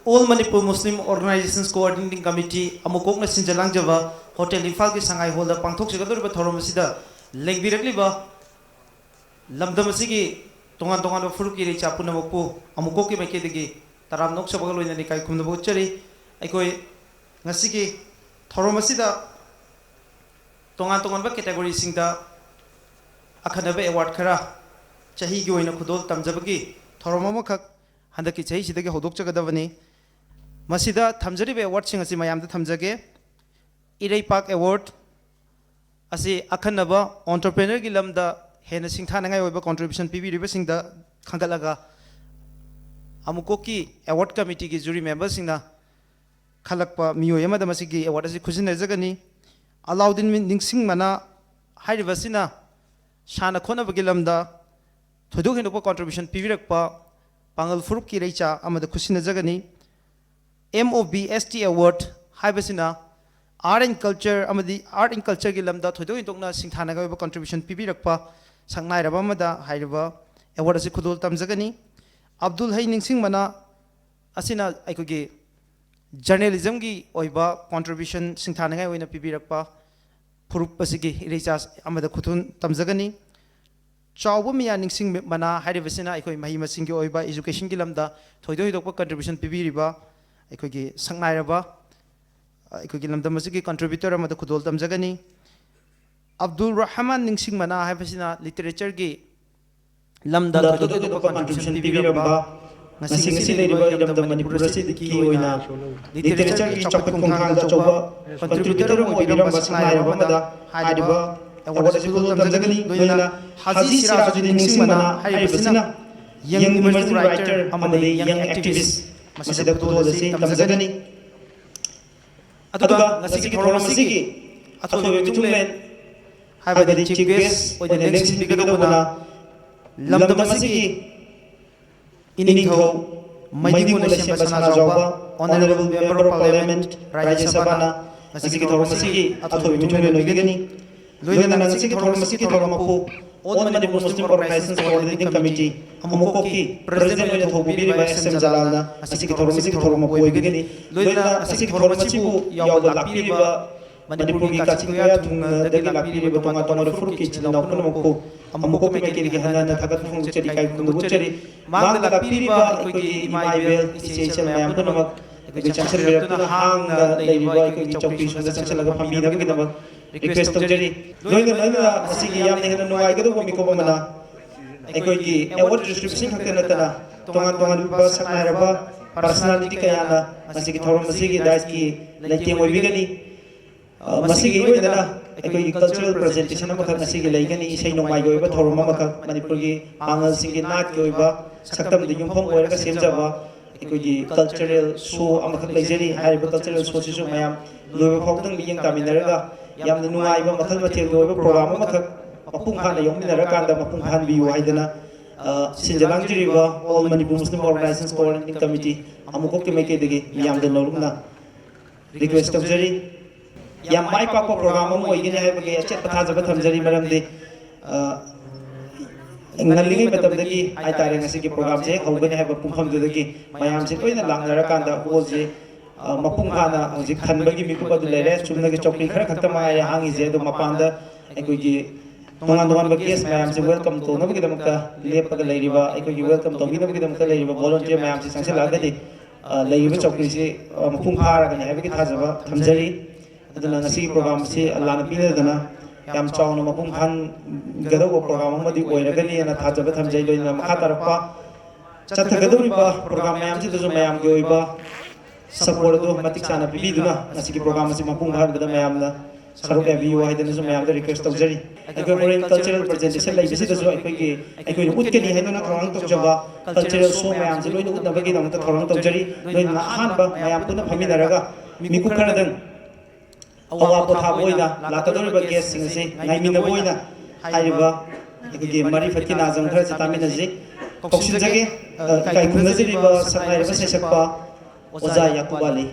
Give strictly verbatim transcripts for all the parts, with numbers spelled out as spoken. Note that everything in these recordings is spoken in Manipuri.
All Manipur Muslim Organizations Coordinating Committee ꯑꯃꯨꯛꯀꯣꯛꯅ ꯁꯤꯟꯖ ꯂꯥꯡꯖꯕ ꯍꯣꯇꯦꯜ ꯏꯝꯐꯥꯜꯒꯤ ꯁꯉꯥꯏ ꯍꯣꯜꯗ ꯄꯥꯡꯊꯣꯛꯆꯒꯗꯧꯔꯤꯕ ꯊꯧꯔꯝ ꯑꯁꯤꯗ ꯂꯦꯡꯕꯤꯔꯛꯂꯤꯕ ꯂꯝꯗꯝ ꯑꯁꯤꯒꯤ ꯇꯣꯉꯥꯟ ꯇꯣꯉꯥꯟꯕ ꯐꯨꯔꯨꯞꯀꯤ ꯏꯔꯩꯆꯥ ꯄꯨꯝꯅꯃꯛꯄꯨ ꯑꯃꯨꯛꯀꯣꯛꯀꯤ ꯃꯥꯏꯀꯩꯗꯒꯤ ꯇꯔꯥꯝꯅ ꯑꯣꯛꯆꯕꯒ ꯂꯣꯏꯅꯅ ꯏꯀꯥꯏ ꯈꯨꯝꯅꯕ ꯎꯠꯆꯔꯤ꯫ ꯑꯩꯈꯣꯏ ꯉꯁꯤꯒꯤ ꯊꯧꯔꯝ ꯑꯁꯤꯗ ꯇꯣꯉꯥꯟ ꯇꯣꯉꯥꯟꯕ ꯀꯦꯇꯦꯒꯣꯔꯤꯁꯤꯡꯗ ꯑꯈꯟꯅꯕ ꯑꯦꯋꯥꯔꯗ ꯈꯔ ꯆꯍꯤꯒꯤ ꯑꯣꯏꯅ ꯈꯨꯗꯣꯜ ꯇꯝꯖꯕꯒꯤ ꯊꯧꯔꯝ ꯑꯃꯈꯛ ꯍꯟꯗꯛꯀꯤ ꯆꯍꯤꯁꯤꯗꯒꯤ ꯍꯧꯗꯣꯛꯆꯒꯗꯕꯅꯤ꯫ ꯃꯁꯤꯗ ꯊꯝꯖꯔꯤꯕ ꯑꯦꯋꯥꯔꯗꯁꯤꯡ ꯑꯁꯤ ꯃꯌꯥꯝꯗ ꯊꯝꯖꯒꯦ꯫ ꯏꯔꯩꯄꯥꯛ ꯑꯦꯋꯥꯔꯗ ꯑꯁꯤ ꯑꯈꯟꯅꯕ ꯑꯣꯟꯇꯔꯄ꯭ꯔꯦꯅꯔꯒꯤ ꯂꯝꯗ ꯍꯦꯟꯅ ꯁꯤꯡꯊꯥꯅꯤꯡꯉꯥꯏ ꯑꯣꯏꯕ ꯀꯣꯟꯇ꯭ꯔꯤꯕ꯭ꯌꯨꯁꯟ ꯄꯤꯕꯤꯔꯤꯕꯁꯤꯡꯗ ꯈꯟꯒꯠꯂꯒ ꯑꯃꯨꯛꯀꯣꯛꯀꯤ ꯑꯦꯋꯥꯔꯗ ꯀꯃꯤꯇꯤꯒꯤ ꯖꯨꯔꯤ ꯃꯦꯝꯕꯔꯁꯤꯡꯅ ꯈꯜꯂꯛꯄ ꯃꯤꯑꯣꯏ ꯑꯃꯗ ꯃꯁꯤꯒꯤ ꯑꯦꯋꯥꯔꯗ ꯑꯁꯤ ꯈꯨꯖꯤꯟꯅꯖꯒꯅꯤ꯫ ꯑꯂꯥꯎꯗꯤꯟ ꯅꯤꯡꯁꯤꯡ ꯃꯅꯥ ꯍꯥꯏꯔꯤꯕꯁꯤꯅ ꯁꯥꯟꯅ ꯈꯣꯠꯅꯕꯒꯤ ꯂꯝꯗ ꯊꯣꯏꯗꯣꯛ ꯍꯦꯟꯗꯣꯛꯄ ꯀꯣꯟꯇ꯭ꯔꯤꯕ꯭ꯌꯨꯁꯟ ꯄꯤꯕꯤꯔꯛꯄ ꯄꯥꯡꯒꯜ ꯐꯨꯔꯨꯞꯀꯤ ꯏꯔꯩꯆꯥ ꯑꯃꯗ ꯈꯨꯠꯁꯤꯟꯅꯖꯒꯅꯤ꯫ ꯑꯦꯝ ꯑꯣ ꯕꯤ ꯑꯦꯁ ꯇꯤ ꯑꯦꯋꯥꯔꯗ ꯍꯥꯏꯕꯁꯤꯅ ꯑꯥꯔꯠ ꯑꯦꯟ ꯀꯜꯆꯔ ꯑꯃꯗꯤ ꯑꯥꯔꯠ ꯑꯦꯟ ꯀꯜꯆꯔꯒꯤ ꯂꯝꯗ ꯊꯣꯏꯗꯣꯛ ꯍꯦꯟꯗꯣꯛꯅ ꯁꯤꯡꯊꯥꯅꯤꯡꯉꯥꯏ ꯑꯣꯏꯕ ꯀꯣꯟꯇ꯭ꯔꯤꯕ꯭ꯌꯨꯁꯟ ꯄꯤꯕꯤꯔꯛꯄ ꯁꯛꯅꯥꯏꯔꯕ ꯑꯃꯗ ꯍꯥꯏꯔꯤꯕ ꯑꯦꯋꯥꯔꯗ ꯑꯁꯤ ꯈꯨꯗꯣꯜ ꯇꯝꯖꯒꯅꯤ꯫ ꯑꯕꯗꯨꯜ ꯍꯩ ꯅꯤꯡꯁꯤꯡ ꯃꯅꯥ ꯑꯁꯤꯅ ꯑꯩꯈꯣꯏꯒꯤ ꯖꯔꯅꯦꯂꯤꯖꯝꯒꯤ ꯑꯣꯏꯕ ꯀꯣꯟꯇ꯭ꯔꯤꯕ꯭ꯌꯨꯁꯟ ꯁꯤꯡꯊꯥꯅꯤꯡꯉꯥꯏ ꯑꯣꯏꯅ ꯄꯤꯕꯤꯔꯛꯄ ꯐꯨꯔꯨꯞ ꯑꯁꯤꯒꯤ ꯏꯔꯩꯆꯥ ꯑꯃꯗ ꯈꯨꯗꯣꯜ ꯇꯝꯖꯒꯅꯤ꯫ ꯆꯥꯎꯕ ꯃꯤꯌꯥ ꯅꯤꯡꯁꯤꯡ ꯃꯅꯥ ꯍꯥꯏꯔꯤꯕꯁꯤꯅ ꯑꯩꯈꯣꯏ ꯃꯍꯩ ꯃꯁꯤꯡꯒꯤ ꯑꯣꯏꯕ ꯏꯖꯨꯀꯦꯁꯟꯒꯤ ꯂꯝꯗ ꯊꯣꯏꯗꯣꯛ ꯍꯦꯟꯗꯣꯛꯄ ꯀꯟꯇ꯭ꯔꯤꯕ꯭ꯌꯨꯁꯟ ꯄꯤꯕꯤꯔꯤꯕ ꯑꯩꯈꯣꯏꯒꯤ ꯁꯛꯅꯥꯏꯔꯕ ꯑꯩꯈꯣꯏꯒꯤ ꯂꯝꯗꯝ ꯑꯁꯤꯒꯤ ꯀꯟꯇ꯭ꯔꯤꯕ꯭ꯌꯨꯇꯔ ꯑꯃꯗ ꯈꯨꯗꯣꯜ ꯇꯝꯖꯒꯅꯤ꯫ ꯑꯕꯗꯨꯜ ꯔꯍꯃꯥꯟ ꯅꯤꯡꯁꯤꯡ ꯃꯅꯥ ꯍꯥꯏꯕꯁꯤꯅ ꯂꯤꯇꯔꯦꯆꯔꯒꯤ ꯂꯝꯗ ꯊꯣꯏꯗꯣꯛ ꯍꯦꯟꯗꯣꯛꯄ ꯀꯟꯇ꯭ꯔꯤꯕ꯭ꯌꯨꯁꯟ ꯄꯤꯕꯤꯔꯝꯕ, ꯉꯁꯤ ꯉꯁꯤ ꯂꯩꯔꯤꯕ ꯏꯔꯝꯗꯝ ꯃꯅꯤꯄꯨꯔ ꯑꯁꯤꯒꯤ ꯑꯣꯏꯅ ꯂꯤꯇꯔꯦꯆꯔꯒꯤ ꯆꯥꯎꯈꯠ ꯈꯣꯡꯊꯥꯡꯗ ꯑꯆꯧꯕ ꯀꯟꯇ꯭ꯔꯤꯕ꯭ꯌꯨꯇꯔ ꯑꯃ ꯑꯣꯏꯕꯤꯔꯝꯕ ꯁꯛꯅꯥꯏꯔꯕ ꯑꯃꯗ ꯍꯥꯏꯔꯤꯕ ꯑꯦꯋꯥꯔꯗ ꯑꯁꯤ ꯈꯨꯗꯣꯜ ꯇꯝꯖꯒꯅꯤ꯫ ꯂꯣꯏꯅꯅ ꯍꯥꯖꯤ ꯁꯤꯔꯥꯖꯨꯗꯤꯟ ꯅꯤꯡꯁꯤꯡ ꯃꯅꯥ ꯍꯥꯏꯔꯤꯕꯁꯤꯅ ꯌꯪ ꯏꯃꯔꯖꯤꯡ ꯔꯥꯏꯇꯔ ꯑꯃꯗꯤ ꯌꯪ ꯑꯦꯛꯇꯤꯚꯤꯁ ꯃꯁꯤꯗ ꯈꯨꯗꯣꯜ ꯑꯁꯤ ꯇꯝꯖꯒꯅꯤ꯫ ꯑꯗꯨꯒ ꯉꯁꯤꯒꯤ ꯊꯧꯔꯝ ꯑꯁꯤꯒꯤ ꯑꯊꯣꯏꯕ ꯃꯤꯊꯨꯡꯂꯦꯟ ꯍꯥꯏꯕꯗꯤ ꯆꯤꯐ ꯒꯦꯁ ꯑꯣꯏꯅ ꯂꯦꯡꯁꯤꯟꯕꯤꯒꯗꯧꯕꯅ ꯂꯝꯗꯝ ꯑꯁꯤꯒꯤ ꯏꯅꯤꯡꯊꯧ ꯃꯩꯅꯤꯡꯉꯣꯜ ꯂꯩꯁꯦꯝꯕ ꯁꯅꯥꯖꯥꯎꯕ, Honourable Member of Parliament, ꯔꯥꯖ꯭ꯌ ꯁꯚꯥꯅ ꯉꯁꯤꯒꯤ ꯊꯧꯔꯝ ꯑꯁꯤꯒꯤ ꯑꯊꯣꯏꯕ ꯃꯤꯊꯨꯡꯂꯦꯟ ꯑꯣꯏꯕꯤꯒꯅꯤ꯫ ꯂꯣꯏꯅꯅ ꯉꯁꯤꯒꯤ ꯊꯧꯔꯝ ꯑꯁꯤꯒꯤ ꯊꯧꯔꯝ ꯃꯄꯨ All Manipur Muslim Organizations Coordinating Committee, ꯑꯃꯨꯛꯀꯣꯛꯀꯤ president ꯑꯣꯏꯅ ꯊꯧ ꯄꯨꯕꯤꯔꯤꯕ ꯑꯦꯁ ꯑꯦꯝ ꯖꯂꯥꯜꯅ ꯉꯁꯤꯒꯤ ꯊꯧꯔꯝ ꯑꯁꯤꯒꯤ ꯊꯧꯔꯝ ꯑꯃ ꯑꯣꯏꯕꯤꯒꯅꯤ꯫ ꯂꯣꯏꯅꯅ ꯉꯁꯤꯒꯤ ꯊꯧꯔꯝ ꯑꯁꯤꯕꯨ ꯌꯥꯎꯕ ꯂꯥꯛꯄꯤꯔꯤꯕ ꯃꯅꯤꯄꯨꯔꯒꯤ ꯀꯥꯆꯤꯟ ꯀꯣꯌꯥ ꯊꯨꯡꯅꯗꯒꯤ ꯂꯥꯛꯄꯤꯔꯤꯕ ꯇꯣꯉꯥꯟ ꯇꯣꯉꯥꯟꯕ ꯐꯨꯔꯨꯞꯀꯤ ꯏꯆꯤꯜ ꯏꯅꯥꯎ ꯄꯨꯝꯅꯃꯛꯄꯨ ꯑꯃꯨꯛꯀꯣꯛꯀꯤ ꯃꯥꯏꯀꯩꯗꯒꯤ ꯍꯟꯅ ꯍꯟꯅ ꯊꯥꯒꯠꯄ ꯐꯣꯡꯗꯣꯛꯆꯔꯤ, ꯏꯀꯥꯏ ꯈꯨꯝꯅꯕ ꯎꯠꯆꯔꯤ꯫ ꯃꯥꯡꯗ ꯂꯥꯛꯄꯤꯔꯤꯕ ꯑꯩꯈꯣꯏꯒꯤ ꯏꯃꯥ ꯏꯕꯦꯜ, ꯏꯆꯦ ꯏꯆꯜ ꯃꯌꯥꯝ ꯄꯨꯝꯅꯃꯛ ꯑꯩꯈꯣꯏ ꯆꯪꯁꯤꯟꯕꯤꯔꯛꯇꯨꯅ ꯍꯥꯡꯅ ꯂꯩꯔꯤꯕ ꯑꯩꯈꯣꯏꯒꯤ ꯆꯧꯀ꯭ꯔꯤꯁꯤꯡꯗ ꯆꯪꯁꯤꯜꯂꯒ ꯐꯝꯕꯤꯅꯕꯒꯤꯗꯃꯛ request ꯇꯧꯖꯔꯤ꯫ ꯂꯣꯏꯅ ꯂꯣꯏꯅꯅ ꯉꯁꯤꯒꯤ ꯌꯥꯝꯅ ꯍꯦꯟꯅ ꯅꯨꯡꯉꯥꯏꯒꯗꯧꯕ ꯃꯤꯀꯨꯞ ꯑꯃꯅ, ꯑꯩꯈꯣꯏꯒꯤ award distribution ꯈꯛꯇ ꯅꯠꯇꯅ ꯇꯣꯉꯥꯟ ꯇꯣꯉꯥꯟꯕ ꯁꯛꯅꯥꯏꯔꯕ personality ꯀꯌꯥꯅ ꯉꯁꯤꯒꯤ ꯊꯧꯔꯝ ꯑꯁꯤꯒꯤ dais ꯀꯤ ꯂꯩꯇꯦꯡ ꯑꯣꯏꯕꯤꯒꯅꯤ꯫ ꯑ, ꯃꯁꯤꯒꯤ ꯏꯔꯣꯏꯗꯅ ꯑꯩꯈꯣꯏꯒꯤ cultural presentation ꯑꯃꯈꯛ ꯉꯁꯤꯒꯤ ꯂꯩꯒꯅꯤ꯫ ꯏꯁꯩ ꯅꯣꯡꯃꯥꯏꯒꯤ ꯑꯣꯏꯕ ꯊꯧꯔꯝ ꯑꯃꯈꯛ, ꯃꯅꯤꯄꯨꯔꯒꯤ ꯄꯥꯉꯜꯁꯤꯡꯒꯤ ꯅꯥꯠꯀꯤ ꯑꯣꯏꯕ ꯁꯛꯇꯝꯗ ꯌꯨꯝꯐꯝ ꯑꯣꯏꯔꯒ ꯁꯦꯝꯖꯕ ꯑꯩꯈꯣꯏꯒꯤ cultural show ꯑꯃꯈꯛ ꯂꯩꯖꯔꯤ꯫ ꯍꯥꯏꯔꯤꯕ cultural show ꯁꯤꯁꯨ ꯃꯌꯥꯝ ꯂꯣꯏꯕ ꯐꯥꯎꯕꯗꯪ ꯃꯤꯠꯌꯦꯡ ꯇꯥꯃꯤꯟꯅꯔꯒ ꯌꯥꯝꯅ ꯅꯨꯡꯉꯥꯏꯕ, ꯃꯈꯜ ꯃꯊꯦꯜꯒꯤ ꯑꯣꯏꯕ program ꯑꯃꯈꯛ ꯃꯄꯨꯡ ꯐꯥꯅ ꯌꯥꯎꯃꯤꯟꯅꯔꯀꯥꯟꯗ ꯃꯄꯨꯡ ꯐꯥꯍꯟꯕꯤꯌꯨ ꯍꯥꯏꯗꯅ, ꯑ, ꯁꯤꯟꯖ ꯂꯥꯡꯖꯔꯤꯕ All Manipur Muslim Organizations Coordinating Committee ꯑꯃꯨꯛꯀꯣꯛꯀꯤ ꯃꯥꯏꯀꯩꯗꯒꯤ ꯃꯤꯌꯥꯝꯗ ꯅꯧꯔꯨꯛꯅ request ꯇꯧꯖꯔꯤ꯫ ꯌꯥꯝ ꯃꯥꯏ ꯄꯥꯛꯄ program ꯑꯃ ꯑꯣꯏꯒꯅꯤ ꯍꯥꯏꯕꯒꯤ ꯑꯆꯦꯠꯄ ꯊꯥꯖꯕ ꯊꯝꯖꯔꯤ꯫ ꯃꯔꯝꯗꯤ, ꯑ, ꯉꯜꯂꯤꯉꯩ ꯃꯇꯝꯗꯒꯤ ꯍꯥꯏꯇꯥꯔꯦ, ꯉꯁꯤꯒꯤ program ꯁꯦ ꯍꯦꯛ ꯍꯧꯒꯅꯤ ꯍꯥꯏꯕ ꯄꯨꯡꯐꯝꯗꯨꯗꯒꯤ ꯃꯌꯥꯝꯁꯦ ꯂꯣꯏꯅ ꯂꯥꯛꯅꯔꯀꯥꯟꯗ hall ꯁꯦ, ꯑ, ꯃꯄꯨꯡ ꯐꯥꯅ ꯍꯧꯖꯤꯛ ꯊꯟꯕꯒꯤ ꯃꯤꯀꯨꯞ ꯑꯗꯨ ꯂꯩꯔꯦ꯫ ꯆꯨꯝꯅꯒꯤ ꯆꯧꯀ꯭ꯔꯤ ꯈꯔ ꯈꯛꯇ ꯃꯉꯥꯏꯔꯦ ꯍꯥꯡꯉꯤꯁꯦ꯫ ꯑꯗꯣ ꯃꯄꯥꯟꯗ ꯑꯩꯈꯣꯏꯒꯤ ꯇꯣꯉꯥꯟ ꯇꯣꯉꯥꯟꯕ guest ꯃꯌꯥꯝꯁꯦ welcome ꯇꯧꯅꯕꯒꯤꯗꯃꯛꯇ ꯂꯦꯞꯄꯒ ꯂꯩꯔꯤꯕ, ꯑꯩꯈꯣꯏꯒꯤ welcome ꯇꯧꯕꯤꯅꯕꯒꯤꯗꯃꯛꯇ ꯂꯩꯔꯤꯕ volunteer ꯃꯌꯥꯝꯁꯦ ꯆꯪꯁꯤꯜꯂꯛꯑꯒꯗꯤ, ꯑ, ꯂꯩꯔꯤꯕ ꯆꯧꯀ꯭ꯔꯤꯁꯤ, ꯑ, ꯃꯄꯨꯡ ꯐꯥꯔꯒꯅꯤ ꯍꯥꯏꯕꯒꯤ ꯊꯥꯖꯕ ꯊꯝꯖꯔꯤ꯫ ꯑꯗꯨꯅ ꯉꯁꯤꯒꯤ program ꯑꯁꯤ ꯑꯜꯂꯥꯅ ꯄꯤꯅꯗꯅ ꯌꯥꯝ ꯆꯥꯎꯅ ꯃꯄꯨꯡ ꯐꯥꯍꯟꯒꯗꯧꯕ program ꯑꯃꯗꯤ ꯑꯣꯏꯔꯒꯅꯤ ꯍꯥꯏꯅ ꯊꯥꯖꯕ ꯊꯝꯖꯩ꯫ ꯂꯣꯏꯅꯅ ꯃꯈꯥ ꯇꯥꯔꯛꯄ ꯆꯠꯊꯒꯗꯧꯔꯤꯕ program ꯃꯌꯥꯝꯁꯤꯗꯁꯨ ꯃꯌꯥꯝꯒꯤ ꯑꯣꯏꯕ support ꯑꯗꯨ ꯃꯇꯤꯛ ꯆꯥꯅ ꯄꯤꯕꯤꯗꯨꯅ ꯉꯁꯤꯒꯤ program ꯑꯁꯤ ꯃꯄꯨꯡ ꯐꯥꯍꯟꯕꯗ ꯃꯌꯥꯝꯅ ꯁꯔꯨꯛ ꯌꯥꯕꯤꯌꯨ ꯍꯥꯏꯗꯅꯁꯨ ꯃꯌꯥꯝꯗ request ꯇꯧꯖꯔꯤ꯫ ꯑꯩꯈꯣꯏ ꯍꯣꯔꯦꯟ cultural presentation ꯂꯩꯕꯁꯤꯗꯁꯨ ꯑꯩꯈꯣꯏꯒꯤ, ꯑꯩꯈꯣꯏꯅ ꯎꯠꯀꯅꯤ ꯍꯥꯏꯗꯨꯅ ꯊꯧꯔꯥꯡ ꯇꯧꯖꯕ cultural show ꯃꯌꯥꯝꯁꯤ ꯂꯣꯏꯅ ꯎꯠꯅꯕꯒꯤꯗꯃꯛꯇ ꯊꯧꯔꯥꯡ ꯇꯧꯖꯔꯤ꯫ ꯂꯣꯏꯅꯅ ꯑꯍꯥꯟꯕ ꯃꯌꯥꯝ ꯄꯨꯟꯅ ꯐꯝꯃꯤꯟꯅꯔꯒ ꯃꯤꯀꯨꯞ ꯈꯔꯗꯪ ꯑꯋꯥ ꯄꯣꯊꯥꯕ ꯑꯣꯏꯅ ꯂꯥꯛꯀꯗꯧꯔꯤꯕ guest ꯁꯤꯡ ꯑꯁꯤ ꯉꯥꯏꯃꯤꯟꯅꯕ ꯑꯣꯏꯅ ꯍꯥꯏꯔꯤꯕ ꯑꯩꯈꯣꯏꯒꯤ ꯃꯔꯤ ꯐꯠꯀꯤ ꯅꯥꯖꯝ ꯈꯔꯁꯤ ꯇꯥꯃꯤꯟꯅꯁꯤ꯫ ꯀꯧꯁꯤꯟꯖꯒꯦ, ꯑ, ꯏꯀꯥꯏ ꯈꯨꯝꯅꯖꯔꯤꯕ ꯁꯛꯅꯥꯏꯔꯕ ꯁꯩꯁꯛꯄ ꯑꯣꯖꯥ ꯌꯥꯀꯨꯕ ꯑꯂꯤ꯫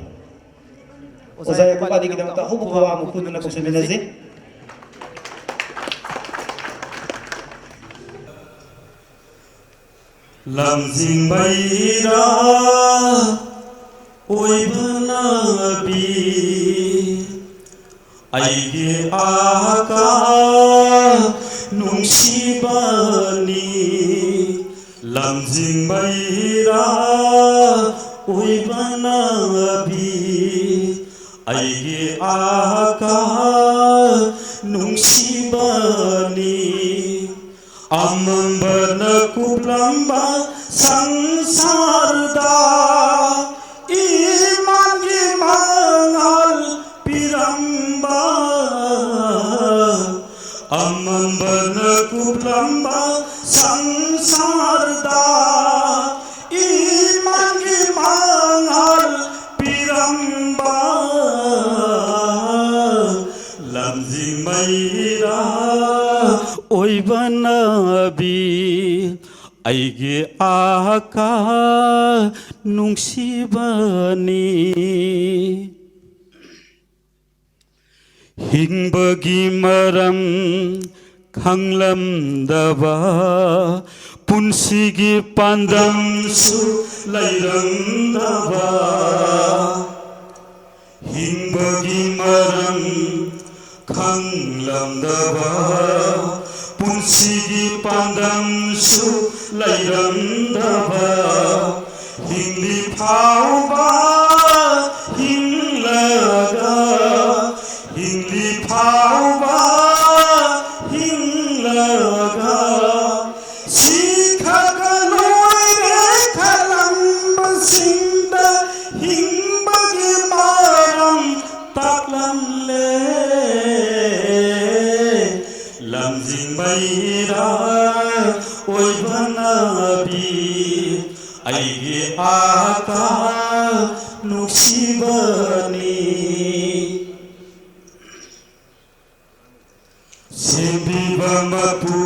ꯑꯣꯖꯥ ꯌꯥꯀꯨꯕ ꯑꯂꯤꯒꯤꯗꯃꯛꯇ ꯑꯍꯧꯕ ꯈꯨꯋꯥ ꯑꯃ ꯈꯨꯗꯨꯅ ꯀꯧꯁꯤꯟꯃꯤꯟꯅꯁꯤ꯫ ꯂꯝꯖꯤꯡꯕꯩꯔꯥ ꯑꯣꯏꯕ ꯅꯥꯕꯤ, ꯑꯩꯒꯤ ꯑꯀꯥ ꯅꯨꯡꯁꯤꯕꯅꯤ꯫ ꯂꯝꯖꯤꯡꯕꯩꯔꯥ ꯑꯣꯏꯕ ꯅꯥꯕꯤ, ꯑꯩꯒꯤ ꯑꯀꯥ ꯅꯨꯡꯁꯤꯕꯅꯤ꯫ ꯑꯃꯝꯕꯅ ꯀꯨꯞꯂꯝꯕ ꯁꯪꯁꯥꯔꯗ ꯏꯃꯥꯟꯒꯤ ꯃꯉꯥꯜ ꯄꯤꯔꯝꯕ꯫ ꯑꯃꯝꯕꯅ ꯀꯨꯞꯂꯝꯕ ꯁꯪꯁꯥꯔꯗ ꯏꯃꯥꯟꯒꯤ ꯃꯉꯥꯜ ꯄꯤꯔꯝꯕ꯫ ꯂꯝꯖꯤꯡ ꯃꯩꯔꯥ ꯑꯣꯏꯕ ꯅꯥꯕꯤ, ꯑꯩꯒꯤ ꯑꯀꯥ ꯅꯨꯡꯁꯤꯕꯅꯤ꯫ ꯍꯤꯡꯕꯒꯤ ꯃꯔꯝ ꯈꯪꯂꯝꯗꯕ, ꯄꯨꯟꯁꯤꯒꯤ ꯄꯥꯟꯗꯝꯁꯨ ꯂꯩꯔꯝꯗꯕ, ꯍꯤꯡꯕꯒꯤ ꯃꯔꯝ ꯈꯪꯂꯝꯗꯕ, ꯄꯨꯟꯁꯤꯒꯤ ꯄꯥꯟꯗꯝꯁꯨ ꯂꯩꯔꯝꯗꯕ, ꯍꯤꯡꯂꯤ ꯐꯥꯎꯕ ꯍꯤꯡꯂꯒ, ꯍꯤꯡꯂꯤ ꯐꯥꯎꯕ ꯍꯤꯡꯂꯒ, ꯁꯤꯈ꯭ꯔꯒ ꯂꯣꯏꯔꯦ ꯈꯜꯂꯝꯕꯁꯤꯡꯗ ꯍꯤꯡꯕꯒꯤ ꯃꯔꯝ ꯇꯥꯛꯂꯝꯂꯦ꯫ ꯂꯝꯖꯤꯡ ꯃꯩꯔꯥ ꯑꯣꯏꯕ ꯅꯥꯕꯤ, ꯑꯩꯒꯤ ꯑꯀꯥ ꯅꯨꯡꯁꯤꯕꯅꯤ꯫ ꯁꯦꯝꯕꯤꯕ ꯃꯄꯨ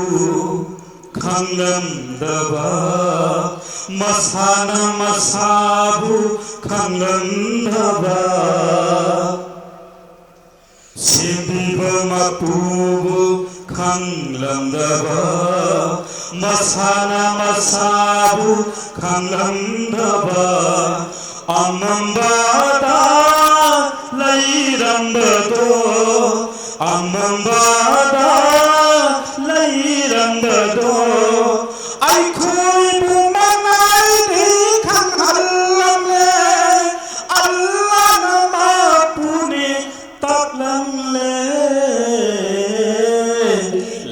ꯈꯪꯂꯝꯗꯕ, ꯃꯁꯥꯅ ꯃꯁꯥꯕꯨ ꯈꯪꯂꯝꯗꯕ, ꯁꯦꯝꯕꯤꯕ ꯃꯄꯨꯕꯨ ꯈꯪꯂꯝꯗꯕ, ꯃꯁꯥꯅ ꯃꯁꯥꯕꯨ ꯈꯪꯂꯝꯗꯕ ꯑꯃꯝꯕꯗ ꯂꯩꯔꯝꯕꯗꯣ, ꯑꯃꯝꯕꯗ ꯂꯩꯔꯝꯕꯗꯣ, ꯑꯩꯈꯣꯏꯕꯨ ꯃꯉꯥꯏꯔꯦ ꯈꯪꯍꯜꯂꯝꯂꯦ꯫ ꯑꯜꯂꯥꯅ ꯃꯄꯨꯅꯦ ꯇꯥꯛꯂꯝꯂꯦ꯫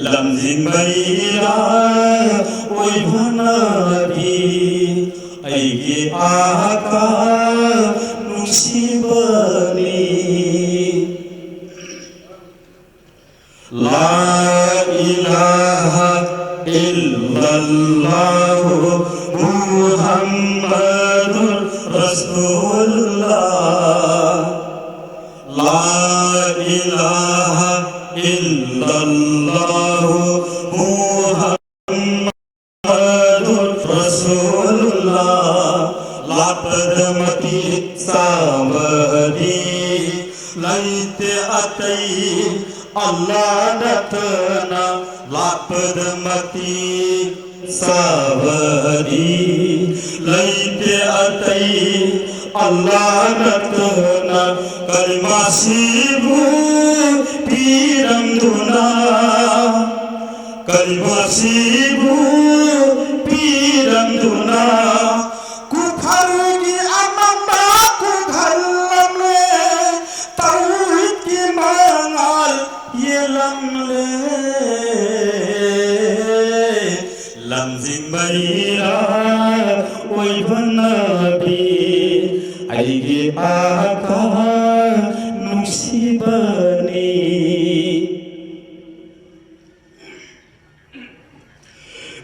ꯂꯝꯖꯤꯡꯕꯩꯔꯥ ꯑꯣꯏꯕꯅꯗꯤ ꯑꯩꯒꯤ ꯑꯥꯀꯥ ꯅꯨꯡꯁꯤꯕꯅꯤ꯫ لا إله إلا الله محمد رسول الله. لا إله إلا الله محمد رسول الله. ꯂꯥꯠꯄꯗ ꯃꯇꯤꯛ ꯆꯥꯕꯗꯤ ꯂꯩꯇꯦ ꯑꯇꯩ ꯑꯜꯂꯥ ꯅꯠꯇꯅ꯫ ꯂꯥꯠꯄꯗ ꯃꯇꯤꯛ ꯆꯥꯕꯗꯤ ꯂꯩꯇꯦ ꯑꯇꯩ ꯑꯜꯂꯥ ꯅꯠꯇꯅ꯫ ꯀꯂꯤꯃꯥꯁꯤꯕꯨ ꯄꯤꯔꯝꯗꯨꯅ, ꯀꯂꯤꯃꯥꯁꯤꯕꯨ ꯄꯤꯔꯝꯗꯨꯅ, ꯀꯨꯐꯔꯒꯤ ꯑꯃꯝꯕ ꯀꯣꯛꯍꯜꯂꯝꯂꯦ, ꯇꯧꯍꯤꯗꯀꯤ ꯃꯉꯥꯜ ꯌꯦꯜꯂꯝꯂꯦ꯫ ꯂꯝꯖꯤꯡꯕꯩꯔꯥ ꯑꯣꯏꯕ ꯅꯕꯤ, ꯑꯩꯒꯤ ꯑꯥꯀꯥ ꯅꯨꯡꯁꯤꯕꯅꯤ꯫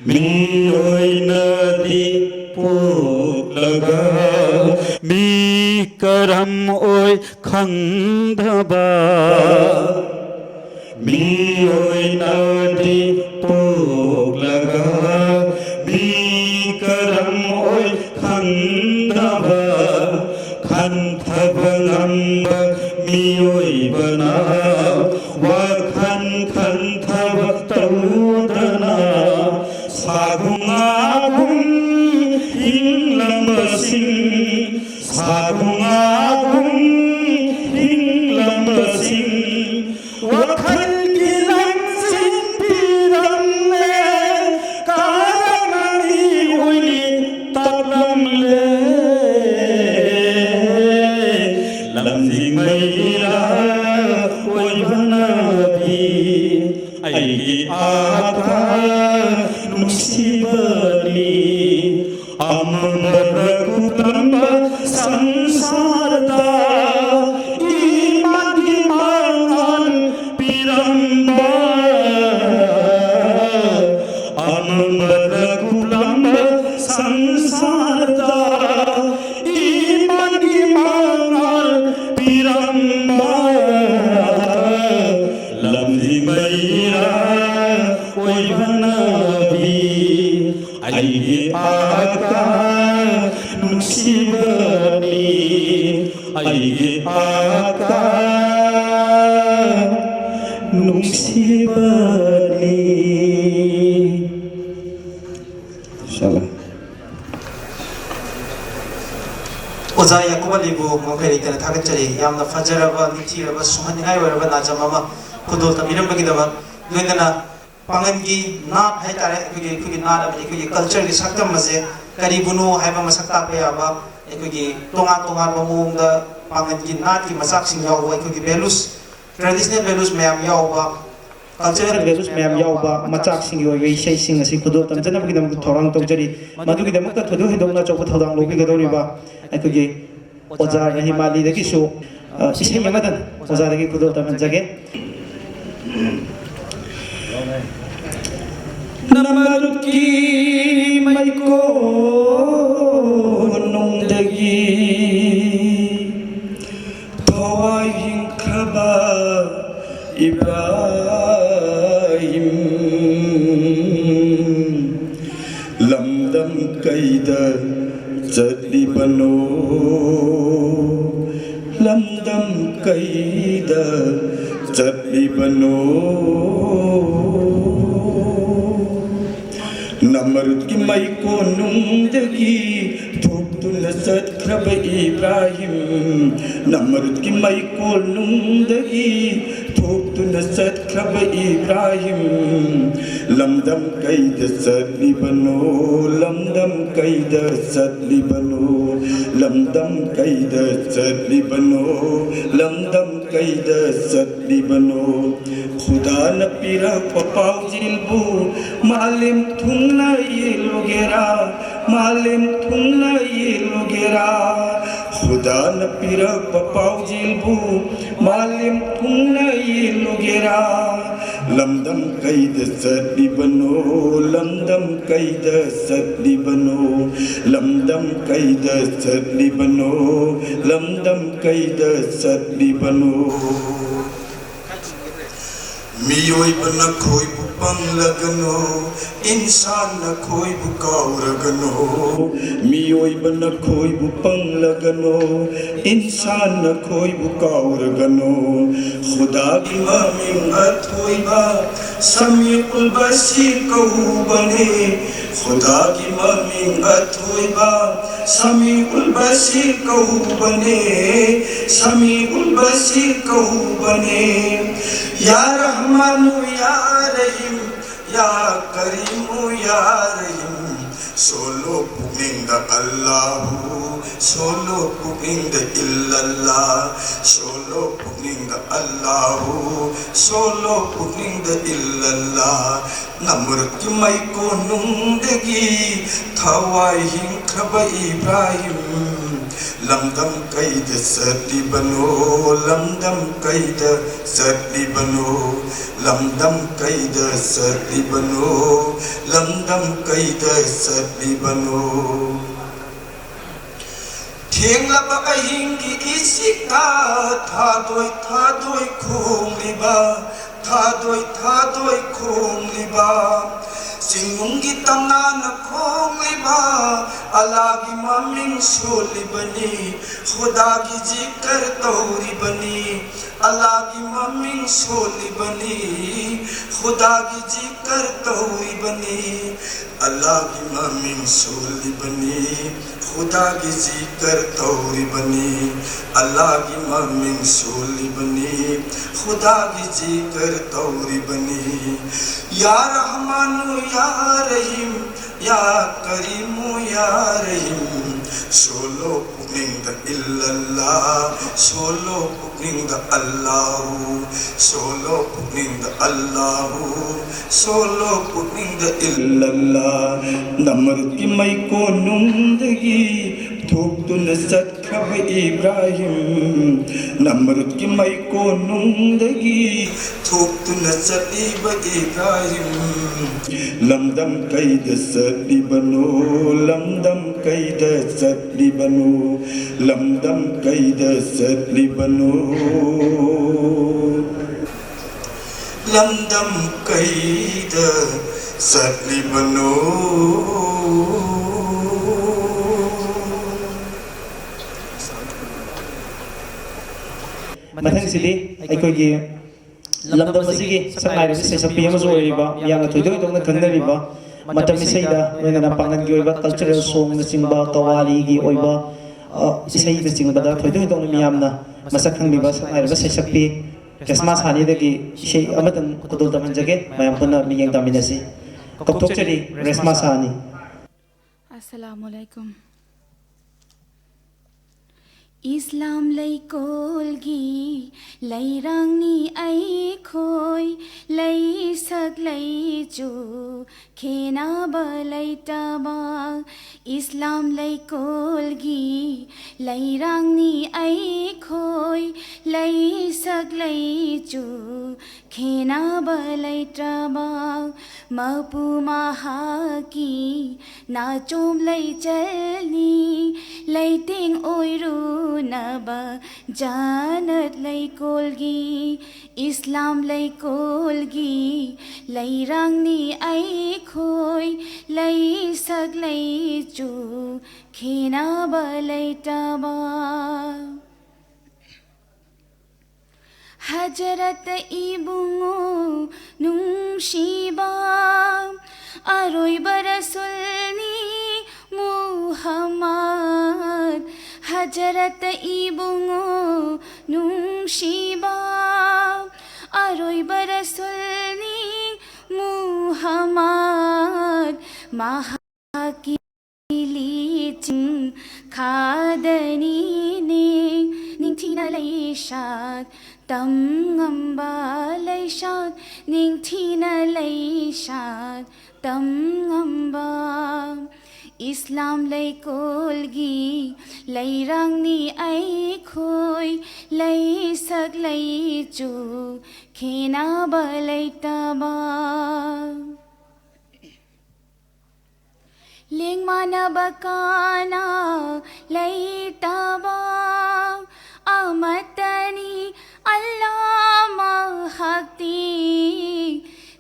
ꯃꯤꯑꯣꯏꯅꯗꯤ ꯄꯣꯛꯂꯒ ꯃꯤ ꯀꯔꯝ ꯑꯣꯏ ꯈꯪꯗꯕ, ꯃꯤꯑꯣꯏꯅꯗꯤ ꯄꯣꯛꯂꯒ ꯃꯤ ꯀꯔꯝ ꯑꯣꯏ ꯈꯪꯗꯕ, ꯈꯟꯊꯕ ꯉꯝꯕ ꯃꯤꯑꯣꯏꯕꯅ ꯋꯥꯈꯜ ꯈꯟꯊꯕ ꯇꯧꯗꯅ ꯑꯃꯝꯕꯅ ꯀꯨꯞꯂꯝꯕ ꯁꯪꯁꯥꯔꯗ ꯏꯃꯥꯟꯒꯤ ꯃꯉꯥꯜ ꯄꯤꯔꯝꯕ ꯂꯝꯖꯤꯡ ꯃꯩꯔꯥ ꯑꯣꯏꯕ ꯅꯕꯤ ꯑꯩꯒꯤ ꯑꯀꯥ ꯅꯨꯡꯁꯤꯕꯅꯤ꯫ ꯑꯩꯒꯤ ꯑꯀꯥ ꯅꯨꯡꯁꯤꯕꯅꯤ꯫ ꯁꯥꯂꯥ꯫ ꯑꯣꯖꯥ ꯌꯥꯀꯨꯕ ꯑꯂꯤꯕꯨ ꯃꯈꯣꯏ ꯂꯩꯇꯅ ꯊꯥꯒꯠꯆꯔꯤ꯫ ꯌꯥꯝꯅ ꯐꯖꯔꯕ, ꯅꯤꯡꯊꯤꯔꯕ, ꯁꯨꯝꯍꯟꯅꯤꯡꯉꯥꯏ ꯑꯣꯏꯔꯕ ꯅꯥꯆꯝ ꯑꯃ ꯈꯨꯗꯣꯜ ꯇꯝꯕꯤꯔꯝꯕꯒꯤꯗꯃꯛ, ꯂꯣꯏꯅꯅ ꯄꯥꯡꯒꯜꯒꯤ ꯅꯥꯠ ꯍꯥꯏꯇꯥꯔꯦ, ꯑꯩꯈꯣꯏꯒꯤ, ꯑꯩꯈꯣꯏꯒꯤ ꯅꯥꯠ ꯑꯃꯗꯤ ꯑꯩꯈꯣꯏꯒꯤ ꯀꯜꯆꯔꯒꯤ ꯁꯛꯇꯝ ꯑꯁꯦ ꯀꯔꯤꯕꯨꯅꯣ ꯍꯥꯏꯕ ꯃꯁꯛ ꯇꯥꯛꯄ ꯌꯥꯕ, ꯑꯩꯈꯣꯏꯒꯤ ꯇꯣꯉꯥꯟ ꯇꯣꯉꯥꯟꯕ ꯃꯑꯣꯡꯗ ꯄꯥꯡꯒꯜꯒꯤ ꯅꯥꯠꯀꯤ ꯃꯆꯥꯛꯁꯤꯡ ꯌꯥꯎꯕ, ꯑꯩꯈꯣꯏꯒꯤ ꯚꯦꯂꯨꯁ, ꯇ꯭ꯔꯦꯗꯤꯁꯅꯦꯜ ꯚꯦꯂꯨꯁ ꯃꯌꯥꯝ ꯌꯥꯎꯕ, ꯀꯜꯆꯔꯦꯜ ꯚꯦꯂꯨꯁ ꯃꯌꯥꯝ ꯌꯥꯎꯕ ꯃꯆꯥꯛꯁꯤꯡꯒꯤ ꯑꯣꯏꯕ ꯏꯁꯩꯁꯤꯡ ꯑꯁꯤ ꯈꯨꯗꯣꯜ ꯇꯝꯖꯅꯕꯒꯤꯗꯃꯛꯇ ꯊꯧꯔꯥꯡ ꯇꯧꯖꯔꯤ꯫ ꯃꯗꯨꯒꯤꯗꯃꯛꯇ ꯊꯣꯏꯗꯣꯛ ꯍꯦꯟꯗꯣꯛꯅ ꯑꯆꯧꯕ ꯊꯧꯗꯥꯡ ꯂꯧꯕꯤꯒꯗꯧꯔꯤꯕ ꯑꯩꯈꯣꯏꯒꯤ ꯑꯣꯖꯥ ꯔꯍꯤꯃꯥꯂꯤꯗꯒꯤꯁꯨ, ꯑ, ꯏꯁꯩ ꯑꯃꯇꯪ ꯑꯣꯖꯥꯗꯒꯤ ꯈꯨꯗꯣꯜ ꯇꯝꯍꯟꯖꯒꯦ꯫ ꯅꯃꯔꯨꯠꯀꯤ ꯃꯩꯀꯣꯜꯅꯨꯡꯗꯒꯤ ꯊꯋꯥꯏ ꯍꯤꯡꯈ꯭ꯔꯕ ꯏꯕ꯭ꯔꯥꯍꯤꯝ, ꯂꯝꯗꯝ ꯀꯩꯗ ꯆꯠꯂꯤꯕꯅꯣ? ꯂꯝꯗꯝ ꯀꯩꯗ ꯆꯠꯂꯤꯕꯅꯣ? ꯅꯃꯔꯨꯠꯀꯤ ꯃꯩꯀꯣꯜꯅꯨꯡꯗꯒꯤ ꯊꯣꯛꯇꯨꯅ ꯆꯠꯈ꯭ꯔꯕ ꯏꯕ꯭ꯔꯥꯍꯤꯝ, ꯅꯃꯔꯨꯠꯀꯤ ꯃꯩꯀꯣꯜꯅꯨꯡꯗꯒꯤ ꯊꯣꯛꯇꯨꯅ ꯆꯠꯈ꯭ꯔꯕ ꯏꯕ꯭ꯔꯥꯍꯤꯝ, ꯂꯝꯗꯝ ꯀꯩꯗ ꯆꯠꯂꯤꯕꯅꯣ? ꯂꯝꯗꯝ ꯀꯩꯗ ꯆꯠꯂꯤꯕꯅꯣ? ꯂꯝꯗꯝ ꯀꯩꯗ ꯆꯠꯂꯤꯕꯅꯣ? ꯂꯝꯗꯝ ꯀꯩꯗ ꯆꯠꯂꯤꯕꯅꯣ? ꯈꯨꯗꯥꯅ ꯄꯤꯔꯛꯄ ꯄꯥꯎꯖꯦꯜꯕꯨ ꯃꯥꯂꯦꯝ ꯊꯨꯡꯅ ꯌꯦꯜꯂꯨꯒꯦꯔꯥ? ꯃꯥꯂꯦꯝ ꯊꯨꯡꯅ ꯌꯦꯜꯂꯨꯒꯦꯔꯥ? ꯈꯨꯗꯥꯅ ꯄꯤꯔꯛꯄ ꯄꯥꯎꯖꯦꯜꯕꯨ ꯃꯥꯂꯦꯝ ꯊꯨꯡꯅ ꯌꯦꯜꯂꯨꯒꯦꯔꯥ? ꯂꯝꯗꯝ ꯀꯩꯗ ꯆꯠꯂꯤꯕꯅꯣ? ꯀꯩꯗ ꯆꯠꯂꯤꯕꯅꯣ? ꯂꯝꯗꯝ ꯀꯩꯗ ꯆꯠꯂꯤꯕꯅꯣ? ꯂꯝꯗꯝ ꯀꯩꯗ ꯆꯠꯂꯤꯕꯅꯣ? ꯃꯤꯑꯣꯏꯕ ꯅꯈꯣꯏꯕꯨ ꯄꯪꯂꯒꯅꯣ, ꯏꯟꯁꯥꯟ ꯅꯈꯣꯏꯕꯨ ꯀꯥꯎꯔꯒꯅꯣ꯫ ꯃꯤꯑꯣꯏꯕ ꯅꯈꯣꯏꯕꯨ ꯄꯪꯂꯒꯅꯣ, ꯏꯟꯁꯥꯟ ꯅꯈꯣꯏꯕꯨ ꯀꯥꯎꯔꯒꯅꯣ꯫ ꯈꯨꯗꯥꯒꯤ ꯃꯃꯤꯡ ꯑꯊꯣꯏꯕ ꯁꯃꯤꯎꯜ ꯕꯁꯤꯔ ꯀꯧꯕꯅꯦ꯫ ꯈꯨꯗꯥꯒꯤ ꯃꯃꯤꯡ ꯑꯊꯣꯏꯕ ꯁꯃꯤꯎꯜ ꯕꯁꯤꯔ ꯀꯧꯕꯅꯦ, ꯁꯃꯤꯎꯜ ꯕꯁꯤꯔ ꯀꯧꯕꯅꯦ꯫ ꯌꯥ ꯔꯍꯃꯥꯅꯨ ꯌꯥ ꯔꯍꯤꯝ, ꯌꯥ ꯀꯔꯤꯃꯨ ꯌꯥ ꯔꯍꯤꯝ, ꯁꯣꯜꯂꯣ ꯄꯨꯛꯅꯤꯡꯗ ꯑꯜꯂꯥꯍꯨ, ꯁꯣꯜꯂꯣ ꯄꯨꯛꯅꯤꯡꯗ ꯏꯜꯂꯜꯂꯥ, ꯁꯣꯜꯂꯣ ꯄꯨꯛꯅꯤꯡꯗ ꯑꯜꯂꯥꯍꯨ, ꯁꯣꯜꯂꯣ ꯄꯨꯛꯅꯤꯡꯗ ꯏꯜꯂꯜꯂꯥ꯫ ꯅꯃꯔꯨꯗꯀꯤ ꯃꯩꯀꯣꯟꯅꯨꯡꯗꯒꯤ ꯊꯋꯥꯏ ꯍꯤꯡꯈ꯭ꯔꯕ ꯏꯕ꯭ꯔꯥꯍꯤꯝ, ꯂꯝꯗꯝ ꯀꯩꯗ ꯆꯠꯂꯤꯕꯅꯣ? ꯂꯝꯗꯝ ꯀꯩꯗ ꯆꯠꯂꯤꯕꯅꯣ? ꯂꯝꯗꯝ ꯀꯩꯗ ꯆꯠꯂꯤꯕꯅꯣ? ꯂꯝꯗꯝ ꯀꯩꯗ ꯆꯠꯂꯤꯕꯅꯣ? ꯊꯦꯡꯂꯕ ꯑꯍꯤꯡꯒꯤ ꯏꯁꯤꯛꯇ ꯊꯥꯗꯣꯏ ꯊꯥꯗꯣꯏ ꯈꯣꯡꯂꯤꯕ, ꯊꯥꯗꯣꯏ ꯊꯥꯗꯣꯏ ꯈꯣꯡꯂꯤꯕ, ꯆꯤꯡꯅꯨꯡꯒꯤ ꯇꯝꯅꯥꯅ ꯈꯣꯡꯂꯤꯕ, ꯑꯜꯂꯥꯒꯤ ꯃꯃꯤꯡ ꯁꯣꯜꯂꯤꯕꯅꯤ, ꯈꯨꯗꯥꯒꯤ ꯖꯤꯀꯔ ꯇꯧꯔꯤꯕꯅꯤ, ꯑꯜꯂꯥꯒꯤ ꯃꯃꯤꯡ ꯁꯣꯜꯂꯤꯕꯅꯤ, ꯈꯨꯗꯥꯒꯤ ꯖꯤꯀꯔ ꯇꯧꯔꯤꯕꯅꯤ꯫ ꯑꯜꯂꯥꯒꯤ ꯃꯃꯤꯡ ꯁꯣꯜꯂꯤꯕꯅꯤ, ꯈꯨꯗꯥꯒꯤ ꯖꯤꯀꯔ ꯇꯧꯔꯤꯕꯅꯤ꯫ ꯑꯜꯂꯥꯒꯤ ꯃꯃꯤꯡ ꯁꯣꯜꯂꯤꯕꯅꯤ, ꯈꯨꯗꯥꯒꯤ ꯖꯤꯀꯔ ꯇꯧꯔꯤꯕꯅꯤ꯫ ꯌꯥ ꯔꯍꯃꯥꯅꯨ ꯌꯥ ꯔꯍꯤꯝ, ꯌꯥ ꯀꯔꯤꯃꯨ ꯌꯥ ꯔꯍꯤꯝ, ꯁꯣꯜꯂꯣ ꯄꯨꯛꯅꯤꯡꯗ ꯏꯜꯂꯜꯂꯥ, ꯁꯣꯜꯂꯣ ꯄꯨꯛꯅꯤꯡꯗ ꯄꯨꯛꯅꯤꯡꯗ ꯑꯜꯂꯥꯍꯨ, ꯁꯣꯜꯂꯣ ꯄꯨꯛꯅꯤꯡꯗ ꯑꯜꯂꯥꯍꯨ, ꯁꯣꯜꯂꯣ ꯄꯨꯛꯅꯤꯡꯗ ꯏꯜꯂꯜꯂꯥ꯫ ꯅꯝꯔꯨꯗꯀꯤ ꯃꯩꯀꯣꯟꯅꯨꯡꯗꯒꯤ ꯊꯣꯛꯇꯨꯅ ꯆꯠꯈ꯭ꯔꯕ ꯏꯕ꯭ꯔꯥꯍꯤꯝ, ꯅꯝꯔꯨꯗꯀꯤ ꯃꯩꯀꯣꯟꯅꯨꯡꯗꯒꯤ ꯊꯣꯛꯇꯨꯅ ꯆꯠꯂꯤꯕ ꯏꯕ꯭ꯔꯥꯍꯤꯝ꯫ ꯂꯝꯗꯝ ꯀꯩꯗ ꯆꯠꯂꯤꯕꯅꯣ? ꯂꯝꯗꯝ ꯀꯩꯗ ꯆꯠꯂꯤꯕꯅꯣ? ꯂꯝꯗꯝ ꯀꯩꯗ ꯆꯠꯂꯤꯕꯅꯣ? ꯂꯝꯗꯝ ꯀꯩꯗ ꯆꯠꯂꯤꯕꯅꯣ? ꯃꯊꯪꯁꯤꯗꯤ ꯑꯩꯈꯣꯏꯒꯤ ꯂꯝꯗꯝ ꯑꯁꯤꯒꯤ ꯁꯛꯅꯥꯏꯔꯕ ꯏꯁꯩ ꯁꯛꯄꯤ ꯑꯃꯁꯨ ꯑꯣꯏꯔꯤꯕ, ꯃꯤꯌꯥꯝꯅ ꯊꯣꯏꯗꯣꯛ ꯍꯦꯟꯗꯣꯛꯅ ꯈꯪꯅꯔꯤꯕ, ꯃꯇꯝ ꯏꯁꯩꯗ, ꯂꯣꯏꯅꯅ ꯄꯥꯡꯒꯜꯒꯤ ꯑꯣꯏꯕ cultural song ꯅꯆꯤꯡꯕ, ꯀꯋꯥꯂꯤꯒꯤ ꯑꯣꯏꯕ, ꯑ, ꯏꯁꯩꯅꯆꯤꯡꯕꯗ ꯊꯣꯏꯗꯣꯛ ꯍꯦꯟꯗꯣꯛꯅ ꯃꯤꯌꯥꯝꯅ ꯃꯁꯛ ꯈꯪꯂꯤꯕ ꯁꯛꯅꯥꯏꯔꯕ ꯁꯩꯁꯛꯄꯤ ꯔꯦꯁꯃꯥ ꯁꯥꯍꯅꯤꯗꯒꯤ ꯏꯁꯩ ꯑꯃꯇꯪ ꯈꯨꯗꯣꯜ ꯇꯝꯍꯟꯖꯒꯦ꯫ ꯃꯌꯥꯝ ꯄꯨꯟꯅ ꯃꯤꯠꯌꯦꯡ ꯇꯥꯃꯤꯟꯅꯁꯤ꯫ ꯀꯧꯊꯣꯛꯆꯔꯤ ꯔꯦꯁꯃꯥ ꯁꯥꯍꯅꯤ꯫ ꯑꯁꯂꯥꯃꯨ ꯑꯂꯥꯏꯀꯨꯝ꯫ ꯏꯁꯂꯥꯝ ꯂꯩꯀꯣꯜꯒꯤ ꯂꯩꯔꯥꯡꯅꯤ ꯑꯩꯈꯣꯏ, ꯂꯩꯁꯛ ꯂꯩꯆꯨ ꯈꯦꯅꯕ ꯂꯩꯇꯕ꯫ ꯏꯁꯂꯥꯝ ꯂꯩꯀꯣꯜꯒꯤ ꯂꯩꯔꯥꯡꯅꯤ ꯑꯩꯈꯣꯏ, ꯂꯩꯁꯛ ꯂꯩꯆꯨ ꯈꯦꯅꯕ ꯂꯩꯇ꯭ꯔꯕ꯫ ꯃꯄꯨ ꯃꯍꯥꯛꯀꯤ ꯅꯥꯆꯣꯝ ꯂꯩꯆꯜꯅꯤ, ꯂꯩꯇꯦꯡ ꯑꯣꯏꯔꯨꯅꯕ ꯖꯅꯠ ꯂꯩꯀꯣꯜꯒꯤ, ꯏꯁꯂꯥꯝ ꯂꯩꯀꯣꯜꯒꯤ ꯂꯩꯔꯥꯡꯅꯤ ꯑꯩꯈꯣꯏ, ꯂꯩꯁꯛ ꯂꯩꯆꯨ ꯈꯦꯅꯕ ꯂꯩꯇꯕ꯫ ꯍꯖꯔꯠ ꯏꯕꯨꯡꯉꯣ ꯅꯨꯡꯁꯤꯕ, ꯑꯔꯣꯏꯕ ꯔꯁꯨꯜꯅꯤ ꯃꯨꯍꯝꯃꯗ꯫ ꯍꯖꯔꯠ ꯏꯕꯨꯡꯉꯣ ꯅꯨꯡꯁꯤꯕ, ꯑꯔꯣꯏꯕ ꯔꯁꯨꯜꯅꯤ ꯃꯨꯍꯝꯃꯗ꯫ ꯃꯍꯥꯛꯀꯤ ꯂꯤꯆꯤꯡ ꯈꯥꯗꯅꯤꯅꯦ, ꯅꯤꯡ ꯅꯤꯡꯊꯤꯅ ꯂꯩꯁꯥꯠ ꯇꯝ ꯉꯝꯕ, ꯂꯩꯁꯥꯠ ꯅꯤꯡꯊꯤꯅ ꯂꯩꯁꯥꯠ ꯇꯝ ꯉꯝꯕ꯫ ꯏꯁꯂꯥꯝ ꯂꯩꯀꯣꯜꯒꯤ ꯂꯩꯔꯥꯡꯅꯤ ꯑꯩꯈꯣꯏ, ꯂꯩꯁꯛ ꯂꯩꯆꯨ ꯈꯦꯅꯕ ꯂꯩꯇꯕ꯫ ꯂꯦꯡꯃꯥꯟꯅꯕ ꯀꯅꯥ ꯂꯩꯇꯕ ꯑꯃꯠꯇꯅꯤ ꯑꯜꯂꯥ ꯃꯍꯥꯛꯇꯤ꯫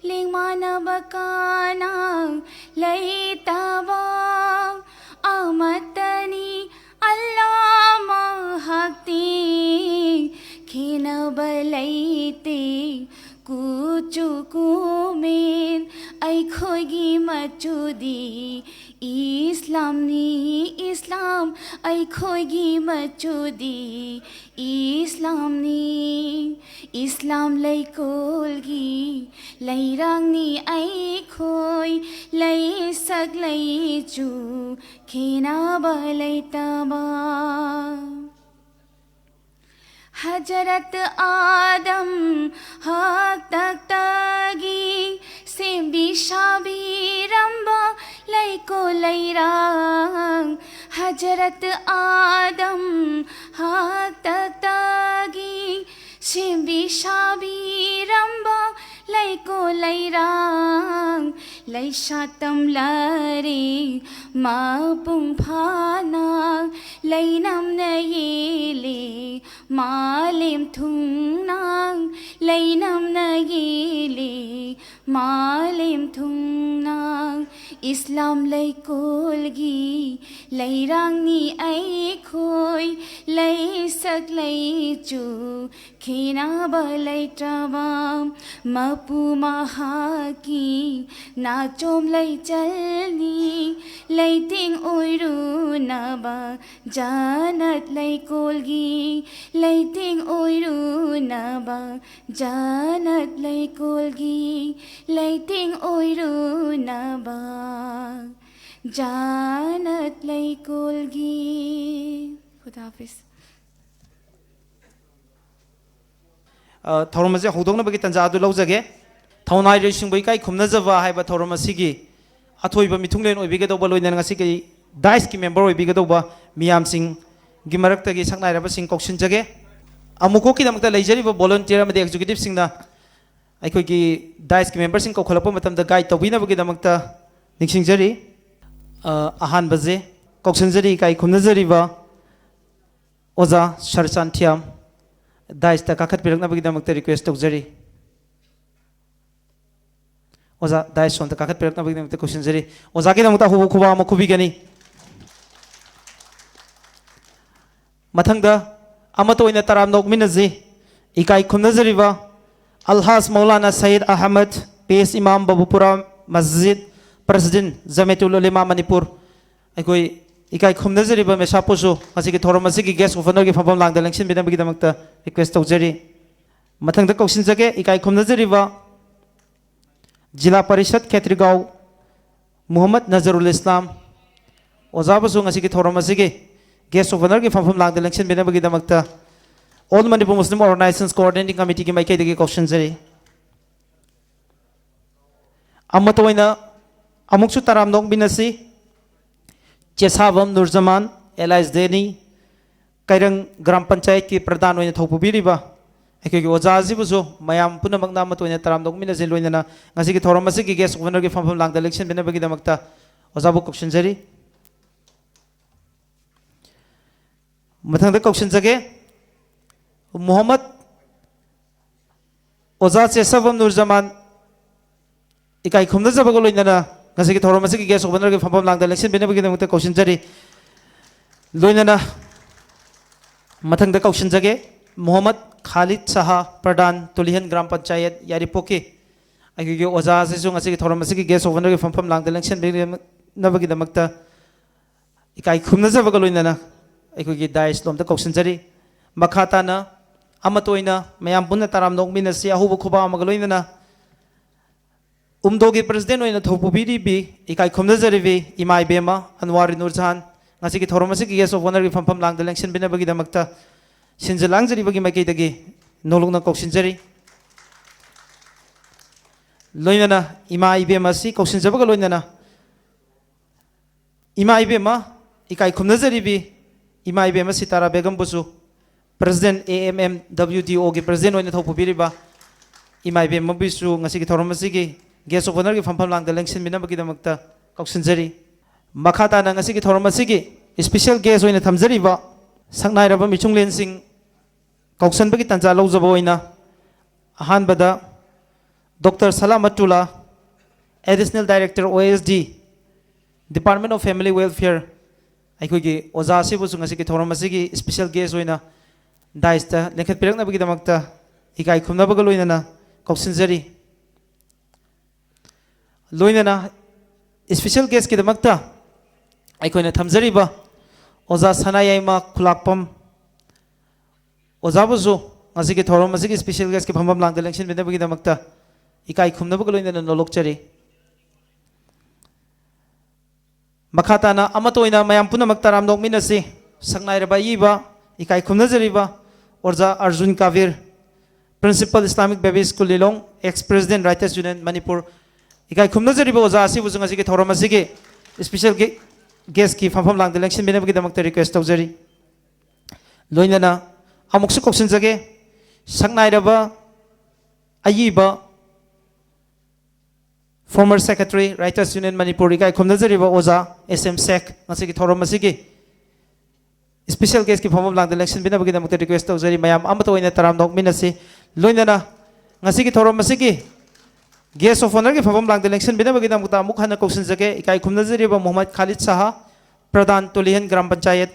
ꯂꯦꯡꯃꯥꯟꯅꯕ ꯀꯅꯥ ꯂꯩꯇꯕ ꯑꯃꯠꯇꯅꯤ ꯑꯜꯂꯥ ꯃꯍꯥꯛꯇꯤ꯫ ꯈꯦꯅꯕ ꯂꯩꯇꯦ ꯀꯨꯆꯨ ꯀꯨꯃꯦꯟ ꯑꯩꯈꯣꯏꯒꯤ ꯃꯆꯨꯗꯤ ꯏꯁꯂꯥꯝꯅꯤ, ꯏꯁꯂꯥꯝ ꯑꯩꯈꯣꯏꯒꯤ ꯃꯆꯨꯗꯤ ꯏꯁꯂꯥꯝꯅꯤ꯫ ꯏꯁꯂꯥꯝ ꯂꯩꯀꯣꯜꯒꯤ ꯂꯩꯔꯥꯡꯅꯤ ꯑꯩꯈꯣꯏ, ꯂꯩꯁꯛ ꯂꯩꯆꯨ ꯈꯦꯅꯕ ꯂꯩꯇꯕ꯫ ꯍꯖꯔꯠ ꯑꯥꯗꯝ ꯍꯥꯛꯇꯛꯇꯒꯤ ꯁꯦꯝꯕꯤ ꯁꯥꯕꯤꯔꯝꯕ ꯂꯩꯀꯣꯜ ꯂꯩꯔꯥꯡ꯫ ꯍꯖꯔꯠ ꯑꯥꯗꯝ ꯍꯥꯛꯇꯛꯇꯒꯤ ꯁꯦꯝꯕꯤ ꯁꯥꯕꯤꯔꯝꯕ ꯂꯩꯀꯣꯜ ꯂꯩꯔꯥꯡ꯫ ꯂꯩꯁꯥꯠ ꯇꯝꯂꯔꯦ ꯃꯄꯨꯡ ꯐꯥꯅ, ꯂꯩꯅꯝꯅ ꯌꯦꯜꯂꯦ ꯃꯥꯂꯦꯝ ꯊꯨꯡꯅ, ꯂꯩꯅꯝꯅ ꯌꯦꯜꯂꯦ ꯃꯥꯂꯦꯝ ꯊꯨꯡꯅ꯫ ꯏꯁꯂꯥꯝ ꯂꯩꯀꯣꯜꯒꯤ ꯂꯩꯔꯥꯡꯅꯤ ꯑꯩꯈꯣꯏ, ꯂꯩꯁꯛ ꯂꯩꯆꯨ ꯈꯦꯅꯕ ꯂꯩꯇ꯭ꯔꯕ꯫ ꯃꯄꯨ ꯃꯍꯥꯛꯀꯤ ꯅꯥꯆꯣꯝ ꯂꯩꯆꯜꯅꯤ ꯂꯩꯇꯦꯡ ꯑꯣꯏꯔꯨꯅꯕ ꯖꯅꯠ ꯂꯩꯀꯣꯜꯒꯤ, ꯂꯩꯇꯦꯡ ꯑꯣꯏꯔꯨꯅꯕ ꯖꯅꯠ ꯂꯩꯀꯣꯜꯒꯤ, ꯂꯩꯇꯦꯡ ꯑꯣꯏꯔꯨꯅꯕ ꯖꯅꯠ ꯂꯩꯀꯣꯜꯒꯤ꯫ ꯈꯨꯗꯥ ꯍꯥꯐꯤꯖ꯫ ꯑ, ꯊꯧꯔꯝ ꯑꯁꯤ ꯍꯧꯗꯣꯛꯅꯕꯒꯤ ꯇꯥꯟꯖꯥ ꯑꯗꯨ ꯂꯧꯖꯒꯦ꯫ ꯊꯧꯅꯥꯏꯔꯣꯏꯁꯤꯡꯕꯨ ꯏꯀꯥꯏ ꯈꯨꯝꯅꯖꯕ ꯍꯥꯏꯕ ꯊꯧꯔꯝ ꯑꯁꯤꯒꯤ ꯑꯊꯣꯏꯕ ꯃꯤꯊꯨꯡꯂꯦꯟ ꯑꯣꯏꯕꯤꯒꯗꯧꯕ, ꯂꯣꯏꯅꯅ ꯉꯁꯤꯒꯤ ꯗꯥꯏꯁꯀꯤ ꯃꯦꯝꯕꯔ ꯑꯣꯏꯕꯤꯒꯗꯧꯕ ꯃꯤꯌꯥꯝꯁꯤꯡꯒꯤ ꯃꯔꯛꯇꯒꯤ ꯁꯛꯅꯥꯏꯔꯕꯁꯤꯡ ꯀꯧꯁꯤꯟꯖꯒꯦ꯫ ꯑꯃꯨꯛꯀꯣꯛꯀꯤꯗꯃꯛꯇ ꯂꯩꯖꯔꯤꯕ ꯚꯣꯂꯨꯟꯇꯤꯌꯔ ꯑꯃꯗꯤ ꯑꯦꯛꯖꯤꯀ꯭ꯌꯨꯇꯤꯚꯁꯤꯡꯅ ꯑꯩꯈꯣꯏꯒꯤ ꯗꯥꯏꯁꯀꯤ ꯃꯦꯝꯕꯔꯁꯤꯡ ꯀꯧꯈꯠꯂꯛꯄ ꯃꯇꯝꯗ ꯒꯥꯏꯗ ꯇꯧꯕꯤꯅꯕꯒꯤꯗꯃꯛꯇ ꯅꯤꯡꯁꯤꯡꯖꯔꯤ꯫ ꯑ, ꯑꯍꯥꯟꯕꯁꯦ ꯀꯧꯁꯤꯟꯖꯔꯤ, ꯏꯀꯥꯏ ꯈꯨꯝꯅꯖꯔꯤꯕ ꯑꯣꯖꯥ ꯁꯔꯆꯥꯟ ꯊꯤꯌꯥꯝ ꯗꯥꯏꯁꯇ ꯀꯥꯈꯠꯄꯤꯔꯛꯅꯕꯒꯤꯗꯃꯛꯇ ꯔꯤꯀ꯭ꯋꯦꯁ ꯇꯧꯖꯔꯤ꯫ ꯑꯣꯖꯥ ꯗꯥꯏꯁ ꯁꯣꯝꯗ ꯀꯥꯈꯠꯄꯤꯔꯛꯅꯕꯒꯤꯗꯃꯛꯇ ꯀꯧꯁꯤꯟꯖꯔꯤ꯫ ꯑꯣꯖꯥꯒꯤꯗꯃꯛꯇ ꯑꯍꯧꯕ ꯈꯨꯕꯥꯛ ꯑꯃ ꯈꯨꯕꯤꯒꯅꯤ꯫ ꯃꯊꯪꯗ ꯑꯃꯠꯇ ꯑꯣꯏꯅ ꯇꯔꯥꯝꯅ ꯑꯣꯛꯃꯤꯟꯅꯁꯤ꯫ ꯏꯀꯥꯏ ꯈꯨꯝꯅꯖꯔꯤꯕ ꯑꯜꯍꯥꯖ ꯃꯧꯂꯥꯅꯥ ꯁꯌꯤꯗ ꯑꯍꯃꯗ, ꯄꯦꯁ ꯏꯃꯥꯝ, ꯕꯕꯨꯄꯨꯔꯥ ꯃꯁꯖꯤꯗ, ꯄ꯭ꯔꯁꯤꯗꯦꯟ, ꯖꯃꯦꯇꯨꯜ ꯎꯂꯦꯃꯥ ꯃꯅꯤꯄꯨꯔ꯫ ꯑꯩꯈꯣꯏ ꯏꯀꯥꯏ ꯈꯨꯝꯅꯖꯔꯤꯕ ꯃꯦꯁꯥꯞꯄꯨꯁꯨ ꯉꯁꯤꯒꯤ ꯊꯧꯔꯝ ꯑꯁꯤꯒꯤ ꯒꯦꯁ ꯑꯣꯐ ꯑꯣꯅꯔꯒꯤ ꯐꯝꯐꯝ ꯂꯥꯡꯗ ꯂꯦꯡꯁꯤꯟꯕꯤꯅꯕꯒꯤꯗꯃꯛꯇ ꯔꯤꯀ꯭ꯋꯦꯁ ꯇꯧꯖꯔꯤ꯫ ꯃꯊꯪꯗ ꯀꯧꯁꯤꯟꯖꯒꯦ, ꯏꯀꯥꯏ ꯈꯨꯝꯅꯖꯔꯤꯕ ꯖꯤꯂꯥ ꯄꯔꯤꯁꯠ ꯈꯦꯇ꯭ꯔꯤꯒꯥꯎ ꯃꯨꯍꯝꯃꯗ ꯅꯖꯔꯨꯜ ꯏꯁꯂꯥꯝ ꯑꯣꯖꯥꯕꯨꯁꯨ ꯉꯁꯤꯒꯤ ꯊꯧꯔꯝ ꯑꯁꯤꯒꯤ ꯒꯦꯁ ꯑꯣꯐ ꯑꯣꯅꯔꯒꯤ ꯐꯝꯐꯝ ꯂꯥꯡꯗ ꯂꯦꯡꯁꯤꯟꯕꯤꯅꯕꯒꯤꯗꯃꯛꯇ ꯑꯣꯜ ꯃꯅꯤꯄꯨꯔ ꯃꯨꯁꯂꯤꯝ ꯑꯣꯔꯒꯅꯥꯏꯖꯦꯁꯟ ꯀꯣꯑꯣꯔꯗꯤꯅꯦꯇꯤꯡ ꯀꯃꯤꯇꯤꯒꯤ ꯃꯥꯏꯀꯩꯗꯒꯤ ꯀꯧꯁꯤꯟꯖꯔꯤ꯫ ꯑꯃꯠꯇ ꯑꯣꯏꯅ ꯑꯃꯨꯛꯁꯨ ꯇꯔꯥꯝꯅ ꯑꯣꯛꯃꯤꯟꯅꯁꯤ꯫ ꯆꯦꯁꯥꯕꯝ ꯅꯨꯔꯖꯃꯥꯟ, ꯑꯦꯂꯥꯏꯁ ꯗꯦꯅꯤ, ꯀꯩꯔꯪ ꯒ꯭ꯔꯥꯝ ꯄꯟꯆꯥꯌꯠꯀꯤ ꯄ꯭ꯔꯙꯥꯟ ꯑꯣꯏꯅ ꯊꯧꯄꯨꯕꯤꯔꯤꯕ ꯑꯩꯈꯣꯏꯒꯤ ꯑꯣꯖꯥ ꯑꯁꯤꯕꯨꯁꯨ ꯃꯌꯥꯝ ꯄꯨꯝꯅꯃꯛꯅ ꯑꯃꯠꯇ ꯑꯣꯏꯅ ꯇꯔꯥꯝꯅ ꯑꯣꯛꯃꯤꯟꯅꯁꯤ꯫ ꯂꯣꯏꯅꯅ ꯉꯁꯤꯒꯤ ꯊꯧꯔꯝ ꯑꯁꯤꯒꯤ ꯒꯦꯁ ꯑꯣꯐ ꯑꯣꯅꯔꯒꯤ ꯐꯝꯐꯝ ꯂꯥꯡꯗ ꯂꯦꯡꯁꯤꯟꯕꯤꯅꯕꯒꯤꯗꯃꯛꯇ ꯑꯣꯖꯥꯕꯨ ꯀꯧꯁꯤꯟꯖꯔꯤ꯫ ꯃꯊꯪꯗ ꯀꯧꯁꯤꯟꯖꯒꯦ, ꯃꯨꯍꯝꯃꯗ ꯑꯣꯖꯥ ꯆꯦꯁꯥꯕꯝ ꯅꯨꯔꯖꯃꯥꯟ, ꯏꯀꯥꯏ ꯈꯨꯝꯅꯖꯕꯒ ꯂꯣꯏꯅꯅ ꯉꯁꯤꯒꯤ ꯊꯧꯔꯝ ꯑꯁꯤꯒꯤ ꯒꯦꯁ ꯑꯣꯐ ꯑꯣꯅꯔꯒꯤ ꯐꯝꯐꯝ ꯂꯥꯡꯗ ꯂꯦꯡꯁꯤꯟꯕꯤꯅꯕꯒꯤꯗꯃꯛꯇ ꯀꯧꯁꯤꯟꯖꯔꯤ꯫ ꯂꯣꯏꯅꯅ ꯃꯊꯪꯗ ꯀꯧꯁꯤꯟꯖꯒꯦ, ꯃꯨꯍꯝꯃꯗ ꯈꯥꯂꯤꯗ ꯁꯍꯥ, ꯄ꯭ꯔꯙꯥꯟ, ꯇꯨꯂꯤꯍꯟ ꯒ꯭ꯔꯥꯝ ꯄꯟꯆꯥꯌꯠ, ꯌꯥꯏꯔꯤꯄꯣꯛꯀꯤ꯫ ꯑꯩꯈꯣꯏꯒꯤ ꯑꯣꯖꯥ ꯑꯁꯤꯁꯨ ꯉꯁꯤꯒꯤ ꯊꯧꯔꯝ ꯑꯁꯤꯒꯤ ꯒꯦꯁ ꯑꯣꯐ ꯑꯣꯅꯔꯒꯤ ꯐꯝꯐꯝ ꯂꯥꯡꯗ ꯂꯦꯡꯁꯤꯟꯕꯤꯅꯕꯒꯤꯗꯃꯛꯇ ꯏꯀꯥꯏ ꯈꯨꯝꯅꯖꯕꯒ ꯂꯣꯏꯅꯅ ꯑꯩꯈꯣꯏꯒꯤ ꯗꯥꯏꯁ ꯂꯣꯝꯗ ꯀꯧꯁꯤꯟꯖꯔꯤ꯫ ꯃꯈꯥ ꯇꯥꯅ ꯑꯃꯠꯇ ꯑꯣꯏꯅ ꯃꯌꯥꯝ ꯄꯨꯟꯅ ꯇꯔꯥꯝꯅ ꯑꯣꯛꯃꯤꯟꯅꯁꯤ꯫ ꯑꯍꯧꯕ ꯈꯨꯕꯥꯛ ꯑꯃꯒ ꯂꯣꯏꯅꯅ ꯎꯝꯗꯣꯒꯤ ꯄ꯭ꯔꯁꯤꯗꯦꯟ ꯑꯣꯏꯅ ꯊꯧꯄꯨꯕꯤꯔꯤꯕꯤ, ꯏꯀꯥꯏ ꯈꯨꯝꯅꯖꯔꯤꯕꯤ ꯏꯃꯥ ꯏꯕꯦꯝꯃ ꯑꯟꯋꯥꯔꯤ ꯅꯨꯔꯖꯍꯥꯟ, ꯉꯁꯤꯒꯤ ꯊꯧꯔꯝ ꯑꯁꯤꯒꯤ ꯒꯦꯁ ꯑꯣꯐ ꯑꯣꯅꯔꯒꯤ ꯐꯝꯐꯝ ꯂꯥꯡꯗ ꯂꯦꯡꯁꯤꯟꯕꯤꯅꯕꯒꯤꯗꯃꯛꯇ ꯁꯤꯟꯖ ꯂꯥꯡꯖꯔꯤꯕꯒꯤ ꯃꯥꯏꯀꯩꯗꯒꯤ ꯅꯣꯂꯨꯛꯅ ꯀꯧꯁꯤꯟꯖꯔꯤ꯫ ꯂꯣꯏꯅꯅ ꯏꯃꯥ ꯏꯕꯦꯝ ꯑꯁꯤ ꯀꯧꯁꯤꯟꯖꯕꯒ ꯂꯣꯏꯅꯅ ꯏꯃꯥ ꯏꯕꯦꯝꯃ ꯏꯀꯥꯏ ꯈꯨꯝꯅꯖꯔꯤꯕꯤ ꯏꯃꯥ ꯏꯕꯦꯝꯃ Sitara ꯕꯦꯒꯝꯕꯨꯁꯨ, President, A M M W D O ꯒꯤ President ꯑꯣꯏꯅ ꯊꯧ ꯄꯨꯕꯤꯔꯤꯕ ꯏꯃꯥ ꯏꯕꯦꯝꯃꯕꯨꯁꯨ ꯉꯁꯤꯒꯤ ꯊꯧꯔꯝ ꯑꯁꯤꯒꯤ Guest of Honour ꯒꯤ ꯐꯝꯐꯝ ꯂꯥꯡꯗ ꯂꯦꯡꯁꯤꯟꯕꯤꯅꯕꯒꯤꯗꯃꯛꯇ ꯀꯧꯁꯤꯟꯖꯔꯤ꯫ ꯃꯈꯥ ꯇꯥꯅ ꯉꯁꯤꯒꯤ ꯊꯧꯔꯝ ꯑꯁꯤꯒꯤ Special Guest ꯑꯣꯏꯅ ꯊꯝꯖꯔꯤꯕ ꯁꯛꯅꯥꯏꯔꯕ ꯃꯤꯆꯨꯡꯂꯦꯟꯁꯤꯡ ꯀꯧꯁꯟꯕꯒꯤ ꯇꯥꯟꯖꯥ ꯂꯧꯖꯕ ꯑꯣꯏꯅ ꯑꯍꯥꯟꯕꯗ Doctor ꯁꯂꯥꯃꯠꯇꯨꯂꯥ, Additional Director, O S D, Department of Family Welfare, ꯑꯩꯈꯣꯏꯒꯤ ꯑꯣꯖꯥ ꯑꯁꯤꯕꯨꯁꯨ ꯉꯁꯤꯒꯤ ꯊꯧꯔꯝ ꯑꯁꯤꯒꯤ Special Guest ꯑꯣꯏꯅ dais ꯇ ꯂꯦꯡꯈꯠꯄꯤꯔꯛꯅꯕꯒꯤꯗꯃꯛꯇ ꯏꯀꯥꯏ ꯈꯨꯝꯅꯕꯒ ꯂꯣꯏꯅꯅ ꯀꯧꯁꯤꯟꯖꯔꯤ꯫ ꯂꯣꯏꯅꯅ Special Guest ꯀꯤꯗꯃꯛꯇ ꯑꯩꯈꯣꯏꯅ ꯊꯝꯖꯔꯤꯕ ꯑꯣꯖꯥ ꯁꯅꯥꯌꯥꯏꯃ ꯈꯨꯂꯥꯛꯄꯝ ꯑꯣꯖꯥꯕꯨꯁꯨ ꯉꯁꯤꯒꯤ ꯊꯧꯔꯝ ꯑꯁꯤꯒꯤ Special Guest ꯀꯤ ꯐꯝꯐꯝ ꯂꯥꯡꯗ ꯂꯦꯡꯁꯤꯟꯕꯤꯅꯕꯒꯤꯗꯃꯛꯇ ꯏꯀꯥꯏ ꯈꯨꯝꯅꯕꯒ ꯂꯣꯏꯅꯅ ꯅꯣꯂꯣꯛꯆꯔꯤ꯫ ꯃꯈꯥ ꯇꯥꯅ ꯑꯃꯠꯇ ꯑꯣꯏꯅ ꯃꯌꯥꯝ ꯄꯨꯝꯅꯃꯛ ꯇꯔꯥꯝꯅ ꯑꯣꯛꯃꯤꯟꯅꯁꯤ꯫ ꯁꯛꯅꯥꯏꯔꯕ ꯑꯏꯕ, ꯏꯀꯥꯏ ꯈꯨꯝꯅꯖꯔꯤꯕ ꯑꯣꯖꯥ Arjun ꯀꯥꯕꯤꯔ, Principal Islamic Baby School ꯂꯤꯂꯣꯡ, Ex President Writers Union Manipur, ꯏꯀꯥꯏ ꯈꯨꯝꯅꯖꯔꯤꯕ ꯑꯣꯖꯥ ꯑꯁꯤꯕꯨꯁꯨ ꯉꯁꯤꯒꯤ ꯊꯧꯔꯝ ꯑꯁꯤꯒꯤ Special Guest ꯀꯤ ꯐꯝꯐꯝ ꯂꯥꯡꯗ ꯂꯦꯡꯁꯤꯟꯕꯤꯅꯕꯒꯤꯗꯃꯛꯇ request ꯇꯧꯖꯔꯤ꯫ ꯂꯣꯏꯅꯅ ꯑꯃꯨꯛꯁꯨ ꯀꯧꯁꯤꯟꯖꯒꯦ, ꯁꯛꯅꯥꯏꯔꯕ ꯑꯏꯕ, Former Secretary, Writers Union Manipur, ꯏꯀꯥꯏ ꯈꯨꯝꯅꯖꯔꯤꯕ ꯑꯣꯖꯥ S M ꯁꯦꯈ, ꯉꯁꯤꯒꯤ ꯊꯧꯔꯝ ꯑꯁꯤꯒꯤ Special Guest ꯀꯤ ꯐꯝꯐꯝ ꯂꯥꯡꯗ ꯂꯦꯡꯁꯤꯟꯕꯤꯅꯕꯒꯤꯗꯃꯛꯇ request ꯇꯧꯖꯔꯤ꯫ ꯃꯌꯥꯝ ꯑꯃꯠꯇ ꯑꯣꯏꯅ ꯇꯔꯥꯝꯅ ꯑꯣꯛꯃꯤꯟꯅꯁꯤ꯫ ꯂꯣꯏꯅꯅ ꯉꯁꯤꯒꯤ ꯊꯧꯔꯝ ꯑꯁꯤꯒꯤ Guest of Honour ꯒꯤ ꯐꯝꯐꯝ ꯂꯥꯡꯗ ꯂꯦꯡꯁꯤꯟꯕꯤꯅꯕꯒꯤꯗꯃꯛꯇ ꯑꯃꯨꯛ ꯍꯟꯅ ꯀꯧꯁꯤꯟꯖꯒꯦ꯫ ꯏꯀꯥꯏ ꯈꯨꯝꯅꯖꯔꯤꯕ ꯃꯨꯍꯝꯃꯗ ꯈꯥꯂꯤꯗ ꯁꯥꯍ, ꯄ꯭ꯔꯙꯥꯟ ꯇꯨꯂꯤꯍꯟ ꯒ꯭ꯔꯥꯝ ꯄꯟꯆꯥꯌꯠ,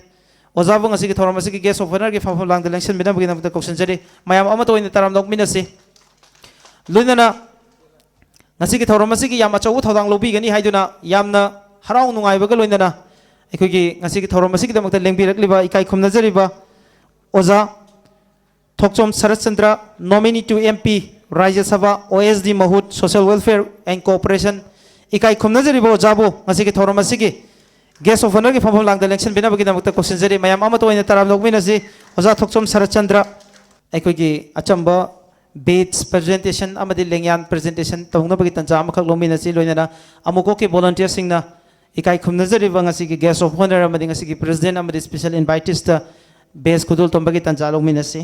ꯑꯣꯖꯥꯕꯨ ꯉꯁꯤꯒꯤ ꯊꯧꯔꯝ ꯑꯁꯤꯒꯤ Guest of Honour ꯒꯤ ꯐꯝꯐꯝ ꯂꯥꯡꯗ ꯂꯦꯡꯁꯤꯟꯕꯤꯅꯕꯒꯤꯗꯃꯛꯇ ꯀꯧꯁꯤꯟꯖꯔꯤ꯫ ꯃꯌꯥꯝ ꯑꯃꯠꯇ ꯑꯣꯏꯅ ꯇꯔꯥꯝꯅ ꯑꯣꯛꯃꯤꯟꯅꯁꯤ꯫ ꯂꯣꯏꯅꯅ ꯉꯁꯤꯒꯤ ꯊꯧꯔꯝ ꯑꯁꯤꯒꯤ ꯌꯥꯝ ꯑꯆꯧꯕ ꯊꯧꯗꯥꯡ ꯂꯧꯕꯤꯒꯅꯤ ꯍꯥꯏꯗꯨꯅ ꯌꯥꯝꯅ ꯍꯔꯥꯎ ꯅꯨꯡꯉꯥꯏꯕꯒ ꯂꯣꯏꯅꯅ ꯑꯩꯈꯣꯏꯒꯤ ꯉꯁꯤꯒꯤ ꯊꯧꯔꯝ ꯑꯁꯤꯒꯤꯗꯃꯛꯇ ꯂꯦꯡꯕꯤꯔꯛꯂꯤꯕ ꯏꯀꯥꯏ ꯈꯨꯝꯅꯖꯔꯤꯕ ꯑꯣꯖꯥ ꯊꯣꯛꯆꯣꯝ ꯁꯔꯠ Chandra, Nominee to M P, ꯔꯥꯖ꯭ꯌ ꯁꯚꯥ, O S D ꯃꯍꯨꯠ, Social Welfare and Cooperation, ꯏꯀꯥꯏ ꯈꯨꯝꯅꯖꯔꯤꯕ ꯑꯣꯖꯥꯕꯨ ꯉꯁꯤꯒꯤ ꯊꯧꯔꯝ ꯑꯁꯤꯒꯤ Guest of Honour ꯒꯤ ꯐꯝꯐꯝ ꯂꯥꯡꯗ ꯂꯦꯡꯁꯤꯟꯕꯤꯅꯕꯒꯤꯗꯃꯛꯇ ꯀꯧꯁꯤꯟꯖꯔꯤ꯫ ꯃꯌꯥꯝ ꯑꯃꯠꯇ ꯑꯣꯏꯅ ꯇꯔꯥꯝꯅ ꯑꯣꯛꯃꯤꯟꯅꯁꯤ꯫ ꯑꯣꯖꯥ ꯊꯣꯛꯆꯣꯝ ꯁꯔꯠ ꯆꯟꯗ꯭ꯔ꯫ ꯑꯩꯈꯣꯏꯒꯤ ꯑꯆꯝꯕ badge presentation ꯑꯃꯗꯤ ꯂꯦꯡꯌꯥꯟ presentation ꯇꯧꯅꯕꯒꯤ ꯇꯥꯟꯖꯥ ꯑꯃꯈꯛ ꯂꯧꯃꯤꯟꯅꯁꯤ꯫ ꯂꯣꯏꯅꯅ ꯑꯃꯨꯛꯀꯣꯛꯀꯤ volunteerꯁꯤꯡꯅ ꯏꯀꯥꯏ ꯈꯨꯝꯅꯖꯔꯤꯕ ꯉꯁꯤꯒꯤ guest of honour ꯑꯃꯗꯤ ꯉꯁꯤꯒꯤ president ꯑꯃꯗꯤ special inviteesꯇ badge ꯈꯨꯗꯣꯜ ꯇꯝꯕꯒꯤ ꯇꯥꯟꯖꯥ ꯂꯧꯃꯤꯟꯅꯁꯤ꯫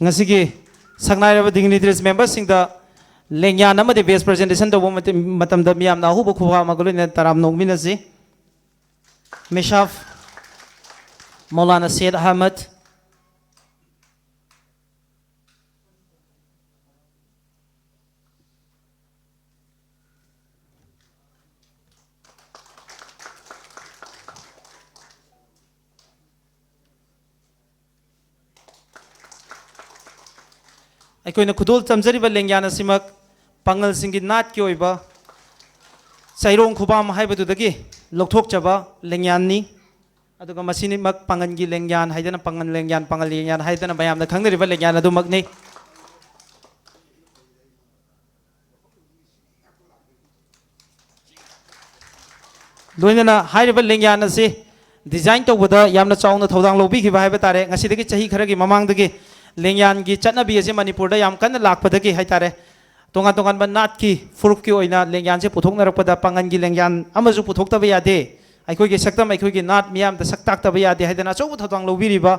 ꯉꯁꯤꯒꯤ ꯁꯛꯅꯥꯏꯔꯕ dignitaries memberꯁꯤꯡꯗ ꯂꯦꯡꯌꯥꯟ ꯑꯃꯗꯤ badge presentation ꯇꯧꯕ ꯃꯇꯝ-, ꯃꯇꯝꯗ ꯃꯤꯌꯥꯝꯅ ꯑꯍꯨꯕ ꯈꯨꯐꯝ ꯑꯃꯒ ꯂꯣꯏꯅꯅ ꯇꯔꯥꯝꯅ ꯑꯣꯛꯃꯤꯟꯅꯁꯤ꯫ ꯃꯤꯁꯥꯐ ꯃꯧꯂꯥꯅꯥ ꯁꯦꯌꯗ ꯑꯍꯃꯗ꯫ ꯑꯩꯈꯣꯏꯅ ꯈꯨꯗꯣꯜ ꯇꯝꯖꯔꯤꯕ ꯂꯦꯡꯌꯥꯟ ꯑꯁꯤꯃꯛ ꯄꯥꯉꯜꯁꯤꯡꯒꯤ ꯅꯥꯠꯀꯤ ꯑꯣꯏꯕ ꯆꯩꯔꯣꯡ ꯈꯨꯕꯥꯝ ꯍꯥꯏꯕꯗꯨꯗꯒꯤ ꯂꯧꯊꯣꯛꯆꯕ ꯂꯦꯡꯌꯥꯟꯅꯤ꯫ ꯑꯗꯨꯒ ꯃꯁꯤꯃꯛ ꯄꯥꯉꯜꯒꯤ ꯂꯦꯡꯌꯥꯟ ꯍꯥꯏꯗꯅ, ꯄꯥꯉꯜ ꯂꯦꯡꯌꯥꯟ, ꯄꯥꯉꯜ ꯂꯦꯡꯌꯥꯟ ꯍꯥꯏꯗꯅ ꯃꯌꯥꯝꯅ ꯈꯪꯅꯔꯤꯕ ꯂꯦꯡꯌꯥꯟ ꯑꯗꯨꯃꯛꯅꯤ꯫ ꯂꯣꯏꯅꯅ ꯍꯥꯏꯔꯤꯕ ꯂꯦꯡꯌꯥꯟ ꯑꯁꯤ design ꯇꯧꯕꯗ ꯌꯥꯝꯅ ꯆꯥꯎꯅ ꯊꯧꯗꯥꯡ ꯂꯧꯕꯤꯈꯤꯕ ꯍꯥꯏꯕ ꯇꯥꯔꯦ꯫ ꯉꯁꯤꯗꯒꯤ ꯆꯍꯤ ꯈꯔꯒꯤ ꯃꯃꯥꯡꯗꯒꯤ ꯂꯦꯡꯌꯥꯟꯒꯤ ꯆꯠꯅꯕꯤ ꯑꯁꯤ ꯃꯅꯤꯄꯨꯔꯗ ꯌꯥꯝ ꯀꯟꯅ ꯂꯥꯛꯄꯗꯒꯤ ꯍꯥꯏ ꯇꯥꯔꯦ, ꯇꯣꯉꯥꯟ ꯇꯣꯉꯥꯟꯕ ꯅꯥꯠꯀꯤ ꯐꯨꯔꯨꯞꯀꯤ ꯑꯣꯏꯅ ꯂꯦꯡꯌꯥꯟꯁꯦ ꯄꯨꯊꯣꯛꯅꯔꯛꯄꯗ ꯄꯥꯉꯜꯒꯤ ꯂꯦꯡꯌꯥꯟ ꯑꯃꯁꯨ ꯄꯨꯊꯣꯛꯇꯕ ꯌꯥꯗꯦ, ꯑꯩꯈꯣꯏꯒꯤ ꯁꯛꯇꯝ, ꯑꯩꯈꯣꯏꯒꯤ ꯅꯥꯠ ꯃꯤꯌꯥꯝꯗ ꯁꯛ ꯇꯥꯛꯇꯕ ꯌꯥꯗꯦ ꯍꯥꯏꯗꯅ ꯑꯆꯧꯕ ꯊꯧꯗꯥꯡ ꯂꯧꯕꯤꯔꯤꯕ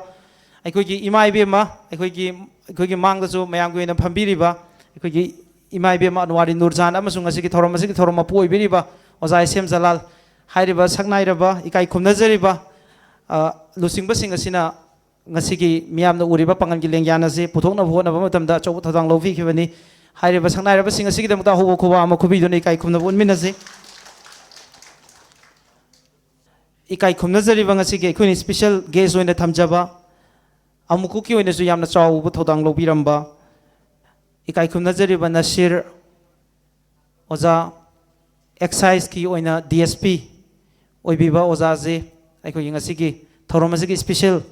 ꯑꯩꯈꯣꯏꯒꯤ ꯏꯃꯥ ꯏꯕꯦꯝꯃ, ꯑꯩꯈꯣꯏꯒꯤ, ꯑꯩꯈꯣꯏꯒꯤ ꯃꯥꯡꯗꯁꯨ ꯃꯌꯥꯝꯒꯤ ꯑꯣꯏꯅ ꯐꯝꯕꯤꯔꯤꯕ ꯑꯩꯈꯣꯏꯒꯤ ꯏꯃꯥ ꯏꯕꯦꯝꯃ ꯑꯟꯋꯥꯔꯤ ꯅꯨꯔꯖꯥꯟ ꯑꯃꯁꯨꯡ ꯉꯁꯤꯒꯤ ꯊꯧꯔꯝ ꯑꯁꯤꯒꯤ ꯊꯧꯔꯝ ꯃꯄꯨ ꯑꯣꯏꯕꯤꯔꯤꯕ ꯑꯣꯖꯥ ꯑꯦꯁ ꯑꯦꯝ ꯖꯂꯥꯜ ꯍꯥꯏꯔꯤꯕ ꯁꯛꯅꯥꯏꯔꯕ ꯏꯀꯥꯏ ꯈꯨꯝꯅꯖꯔꯤꯕ, ꯑ, ꯂꯨꯆꯤꯡꯕꯁꯤꯡ ꯑꯁꯤꯅ ꯉꯁꯤꯒꯤ ꯃꯤꯌꯥꯝꯅ ꯎꯔꯤꯕ ꯄꯥꯡꯒꯜꯒꯤ ꯂꯦꯡꯌꯥꯟ ꯑꯁꯤ ꯄꯨꯊꯣꯛꯅꯕ ꯍꯣꯠꯅꯕ ꯃꯇꯝꯗ ꯑꯆꯧꯕ ꯊꯧꯗꯥꯡ ꯂꯧꯕꯤꯈꯤꯕꯅꯤ꯫ ꯍꯥꯏꯔꯤꯕ ꯁꯛꯅꯥꯏꯔꯕꯁꯤꯡ ꯑꯁꯤꯒꯤꯗꯃꯛꯇ ꯑꯍꯧꯕ ꯈꯨꯕꯥꯛ ꯑꯃ ꯈꯨꯕꯤꯗꯨꯅ ꯏꯀꯥꯏ ꯈꯨꯝꯅꯕ ꯎꯠꯃꯤꯟꯅꯁꯤ꯫ ꯏꯀꯥꯏ ꯈꯨꯝꯅꯖꯔꯤꯕ ꯉꯁꯤꯒꯤ ꯑꯩꯈꯣꯏꯅ special guest ꯑꯣꯏꯅ ꯊꯝꯖꯕ ꯑꯃꯨꯛꯀꯨꯞꯀꯤ ꯑꯣꯏꯅꯁꯨ ꯌꯥꯝꯅ ꯆꯥꯎꯕ ꯊꯧꯗꯥꯡ ꯂꯧꯕꯤꯔꯝꯕ ꯏꯀꯥꯏ ꯈꯨꯝꯅꯖꯔꯤꯕ ꯅꯁꯤꯔ ꯑꯣꯖꯥ, Excise ꯀꯤ ꯑꯣꯏꯅ D S P ꯑꯣꯏꯕꯤꯕ ꯑꯣꯖꯥꯁꯦ ꯑꯩꯈꯣꯏꯒꯤ ꯉꯁꯤꯒꯤ ꯊꯧꯔꯝ ꯑꯁꯤꯒꯤ special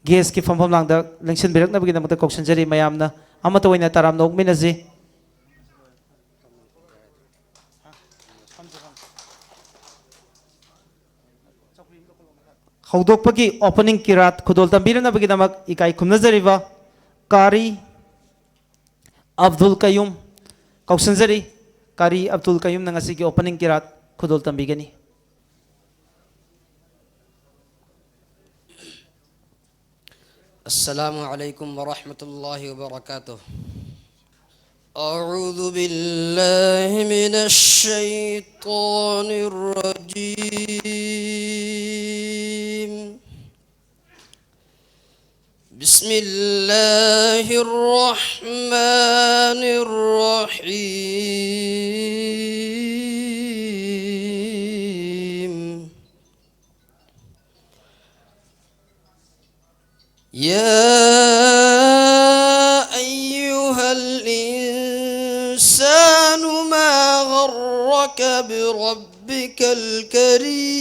guest ꯀꯤ ꯐꯝꯐꯝ ꯂꯥꯡꯗ ꯂꯦꯡꯁꯤꯟꯕꯤꯔꯛꯅꯕꯒꯤꯗꯃꯛꯇ ꯀꯧꯁꯤꯟꯖꯔꯤ꯫ ꯃꯌꯥꯝꯅ ꯑꯃꯠꯇ ꯑꯣꯏꯅ ꯇꯔꯥꯝꯅ ꯑꯣꯛꯃꯤꯟꯅꯁꯤ꯫ ꯍꯧꯗꯣꯛꯄꯒꯤ opening ꯀꯤꯔꯥꯠ ꯈꯨꯗꯣꯜ ꯇꯝꯕꯤꯔꯛꯅꯕꯒꯤꯗꯃꯛ ꯏꯀꯥꯏ ꯈꯨꯝꯅꯖꯔꯤꯕ ꯀꯥꯔꯤ ꯑꯕꯗꯨꯜ ꯀꯌꯨꯝ ꯀꯧꯁꯤꯟꯖꯔꯤ꯫ ꯀꯥꯔꯤ ꯑꯕꯗꯨꯜ ꯀꯌꯨꯝꯅ ꯉꯁꯤꯒꯤ opening ꯀꯤꯔꯥꯠ ꯈꯨꯗꯣꯜ ꯇꯝꯕꯤꯒꯅꯤ꯫ السلام عليكم ورحمة الله وبركاته. أعوذ بالله من الشيطان الرجيم. بسم الله الرحمن الرحيم. يا أيها الإنسان ما غرك بربك الكريم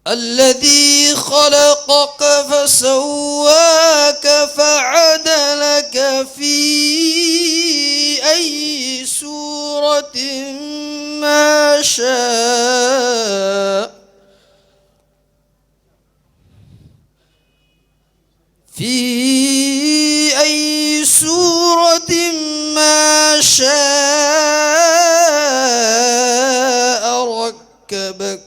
الذي خلقك فسواك فعدلك في أي صورة ما شاء في أي صورة ما شاء ركبك.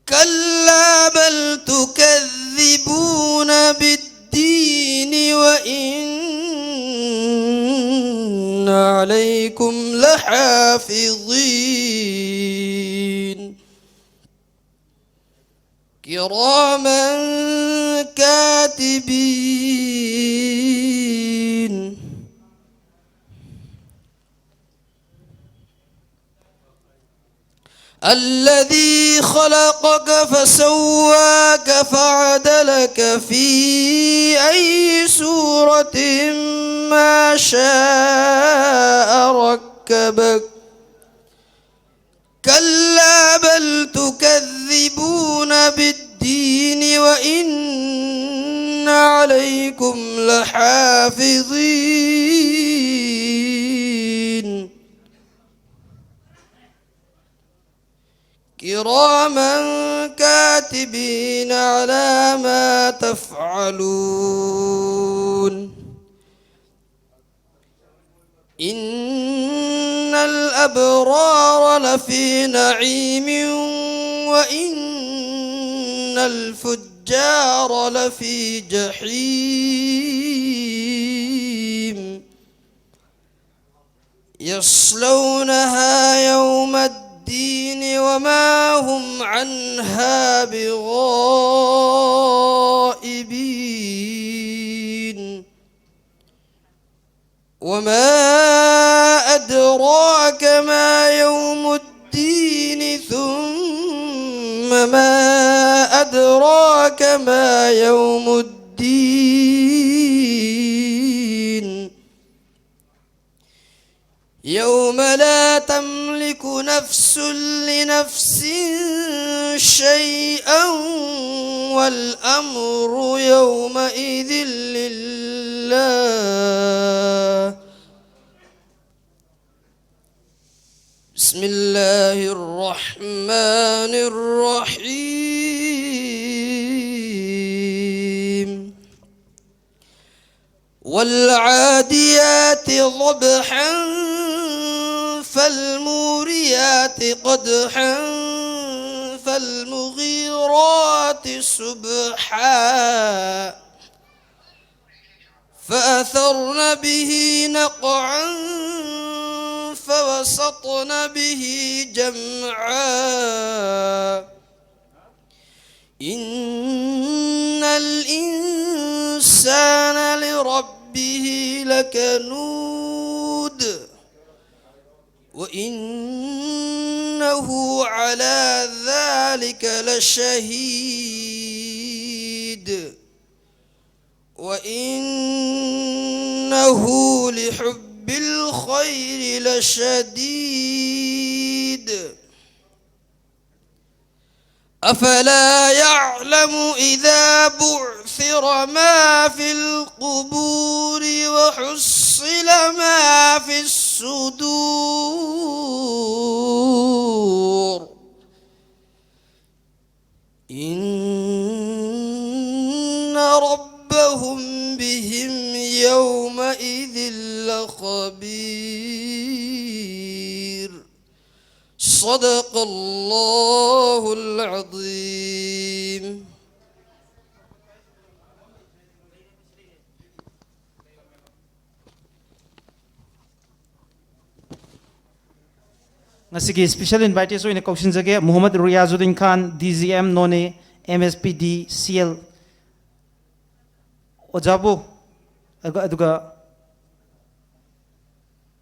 كلا بل تكذبون بالدين وإن حافظين. كراما كاتبين. الذي خلقك فسواك فعدلك في أي صورة ما شاء ركبك. كلا بل تكذبون بالدين وإن عليكم لحافظين. كراما كاتبين على ما تفعلون. إن الأبرار لفي نعيم وإن الفجار لفي جحيم. يصلونها يوم الدين وما هم عنها بغائبين. وما أدراك ما يوم الدين. ثم ما أدراك ما يوم الدين. يوم لا تملك نفس لنفس شيئا والأمر يومئذ لله. بسم الله الرحمن الرحيم. والعاديات ضبحا فالموريات قدحا فالمغيرات صبحا فأثرن به نقعا فوسطن وسطن به جمعا. إن الإنسان لربه لكنود. وإنه على ذلك لشهيد. وإنه لحب الخير لشديد. أفلا يعلم إذا بعثر ما في القبور وحصل ما في الصدور. إن ربهم بهم يومئذ لخبير. صدق الله العظيم. ꯉꯁꯤꯒꯤ special invitees ꯑꯣꯏꯅ ꯀꯧꯁꯤꯟꯖꯒꯦ, ꯃꯨꯍꯝꯃꯗ ꯔꯤꯌꯥꯖꯨꯗꯤꯟ ꯈꯥꯟ, D G M ꯅꯣꯅꯦ, M S P D C L꯫ ꯑꯣꯖꯥꯕꯨ, ꯑꯗꯨꯒ, ꯑꯗꯨꯒ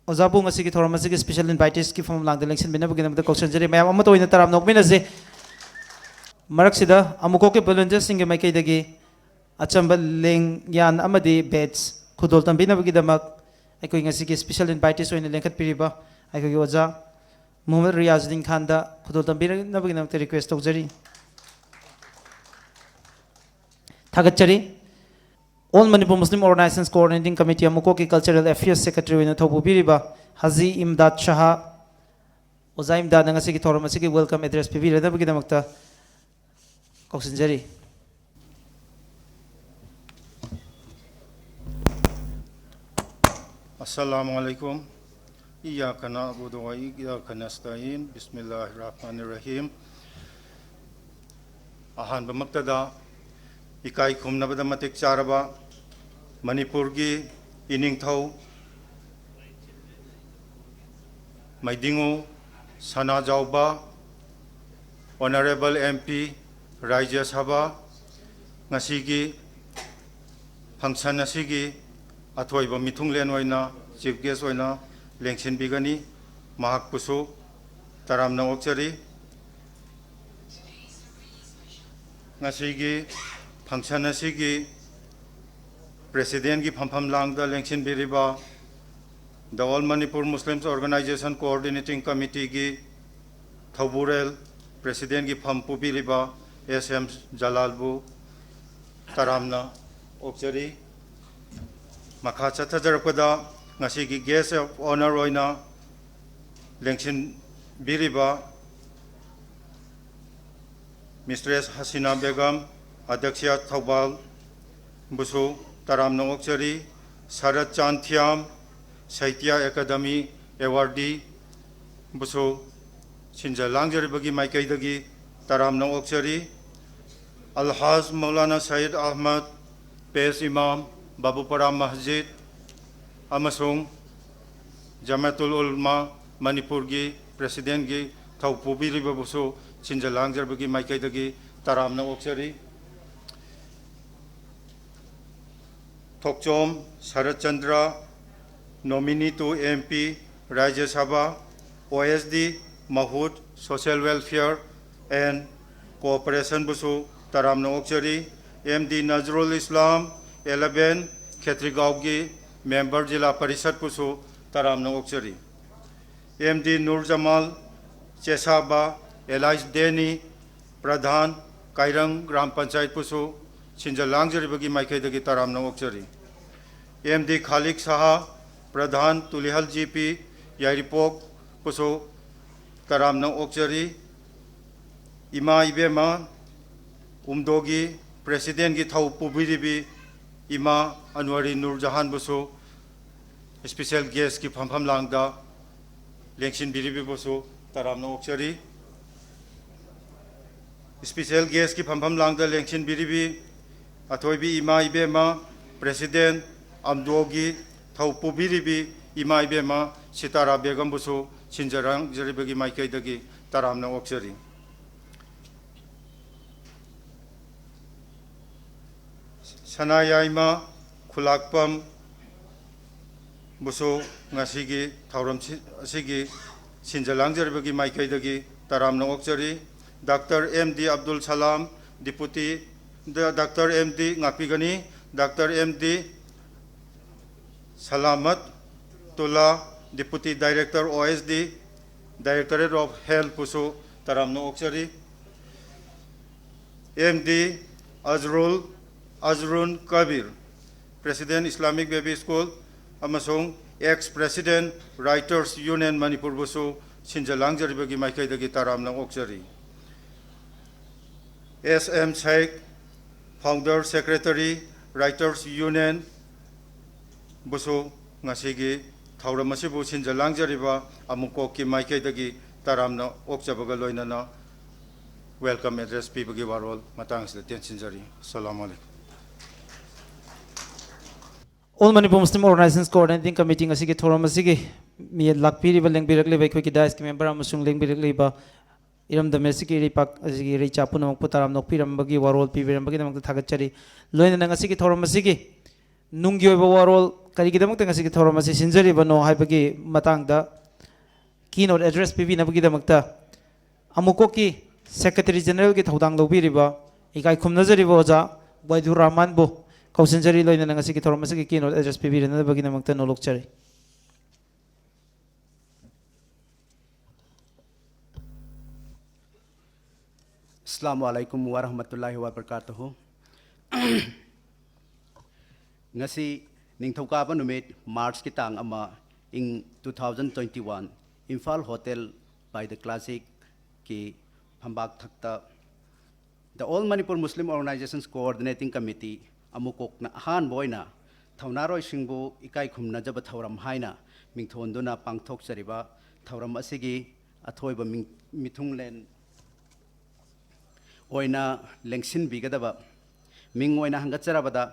ꯑꯣꯖꯥꯕꯨ ꯉꯁꯤꯒꯤ ꯊꯧꯔꯝ ꯑꯁꯤꯒꯤ special invitees ꯀꯤ ꯐꯝꯂꯥꯡꯗ ꯂꯦꯡꯁꯤꯟꯕꯤꯅꯕꯒꯤꯗꯃꯛꯇ ꯀꯧꯁꯤꯟꯖꯔꯤ꯫ ꯃꯌꯥꯝ ꯑꯃꯠꯇ ꯑꯣꯏꯅ ꯇꯔꯥꯝꯅ ꯑꯣꯛꯃꯤꯟꯅꯁꯤ꯫ ꯃꯔꯛꯁꯤꯗ ꯑꯃꯨꯛꯀꯣꯛꯀꯤ volunteers ꯁꯤꯡꯒꯤ ꯃꯥꯏꯀꯩꯗꯒꯤ ꯑꯆꯝꯕ ꯂꯦꯡꯌꯥꯟ ꯑꯃꯗꯤ badge ꯈꯨꯗꯣꯜ ꯇꯝꯕꯤꯅꯕꯒꯤꯗꯃꯛ ꯑꯩꯈꯣꯏ ꯉꯁꯤꯒꯤ special invitees ꯑꯣꯏꯅ ꯂꯦꯡꯈꯠꯄꯤꯔꯤꯕ ꯑꯩꯈꯣꯏꯒꯤ ꯑꯣꯖꯥ ꯃꯨꯍꯝꯃꯗ ꯔꯤꯌꯥꯖꯨꯗꯤꯟ ꯈꯥꯟꯗ ꯈꯨꯗꯣꯜ ꯇꯝꯕꯤꯅꯕꯒꯤꯗꯃꯛꯇ request ꯇꯧꯖꯔꯤ꯫ ꯊꯥꯒꯠꯆꯔꯤ꯫ All Manipur Muslim Organizations Coordinating Committee ꯑꯃꯨꯛꯀꯣꯛꯀꯤ Cultural Affairs Secretary ꯑꯣꯏꯅ ꯊꯧꯄꯨꯕꯤꯔꯤꯕ ꯍꯥꯖꯤ ꯏꯝꯗꯥꯗ ꯁꯍꯥ꯫ ꯑꯣꯖꯥ ꯏꯝꯗꯥꯗꯅ ꯉꯁꯤꯒꯤ ꯊꯧꯔꯝ ꯑꯁꯤꯒꯤ welcome address ꯄꯤꯕꯤꯔꯗꯕꯒꯤꯗꯃꯛꯇ ꯀꯧꯁꯤꯟꯖꯔꯤ꯫ السلام عليكم. إياك نعبد وإياك نستعين. بسم الله الرحمن الرحيم. ꯑꯍꯥꯟꯕꯃꯛꯇꯗ ꯏꯀꯥꯏ ꯈꯨꯝꯅꯕꯗ ꯃꯇꯤꯛ ꯆꯥꯔꯕ ꯃꯅꯤꯄꯨꯔꯒꯤ ꯏꯅꯤꯡꯊꯧ ꯃꯩꯗꯤꯡꯉꯨ ꯁꯅꯥꯖꯥꯎꯕ, Honourable M P, ꯔꯥꯖ꯭ꯌ ꯁꯚꯥ, ꯉꯁꯤꯒꯤ function ꯑꯁꯤꯒꯤ ꯑꯊꯣꯏꯕ ꯃꯤꯊꯨꯡꯂꯦꯟ ꯑꯣꯏꯅ Chief Guest ꯑꯣꯏꯅ ꯂꯦꯡꯁꯤꯟꯕꯤꯒꯅꯤ꯫ ꯃꯍꯥꯛꯄꯨꯁꯨ ꯇꯔꯥꯝꯅ ꯑꯣꯛꯆꯔꯤ꯫ ꯉꯁꯤꯒꯤ function ꯑꯁꯤꯒꯤ Presidentꯀꯤ ꯐꯝꯐꯝ ꯂꯥꯡꯗ ꯂꯦꯡꯁꯤꯟꯕꯤꯔꯤꯕ The All Manipur Muslims Organisation Coordinating Committeeꯒꯤ ꯊꯧꯕꯨꯔꯦꯜ Presidentꯀꯤ ꯐꯝ ꯄꯨꯕꯤꯔꯤꯕ S M ꯖꯂꯥꯜꯕꯨ ꯇꯔꯥꯝꯅ ꯑꯣꯛꯆꯔꯤ꯫ ꯃꯈꯥ ꯆꯠꯊꯖꯔꯛꯄꯗ ꯉꯁꯤꯒꯤ Guest of Honour ꯑꯣꯏꯅ ꯂꯦꯡꯁꯤꯟꯕꯤꯔꯤꯕ Mistress ꯍꯁꯤꯅꯥ ꯕꯦꯒꯝ, ꯑꯗ꯭ꯌꯛꯁ ꯊꯧꯕꯥꯜꯕꯨꯁꯨ ꯇꯔꯥꯝꯅ ꯑꯣꯛꯆꯔꯤ꯫ ꯁꯔꯠ ꯆꯥꯟ ꯊꯤꯌꯥꯝ, ꯁꯥꯍꯤꯇ꯭ꯌ ꯑꯦꯀꯥꯗꯃꯤ Awardee ꯕꯨꯁꯨ ꯁꯤꯟꯖ ꯂꯥꯡꯖꯔꯤꯕꯒꯤ ꯃꯥꯏꯀꯩꯗꯒꯤ ꯇꯔꯥꯝꯅ ꯑꯣꯛꯆꯔꯤ꯫ ꯑꯜꯍꯥꯖ ꯃꯧꯂꯥꯅꯥ ꯁꯌꯤꯗ ꯑꯍꯃꯗ, ꯄꯦꯁ ꯏꯃꯥꯝ, ꯕꯥꯕꯨꯄꯥꯔꯥ ꯃꯁꯖꯤꯗ ꯑꯃꯁꯨꯡ ꯖꯃꯥꯇꯨꯜ ꯎꯂꯃꯥ ꯃꯅꯤꯄꯨꯔꯒꯤ Presidentꯀꯤ ꯊꯧ ꯄꯨꯕꯤꯔꯤꯕꯕꯨꯁꯨ ꯁꯤꯟꯖ ꯂꯥꯡꯖꯔꯕꯒꯤ ꯃꯥꯏꯀꯩꯗꯒꯤ ꯇꯔꯥꯝꯅ ꯑꯣꯛꯆꯔꯤ꯫ ꯊꯣꯛꯆꯣꯝ ꯁꯔꯠ Chandra, nominee to M P, ꯔꯥꯖ꯭ꯌ ꯁꯚꯥ, O S D, ꯃꯍꯨꯠ, Social Welfare and Cooperation ꯕꯨꯁꯨ ꯇꯔꯥꯝꯅ ꯑꯣꯛꯆꯔꯤ꯫ M D ꯅꯖꯔꯨꯜ ꯏꯁꯂꯥꯝ, eleven, ꯈꯦꯇ꯭ꯔꯤꯒꯥꯎꯒꯤ member ꯖꯤꯂꯥ ꯄꯔꯤꯁꯠꯄꯨꯁꯨ ꯇꯔꯥꯝꯅ ꯑꯣꯛꯆꯔꯤ꯫ M D Nur Jamal, ꯆꯦꯁꯥꯕ, alias ꯗꯦꯅꯤ, ꯄ꯭ꯔꯙꯥꯟ, ꯀꯥꯏꯔꯪ ꯒ꯭ꯔꯥꯝ ꯄꯟꯆꯥꯌꯠꯄꯨꯁꯨ ꯁꯤꯟꯖ ꯂꯥꯡꯖꯔꯤꯕꯒꯤ ꯃꯥꯏꯀꯩꯗꯒꯤ ꯇꯔꯥꯝꯅ ꯑꯣꯛꯆꯔꯤ꯫ M D ꯈꯥꯂꯤꯛ ꯁꯍꯥ, ꯄ꯭ꯔꯙꯥꯟ, ꯇꯨꯂꯤꯍꯜ G P, ꯌꯥꯏꯔꯤꯄꯣꯛꯄꯨꯁꯨ ꯇꯔꯥꯝꯅ ꯑꯣꯛꯆꯔꯤ꯫ ꯏꯃꯥ ꯏꯕꯦꯝꯃ ꯎꯝꯗꯣꯒꯤ Presidentꯀꯤ ꯊꯧ ꯄꯨꯕꯤꯔꯤꯕꯤ ꯏꯃꯥ ꯑꯟꯋꯥꯔꯤ ꯅꯨꯔ ꯖꯍꯥꯟꯕꯨꯁꯨ Special Guestꯀꯤ ꯐꯝꯐꯝ ꯂꯥꯡꯗ ꯂꯦꯡꯁꯤꯟꯕꯤꯔꯤꯕꯕꯨꯁꯨ ꯇꯔꯥꯝꯅ ꯑꯣꯛꯆꯔꯤ꯫ Special Guestꯀꯤ ꯐꯝꯐꯝ ꯂꯥꯡꯗ ꯂꯦꯡꯁꯤꯟꯕꯤꯔꯤꯕꯤ ꯑꯊꯣꯏꯕꯤ ꯏꯃꯥ ꯏꯕꯦꯝꯃ President ꯎꯝꯗꯣꯒꯤ ꯊꯧ ꯄꯨꯕꯤꯔꯤꯕꯤ ꯏꯃꯥ ꯏꯕꯦꯝꯃ ꯁꯤꯇꯥꯔꯥ ꯕꯦꯒꯝꯕꯨꯁꯨ ꯁꯤꯟꯖꯔꯥꯡꯖꯔꯤꯕꯒꯤ ꯃꯥꯏꯀꯩꯗꯒꯤ ꯇꯔꯥꯝꯅ ꯑꯣꯛꯆꯔꯤ꯫ ꯁꯅꯥꯌꯥꯏꯃ ꯈꯨꯂꯥꯛꯄꯝ ꯕꯨꯁꯨ ꯉꯁꯤꯒꯤ ꯊꯧꯔꯝ ꯑꯁꯤꯒꯤ ꯁꯤꯟꯖ ꯂꯥꯡꯖꯔꯤꯕꯒꯤ ꯃꯥꯏꯀꯩꯗꯒꯤ ꯇꯔꯥꯝꯅ ꯑꯣꯛꯆꯔꯤ꯫ Doctor M D Abdul Salam, deputy, doctor M D ꯉꯥꯛꯄꯤꯒꯅꯤ, doctor M D Salamatullah, deputy director O S D, Directorate of Health ꯄꯨꯁꯨ ꯇꯔꯥꯝꯅ ꯑꯣꯛꯆꯔꯤ꯫ M D Azrul, Azrun Kabir, President Islamic Baby School ꯑꯃꯁꯨꯡ ex President Writers Union ꯃꯅꯤꯄꯨꯔꯕꯨꯁꯨ ꯁꯤꯟꯖ ꯂꯥꯡꯖꯔꯤꯕꯒꯤ ꯃꯥꯏꯀꯩꯗꯒꯤ ꯇꯔꯥꯝꯅ ꯑꯣꯛꯆꯔꯤ꯫ S M Sheikh, Founder Secretary, Writers Union ꯕꯨꯁꯨ ꯉꯁꯤꯒꯤ ꯊꯧꯔꯝ ꯑꯁꯤꯕꯨ ꯁꯤꯟꯖ ꯂꯥꯡꯖꯔꯤꯕ ꯑꯃꯨꯀꯣꯛꯀꯤ ꯃꯥꯏꯀꯩꯗꯒꯤ ꯇꯔꯥꯝꯅ ꯑꯣꯛꯆꯕꯒ ꯂꯣꯏꯅꯅ welcome address ꯄꯤꯕꯒꯤ ꯋꯥꯔꯣꯜ ꯃꯇꯥꯡ ꯑꯁꯤꯗ ꯇꯦꯟꯁꯤꯟꯖꯔꯤ꯫ ꯑꯁꯂꯥꯃꯨ ꯑꯂꯥꯏꯀꯨꯝ꯫ All Manipur Muslim Organizations Coordinating Committee ꯉꯁꯤꯒꯤ ꯊꯧꯔꯝ ꯑꯁꯤꯒꯤ ꯃꯤ ꯂꯥꯛꯄꯤꯔꯤꯕ, ꯂꯦꯡꯕꯤꯔꯛꯂꯤꯕ ꯑꯩꯈꯣꯏꯒꯤ dais ꯀꯤ member ꯑꯃꯁꯨꯡ ꯂꯦꯡꯕꯤꯔꯛꯂꯤꯕ ꯏꯔꯝꯗꯝ ꯑꯁꯤꯒꯤ ꯏꯔꯩꯄꯥꯛ ꯑꯁꯤꯒꯤ ꯏꯔꯩꯆꯥ ꯄꯨꯝꯅꯃꯛꯄꯨ ꯇꯔꯥꯝꯅ ꯑꯣꯛꯄꯤꯔꯝꯕꯒꯤ, ꯋꯥꯔꯣꯜ ꯄꯤꯕꯤꯔꯝꯕꯒꯤꯗꯃꯛꯇ ꯊꯥꯒꯠꯆꯔꯤ꯫ ꯂꯣꯏꯅꯅ ꯉꯁꯤꯒꯤ ꯊꯧꯔꯝ ꯑꯁꯤꯒꯤ ꯅꯨꯡꯒꯤ ꯑꯣꯏꯕ ꯋꯥꯔꯣꯜ, ꯀꯔꯤꯒꯤꯗꯃꯛꯇ ꯉꯁꯤꯒꯤ ꯊꯧꯔꯝ ꯑꯁꯤ ꯁꯤꯟꯖꯔꯤꯕꯅꯣ ꯍꯥꯏꯕꯒꯤ ꯃꯇꯥꯡꯗ keynote address ꯄꯤꯕꯤꯅꯕꯒꯤꯗꯃꯛꯇ ꯑꯃꯨꯀꯣꯛꯀꯤ Secretary General ꯒꯤ ꯊꯧꯗꯥꯡ ꯂꯧꯕꯤꯔꯤꯕ ꯏꯀꯥꯏ ꯈꯨꯝꯅꯖꯔꯤꯕ ꯑꯣꯖꯥ ꯋꯥꯏꯗꯨꯔ ꯔꯍꯃꯥꯟꯕꯨ ꯀꯧꯁꯤꯟꯖꯔꯤ꯫ ꯂꯣꯏꯅꯅ ꯉꯁꯤꯒꯤ ꯊꯧꯔꯝ ꯑꯁꯤꯒꯤ keynote address ꯄꯤꯕꯤꯅꯅꯕꯒꯤꯗꯃꯛꯇ ꯅꯣꯂꯣꯛꯆꯔꯤ꯫ ꯑꯁꯂꯥꯃꯨ ꯑꯂꯥꯏꯀꯨꯝ ꯋꯥꯔꯍꯃꯇꯨꯜꯂꯥꯍꯤ ꯋꯥꯕꯔꯀꯥꯇꯨꯍꯨ꯫ ꯉꯁꯤ ꯅꯤꯡꯊꯧꯀꯥꯕ ꯅꯨꯃꯤꯠ, ꯃꯥꯔꯆꯀꯤ ꯇꯥꯡ ꯑꯃ, ꯏꯪ two thousand twenty one, Imphal Hotel by the Classic ꯀꯤ ꯐꯝꯕꯥꯛ ꯊꯛꯇ The All Manipur Muslim Organizations Coordinating Committee, ꯑꯃꯨꯀꯣꯛꯅ ꯑꯍꯥꯟꯕ ꯑꯣꯏꯅ ꯊꯧꯅꯥꯔꯣꯏꯁꯤꯡꯕꯨ ꯏꯀꯥꯏ ꯈꯨꯝꯅꯖꯕ ꯊꯧꯔꯝ ꯍꯥꯏꯅ ꯃꯤꯡꯊꯣꯟꯗꯨꯅ ꯄꯥꯡꯊꯣꯛꯆꯔꯤꯕ ꯊꯧꯔꯝ ꯑꯁꯤꯒꯤ ꯑꯊꯣꯏꯕ ꯃꯤꯡ-, ꯃꯤꯊꯨꯡꯂꯦꯟ ꯑꯣꯏꯅ ꯂꯦꯡꯁꯤꯟꯕꯤꯒꯗꯕ ꯃꯤꯡ ꯑꯣꯏꯅ ꯍꯪꯒꯠꯆꯔꯕꯗ,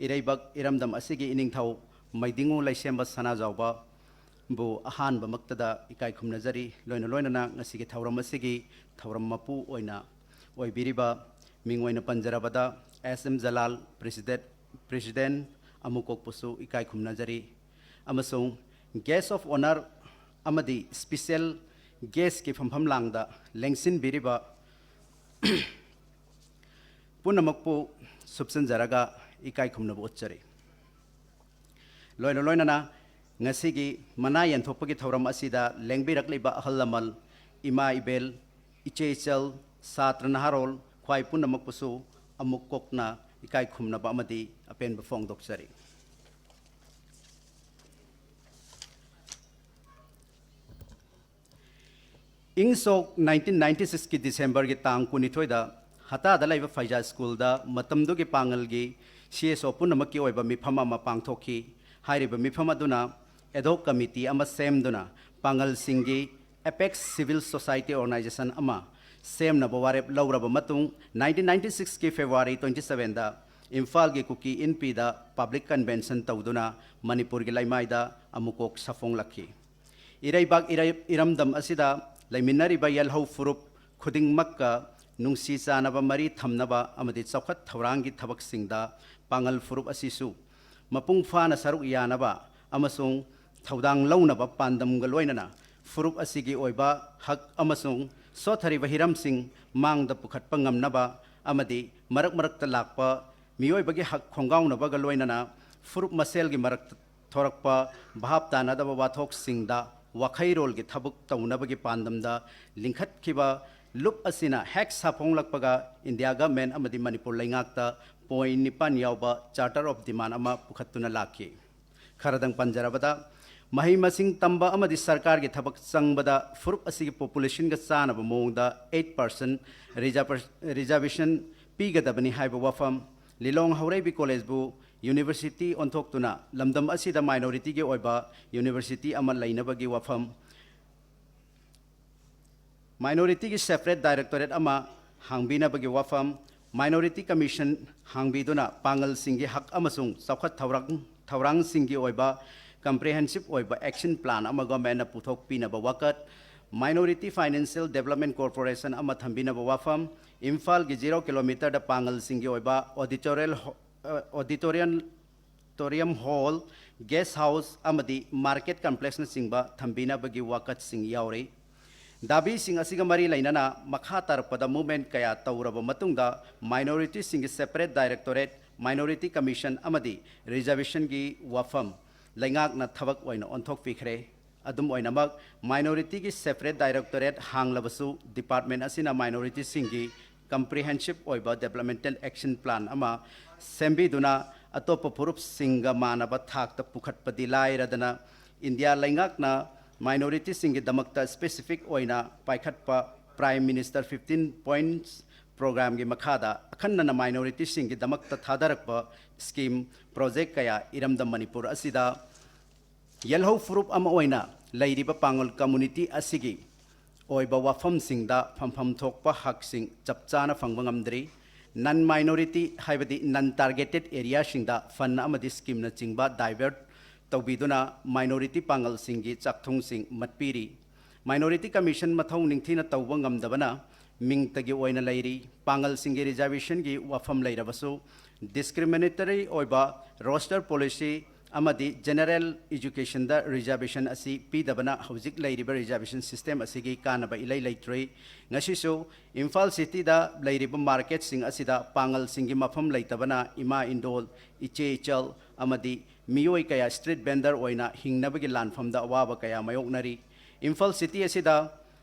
ꯏꯔꯩꯕꯛ ꯏꯔꯝꯗꯝ ꯑꯁꯤꯒꯤ ꯏꯅꯤꯡꯊꯧ ꯃꯩꯗꯤꯡꯉꯨ ꯂꯩꯁꯦꯝꯕ ꯁꯅꯥꯖꯥꯎꯕ ꯕꯨ ꯑꯍꯥꯟꯕꯃꯛꯇꯗ ꯏꯀꯥꯏ ꯈꯨꯝꯅꯖꯔꯤ꯫ ꯂꯣꯏꯅ ꯂꯣꯏꯅꯅ ꯉꯁꯤꯒꯤ ꯊꯧꯔꯝ ꯑꯁꯤꯒꯤ ꯊꯧꯔꯝ ꯃꯄꯨ ꯑꯣꯏꯅ ꯑꯣꯏꯕꯤꯔꯤꯕ, ꯃꯤꯡ ꯑꯣꯏꯅ ꯄꯟꯖꯔꯕꯗ, ꯑꯦꯁ ꯑꯦꯝ ꯖꯂꯥꯜ, ꯄ꯭ꯔꯦꯁꯤꯗꯦꯟ, ꯄ꯭ꯔꯦꯁꯤꯗꯦꯟ ꯑꯃꯨꯀꯣꯛꯄꯨꯁꯨ ꯏꯀꯥꯏ ꯈꯨꯝꯅꯖꯔꯤ꯫ ꯑꯃꯁꯨꯡ guest of honour ꯑꯃꯗꯤ special guestꯀꯤ ꯐꯝꯐꯝ ꯂꯥꯡꯗ ꯂꯦꯡꯁꯤꯟꯕꯤꯔꯤꯕ ꯄꯨꯝꯅꯃꯛꯄꯨ ꯁꯨꯞꯆꯟꯖꯔꯒ ꯏꯀꯥꯏ ꯈꯨꯝꯅꯕ ꯎꯠꯆꯔꯤ꯫ ꯂꯣꯏꯅ ꯂꯣꯏꯅꯅ ꯉꯁꯤꯒꯤ ꯃꯅꯥ ꯌꯦꯟꯊꯣꯛꯄꯒꯤ ꯊꯧꯔꯝ ꯑꯁꯤꯗ ꯂꯦꯡꯕꯤꯔꯛꯂꯤꯕ ꯑꯍꯜ ꯂꯃꯟ, ꯏꯃꯥ ꯏꯕꯦꯜ, ꯏꯆꯦ ꯏꯆꯜ, ꯁꯥꯇ꯭ꯔ ꯅꯍꯥꯔꯣꯜ, ꯈ꯭ꯋꯥꯏ ꯄꯨꯝꯅꯃꯛꯄꯨꯁꯨ ꯑꯃꯨꯛ ꯀꯣꯛꯅ ꯏꯀꯥꯏ ꯈꯨꯝꯅꯕ ꯑꯃꯗꯤ ꯑꯄꯦꯟꯕ ꯐꯣꯡꯗꯣꯛꯆꯔꯤ꯫ ꯏꯪ ꯁꯣꯛ ꯅꯥꯏꯟꯇꯤꯟ ꯅꯥꯏꯟꯇꯤ ꯁꯤꯛꯁꯀꯤ ꯗꯤꯁꯦꯝꯕꯔꯒꯤ ꯇꯥꯡ ꯀꯨꯟꯅꯤꯊꯣꯏꯗ ꯍꯇꯥꯗ ꯂꯩꯕ ꯐꯩꯖꯥ ꯁ꯭ꯀꯨꯜꯗ ꯃꯇꯝꯗꯨꯒꯤ ꯄꯥꯡꯒꯜꯒꯤ ꯁꯤ ꯑꯦꯁ ꯑꯣ ꯄꯨꯝꯅꯃꯛꯀꯤ ꯑꯣꯏꯕ ꯃꯤꯐꯝ ꯑꯃ ꯄꯥꯡꯊꯣꯛꯈꯤ꯫ ꯍꯥꯏꯔꯤꯕ ꯃꯤꯐꯝ ꯑꯗꯨꯅ ꯑꯦꯗꯣꯛ ꯀꯃꯤꯇꯤ ꯑꯃ ꯁꯦꯝꯗꯨꯅ ꯄꯥꯡꯒꯜꯁꯤꯡꯒꯤ ꯑꯦꯄꯦꯛꯁ ꯁꯤꯚꯤꯜ ꯁꯣꯁꯥꯏꯇꯤ ꯑꯣꯔꯒꯅꯥꯏꯖꯦꯁꯟ ꯑꯃ ꯁꯦꯝꯅꯕ ꯋꯥꯔꯦꯞ ꯂꯧꯔꯕ ꯃꯇꯨꯡ, ꯅꯥꯏꯟꯇꯤꯟ ꯅꯥꯏꯟꯇꯤ ꯁꯤꯛꯁꯀꯤ ꯐꯦꯕ꯭ꯔꯨꯋꯥꯔꯤ ꯇ꯭ꯋꯦꯟꯇꯤ ꯁꯕꯦꯟꯗ ꯏꯝꯐꯥꯜꯒꯤ ꯀꯨꯀꯤ ꯏꯟꯄꯤꯗ ꯄꯕ꯭ꯂꯤꯛ ꯀꯟꯚꯦꯟꯁꯟ ꯇꯧꯗꯨꯅ ꯃꯅꯤꯄꯨꯔꯒꯤ ꯂꯩꯃꯥꯏꯗ ꯑꯃꯨꯛꯀꯣꯛ ꯁꯥꯐꯣꯡꯂꯛꯈꯤ꯫ ꯏꯔꯩꯕꯥꯛ ꯏꯔꯩ-, ꯏꯔꯝꯗꯝ ꯑꯁꯤꯗ ꯂꯩꯃꯤꯟꯅꯔꯤꯕ ꯌꯦꯜꯍꯧ ꯐꯨꯔꯨꯞ ꯈꯨꯗꯤꯡꯃꯛꯀ ꯅꯨꯡꯁꯤ ꯆꯥꯟꯅꯕ ꯃꯔꯤ ꯊꯝꯅꯕ ꯑꯃꯗꯤ ꯆꯥꯎꯈꯠ ꯊꯧꯔꯥꯡꯒꯤ ꯊꯕꯛꯁꯤꯡꯗ ꯄꯥꯡꯒꯜ ꯐꯨꯔꯨꯞ ꯑꯁꯤꯁꯨ ꯃꯄꯨꯡ ꯐꯥꯅ ꯁꯔꯨꯛ ꯌꯥꯅꯕ ꯑꯃꯁꯨꯡ ꯊꯧꯗꯥꯡ ꯂꯧꯅꯕ ꯄꯥꯟꯗꯝꯒ ꯂꯣꯏꯅꯅ ꯐꯨꯔꯨꯞ ꯑꯁꯤꯒꯤ ꯑꯣꯏꯕ ꯍꯛ ꯑꯃꯁꯨꯡ ꯁꯣꯠꯊꯔꯤꯕ ꯍꯤꯔꯝꯁꯤꯡ ꯃꯥꯡꯗ ꯄꯨꯈꯠꯄ ꯉꯝꯅꯕ ꯑꯃꯗꯤ ꯃꯔꯛ ꯃꯔꯛꯇ ꯂꯥꯛꯄ ꯃꯤꯑꯣꯏꯕꯒꯤ ꯍꯛ ꯈꯣꯡꯒꯥꯎꯅꯕꯒ ꯂꯣꯏꯅꯅ ꯐꯨꯔꯨꯞ ꯃꯁꯦꯜꯒꯤ ꯃꯔꯛꯇ ꯊꯣꯔꯛꯄ ꯚꯥꯞ ꯇꯥꯅꯗꯕ ꯋꯥꯊꯣꯛꯁꯤꯡꯗ ꯋꯥꯈꯩꯔꯣꯜꯒꯤ ꯊꯕꯛ ꯇꯧꯅꯕꯒꯤ ꯄꯥꯟꯗꯝꯗ ꯂꯤꯡꯈꯠꯈꯤꯕ ꯂꯨꯞ ꯑꯁꯤꯅ ꯍꯦꯛ ꯁꯥꯐꯣꯡꯂꯛꯄꯒ ꯏꯟꯗꯤꯌꯥ ꯒꯚꯔꯟꯃꯦꯟꯠ ꯑꯃꯗꯤ ꯃꯅꯤꯄꯨꯔ ꯂꯩꯉꯥꯛꯇ ꯄꯣꯏꯟꯠ ꯅꯤꯄꯥꯟ ꯌꯥꯎꯕ ꯆꯥꯔꯇꯔ ꯑꯣꯐ ꯗꯤꯃꯥꯟ ꯑꯃ ꯄꯨꯈꯠꯇꯨꯅ ꯂꯥꯛꯈꯤ꯫ ꯈꯔꯗꯪ ꯄꯟꯖꯔꯕꯗ, ꯃꯍꯩ ꯃꯁꯤꯡ ꯇꯝꯕ ꯑꯃꯗꯤ ꯁꯔꯀꯥꯔꯒꯤ ꯊꯕꯛ ꯆꯪꯕꯗ ꯐꯨꯔꯨꯞ ꯑꯁꯤꯒꯤ ꯄꯣꯄꯨꯂꯦꯁꯟꯒ ꯆꯥꯟꯅꯕ ꯃꯑꯣꯡꯗ ꯑꯩꯠ ꯄꯥꯔꯁꯦꯟꯠ ꯔꯤꯖꯥꯔꯕ-, ꯔꯤꯖꯥꯔꯕꯦꯁꯟ ꯄꯤꯒꯗꯕꯅꯤ ꯍꯥꯏꯕ ꯋꯥꯐꯝ, ꯂꯤꯂꯣꯡ ꯍꯧꯔꯩꯕꯤ ꯀꯣꯂꯦꯖꯕꯨ ꯌꯨꯅꯤꯚꯔꯁꯤꯇꯤ ꯑꯣꯟꯊꯣꯛꯇꯨꯅ ꯂꯝꯗꯝ ꯑꯁꯤꯗ ꯃꯥꯏꯅꯣꯔꯤꯇꯤꯒꯤ ꯑꯣꯏꯕ ꯌꯨꯅꯤꯚꯔꯁꯤꯇꯤ ꯑꯃ ꯂꯩꯅꯕꯒꯤ ꯋꯥꯐꯝ, ꯃꯥꯏꯅꯣꯔꯤꯇꯤꯒꯤ ꯁꯦꯄꯔꯦꯠ ꯗꯥꯏꯔꯦꯛꯇꯣꯔꯦꯠ ꯑꯃ ꯍꯥꯡꯕꯤꯅꯕꯒꯤ ꯋꯥꯐꯝ, ꯃꯥꯏꯅꯣꯔꯤꯇꯤ ꯀꯃꯤꯁꯟ ꯍꯥꯡꯕꯤꯗꯨꯅ ꯄꯥꯡꯒꯜꯁꯤꯡꯒꯤ ꯍꯛ ꯑꯃꯁꯨꯡ ꯆꯥꯎꯈꯠ ꯊꯧꯔꯥꯡ, ꯊꯧꯔꯥꯡꯁꯤꯡꯒꯤ ꯑꯣꯏꯕ comprehensive ꯑꯣꯏꯕ action plan ꯑꯃ government ꯅ ꯄꯨꯊꯣꯛꯄꯤꯅꯕ ꯋꯥꯀꯠ, Minority Financial Development Corporation ꯑꯃ ꯊꯝꯕꯤꯅꯕ ꯋꯥꯐꯝ, ꯏꯝꯐꯥꯜꯒꯤ zero kilometre ꯗ ꯄꯥꯡꯒꯜꯁꯤꯡꯒꯤ ꯑꯣꯏꯕ auditorial ho-, ꯑ, auditorium, auditorium hall, guest house ꯑꯃꯗꯤ market complex ꯅꯆꯤꯡꯕ ꯊꯝꯕꯤꯅꯕꯒꯤ ꯋꯥꯀꯠꯁꯤꯡ ꯌꯥꯎꯔꯤ꯫ ꯗꯥꯕꯤꯁꯤꯡ ꯑꯁꯤꯒ ꯃꯔꯤ ꯂꯩꯅꯅ ꯃꯈꯥ ꯇꯥꯔꯛꯄꯗ movement ꯀꯌꯥ ꯇꯧꯔꯕ ꯃꯇꯨꯡꯗ minority ꯁꯤꯡꯒꯤ separate directorate, minority commission ꯑꯃꯗꯤ reservation ꯒꯤ ꯋꯥꯐꯝ ꯂꯩꯉꯥꯛꯅ ꯊꯕꯛ ꯑꯣꯏꯅ ꯑꯣꯟꯊꯣꯛꯄꯤꯈ꯭ꯔꯦ꯫ ꯑꯗꯨꯝ ꯑꯣꯏꯅꯃꯛ, minority ꯒꯤ separate directorate ꯍꯥꯡꯂꯕꯁꯨ, department ꯑꯁꯤꯅ minority ꯁꯤꯡꯒꯤ comprehensive ꯑꯣꯏꯕ developmental action plan ꯑꯃ ꯁꯦꯝꯕꯤꯗꯨꯅ ꯑꯇꯣꯞꯄ ꯐꯨꯔꯨꯞꯁꯤꯡꯒ ꯃꯥꯟꯅꯕ ꯊꯥꯛꯇ ꯄꯨꯈꯠꯄꯗꯤ ꯂꯥꯏꯔꯗꯅ, ꯏꯟꯗꯤꯌꯥ ꯂꯩꯉꯥꯛꯅ minority ꯁꯤꯡꯒꯤꯗꯃꯛꯇ specific ꯑꯣꯏꯅ ꯄꯥꯏꯈꯠꯄ Prime Minister fifteen points program ꯒꯤ ꯃꯈꯥꯗ ꯑꯈꯟꯅꯅ minority ꯁꯤꯡꯒꯤꯗꯃꯛꯇ ꯊꯥꯗꯔꯛꯄ scheme, project ꯀꯌꯥ ꯏꯔꯝꯗꯝ ꯃꯅꯤꯄꯨꯔ ꯑꯁꯤꯗ ꯌꯦꯜꯍꯧ ꯐꯨꯔꯨꯞ ꯑꯃ ꯑꯣꯏꯅ ꯂꯩꯔꯤꯕ ꯄꯥꯉꯜ community ꯑꯁꯤꯒꯤ ꯑꯣꯏꯕ ꯋꯥꯐꯝꯁꯤꯡꯗ ꯐꯝꯐꯝ ꯊꯣꯛꯄ ꯍꯛꯁꯤꯡ ꯆꯞ ꯆꯥꯅ ꯐꯪꯕ ꯉꯝꯗ꯭ꯔꯤ꯫ Non minority ꯍꯥꯏꯕꯗꯤ non targeted area ꯁꯤꯡꯗ fund ꯑꯃꯗꯤ scheme ꯅꯆꯤꯡꯕ divert ꯇꯧꯕꯤꯗꯨꯅ minority ꯄꯥꯉꯜꯁꯤꯡꯒꯤ ꯆꯥꯛꯊꯨꯡꯁꯤꯡ ꯃꯠꯄꯤꯔꯤ꯫ Minority commission ꯃꯊꯧ ꯅꯤꯡꯊꯤꯅ ꯇꯧꯕ ꯉꯝꯗꯕꯅ ꯃꯤꯡꯇꯒꯤ ꯑꯣꯏꯅ ꯂꯩꯔꯤ꯫ ꯄꯥꯉꯜꯁꯤꯡꯒꯤ reservation ꯒꯤ ꯋꯥꯐꯝ ꯂꯩꯔꯕꯁꯨ, discriminatory ꯑꯣꯏꯕ roster policy ꯑꯃꯗꯤ general education ꯗ reservation ꯑꯁꯤ ꯄꯤꯗꯕꯅ ꯍꯧꯖꯤꯛ ꯂꯩꯔꯤꯕ reservation system ꯑꯁꯤꯒꯤ ꯀꯥꯟꯅꯕ ꯏꯂꯩ ꯂꯩꯇ꯭ꯔꯤ꯫ ꯉꯁꯤꯁꯨ ꯏꯝꯐꯥꯜ city ꯗ ꯂꯩꯔꯤꯕ market ꯁꯤꯡ ꯑꯁꯤꯗ ꯄꯥꯉꯜꯁꯤꯡꯒꯤ ꯃꯐꯝ ꯂꯩꯇꯕꯅ ꯏꯃꯥ ꯏꯟꯗꯣꯜ, ꯏꯆꯦ ꯏꯆꯜ ꯑꯃꯗꯤ ꯃꯤꯑꯣꯏ ꯀꯌꯥ street vendor ꯑꯣꯏꯅ ꯍꯤꯡꯅꯕꯒꯤ ꯂꯥꯟꯐꯝꯗ ꯑꯋꯥꯕ ꯀꯌꯥ ꯃꯥꯌꯣꯛꯅꯔꯤ꯫ ꯏꯝꯐꯥꯜ city ꯑꯁꯤꯗ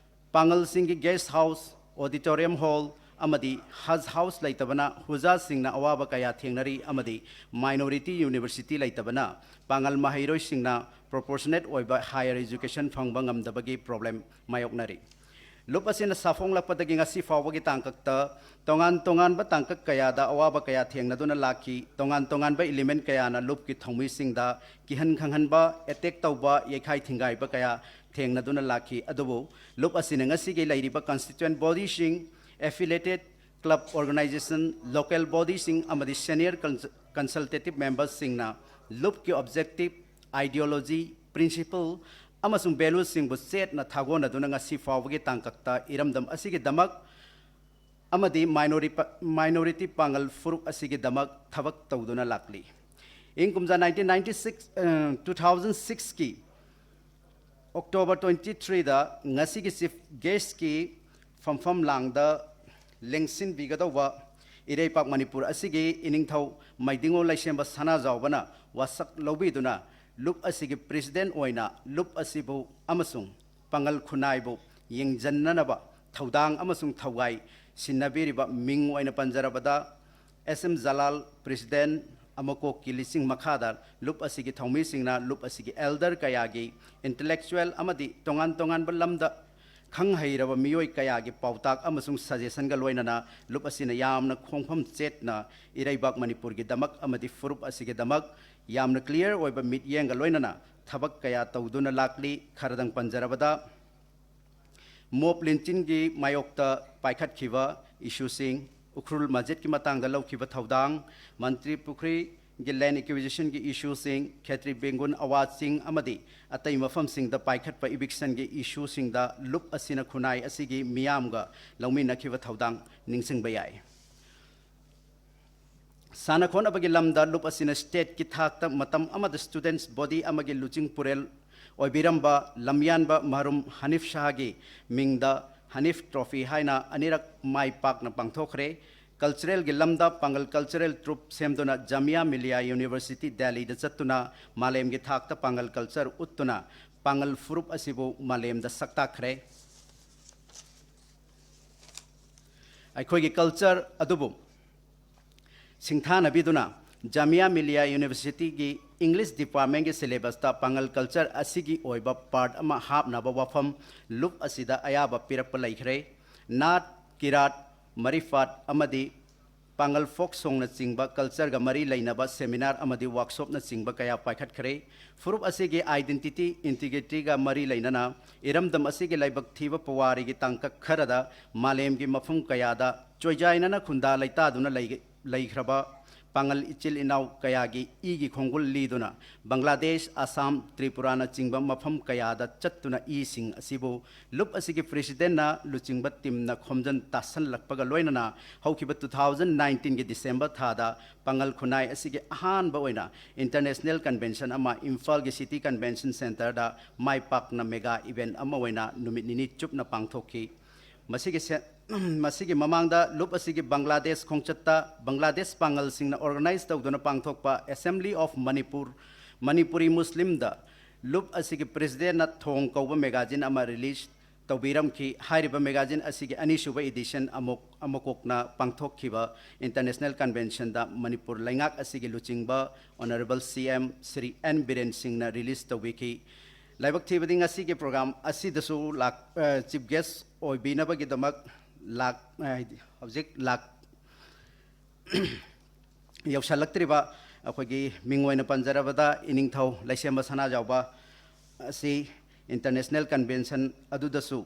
ꯄꯥꯉꯜꯁꯤꯡꯒꯤ guest house, auditorium hall ꯑꯃꯗꯤ Haj house ꯂꯩꯇꯕꯅ ꯍꯨꯖꯥꯁꯤꯡꯅ ꯑꯋꯥꯕ ꯀꯌꯥ ꯊꯦꯡꯅꯔꯤ ꯑꯃꯗꯤ minority university ꯂꯩꯇꯕꯅ ꯄꯥꯉꯜ ꯃꯍꯩꯔꯣꯏꯁꯤꯡꯅ proportionate ꯑꯣꯏꯕ higher education ꯐꯪꯕ ꯉꯝꯗꯕꯒꯤ problem ꯃꯥꯌꯣꯛꯅꯔꯤ꯫ ꯂꯨꯞ ꯑꯁꯤꯅ ꯁꯥꯐꯣꯡꯂꯛꯄꯗꯒꯤ ꯉꯁꯤ ꯐꯥꯎꯕꯒꯤ ꯇꯥꯡꯀꯛꯇ ꯇꯣꯉꯥꯟ ꯇꯣꯉꯥꯟꯕ ꯇꯥꯡꯀꯛ ꯀꯌꯥꯗ ꯑꯋꯥꯕ ꯀꯌꯥ ꯊꯦꯡꯅꯗꯨꯅ ꯂꯥꯛꯈꯤ꯫ ꯇꯣꯉꯥꯟ ꯇꯣꯉꯥꯟꯕ element ꯀꯌꯥꯅ ꯂꯨꯞꯀꯤ ꯊꯧꯃꯤꯁꯤꯡꯗ ꯀꯤꯍꯟ ꯈꯪꯍꯟꯕ, attack ꯇꯧꯕ, ꯌꯩꯈꯥꯏ ꯊꯤꯡꯒꯥꯏꯕ ꯀꯌꯥ ꯊꯦꯡꯅꯗꯨꯅ ꯂꯥꯛꯈꯤ꯫ ꯑꯗꯨꯕꯨ ꯂꯨꯞ ꯑꯁꯤꯅ ꯉꯁꯤꯒꯤ ꯂꯩꯔꯤꯕ constituent body ꯁꯤꯡ, affiliated club organization, local body ꯁꯤꯡ ꯑꯃꯗꯤ senior cons-, consultative member ꯁꯤꯡꯅ ꯂꯨꯞꯀꯤ objective ideology, principle ꯑꯃꯁꯨꯡ valueꯁꯤꯡꯕꯨ ꯆꯦꯠꯅ ꯊꯥꯒꯣꯟꯅꯗꯨꯅ ꯉꯁꯤ ꯐꯥꯎꯕꯒꯤ ꯇꯥꯡꯀꯛꯇ ꯏꯔꯝꯗꯝ ꯑꯁꯤꯒꯤꯗꯃꯛ ꯑꯃꯗꯤ minority ꯄ-, minority ꯄꯥꯡꯒꯜ ꯐꯨꯔꯨꯞ ꯑꯁꯤꯒꯤꯗꯃꯛ ꯊꯕꯛ ꯇꯧꯗꯨꯅ ꯂꯥꯛꯂꯤ꯫ ꯏꯪ ꯀꯨꯝꯖꯥ nineteen ninety six, ꯑ, two thousand sixꯀꯤ October twenty threeꯗ ꯉꯁꯤꯒꯤ chief guestꯀꯤ ꯐꯝꯐꯝ ꯂꯥꯡꯗ ꯂꯦꯡꯁꯤꯟꯕꯤꯒꯗꯧꯕ ꯏꯔꯩꯄꯥꯛ ꯃꯅꯤꯄꯨꯔ ꯑꯁꯤꯒꯤ ꯏꯅꯤꯡꯊꯧ ꯃꯩꯗꯤꯡꯉꯣ ꯂꯩꯁꯦꯝꯕ ꯁꯅꯥꯖꯥꯎꯕꯅ ꯋꯥꯁꯛ ꯂꯧꯕꯤꯗꯨꯅ ꯂꯨꯞ ꯑꯁꯤꯒꯤ president ꯑꯣꯏꯅ ꯂꯨꯞ ꯑꯁꯤꯕꯨ ꯑꯃꯁꯨꯡ ꯄꯥꯡꯒꯜ ꯈꯨꯟꯅꯥꯏꯕꯨ ꯌꯦꯡꯖꯟꯅꯅꯕ ꯊꯧꯗꯥꯡ ꯑꯃꯁꯨꯡ ꯊꯧꯒꯥꯏ ꯁꯤꯟꯅꯕꯤꯔꯤꯕ ꯃꯤꯡ ꯑꯣꯏꯅ ꯄꯟꯖꯔꯕꯗ S M ꯖꯂꯥꯜ, president, ꯑꯃꯀꯣꯛꯀꯤ ꯂꯤꯁꯤꯡ ꯃꯈꯥꯗ ꯂꯨꯞ ꯑꯁꯤꯒꯤ ꯊꯧꯃꯤꯁꯤꯡꯅ ꯂꯨꯞ ꯑꯁꯤꯒꯤ elder ꯀꯌꯥꯒꯤ intellectual ꯑꯃꯗꯤ ꯇꯣꯉꯥꯟ ꯇꯣꯉꯥꯟꯕ ꯂꯝꯗ ꯈꯪ ꯍꯩꯔꯕ ꯃꯤꯑꯣꯏ ꯀꯌꯥꯒꯤ ꯄꯥꯎꯇꯥꯛ ꯑꯃꯁꯨꯡ suggestionꯒ ꯂꯣꯏꯅꯅ ꯂꯨꯞ ꯑꯁꯤꯅ ꯌꯥꯝꯅ ꯈꯣꯡꯐꯝ ꯆꯦꯠꯅ ꯏꯔꯩꯕꯥꯛ ꯃꯅꯤꯄꯨꯔꯒꯤꯗꯃꯛ ꯑꯃꯗꯤ ꯐꯨꯔꯨꯞ ꯑꯁꯤꯒꯤꯗꯃꯛ ꯌꯥꯝꯅ clear ꯑꯣꯏꯕ ꯃꯤꯠꯌꯦꯡꯒ ꯂꯣꯏꯅꯅ ꯊꯕꯛ ꯀꯌꯥ ꯇꯧꯗꯨꯅ ꯂꯥꯛꯂꯤ꯫ ꯈꯔꯗꯪ ꯄꯟꯖꯔꯕꯗ, ꯃꯣꯞ ꯂꯤꯟꯆꯤꯟꯒꯤ ꯃꯥꯌꯣꯛꯇ ꯄꯥꯏꯈꯠꯈꯤꯕ issueꯁꯤꯡ, ꯎꯈ꯭ꯔꯨꯜ ꯃꯁꯖꯤꯗꯀꯤ ꯃꯇꯥꯡꯗ ꯂꯧꯈꯤꯕ ꯊꯧꯗꯥꯡ, ꯃꯟꯇ꯭ꯔꯤ ꯄꯨꯈ꯭ꯔꯤꯒꯤ land acquisitionꯒꯤ issueꯁꯤꯡ, ꯈꯦꯇ꯭ꯔꯤ ꯕꯦꯡꯒꯨꯟ ꯑꯋꯥ ꯆꯤꯡ ꯑꯃꯗꯤ ꯑꯇꯩ ꯃꯐꯝꯁꯤꯡꯗ ꯄꯥꯏꯈꯠꯄ evictionꯒꯤ issueꯁꯤꯡꯗ ꯂꯨꯞ ꯑꯁꯤꯅ ꯈꯨꯟꯅꯥꯏ ꯑꯁꯤꯒꯤ ꯃꯤꯌꯥꯝꯒ ꯂꯧꯃꯤꯟꯅꯈꯤꯕ ꯊꯧꯗꯥꯡ ꯅꯤꯡꯁꯤꯡꯕ ꯌꯥꯏ꯫ ꯁꯥꯟꯅ ꯈꯣꯠꯅꯕꯒꯤ ꯂꯝꯗ ꯂꯨꯞ ꯑꯁꯤꯅ stateꯀꯤ ꯊꯥꯛꯇ ꯃꯇꯝ ꯑꯃꯗ students body ꯑꯃꯒꯤ ꯂꯨꯆꯤꯡ ꯄꯨꯔꯦꯜ ꯑꯣꯏꯕꯤꯔꯝꯕ ꯂꯝꯌꯥꯟꯕ ꯃꯔꯨꯝ ꯍꯅꯤꯐ ꯁꯥꯍꯒꯤ ꯃꯤꯡꯗ ꯍꯅꯤꯐ trophy ꯍꯥꯏꯅ ꯑꯅꯤꯔꯛ ꯃꯥꯏ ꯄꯥꯛꯅ ꯄꯥꯡꯊꯣꯛꯈ꯭ꯔꯦ꯫ Culturalꯒꯤ ꯂꯝꯗ ꯄꯥꯡꯒꯜ cultural troupe ꯁꯦꯝꯗꯨꯅ ꯖꯥꯃꯤꯌꯥ ꯃꯤꯂꯤꯌꯥ University ꯗꯦꯜꯂꯤꯗ ꯆꯠꯇꯨꯅ ꯃꯥꯂꯦꯝꯒꯤ ꯊꯥꯛꯇ ꯄꯥꯡꯒꯜ culture ꯎꯠꯇꯨꯅ ꯄꯥꯡꯒꯜ ꯐꯨꯔꯨꯞ ꯑꯁꯤꯕꯨ ꯃꯥꯂꯦꯝꯗ ꯁꯛꯇꯥꯛꯈ꯭ꯔꯦ꯫ ꯑꯩꯈꯣꯏꯒꯤ culture ꯑꯗꯨꯕꯨ ꯁꯤꯡꯊꯥꯅꯕꯤꯗꯨꯅ ꯖꯥꯃꯤꯌꯥ ꯃꯤꯂꯤꯌꯥ Universityꯒꯤ English departmentꯀꯤ syllabusꯇ ꯄꯥꯡꯒꯜ culture ꯑꯁꯤꯒꯤ ꯑꯣꯏꯕ part ꯑꯃ ꯍꯥꯞꯅꯕ ꯋꯥꯐꯝ ꯂꯨꯞ ꯑꯁꯤꯗ ꯑꯌꯥꯕ ꯄꯤꯔꯛꯄ ꯂꯩꯈ꯭ꯔꯦ꯫ ꯅꯥꯠ, ꯀꯤꯔꯥꯠ, ꯃꯔꯤꯐꯥꯠ ꯑꯃꯗꯤ ꯄꯥꯡꯒꯜ folk songꯅꯆꯤꯡꯕ cultureꯒ ꯃꯔꯤ ꯂꯩꯅꯕ seminar ꯑꯃꯗꯤ workshopꯅꯆꯤꯡꯕ ꯀꯌꯥ ꯄꯥꯏꯈꯠꯈ꯭ꯔꯦ꯫ ꯐꯨꯔꯨꯞ ꯑꯁꯤꯒꯤ identity, integrityꯒ ꯃꯔꯤ ꯂꯩꯅꯅ ꯏꯔꯝꯗꯝ ꯑꯁꯤꯒꯤ ꯂꯥꯏꯕꯛ ꯊꯤꯕ ꯄꯨꯋꯥꯔꯤꯒꯤ ꯇꯥꯡꯀꯛ ꯈꯔꯗ ꯃꯥꯂꯦꯝꯒꯤ ꯃꯐꯝ ꯀꯌꯥꯗ ꯆꯣꯏꯖꯥꯏꯅꯅ ꯈꯨꯟꯗꯥ ꯂꯩꯇꯥꯗꯨꯅ ꯂꯩ-, ꯂꯩꯈ꯭ꯔꯕ ꯄꯥꯉꯜ ꯏꯆꯤꯜ ꯏꯅꯥꯎ ꯀꯌꯥꯒꯤ ꯏꯒꯤ ꯈꯣꯡꯒꯨꯜ ꯂꯤꯗꯨꯅ ꯕꯪꯒ꯭ꯂꯥꯗꯦꯁ, ꯑꯁꯥꯝ, ꯇ꯭ꯔꯤꯄꯨꯔꯥꯅꯆꯤꯡꯕ ꯃꯐꯝ ꯀꯌꯥꯗ ꯆꯠꯇꯨꯅ ꯏꯁꯤꯡ ꯑꯁꯤꯕꯨ ꯂꯨꯞ ꯑꯁꯤꯒꯤ ꯄ꯭ꯔꯦꯁꯤꯗꯦꯟꯠꯅ ꯂꯨꯆꯤꯡꯕ ꯇꯤꯝꯅ ꯈꯣꯝꯖꯤꯟ ꯇꯥꯁꯤꯜꯂꯛꯄꯒ ꯂꯣꯏꯅꯅ ꯍꯧꯈꯤꯕ two thousand nineteenꯒꯤ December ꯊꯥꯗ ꯄꯥꯉꯜ ꯈꯨꯟꯅꯥꯏ ꯑꯁꯤꯒꯤ ꯑꯍꯥꯟꯕ ꯑꯣꯏꯅ international convention ꯑꯃ ꯏꯝꯐꯥꯜꯒꯤ City Convention Centreꯗ ꯃꯥꯏ ꯄꯥꯛꯅ mega event ꯑꯃ ꯑꯣꯏꯅ ꯅꯨꯃꯤꯠ ꯅꯤꯅꯤ ꯆꯨꯞꯅ ꯄꯥꯡꯊꯣꯛꯈꯤ꯫ ꯃꯁꯤꯒꯤ ꯁꯦ-, ꯃꯁꯤꯒꯤ ꯃꯃꯥꯡꯗ ꯂꯨꯞ ꯑꯁꯤꯒꯤ ꯕꯪꯒ꯭ꯂꯥꯗꯦꯁ ꯈꯣꯡꯆꯠꯇ ꯕꯪꯒ꯭ꯂꯥꯗꯦꯁ ꯄꯥꯉꯜꯁꯤꯡꯅ organize ꯇꯧꯗꯨꯅ ꯄꯥꯡꯊꯣꯛꯄ Assembly of Manipur, ꯃꯅꯤꯄꯨꯔꯤ ꯃꯨꯁꯂꯤꯝꯗ ꯂꯨꯞ ꯑꯁꯤꯒꯤ ꯄ꯭ꯔꯦꯁꯤꯗꯦꯟꯠꯅ ꯊꯣꯡ ꯀꯧꯕ magazine ꯑꯃ release ꯇꯧꯕꯤꯔꯝꯈꯤ꯫ ꯍꯥꯏꯔꯤꯕ magazine ꯑꯁꯤꯒꯤ ꯑꯅꯤꯁꯨꯕ edition ꯑꯃꯨꯛ, ꯑꯃꯀꯣꯛꯅ ꯄꯥꯡꯊꯣꯛꯈꯤꯕ international conventionꯗ ꯃꯅꯤꯄꯨꯔ ꯂꯩꯉꯥꯛ ꯑꯁꯤꯒꯤ ꯂꯨꯆꯤꯡꯕ Honourable C M Shri N Biren ꯁꯤꯡꯅ release ꯇꯧꯕꯤꯈꯤ꯫ ꯂꯥꯏꯕꯛ ꯊꯤꯕꯗꯤ ꯉꯁꯤꯒꯤ program ꯑꯁꯤꯗꯁꯨ ꯂꯥꯛ-, ꯑ, chief guest ꯑꯣꯏꯕꯤꯅꯕꯒꯤꯗꯃꯛ ꯂꯥꯛ-, ꯑ, ꯍꯧꯖꯤꯛ ꯂꯥꯛ-, ꯌꯧꯁꯜꯂꯛꯇ꯭ꯔꯤꯕ ꯑꯩꯈꯣꯏꯒꯤ ꯃꯤꯡ ꯑꯣꯏꯅ ꯄꯟꯖꯔꯕꯗ ꯏꯅꯤꯡꯊꯧ ꯂꯩꯁꯦꯝꯕ ꯁꯅꯥꯖꯥꯎꯕ ꯑꯁꯤ international convention ꯑꯗꯨꯗꯁꯨ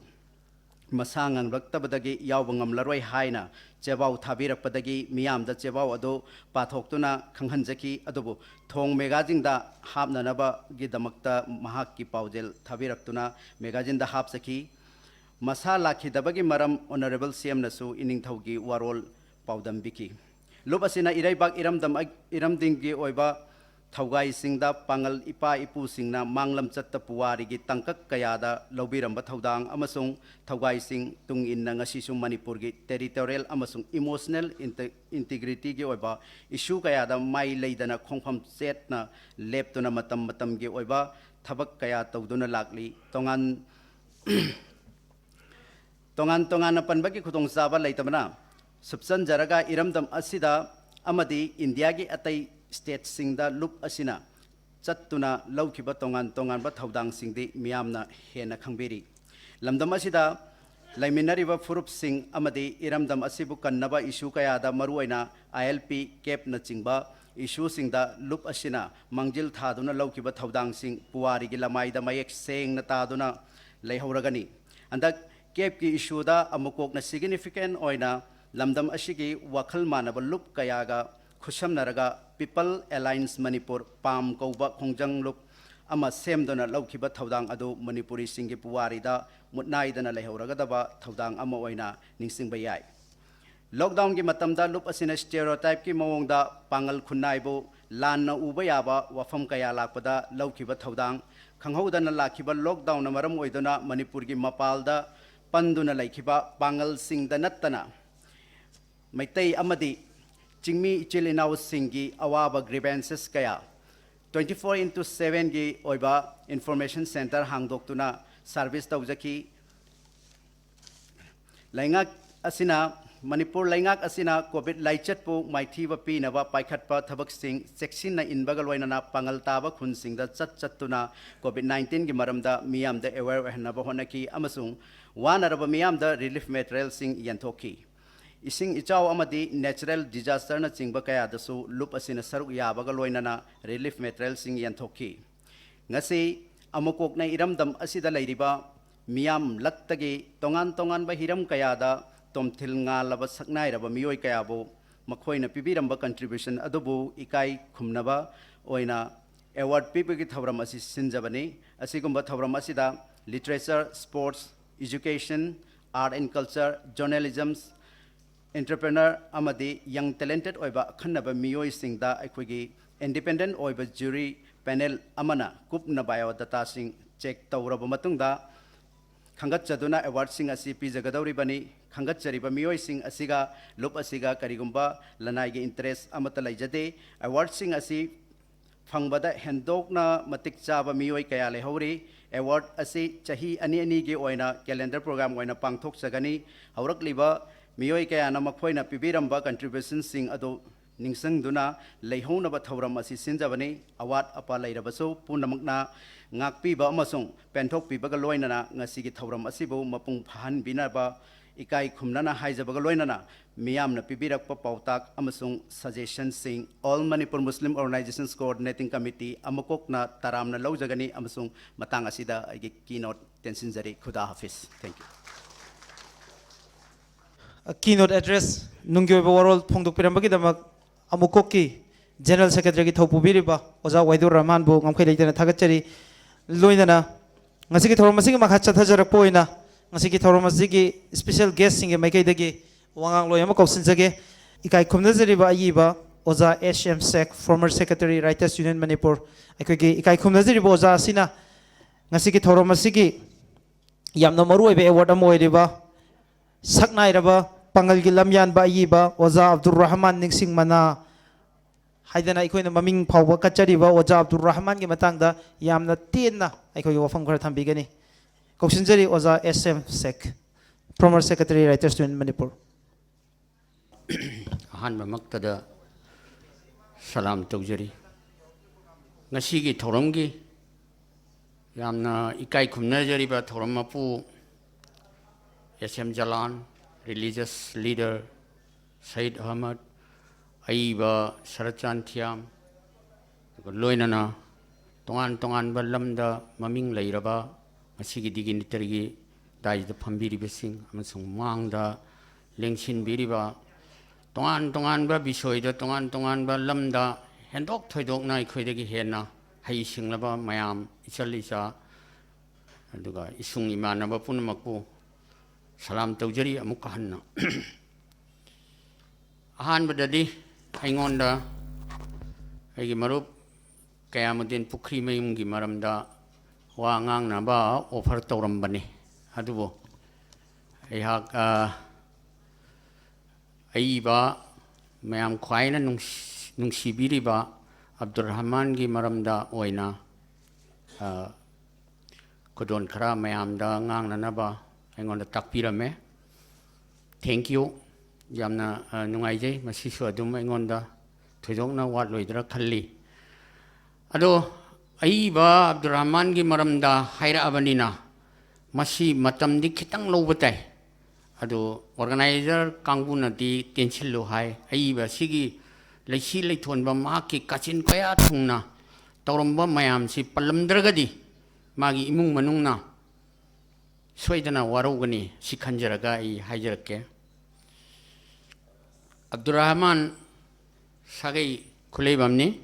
ꯃꯁꯥ ꯉꯝꯂꯛꯇꯕꯗꯒꯤ ꯌꯥꯎꯕ ꯉꯝꯂꯔꯣꯏ ꯍꯥꯏꯅ ꯆꯦꯕꯥꯎ ꯊꯥꯕꯤꯔꯛꯄꯗꯒꯤ ꯃꯤꯌꯥꯝꯗ ꯆꯦꯕꯥꯎ ꯑꯗꯨ ꯄꯥꯊꯣꯛꯇꯨꯅ ꯈꯪꯍꯟꯖꯈꯤ꯫ ꯑꯗꯨꯕꯨ ꯊꯣꯡ magazineꯗ ꯍꯥꯞꯅꯅꯕꯒꯤꯗꯃꯛꯇ ꯃꯍꯥꯛꯀꯤ ꯄꯥꯎꯖꯦꯜ ꯊꯥꯕꯤꯔꯛꯇꯨꯅ magazineꯗ ꯍꯥꯞꯆꯈꯤ꯫ ꯃꯁꯥ ꯂꯥꯛꯈꯤꯗꯕꯒꯤ ꯃꯔꯝ Honourable C Mꯅꯁꯨ ꯏꯅꯤꯡꯊꯧꯒꯤ ꯋꯥꯔꯣꯜ ꯄꯥꯎꯗꯝꯕꯤꯈꯤ꯫ ꯂꯨꯞ ꯑꯁꯤꯅ ꯏꯔꯩꯕꯥꯛ ꯏꯔꯝꯗꯝ, ꯏꯔꯝꯗꯤꯡꯒꯤ ꯑꯣꯏꯕ ꯊꯧꯒꯥꯏꯁꯤꯡꯗ ꯄꯥꯉꯜ ꯏꯄꯥ ꯏꯄꯨꯁꯤꯡꯅ ꯃꯥꯡꯂꯝꯆꯠꯇ ꯄꯨꯋꯥꯔꯤꯒꯤ ꯇꯥꯡꯀꯛ ꯀꯌꯥꯗ ꯂꯧꯕꯤꯔꯝꯕ ꯊꯧꯗꯥꯡ ꯑꯃꯁꯨꯡ ꯊꯧꯒꯥꯏꯁꯤꯡ ꯇꯨꯡ ꯏꯟꯅ ꯉꯁꯤꯁꯨ ꯃꯅꯤꯄꯨꯔꯒꯤ territorial ꯑꯃꯁꯨꯡ emotional inte-, integrityꯒꯤ ꯑꯣꯏꯕ issue ꯀꯌꯥꯗ ꯃꯥꯏ ꯂꯩꯗꯅ ꯈꯣꯡꯐꯝ ꯆꯦꯠꯅ ꯂꯦꯞꯇꯨꯅ ꯃꯇꯝ ꯃꯇꯝꯒꯤ ꯑꯣꯏꯕ ꯊꯕꯛ ꯀꯌꯥ ꯇꯧꯗꯨꯅ ꯂꯥꯛꯂꯤ꯫ ꯇꯣꯉꯥꯟ ꯇꯣꯉꯥꯟ ꯇꯣꯉꯥꯟꯅ ꯄꯟꯕꯒꯤ ꯈꯨꯗꯣꯡꯆꯥꯕ ꯂꯩꯇꯕꯅ ꯁꯨꯞꯆꯟꯖꯔꯒ ꯏꯔꯝꯗꯝ ꯑꯁꯤꯗ ꯑꯃꯗꯤ ꯏꯟꯗꯤꯌꯥꯒꯤ ꯑꯇꯩ stateꯁꯤꯡꯗ ꯂꯨꯞ ꯑꯁꯤꯅ ꯆꯠꯇꯨꯅ ꯂꯧꯈꯤꯕ ꯇꯣꯉꯥꯟ ꯇꯣꯉꯥꯟꯕ ꯊꯧꯗꯥꯡꯁꯤꯡꯗꯤ ꯃꯤꯌꯥꯝꯅ ꯍꯦꯟꯅ ꯈꯪꯕꯤꯔꯤ꯫ ꯂꯝꯗꯝ ꯑꯁꯤꯗ ꯂꯩꯃꯤꯟꯅꯔꯤꯕ ꯐꯨꯔꯨꯞꯁꯤꯡ ꯑꯃꯗꯤ ꯏꯔꯝꯗꯝ ꯑꯁꯤꯕꯨ ꯀꯟꯅꯕ issue ꯀꯌꯥꯗ, ꯃꯔꯨꯑꯣꯏꯅ I L P, CAPꯅꯆꯤꯡꯕ issueꯁꯤꯡꯗ ꯂꯨꯞ ꯑꯁꯤꯅ ꯃꯥꯡꯖꯤꯜ ꯊꯥꯗꯨꯅ ꯂꯧꯈꯤꯕ ꯊꯧꯗꯥꯡꯁꯤꯡ ꯄꯨꯋꯥꯔꯤꯒꯤ ꯂꯃꯥꯏꯗ ꯃꯌꯦꯛ ꯁꯦꯡꯅ ꯇꯥꯗꯨꯅ ꯂꯩꯍꯧꯔꯒꯅꯤ꯫ ꯍꯟꯗꯛ CAPꯀꯤ issueꯗ ꯑꯃꯨꯛꯀꯣꯛꯅ significant ꯑꯣꯏꯅ ꯂꯝꯗꯝ ꯑꯁꯤꯒꯤ ꯋꯥꯈꯜ ꯃꯥꯟꯅꯕ ꯂꯨꯞ ꯀꯌꯥꯒ ꯈꯨꯠꯁꯝꯅꯔꯒ People Alliance Manipur, ꯄꯥꯝ ꯀꯧꯕ ꯈꯣꯡꯖꯪ ꯂꯨꯞ ꯑꯃ ꯁꯦꯝꯗꯨꯅ ꯂꯧꯈꯤꯕ ꯊꯧꯗꯥꯡ ꯑꯗꯨ ꯃꯅꯤꯄꯨꯔꯤꯁꯤꯡꯒꯤ ꯄꯨꯋꯥꯔꯤꯗ ꯃꯨꯠꯅꯥꯏꯗꯅ ꯂꯩꯍꯧꯔꯒꯗꯕ ꯊꯧꯗꯥꯡ ꯑꯃ ꯑꯣꯏꯅ ꯅꯤꯡꯁꯤꯡꯕ ꯌꯥꯏ꯫ ꯂꯣꯛꯗꯥꯎꯟꯒꯤ ꯃꯇꯝꯗ ꯂꯨꯞ ꯑꯁꯤꯅ ꯁ꯭ꯇꯦꯔꯤꯑꯣꯇꯥꯏꯞꯀꯤ ꯃꯑꯣꯡꯗ ꯄꯥꯡꯒꯜ ꯈꯨꯟꯅꯥꯏꯕꯨ ꯂꯥꯟꯅ ꯎꯕ ꯌꯥꯕ ꯋꯥꯐꯝ ꯀꯌꯥ ꯂꯥꯛꯄꯗ ꯂꯧꯈꯤꯕ ꯊꯧꯗꯥꯡ, ꯈꯪꯍꯧꯗꯅ ꯂꯥꯛꯈꯤꯕ ꯂꯣꯛꯗꯥꯎꯟꯅ ꯃꯔꯝ ꯑꯣꯏꯗꯨꯅ ꯃꯅꯤꯄꯨꯔꯒꯤ ꯃꯄꯥꯜꯗ ꯄꯟꯗꯨꯅ ꯂꯩꯈꯤꯕ ꯄꯥꯡꯒꯜꯁꯤꯡꯗ ꯅꯠꯇꯅ ꯃꯩꯇꯩ ꯑꯃꯗꯤ ꯆꯤꯡꯃꯤ ꯏꯆꯤꯜ ꯏꯅꯥꯎꯁꯤꯡꯒꯤ ꯑꯋꯥꯕ grievances ꯀꯌꯥ twenty four into sevenꯒꯤ ꯑꯣꯏꯕ information centre ꯍꯥꯡꯗꯣꯛꯇꯨꯅ service ꯇꯧꯖꯈꯤ꯫ ꯂꯩꯉꯥꯛ ꯑꯁꯤꯅ, ꯃꯅꯤꯄꯨꯔ ꯂꯩꯉꯥꯛ ꯑꯁꯤꯅ COVID ꯂꯥꯏꯆꯠꯄꯨ ꯃꯥꯏꯊꯤꯕ ꯄꯤꯅꯕ ꯄꯥꯏꯈꯠꯄ ꯊꯕꯛꯁꯤꯡ ꯆꯦꯛꯁꯤꯟꯅ ꯏꯟꯕꯒ ꯂꯣꯏꯅꯅ ꯄꯥꯡꯒꯜ ꯇꯥꯕ ꯈꯨꯟꯁꯤꯡꯗ ꯆꯠ ꯆꯠꯇꯨꯅ COVID nineteenꯒꯤ ꯃꯔꯝꯗ ꯃꯤꯌꯥꯝꯗ aware ꯑꯣꯏꯍꯟꯅꯕ ꯍꯣꯠꯅꯈꯤ ꯑꯃꯁꯨꯡ ꯋꯥꯅꯔꯕ ꯃꯤꯌꯥꯝꯗ relief materialꯁꯤꯡ ꯌꯦꯟꯊꯣꯛꯈꯤ꯫ ꯏꯁꯤꯡ ꯏꯆꯥꯎ ꯑꯃꯗꯤ natural disasterꯅꯆꯤꯡꯕ ꯀꯌꯥꯗꯁꯨ ꯂꯨꯞ ꯑꯁꯤꯅ ꯁꯔꯨꯛ ꯌꯥꯕꯒ ꯂꯣꯏꯅꯅ relief materialꯁꯤꯡ ꯌꯦꯟꯊꯣꯛꯈꯤ꯫ ꯉꯁꯤ ꯑꯃꯨꯀꯣꯛꯅ ꯏꯔꯝꯗꯝ ꯑꯁꯤꯗ ꯂꯩꯔꯤꯕ ꯃꯤꯌꯥꯝ ꯂꯛꯇꯒꯤ ꯇꯣꯉꯥꯟ ꯇꯣꯉꯥꯟꯕ ꯍꯤꯔꯝ ꯀꯌꯥꯗ ꯇꯣꯝꯊꯤꯜ ꯉꯥꯜꯂꯕ ꯁꯛꯅꯥꯏꯔꯕ ꯃꯤꯑꯣꯏ ꯀꯌꯥꯕꯨ ꯃꯈꯣꯏꯅ ꯄꯤꯕꯤꯔꯝꯕ contribution ꯑꯗꯨꯕꯨ ꯏꯀꯥꯏ ꯈꯨꯝꯅꯕ ꯑꯣꯏꯅ award ꯄꯤꯕꯒꯤ ꯊꯧꯔꯝ ꯑꯁꯤ ꯁꯤꯟꯖꯕꯅꯤ꯫ ꯑꯁꯤꯒꯨꯝꯕ ꯊꯧꯔꯝ ꯑꯁꯤꯗ literature, sports, education, art and culture, journalism, entrepreneur ꯑꯃꯗꯤ young talented ꯑꯣꯏꯕ ꯑꯈꯟꯅꯕ ꯃꯤꯑꯣꯏꯁꯤꯡꯗ ꯑꯩꯈꯣꯏꯒꯤ independent ꯑꯣꯏꯕ jury panel ꯑꯃꯅ ꯀꯨꯞꯅ biodatꯥꯁꯤꯡ check ꯇꯧꯔꯕ ꯃꯇꯨꯡꯗ ꯈꯟꯒꯠꯆꯗꯨꯅ awardꯁꯤꯡ ꯑꯁꯤ ꯄꯤꯖꯒꯗꯧꯔꯤꯕꯅꯤ꯫ ꯈꯟꯒꯠꯆꯔꯤꯕ ꯃꯤꯑꯣꯏꯁꯤꯡ ꯑꯁꯤꯒ ꯂꯨꯞ ꯑꯁꯤꯒ ꯀꯔꯤꯒꯨꯝꯕ ꯂꯅꯥꯏꯒꯤ interest ꯑꯃꯠꯇ ꯂꯩꯖꯗꯦ꯫ Awardꯁꯤꯡ ꯑꯁꯤ ꯐꯪꯕꯗ ꯍꯦꯟꯗꯣꯛꯅ ꯃꯇꯤꯛ ꯆꯥꯕ ꯃꯤꯑꯣꯏ ꯀꯌꯥ ꯂꯩꯍꯧꯔꯤ꯫ Award ꯑꯁꯤ ꯆꯍꯤ ꯑꯅꯤ ꯑꯅꯤꯒꯤ ꯑꯣꯏꯅ calendar program ꯑꯣꯏꯅ ꯄꯥꯡꯊꯣꯛꯆꯒꯅꯤ꯫ ꯍꯧꯔꯛꯂꯤꯕ ꯃꯤꯑꯣꯏ ꯀꯌꯥꯅ ꯃꯈꯣꯏꯅ ꯄꯤꯕꯤꯔꯝꯕ contributionꯁꯤꯡ ꯑꯗꯨ ꯅꯤꯡꯁꯤꯡꯗꯨꯅ ꯂꯩꯍꯧꯅꯕ ꯊꯧꯔꯝ ꯑꯁꯤ ꯁꯤꯟꯖꯕꯅꯤ꯫ ꯑꯋꯥꯠ ꯑꯄꯥ ꯂꯩꯔꯕꯁꯨ ꯄꯨꯝꯅꯃꯛꯅ ꯉꯥꯛꯄꯤꯕ ꯑꯃꯁꯨꯡ ꯄꯦꯟꯊꯣꯛꯄꯤꯕꯒ ꯂꯣꯏꯅꯅ ꯉꯁꯤꯒꯤ ꯊꯧꯔꯝ ꯑꯁꯤꯕꯨ ꯃꯄꯨꯡ ꯐꯥꯍꯟꯕꯤꯅꯕ ꯏꯀꯥꯏ ꯈꯨꯝꯅꯅ ꯍꯥꯏꯖꯕꯒ ꯂꯣꯏꯅꯅ ꯃꯤꯌꯥꯝꯅ ꯄꯤꯕꯤꯔꯛꯄ ꯄꯥꯎꯇꯥꯛ ꯑꯃꯁꯨꯡ suggestionꯁꯤꯡ All Manipur Muslim Organizations Coordinating Committee ꯑꯃꯀꯣꯛꯅ ꯇꯔꯥꯝꯅ ꯂꯧꯖꯒꯅꯤ ꯑꯃꯁꯨꯡ ꯃꯇꯥꯡ ꯑꯁꯤꯗ ꯑꯩꯒꯤ keynote ꯇꯦꯟꯁꯤꯟꯖꯔꯤ꯫ ꯈꯨꯗꯥ ꯍꯥꯐꯤꯖ꯫ Thank you꯫ Keynote address ꯅꯨꯡꯒꯤ ꯑꯣꯏꯕ ꯋꯥꯔꯣꯜ ꯐꯣꯡꯗꯣꯛꯄꯤꯔꯝꯕꯒꯤꯗꯃꯛ ꯑꯃꯨꯀꯣꯛꯀꯤ General Secretaryꯒꯤ ꯊꯧ ꯄꯨꯕꯤꯔꯤꯕ ꯑꯣꯖꯥ ꯋꯥꯏꯗꯨꯔ ꯔꯍꯃꯥꯟꯕꯨ ꯉꯝꯈꯩ ꯂꯩꯇꯅ ꯊꯥꯒꯠꯆꯔꯤ꯫ ꯂꯣꯏꯅꯅ ꯉꯁꯤꯒꯤ ꯊꯧꯔꯝ ꯑꯁꯤꯒꯤ ꯃꯈꯥ ꯆꯠꯊꯖꯔꯛꯄ ꯑꯣꯏꯅ ꯉꯁꯤꯒꯤ ꯊꯧꯔꯝ ꯑꯁꯤꯒꯤ special guestꯁꯤꯡꯒꯤ ꯃꯥꯏꯀꯩꯗꯒꯤ ꯋꯥꯉꯥꯡꯂꯣꯏ ꯑꯃ ꯀꯧꯁꯤꯟꯖꯒꯦ꯫ ꯏꯀꯥꯏ ꯈꯨꯝꯅꯖꯔꯤꯕ ꯑꯏꯕ ꯑꯣꯖꯥ S M Sek, former Secretary, Writers Union Manipur꯫ ꯑꯩꯈꯣꯏꯒꯤ ꯏꯀꯥꯏ ꯈꯨꯝꯅꯖꯔꯤꯕ ꯑꯣꯖꯥ ꯑꯁꯤꯅ ꯉꯁꯤꯒꯤ ꯊꯧꯔꯝ ꯑꯁꯤꯒꯤ ꯌꯥꯝꯅ ꯃꯔꯨꯑꯣꯏꯕ award ꯑꯃ ꯑꯣꯏꯔꯤꯕ ꯁꯛꯅꯥꯏꯔꯕ ꯄꯥꯡꯒꯜꯒꯤ ꯂꯝꯌꯥꯟꯕ ꯑꯏꯕ ꯑꯣꯖꯥ ꯑꯕꯗꯨꯔ ꯔꯍꯃꯥꯟ ꯅꯤꯡꯁꯤꯡ ꯃꯅꯥ ꯍꯥꯏꯗꯅ ꯑꯩꯈꯣꯏꯅ ꯃꯃꯤꯡ ꯐꯥꯎꯕ ꯀꯠꯆꯔꯤꯕ ꯑꯣꯖꯥ ꯑꯕꯗꯨꯔ ꯔꯍꯃꯥꯟꯒꯤ ꯃꯇꯥꯡꯗ ꯌꯥꯝꯅ ꯇꯦꯟꯅ ꯑꯩꯈꯣꯏꯒꯤ ꯋꯥꯐꯝ ꯈꯔ ꯊꯝꯕꯤꯒꯅꯤ꯫ ꯀꯧꯁꯤꯟꯖꯔꯤ ꯑꯣꯖꯥ S M Sek, former Secretary, Writers Union Manipur꯫ ꯑꯍꯥꯟꯕꯃꯛꯇꯗ ꯁꯂꯥꯝ ꯇꯧꯖꯔꯤ꯫ ꯉꯁꯤꯒꯤ ꯊꯧꯔꯝꯒꯤ ꯌꯥꯝꯅ ꯏꯀꯥꯏ ꯈꯨꯝꯅꯖꯔꯤꯕ ꯊꯧꯔꯝ ꯃꯄꯨ S M Jalan, religious leader Said Ahmad, ꯑꯏꯕ ꯁꯔꯠꯆꯥꯟ ꯊꯤꯌꯥꯝ, ꯑꯗꯨꯒ ꯂꯣꯏꯅꯅ ꯇꯣꯉꯥꯟ ꯇꯣꯉꯥꯟꯕ ꯂꯝꯗ ꯃꯃꯤꯡ ꯂꯩꯔꯕ ꯉꯁꯤꯒꯤ dignityꯒꯤ dais ꯗ ꯐꯝꯕꯤꯔꯤꯕꯁꯤꯡ ꯑꯃꯁꯨꯡ ꯃꯥꯡꯗ ꯂꯦꯡꯁꯤꯟꯕꯤꯔꯤꯕ ꯇꯣꯉꯥꯟ ꯇꯣꯉꯥꯟꯕ ꯕꯤꯁꯣꯏꯗ ꯇꯣꯉꯥꯟ ꯇꯣꯉꯥꯟꯕ ꯂꯝꯗ ꯍꯦꯟꯗꯣꯛ ꯊꯣꯏꯗꯣꯛꯅ ꯑꯩꯈꯣꯏꯗꯒꯤ ꯍꯦꯟꯅ ꯍꯩ ꯁꯤꯡꯂꯕ ꯃꯌꯥꯝ ꯏꯆꯜ ꯏꯆꯥ ꯑꯗꯨꯒ ꯏꯁꯨꯡ ꯏꯃꯥꯟꯅꯕ ꯄꯨꯝꯅꯃꯛꯄꯨ ꯁꯂꯥꯝ ꯇꯧꯖꯔꯤ ꯑꯃꯨꯛꯀ ꯍꯟꯅ꯫ ꯑꯍꯥꯟꯕꯗꯗꯤ ꯑꯩꯉꯣꯟꯗ ꯑꯩꯒꯤ ꯃꯔꯨꯞ ꯀꯌꯥꯃꯨꯗꯤꯟ ꯄꯨꯈ꯭ꯔꯤꯃꯌꯨꯝꯒꯤ ꯃꯔꯝꯗ ꯋꯥ ꯉꯥꯡꯅꯕ offer ꯇꯧꯔꯝꯕꯅꯤ꯫ ꯑꯗꯨꯕꯨ ꯑꯩꯍꯥꯛ ꯑ, ꯑꯏꯕ ꯃꯌꯥꯝ ꯈ꯭ꯋꯥꯏꯅ ꯅꯨꯡꯁꯤ- ꯅꯨꯡꯁꯤꯕꯤꯔꯤꯕ ꯑꯕꯗꯨꯔ ꯔꯍꯃꯥꯟꯒꯤ ꯃꯔꯝꯗ ꯑꯣꯏꯅ ꯑ, ꯈꯨꯗꯣꯜ ꯈꯔ ꯃꯌꯥꯝꯗ ꯉꯥꯡꯅꯅꯕ ꯑꯩꯉꯣꯟꯗ ꯇꯥꯛꯄꯤꯔꯝꯃꯦ꯫ Thank you꯫ ꯌꯥꯝꯅ ꯑ, ꯅꯨꯡꯉꯥꯏꯖꯩ꯫ ꯃꯁꯤꯁꯨ ꯑꯗꯨꯝ ꯑꯩꯉꯣꯟꯗ ꯊꯣꯏꯗꯣꯛꯅ ꯋꯥꯠꯂꯣꯏꯗ꯭ꯔꯥ ꯈꯜꯂꯤ꯫ ꯑꯗꯣ ꯑꯏꯕ ꯑꯕꯗꯨꯔ ꯔꯍꯃꯥꯟꯒꯤ ꯃꯔꯝꯗ ꯍꯥꯏꯔꯛꯑꯕꯅꯤꯅ ꯃꯁꯤ ꯃꯇꯝꯗꯤ ꯈꯤꯇꯪ ꯂꯧꯕ ꯇꯥꯏ꯫ ꯑꯗꯨ organizer ꯀꯥꯡꯕꯨꯅꯗꯤ ꯇꯦꯟꯁꯤꯜꯂꯨ ꯍꯥꯏ꯫ ꯑꯏꯕ ꯑꯁꯤꯒꯤ ꯂꯩꯁꯤ ꯂꯩꯊꯣꯟꯕ, ꯃꯍꯥꯛꯀꯤ ꯀꯥꯆꯤꯟ ꯀꯣꯌꯥ ꯊꯨꯡꯅ ꯇꯧꯔꯝꯕ ꯃꯌꯥꯝꯁꯤ ꯄꯜꯂꯝꯗ꯭ꯔꯒꯗꯤ ꯃꯥꯒꯤ ꯏꯃꯨꯡ ꯃꯅꯨꯡꯅ ꯁꯣꯏꯗꯅ ꯋꯥꯔꯧꯒꯅꯤ꯫ ꯁꯤ ꯈꯟꯖꯔꯒ ꯑꯩ ꯍꯥꯏꯖꯔꯛꯀꯦ꯫ ꯑꯕꯗꯨꯔ ꯔꯍꯃꯥꯟ ꯁꯥꯒꯩ ꯈꯨꯂꯩꯕꯝꯅꯤ꯫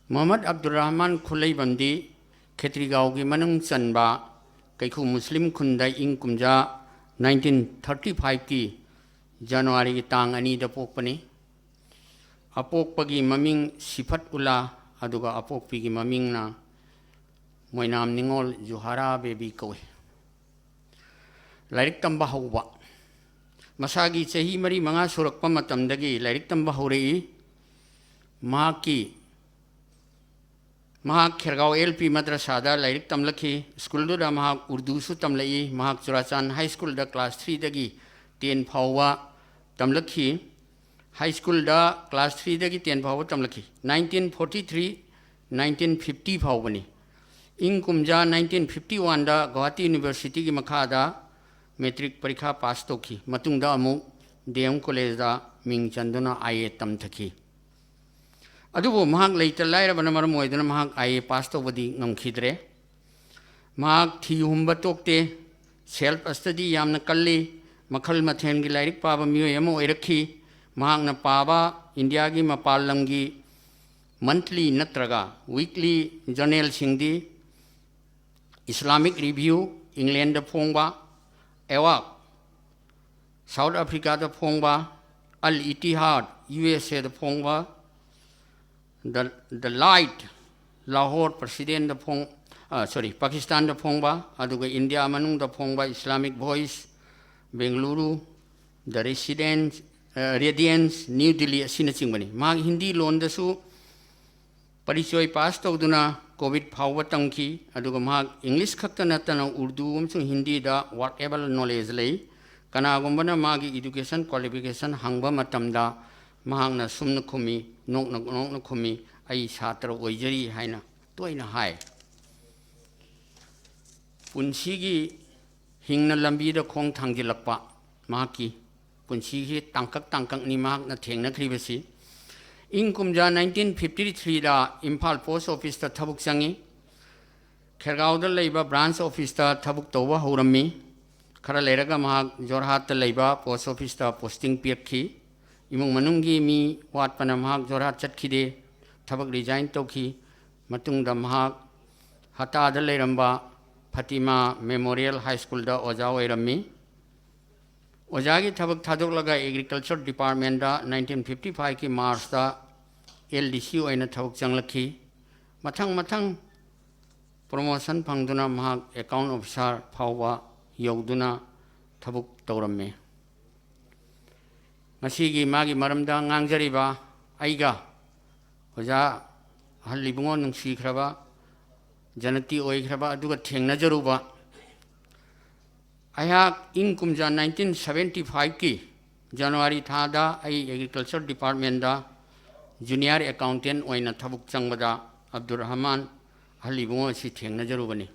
ꯃꯨꯍꯝꯃꯗ ꯑꯕꯗꯨꯔ ꯔꯍꯃꯥꯟ ꯈꯨꯂꯩꯕꯝꯗꯤ ꯈꯦꯇ꯭ꯔꯤꯒꯥꯎꯒꯤ ꯃꯅꯨꯡ ꯆꯟꯕ ꯀꯩꯈꯨ ꯃꯨꯁꯂꯤꯝ ꯈꯨꯟꯗ ꯏꯪ ꯀꯨꯝꯖꯥ ꯅꯥꯏꯟꯇꯤꯟ ꯊꯥꯔꯇꯤ ꯐꯥꯏꯚꯀꯤ ꯖꯅꯋꯥꯔꯤꯒꯤ ꯇꯥꯡ ꯑꯅꯤꯗ ꯄꯣꯛꯄꯅꯤ꯫ ꯑꯄꯣꯛꯄꯒꯤ ꯃꯃꯤꯡ ꯁꯤꯐꯠ ꯎꯂꯥ, ꯑꯗꯨꯒ ꯑꯄꯣꯛꯄꯤꯒꯤ ꯃꯃꯤꯡꯅ ꯃꯣꯏꯅꯥꯝ ꯅꯤꯉꯣꯜ ꯖꯨꯍꯥꯔꯥ ꯕꯦꯕꯤ ꯀꯧꯏ꯫ ꯂꯥꯏꯔꯤꯛ ꯇꯝꯕ ꯍꯧꯕ꯫ ꯃꯁꯥꯒꯤ ꯆꯍꯤ ꯃꯔꯤ ꯃꯉꯥ ꯁꯨꯔꯛꯄ ꯃꯇꯝꯗꯒꯤ ꯂꯥꯏꯔꯤꯛ ꯇꯝꯕ ꯍꯧꯔꯛꯏ꯫ ꯃꯍꯥꯛꯀꯤ, ꯃꯍꯥꯛ ꯈꯦꯔꯒꯥꯎ ꯑꯦꯜ ꯄꯤ ꯃꯗ꯭ꯔꯁꯥꯗ ꯂꯥꯏꯔꯤꯛ ꯇꯝꯂꯛꯈꯤ꯫ ꯁ꯭ꯀꯨꯜꯗꯨꯗ ꯃꯍꯥꯛ ꯎꯔꯗꯨꯁꯨ ꯇꯝꯂꯛꯏ꯫ ꯃꯍꯥꯛ ꯆꯨꯔꯥꯆꯥꯟ ꯍꯥꯏ ꯁ꯭ꯀꯨꯜꯗ ꯀ꯭ꯂꯥꯁ ꯊ꯭ꯔꯤꯗꯒꯤ ꯇꯦꯟ ꯐꯥꯎꯕ ꯇꯝꯂꯛꯈꯤ꯫ ꯍꯥꯏ ꯁ꯭ꯀꯨꯜꯗ ꯀ꯭ꯂꯥꯁ ꯊ꯭ꯔꯤꯗꯒꯤ ꯇꯦꯟ ꯐꯥꯎꯕ ꯇꯝꯂꯛꯈꯤ꯫ Nineteen forty three, nineteen fifty ꯐꯥꯎꯕꯅꯤ꯫ ꯏꯪ ꯀꯨꯝꯖꯥ ꯅꯥꯏꯟꯇꯤꯟ ꯐꯤꯐꯇꯤ ꯋꯥꯟꯗ ꯒꯨꯋꯥꯍꯥꯇꯤ ꯌꯨꯅꯤꯚꯔꯁꯤꯇꯤꯒꯤ ꯃꯈꯥꯗ ꯃꯦꯇ꯭ꯔꯤꯛ ꯄꯔꯤꯈꯥ ꯄꯥꯁ ꯇꯧꯈꯤ꯫ ꯃꯇꯨꯡꯗ ꯑꯃꯨꯛ ꯗꯤ ꯑꯦꯝ ꯀꯣꯂꯦꯖꯗ ꯃꯤꯡ ꯆꯟꯗꯨꯅ ꯑꯥꯏ ꯑꯦ ꯇꯝꯊꯈꯤ꯫ ꯑꯗꯨꯕꯨ ꯃꯍꯥꯛ ꯂꯩꯇ ꯂꯥꯏꯔꯕꯅ ꯃꯔꯝ ꯑꯣꯏꯗꯨꯅ ꯃꯍꯥꯛ ꯑꯥꯏ ꯑꯦ ꯄꯥꯁ ꯇꯧꯕꯗꯤ ꯉꯝꯈꯤꯗ꯭ꯔꯦ꯫ ꯃꯍꯥꯛ ꯊꯤ ꯍꯨꯝꯕ ꯇꯣꯛꯇꯦ꯫ ꯁꯦꯜꯐ ꯁ꯭ꯇꯗꯤ ꯌꯥꯝꯅ ꯀꯜꯂꯤ꯫ ꯃꯈꯜ ꯃꯊꯦꯜꯒꯤ ꯂꯥꯏꯔꯤꯛ ꯄꯥꯕ ꯃꯤꯑꯣꯏ ꯑꯃ ꯑꯣꯏꯔꯛꯈꯤ꯫ ꯃꯍꯥꯛꯅ ꯄꯥꯕ ꯏꯟꯗꯤꯌꯥꯒꯤ ꯃꯄꯥꯟ ꯂꯝꯒꯤ ꯃꯟꯊꯂꯤ ꯅꯠꯇ꯭ꯔꯒ ꯋꯤꯛꯂꯤ ꯖꯔꯅꯦꯜꯁꯤꯡꯗꯤ ꯏꯁꯂꯥꯃꯤꯛ ꯔꯤꯚ꯭ꯌꯨ, ꯏꯪꯂꯦꯟꯗ ꯐꯣꯡꯕ, ꯑꯦꯋꯥꯛ, ꯁꯥꯎꯠ ꯑꯐ꯭ꯔꯤꯀꯥꯗ ꯐꯣꯡꯕ, ꯑꯜ ꯏꯇꯤꯍꯥꯗ, ꯌꯨ ꯑꯦꯁ ꯑꯦꯗ ꯐꯣꯡꯕ, ꯗ, ꯗ ꯂꯥꯏꯠ, ꯂꯥꯍꯣꯔ ꯄ꯭ꯔꯁꯤꯗꯦꯟꯗ ꯐꯣꯡ-, ꯑ, ꯁꯣꯔꯤ, ꯄꯥꯀꯤꯁꯇꯥꯟꯗ ꯐꯣꯡꯕ, ꯑꯗꯨꯒ ꯏꯟꯗꯤꯌꯥ ꯃꯅꯨꯡꯗ ꯐꯣꯡꯕ ꯏꯁꯂꯥꯃꯤꯛ ꯚꯣꯏꯁ, ꯕꯦꯡꯒꯂꯨꯔꯨ, ꯗ ꯔꯦꯁꯤꯗꯦꯟꯁ, ꯑ, ꯔꯦꯗꯤꯌꯦꯟꯁ, ꯅ꯭ꯌꯨ ꯗꯤꯜꯂꯤ ꯑꯁꯤꯅꯆꯤꯡꯕꯅꯤ꯫ ꯃꯍꯥꯛ ꯍꯤꯟꯗꯤ ꯂꯣꯟꯗꯁꯨ ꯄꯔꯤꯆꯣꯏ ꯄꯥꯁ ꯇꯧꯗꯨꯅ ꯀꯣꯚꯤꯗ ꯐꯥꯎꯕ ꯇꯝꯈꯤ, ꯑꯗꯨꯒ ꯃꯍꯥꯛ ꯏꯪꯂꯤꯁ ꯈꯛꯇ ꯅꯠꯇꯅ ꯎꯔꯗꯨ ꯑꯃꯁꯨꯡ ꯍꯤꯟꯗꯤꯗ ꯋꯥꯔꯀꯦꯕꯜ ꯅꯣꯂꯦꯖ ꯂꯩ꯫ ꯀꯅꯥꯒꯨꯝꯕꯅ ꯃꯥꯒꯤ ꯏꯗꯨꯀꯦꯁꯟ ꯀ꯭ꯋꯥꯂꯤꯐꯤꯀꯦꯁꯟ ꯍꯪꯕ ꯃꯇꯝꯗ ꯃꯍꯥꯛꯅ ꯁꯨꯝꯅ ꯈꯨꯝꯃꯤ, ꯅꯣꯛꯅ ꯅꯣꯛꯅ ꯈꯨꯝꯃꯤ, "ꯑꯩ ꯁꯥꯇ꯭ꯔ ꯑꯣꯏꯖꯔꯤ" ꯍꯥꯏꯅ ꯇꯣꯏꯅ ꯍꯥꯏ꯫ ꯄꯨꯟꯁꯤꯒꯤ ꯍꯤꯡꯅ ꯂꯝꯕꯤꯗ ꯈꯣꯡ ꯊꯥꯡꯖꯤꯜꯂꯛꯄ ꯃꯍꯥꯛꯀꯤ ꯄꯨꯟꯁꯤꯒꯤ ꯇꯥꯡꯀꯛ ꯇꯥꯡꯀꯛꯅꯤ ꯃꯍꯥꯛꯅ ꯊꯦꯡꯅꯈ꯭ꯔꯤꯕꯁꯤ꯫ ꯏꯪ ꯀꯨꯝꯖꯥ ꯅꯥꯏꯟꯇꯤꯟ ꯐꯤꯐꯇꯤ ꯊ꯭ꯔꯤꯗ ꯏꯝꯐꯥꯜ ꯄꯣꯁ ꯑꯣꯐꯤꯁꯇ ꯊꯕꯛ ꯆꯪꯉꯤ꯫ ꯈꯦꯔꯒꯥꯎꯗ ꯂꯩꯕ ꯕ꯭ꯔꯥꯟꯁ ꯑꯣꯐꯤꯁꯇ ꯊꯕꯛ ꯇꯧꯕ ꯍꯧꯔꯝꯃꯤ꯫ ꯈꯔ ꯂꯩꯔꯒ ꯃꯍꯥꯛ ꯖꯣꯔꯍꯥꯠꯇ ꯂꯩꯕ ꯄꯣꯁ ꯑꯣꯐꯤꯁꯇ ꯄꯣꯁꯇꯤꯡ ꯄꯤꯔꯛꯈꯤ꯫ ꯏꯃꯨꯡ ꯃꯅꯨꯡꯒꯤ ꯃꯤ ꯋꯥꯠꯄꯅ ꯃꯍꯥꯛ ꯖꯣꯔꯍꯥꯠ ꯆꯠꯈꯤꯗꯦ, ꯊꯕꯛ resign ꯇꯧꯈꯤ꯫ ꯃꯇꯨꯡꯗ ꯃꯍꯥꯛ ꯍꯇꯥꯗ ꯂꯩꯔꯝꯕ ꯐꯇꯤꯃꯥ Memorial High Schoolꯗ ꯑꯣꯖꯥ ꯑꯣꯏꯔꯝꯃꯤ꯫ ꯑꯣꯖꯥꯒꯤ ꯊꯕꯛ ꯊꯥꯗꯣꯛꯂꯒ Agriculture Departmentꯇ nineteen fifty fiveꯀꯤ Marchꯇ L D C ꯑꯣꯏꯅ ꯊꯕꯛ ꯆꯪꯂꯛꯈꯤ꯫ ꯃꯊꯪ ꯃꯊꯪ promotion ꯐꯪꯗꯨꯅ ꯃꯍꯥꯛ Account Officer ꯐꯥꯎꯕ ꯌꯧꯗꯨꯅ ꯊꯕꯛ ꯇꯧꯔꯝꯃꯤ꯫ ꯉꯁꯤꯒꯤ ꯃꯥꯒꯤ ꯃꯔꯝꯗ ꯉꯥꯡꯖꯔꯤꯕ ꯑꯩꯒ ꯑꯣꯖꯥ ꯑꯍꯜ ꯏꯕꯨꯡꯉꯣ ꯅꯨꯡꯁꯤꯈ꯭ꯔꯕ ꯖꯅꯇꯤ ꯑꯣꯏꯈ꯭ꯔꯕ ꯑꯗꯨꯒ ꯊꯦꯡꯅꯖꯔꯨꯕ ꯑꯩꯍꯥꯛ ꯏꯪ ꯀꯨꯝꯖꯥ nineteen seventy fiveꯀꯤ January ꯊꯥꯗ ꯑꯩ Agriculture Departmentꯇ Junior Accountant ꯑꯣꯏꯅ ꯊꯕꯛ ꯆꯪꯕꯗ ꯑꯕꯗꯨꯔ ꯔꯍꯃꯥꯟ ꯑꯍꯜ ꯏꯕꯨꯡꯉꯣ ꯑꯁꯤ ꯊꯦꯡꯅꯖꯔꯨꯕꯅꯤ꯫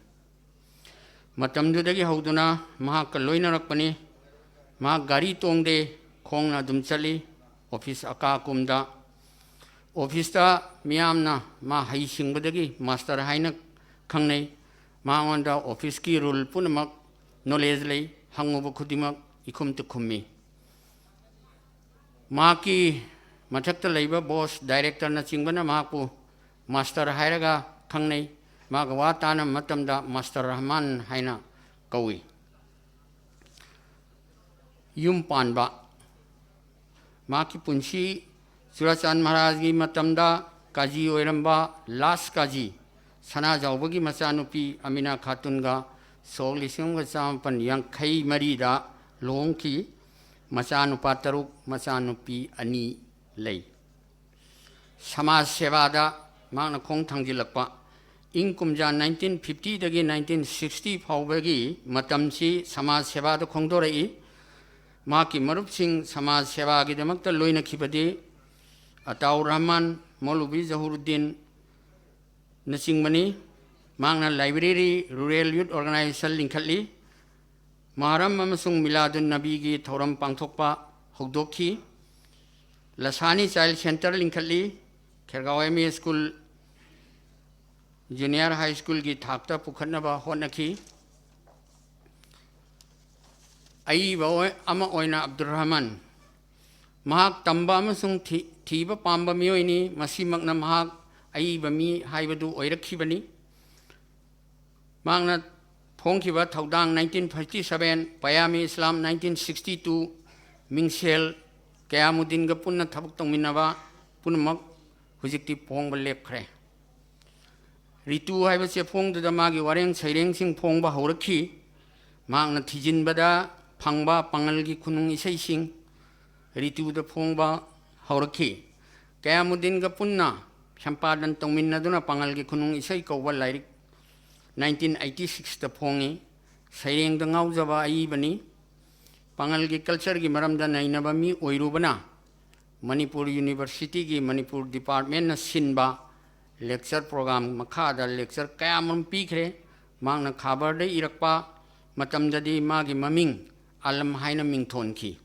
ꯃꯇꯝꯗꯨꯗꯒꯤ ꯍꯧꯗꯨꯅ ꯃꯍꯥꯛꯀ ꯂꯣꯏꯅꯔꯛꯄꯅꯤ꯫ ꯃꯍꯥꯛ ꯒꯥꯔꯤ ꯇꯣꯡꯗꯦ, ꯈꯣꯡꯅ ꯑꯗꯨꯝ ꯆꯠꯂꯤ꯫ Office ꯑꯀꯥ ꯑꯀꯨꯝꯗ, officeꯇ ꯃꯤꯌꯥꯝꯅ ꯃꯥ ꯍꯩꯁꯤꯡꯕꯗꯒꯤ master ꯍꯥꯏꯅ ꯈꯪꯅꯩ꯫ ꯃꯉꯣꯟꯗ officeꯀꯤ rule ꯄꯨꯝꯅꯃꯛ knowledge ꯂꯩ, ꯍꯪꯉꯨꯕ ꯈꯨꯗꯤꯡꯃꯛ ꯏꯈꯨꯝꯇ ꯈꯨꯝꯃꯤ꯫ ꯃꯍꯥꯛꯀꯤ ꯃꯊꯛꯇ ꯂꯩꯕ boss, directorꯅꯆꯤꯡꯕꯅ ꯃꯍꯥꯛꯄꯨ master ꯍꯥꯏꯔꯒ ꯈꯪꯅꯩ꯫ ꯃꯥꯒ ꯋꯥ ꯇꯥꯅꯕ ꯃꯇꯝꯗ master ꯔꯍꯃꯥꯟ ꯍꯥꯏꯅ ꯀꯧꯏ꯫ ꯌꯨꯝ ꯄꯥꯟꯕ꯫ ꯃꯍꯥꯛꯀꯤ ꯄꯨꯟꯁꯤ ꯆꯨꯔꯥꯆꯥꯟ ꯃꯍꯥꯔꯥꯖꯒꯤ ꯃꯇꯝꯗ ꯀꯥꯖꯤ ꯑꯣꯏꯔꯝꯕ last ꯀꯥꯖꯤ ꯁꯅꯥꯖꯥꯎꯕꯒꯤ ꯃꯆꯥꯅꯨꯄꯤ ꯑꯃꯤꯅꯥ ꯈꯥꯇꯨꯟꯒ ꯁꯣꯛ ꯂꯤꯁꯤꯡ ꯑꯃꯒ ꯆꯥꯃꯥꯄꯟ ꯌꯥꯡꯈꯩ ꯃꯔꯤꯗ ꯂꯨꯍꯣꯡꯈꯤ꯫ ꯃꯆꯥꯅꯨꯄꯥ ꯇꯔꯨꯛ, ꯃꯆꯥꯅꯨꯄꯤ ꯑꯅꯤ ꯂꯩ꯫ ꯁꯃꯥꯖ ꯁꯦꯕꯥꯗ ꯃꯍꯥꯛꯅ ꯈꯣꯡ ꯊꯥꯡꯖꯤꯜꯂꯛꯄ꯫ ꯏꯪ ꯀꯨꯝꯖꯥ nineteen fiftyꯗꯒꯤ nineteen sixty ꯐꯥꯎꯕꯒꯤ ꯃꯇꯝꯁꯤ ꯁꯃꯥꯖ ꯁꯦꯕꯥꯗ ꯈꯣꯡꯗꯣꯔꯛꯏ꯫ ꯃꯍꯥꯛꯀꯤ ꯃꯔꯨꯞꯁꯤꯡ ꯁꯃꯥꯖ ꯁꯦꯕꯥꯒꯤꯗꯃꯛꯇ ꯂꯣꯏꯅꯈꯤꯕꯗꯤ ꯑꯇꯥꯎ ꯔꯍꯃꯥꯟ, ꯃꯧꯂꯨꯕꯤ ꯖꯍꯨꯔꯨꯗꯤꯟꯅꯆꯤꯡꯕꯅꯤ꯫ ꯃꯍꯥꯛꯅ library, rural youth organization ꯂꯤꯡꯈꯠꯂꯤ꯫ ꯃꯍꯔꯝ ꯑꯃꯁꯨꯡ ꯃꯤꯂꯥꯗꯨꯟ ꯅꯕꯤꯒꯤ ꯊꯧꯔꯝ ꯄꯥꯡꯊꯣꯛꯄ ꯍꯧꯗꯣꯛꯈꯤ꯫ ꯂꯁꯥꯅꯤ Child Centre ꯂꯤꯡꯈꯠꯂꯤ꯫ ꯈꯦꯔꯒꯥꯎ M E School, Junior High Schoolꯒꯤ ꯊꯥꯛꯇ ꯄꯨꯈꯠꯅꯕ ꯍꯣꯠꯅꯈꯤ꯫ ꯑꯏꯕ ꯑꯣꯏ-, ꯑꯃ ꯑꯣꯏꯅ ꯑꯕꯗꯨꯔ ꯔꯍꯃꯥꯟ ꯃꯍꯥꯛ ꯇꯝꯕ ꯑꯃꯁꯨꯡ ꯊꯤ-, ꯊꯤꯕ ꯄꯥꯝꯕ ꯃꯤꯑꯣꯏꯅꯤ꯫ ꯃꯁꯤꯃꯛꯅ ꯃꯍꯥꯛ ꯑꯏꯕ ꯃꯤ ꯍꯥꯏꯕꯗꯨ ꯑꯣꯏꯔꯛꯈꯤꯕꯅꯤ꯫ ꯃꯍꯥꯛꯅ ꯐꯣꯡꯈꯤꯕ ꯊꯧꯗꯥꯡ nineteen fifty seven, ꯄꯌꯥꯃꯤ ꯏꯁꯂꯥꯝ nineteen sixty two, ꯃꯤꯡꯁꯦꯜ, ꯀꯌꯥꯃꯨꯗꯤꯟꯒ ꯄꯨꯟꯅ ꯊꯕꯛ ꯇꯧꯃꯤꯟꯅꯕ ꯄꯨꯝꯅꯃꯛ ꯍꯧꯖꯤꯛꯇꯤ ꯐꯣꯡꯕ ꯂꯦꯞꯈ꯭ꯔꯦ꯫ ꯔꯤꯇꯨ ꯍꯥꯏꯕ ꯆꯦꯐꯣꯡꯗꯨꯗ ꯃꯥꯒꯤ ꯋꯥꯔꯦꯡ ꯁꯩꯔꯦꯡꯁꯤꯡ ꯐꯣꯡꯕ ꯍꯧꯔꯛꯈꯤ꯫ ꯃꯍꯥꯛꯅ ꯊꯤꯖꯤꯟꯕꯗ ꯐꯪꯕ ꯄꯥꯉꯜꯒꯤ ꯈꯨꯅꯨꯡ ꯏꯁꯩꯁꯤꯡ ꯔꯤꯇꯨꯗ ꯐꯣꯡꯕ ꯍꯧꯔꯛꯈꯤ꯫ ꯀꯌꯥꯃꯨꯗꯤꯟꯒ ꯄꯨꯟꯅ ꯁꯝꯄꯥꯗꯟ ꯇꯧꯃꯤꯟꯅꯗꯨꯅ ꯄꯥꯉꯜꯒꯤ ꯈꯨꯅꯨꯡ ꯏꯁꯩ ꯀꯧꯕ ꯂꯥꯏꯔꯤꯛ nineteen eighty six ꯇ ꯐꯣꯡꯉꯤ꯫ ꯁꯩꯔꯦꯡꯗ ꯉꯥꯎꯖꯕ ꯑꯏꯕꯅꯤ꯫ ꯄꯥꯉꯜꯒꯤ culture ꯒꯤ ꯃꯔꯝꯗ ꯅꯩꯅꯕ ꯃꯤ ꯑꯣꯏꯔꯨꯕꯅ ꯃꯅꯤꯄꯨꯔ University ꯒꯤ ꯃꯅꯤꯄꯨꯔ department ꯅ ꯁꯤꯟꯕ lecture program ꯃꯈꯥꯗ lecture ꯀꯌꯥꯃꯔꯨꯝ ꯄꯤꯈ꯭ꯔꯦ꯫ ꯃꯍꯥꯛꯅ ꯈꯥꯕꯔꯗ ꯏꯔꯛꯄ ꯃꯇꯝꯗꯗꯤ ꯃꯥꯒꯤ ꯃꯃꯤꯡ ꯑꯂꯝ ꯍꯥꯏꯅ ꯃꯤꯡꯊꯣꯟꯈꯤ꯫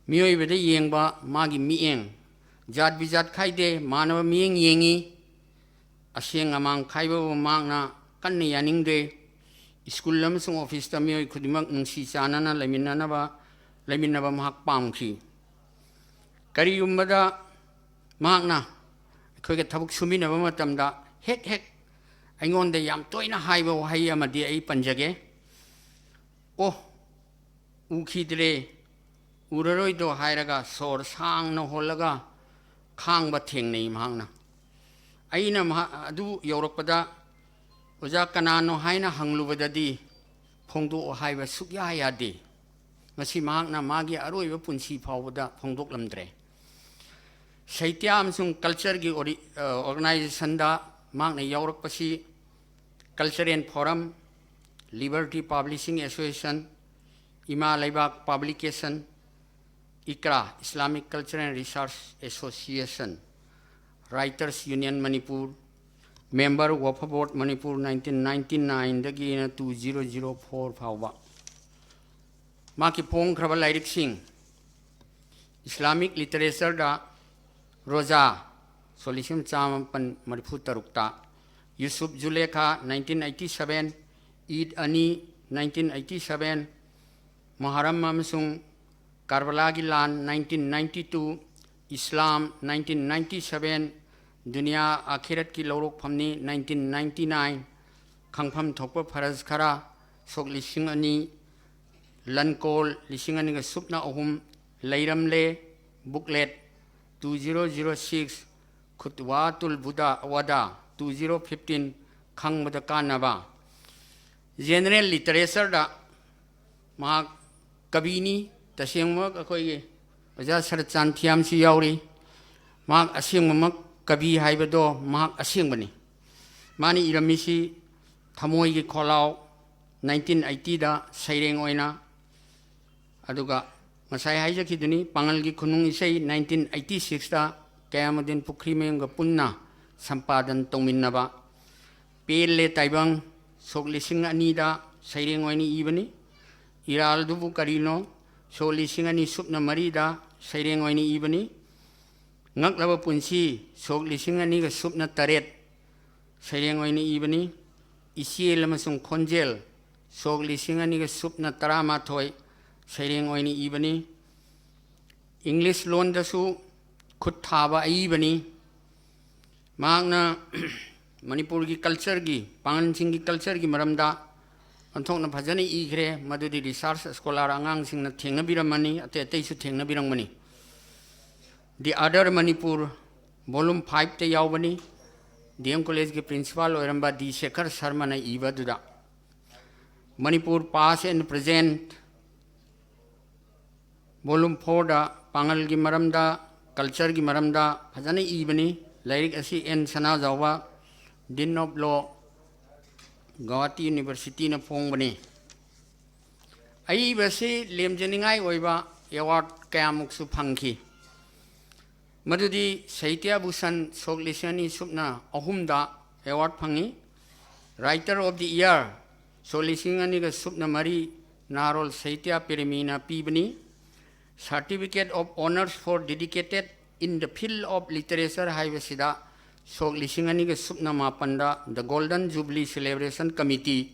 ꯃꯤꯑꯣꯏꯕꯗ ꯌꯦꯡꯕ ꯃꯥꯒꯤ ꯃꯤꯠꯌꯦꯡ ꯖꯥꯠ ꯕꯤꯖꯥꯠ ꯈꯥꯏꯗꯦ, ꯃꯥꯟꯅꯕ ꯃꯤꯠꯌꯦꯡ ꯌꯦꯡꯉꯤ꯫ ꯑꯁꯦꯡ ꯑꯃꯥꯡ ꯈꯥꯏꯕꯕꯨ ꯃꯍꯥꯛꯅ ꯀꯟꯅ ꯌꯥꯅꯤꯡꯗꯦ꯫ ꯁ꯭ꯀꯨꯜ ꯑꯃꯁꯨꯡ office ꯇ ꯃꯤꯑꯣꯏ ꯈꯨꯗꯤꯡꯃꯛ ꯅꯨꯡꯁꯤ ꯆꯥꯟꯅꯅ ꯂꯩꯃꯤꯟꯅꯅꯕ, ꯂꯩꯃꯤꯟꯅꯕ ꯃꯍꯥꯛ ꯄꯥꯝꯈꯤ꯫ ꯀꯔꯤꯒꯨꯝꯕꯗ ꯃꯍꯥꯛꯅ ꯑꯩꯈꯣꯏꯒ ꯊꯕꯛ ꯁꯨꯃꯤꯟꯅꯕ ꯃꯇꯝꯗ ꯍꯦꯛ ꯍꯦꯛ ꯑꯩꯉꯣꯟꯗ ꯌꯥꯝ ꯇꯣꯏꯅ ꯍꯥꯏꯕ ꯋꯥꯍꯩ ꯑꯃꯗꯤ ꯑꯩ ꯄꯟꯖꯒꯦ꯫ "ꯑꯣ, ꯎꯈꯤꯗ꯭ꯔꯦ, ꯎꯔꯔꯣꯏꯗꯣ" ꯍꯥꯏꯔꯒ ꯁꯣꯔ ꯁꯥꯡꯅ ꯍꯣꯜꯂꯒ ꯈꯥꯡꯕ ꯊꯦꯡꯅꯩ ꯃꯍꯥꯛꯅ꯫ ꯑꯩꯅ ꯃꯍꯥꯛ ꯑꯗꯨ ꯌꯧꯔꯛꯄꯗ, "ꯑꯣꯖꯥ, ꯀꯅꯥꯅꯣ?" ꯍꯥꯏꯅ ꯍꯪꯂꯨꯕꯗꯗꯤ, "ꯐꯣꯡꯗꯣꯛꯑꯣ" ꯍꯥꯏꯕ ꯁꯨꯛꯌꯥ ꯌꯥꯗꯦ꯫ ꯃꯁꯤ ꯃꯍꯥꯛꯅ ꯃꯥꯒꯤ ꯑꯔꯣꯏꯕ ꯄꯨꯟꯁꯤ ꯐꯥꯎꯕꯗ ꯐꯣꯡꯗꯣꯛꯂꯝꯗ꯭ꯔꯦ꯫ ꯁꯥꯍꯤꯇ꯭ꯌ ꯑꯃꯁꯨꯡ culture ꯒꯤ ꯑꯣꯔꯤ-, ꯑ, organization ꯗ ꯃꯍꯥꯛꯅ ꯌꯥꯎꯔꯛꯄꯁꯤ Culture and Forum, Liberty Publishing Association, ꯏꯃꯥ ꯂꯩꯕꯥꯛ Publication, ꯏꯀ꯭ꯔꯥ, Islamic Culture and Research Association, Writers Union Manipur, member Waqf Board Manipur nineteen ninety nine ꯗꯒꯤꯅ two thousand four ꯐꯥꯎꯕ꯫ ꯃꯍꯥꯛꯀꯤ ꯐꯣꯡꯈ꯭ꯔꯕ ꯂꯥꯏꯔꯤꯛꯁꯤꯡ: Islamic Literature ꯗ ꯔꯣꯖꯥ, ꯁꯣꯛ ꯂꯤꯁꯤꯡ ꯑꯃ ꯆꯥꯃꯥꯄꯟ ꯃꯔꯤꯐꯨ ꯇꯔꯨꯛꯇ, ꯌꯨꯁꯨꯞ ꯖꯨꯂꯦꯈꯥ nineteen eighty seven, ꯏꯗ ꯑꯅꯤ nineteen eighty seven, ꯃꯨꯍꯔꯝ ꯑꯃꯁꯨꯡ ꯀꯥꯔꯕꯂꯥꯒꯤ ꯂꯥꯟ nineteen ninety two, ꯏꯁꯂꯥꯝ nineteen ninety seven, ꯗꯨꯅꯤꯌꯥ ꯑꯥꯈꯤꯔꯠꯀꯤ ꯂꯧꯔꯣꯛꯐꯝꯅꯤ nineteen ninety nine, ꯈꯪꯐꯝ ꯊꯣꯛꯄ ꯐꯔꯖ ꯈꯔ ꯁꯣꯛ ꯂꯤꯁꯤꯡ ꯑꯅꯤ, ꯂꯟꯀꯣꯜ ꯂꯤꯁꯤꯡ ꯑꯅꯤꯒ ꯁꯨꯞꯅ ꯑꯍꯨꯝ, ꯂꯩꯔꯝꯂꯦ booklet two zero zero six, ꯈꯨꯠꯋꯥꯇꯨꯜ ꯕꯨꯗꯥ ꯋꯥꯗꯥ two zero fifteen, ꯈꯪꯕꯗ ꯀꯥꯟꯅꯕ꯫ General literature ꯗ ꯃꯍꯥꯛ ꯀꯕꯤꯅꯤ, ꯇꯁꯦꯡꯕꯃꯛ ꯑꯩꯈꯣꯏꯒꯤ ꯑꯣꯖꯥ ꯁꯔꯠꯆꯥꯟ ꯊꯤꯌꯥꯝꯁꯨ ꯌꯥꯎꯔꯤ꯫ ꯃꯍꯥꯛ ꯑꯁꯦꯡꯕꯃꯛ ꯀꯕꯤ ꯍꯥꯏꯕꯗꯣ ꯃꯍꯥꯛ ꯑꯁꯦꯡꯕꯅꯤ꯫ ꯃꯥꯅ ꯏꯔꯝꯃꯤꯁꯤ ꯊꯃꯣꯏꯒꯤ ꯈꯣꯜꯂꯥꯎ nineteen eighty ꯗ ꯁꯩꯔꯦꯡ ꯑꯣꯏꯅ, ꯑꯗꯨꯒ ꯉꯁꯥꯏ ꯍꯥꯏꯖꯈꯤꯗꯨꯅꯤ, ꯄꯥꯉꯜꯒꯤ ꯈꯨꯅꯨꯡ ꯏꯁꯩ nineteen eighty six ꯇ ꯀꯌꯥꯃꯨꯗꯤꯟ ꯄꯨꯈ꯭ꯔꯤꯃꯌꯨꯝꯒ ꯄꯨꯟꯅ ꯁꯝꯄꯥꯗꯟ ꯇꯧꯃꯤꯟꯅꯕ꯫ ꯄꯦꯜꯂꯦ ꯇꯥꯏꯕꯪ ꯁꯣꯛ ꯂꯤꯁꯤꯡ ꯑꯅꯤꯗ ꯁꯩꯔꯦꯡ ꯑꯣꯏꯅ ꯏꯕꯅꯤ꯫ ꯏꯔꯥꯜꯗꯨꯕꯨ ꯀꯔꯤꯅꯣ ꯁꯣꯛ ꯂꯤꯁꯤꯡ ꯑꯅꯤ ꯁꯨꯞꯅ ꯃꯔꯤꯗ ꯁꯩꯔꯦꯡ ꯑꯣꯏꯅ ꯏꯕꯅꯤ꯫ ꯉꯛꯂꯕ ꯄꯨꯟꯁꯤ ꯁꯣꯛ ꯂꯤꯁꯤꯡ ꯑꯅꯤꯒ ꯁꯨꯞꯅ ꯇꯔꯦꯠ ꯁꯩꯔꯦꯡ ꯑꯣꯏꯅ ꯏꯕꯅꯤ꯫ ꯏꯆꯦꯜ ꯑꯃꯁꯨꯡ ꯈꯣꯟꯖꯦꯜ ꯁꯣꯛ ꯂꯤꯁꯤꯡ ꯑꯅꯤꯒ ꯁꯨꯞꯅ ꯇꯔꯥꯃꯥꯊꯣꯏ ꯁꯩꯔꯦꯡ ꯑꯣꯏꯅ ꯏꯕꯅꯤ꯫ ꯏꯪꯂꯤꯁ ꯂꯣꯟꯗꯁꯨ ꯈꯨꯠ ꯊꯥꯕ ꯑꯏꯕꯅꯤ꯫ ꯃꯍꯥꯛꯅ ꯃꯅꯤꯄꯨꯔꯒꯤ culture ꯒꯤ, ꯄꯥꯉꯜꯁꯤꯡꯒꯤ culture ꯒꯤ ꯃꯔꯝꯗ ꯑꯣꯟꯊꯣꯛꯅ ꯐꯖꯅ ꯏꯈ꯭ꯔꯦ꯫ ꯃꯗꯨꯗꯤ research scholar ꯑꯉꯥꯡꯁꯤꯡꯅ ꯊꯦꯡꯅꯕꯤꯔꯝꯃꯅꯤ, ꯑꯇꯩ ꯑꯇꯩꯁꯨ ꯊꯦꯡꯅꯕꯤꯔꯝꯒꯅꯤ꯫ The Other Manipur, volume five ꯇ ꯌꯥꯎꯕꯅꯤ꯫ D M College ꯀꯤ principal ꯑꯣꯏꯔꯝꯕ ꯗꯤ Sekhar ꯁꯔꯃꯅ ꯏꯕꯗꯨꯗ꯫ Manipur Past and Present, volume four ꯗ ꯄꯥꯉꯜꯒꯤ ꯃꯔꯝꯗ, culture ꯒꯤ ꯃꯔꯝꯗ ꯐꯖꯅ ꯏꯕꯅꯤ꯫ ꯂꯥꯏꯔꯤꯛ ꯑꯁꯤ and Sanajaoba, Dean of Law, Guwahati University ꯅ ꯐꯣꯡꯕꯅꯤ꯫ ꯑꯏꯕꯁꯤ ꯂꯦꯝꯖꯅꯤꯡꯉꯥꯏ ꯑꯣꯏꯕ award ꯀꯌꯥꯃꯨꯛꯁꯨ ꯐꯪꯈꯤ꯫ ꯃꯗꯨꯗꯤ ꯁꯥꯍꯤꯇ꯭ꯌ ꯚꯨꯁꯟ ꯁꯣꯛ ꯂꯤꯁꯤꯡ ꯑꯅꯤ ꯁꯨꯞꯅ ꯑꯍꯨꯝꯗ award ꯐꯪꯉꯤ꯫ Writer of the Year ꯁꯣꯛ ꯂꯤꯁꯤꯡ ꯑꯅꯤꯒ ꯁꯨꯞꯅ ꯃꯔꯤ ꯅꯥꯔꯣꯜ ꯁꯥꯍꯤꯇ꯭ꯌ ꯄ꯭ꯔꯦꯃꯤꯅ ꯄꯤꯕꯅꯤ꯫ Certificate of Honours for Dedicated in the Field of Literature ꯍꯥꯏꯕꯁꯤꯗ ꯁꯣꯛ ꯂꯤꯁꯤꯡ ꯑꯅꯤꯒ ꯁꯨꯞꯅ ꯃꯥꯄꯟꯗ The Golden Jubilee Celebration Committee,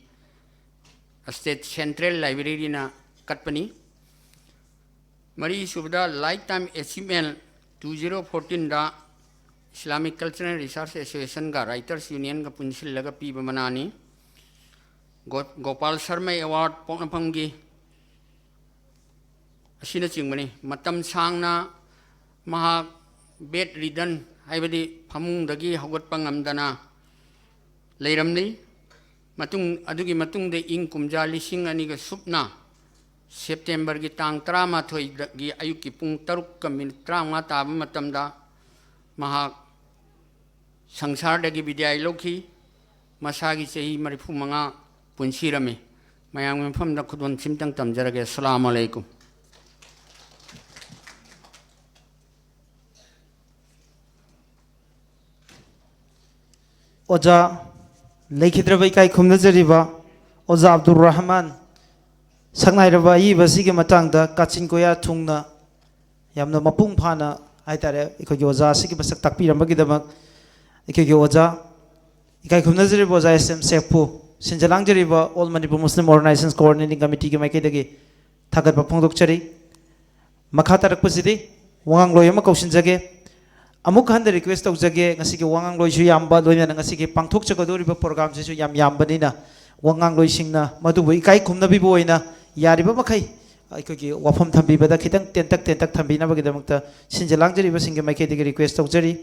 State Central Library ꯅ ꯀꯠꯄꯅꯤ꯫ ꯃꯔꯤꯁꯨꯕꯗ, Lifetime Achievement two zero fourteen ꯗ Islamic Cultural Research Association ꯒ Writers Union ꯒ ꯄꯨꯟꯁꯤꯜꯂꯒ ꯄꯤꯕ ꯃꯅꯥꯅꯤ꯫ ꯒꯣ-, ꯒꯣꯄꯥꯜ ꯁꯔꯃ Award ꯄꯣꯛꯅꯐꯝꯒꯤ ꯑꯁꯤꯅꯆꯤꯡꯕꯅꯤ꯫ ꯃꯇꯝ ꯁꯥꯡꯅ ꯃꯍꯥꯛ bed ridden, ꯍꯥꯏꯕꯗꯤ ꯐꯃꯨꯡꯗꯒꯤ ꯍꯧꯒꯠꯄ ꯉꯝꯗꯅ ꯂꯩꯔꯝꯂꯤ꯫ ꯃꯇꯨꯡ, ꯑꯗꯨꯒꯤ ꯃꯇꯨꯡꯗ ꯏꯪ ꯀꯨꯝꯖꯥ ꯂꯤꯁꯤꯡ ꯑꯅꯤꯒ ꯁꯨꯞꯅ September ꯒꯤ ꯇꯥꯡ ꯇꯔꯥꯃꯥꯊꯣꯏꯗꯒꯤ ꯑꯌꯨꯛꯀꯤ ꯄꯨꯡ ꯇꯔꯨꯛꯀ minute ꯇꯔꯥꯃꯉꯥ ꯇꯥꯕ ꯃꯇꯝꯗ ꯃꯍꯥꯛ ꯁꯪꯁꯥꯔꯗꯒꯤ ꯕꯤꯗꯥꯏ ꯂꯧꯈꯤ꯫ ꯃꯁꯥꯒꯤ ꯆꯍꯤ ꯃꯔꯤꯐꯨ ꯃꯉꯥ ꯄꯨꯟꯁꯤꯔꯝꯃꯤ꯫ ꯃꯌꯥꯝꯒꯤ ꯃꯐꯝꯗ ꯈꯨꯗꯣꯜ ꯁꯤꯝꯇꯪ ꯇꯝꯖꯔꯒꯦ꯫ ꯑꯁꯂꯥꯃꯨ ꯑꯂꯩꯀꯨꯝ꯫ ꯑꯣꯖꯥ, ꯂꯩꯈꯤꯗ꯭ꯔꯕ ꯏꯀꯥꯏ ꯈꯨꯝꯅꯖꯔꯤꯕ ꯑꯣꯖꯥ ꯑꯕꯗꯨꯜ ꯔꯍꯃꯥꯟ, ꯁꯛꯅꯥꯏꯔꯕ ꯑꯏꯕ ꯑꯁꯤꯒꯤ ꯃꯇꯥꯡꯗ ꯀꯥꯆꯤꯟ ꯀꯣꯌꯥ ꯊꯨꯡꯅ ꯌꯥꯝꯅ ꯃꯄꯨꯡ ꯐꯥꯅ ꯍꯥꯏꯇꯥꯔꯦ, ꯑꯩꯈꯣꯏꯒꯤ ꯑꯣꯖꯥ ꯑꯁꯤꯒꯤ ꯃꯁꯛ ꯇꯥꯛꯄꯤꯔꯝꯕꯒꯤꯗꯃꯛ ꯑꯩꯈꯣꯏꯒꯤ ꯑꯣꯖꯥ, ꯏꯀꯥꯏ ꯈꯨꯝꯅꯖꯔꯤꯕ ꯑꯣꯖꯥ S M ꯁꯦꯐꯨ, ꯁꯤꯟꯖ ꯂꯥꯡꯖꯔꯤꯕ All Manipur Muslim Organizations Coordinating Committee ꯒꯤ ꯃꯥꯏꯀꯩꯗꯒꯤ ꯊꯥꯒꯠꯄ ꯐꯣꯡꯗꯣꯛꯆꯔꯤ꯫ ꯃꯈꯥ ꯇꯥꯔꯛꯄꯁꯤꯗꯤ ꯋꯥꯉꯥꯡꯂꯣꯏ ꯑꯃ ꯀꯧꯁꯤꯟꯖꯒꯦ꯫ ꯑꯃꯨꯛ ꯍꯟꯅ request ꯇꯧꯖꯒꯦ, ꯉꯁꯤꯒꯤ ꯋꯥꯉꯥꯡꯂꯣꯏꯁꯨ ꯌꯥꯝꯕ, ꯂꯣꯏꯅꯅ ꯉꯁꯤꯒꯤ ꯄꯥꯡꯊꯣꯛꯆꯒꯗꯧꯔꯤꯕ program ꯁꯤꯁꯨ ꯌꯥꯝ ꯌꯥꯝꯕꯅꯤꯅ, ꯋꯥꯉꯥꯡꯂꯣꯏꯁꯤꯡꯅ ꯃꯗꯨꯕꯨ ꯏꯀꯥꯏ ꯈꯨꯝꯅꯕꯤꯕ ꯑꯣꯏꯅ ꯌꯥꯔꯤꯕ ꯃꯈꯩ ꯑꯩꯈꯣꯏꯒꯤ ꯋꯥꯐꯝ ꯊꯝꯕꯤꯕꯗ ꯈꯤꯇꯪ ꯇꯦꯟꯇꯛ ꯇꯦꯟꯇꯛ ꯊꯝꯕꯤꯅꯕꯒꯤꯗꯃꯛꯇ ꯁꯤꯟꯖ ꯂꯥꯡꯖꯔꯤꯕꯁꯤꯡꯒꯤ ꯃꯥꯏꯀꯩꯗꯒꯤ request ꯇꯧꯖꯔꯤ꯫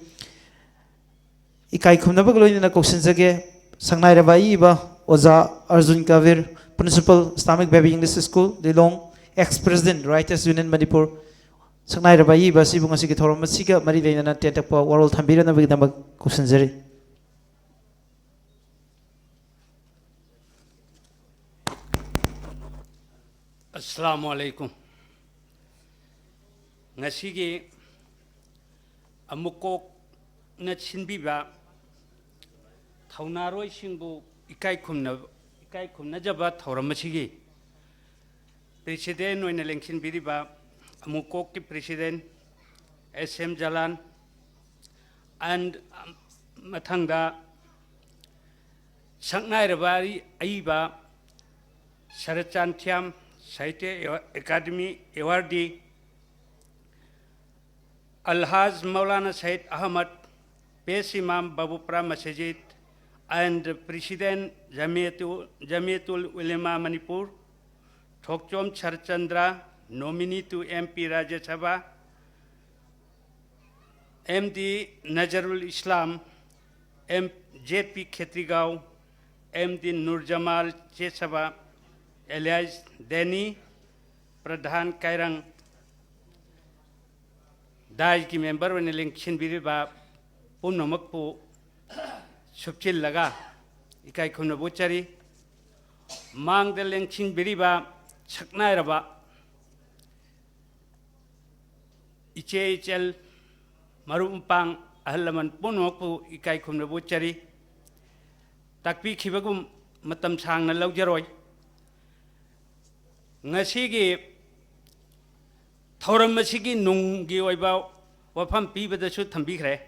ꯏꯀꯥꯏ ꯈꯨꯝꯅꯕꯒ ꯂꯣꯏꯅꯅ ꯀꯧꯁꯤꯟꯖꯒꯦ, ꯁꯛꯅꯥꯏꯔꯕ ꯑꯏꯕ ꯑꯣꯖꯥ Arjun Kabir, Principal Islamic Baby English School, ꯂꯤꯂꯣꯡ, ex President Writers Union Manipur, ꯁꯛꯅꯥꯏꯔꯕ ꯑꯏꯕ ꯑꯁꯤꯕꯨ ꯉꯁꯤꯒꯤ ꯊꯧꯔꯝ ꯑꯁꯤꯒ ꯃꯔꯤ ꯂꯩꯅꯅ ꯇꯦꯟꯇꯛꯄ ꯋꯥꯔꯣꯜ ꯊꯝꯕꯤꯔꯅꯕꯒꯤꯗꯃꯛ ꯀꯧꯁꯤꯟꯖꯔꯤ꯫ ꯑꯁꯂꯥꯃꯨ ꯑꯂꯩꯀꯨꯝ꯫ ꯉꯁꯤꯒꯤ ꯑꯃꯨꯛꯀꯣꯛꯅ ꯁꯤꯟꯕꯤꯕ ꯊꯧꯅꯥꯔꯣꯏꯁꯤꯡꯕꯨ ꯏꯀꯥꯏ ꯈꯨꯝꯅ-, ꯏꯀꯥꯏ ꯈꯨꯝꯅꯖꯕ ꯊꯧꯔꯝ ꯑꯁꯤꯒꯤ President ꯑꯣꯏꯅ ꯂꯦꯡꯁꯤꯟꯕꯤꯔꯤꯕ ꯑꯃꯨꯛꯀꯣꯛꯀꯤ President S M ꯖꯂꯥꯟ, and ꯃꯊꯪꯗ ꯁꯛꯅꯥꯏꯔꯕ ꯑꯏ-, ꯑꯏꯕ ꯁꯔꯠꯆꯥꯟ ꯊꯤꯌꯥꯝ, ꯁꯥꯍꯤꯇ꯭ꯌ ꯑꯦꯋꯥ-, academy awardee, Alhaj Maulana Syed Ahmad, Base Imam, Babupara Masjid, and President Jamiatul, Jamiatul Ulema Manipur, Thokchom Sharchandra, nominee to M P Rajya Sabha, M D Nazarul Islam, M-, J P Khetrigao, M D Nurjamal Chesaba, alias Danny, Pradhan Kairang, ꯗꯥꯏꯒꯤ ꯃꯦꯝꯕꯔ ꯑꯣꯏꯅ ꯂꯦꯡꯁꯤꯟꯕꯤꯔꯤꯕ ꯄꯨꯝꯅꯃꯛꯄꯨ ꯁꯨꯞꯆꯤꯜꯂꯒ ꯏꯀꯥꯏ ꯈꯨꯝꯅꯕ ꯎꯠꯆꯔꯤ꯫ ꯃꯥꯡꯗ ꯂꯦꯡꯁꯤꯟꯕꯤꯔꯤꯕ ꯁꯛꯅꯥꯏꯔꯕ ꯏꯆꯦ ꯏꯆꯜ, ꯃꯔꯨꯞ ꯃꯄꯥꯡ, ꯑꯍꯜ ꯂꯃꯟ ꯄꯨꯝꯅꯃꯛꯄꯨ ꯏꯀꯥꯏ ꯈꯨꯝꯅꯕ ꯎꯠꯆꯔꯤ꯫ ꯇꯥꯛꯄꯤꯈꯤꯕꯒꯨꯝ ꯃꯇꯝ ꯁꯥꯡꯅ ꯂꯧꯖꯔꯣꯏ꯫ ꯉꯁꯤꯒꯤ ꯊꯧꯔꯝ ꯑꯁꯤꯒꯤ ꯅꯨꯡꯒꯤ ꯑꯣꯏꯕ ꯋꯥꯐꯝ ꯄꯤꯕꯗꯁꯨ ꯊꯝꯕꯤꯈ꯭ꯔꯦ꯫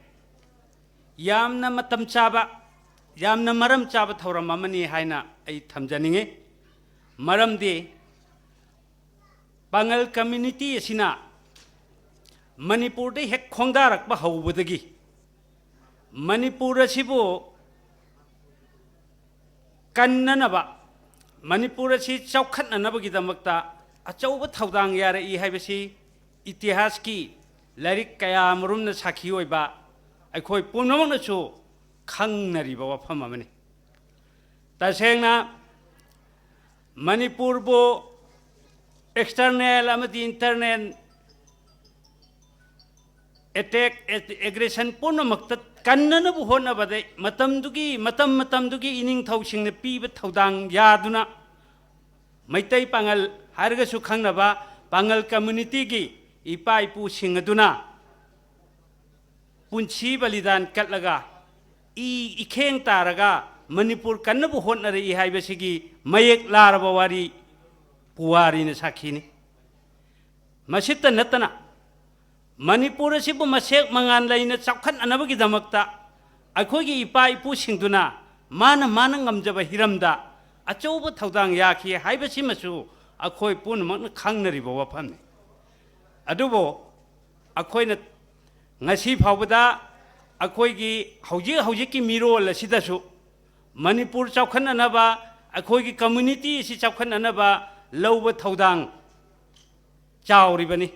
ꯌꯥꯝꯅ ꯃꯇꯝ ꯆꯥꯕ, ꯌꯥꯝꯅ ꯃꯔꯝ ꯆꯥꯕ ꯊꯧꯔꯝ ꯑꯃꯅꯤ ꯍꯥꯏꯅ ꯑꯩ ꯊꯝꯖꯅꯤꯡꯏ꯫ ꯃꯔꯝꯗꯤ ꯄꯥꯉꯜ community ꯑꯁꯤꯅ ꯃꯅꯤꯄꯨꯔꯗ ꯍꯦꯛ ꯈꯣꯡꯗꯥꯔꯛꯄ ꯍꯧꯕꯗꯒꯤ ꯃꯅꯤꯄꯨꯔ ꯑꯁꯤꯕꯨ ꯀꯟꯅꯅꯕ, ꯃꯅꯤꯄꯨꯔ ꯑꯁꯤ ꯆꯥꯎꯈꯠꯅꯅꯕꯒꯤꯗꯃꯛꯇ ꯑꯆꯧꯕ ꯊꯧꯗꯥꯡ ꯌꯥꯔꯛꯏ ꯍꯥꯏꯕꯁꯤ ꯏꯇꯤꯍꯥꯁꯀꯤ ꯂꯥꯏꯔꯤꯛ ꯀꯌꯥ ꯑꯃꯔꯣꯝꯅ ꯁꯥꯈꯤ ꯑꯣꯏꯕ ꯑꯩꯈꯣꯏ ꯄꯨꯝꯅꯃꯛꯅꯁꯨ ꯈꯪꯅꯔꯤꯕ ꯋꯥꯐꯝ ꯑꯃꯅꯤ꯫ ꯇꯁꯦꯡꯅ ꯃꯅꯤꯄꯨꯔꯕꯨ external ꯑꯃꯗꯤ internal attack, aggression ꯄꯨꯝꯅꯃꯛꯇ ꯀꯟꯅꯅꯕ ꯍꯣꯠꯅꯕꯗ ꯃꯇꯝꯗꯨꯒꯤ, ꯃꯇꯝ ꯃꯇꯝꯗꯨꯒꯤ ꯏꯅꯤꯡꯊꯧꯁꯤꯡꯅ ꯄꯤꯕ ꯊꯧꯗꯥꯡ ꯌꯥꯗꯨꯅ ꯃꯩꯇꯩ ꯄꯥꯉꯜ ꯍꯥꯏꯔꯒꯁꯨ ꯈꯪꯅꯕ ꯄꯥꯉꯜ communityꯒꯤ ꯏꯄꯥ ꯏꯄꯨꯁꯤꯡ ꯑꯗꯨꯅ ꯄꯨꯟꯁꯤ ꯕꯂꯤꯗꯥꯟ ꯀꯠꯂꯒ ꯏ ꯏꯈꯦꯡ ꯇꯥꯔꯒ ꯃꯅꯤꯄꯨꯔ ꯀꯟꯅꯕ ꯍꯣꯠꯅꯔꯛꯏ ꯍꯥꯏꯕꯁꯤꯒꯤ ꯃꯌꯦꯛ ꯂꯥꯔꯕ ꯋꯥꯔꯤ ꯄꯨꯋꯥꯔꯤꯅ ꯁꯥꯈꯤꯅꯤ꯫ ꯃꯁꯤꯇ ꯅꯠꯇꯅ ꯃꯅꯤꯄꯨꯔ ꯑꯁꯤꯕꯨ ꯃꯁꯦꯛ ꯃꯉꯥꯜ ꯂꯩꯅ ꯆꯥꯎꯈꯠꯅꯅꯕꯒꯤꯗꯃꯛꯇ ꯑꯩꯈꯣꯏꯒꯤ ꯏꯄꯥ ꯏꯄꯨꯁꯤꯡꯗꯨꯅ ꯃꯥꯅ ꯃꯥꯅ ꯉꯝꯖꯕ ꯍꯤꯔꯝꯗ ꯑꯆꯧꯕ ꯊꯧꯗꯥꯡ ꯌꯥꯈꯤ ꯍꯥꯏꯕꯁꯤꯃꯁꯨ ꯑꯩꯈꯣꯏ ꯄꯨꯝꯅꯃꯛꯅ ꯈꯪꯅꯔꯤꯕ ꯋꯥꯐꯝꯅꯤ꯫ ꯑꯗꯨꯕꯨ ꯑꯩꯈꯣꯏꯅ ꯉꯁꯤ ꯐꯥꯎꯕꯗ ꯑꯩꯈꯣꯏꯒꯤ ꯍꯧꯖꯤꯛ ꯍꯧꯖꯤꯛꯀꯤ ꯃꯤꯔꯣꯜ ꯑꯁꯤꯗꯁꯨ ꯃꯅꯤꯄꯨꯔ ꯆꯥꯎꯈꯠꯅꯅꯕ, ꯑꯩꯈꯣꯏꯒꯤ ꯀꯝꯃ꯭ꯌꯨꯅꯤꯇꯤ ꯑꯁꯤ ꯆꯥꯎꯈꯠꯅꯅꯕ ꯂꯧꯕ ꯊꯧꯗꯥꯡ ꯆꯥꯎꯔꯤꯕꯅꯤ꯫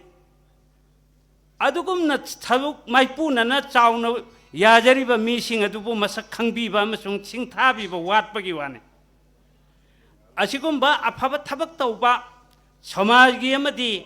ꯑꯗꯨꯒꯨꯝꯅ ꯊꯕꯛ ꯃꯥꯏꯄꯨꯅꯅ ꯆꯥꯎꯅ ꯌꯥꯖꯔꯤꯕ ꯃꯤꯁꯤꯡ ꯑꯗꯨꯕꯨ ꯃꯁꯛ ꯈꯪꯕꯤꯕ ꯑꯃꯁꯨꯡ ꯁꯤꯡꯊꯥꯕꯤꯕ ꯋꯥꯠꯄꯒꯤ ꯋꯥꯅꯤ꯫ ꯑꯁꯤꯒꯨꯝꯕ ꯑꯐꯕ ꯊꯕꯛ ꯇꯧꯕ ꯁꯃꯥꯖꯒꯤ ꯑꯃꯗꯤ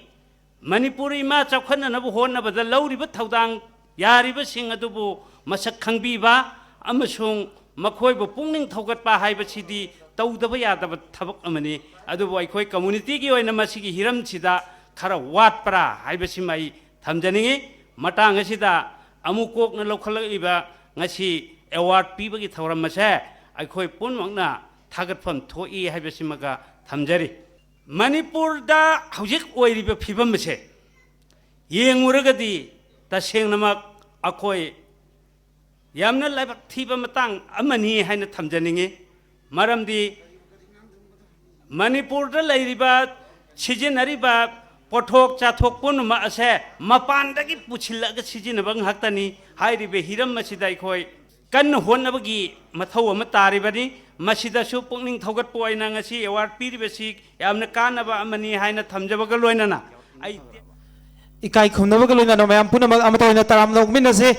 ꯃꯅꯤꯄꯨꯔ ꯏꯃꯥ ꯆꯥꯎꯈꯠꯅꯅꯕ ꯍꯣꯠꯅꯕꯗ ꯂꯧꯔꯤꯕ ꯊꯧꯗꯥꯡ ꯌꯥꯔꯤꯕꯁꯤꯡ ꯑꯗꯨꯕꯨ ꯃꯁꯛ ꯈꯪꯕꯤꯕ ꯑꯃꯁꯨꯡ ꯃꯈꯣꯏꯕꯨ ꯄꯨꯛꯅꯤꯡ ꯊꯧꯒꯠꯄ ꯍꯥꯏꯕꯁꯤꯗꯤ ꯇꯧꯗꯕ ꯌꯥꯗꯕ ꯊꯕꯛ ꯑꯃꯅꯤ꯫ ꯑꯗꯨꯕꯨ ꯑꯩꯈꯣꯏ ꯀꯝꯃ꯭ꯌꯨꯅꯤꯇꯤꯒꯤ ꯑꯣꯏꯅ ꯃꯁꯤꯒꯤ ꯍꯤꯔꯝꯁꯤꯗ ꯈꯔ ꯋꯥꯠꯄ꯭ꯔꯥ ꯍꯥꯏꯕꯁꯤꯃ ꯑꯩ ꯊꯝꯖꯅꯤꯡꯏ꯫ ꯃꯇꯥꯡ ꯑꯁꯤꯗ ꯑꯃꯨꯛ ꯀꯣꯛꯅ ꯂꯧꯈꯠꯂꯛꯂꯤꯕ ꯉꯁꯤ ꯑꯦꯋꯥꯔꯗ ꯄꯤꯕꯒꯤ ꯊꯧꯔꯝ ꯑꯁꯦ ꯑꯩꯈꯣꯏ ꯄꯨꯝꯅꯃꯛꯅ ꯊꯥꯒꯠꯐꯝ ꯊꯣꯛꯏ ꯍꯥꯏꯕꯁꯤꯃꯒ ꯊꯝꯖꯔꯤ꯫ ꯃꯅꯤꯄꯨꯔꯗ ꯍꯧꯖꯤꯛ ꯑꯣꯏꯔꯤꯕ ꯐꯤꯕꯝ ꯑꯁꯦ ꯌꯦꯡꯉꯨꯔꯒꯗꯤ ꯇꯁꯦꯡꯅꯃꯛ ꯑꯩꯈꯣꯏ ꯌꯥꯝꯅ ꯂꯥꯏꯕꯛ ꯊꯤꯕ ꯃꯇꯥꯡ ꯑꯃꯅꯤ ꯍꯥꯏꯅ ꯊꯝꯖꯅꯤꯡꯏ꯫ ꯃꯔꯝꯗꯤ ꯃꯅꯤꯄꯨꯔꯗ ꯂꯩꯔꯤꯕ, ꯁꯤꯖꯤꯟꯅꯔꯤꯕ ꯄꯣꯠꯊꯣꯛ ꯆꯥꯊꯣꯛ ꯄꯨꯝꯅꯃꯛ ꯑꯁꯦ ꯃꯄꯥꯟꯗꯒꯤ ꯄꯨꯁꯤꯜꯂꯛꯑꯒ ꯁꯤꯖꯤꯟꯅꯕ ꯉꯥꯛꯇꯅꯤ꯫ ꯍꯥꯏꯔꯤꯕ ꯍꯤꯔꯝ ꯑꯁꯤꯗ ꯑꯩꯈꯣꯏ ꯀꯟꯅ ꯍꯣꯠꯅꯕꯒꯤ ꯃꯊꯧ ꯑꯃ ꯇꯥꯔꯤꯕꯅꯤ꯫ ꯃꯁꯤꯗꯁꯨ ꯄꯨꯛꯅꯤꯡ ꯊꯧꯒꯠꯄ ꯑꯣꯏꯅ ꯉꯁꯤ ꯑꯦꯋꯥꯔꯗ ꯄꯤꯔꯤꯕꯁꯤ ꯌꯥꯝꯅ ꯀꯥꯟꯅꯕ ꯑꯃꯅꯤ ꯍꯥꯏꯅ ꯊꯝꯖꯕꯒ ꯂꯣꯏꯅꯅ ꯑꯩ ꯏꯀꯥꯏ ꯈꯨꯝꯅꯕꯒ ꯂꯣꯏꯅꯅ ꯃꯌꯥꯝ ꯄꯨꯝꯅꯃꯛ ꯑꯃꯠꯇ ꯑꯣꯏꯅ ꯇꯔꯥꯝꯅ ꯑꯣꯛꯃꯤꯟꯅꯁꯦ꯫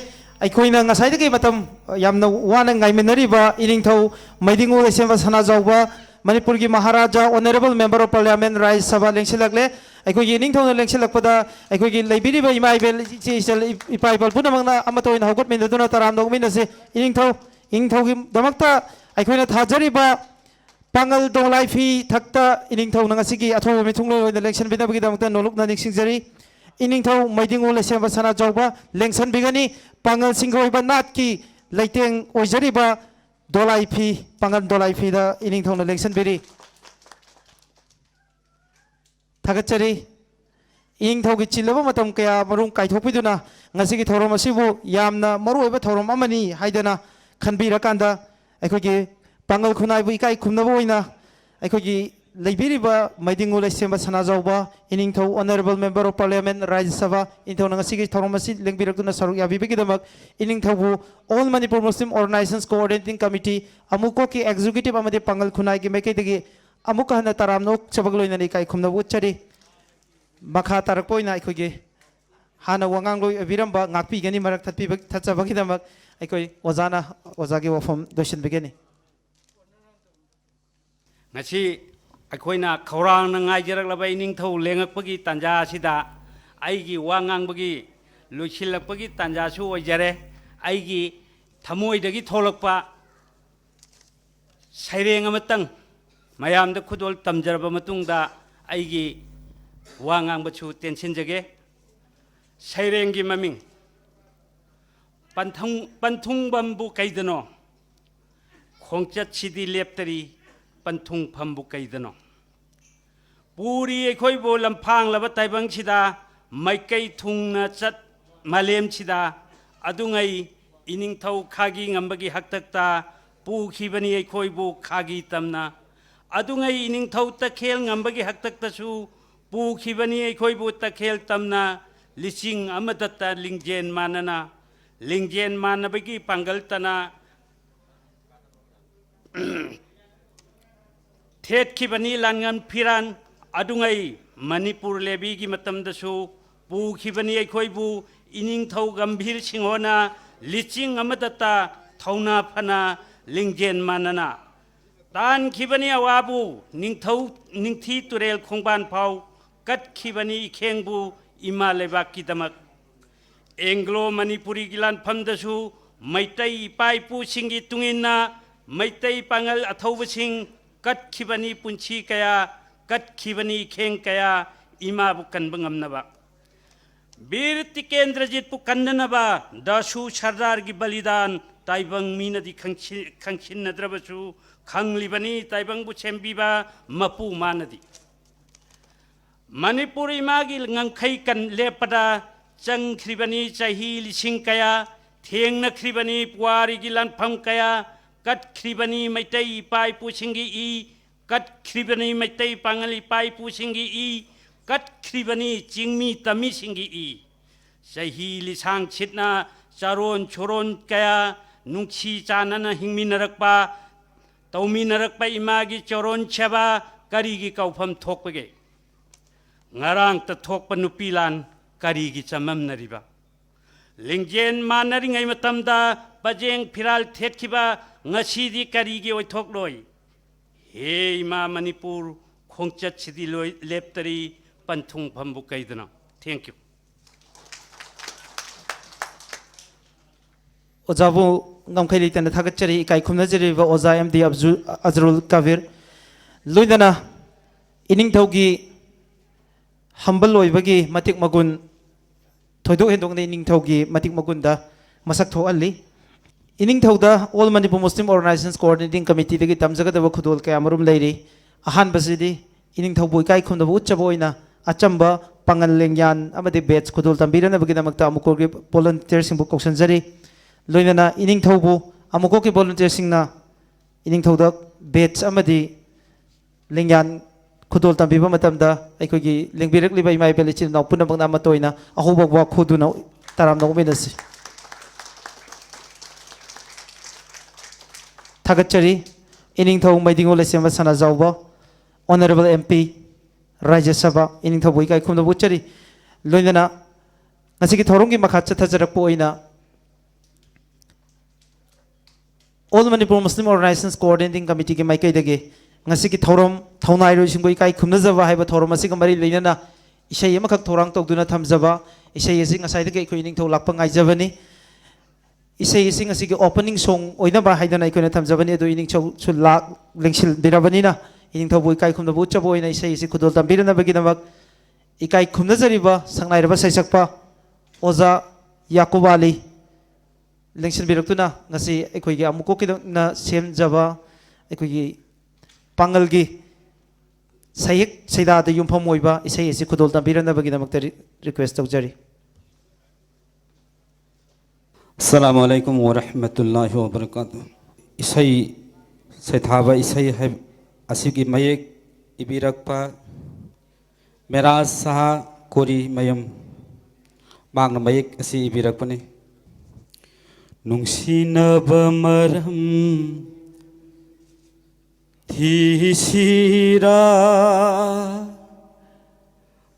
ꯑꯩꯈꯣꯏꯅ ꯉꯁꯥꯏꯗꯒꯤ ꯃꯇꯝ ꯌꯥꯝꯅ ꯋꯥꯅ ꯉꯥꯏꯃꯤꯟꯅꯔꯤꯕ ꯏꯅꯤꯡꯊꯧ ꯃꯩꯗꯤꯡꯉꯨ ꯂꯩꯁꯦꯝꯕ ꯁꯅꯥꯖꯥꯎꯕ, ꯃꯅꯤꯄꯨꯔꯒꯤ Maharaja, Honourable Member of Parliament, ꯔꯥꯖ꯭ꯌ ꯁꯚꯥ ꯂꯦꯡꯁꯤꯜꯂꯛꯂꯦ꯫ ꯑꯩꯈꯣꯏꯒꯤ ꯏꯅꯤꯡꯊꯧꯅ ꯂꯦꯡꯁꯤꯜꯂꯛꯄꯗ ꯑꯩꯈꯣꯏꯒꯤ ꯂꯩꯕꯤꯔꯤꯕ ꯏꯃꯥ ꯏꯕꯦꯜ, ꯏꯆꯦ ꯏꯆꯜ, ꯏꯄꯥ ꯏꯄꯜ ꯄꯨꯝꯅꯃꯛꯅ ꯑꯃꯠꯇ ꯑꯣꯏꯅ ꯍꯧꯒꯠꯃꯤꯟꯅꯗꯨꯅ ꯇꯔꯥꯝꯅ ꯑꯣꯛꯃꯤꯟꯅꯁꯦ꯫ ꯏꯅꯤꯡꯊꯧ, ꯏꯅꯤꯡꯊꯧꯒꯤꯗꯃꯛꯇ ꯑꯩꯈꯣꯏꯅ ꯊꯥꯖꯔꯤꯕ ꯄꯥꯉꯜ ꯗꯣꯂꯥꯏꯐꯤ ꯊꯛꯇ ꯏꯅꯤꯡꯊꯧꯅ ꯉꯁꯤꯒꯤ ꯑꯊꯣꯏꯕ ꯃꯤꯊꯨꯡꯂꯣꯟ ꯑꯣꯏꯅ ꯂꯦꯡꯁꯤꯟꯕꯤꯅꯕꯒꯤꯗꯃꯛꯇ ꯅꯣꯂꯨꯛꯅ ꯅꯤꯡꯁꯤꯡꯖꯔꯤ꯫ ꯏꯅꯤꯡꯊꯧ ꯃꯩꯗꯤꯡꯉꯨ ꯂꯩꯁꯦꯝꯕ ꯁꯅꯥꯖꯥꯎꯕ ꯂꯦꯡꯁꯟꯕꯤꯒꯅꯤ꯫ ꯄꯥꯉꯜꯁꯤꯡꯒꯤ ꯑꯣꯏꯕ ꯅꯥꯠꯀꯤ ꯂꯩꯇꯦꯡ ꯑꯣꯏꯖꯔꯤꯕ ꯗꯣꯂꯥꯏꯐꯤ, ꯄꯥꯉꯜ ꯗꯣꯂꯥꯏꯐꯤꯗ ꯏꯅꯤꯡꯊꯧꯅ ꯂꯦꯡꯁꯟꯕꯤꯔꯤ꯫ ꯊꯥꯒꯠꯆꯔꯤ꯫ ꯏꯅꯤꯡꯊꯧꯒꯤ ꯆꯤꯜꯂꯕ ꯃꯇꯝ ꯀꯌꯥ ꯃꯔꯨꯝ ꯀꯥꯏꯊꯣꯛꯄꯤꯗꯨꯅ ꯉꯁꯤꯒꯤ ꯊꯧꯔꯝ ꯑꯁꯤꯕꯨ ꯌꯥꯝꯅ ꯃꯔꯨꯑꯣꯏꯕ ꯊꯧꯔꯝ ꯑꯃꯅꯤ ꯍꯥꯏꯗꯅ ꯈꯟꯕꯤꯔꯀꯥꯟꯗ, ꯑꯩꯈꯣꯏꯒꯤ ꯄꯥꯉꯜ ꯈꯨꯟꯅꯥꯏꯕꯨ ꯏꯀꯥꯏ ꯈꯨꯝꯅꯕ ꯑꯣꯏꯅ ꯑꯩꯈꯣꯏꯒꯤ ꯂꯩꯕꯤꯔꯤꯕ ꯃꯩꯗꯤꯡꯉꯨ ꯂꯩꯁꯦꯝꯕ ꯁꯅꯥꯖꯥꯎꯕ ꯏꯅꯤꯡꯊꯧ, Honourable Member of Parliament, ꯔꯥꯖ꯭ꯌ ꯁꯚꯥ, ꯏꯅꯤꯡꯊꯧꯅ ꯉꯁꯤꯒꯤ ꯊꯧꯔꯝ ꯑꯁꯤ ꯂꯦꯡꯕꯤꯔꯛꯇꯨꯅ ꯁꯔꯨꯛ ꯌꯥꯕꯤꯕꯒꯤꯗꯃꯛ ꯏꯅꯤꯡꯊꯧꯕꯨ All Manipur Muslim Organizations Coordinating Committee, ꯑꯃꯨꯀꯣꯛꯀꯤ Executive ꯑꯃꯗꯤ ꯄꯥꯡꯒꯜ ꯈꯨꯟꯅꯥꯏꯒꯤ ꯃꯥꯏꯀꯩꯗꯒꯤ ꯑꯃꯨꯛꯀ ꯍꯟꯅ ꯇꯔꯥꯝꯅ ꯑꯣꯛꯆꯕꯒ ꯂꯣꯏꯅꯅ ꯏꯀꯥꯏ ꯈꯨꯝꯅꯕ ꯎꯠꯆꯔꯤ꯫ ꯃꯈꯥ ꯇꯥꯔꯛꯄ ꯑꯣꯏꯅ ꯑꯩꯈꯣꯏꯒꯤ ꯍꯥꯟꯅ ꯋꯥꯉꯥꯡꯂꯣꯏ ꯑꯣꯏꯕꯤꯔꯝꯕ ꯉꯥꯛꯄꯤꯒꯅꯤ, ꯃꯔꯛ ꯊꯠꯄꯤꯕ-, ꯊꯠꯆꯕꯒꯤꯗꯃꯛ ꯑꯩꯈꯣꯏ ꯑꯣꯖꯥꯅ ꯑꯣꯖꯥꯒꯤ ꯋꯥꯐꯝ ꯂꯣꯏꯁꯤꯟꯕꯤꯒꯅꯤ꯫ ꯉꯁꯤ ꯑꯩꯈꯣꯏꯅ ꯈꯧꯔꯥꯡꯅ ꯉꯥꯏꯖꯔꯛꯂꯕ ꯏꯅꯤꯡꯊꯧ ꯂꯦꯡꯉꯛꯄꯒꯤ ꯇꯥꯟꯖꯥ ꯑꯁꯤꯗ ꯑꯩꯒꯤ ꯋꯥ ꯉꯥꯡꯕꯒꯤ ꯂꯣꯏꯁꯤꯜꯂꯛꯄꯒꯤ ꯇꯥꯟꯖꯥꯁꯨ ꯑꯣꯏꯖꯔꯦ꯫ ꯑꯩꯒꯤ ꯊꯃꯣꯏꯗꯒꯤ ꯊꯣꯛꯂꯛꯄ ꯁꯩꯔꯦꯡ ꯑꯃꯇꯪ ꯃꯌꯥꯝꯗ ꯈꯨꯗꯣꯜ ꯇꯝꯖꯔꯕ ꯃꯇꯨꯡꯗ ꯑꯩꯒꯤ ꯋꯥ ꯉꯥꯡꯕꯁꯨ ꯇꯦꯟꯁꯤꯟꯖꯒꯦ꯫ ꯁꯩꯔꯦꯡꯒꯤ ꯃꯃꯤꯡ: ꯄꯟꯊꯨꯡ-, ꯄꯟꯊꯨꯡꯐꯝꯕꯨ ꯀꯩꯗꯅꯣ, ꯈꯣꯡꯆꯠꯁꯤꯗꯤ ꯂꯦꯞꯇꯔꯤ, ꯄꯟꯊꯨꯡꯐꯝꯕꯨ ꯀꯩꯗꯅꯣ꯫ ꯄꯨꯔꯤ ꯑꯩꯈꯣꯏꯕꯨ ꯂꯝꯐꯥꯡꯂꯕ ꯇꯥꯏꯕꯪꯁꯤꯗ, ꯃꯥꯏꯀꯩ ꯊꯨꯡꯅ ꯆꯠ ꯃꯥꯂꯦꯝꯁꯤꯗ꯫ ꯑꯗꯨꯉꯩ ꯏꯅꯤꯡꯊꯧ ꯈꯥꯒꯤ ꯉꯝꯕꯒꯤ ꯍꯥꯛꯇꯛꯇ ꯄꯨꯈꯤꯕꯅꯤ ꯑꯩꯈꯣꯏꯕꯨ ꯈꯥꯒꯤ ꯇꯝꯅ꯫ ꯑꯗꯨꯉꯩ ꯏꯅꯤꯡꯊꯧ ꯇꯈꯦꯜ ꯉꯝꯕꯒꯤ ꯍꯥꯛꯇꯛꯇꯁꯨ ꯄꯨꯈꯤꯕꯅꯤ ꯑꯩꯈꯣꯏꯕꯨ ꯇꯈꯦꯜ ꯇꯝꯅ꯫ ꯂꯤꯆꯤꯡ ꯑꯃꯗꯇ ꯂꯤꯡꯖꯦꯜ ꯃꯥꯟꯅꯅ, ꯂꯤꯡꯖꯦꯜ ꯃꯥꯟꯅꯕꯒꯤ ꯄꯥꯡꯒꯜꯇꯅ ꯊꯦꯠꯈꯤꯕꯅꯤ ꯂꯥꯟꯉꯝ ꯐꯤꯔꯥꯟ꯫ ꯑꯗꯨꯉꯩ ꯃꯅꯤꯄꯨꯔ ꯂꯦꯕꯤꯒꯤ ꯃꯇꯝꯗꯁꯨ ꯄꯨꯈꯤꯕꯅꯤ ꯑꯩꯈꯣꯏꯕꯨ ꯏꯅꯤꯡꯊꯧ ꯒꯝꯚꯤꯔ ꯁꯤꯡꯍꯣꯅ ꯂꯤꯆꯤꯡ ꯑꯃꯗꯇ ꯊꯧꯅꯥ ꯐꯅ ꯂꯤꯡꯖꯦꯜ ꯃꯥꯟꯅꯅ꯫ ꯇꯥꯟꯈꯤꯕꯅꯤ ꯑꯋꯥꯕꯨ ꯅꯤꯡꯊꯧ, ꯅꯤꯡꯊꯤ ꯇꯨꯔꯦꯜ ꯈꯣꯡꯕꯥꯟ ꯐꯥꯎ, ꯀꯠꯈꯤꯕꯅꯤ ꯏꯈꯦꯡꯕꯨ ꯏꯃꯥ ꯂꯩꯕꯥꯛꯀꯤꯗꯃꯛ꯫ ꯑꯦꯡꯒ꯭ꯂꯣ ꯃꯅꯤꯄꯨꯔꯤꯒꯤ ꯂꯥꯟꯐꯝꯗꯁꯨ ꯃꯩꯇꯩ ꯏꯄꯥ ꯏꯄꯨꯁꯤꯡꯒꯤ ꯇꯨꯡꯏꯟꯅ ꯃꯩꯇꯩ ꯄꯥꯉꯜ ꯑꯊꯧꯕꯁꯤꯡ ꯀꯠꯈꯤꯕꯅꯤ ꯄꯨꯟꯁꯤ ꯀꯌꯥ, ꯀꯠꯈꯤꯕꯅꯤ ꯏꯈꯦꯡ ꯀꯌꯥ ꯏꯃꯥꯕꯨ ꯀꯟꯕ ꯉꯝꯅꯕ꯫ ꯕꯤꯔ ꯇꯤꯀꯦꯟꯗ꯭ꯔꯖꯤꯠꯄꯨ ꯀꯟꯅꯅꯕ ꯗꯥꯁꯨ ꯁꯔꯗꯥꯔꯒꯤ ꯕꯂꯤꯗꯥꯟ ꯇꯥꯏꯕꯪ ꯃꯤꯅꯗꯤ ꯈꯪꯁꯤ-, ꯈꯪꯁꯤꯟꯅꯗ꯭ꯔꯕꯁꯨ ꯈꯪꯂꯤꯕꯅꯤ ꯇꯥꯏꯕꯪꯕꯨ ꯁꯦꯝꯕꯤꯕ ꯃꯄꯨ ꯃꯥꯅꯗꯤ꯫ ꯃꯅꯤꯄꯨꯔ ꯏꯃꯥꯒꯤ ꯉꯝꯈꯩ ꯀꯟ-, ꯂꯦꯞꯄꯗ ꯆꯪꯈ꯭ꯔꯤꯕꯅꯤ ꯆꯍꯤ ꯂꯤꯁꯤꯡ ꯀꯌꯥ, ꯊꯦꯡꯅꯈ꯭ꯔꯤꯕꯅꯤ ꯄꯨꯋꯥꯔꯤꯒꯤ ꯂꯥꯟꯐꯝ ꯀꯌꯥ, ꯀꯠꯈ꯭ꯔꯤꯕꯅꯤ ꯃꯩꯇꯩ ꯏꯄꯥ ꯏꯄꯨꯁꯤꯡꯒꯤ ꯏ, ꯀꯠꯈ꯭ꯔꯤꯕꯅꯤ ꯃꯩꯇꯩ ꯄꯥꯉꯜ ꯏꯄꯥ ꯏꯄꯨꯁꯤꯡꯒꯤ ꯏ, ꯀꯠꯈ꯭ꯔꯤꯕꯅꯤ ꯆꯤꯡꯃꯤ ꯇꯝꯃꯤꯁꯤꯡꯒꯤ ꯏ꯫ ꯆꯍꯤ ꯂꯤꯁꯥꯡ ꯁꯤꯠꯅ ꯆꯥꯔꯣꯟ ꯁꯨꯔꯣꯟ ꯀꯌꯥ ꯅꯨꯡꯁꯤ ꯆꯥꯟꯅꯅ ꯍꯤꯡꯃꯤꯟꯅꯔꯛꯄ, ꯇꯧꯃꯤꯟꯅꯔꯛꯄ ꯏꯃꯥꯒꯤ ꯆꯥꯔꯣꯟ ꯁꯦꯕꯥ ꯀꯔꯤꯒꯤ ꯀꯧꯐꯝ ꯊꯣꯛꯄꯒꯦ? ꯉꯔꯥꯡꯇ ꯊꯣꯛꯄ ꯅꯨꯄꯤ ꯂꯥꯟ ꯀꯔꯤꯒꯤ ꯆꯃꯝꯅꯔꯤꯕ? ꯂꯤꯡꯖꯦꯜ ꯃꯥꯟꯅꯔꯤꯉꯩ ꯃꯇꯝꯗ ꯄꯖꯦꯡ ꯐꯤꯔꯥꯜ ꯊꯦꯠꯈꯤꯕ ꯉꯁꯤꯗꯤ ꯀꯔꯤꯒꯤ ꯑꯣꯏꯊꯣꯛꯂꯣꯏ? ꯍꯦ ꯏꯃꯥ ꯃꯅꯤꯄꯨꯔ, ꯈꯣꯡꯆꯠꯁꯤꯗꯤ ꯂꯣꯏ ꯂꯦꯞꯇꯔꯤ, ꯄꯟꯊꯨꯡꯐꯝꯕꯨ ꯀꯩꯗꯅꯣ? Thank you. ꯑꯣꯖꯥꯕꯨ ꯉꯝꯈꯩ ꯂꯩꯇꯅ ꯊꯥꯒꯠꯆꯔꯤ꯫ ꯏꯀꯥꯏ ꯈꯨꯝꯅꯖꯔꯤꯕ ꯑꯣꯖꯥ ꯑꯦꯝ ꯗꯤ ꯑꯕꯖꯨ-, ꯑꯖꯔꯨꯜ ꯀꯕꯤꯔ, ꯂꯣꯏꯅꯅ ꯏꯅꯤꯡꯊꯧꯒꯤ ꯍꯝꯕꯜ ꯑꯣꯏꯕꯒꯤ ꯃꯇꯤꯛ ꯃꯒꯨꯟ, ꯊꯣꯏꯗꯣꯛ ꯍꯦꯟꯗꯣꯛꯅ ꯏꯅꯤꯡꯊꯧꯒꯤ ꯃꯇꯤꯛ ꯃꯒꯨꯟꯗ ꯃꯁꯛ ꯊꯣꯛꯍꯜꯂꯤ꯫ ꯏꯅꯤꯡꯊꯧꯗ All Manipur Muslim Organizations Coordinating Committeeꯗꯒꯤ ꯇꯝꯖꯒꯗꯕ ꯈꯨꯗꯣꯜ ꯀꯌꯥ ꯃꯔꯨꯝ ꯂꯩꯔꯤ꯫ ꯑꯍꯥꯟꯕꯁꯤꯗꯤ ꯏꯅꯤꯡꯊꯧꯕꯨ ꯏꯀꯥꯏ ꯈꯨꯝꯅꯕ ꯎꯠꯆꯕ ꯑꯣꯏꯅ ꯑꯆꯝꯕ ꯄꯥꯉꯜ ꯂꯦꯡꯌꯥꯟ ꯑꯃꯗꯤ badge ꯈꯨꯗꯣꯜ ꯇꯝꯕꯤꯔꯅꯕꯒꯤꯗꯃꯛꯇ ꯑꯃꯨꯀꯣꯔꯒꯤ volunteerꯁꯤꯡꯕꯨ ꯀꯧꯁꯤꯟꯖꯔꯤ꯫ ꯂꯣꯏꯅꯅ ꯏꯅꯤꯡꯊꯧꯕꯨ ꯑꯃꯨꯀꯣꯔꯒꯤ volunteerꯁꯤꯡꯅ ꯏꯅꯤꯡꯊꯧꯗ badge ꯑꯃꯗꯤ ꯂꯦꯡꯌꯥꯟ ꯈꯨꯗꯣꯜ ꯇꯝꯕꯤꯕ ꯃꯇꯝꯗ ꯑꯩꯈꯣꯏꯒꯤ ꯂꯦꯡꯕꯤꯔꯛꯂꯤꯕ ꯏꯃꯥ ꯏꯕꯦꯜ ꯏꯆꯤꯜ ꯏꯅꯥꯎ ꯄꯨꯝꯅꯃꯛꯅ ꯑꯃꯠꯇ ꯑꯣꯏꯅ ꯑꯍꯧꯕ ꯋꯥꯈꯨꯗꯨꯅ ꯇꯔꯥꯝꯅ ꯑꯣꯛꯃꯤꯟꯅꯁꯤ꯫ ꯊꯥꯒꯠꯆꯔꯤ꯫ ꯏꯅꯤꯡꯊꯧ ꯃꯩꯗꯤꯉꯣ ꯂꯩꯁꯦꯝꯕ ꯁꯅꯥꯖꯥꯎꯕ, Honourable M P, ꯔꯥꯖ꯭ꯌ ꯁꯚꯥ, ꯏꯅꯤꯡꯊꯧꯕꯨ ꯏꯀꯥꯏ ꯈꯨꯝꯅꯕ ꯎꯠꯆꯔꯤ꯫ ꯂꯣꯏꯅꯅ ꯉꯁꯤꯒꯤ ꯊꯧꯔꯝꯒꯤ ꯃꯈꯥ ꯆꯠꯊꯖꯔꯛꯄ ꯑꯣꯏꯅ All Manipur Muslim Organizations Coordinating Committeeꯒꯤ ꯃꯥꯏꯀꯩꯗꯒꯤ ꯉꯁꯤꯒꯤ ꯊꯧꯔꯝ ꯊꯧꯅꯥꯏꯔꯣꯏꯁꯤꯡꯕꯨ ꯏꯀꯥꯏ ꯈꯨꯝꯅꯖꯕ ꯍꯥꯏꯕ ꯊꯧꯔꯝ ꯑꯁꯤꯒ ꯃꯔꯤ ꯂꯩꯅꯅ ꯏꯁꯩ ꯑꯃꯈꯛ ꯊꯧꯔꯥꯡ ꯇꯧꯗꯨꯅ ꯊꯝꯖꯕ꯫ ꯏꯁꯩ ꯑꯁꯤ ꯉꯁꯥꯏꯗꯒꯤ ꯑꯩꯈꯣꯏ ꯏꯅꯤꯡꯊꯧ ꯂꯥꯛꯄ ꯉꯥꯏꯖꯕꯅꯤ꯫ ꯏꯁꯩ ꯑꯁꯤ ꯉꯁꯤꯒꯤ opening song ꯑꯣꯏꯅꯕ ꯍꯥꯏꯗꯅ ꯑꯩꯈꯣꯏꯅ ꯊꯝꯖꯕꯅꯤ, ꯑꯗꯨ ꯏꯅꯤꯡꯊꯧꯁꯨ ꯂꯥꯛ-, ꯂꯦꯡꯁꯤꯟꯕꯤꯔꯕꯅꯤꯅ ꯏꯅꯤꯡꯊꯧꯕꯨ ꯏꯀꯥꯏ ꯈꯨꯝꯅꯕ ꯎꯠꯆꯕ ꯑꯣꯏꯅ ꯏꯁꯩ ꯑꯁꯤ ꯈꯨꯗꯣꯜ ꯇꯝꯕꯤꯔꯅꯕꯒꯤꯗꯃꯛ ꯏꯀꯥꯏ ꯈꯨꯝꯅꯖꯔꯤꯕ ꯁꯛꯅꯥꯏꯔꯕ ꯁꯩꯁꯛꯄ ꯑꯣꯖꯥ ꯌꯥꯀꯨꯕ ꯑꯂꯤ ꯂꯦꯡꯁꯤꯟꯕꯤꯔꯛꯇꯨꯅ ꯉꯁꯤ ꯑꯩꯈꯣꯏꯒꯤ ꯑꯃꯨꯛꯀꯣꯛꯀꯤꯗꯃꯛꯅ ꯁꯦꯝꯖꯕ ꯑꯩꯈꯣꯏꯒꯤ ꯄꯥꯡꯒꯜꯒꯤ ꯁꯩꯍꯦꯛ ꯁꯩꯗꯥꯗ ꯌꯨꯝꯐꯝ ꯑꯣꯏꯕ ꯏꯁꯩ ꯑꯁꯤ ꯈꯨꯗꯣꯜ ꯇꯝꯕꯤꯔꯅꯕꯒꯤꯗꯃꯛꯇ ꯔꯤ-, request ꯇꯧꯖꯔꯤ꯫ ꯑꯁꯂꯥꯃꯨ ꯑꯂꯥꯏꯀꯨꯝ ꯋꯔꯍꯃꯇꯨꯜꯂꯥꯍꯤ ꯋꯕꯔꯀꯥꯇꯨꯍ꯫ ꯏꯁꯩ ꯁꯩꯊꯥꯕ, ꯏꯁꯩ ꯍꯥꯏ-, ꯑꯁꯤꯒꯤ ꯃꯌꯦꯛ ꯏꯕꯤꯔꯛꯄ ꯃꯦꯔꯥꯖ ꯁꯍꯥ ꯀꯣꯔꯤꯃꯌꯨꯝ, ꯃꯍꯥꯛꯅ ꯃꯌꯦꯛ ꯑꯁꯤ ꯏꯕꯤꯔꯛꯄꯅꯤ꯫ ꯅꯨꯡꯁꯤꯅꯕ ꯃꯔꯝ ꯊꯤꯁꯤꯔꯥ,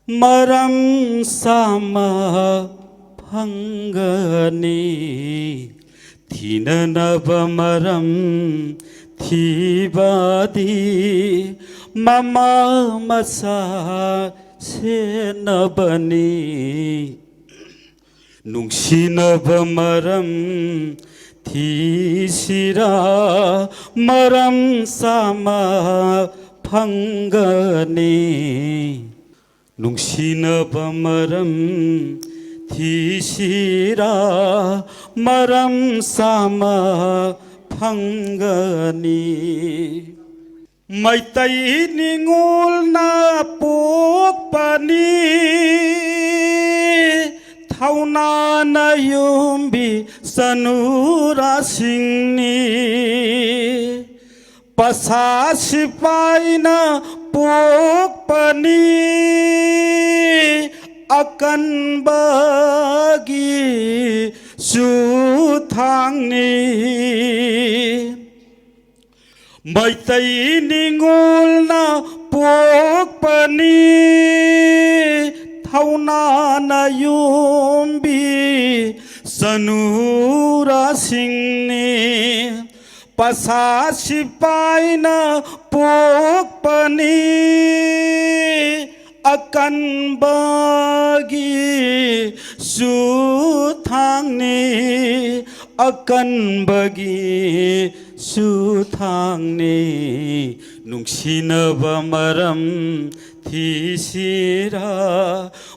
ꯃꯔꯝ ꯆꯥꯝꯃ ꯐꯪꯒꯅꯤ꯫ ꯊꯤꯅꯅꯕ ꯃꯔꯝ ꯊꯤꯕꯗꯤ ꯃꯃꯥ ꯃꯆꯥ ꯁꯦꯟꯅꯕꯅꯤ꯫ ꯅꯨꯡꯁꯤꯅꯕ ꯃꯔꯝ ꯊꯤꯁꯤꯔꯥ, ꯃꯔꯝ ꯆꯥꯝꯃ ꯐꯪꯒꯅꯤ꯫ ꯅꯨꯡꯁꯤꯅꯕ ꯃꯔꯝ ꯊꯤꯁꯤꯔꯥ, ꯃꯔꯝ ꯆꯥꯝꯃ ꯐꯪꯒꯅꯤ꯫ ꯃꯩꯇꯩ ꯅꯤꯉꯣꯜꯅ ꯄꯣꯛꯄꯅꯤ, ꯊꯧꯅꯥꯅ ꯌꯨꯝꯕꯤ ꯆꯅꯨꯔꯥꯁꯤꯡꯅꯤ꯫ ꯄꯁꯥ ꯁꯤꯄꯥꯏꯅ ꯄꯣꯛꯄꯅꯤ, ꯑꯀꯟꯕꯒꯤ ꯆꯨꯊꯥꯡꯅꯤ꯫ ꯃꯩꯇꯩ ꯅꯤꯉꯣꯜꯅ ꯄꯣꯛꯄꯅꯤ, ꯊꯧꯅꯥꯅ ꯌꯨꯝꯕꯤ ꯆꯅꯨꯔꯥꯁꯤꯡꯅꯤ꯫ ꯄꯁꯥ ꯁꯤꯄꯥꯏꯅ ꯄꯣꯛꯄꯅꯤ, ꯑꯀꯟꯕꯒꯤ ꯆꯨꯊꯥꯡꯅꯤ, ꯑꯀꯟꯕꯒꯤ ꯆꯨꯊꯥꯡꯅꯤ꯫ ꯅꯨꯡꯁꯤꯅꯕ ꯃꯔꯝ ꯊꯤꯁꯤꯔꯥ,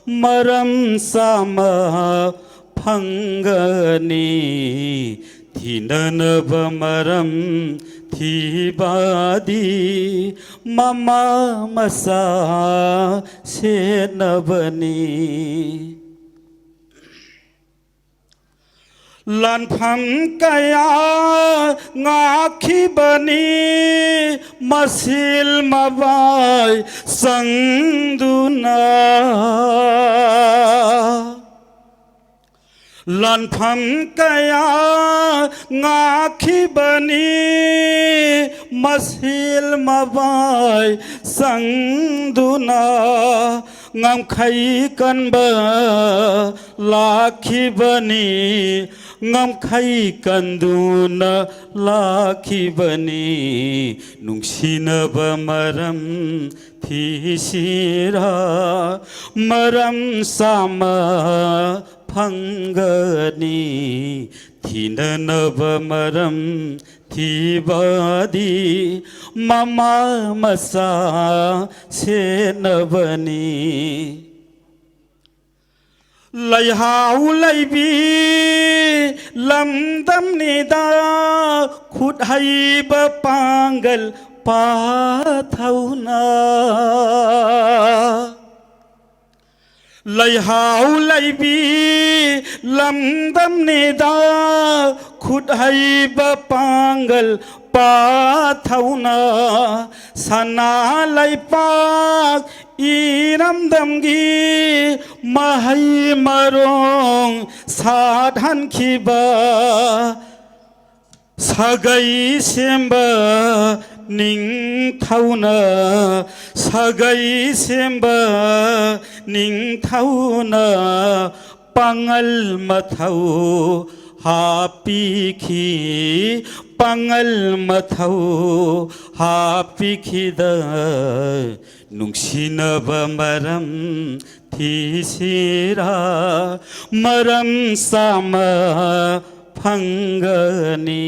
ꯃꯔꯝ ꯆꯥꯝꯃ ꯐꯪꯒꯅꯤ꯫ ꯊꯤꯅꯅꯕ ꯃꯔꯝ ꯊꯤꯕꯗꯤ ꯃꯃꯥ ꯃꯆꯥ ꯁꯦꯟꯅꯕꯅꯤ꯫ ꯂꯥꯟꯐꯝ ꯀꯌꯥ ꯉꯥꯛꯈꯤꯕꯅꯤ ꯃꯁꯤꯜ ꯃꯕꯥꯏ ꯆꯪꯗꯨꯅ꯫ ꯂꯥꯟꯐꯝ ꯀꯌꯥ ꯉꯥꯛꯈꯤꯕꯅꯤ ꯃꯁꯤꯜ ꯃꯕꯥꯏ ꯆꯪꯗꯨꯅ꯫ ꯉꯝꯈꯩ ꯀꯟꯕ ꯂꯥꯛꯈꯤꯕꯅꯤ, ꯉꯝꯈꯩ ꯀꯟꯗꯨꯅ ꯂꯥꯛꯈꯤꯕꯅꯤ꯫ ꯅꯨꯡꯁꯤꯅꯕ ꯃꯔꯝ ꯊꯤꯁꯤꯔꯥ, ꯃꯔꯝ ꯆꯥꯝꯃ ꯐꯪꯒꯅꯤ꯫ ꯊꯤꯅꯅꯕ ꯃꯔꯝ ꯊꯤꯕꯗꯤ ꯃꯃꯥ ꯃꯆꯥ ꯁꯦꯠꯅꯕꯅꯤ꯫ ꯂꯩꯍꯥꯎ ꯂꯩꯕꯤ ꯂꯝꯗꯝꯅꯤꯗ, ꯈꯨꯠ ꯍꯩꯕ ꯄꯥꯡꯒꯜ ꯄꯥꯊꯧꯅ꯫ ꯂꯩꯍꯥꯎ ꯂꯩꯕꯤ ꯂꯝꯗꯝꯅꯤꯗ, ꯈꯨꯠ ꯍꯩꯕ ꯄꯥꯡꯒꯜ ꯄꯥꯊꯧꯅ꯫ ꯁꯅꯥ ꯂꯩꯄꯥꯛ ꯏꯔꯝꯗꯝꯒꯤ ꯃꯍꯩ ꯃꯔꯣꯡ ꯁꯥꯠꯍꯟꯈꯤꯕ ꯁꯥꯒꯩ ꯁꯦꯝꯕ ꯅꯤꯡꯊꯧꯅ, ꯁꯥꯒꯩ ꯁꯦꯝꯕ ꯅꯤꯡꯊꯧꯅ ꯄꯥꯡꯒꯜ ꯃꯊꯧ ꯍꯥꯞꯄꯤꯈꯤ, ꯄꯥꯡꯒꯜ ꯃꯊꯧ ꯍꯥꯞꯄꯤꯈꯤꯗ꯫ ꯅꯨꯡꯁꯤꯅꯕ ꯃꯔꯝ ꯊꯤꯁꯤꯔꯥ, ꯃꯔꯝ ꯆꯥꯝꯃ ꯐꯪꯒꯅꯤ꯫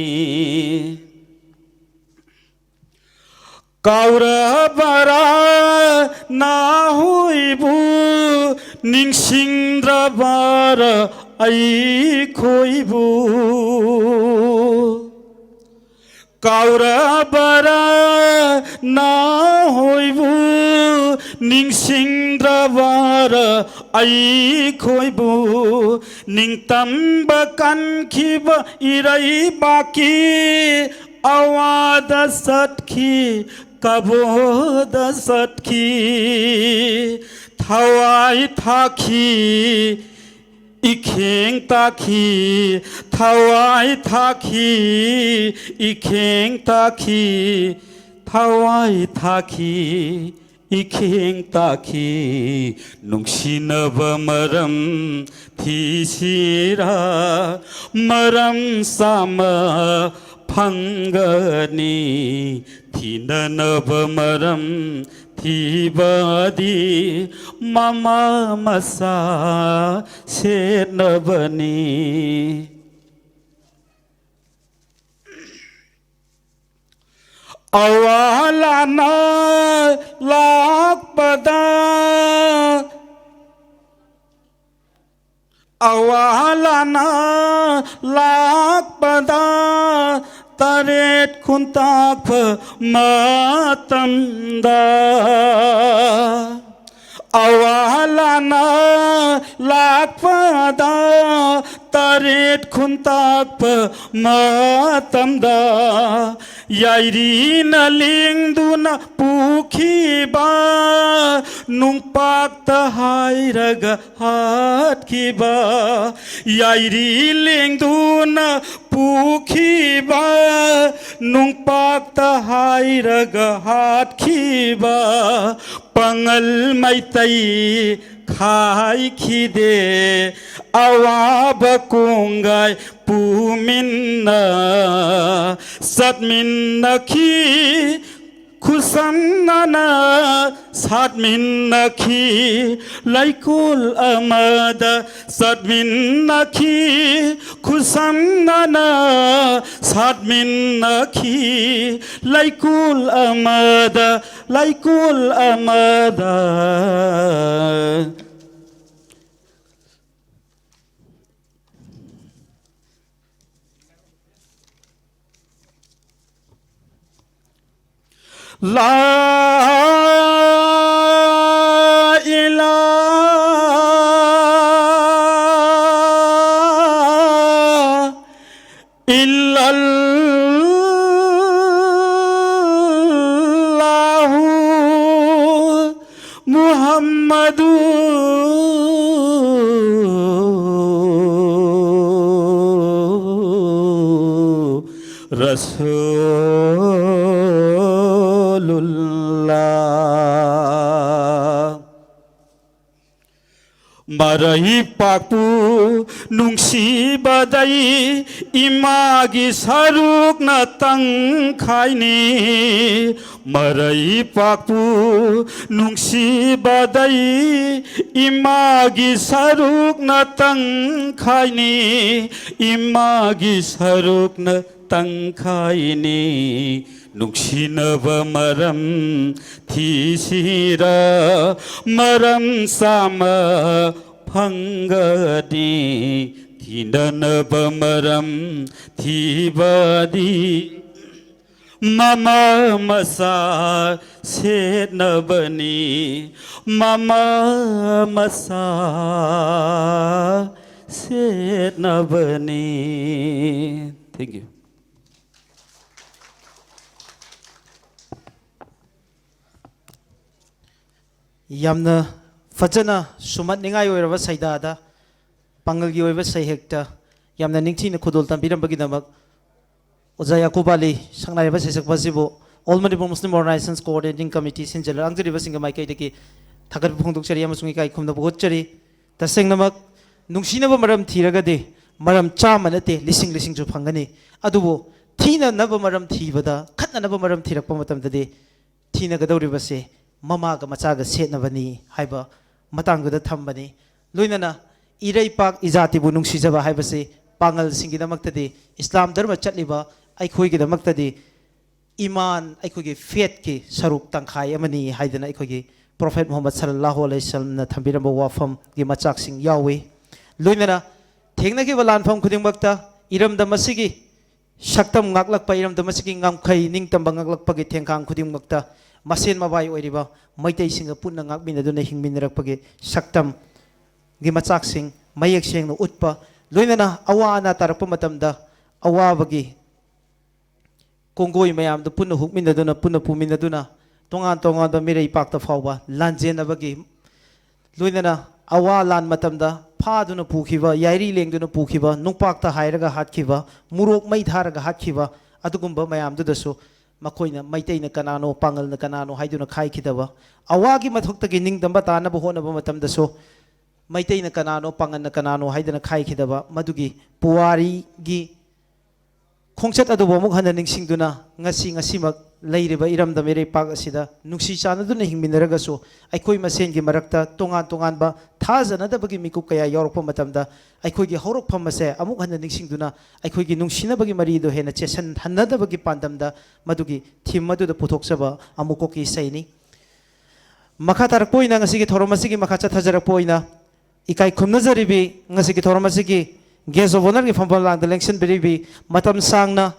ꯀꯥꯎꯔꯕꯔꯥ ꯅꯍꯣꯏꯕꯨ, ꯅꯤꯡꯁꯤꯡꯗ꯭ꯔꯕꯔꯥ ꯑꯩꯈꯣꯏꯕꯨ? ꯀꯥꯎꯔꯕꯔꯥ ꯅꯍꯣꯏꯕꯨ, ꯅꯤꯡꯁꯤꯡꯗ꯭ꯔꯕꯔꯥ ꯑꯩꯈꯣꯏꯕꯨ? ꯅꯤꯡꯇꯝꯕ ꯀꯟꯈꯤꯕ ꯏꯔꯩꯕꯥꯛꯀꯤ ꯑꯋꯥꯗ ꯆꯠꯈꯤ, ꯀꯕꯣꯗ ꯆꯠꯈꯤ, ꯊꯋꯥꯏ ꯊꯥꯈꯤ, ꯏꯈꯦꯡ ꯇꯥꯈꯤ, ꯊꯋꯥꯏ ꯊꯥꯈꯤ, ꯏꯈꯦꯡ ꯇꯥꯈꯤ, ꯊꯋꯥꯏ ꯊꯥꯈꯤ, ꯏꯈꯦꯡ ꯇꯥꯈꯤ, ꯅꯨꯡꯁꯤꯅꯕ ꯃꯔꯝ ꯊꯤꯁꯤꯔꯥ? ꯃꯔꯝ ꯆꯥꯝꯃ ꯐꯪꯒꯅꯤ, ꯊꯤꯅꯅꯕ ꯃꯔꯝ ꯊꯤꯕꯗꯤ ꯃꯃꯥ ꯃꯆꯥ ꯁꯦꯠꯅꯕꯅꯤ꯫ ꯑꯋꯥ ꯂꯥꯟꯅ ꯂꯥꯛꯄꯗ, ꯑꯋꯥ ꯂꯥꯟꯅ ꯂꯥꯛꯄꯗ, ꯇꯔꯦꯠ ꯈꯨꯟꯇꯥꯛꯄ ꯃꯇꯝꯗ, ꯑꯋꯥ ꯂꯥꯟꯅ ꯂꯥꯛꯄꯗ, ꯇꯔꯦꯠ ꯈꯨꯟꯇꯥꯛꯄ ꯃꯇꯝꯗ, ꯌꯥꯏꯔꯤꯅ ꯂꯦꯡꯗꯨꯅ ꯄꯨꯈꯤꯕ, ꯅꯨꯡꯄꯥꯛꯇ ꯍꯥꯏꯔꯒ ꯍꯥꯠꯈꯤꯕ, ꯌꯥꯏꯔꯤ ꯂꯦꯡꯗꯨꯅ ꯄꯨꯈꯤꯕ, ꯅꯨꯡꯄꯥꯛꯇ ꯍꯥꯏꯔꯒ ꯍꯥꯠꯈꯤꯕ, ꯄꯥꯉꯜ ꯃꯩꯇꯩ ꯈꯥꯏꯈꯤꯗꯦ, ꯑꯋꯥꯕ ꯀꯣꯡꯒꯥꯏ ꯄꯨꯃꯤꯟꯅ ꯆꯠꯃꯤꯟꯅꯈꯤ, ꯈꯨꯠꯁꯝꯅꯅ ꯁꯥꯠꯃꯤꯟꯅꯈꯤ, ꯂꯩꯀꯣꯜ ꯑꯃꯗ ꯆꯠꯃꯤꯟꯅꯈꯤ, ꯈꯨꯠꯁꯝꯅꯅ ꯁꯥꯠꯃꯤꯟꯅꯈꯤ, ꯂꯩꯀꯣꯜ ꯑꯃꯗ, ꯂꯩꯀꯣꯜ ꯑꯃꯗ꯫ لا إله ꯔꯁꯨꯂꯨꯜꯂꯥ꯫ ꯃꯔꯩꯄꯥꯛꯄꯨ ꯅꯨꯡꯁꯤꯕꯗꯩ ꯏꯃꯥꯒꯤ ꯁꯔꯨꯛꯅ ꯇꯪꯈꯥꯏꯅꯤ꯫ ꯃꯔꯩꯄꯥꯛꯄꯨ ꯅꯨꯡꯁꯤꯕꯗꯩ ꯏꯃꯥꯒꯤ ꯁꯔꯨꯛꯅ ꯇꯪꯈꯥꯏꯅꯤ꯫ ꯏꯃꯥꯒꯤ ꯁꯔꯨꯛꯅ ꯇꯪꯈꯥꯏꯅꯤ꯫ ꯅꯨꯡꯁꯤꯅꯕ ꯃꯔꯝ ꯊꯤꯁꯤꯔ ꯃꯔꯝ ꯆꯥꯝꯃ ꯐꯪꯒꯅꯤ꯫ ꯊꯤꯅꯅꯕ ꯃꯔꯝ ꯊꯤꯕꯗꯤ ꯃꯃꯥ ꯃꯆꯥ ꯁꯦꯠꯅꯕꯅꯤ꯫ ꯃꯃꯥ ꯃꯆꯥ ꯁꯦꯠꯅꯕꯅꯤ꯫ Thank you. ꯌꯥꯝꯅ ꯐꯖꯅ ꯁꯨꯝꯍꯠꯅꯤꯡꯉꯥꯏ ꯑꯣꯏꯔꯕ ꯁꯩꯗꯥꯗ ꯄꯥꯡꯒꯜꯒꯤ ꯑꯣꯏꯕ ꯁꯩꯍꯦꯛꯇ ꯌꯥꯝꯅ ꯅꯤꯡꯊꯤꯅ ꯈꯨꯗꯣꯜ ꯇꯝꯕꯤꯔꯝꯕꯒꯤꯗꯃꯛ ꯑꯣꯖꯥ ꯌꯥꯀꯨꯕ ꯑꯂꯤ, ꯁꯛꯅꯥꯏꯔꯕ ꯁꯩꯁꯛꯄ ꯑꯁꯤꯕꯨ All Manipur Muslim Organizations Coordinating Committee ꯁꯤꯟꯖ ꯂꯥꯡꯖꯔꯤꯕꯁꯤꯡꯒꯤ ꯃꯥꯏꯀꯩꯗꯒꯤ ꯊꯥꯒꯠꯄ ꯐꯣꯡꯗꯣꯛꯆꯔꯤ ꯑꯃꯁꯨꯡ ꯏꯀꯥꯏ ꯈꯨꯝꯅꯕ ꯎꯠꯆꯔꯤ꯫ ꯇꯁꯦꯡꯅꯃꯛ ꯅꯨꯡꯁꯤꯅꯕ ꯃꯔꯝ ꯊꯤꯔꯒꯗꯤ ꯃꯔꯝ ꯆꯥꯝꯃ ꯅꯠꯇꯦ, ꯂꯤꯁꯤꯡ ꯂꯤꯁꯤꯡꯁꯨ ꯐꯪꯒꯅꯤ꯫ ꯑꯗꯨꯕꯨ ꯊꯤꯅꯅꯕ ꯃꯔꯝ ꯊꯤꯕꯗ, ꯈꯠꯅꯅꯕ ꯃꯔꯝ ꯊꯤꯔꯛꯄ ꯃꯇꯝꯗꯗꯤ ꯊꯤꯅꯒꯗꯧꯔꯤꯕꯁꯦ ꯃꯃꯥꯒ ꯃꯆꯥꯒ ꯁꯦꯠꯅꯕꯅꯤ ꯍꯥꯏꯕ ꯃꯇꯥꯡꯗꯨꯗ ꯊꯝꯕꯅꯤ꯫ ꯂꯣꯏꯅꯅ ꯏꯔꯩꯄꯥꯛ ꯏꯖꯥꯇꯤꯕꯨ ꯅꯨꯡꯁꯤꯖꯕ ꯍꯥꯏꯕꯁꯤ ꯄꯥꯉꯜꯁꯤꯡꯒꯤꯗꯃꯛꯇꯗꯤ, ꯏꯁꯂꯥꯝ ꯙꯔꯃ ꯆꯠꯂꯤꯕ ꯑꯩꯈꯣꯏꯒꯤꯗꯃꯛꯇꯗꯤ ꯏꯃꯥꯟ, ꯑꯩꯈꯣꯏꯒꯤ ꯐꯦꯠꯀꯤ ꯁꯔꯨꯛ ꯇꯪꯈꯥꯏ ꯑꯃꯅꯤ ꯍꯥꯏꯗꯅ ꯑꯩꯈꯣꯏꯒꯤ ꯄ꯭ꯔꯣꯐꯦꯠ ꯃꯨꯍꯝꯃꯗ ꯁꯜꯂꯜꯂꯥꯍꯨ ꯑꯂꯩꯍꯤ ꯋꯥꯁꯜꯂꯝꯅ ꯊꯝꯕꯤꯔꯝꯕ ꯋꯥꯐꯝꯒꯤ ꯃꯆꯥꯛꯁꯤꯡ ꯌꯥꯎꯏ꯫ ꯂꯣꯏꯅꯅ ꯊꯦꯡꯅꯈꯤꯕ ꯂꯥꯟꯐꯝ ꯈꯨꯗꯤꯡꯃꯛꯇ ꯏꯔꯝꯗꯝ ꯑꯁꯤꯒꯤ ꯁꯛꯇꯝ ꯉꯥꯛꯂꯛꯄ, ꯏꯔꯝꯗꯝ ꯑꯁꯤꯒꯤ ꯉꯝꯈꯩ ꯅꯤꯡꯇꯝꯕ ꯉꯥꯛꯂꯛꯄꯒꯤ ꯊꯦꯡꯈꯥꯡ ꯈꯨꯗꯤꯡꯃꯛꯇ ꯃꯁꯦꯟ ꯃꯕꯥꯏ ꯑꯣꯏꯔꯤꯕ ꯃꯩꯇꯩꯁꯤꯡꯒ ꯄꯨꯟꯅ ꯉꯥꯛꯃꯤꯟꯅꯗꯨꯅ ꯍꯤꯡꯃꯤꯟꯅꯔꯛꯄꯒꯤ ꯁꯛꯇꯝꯒꯤ ꯃꯆꯥꯛꯁꯤꯡ ꯃꯌꯦꯛ ꯁꯦꯡꯅ ꯎꯠꯄ, ꯂꯣꯏꯅꯅ ꯑꯋꯥ ꯑꯅꯥ ꯇꯥꯔꯛꯄ ꯃꯇꯝꯗ ꯑꯋꯥꯕꯒꯤ ꯀꯣꯡꯒꯣꯏ ꯃꯌꯥꯝꯗꯨ ꯄꯨꯟꯅ ꯍꯨꯛꯃꯤꯟꯅꯗꯨꯅ, ꯄꯨꯟꯅ ꯄꯨꯃꯤꯟꯅꯗꯨꯅ, ꯇꯣꯉꯥꯟ ꯇꯣꯉꯥꯟꯕ ꯃꯤꯔꯩ ꯄꯥꯛꯇ ꯐꯥꯎꯕ ꯂꯥꯟꯖꯦꯟꯅꯕꯒꯤ, ꯂꯣꯏꯅꯅ ꯑꯋꯥ ꯂꯥꯟ ꯃꯇꯝꯗ ꯐꯥꯗꯨꯅ ꯄꯨꯈꯤꯕ, ꯌꯥꯏꯔꯤ ꯂꯦꯡꯗꯨꯅ ꯄꯨꯈꯤꯕ, ꯅꯨꯡꯄꯥꯛꯇ ꯍꯥꯏꯔꯒ ꯍꯥꯠꯈꯤꯕ, ꯃꯣꯔꯣꯛ ꯃꯩ ꯊꯥꯔꯒ ꯍꯥꯠꯈꯤꯕ, ꯑꯗꯨꯒꯨꯝꯕ ꯃꯌꯥꯝꯗꯨꯗꯁꯨ ꯃꯈꯣꯏꯅ ꯃꯩꯇꯩꯅ ꯀꯅꯥꯅꯣ, ꯄꯥꯉꯜꯅ ꯀꯅꯥꯅꯣ ꯍꯥꯏꯗꯨꯅ ꯈꯥꯏꯈꯤꯗꯕ, ꯑꯋꯥꯒꯤ ꯃꯊꯛꯇꯒꯤ ꯅꯤꯡꯇꯝꯕ ꯇꯥꯅꯕ ꯍꯣꯠꯅꯕ ꯃꯇꯝꯗꯁꯨ ꯃꯩꯇꯩꯅ ꯀꯅꯥꯅꯣ, ꯄꯥꯉꯜꯅ ꯀꯅꯥꯅꯣ ꯍꯥꯏꯗꯨꯅ ꯈꯥꯏꯈꯤꯗꯕ ꯃꯗꯨꯒꯤ ꯄꯨꯋꯥꯔꯤꯒꯤ ꯈꯣꯡꯆꯠ ꯑꯗꯨꯕꯨ ꯑꯃꯨꯛ ꯍꯟꯅ ꯅꯤꯡꯁꯤꯡꯗꯨꯅ, ꯉꯁꯤ, ꯉꯁꯤꯃꯛ ꯂꯩꯔꯤꯕ ꯏꯔꯝꯗꯝ ꯏꯔꯩꯄꯥꯛ ꯑꯁꯤꯗ ꯅꯨꯡꯁꯤ ꯆꯥꯟꯅꯗꯨꯅ ꯍꯤꯡꯃꯤꯟꯅꯔꯒꯁꯨ, ꯑꯩꯈꯣꯏ ꯃꯁꯦꯟꯒꯤ ꯃꯔꯛꯇ ꯇꯣꯉꯥꯟ ꯇꯣꯉꯥꯟꯕ ꯊꯥꯖꯅꯗꯕꯒꯤ ꯃꯤꯀꯨꯞ ꯀꯌꯥ ꯌꯥꯎꯔꯛꯄ ꯃꯇꯝꯗ, ꯑꯩꯈꯣꯏꯒꯤ ꯍꯧꯔꯛꯐꯝ ꯑꯁꯦ ꯑꯃꯨꯛ ꯍꯟꯅ ꯅꯤꯡꯁꯤꯡꯗꯨꯅ, ꯑꯩꯈꯣꯏꯒꯤ ꯅꯨꯡꯁꯤꯅꯕꯒꯤ ꯃꯔꯤꯗꯨ ꯍꯦꯟꯅ ꯆꯦꯠꯁꯤꯟꯍꯟꯅꯗꯕꯒꯤ ꯄꯥꯟꯗꯝꯗ ꯃꯗꯨꯒꯤ ꯊꯤꯝ ꯑꯗꯨꯗ ꯄꯨꯊꯣꯛꯆꯕ ꯑꯃꯨꯛ ꯀꯣꯛꯀꯤ ꯏꯁꯩꯅꯤ꯫ ꯃꯈꯥ ꯇꯥꯔꯛꯄ ꯑꯣꯏꯅ, ꯉꯁꯤꯒꯤ ꯊꯧꯔꯝ ꯑꯁꯤꯒꯤ ꯃꯈꯥ ꯆꯠꯊꯖꯔꯛꯄ ꯑꯣꯏꯅ, ꯏꯀꯥꯏ ꯈꯨꯝꯅꯖꯔꯤꯕꯤ, ꯉꯁꯤꯒꯤ ꯊꯧꯔꯝ ꯑꯁꯤꯒꯤ guest of honourꯒꯤ ꯐꯝꯐꯝ ꯂꯥꯡꯗ ꯂꯦꯡꯁꯤꯟꯕꯤꯔꯤꯕꯤ, ꯃꯇꯝ ꯁꯥꯡꯅ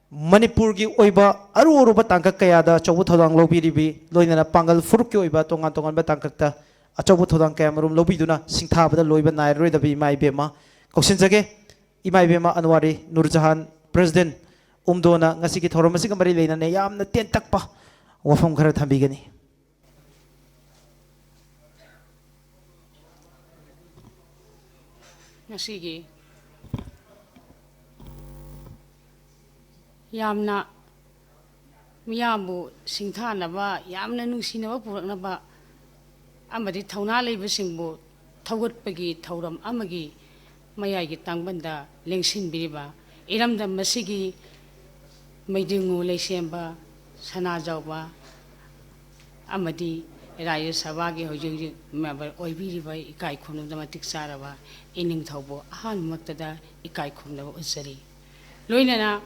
ꯃꯅꯤꯄꯨꯔꯒꯤ ꯑꯣꯏꯕ ꯑꯔꯨ ꯑꯔꯨꯕ ꯇꯥꯡꯀꯛ ꯀꯌꯥꯗ ꯑꯆꯧꯕ ꯊꯧꯗꯥꯡ ꯂꯧꯕꯤꯔꯤꯕꯤ, ꯂꯣꯏꯅꯅ ꯄꯥꯡꯒꯜ ꯐꯨꯔꯨꯞꯀꯤ ꯑꯣꯏꯕ ꯇꯣꯉꯥꯟ ꯇꯣꯉꯥꯟꯕ ꯇꯥꯡꯀꯛꯇ ꯑꯆꯧꯕ ꯊꯧꯗꯥꯡ ꯀꯌꯥ ꯃꯔꯨꯝ ꯂꯧꯕꯤꯗꯨꯅ ꯁꯤꯡꯊꯥꯕꯗ ꯂꯣꯏꯕ ꯅꯥꯏꯔꯔꯣꯏꯗꯕ ꯏꯃꯥ ꯏꯕꯦꯝꯃ ꯀꯧꯁꯤꯟꯖꯒꯦ꯫ ꯏꯃꯥ ꯏꯕꯦꯝꯃ ꯑꯟꯋꯥꯔꯤ ꯅꯨꯔꯖꯍꯥꯟ, President, ꯎꯝꯗꯣꯅ ꯉꯁꯤꯒꯤ ꯊꯧꯔꯝ ꯑꯁꯤꯒ ꯃꯔꯤ ꯂꯩꯅꯅ ꯌꯥꯝꯅ ꯇꯦꯟꯇꯛꯄ ꯋꯥꯐꯝ ꯈꯔ ꯊꯝꯕꯤꯒꯅꯤ꯫ ꯉꯁꯤꯒꯤ ꯌꯥꯝꯅ ꯃꯤꯌꯥꯝꯕꯨ ꯁꯤꯡꯊꯥꯅꯕ, ꯌꯥꯝꯅ ꯅꯨꯡꯁꯤꯅꯕ ꯄꯨꯔꯛꯅꯕ ꯑꯃꯗꯤ ꯊꯧꯅꯥ ꯂꯩꯕꯁꯤꯡꯕꯨ ꯊꯧꯒꯠꯄꯒꯤ ꯊꯧꯔꯝ ꯑꯃꯒꯤ ꯃꯌꯥꯏꯒꯤ ꯇꯥꯡꯕꯟꯗ ꯂꯦꯡꯁꯤꯟꯕꯤꯔꯤꯕ ꯏꯔꯝꯗꯝ ꯑꯁꯤꯒꯤ ꯃꯩꯗꯤꯡꯉꯨ ꯂꯩꯁꯦꯝꯕ ꯁꯅꯥꯖꯥꯎꯕ ꯑꯃꯗꯤ ꯔꯥꯖ꯭ꯌ ꯁꯚꯥꯒꯤ ꯍꯧꯖꯤꯛ ꯍꯧꯖꯤꯛ member ꯑꯣꯏꯕꯤꯔꯤꯕ ꯏꯀꯥꯏ ꯈꯨꯝꯅꯕꯗ ꯃꯇꯤꯛ ꯆꯥꯔꯕ ꯏꯅꯤꯡꯊꯧꯕꯨ ꯑꯍꯥꯟꯕꯃꯛꯇꯗ ꯏꯀꯥꯏ ꯈꯨꯝꯅꯕ ꯎꯠꯆꯔꯤ꯫ ꯂꯣꯏꯅꯅ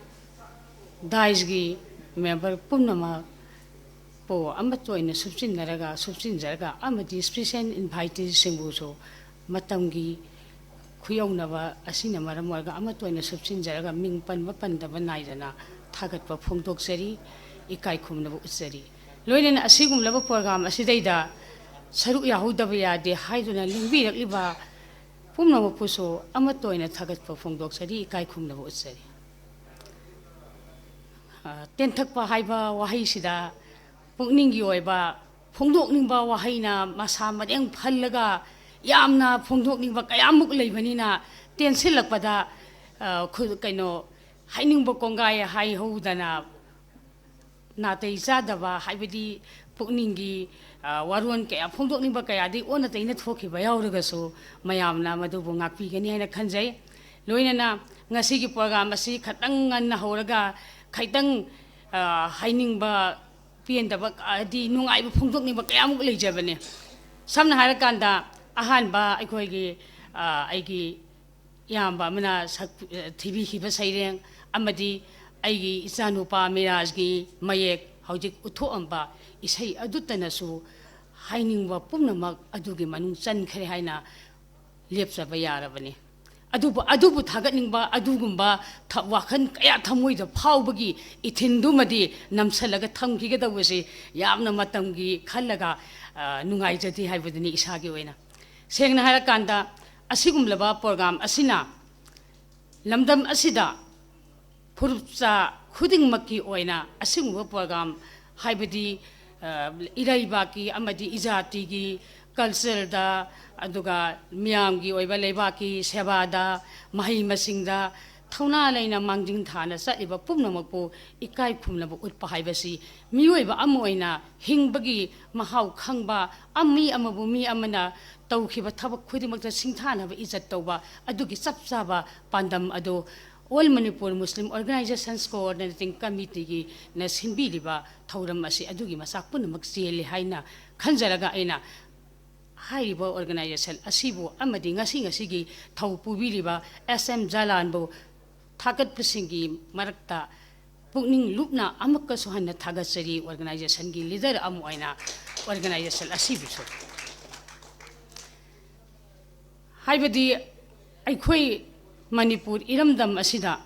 dais ꯀꯤ member ꯄꯨꯝꯅꯃꯛꯄꯨ ꯑꯃꯠꯇ ꯑꯣꯏꯅ ꯁꯨꯞꯆꯤꯟꯅꯔꯒ, ꯁꯨꯞꯆꯤꯟꯖꯔꯒ ꯑꯃꯗꯤ special invitee ꯁꯤꯡꯕꯨꯁꯨ ꯃꯇꯝꯒꯤ ꯈꯨꯌꯧꯅꯕ ꯑꯁꯤꯅ ꯃꯔꯝ ꯑꯣꯏꯔꯒ ꯑꯃꯠꯇ ꯑꯣꯏꯅ ꯁꯨꯞꯆꯤꯟꯖꯔꯒ ꯃꯤꯡ ꯄꯟꯕ ꯄꯟꯗꯕ ꯅꯥꯏꯗꯅ ꯊꯥꯒꯠꯄ ꯐꯣꯡꯗꯣꯛꯆꯔꯤ, ꯏꯀꯥꯏ ꯈꯨꯝꯅꯕ ꯎꯠꯆꯔꯤ꯫ ꯂꯣꯏꯅꯅ ꯑꯁꯤꯒꯨꯝꯂꯕ program ꯑꯁꯤꯗꯩꯗ ꯁꯔꯨꯛ ꯌꯥꯍꯧꯗꯕ ꯌꯥꯗꯦ ꯍꯥꯏꯗꯨꯅ ꯂꯦꯡꯕꯤꯔꯛꯂꯤꯕ ꯄꯨꯝꯅꯃꯛꯄꯨꯁꯨ ꯑꯃꯠꯇ ꯑꯣꯏꯅ ꯊꯥꯒꯠꯄ ꯐꯣꯡꯗꯣꯛꯆꯔꯤ, ꯏꯀꯥꯏ ꯈꯨꯝꯅꯕ ꯎꯠꯆꯔꯤ꯫ ꯑ, ꯇꯦꯟꯊꯛꯄ ꯍꯥꯏꯕ ꯋꯥꯍꯩꯁꯤꯗ ꯄꯨꯛꯅꯤꯡꯒꯤ ꯑꯣꯏꯕ ꯐꯣꯡꯗꯣꯛꯅꯤꯡꯕ ꯋꯥꯍꯩꯅ ꯃꯁꯥ ꯃꯔꯦꯡ ꯐꯜꯂꯒ ꯌꯥꯝꯅ ꯐꯣꯡꯗꯣꯛꯅꯤꯡꯕ ꯀꯌꯥꯃꯨꯛ ꯂꯩꯕꯅꯤꯅ, ꯇꯦꯟꯁꯤꯜꯂꯛꯄꯗ, ꯑ, ꯈꯨ-, ꯀꯩꯅꯣ, ꯍꯥꯏꯅꯤꯡꯕ ꯀꯣꯡꯒꯥꯏ ꯍꯥꯏꯍꯧꯗꯅ, ꯅꯥꯇꯩ ꯆꯥꯗꯕ, ꯍꯥꯏꯕꯗꯤ ꯄꯨꯛꯅꯤꯡꯒꯤ, ꯑ, ꯋꯥꯔꯣꯜ ꯀꯌꯥ ꯐꯣꯡꯗꯣꯛꯅꯤꯡꯕ ꯀꯌꯥꯗꯤ ꯑꯣꯟꯅ ꯇꯩꯅ ꯊꯣꯛꯈꯤꯕ ꯌꯥꯎꯔꯒꯁꯨ, ꯃꯌꯥꯝꯅ ꯃꯗꯨꯕꯨ ꯉꯥꯛꯄꯤꯒꯅꯤ ꯍꯥꯏꯅ ꯈꯟꯖꯩ꯫ ꯂꯣꯏꯅꯅ ꯉꯁꯤꯒꯤ program ꯑꯁꯤ ꯈꯇꯪ ꯉꯟꯅ ꯍꯧꯔꯒ, ꯈꯤꯇꯪ, ꯑ, ꯍꯥꯏꯅꯤꯡꯕ ꯄꯦꯟꯗꯕ, ꯍꯥꯏꯗꯤ ꯅꯨꯡꯉꯥꯏꯕ ꯐꯣꯡꯗꯣꯛꯅꯤꯡꯕ ꯀꯌꯥꯃꯨꯛ ꯂꯩꯖꯕꯅꯤ꯫ ꯁꯝꯅ ꯍꯥꯏꯔꯀꯥꯟꯗ, ꯑꯍꯥꯟꯕ ꯑꯩꯈꯣꯏꯒꯤ, ꯑ, ꯑꯩꯒꯤ ꯏꯌꯥꯝꯕ ꯑꯃꯅ ꯁꯛ-, ꯊꯤꯕꯤꯈꯤꯕ ꯁꯩꯔꯦꯡ ꯑꯃꯗꯤ ꯑꯩꯒꯤ ꯏꯆꯥꯅꯨꯄꯥ ꯃꯤꯔꯥꯖꯒꯤ ꯃꯌꯦꯛ ꯍꯧꯖꯤꯛ ꯎꯠꯊꯣꯛꯑꯝꯕ ꯏꯁꯩ ꯑꯗꯨꯇꯅꯁꯨ ꯍꯥꯏꯅꯤꯡꯕ ꯄꯨꯝꯅꯃꯛ ꯑꯗꯨꯒꯤ ꯃꯅꯨꯡ ꯆꯟꯈ꯭ꯔꯦ ꯍꯥꯏꯅ ꯂꯦꯞꯆꯕ ꯌꯥꯔꯕꯅꯤ꯫ ꯑꯗꯨꯕꯨ, ꯑꯗꯨꯕꯨ ꯊꯥꯒꯠꯅꯤꯡꯕ ꯑꯗꯨꯒꯨꯝꯕ ꯊ-, ꯋꯥꯈꯜ ꯀꯌꯥ ꯊꯃꯣꯏꯗ ꯐꯥꯎꯕꯒꯤ ꯏꯊꯤꯟꯗꯨꯃꯗꯤ ꯅꯝꯁꯜꯂꯒ ꯊꯝꯈꯤꯒꯗꯧꯕꯁꯤ ꯌꯥꯝꯅ ꯃꯇꯝꯒꯤ ꯈꯜꯂꯒ, ꯑ, ꯅꯨꯡꯉꯥꯏꯖꯗꯦ ꯍꯥꯏꯕꯗꯨꯅꯤ ꯏꯁꯥꯒꯤ ꯑꯣꯏꯅ꯫ ꯁꯦꯡꯅ ꯍꯥꯏꯔꯀꯥꯟꯗ, ꯑꯁꯤꯒꯨꯝꯂꯕ program ꯑꯁꯤꯅ ꯂꯝꯗꯝ ꯑꯁꯤꯗ ꯐꯨꯔꯨꯞꯆꯥ ꯈꯨꯗꯤꯡꯃꯛꯀꯤ ꯑꯣꯏꯅ ꯑꯁꯤꯒꯨꯝꯕ program, ꯍꯥꯏꯕꯗꯤ, ꯑ, ꯏꯔꯩꯕꯥꯛꯀꯤ ꯑꯃꯗꯤ ꯏꯖꯥꯇꯤꯒꯤ cultureꯗ, ꯑꯗꯨꯒ ꯃꯤꯌꯥꯝꯒꯤ ꯑꯣꯏꯕ ꯂꯩꯕꯥꯛꯀꯤ ꯁꯦꯕꯥꯗ, ꯃꯍꯩ ꯃꯁꯤꯡꯗ ꯊꯧꯅꯥ ꯂꯩꯅ ꯃꯥꯡꯖꯤꯟ ꯊꯥꯅ ꯆꯠꯂꯤꯕ ꯄꯨꯝꯅꯃꯛꯄꯨ ꯏꯀꯥꯏ ꯈꯨꯝꯅꯕ ꯎꯠꯄ ꯍꯥꯏꯕꯁꯤ ꯃꯤꯑꯣꯏꯕ ꯑꯃ ꯑꯣꯏꯅ ꯍꯤꯡꯕꯒꯤ ꯃꯍꯥꯎ ꯈꯪꯕ, ꯑꯃ, ꯃꯤ ꯑꯃꯕꯨ ꯃꯤ ꯑꯃꯅ ꯇꯧꯈꯤꯕ ꯊꯕꯛ ꯈꯨꯗꯤꯡꯃꯛꯇ ꯁꯤꯡꯊꯥꯅꯕ ꯏꯖꯠ ꯇꯧꯕ, ꯑꯗꯨꯒꯤ ꯆꯞ ꯆꯥꯕ ꯄꯥꯟꯗꯝ ꯑꯗꯨ All Manipur Muslim Organizations Coordinating Committeeꯒꯤꯅ ꯁꯤꯟꯕꯤꯔꯤꯕ ꯊꯧꯔꯝ ꯑꯁꯤ ꯑꯗꯨꯒꯤ ꯃꯆꯥꯛ ꯄꯨꯝꯅꯃꯛ ꯆꯦꯜꯂꯤ ꯍꯥꯏꯅ ꯈꯟꯖꯔꯒ, ꯑꯩꯅ ꯍꯥꯏꯔꯤꯕ organization ꯑꯁꯤꯕꯨ ꯑꯃꯗꯤ ꯉꯁꯤ ꯉꯁꯤꯒꯤ ꯊꯧ ꯄꯨꯕꯤꯔꯤꯕ S M ꯖꯂꯥꯟꯕꯨ ꯊꯥꯒꯠꯄꯁꯤꯡꯒꯤ ꯃꯔꯛꯇ ꯄꯨꯛꯅꯤꯡ ꯂꯨꯞꯅ ꯑꯃꯨꯛꯀꯁꯨ ꯍꯟꯅ ꯊꯥꯒꯠꯆꯔꯤ, organizationꯒꯤ leader ꯑꯃ ꯑꯣꯏꯅ organization ꯑꯁꯤꯕꯨꯁꯨ꯫ ꯍꯥꯏꯕꯗꯤ ꯑꯩꯈꯣꯏ ꯃꯅꯤꯄꯨꯔ ꯏꯔꯝꯗꯝ ꯑꯁꯤꯗ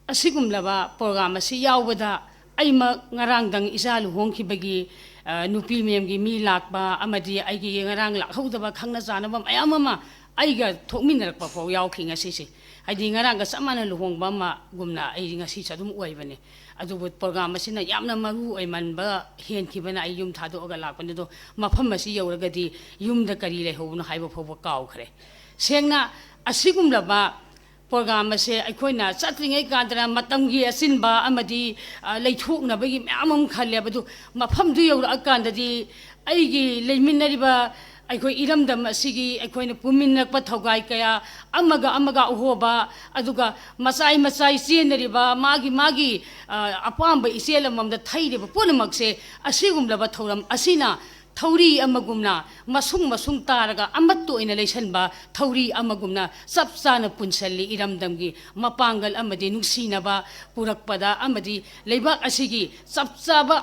ꯑꯁꯤꯒꯨꯝꯂꯕ program ꯑꯁꯤ ꯌꯥꯎꯕꯗ, ꯑꯩꯃꯛ ꯉꯔꯥꯡꯗꯪ ꯏꯆꯥ ꯂꯨꯍꯣꯡꯈꯤꯕꯒꯤ, ꯑ, ꯅꯨꯄꯤ ꯃꯌꯥꯝꯒꯤ ꯃꯤ ꯂꯥꯛꯄ ꯑꯃꯗꯤ ꯑꯩꯒꯤ ꯉꯔꯥꯡ ꯂꯥꯛꯍꯧꯗꯕ ꯈꯪꯅ ꯆꯥꯟꯅꯕ ꯃꯌꯥꯝ ꯑꯃ ꯑꯩꯒ ꯊꯣꯛꯃꯤꯟꯅꯔꯛꯄ ꯐꯥꯎ ꯌꯥꯎꯈꯤ ꯉꯁꯤꯁꯦ꯫ ꯍꯥꯏꯗꯤ ꯉꯔꯥꯡꯒ ꯆꯞ ꯃꯥꯟꯅ ꯂꯨꯍꯣꯡꯕ ꯑꯃꯒꯨꯝꯅ ꯑꯩ ꯉꯁꯤꯁꯨ ꯑꯗꯨꯝ ꯑꯣꯏꯕꯅꯦ꯫ ꯑꯗꯨꯕꯨ program ꯑꯁꯤꯅ ꯌꯥꯝꯅ ꯃꯔꯨ ꯑꯣꯏꯃꯟꯕ ꯍꯦꯟꯈꯤꯕꯅ ꯑꯩ ꯌꯨꯝ ꯊꯥꯗꯣꯛꯑꯒ ꯂꯥꯛꯄꯅꯤ꯫ ꯑꯗꯣ ꯃꯐꯝ ꯑꯁꯤ ꯌꯧꯔꯒꯗꯤ ꯌꯨꯝꯗ ꯀꯔꯤ ꯂꯩꯍꯧꯕꯅꯣ ꯍꯥꯏꯕ ꯐꯥꯎꯕ ꯀꯥꯎꯈ꯭ꯔꯦ꯫ ꯁꯦꯡꯅ ꯑꯁꯤꯒꯨꯝꯂꯕ ꯄ꯭ꯔꯣꯒ꯭ꯔꯥꯝ ꯑꯁꯦ ꯑꯩꯈꯣꯏꯅ ꯆꯠꯇ꯭ꯔꯤꯉꯩ ꯀꯥꯟꯗꯅ ꯃꯇꯝꯒꯤ ꯑꯆꯤꯟꯕ ꯑꯃꯗꯤ, ꯑ, ꯂꯩꯊꯣꯛꯅꯕꯒꯤ ꯃꯌꯥꯝ ꯑꯃ ꯈꯜꯂꯦꯕ꯫ ꯑꯗꯨ ꯃꯐꯝꯗꯨ ꯌꯧꯔꯛꯑꯀꯥꯟꯗꯗꯤ ꯑꯩꯒꯤ ꯂꯩꯃꯤꯟꯅꯔꯤꯕ ꯑꯩꯈꯣꯏ ꯏꯔꯝꯗꯝ ꯑꯁꯤꯒꯤ ꯑꯩꯈꯣꯏꯅ ꯄꯨꯃꯤꯟꯅꯔꯛꯄ ꯊꯧꯒꯥꯏ ꯀꯌꯥ, ꯑꯃꯒ ꯑꯃꯒ ꯑꯍꯣꯕ, ꯑꯗꯨꯒ ꯃꯆꯥꯏ ꯃꯆꯥꯏ ꯆꯦꯟꯅꯔꯤꯕ ꯃꯥꯒꯤ ꯃꯥꯒꯤ, ꯑ, ꯑꯄꯥꯝꯕ ꯏꯆꯦꯜ ꯑꯃꯃꯝꯗ ꯊꯩꯔꯤꯕ ꯄꯨꯝꯅꯃꯛꯁꯦ ꯑꯁꯤꯒꯨꯝꯂꯕ ꯊꯧꯔꯝ ꯑꯁꯤꯅ ꯊꯧꯔꯤ ꯑꯃꯒꯨꯝꯅ ꯃꯁꯨꯡ ꯃꯁꯨꯡ ꯇꯥꯔꯒ ꯑꯃꯠꯇ ꯑꯣꯏꯅ ꯂꯩꯁꯟꯕ ꯊꯧꯔꯤ ꯑꯃꯒꯨꯝꯅ ꯆꯞ ꯆꯥꯅ ꯄꯨꯟꯁꯤꯜꯂꯤ꯫ ꯏꯔꯝꯗꯝꯒꯤ ꯃꯄꯥꯡꯒꯜ ꯑꯃꯗꯤ ꯅꯨꯡꯁꯤꯅꯕ ꯄꯨꯔꯛꯄꯗ ꯑꯃꯗꯤ ꯂꯩꯕꯥꯛ ꯑꯁꯤꯒꯤ ꯆꯞ ꯆꯥꯕ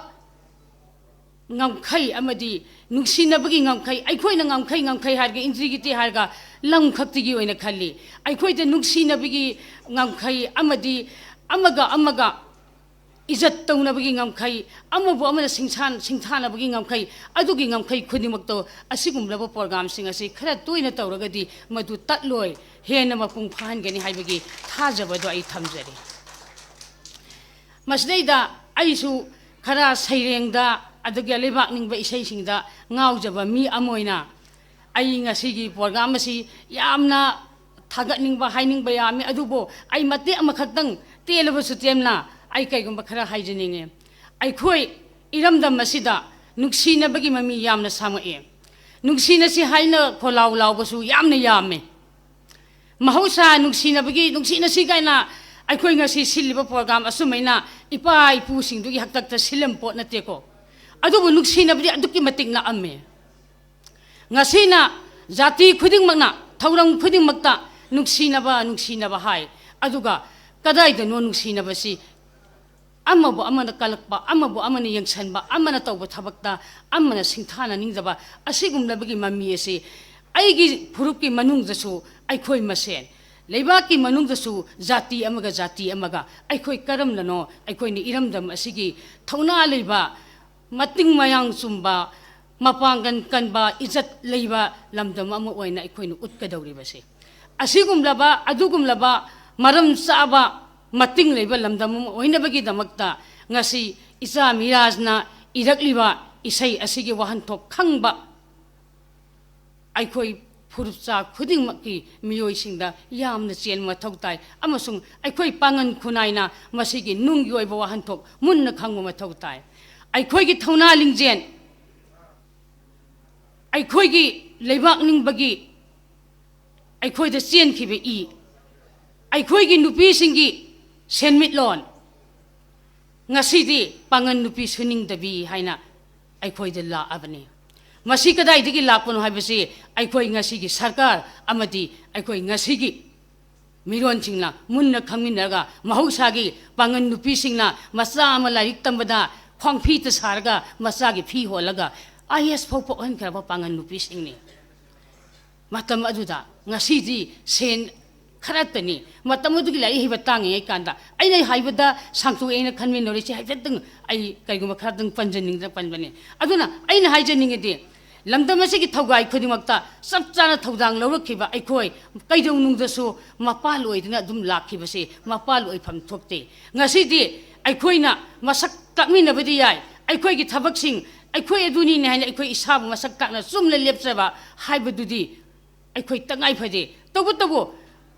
ꯉꯝꯈꯩ ꯑꯃꯗꯤ ꯅꯨꯡꯁꯤꯅꯕꯒꯤ ꯉꯝꯈꯩ, ꯑꯩꯈꯣꯏꯅ ꯉꯝꯈꯩ ꯉꯝꯈꯩ ꯍꯥꯏꯔꯒ, ꯏꯟꯇ꯭ꯔꯤꯒꯤꯇꯤ ꯍꯥꯏꯔꯒ ꯂꯝ ꯈꯛꯇꯒꯤ ꯑꯣꯏꯅ ꯈꯜꯂꯤ꯫ ꯑꯩꯈꯣꯏꯗ ꯅꯨꯡꯁꯤꯅꯕꯒꯤ ꯉꯝꯈꯩ ꯑꯃꯗꯤ ꯑꯃꯒ ꯑꯃꯒ ꯏꯖꯠ ꯇꯧꯅꯕꯒꯤ ꯉꯝꯈꯩ, ꯑꯃꯕꯨ ꯑꯃꯅ ꯁꯤꯡꯁꯥꯟ-, ꯁꯤꯡꯊꯥꯅꯕꯒꯤ ꯉꯝꯈꯩ, ꯑꯗꯨꯒꯤ ꯉꯝꯈꯩ ꯈꯨꯗꯤꯡꯃꯛꯇꯣ ꯑꯁꯤꯒꯨꯝꯂꯕ ꯄ꯭ꯔꯣꯒ꯭ꯔꯥꯝꯁꯤꯡ ꯑꯁꯤ ꯈꯔ ꯇꯣꯏꯅ ꯇꯧꯔꯒꯗꯤ ꯃꯗꯨ ꯇꯠꯂꯣꯏ, ꯍꯦꯟꯅ ꯃꯄꯨꯡ ꯐꯥꯍꯟꯒꯅꯤ ꯍꯥꯏꯕꯒꯤ ꯊꯥꯖꯕꯗꯣ ꯑꯩ ꯊꯝꯖꯔꯤ꯫ ꯃꯁꯤꯗꯩꯗ ꯑꯩꯁꯨ ꯈꯔ ꯁꯩꯔꯦꯡꯗ ꯑꯗꯨꯒ ꯂꯩꯕꯥꯛ ꯅꯤꯡꯕ ꯏꯁꯩꯁꯤꯡꯗ ꯉꯥꯎꯖꯕ ꯃꯤ ꯑꯃ ꯑꯣꯏꯅ ꯑꯩ ꯉꯁꯤꯒꯤ ꯄ꯭ꯔꯣꯒ꯭ꯔꯥꯝ ꯑꯁꯤ ꯌꯥꯝꯅ ꯊꯥꯒꯠꯅꯤꯡꯕ, ꯍꯥꯏꯅꯤꯡꯕ ꯌꯥꯝꯃꯤ, ꯑꯗꯨꯕꯨ ꯑꯩ ꯃꯇꯦꯛ ꯑꯃꯈꯛꯇꯪ ꯇꯦꯜꯂꯕꯁꯨ ꯇꯦꯝꯅ ꯑꯩ ꯀꯩꯒꯨꯝꯕ ꯈꯔ ꯍꯥꯏꯖꯅꯤꯡꯉꯤ꯫ ꯑꯩꯈꯣꯏ ꯏꯔꯝꯗꯝ ꯑꯁꯤꯗ ꯅꯨꯡꯁꯤꯅꯕꯒꯤ ꯃꯃꯤ ꯌꯥꯝꯅ ꯁꯥꯡꯉꯛꯑꯦ꯫ ꯅꯨꯡꯁꯤꯅꯁꯤ ꯍꯥꯏꯅ ꯈꯣꯜꯂꯥꯎ ꯂꯥꯎꯕꯁꯨ ꯌꯥꯝꯅ ꯌꯥꯝꯃꯦ꯫ ꯃꯍꯧꯁꯥ ꯅꯨꯡꯁꯤꯅꯕꯒꯤ, ꯅꯨꯡꯁꯤꯅꯁꯤ ꯀꯥꯏꯅ ꯑꯩꯈꯣꯏ ꯉꯁꯤ ꯁꯤꯜꯂꯤꯕ ꯄ꯭ꯔꯣꯒ꯭ꯔꯥꯝ ꯑꯁꯨꯃꯥꯏꯅ ꯏꯄꯥ ꯏꯄꯨꯁꯤꯡꯗꯨꯒꯤ ꯍꯥꯛꯇꯛꯇ ꯁꯤꯜꯂꯝ ꯄꯣꯠ ꯅꯠꯇꯦꯀꯣ꯫ ꯑꯗꯨꯕꯨ ꯅꯨꯡꯁꯤꯅꯕꯗꯤ ꯑꯗꯨꯛꯀꯤ ꯃꯇꯤꯛ ꯅꯛꯑꯝꯃꯦ꯫ ꯉꯁꯤꯅ ꯖꯥꯇꯤ ꯈꯨꯗꯤꯡꯃꯛꯅ ꯊꯧꯔꯝ ꯈꯨꯗꯤꯡꯃꯛꯇ ꯅꯨꯡꯁꯤꯅꯕ, ꯅꯨꯡꯁꯤꯅꯕ ꯍꯥꯏ꯫ ꯑꯗꯨꯒ ꯀꯗꯥꯏꯗꯅꯣ ꯅꯨꯡꯁꯤꯅꯕꯁꯤ? ꯑꯃꯕꯨ ꯑꯃꯅ ꯀꯜꯂꯛꯄ, ꯑꯃꯕꯨ ꯑꯃꯅ ꯌꯦꯡꯁꯤꯟꯕ, ꯑꯃꯅ ꯇꯧꯕ ꯊꯕꯛꯇ ꯑꯃꯅ ꯁꯤꯡꯊꯥꯅꯅꯤꯡꯗꯕ, ꯑꯁꯤꯒꯨꯝꯂꯕꯒꯤ ꯃꯃꯤ ꯑꯁꯤ ꯑꯩꯒꯤ ꯐꯨꯔꯨꯞꯀꯤ ꯃꯅꯨꯡꯗꯁꯨ, ꯑꯩꯈꯣꯏ ꯃꯁꯦꯟ, ꯂꯩꯕꯥꯛꯀꯤ ꯃꯅꯨꯡꯗꯁꯨ ꯖꯥꯇꯤ ꯑꯃꯒ ꯖꯥꯇꯤ ꯑꯃꯒ ꯑꯩꯈꯣꯏ ꯀꯔꯝꯅꯅꯣ ꯑꯩꯈꯣꯏꯅ ꯏꯔꯝꯗꯝ ꯑꯁꯤꯒꯤ ꯊꯧꯅꯥ ꯂꯩꯕ, ꯃꯇꯤꯡ ꯃꯌꯥꯡ ꯆꯨꯝꯕ, ꯃꯄꯥꯡꯒꯜ ꯀꯟꯕ, ꯏꯖꯠ ꯂꯩꯕ ꯂꯝꯗꯝ ꯑꯃ ꯑꯣꯏꯅ ꯑꯩꯈꯣꯏꯅ ꯎꯠꯀꯗꯧꯔꯤꯕꯁꯦ꯫ ꯑꯁꯤꯒꯨꯝꯂꯕ, ꯑꯗꯨꯒꯨꯝꯂꯕ ꯃꯔꯝ ꯆꯥꯕ, ꯃꯇꯤꯡ ꯂꯩꯕ ꯂꯝꯗꯝ ꯑꯃ ꯑꯣꯏꯅꯕꯒꯤꯗꯃꯛꯇ ꯉꯁꯤ ꯏꯆꯥ ꯃꯤꯔꯥꯖꯅ ꯏꯔꯛꯂꯤꯕ ꯏꯁꯩ ꯑꯁꯤꯒꯤ ꯋꯥꯍꯟꯊꯣꯛ ꯈꯪꯕ ꯑꯩꯈꯣꯏ ꯐꯨꯔꯨꯞꯆꯥ ꯈꯨꯗꯤꯡꯃꯛꯀꯤ ꯃꯤꯑꯣꯏꯁꯤꯡꯗ ꯌꯥꯝꯅ ꯆꯦꯟꯕ ꯃꯊꯧ ꯇꯥꯏ꯫ ꯑꯃꯁꯨꯡ ꯑꯩꯈꯣꯏ ꯄꯥꯡꯒꯜ ꯈꯨꯟꯅꯥꯏꯅ ꯃꯁꯤꯒꯤ ꯅꯨꯡꯒꯤ ꯑꯣꯏꯕ ꯋꯥꯍꯟꯊꯣꯛ ꯃꯨꯟꯅ ꯈꯪꯕ ꯃꯊꯧ ꯇꯥꯏ꯫ ꯑꯩꯈꯣꯏꯒꯤ ꯊꯧꯅꯥ ꯂꯤꯡꯖꯦꯜ, ꯑꯩꯈꯣꯏꯒꯤ ꯂꯩꯕꯥꯛ ꯅꯤꯡꯕꯒꯤ ꯑꯩꯈꯣꯏꯗ ꯆꯦꯟꯈꯤꯕ ꯏ, ꯑꯩꯈꯣꯏꯒꯤ ꯅꯨꯄꯤꯁꯤꯡꯒꯤ ꯁꯦꯟꯃꯤꯠꯂꯣꯟ, ꯉꯁꯤꯗꯤ ꯄꯥꯡꯒꯜ ꯅꯨꯄꯤ ꯁꯨꯅꯤꯡꯗꯕꯤ ꯍꯥꯏꯅ ꯑꯩꯈꯣꯏꯗ ꯂꯥꯛꯑꯕꯅꯤ꯫ ꯃꯁꯤ ꯀꯗꯥꯏꯗꯒꯤ ꯂꯥꯛꯄꯅꯣ ꯍꯥꯏꯕꯁꯤ ꯑꯩꯈꯣꯏ ꯉꯁꯤꯒꯤ ꯁꯔꯀꯥꯔ ꯑꯃꯗꯤ ꯑꯩꯈꯣꯏ ꯉꯁꯤꯒꯤ ꯃꯤꯔꯣꯟꯁꯤꯡꯅ ꯃꯨꯟꯅ ꯈꯪꯃꯤꯟꯅꯔꯒ, ꯃꯍꯧꯁꯥꯒꯤ ꯄꯥꯡꯒꯜ ꯅꯨꯄꯤꯁꯤꯡꯅ ꯃꯆꯥ ꯑꯃ ꯂꯥꯏꯔꯤꯛ ꯇꯝꯕꯗ ꯈ꯭ꯋꯥꯡꯐꯤꯇ ꯁꯥꯔꯒ, ꯃꯆꯥꯒꯤ ꯐꯤ ꯍꯣꯜꯂꯒ ꯑꯥꯏ ꯑꯦꯁ ꯐꯥꯎ ꯄꯣꯛꯍꯟꯈ꯭ꯔꯕ ꯄꯥꯡꯒꯜ ꯅꯨꯄꯤꯁꯤꯡꯅꯤ꯫ ꯃꯇꯝ ꯑꯗꯨꯗ, ꯉꯁꯤꯗꯤ ꯁꯦꯟ ꯈꯔꯇꯅꯤ꯫ ꯃꯇꯝ ꯑꯗꯨꯒꯤ ꯂꯥꯏꯔꯤꯛ ꯍꯩꯕ ꯇꯥꯡꯉꯤꯉꯩ ꯀꯥꯟꯗ, ꯑꯩꯅ ꯍꯥꯏꯕꯗ ꯁꯥꯡꯇꯣꯛꯑꯦꯅ ꯈꯟꯃꯤꯟꯅꯔꯤꯁꯦ ꯍꯥꯏꯐꯦꯠꯇꯪ ꯑꯩ ꯀꯩꯒꯨꯝꯕ ꯈꯔꯇꯪ ꯄꯟꯖꯅꯤꯡꯗꯅ ꯄꯟꯕꯅꯤ꯫ ꯑꯗꯨꯅ ꯑꯩꯅ ꯍꯥꯏꯖꯅꯤꯡꯉꯤꯗꯤ, ꯂꯝꯗꯝ ꯑꯁꯤꯒꯤ ꯊꯧꯒꯥꯏ ꯈꯨꯗꯤꯡꯃꯛꯇ ꯆꯞ ꯆꯥꯅ ꯊꯧꯗꯥꯡ ꯂꯧꯔꯛꯈꯤꯕ ꯑꯩꯈꯣꯏ ꯀꯩꯗꯧꯅꯨꯡꯗꯁꯨ ꯃꯄꯥꯜ ꯑꯣꯏꯗꯨꯅ ꯑꯗꯨꯝ ꯂꯥꯛꯈꯤꯕꯁꯤ ꯃꯄꯥꯜ ꯑꯣꯏꯐꯝ ꯊꯣꯛꯇꯦ꯫ ꯉꯁꯤꯗꯤ ꯑꯩꯈꯣꯏꯅ ꯃꯁꯛ ꯇꯥꯛꯃꯤꯟꯅꯕꯗꯤ ꯌꯥꯏ, ꯑꯩꯈꯣꯏꯒꯤ ꯊꯕꯛꯁꯤꯡ, ꯑꯩꯈꯣꯏ ꯑꯗꯨꯅꯤꯅꯦ ꯍꯥꯏꯅ ꯑꯩꯈꯣꯏ ꯏꯁꯥꯕꯨ ꯃꯁꯛ ꯇꯥꯛꯅ ꯆꯨꯝꯅ ꯂꯦꯞꯆꯕ ꯍꯥꯏꯕꯗꯨꯗꯤ ꯑꯩꯈꯣꯏ ꯇꯉꯥꯏ ꯐꯗꯦ꯫ ꯇꯧꯕꯇꯕꯨ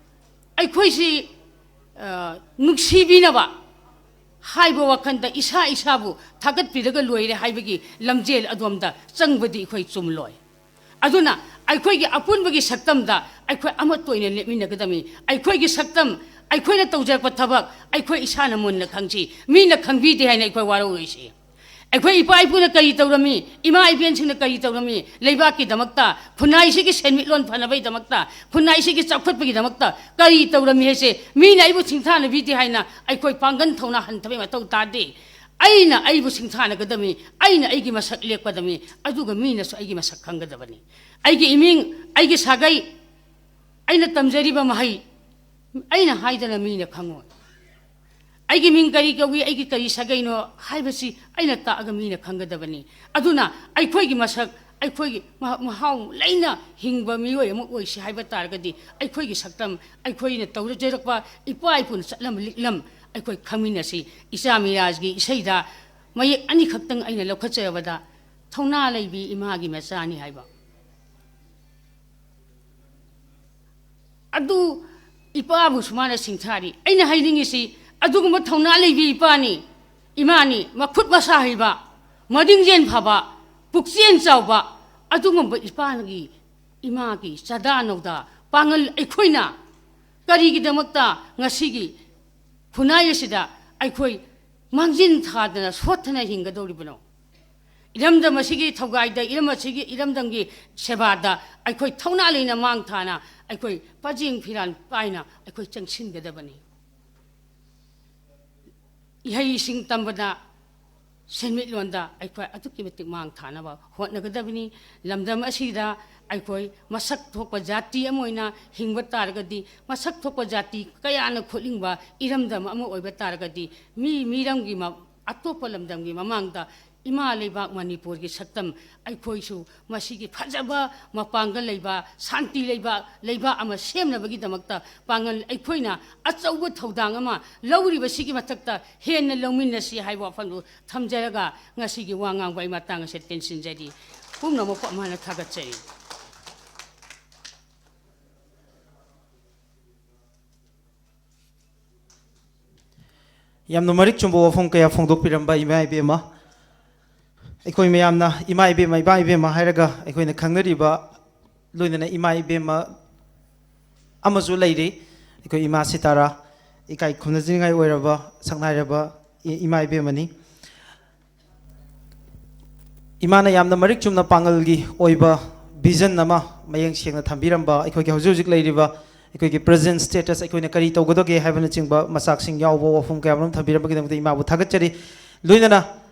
ꯑꯩꯈꯣꯏꯁꯤ, ꯑ, ꯅꯨꯡꯁꯤꯕꯤꯅꯕ ꯍꯥꯏꯕ ꯋꯥꯈꯜꯗ ꯏꯁꯥ ꯏꯁꯥꯕꯨ ꯊꯥꯒꯠꯄꯤꯔꯒ ꯂꯣꯏꯔꯦ ꯍꯥꯏꯕꯒꯤ ꯂꯝꯖꯦꯜ ꯑꯗꯣꯝꯗ ꯆꯪꯕꯗꯤ ꯑꯩꯈꯣꯏ ꯆꯨꯝꯂꯣꯏ꯫ ꯑꯗꯨꯅ ꯑꯩꯈꯣꯏꯒꯤ ꯑꯄꯨꯟꯕꯒꯤ ꯁꯛꯇꯝꯗ ꯑꯩꯈꯣꯏ ꯑꯃꯠꯇ ꯑꯣꯏꯅ ꯂꯦꯞꯃꯤꯟꯅꯒꯗꯕꯅꯤ꯫ ꯑꯩꯈꯣꯏꯒꯤ ꯁꯛꯇꯝ, ꯑꯩꯈꯣꯏꯅ ꯇꯧꯖꯔꯛꯄ ꯊꯕꯛ ꯑꯩꯈꯣꯏ ꯏꯁꯥꯅ ꯃꯨꯟꯅ ꯈꯪꯁꯤ꯫ ꯃꯤꯅ ꯈꯪꯕꯤꯗꯦ ꯍꯥꯏꯅ ꯑꯩꯈꯣꯏ ꯋꯥꯔꯧꯔꯣꯏꯁꯤ꯫ ꯑꯩꯈꯣꯏ ꯏꯄꯥ ꯏꯄꯨꯅ ꯀꯔꯤ ꯇꯧꯔꯝꯃꯤ, ꯏꯃꯥ ꯏꯕꯦꯟꯁꯤꯡꯅ ꯀꯔꯤ ꯇꯧꯔꯝꯃꯤ, ꯂꯩꯕꯥꯛꯀꯤꯗꯃꯛꯇ, ꯈꯨꯟꯅꯥꯏꯁꯤꯒꯤ ꯁꯦꯟꯃꯤꯠꯂꯣꯟ ꯐꯅꯕꯒꯤꯗꯃꯛꯇ, ꯈꯨꯟꯅꯥꯏꯁꯤꯒꯤ ꯆꯥꯎꯈꯠꯄꯒꯤꯗꯃꯛꯇ ꯀꯔꯤ ꯇꯧꯔꯝꯃꯤ ꯍꯥꯏꯁꯦ ꯃꯤꯅ ꯑꯩꯕꯨ ꯁꯤꯡꯊꯥꯅꯕꯤꯗꯦ ꯍꯥꯏꯅ ꯑꯩꯈꯣꯏ ꯄꯥꯡꯒꯜ ꯊꯧꯅꯥ ꯍꯟꯊꯕꯒꯤ ꯃꯊꯧ ꯇꯥꯗꯦ꯫ ꯑꯩꯅ ꯑꯩꯕꯨ ꯁꯤꯡꯊꯥꯅꯒꯗꯕꯅꯤ, ꯑꯩꯅ ꯑꯩꯒꯤ ꯃꯁꯛ ꯂꯦꯞꯀꯗꯕꯅꯤ, ꯑꯗꯨꯒ ꯃꯤꯅꯁꯨ ꯑꯩꯒꯤ ꯃꯁꯛ ꯈꯪꯒꯗꯕꯅꯤ꯫ ꯑꯩꯒꯤ ꯏꯃꯤꯡ, ꯑꯩꯒꯤ ꯁꯥꯒꯩ, ꯑꯩꯅ ꯇꯝꯖꯔꯤꯕ ꯃꯍꯩ ꯑꯩꯅ ꯍꯥꯏꯗꯅ ꯃꯤꯅ ꯈꯪꯉꯣꯏ꯫ ꯑꯩꯒꯤ ꯃꯤꯡ ꯀꯔꯤ ꯀꯧꯏ, ꯑꯩꯒꯤ ꯀꯔꯤ ꯁꯥꯒꯩꯅꯣ ꯍꯥꯏꯕꯁꯤ ꯑꯩꯅ ꯇꯥꯛꯑꯒ ꯃꯤꯅ ꯈꯪꯒꯗꯕꯅꯤ꯫ ꯑꯗꯨꯅ ꯑꯩꯈꯣꯏꯒꯤ ꯃꯁꯛ, ꯑꯩꯈꯣꯏꯒꯤ ꯃꯍ-, ꯃꯍꯥꯎ ꯂꯩꯅ ꯍꯤꯡꯕ ꯃꯤꯑꯣꯏ ꯑꯃ ꯑꯣꯏꯁꯤ ꯍꯥꯏꯕ ꯇꯥꯔꯒꯗꯤ, ꯑꯩꯈꯣꯏꯒꯤ ꯁꯛꯇꯝ, ꯑꯩꯈꯣꯏꯅ ꯇꯧꯖꯔꯛꯄ ꯏꯄꯥ ꯏꯄꯨꯅ ꯆꯠꯂꯝꯕ ꯂꯤꯛꯂꯝ ꯑꯩꯈꯣꯏ ꯈꯪꯃꯤꯟꯅꯁꯤ꯫ ꯏꯆꯥ ꯃꯤꯔꯥꯖꯒꯤ ꯏꯁꯩꯗ ꯃꯌꯦꯛ ꯑꯅꯤꯈꯛꯇꯪ ꯑꯩꯅ ꯂꯧꯈꯠꯆꯔꯕꯗ, "ꯊꯧꯅꯥ ꯂꯩꯕꯤ ꯏꯃꯥꯒꯤ ꯃꯆꯥꯅꯤ" ꯍꯥꯏꯕ꯫ ꯑꯗꯨ ꯏꯄꯥꯕꯨꯁꯨ ꯃꯥꯅ ꯁꯤꯡꯊꯥꯔꯤ꯫ ꯑꯩꯅ ꯍꯥꯏꯅꯤꯡꯉꯤꯁꯤ, ꯑꯗꯨꯒꯨꯝꯕ ꯊꯧꯅꯥ ꯂꯩꯕꯤ ꯏꯄꯥꯅꯤ, ꯏꯃꯥꯅꯤ, ꯃꯈꯨꯠ ꯃꯁꯥ ꯍꯩꯕ, ꯃꯔꯤꯡꯖꯦꯟ ꯐꯕ, ꯄꯨꯛꯆꯦꯜ ꯆꯥꯎꯕ, ꯑꯗꯨꯒꯨꯝꯕ ꯏꯄꯥꯒꯤ, ꯏꯃꯥꯒꯤ ꯆꯥꯗꯥ ꯅꯧꯗꯥ ꯄꯥꯡꯒꯜ ꯑꯩꯈꯣꯏꯅ ꯀꯔꯤꯒꯤꯗꯃꯛꯇ ꯉꯁꯤꯒꯤ ꯈꯨꯟꯅꯥꯏ ꯑꯁꯤꯗ ꯑꯩꯈꯣꯏ ꯃꯥꯡꯖꯤꯟ ꯊꯥꯗꯅ ꯁꯣꯠꯊꯅ ꯍꯤꯡꯒꯗꯧꯔꯤꯕꯅꯣ? ꯏꯔꯝꯗꯝ ꯑꯁꯤꯒꯤ ꯊꯧꯒꯥꯏꯗ, ꯏꯔꯝ ꯑꯁꯤꯒꯤ, ꯏꯔꯝꯗꯝꯒꯤ ꯁꯦꯕꯥꯗ ꯑꯩꯈꯣꯏ ꯊꯧꯅꯥ ꯂꯩꯅ ꯃꯥꯡ ꯊꯥꯅ ꯑꯩꯈꯣꯏ ꯄꯖꯦꯡ ꯐꯤꯔꯥꯟ ꯄꯥꯏꯅ ꯑꯩꯈꯣꯏ ꯆꯪꯁꯤꯟꯒꯗꯕꯅꯤ꯫ ꯏꯍꯩꯁꯤꯡ ꯇꯝꯕꯗ, ꯁꯦꯟꯃꯤꯠꯂꯣꯟꯗ ꯑꯩꯈꯣꯏ ꯑꯗꯨꯛꯀꯤ ꯃꯇꯤꯛ ꯃꯥꯡ ꯊꯥꯅꯕ ꯍꯣꯠꯅꯒꯗꯕꯅꯤ꯫ ꯂꯝꯗꯝ ꯑꯁꯤꯗ ꯑꯩꯈꯣꯏ ꯃꯁꯛ ꯊꯣꯛꯄ ꯖꯥꯇꯤ ꯑꯃ ꯑꯣꯏꯅ ꯍꯤꯡꯕ ꯇꯥꯔꯒꯗꯤ, ꯃꯁꯛ ꯊꯣꯛꯄ ꯖꯥꯇꯤ ꯀꯌꯥꯅ ꯈꯨꯠꯂꯤꯡꯕ ꯏꯔꯝꯗꯝ ꯑꯃ ꯑꯣꯏꯕ ꯇꯥꯔꯒꯗꯤ, ꯃꯤ ꯃꯤꯔꯝꯒꯤ ꯃ-, ꯑꯇꯣꯞꯄ ꯂꯝꯗꯝꯒꯤ ꯃꯃꯥꯡꯗ ꯏꯃꯥ ꯂꯩꯕꯥꯛ ꯃꯅꯤꯄꯨꯔꯒꯤ ꯁꯛꯇꯝ ꯑꯩꯈꯣꯏꯁꯨ ꯃꯁꯤꯒꯤ ꯐꯖꯕ ꯃꯄꯥꯡꯒꯜ ꯂꯩꯕ, ꯁꯥꯟꯇꯤ ꯂꯩꯕ ꯂꯩꯕꯥꯛ ꯑꯃ ꯁꯦꯝꯅꯕꯒꯤꯗꯃꯛꯇ ꯄꯥꯡꯒꯜ ꯑꯩꯈꯣꯏꯅ ꯑꯆꯧꯕ ꯊꯧꯗꯥꯡ ꯑꯃ ꯂꯧꯔꯤꯕꯁꯤꯒꯤ ꯃꯊꯛꯇ ꯍꯦꯟꯅ ꯂꯧꯃꯤꯟꯅꯁꯤ ꯍꯥꯏꯕ ꯋꯥꯐꯝꯗꯨ ꯊꯝꯖꯔꯒ ꯉꯁꯤꯒꯤ ꯋꯥ ꯉꯥꯡꯕ ꯑꯩ ꯃꯇꯥꯡ ꯑꯁꯤꯗ ꯇꯦꯟꯁꯤꯟꯖꯔꯤ꯫ ꯄꯨꯝꯅꯃꯛꯄꯨ ꯑꯃꯨꯛ ꯍꯟꯅ ꯊꯥꯒꯠꯆꯔꯤ꯫ ꯌꯥꯝꯅ ꯃꯔꯤꯛ ꯆꯨꯝꯕ ꯋꯥꯐꯝ ꯀꯌꯥ ꯐꯣꯡꯗꯣꯛꯄꯤꯔꯝꯕ ꯏꯃꯥ ꯏꯕꯦꯝꯃ꯫ ꯑꯩꯈꯣꯏ ꯃꯌꯥꯝꯅ ꯏꯃꯥ ꯏꯕꯦꯝꯃ, ꯏꯃꯥ ꯏꯕꯦꯝꯃ ꯍꯥꯏꯔꯒ ꯑꯩꯈꯣꯏꯅ ꯈꯪꯅꯔꯤꯕ, ꯂꯣꯏꯅꯅ ꯏꯃꯥ ꯏꯕꯦꯝꯃ ꯑꯃꯁꯨ ꯂꯩꯔꯤ꯫ ꯑꯩꯈꯣꯏ ꯏꯃꯥ ꯁꯤꯇꯥꯔꯥ, ꯏꯀꯥꯏ ꯈꯨꯝꯅꯖꯅꯤꯡꯉꯥꯏ ꯑꯣꯏꯔꯕ ꯁꯛꯅꯥꯏꯔꯕ ꯏ-, ꯏꯃꯥ ꯏꯕꯦꯝꯃꯅꯤ꯫ ꯏꯃꯥꯅ ꯌꯥꯝꯅ ꯃꯔꯤꯛ ꯆꯨꯝꯅ ꯄꯥꯡꯒꯜꯒꯤ ꯑꯣꯏꯕ vision ꯑꯃ ꯃꯌꯦꯛ ꯁꯦꯡꯅ ꯊꯝꯕꯤꯔꯝꯕ, ꯑꯩꯈꯣꯏꯒꯤ ꯍꯧꯖꯤꯛ ꯍꯧꯖꯤꯛ ꯂꯩꯔꯤꯕ ꯑꯩꯈꯣꯏꯒꯤ present status, ꯑꯩꯈꯣꯏꯅ ꯀꯔꯤ ꯇꯧꯒꯗꯒꯦ ꯍꯥꯏꯕꯅꯆꯤꯡꯕ ꯃꯆꯥꯛꯁꯤꯡ ꯌꯥꯎꯕ ꯋꯥꯐꯝ ꯀꯌꯥ ꯃꯔꯨꯝ ꯊꯝꯕꯤꯔꯝꯕꯒꯤꯗꯃꯛꯇ ꯏꯃꯥꯕꯨ ꯊꯥꯒꯠꯆꯔꯤ꯫ ꯂꯣꯏꯅꯅ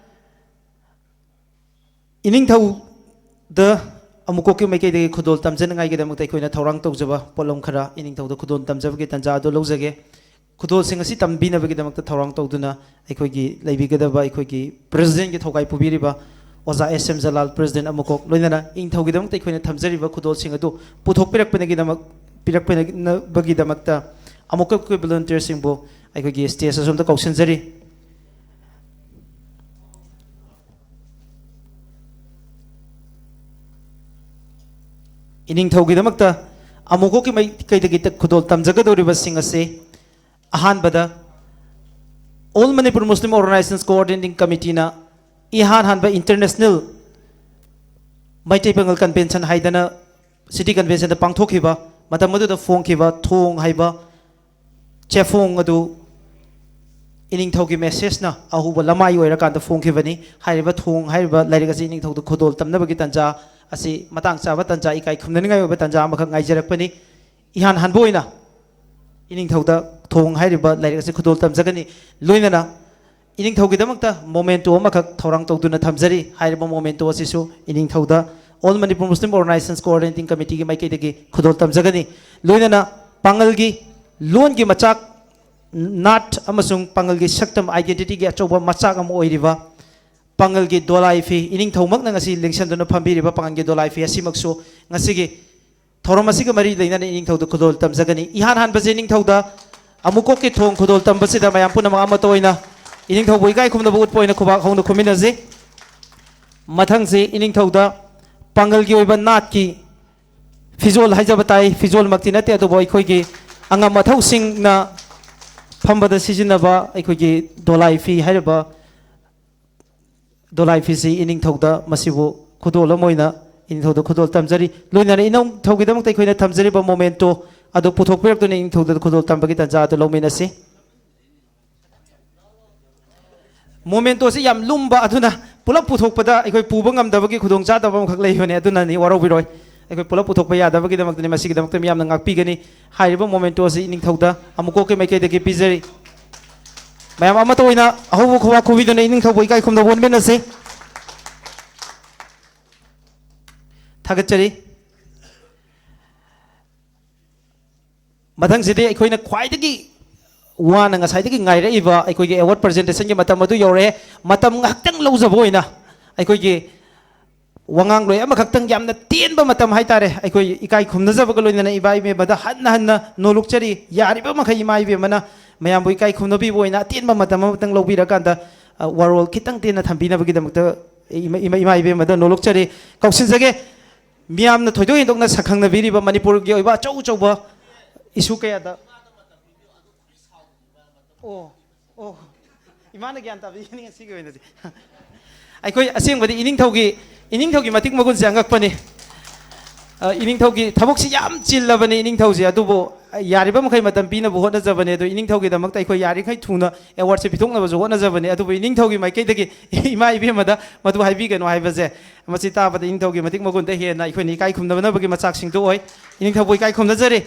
ꯏꯅꯤꯡꯊꯧꯗ ꯑꯃꯨꯛꯀꯣꯛꯀꯤ ꯃꯥꯏꯀꯩꯗꯒꯤ ꯈꯨꯗꯣꯜ ꯇꯝꯖꯅꯤꯡꯉꯥꯏꯒꯤꯗꯃꯛꯇ ꯑꯩꯈꯣꯏꯅ ꯊꯧꯔꯥꯡ ꯇꯧꯖꯕ ꯄꯣꯠꯂꯝ ꯈꯔ ꯏꯅꯤꯡꯊꯧꯗ ꯈꯨꯗꯣꯜ ꯇꯝꯖꯕꯒꯤ ꯇꯥꯟꯖꯥ ꯑꯗꯨ ꯂꯧꯖꯒꯦ꯫ ꯈꯨꯗꯣꯜꯁꯤꯡ ꯑꯁꯤ ꯇꯝꯕꯤꯅꯕꯒꯤꯗꯃꯛꯇ ꯊꯧꯔꯥꯡ ꯇꯧꯗꯨꯅ ꯑꯩꯈꯣꯏꯒꯤ ꯂꯩꯕꯤꯒꯗꯕ ꯑꯩꯈꯣꯏꯒꯤ presidentꯀꯤ ꯊꯧꯒꯥꯏ ꯄꯨꯕꯤꯔꯤꯕ ꯑꯣꯖꯥ ꯑꯦꯁ ꯑꯦꯝ ꯖꯂꯥꯜ, president ꯑꯃꯨꯛꯀꯣꯛ, ꯂꯣꯏꯅꯅ ꯏꯅꯤꯡꯊꯧꯒꯤꯗꯃꯛꯇ ꯑꯩꯈꯣꯏꯅ ꯊꯝꯖꯔꯤꯕ ꯈꯨꯗꯣꯜꯁꯤꯡ ꯑꯗꯨ ꯄꯨꯊꯣꯛꯄꯤꯔꯛꯄꯒꯤꯗꯃꯛ, ꯄꯤꯔꯛꯄꯒꯤꯗꯃꯛꯇ ꯑꯃꯨꯛꯀꯣꯛꯀꯤ volunteerꯁꯤꯡꯕꯨ ꯑꯩꯈꯣꯏꯒꯤ stageꯇ ꯁꯣꯝꯗ ꯀꯧꯁꯤꯟꯖꯔꯤ꯫ ꯏꯅꯤꯡꯊꯧꯒꯤꯗꯃꯛꯇ ꯑꯃꯨꯛꯀꯣꯛꯀꯤ ꯃꯥꯏꯀꯩꯗꯒꯤ ꯈꯨꯗꯣꯜ ꯇꯝꯖꯒꯗꯧꯔꯤꯕꯁꯤꯡ ꯑꯁꯤ, ꯑꯍꯥꯟꯕꯗ, All Manipur Muslim Organizations Coordinating Committeeꯅ ꯏꯍꯥꯟ ꯍꯥꯟꯕ International ꯃꯩꯇꯩ ꯄꯥꯉꯜ Convention ꯍꯥꯏꯗꯅ City Conventionꯗ ꯄꯥꯡꯊꯣꯛꯈꯤꯕ, ꯃꯇꯝ ꯑꯗꯨꯗ ꯐꯣꯡꯈꯤꯕ ꯊꯣꯡ ꯍꯥꯏꯕ ꯆꯦꯐꯣꯡ ꯑꯗꯨ ꯏꯅꯤꯡꯊꯧꯒꯤ messageꯅ ꯑꯍꯧꯕ ꯂꯃꯥꯏ ꯑꯣꯏꯔꯀꯥꯟꯗ ꯐꯣꯡꯈꯤꯕꯅꯤ꯫ ꯍꯥꯏꯔꯤꯕ ꯊꯣꯡ ꯍꯥꯏꯔꯤꯕ ꯂꯥꯏꯔꯤꯛ ꯑꯁꯤ ꯏꯅꯤꯡꯊꯧꯗ ꯈꯨꯗꯣꯜ ꯇꯝꯅꯕꯒꯤ ꯇꯥꯟꯖꯥ ꯑꯁꯤ, ꯃꯇꯥꯡ ꯆꯥꯕ ꯇꯥꯟꯖꯥ, ꯏꯀꯥꯏ ꯈꯨꯝꯅꯅꯤꯡꯉꯥꯏ ꯑꯣꯏꯕ ꯇꯥꯟꯖꯥ ꯑꯃꯈꯛ ꯉꯥꯏꯖꯔꯛꯄꯅꯤ꯫ ꯏꯍꯥꯟ ꯍꯥꯟꯕ ꯑꯣꯏꯅ ꯏꯅꯤꯡꯊꯧꯗ ꯊꯣꯡ ꯍꯥꯏꯔꯤꯕ ꯂꯥꯏꯔꯤꯛ ꯑꯁꯤ ꯈꯨꯗꯣꯜ ꯇꯝꯖꯒꯅꯤ꯫ ꯂꯣꯏꯅꯅ ꯏꯅꯤꯡꯊꯧꯒꯤꯗꯃꯛꯇ memento ꯑꯃꯈꯛ ꯊꯧꯔꯥꯡ ꯇꯧꯗꯨꯅ ꯊꯝꯖꯔꯤ꯫ ꯍꯥꯏꯔꯤꯕ memento ꯑꯁꯤꯁꯨ ꯏꯅꯤꯡꯊꯧꯗ All Manipur Muslim Organizations Coordinating Committeeꯒꯤ ꯃꯥꯏꯀꯩꯗꯒꯤ ꯈꯨꯗꯣꯜ ꯇꯝꯖꯒꯅꯤ꯫ ꯂꯣꯏꯅꯅ ꯄꯥꯉꯜꯒꯤ ꯂꯣꯟꯒꯤ ꯃꯆꯥꯛ, ꯅꯥꯠ ꯑꯃꯁꯨꯡ ꯄꯥꯉꯜꯒꯤ ꯁꯛꯇꯝ, identityꯒꯤ ꯑꯆꯧꯕ ꯃꯆꯥꯛ ꯑꯃ ꯑꯣꯏꯔꯤꯕ ꯄꯥꯉꯜꯒꯤ ꯗꯣꯂꯥꯏ ꯐꯤ, ꯏꯅꯤꯡꯊꯧꯃꯛꯅ ꯉꯁꯤ ꯂꯦꯡꯁꯤꯟꯗꯨꯅ ꯐꯝꯕꯤꯔꯤꯕ ꯄꯥꯉꯜꯒꯤ ꯗꯣꯂꯥꯏ ꯐꯤ ꯑꯁꯤꯃꯛꯁꯨ ꯉꯁꯤꯒꯤ ꯊꯧꯔꯝ ꯑꯁꯤꯒ ꯃꯔꯤ ꯂꯩꯅꯅ ꯏꯅꯤꯡꯊꯧꯗ ꯈꯨꯗꯣꯜ ꯇꯝꯖꯒꯅꯤ꯫ ꯏꯍꯥꯟ ꯍꯥꯟꯕꯁꯦ ꯏꯅꯤꯡꯊꯧꯗ ꯑꯃꯨꯛꯀꯣꯛꯀꯤ ꯊꯣꯡ ꯈꯨꯗꯣꯜ ꯇꯝꯕꯁꯤꯗ ꯃꯌꯥꯝ ꯄꯨꯝꯅꯃꯛ ꯑꯃꯠꯇ ꯑꯣꯏꯅ ꯏꯅꯤꯡꯊꯧꯕꯨ ꯏꯀꯥꯏ ꯈꯨꯝꯅꯕ ꯎꯠꯄ ꯑꯣꯏꯅ ꯈꯨꯕꯥꯛ ꯍꯧꯅ ꯈꯨꯝꯃꯤꯟꯅꯁꯤ꯫ ꯃꯊꯪꯁꯤ ꯏꯅꯤꯡꯊꯧꯗ ꯄꯥꯡꯒꯜꯒꯤ ꯑꯣꯏꯕ ꯅꯥꯠꯀꯤ ꯐꯤꯖꯣꯜ ꯍꯥꯏꯖꯕ ꯇꯥꯏ, ꯐꯤꯖꯣꯜꯃꯛꯇꯤ ꯅꯠꯇꯦ, ꯑꯗꯨꯕꯨ ꯑꯩꯈꯣꯏꯒꯤ ꯑꯉꯝ ꯑꯊꯧꯁꯤꯡꯅ ꯐꯝꯕꯗ ꯁꯤꯖꯤꯟꯅꯕ ꯑꯩꯈꯣꯏꯒꯤ ꯗꯣꯂꯥꯏ ꯐꯤ ꯍꯥꯏꯔꯤꯕ ꯗꯣꯂꯥꯏ ꯐꯤꯁꯤ ꯏꯅꯤꯡꯊꯧꯗ ꯃꯁꯤꯕꯨ ꯈꯨꯗꯣꯜ ꯑꯃ ꯑꯣꯏꯅ ꯏꯅꯤꯡꯊꯧꯗ ꯈꯨꯗꯣꯜ ꯇꯝꯖꯔꯤ꯫ ꯂꯣꯏꯅꯅ ꯏꯅꯤꯡꯊꯧꯒꯤꯗꯃꯛꯇ ꯑꯩꯈꯣꯏꯅ ꯊꯝꯖꯔꯤꯕ memento ꯑꯗꯨ ꯄꯨꯊꯣꯛꯄꯤꯔꯛꯇꯨꯅ ꯏꯅꯤꯡꯊꯧꯗ ꯈꯨꯗꯣꯜ ꯇꯝꯕꯒꯤ ꯇꯥꯟꯖꯥ ꯑꯗꯨ ꯂꯧꯃꯤꯟꯅꯁꯤ꯫ Mementoꯁꯤ ꯌꯥꯝ ꯂꯨꯝꯕ, ꯑꯗꯨꯅ ꯄꯨꯂꯞ ꯄꯨꯊꯣꯛꯄꯗ ꯑꯩꯈꯣꯏ ꯄꯨꯕ ꯉꯝꯗꯕꯒꯤ ꯈꯨꯗꯣꯡꯆꯥꯗꯕ ꯑꯃꯈꯛ ꯂꯩꯕꯅꯤ, ꯑꯗꯨꯅꯅꯤ, ꯋꯥꯔꯧꯕꯤꯔꯣꯏ꯫ ꯑꯩꯈꯣꯏ ꯄꯨꯂꯞ ꯄꯨꯊꯣꯛꯄ ꯌꯥꯗꯕꯒꯤꯗꯃꯛꯇꯅꯤ, ꯃꯁꯤꯒꯤꯗꯃꯛꯇ ꯃꯤꯌꯥꯝꯅ ꯉꯥꯛꯄꯤꯒꯅꯤ꯫ ꯍꯥꯏꯔꯤꯕ mementoꯁꯤ ꯏꯅꯤꯡꯊꯧꯗ ꯑꯃꯨꯛꯀꯣꯛꯀꯤ ꯃꯥꯏꯀꯩꯗꯒꯤ ꯄꯤꯖꯔꯤ꯫ ꯃꯌꯥꯝ ꯑꯃꯠꯇ ꯑꯣꯏꯅ ꯑꯍꯧꯕ ꯈꯨꯕꯥꯛ ꯈꯨꯕꯤꯗꯨꯅ ꯏꯅꯤꯡꯊꯧꯕꯨ ꯏꯀꯥꯏ ꯈꯨꯝꯅꯕ ꯎꯠꯃꯤꯟꯅꯁꯤ꯫ ꯊꯥꯒꯠꯆꯔꯤ꯫ ꯃꯊꯪꯁꯤꯗꯤ ꯑꯩꯈꯣꯏꯅ ꯈ꯭ꯋꯥꯏꯗꯒꯤ ꯋꯥꯅ ꯉꯁꯥꯏꯗꯒꯤ ꯉꯥꯏꯔꯛꯏꯕ ꯑꯩꯈꯣꯏꯒꯤ award presentationꯒꯤ ꯃꯇꯝ ꯑꯗꯨ ꯌꯧꯔꯛꯑꯦ꯫ ꯃꯇꯝ ꯉꯥꯏꯍꯥꯛꯇꯪ ꯂꯧꯖꯕ ꯑꯣꯏꯅ ꯑꯩꯈꯣꯏꯒꯤ ꯋꯥꯉꯥꯡꯂꯣꯏ ꯑꯃꯈꯛꯇꯪ, ꯌꯥꯝꯅ ꯇꯦꯟꯕ ꯃꯇꯝ ꯍꯥꯏꯇꯥꯔꯦ, ꯑꯩꯈꯣꯏ ꯏꯀꯥꯏ ꯈꯨꯝꯅꯖꯕꯒ ꯂꯣꯏꯅꯅ ꯏꯃꯥ ꯏꯕꯦꯝꯃꯗ ꯍꯟꯅ ꯍꯟꯅ ꯅꯣꯂꯨꯛꯆꯔꯤ꯫ ꯌꯥꯔꯤꯕ ꯃꯈꯩ ꯏꯃꯥ ꯏꯕꯦꯝꯃꯅ ꯃꯌꯥꯝꯕꯨ ꯏꯀꯥꯏ ꯈꯨꯝꯅꯕꯤꯕ ꯑꯣꯏꯅ ꯑꯇꯦꯟꯕ ꯃꯇꯝ ꯑꯃꯇꯪ ꯂꯧꯕꯤꯔꯀꯥꯟꯗ, ꯑ, ꯋꯥꯔꯣꯜ ꯈꯤꯇꯪ ꯇꯦꯟꯅ ꯊꯝꯕꯤꯅꯕꯒꯤꯗꯃꯛꯇ ꯏꯃꯥ, ꯏꯃꯥ, ꯏꯃꯥ ꯏꯕꯦꯝꯃꯗ ꯅꯣꯂꯨꯛꯆꯔꯤ꯫ ꯀꯧꯁꯤꯟꯖꯒꯦ꯫ ꯃꯤꯌꯥꯝꯅ ꯊꯣꯏꯗꯣꯛ ꯍꯦꯟꯗꯣꯛꯅ ꯁꯛꯈꯪꯅꯕꯤꯔꯤꯕ ꯃꯅꯤꯄꯨꯔꯒꯤ ꯑꯣꯏꯕ ꯑꯆꯧ ꯑꯆꯧꯕ issue ꯀꯌꯥꯗ꯫ ꯑꯣ, ꯑꯣ, ꯏꯃꯥꯅ ꯒ꯭ꯌꯥꯟ ꯇꯥꯕꯤꯒꯅꯤ ꯉꯁꯤꯒꯤ ꯑꯣꯏꯅꯗꯤ꯫ ꯑꯩꯈꯣꯏ ꯑꯁꯦꯡꯕꯗꯤ ꯏꯅꯤꯡꯊꯧꯒꯤ, ꯏꯅꯤꯡꯊꯧꯒꯤ ꯃꯇꯤꯛ ꯃꯒꯨꯟꯁꯦ ꯑꯉꯛꯄꯅꯤ꯫ ꯑ, ꯏꯅꯤꯡꯊꯧꯒꯤ ꯊꯕꯛꯁꯤ ꯌꯥꯝ ꯆꯤꯜꯂꯕꯅꯤ ꯏꯅꯤꯡꯊꯧꯁꯦ, ꯑꯗꯨꯕꯨ, ꯑ, ꯌꯥꯔꯤꯕ ꯃꯈꯩ ꯃꯇꯝ ꯄꯤꯅꯕ ꯍꯣꯠꯅꯖꯕꯅꯦ꯫ ꯑꯗꯣ ꯏꯅꯤꯡꯊꯧꯒꯤꯗꯃꯛꯇ ꯑꯩꯈꯣꯏ ꯌꯥꯔꯤꯈꯩ ꯊꯨꯅ awardꯁꯦ ꯄꯤꯊꯣꯛꯅꯕꯁꯨ ꯍꯣꯠꯅꯖꯕꯅꯦ꯫ ꯑꯗꯨꯕꯨ ꯏꯅꯤꯡꯊꯧꯒꯤ ꯃꯥꯏꯀꯩꯗꯒꯤ ꯏꯃꯥ ꯏꯕꯦꯝꯃꯗ ꯃꯗꯨ ꯍꯥꯏꯕꯤꯒꯅꯨ ꯍꯥꯏꯕꯁꯦ, ꯃꯁꯤ ꯇꯥꯕꯗ ꯏꯅꯤꯡꯊꯧꯒꯤ ꯃꯇꯤꯛ ꯃꯒꯨꯟꯗ ꯍꯦꯟꯅ ꯑꯩꯈꯣꯏꯅ ꯏꯀꯥꯏ ꯈꯨꯝꯅꯅꯕꯒꯤ ꯃꯆꯥꯛꯁꯤꯡꯗꯨ ꯑꯣꯏ꯫ ꯏꯅꯤꯡꯊꯧꯕꯨ ꯏꯀꯥꯏ ꯈꯨꯝꯅꯖꯔꯤ꯫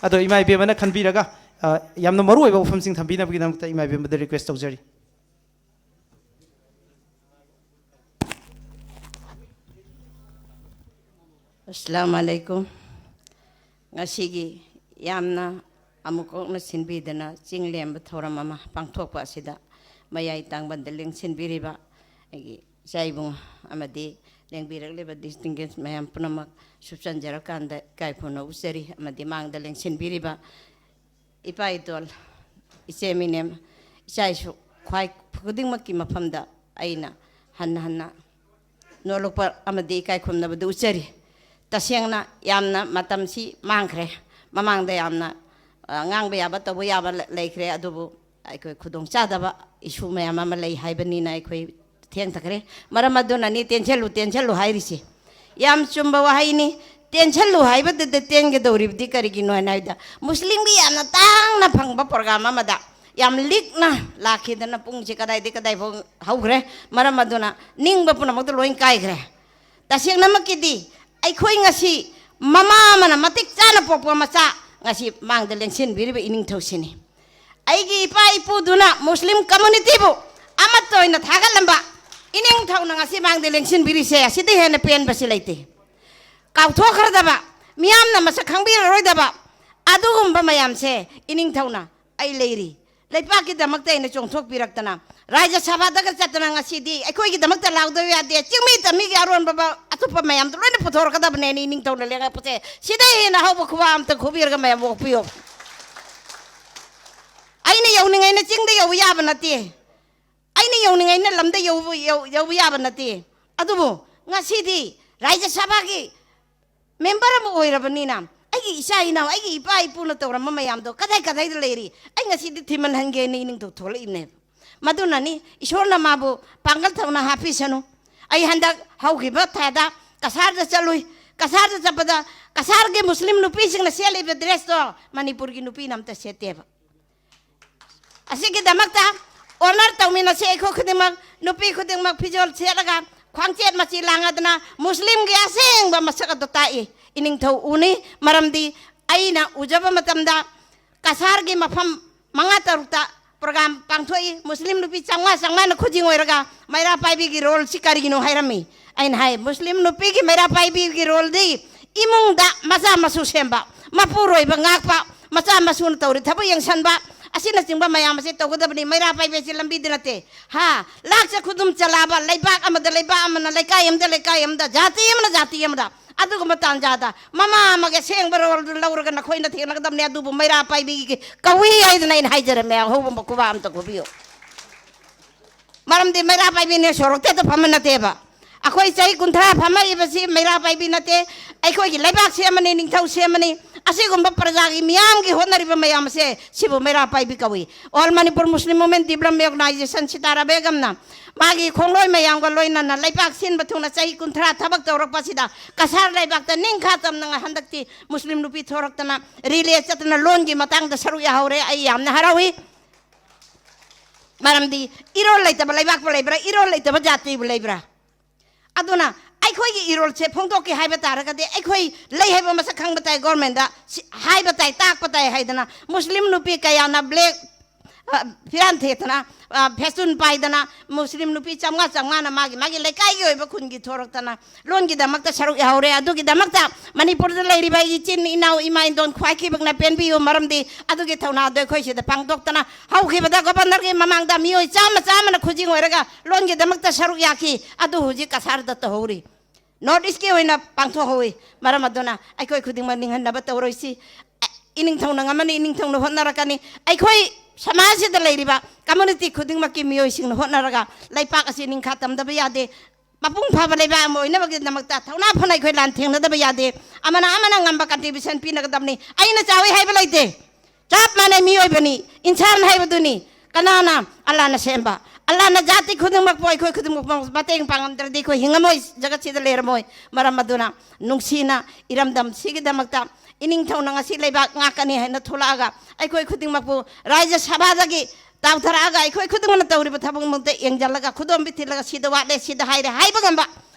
ꯑꯗꯣ ꯏꯃꯥ ꯏꯕꯦꯝꯃꯅ ꯈꯟꯕꯤꯔꯒ, ꯑ, ꯌꯥꯝꯅ ꯃꯔꯨ ꯑꯣꯏꯕ ꯋꯥꯐꯝꯁꯤꯡ ꯊꯝꯕꯤꯅꯕꯒꯤꯗꯃꯛꯇ ꯏꯃꯥ ꯏꯕꯦꯝꯃꯗ request ꯇꯧꯖꯔꯤ꯫ ꯑꯁꯂꯥꯃꯨ ꯑꯂꯥꯏꯀꯨꯝ꯫ ꯉꯁꯤꯒꯤ ꯌꯥꯝꯅ ꯑꯃꯨꯛ ꯀꯣꯛꯅ ꯁꯤꯟꯕꯤꯗꯅ ꯆꯤꯡ ꯂꯦꯝꯕ ꯊꯧꯔꯝ ꯑꯃ ꯄꯥꯡꯊꯣꯛꯄ ꯑꯁꯤꯗ ꯃꯌꯥꯏ ꯇꯥꯡꯕꯟꯗ ꯂꯦꯡꯁꯤꯟꯕꯤꯔꯤꯕ ꯑꯩꯒꯤ ꯏꯆꯥ ꯏꯕꯨꯡ ꯑꯃꯗꯤ ꯂꯦꯡꯕꯤꯔꯛꯂꯤꯕ distinguished ꯃꯌꯥꯝ ꯄꯨꯝꯅꯃꯛ ꯁꯨꯞꯆꯟꯖꯔꯀꯥꯟꯗ ꯏꯀꯥꯏ ꯈꯨꯝꯅ ꯎꯠꯆꯔꯤ꯫ ꯑꯃꯗꯤ ꯃꯥꯡꯗ ꯂꯦꯡꯁꯤꯟꯕꯤꯔꯤꯕ ꯏꯄꯥ ꯏꯇꯣꯜ, ꯏꯆꯦ ꯃꯤꯅꯦꯝ, ꯏꯆꯥ ꯏꯁꯨ ꯈ꯭ꯋꯥꯏ ꯈꯨꯗꯤꯡꯃꯛꯀꯤ ꯃꯐꯝꯗ ꯑꯩꯅ ꯍꯟꯅ ꯍꯟꯅ ꯅꯣꯂꯨꯛꯄ ꯑꯃꯗꯤ ꯏꯀꯥꯏ ꯈꯨꯝꯅꯕꯗꯨ ꯎꯠꯆꯔꯤ꯫ ꯇꯁꯦꯡꯅ ꯌꯥꯝꯅ ꯃꯇꯝꯁꯤ ꯃꯥꯡꯈ꯭ꯔꯦ꯫ ꯃꯃꯥꯡꯗ ꯌꯥꯝꯅ, ꯑ, ꯉꯥꯡꯕ ꯌꯥꯕ, ꯇꯧꯕ ꯌꯥꯕ ꯂ-, ꯂꯩꯈ꯭ꯔꯦ꯫ ꯑꯗꯨꯕꯨ ꯑꯩꯈꯣꯏ ꯈꯨꯗꯣꯡ ꯆꯥꯗꯕ issue ꯃꯌꯥꯝ ꯑꯃ ꯂꯩ ꯍꯥꯏꯕꯅꯤꯅ ꯑꯩꯈꯣꯏ ꯊꯦꯡꯊꯈ꯭ꯔꯦ꯫ ꯃꯔꯝ ꯑꯗꯨꯅꯅꯤ ꯇꯦꯟꯁꯤꯜꯂꯨ, ꯇꯦꯟꯁꯤꯜꯂꯨ ꯍꯥꯏꯔꯤꯁꯦ꯫ ꯌꯥꯝ ꯆꯨꯝꯕ ꯋꯥꯍꯩꯅꯤ꯫ ꯇꯦꯟꯁꯤꯜꯂꯨ ꯍꯥꯏꯕꯗꯨꯗ ꯇꯦꯟꯒꯗꯧꯔꯤꯕꯗꯤ ꯀꯔꯤꯒꯤꯅꯣ ꯍꯥꯏꯅ ꯍꯥꯏꯕꯗ, ꯃꯨꯁꯂꯤꯝꯒꯤ ꯌꯥꯝꯅ ꯇꯥꯡꯅ ꯐꯪꯕ program ꯑꯃꯗ ꯌꯥꯝ ꯂꯤꯛꯅ ꯂꯥꯛꯈꯤꯗꯅ ꯄꯨꯡꯁꯦ ꯀꯗꯥꯏꯗꯒꯤ ꯀꯗꯥꯏꯐꯥꯎ ꯍꯧꯈ꯭ꯔꯦ꯫ ꯃꯔꯝ ꯑꯗꯨꯅ ꯅꯤꯡꯕ ꯄꯨꯝꯅꯃꯛꯇ ꯂꯣꯏ ꯀꯥꯏꯈ꯭ꯔꯦ꯫ ꯇꯁꯦꯡꯅꯃꯛꯀꯤꯗꯤ ꯑꯩꯈꯣꯏ ꯉꯁꯤ ꯃꯃꯥ ꯑꯃꯅ ꯃꯇꯤꯛ ꯆꯥꯅ ꯄꯣꯛꯄ ꯃꯆꯥ ꯉꯁꯤ ꯃꯥꯡꯗ ꯂꯦꯡꯁꯤꯟꯕꯤꯔꯤꯕ ꯏꯅꯤꯡꯊꯧꯁꯤꯅꯤ꯫ ꯑꯩꯒꯤ ꯏꯄꯥ ꯏꯄꯨꯗꯨꯅ ꯃꯨꯁꯂꯤꯝ communityꯕꯨ ꯑꯃꯠꯇ ꯑꯣꯏꯅ ꯊꯥꯒꯠꯂꯝꯕ ꯏꯅꯤꯡꯊꯧꯅ ꯉꯁꯤ ꯃꯥꯡꯗ ꯂꯦꯡꯁꯤꯟꯕꯤꯔꯤꯁꯦ, ꯑꯁꯤꯗ ꯍꯦꯟꯅ ꯄꯦꯟꯕꯁꯤ ꯂꯩꯇꯦ꯫ ꯀꯥꯎꯊꯣꯛꯈ꯭ꯔꯗꯕ, ꯃꯤꯌꯥꯝꯅ ꯃꯁꯛ ꯈꯪꯕꯤꯔꯔꯣꯏꯗꯕ ꯑꯗꯨꯒꯨꯝꯕ ꯃꯌꯥꯝꯁꯦ ꯏꯅꯤꯡꯊꯧꯅ ꯑꯩ ꯂꯩꯔꯤ, ꯂꯩꯄꯥꯛꯀꯤꯗꯃꯛꯇ ꯑꯩꯅ ꯆꯣꯡꯊꯣꯛꯄꯤꯔꯛꯇꯅ, ꯔꯥꯖ꯭ꯌ ꯁꯚꯥꯗꯒ ꯆꯠꯇꯅ ꯉꯁꯤꯗꯤ ꯑꯩꯈꯣꯏꯒꯤꯗꯃꯛꯇ ꯂꯥꯎꯗꯕ ꯌꯥꯗꯦ, ꯆꯤꯡꯃꯤ ꯇꯝꯃꯤꯒꯤ ꯑꯔꯣꯟꯕ ꯑꯇꯣꯞꯄ ꯃꯌꯥꯝꯗꯣ ꯂꯣꯏꯅ ꯄꯨꯊꯣꯔꯛꯀꯗꯕꯅꯦꯅ ꯏꯅꯤꯡꯊꯧꯅ ꯂꯦꯡꯉꯛꯄꯁꯦ, ꯁꯤꯗꯩ ꯍꯦꯟꯅ ꯍꯧꯕ ꯈꯨꯕꯥꯛ ꯑꯝꯇ ꯈꯨꯕꯤꯔꯒ ꯃꯌꯥꯝ ꯑꯣꯛꯄꯤꯌꯨ꯫ ꯑꯩꯅ ꯌꯧꯅꯤꯡꯉꯩꯅ ꯆꯤꯡꯗ ꯌꯧꯕ ꯌꯥꯕ ꯅꯠꯇꯦ, ꯑꯩꯅ ꯌꯧꯅꯤꯡꯉꯩꯅ ꯂꯝꯗ ꯌꯧꯕ, ꯌꯧ-, ꯌꯧꯕ ꯌꯥꯕ ꯅꯠꯇꯦ꯫ ꯑꯗꯨꯕꯨ ꯉꯁꯤꯗꯤ ꯔꯥꯖ꯭ꯌ ꯁꯚꯥꯒꯤ ꯃꯦꯝꯕꯔ ꯑꯃ ꯑꯣꯏꯔꯕꯅꯤꯅ ꯑꯩꯒꯤ ꯏꯆꯥ ꯏꯅꯥꯎ, ꯑꯩꯒꯤ ꯏꯄꯥ ꯏꯄꯨꯅ ꯇꯧꯔꯝꯕ ꯃꯌꯥꯝꯗꯣ ꯀꯗꯥꯏ ꯀꯗꯥꯏꯗ ꯂꯩꯔꯤ? ꯑꯩ ꯉꯁꯤꯗꯤ ꯊꯤꯃꯟꯍꯟꯒꯦꯅ ꯏꯅꯤꯡꯊꯧ ꯊꯣꯛꯂꯛꯏꯕꯅꯦꯕ꯫ ꯃꯗꯨꯅꯅꯤ ꯏꯁꯣꯔꯅ ꯃꯥꯕꯨ ꯄꯥꯡꯒꯜ ꯊꯧꯅꯥ ꯍꯥꯞꯄꯤꯁꯅꯨ꯫ ꯑꯩ ꯍꯟꯗꯛ ꯍꯧꯈꯤꯕ ꯊꯥꯗ ꯀꯁꯥꯔꯗ ꯆꯠꯂꯨꯏ꯫ ꯀꯁꯥꯔꯗ ꯆꯠꯄꯗ ꯀꯁꯥꯔꯒꯤ ꯃꯨꯁꯂꯤꯝ ꯅꯨꯄꯤꯁꯤꯡꯅ ꯁꯦꯠꯂꯤꯕ ꯗ꯭ꯔꯦꯁꯇꯣ ꯃꯅꯤꯄꯨꯔꯒꯤ ꯅꯨꯄꯤꯅ ꯑꯝꯇ ꯁꯦꯠꯇꯦꯕ꯫ ꯑꯁꯤꯒꯤꯗꯃꯛꯇ ꯑꯣꯅꯔ ꯇꯧꯃꯤꯟꯅꯁꯤ꯫ ꯑꯩꯈꯣꯏ ꯈꯨꯗꯤꯡꯃꯛ, ꯅꯨꯄꯤ ꯈꯨꯗꯤꯡꯃꯛ ꯐꯤꯖꯣꯜ ꯁꯦꯠꯂꯒ ꯈ꯭ꯋꯥꯡꯆꯦꯠ ꯃꯆꯤ ꯂꯥꯡꯉꯗꯅ ꯃꯨꯁꯂꯤꯝꯒꯤ ꯑꯁꯦꯡꯕ ꯃꯁꯛ ꯑꯗꯨ ꯇꯥꯛꯏ꯫ ꯏꯅꯤꯡꯊꯧ ꯎꯅꯤ꯫ ꯃꯔꯝꯗꯤ ꯑꯩꯅ ꯎꯖꯕ ꯃꯇꯝꯗ ꯀꯁꯥꯔꯒꯤ ꯃꯐꯝ ꯃꯉꯥ ꯇꯔꯨꯛꯇ ꯄ꯭ꯔꯣꯒ꯭ꯔꯥꯝ ꯄꯥꯡꯊꯣꯛꯏ꯫ ꯃꯨꯁꯂꯤꯝ ꯅꯨꯄꯤ ꯆꯥꯝꯃꯉꯥ ꯆꯥꯝꯃꯉꯥꯅ ꯈꯨꯖꯤꯡ ꯑꯣꯏꯔꯒ ꯃꯩꯔꯥ ꯄꯥꯏꯕꯤꯒꯤ ꯔꯣꯜꯁꯤ ꯀꯔꯤꯒꯤꯅꯣ ꯍꯥꯏꯔꯝꯃꯤ꯫ ꯑꯩꯅ ꯍꯥꯏ, ꯃꯨꯁꯂꯤꯝ ꯅꯨꯄꯤꯒꯤ ꯃꯩꯔꯥ ꯄꯥꯏꯕꯤꯒꯤ ꯔꯣꯜꯗꯤ ꯏꯃꯨꯡꯗ ꯃꯆꯥ ꯃꯁꯨ ꯁꯦꯝꯕ, ꯃꯄꯨꯔꯣꯏꯕ ꯉꯥꯛꯄ, ꯃꯆꯥ ꯃꯁꯨꯅ ꯇꯧꯔꯤ ꯊꯕꯛ ꯌꯦꯡꯁꯟꯕ, ꯑꯁꯤꯅꯆꯤꯡꯕ ꯃꯌꯥꯝ ꯑꯁꯤ ꯇꯧꯒꯗꯕꯅꯤ꯫ ꯃꯩꯔꯥ ꯄꯥꯏꯕꯤ ꯑꯁꯤ ꯂꯝꯕꯤꯗ ꯅꯠꯇꯦ꯫ ꯍꯥ, ꯂꯥꯛꯆ ꯈꯨꯗꯨꯝ ꯆꯂꯥꯕ, ꯂꯩꯕꯥꯛ ꯑꯃꯗ ꯂꯩꯕꯥꯛ ꯑꯃꯅ, ꯂꯩꯀꯥꯏ ꯑꯃꯗ ꯂꯩꯀꯥꯏ ꯑꯃꯗ, ꯖꯥꯇꯤ ꯑꯃꯅ ꯖꯥꯇꯤ ꯑꯃꯗ, ꯑꯗꯨꯒꯨꯝꯕ ꯇꯥꯟꯖꯥꯗ ꯃꯃꯥ ꯑꯃꯒꯤ ꯑꯁꯦꯡꯕ ꯔꯣꯜꯗꯨ ꯂꯧꯔꯒ ꯅꯈꯣꯏꯅ ꯊꯦꯡꯅꯒꯗꯕꯅꯤ꯫ ꯑꯗꯨꯕꯨ ꯃꯩꯔꯥ ꯄꯥꯏꯕꯤꯒꯤ ꯀꯧꯏ ꯍꯥꯏꯗꯅ ꯑꯩꯅ ꯍꯥꯏꯖꯔꯝꯃꯦ꯫ ꯑꯍꯧꯕ ꯈꯨꯕꯥꯛ ꯑꯝꯇ ꯈꯨꯕꯤꯌꯨ꯫ ꯃꯔꯝꯗꯤ ꯃꯩꯔꯥ ꯄꯥꯏꯕꯤꯅꯦ ꯁꯣꯔꯣꯛꯇ ꯍꯦꯛꯇ ꯐꯝꯕ ꯅꯠꯇꯦꯕ꯫ ꯑꯩꯈꯣꯏ ꯆꯍꯤ ꯀꯨꯟꯊ꯭ꯔꯥ ꯐꯝꯃꯛꯏꯕꯁꯤ ꯃꯩꯔꯥ ꯄꯥꯏꯕꯤ ꯅꯠꯇꯦ, ꯑꯩꯈꯣꯏꯒꯤ ꯂꯩꯕꯥꯛ ꯁꯦꯝꯕꯅꯤ, ꯅꯤꯡꯊꯧ ꯁꯦꯝꯕꯅꯤ꯫ ꯑꯁꯤꯒꯨꯝꯕ ꯄ꯭ꯔꯖꯥꯒꯤ ꯃꯤꯌꯥꯝꯒꯤ ꯍꯣꯠꯅꯔꯤꯕ ꯃꯌꯥꯝ ꯑꯁꯦ ꯁꯤꯕꯨ ꯃꯩꯔꯥ ꯄꯥꯏꯕꯤ ꯀꯧꯏ꯫ All Manipur Muslim Women Development Organization Sitara ꯕꯦꯒꯝꯅ ꯃꯥꯒꯤ ꯈꯣꯡꯂꯣꯏ ꯃꯌꯥꯝꯒ ꯂꯣꯏꯅꯅ ꯂꯩꯕꯥꯛ ꯁꯤꯟꯕ ꯊꯨꯡꯅ ꯆꯍꯤ ꯀꯨꯟꯊ꯭ꯔꯥ ꯊꯕꯛ ꯇꯧꯔꯛꯄꯁꯤꯗ ꯀꯁꯥꯔ ꯂꯩꯕꯥꯛꯇ ꯅꯤꯡꯈꯥ ꯇꯝꯅ ꯍꯟꯗꯛꯇꯤ ꯃꯨꯁꯂꯤꯝ ꯅꯨꯄꯤ ꯊꯣꯔꯛꯇꯅ ꯔꯤꯂꯦ ꯆꯠꯇꯅ ꯂꯣꯟꯒꯤ ꯃꯇꯥꯡꯗ ꯁꯔꯨꯛ ꯌꯥꯍꯧꯔꯦ꯫ ꯑꯩ ꯌꯥꯝꯅ ꯍꯔꯥꯎꯏ꯫ ꯃꯔꯝꯗꯤ ꯏꯔꯣꯜ ꯂꯩꯇꯕ ꯂꯩꯕꯥꯛꯄꯨ ꯂꯩꯕ꯭ꯔꯥ? ꯏꯔꯣꯜ ꯂꯩꯇꯕ ꯖꯥꯇꯤꯕꯨ ꯂꯩꯕ꯭ꯔꯥ? ꯑꯗꯨꯅ ꯑꯩꯈꯣꯏꯒꯤ ꯏꯔꯣꯜꯁꯦ ꯐꯣꯡꯗꯣꯛꯀꯦ ꯍꯥꯏꯕ ꯇꯥꯔꯒꯗꯤ ꯑꯩꯈꯣꯏ ꯂꯩ ꯍꯥꯏꯕ ꯃꯁꯛ ꯈꯪꯕ ꯇꯥꯏ, ꯒꯣꯔꯃꯦꯟꯗ ꯁꯤ-, ꯍꯥꯏꯕ ꯇꯥꯏ, ꯇꯥꯛꯄ ꯇꯥꯏ ꯍꯥꯏꯗꯅ ꯃꯨꯁꯂꯤꯝ ꯅꯨꯄꯤ ꯀꯌꯥꯅ ꯕ꯭ꯂꯦꯛ, ꯑ, ꯐꯤꯔꯥꯟ ꯊꯦꯠꯇꯅ, ꯑ, ꯐꯦꯁꯇꯨꯟ ꯄꯥꯏꯗꯅ ꯃꯨꯁꯂꯤꯝ ꯅꯨꯄꯤ ꯆꯥꯝꯃꯉꯥ ꯆꯥꯝꯃꯉꯥꯅ ꯃꯥꯒꯤ ꯃꯥꯒꯤ ꯂꯩꯀꯥꯏꯒꯤ ꯑꯣꯏꯕ ꯈꯨꯟꯒꯤ ꯊꯣꯔꯛꯇꯅ ꯂꯣꯟꯒꯤꯗꯃꯛꯇ ꯁꯔꯨꯛ ꯌꯥꯍꯧꯔꯦ꯫ ꯑꯗꯨꯒꯤꯗꯃꯛꯇ ꯃꯅꯤꯄꯨꯔꯗ ꯂꯩꯔꯤꯕ ꯏꯆꯤꯟ ꯏꯅꯥꯎ ꯏꯃꯥ ꯏꯟꯗꯣꯟ ꯈ꯭ꯋꯥꯏꯈꯤꯕꯛꯅ ꯄꯦꯟꯕꯤꯌꯨ, ꯃꯔꯝꯗꯤ ꯑꯗꯨꯒꯤ ꯊꯧꯅꯥꯗꯣ ꯑꯩꯈꯣꯏ ꯁꯤꯗ ꯄꯥꯡꯊꯣꯛꯇꯅ ꯍꯧꯈꯤꯕꯗ ꯒꯣꯕꯔꯅꯔꯒꯤ ꯃꯃꯥꯡꯗ ꯃꯤꯑꯣꯏ ꯆꯥꯝꯃ ꯆꯥꯝꯃꯅ ꯈꯨꯖꯤꯡ ꯑꯣꯏꯔꯒ ꯂꯣꯟꯒꯤꯗꯃꯛꯇ ꯁꯔꯨꯛ ꯌꯥꯈꯤ꯫ ꯑꯗꯨ ꯍꯧꯖꯤꯛ ꯀꯁꯥꯔꯗ ꯇꯧꯍꯧꯔꯤ, ꯅꯣꯔꯠ ꯏꯁꯀꯤ ꯑꯣꯏꯅ ꯄꯥꯡꯊꯣꯛꯍꯧꯏ꯫ ꯃꯔꯝ ꯑꯗꯨꯅ ꯑꯩꯈꯣꯏ ꯈꯨꯗꯤꯡꯃꯛ ꯅꯤꯡꯍꯟꯅꯕ ꯇꯧꯔꯣꯏꯁꯤ꯫ ꯏꯅꯤꯡꯊꯧꯅ ꯉꯝꯃꯅꯤ, ꯏꯅꯤꯡꯊꯧꯅ ꯍꯣꯠꯅꯔꯛꯀꯅꯤ꯫ ꯑꯩꯈꯣꯏ ꯁꯃꯥꯖꯁꯤꯗ ꯂꯩꯔꯤꯕ ꯀꯝꯃꯨꯅꯤꯇꯤ ꯈꯨꯗꯤꯡꯃꯛꯀꯤ ꯃꯤꯑꯣꯏꯁꯤꯡꯅ ꯍꯣꯠꯅꯔꯒ ꯂꯩꯄꯥꯛ ꯑꯁꯤ ꯅꯤꯡꯈꯥ ꯇꯝꯗꯕ ꯌꯥꯗꯦ꯫ ꯃꯄꯨꯡ ꯐꯥꯕ ꯂꯩꯕꯥꯛ ꯑꯃ ꯑꯣꯏꯅꯕꯒꯤꯗꯃꯛꯇ ꯊꯧꯅꯥ ꯐꯅ ꯑꯩꯈꯣꯏ ꯂꯥꯟ ꯊꯦꯡꯅꯗꯕ ꯌꯥꯗꯦ꯫ ꯑꯃꯅ ꯑꯃꯅ ꯉꯝꯕ contribution ꯄꯤꯅꯒꯗꯕꯅꯤ꯫ ꯑꯩꯅ ꯆꯥꯎꯏ ꯍꯥꯏꯕ ꯂꯩꯇꯦ꯫ ꯆꯞ ꯃꯥꯟꯅꯩ, ꯃꯤꯑꯣꯏꯕꯅꯤ, ꯏꯟꯁꯥꯟ ꯍꯥꯏꯕꯗꯨꯅꯤ꯫ ꯀꯅꯥꯅ? ꯑꯜꯂꯥꯅ ꯁꯦꯝꯕ꯫ ꯑꯜꯂꯥꯅ ꯖꯥꯇꯤ ꯈꯨꯗꯤꯡꯃꯛꯄꯨ, ꯑꯩꯈꯣꯏ ꯈꯨꯗꯤꯡꯃꯛꯄꯨ ꯃꯇꯦꯡ ꯄꯥꯡꯉꯝꯗ꯭ꯔꯗꯤ ꯑꯩꯈꯣꯏ ꯍꯤꯡꯉꯝꯃꯣꯏ, ꯖꯒꯠꯁꯤꯗ ꯂꯩꯔꯝꯃꯣꯏ꯫ ꯃꯔꯝ ꯑꯗꯨꯅ ꯅꯨꯡꯁꯤꯅ ꯏꯔꯝꯗꯝ ꯁꯤꯒꯤꯗꯃꯛꯇ ꯏꯅꯤꯡꯊꯧꯅ ꯉꯁꯤ ꯂꯩꯕꯥꯛ ꯉꯥꯛꯀꯅꯤ ꯍꯥꯏꯅ ꯊꯣꯛꯂꯛꯑꯒ ꯑꯩꯈꯣꯏ ꯈꯨꯗꯤꯡꯃꯛꯄꯨ ꯔꯥꯖ꯭ꯌ ꯁꯚꯥꯗꯒꯤ ꯇꯥꯎꯊꯔꯛꯑꯒ ꯑꯩꯈꯣꯏ ꯈꯨꯗꯤꯡꯃꯛꯅ ꯇꯧꯔꯤꯕ ꯊꯕꯛꯃꯛꯇ ꯌꯦꯡꯁꯤꯜꯂꯒ ꯈꯨꯗꯣꯝꯕꯤ ꯊꯤꯜꯂꯒ ꯁꯤꯗ ꯋꯥꯠꯂꯦ, ꯁꯤꯗ ꯍꯥꯏꯔꯦ ꯍꯥꯏꯕ ꯉꯝꯕ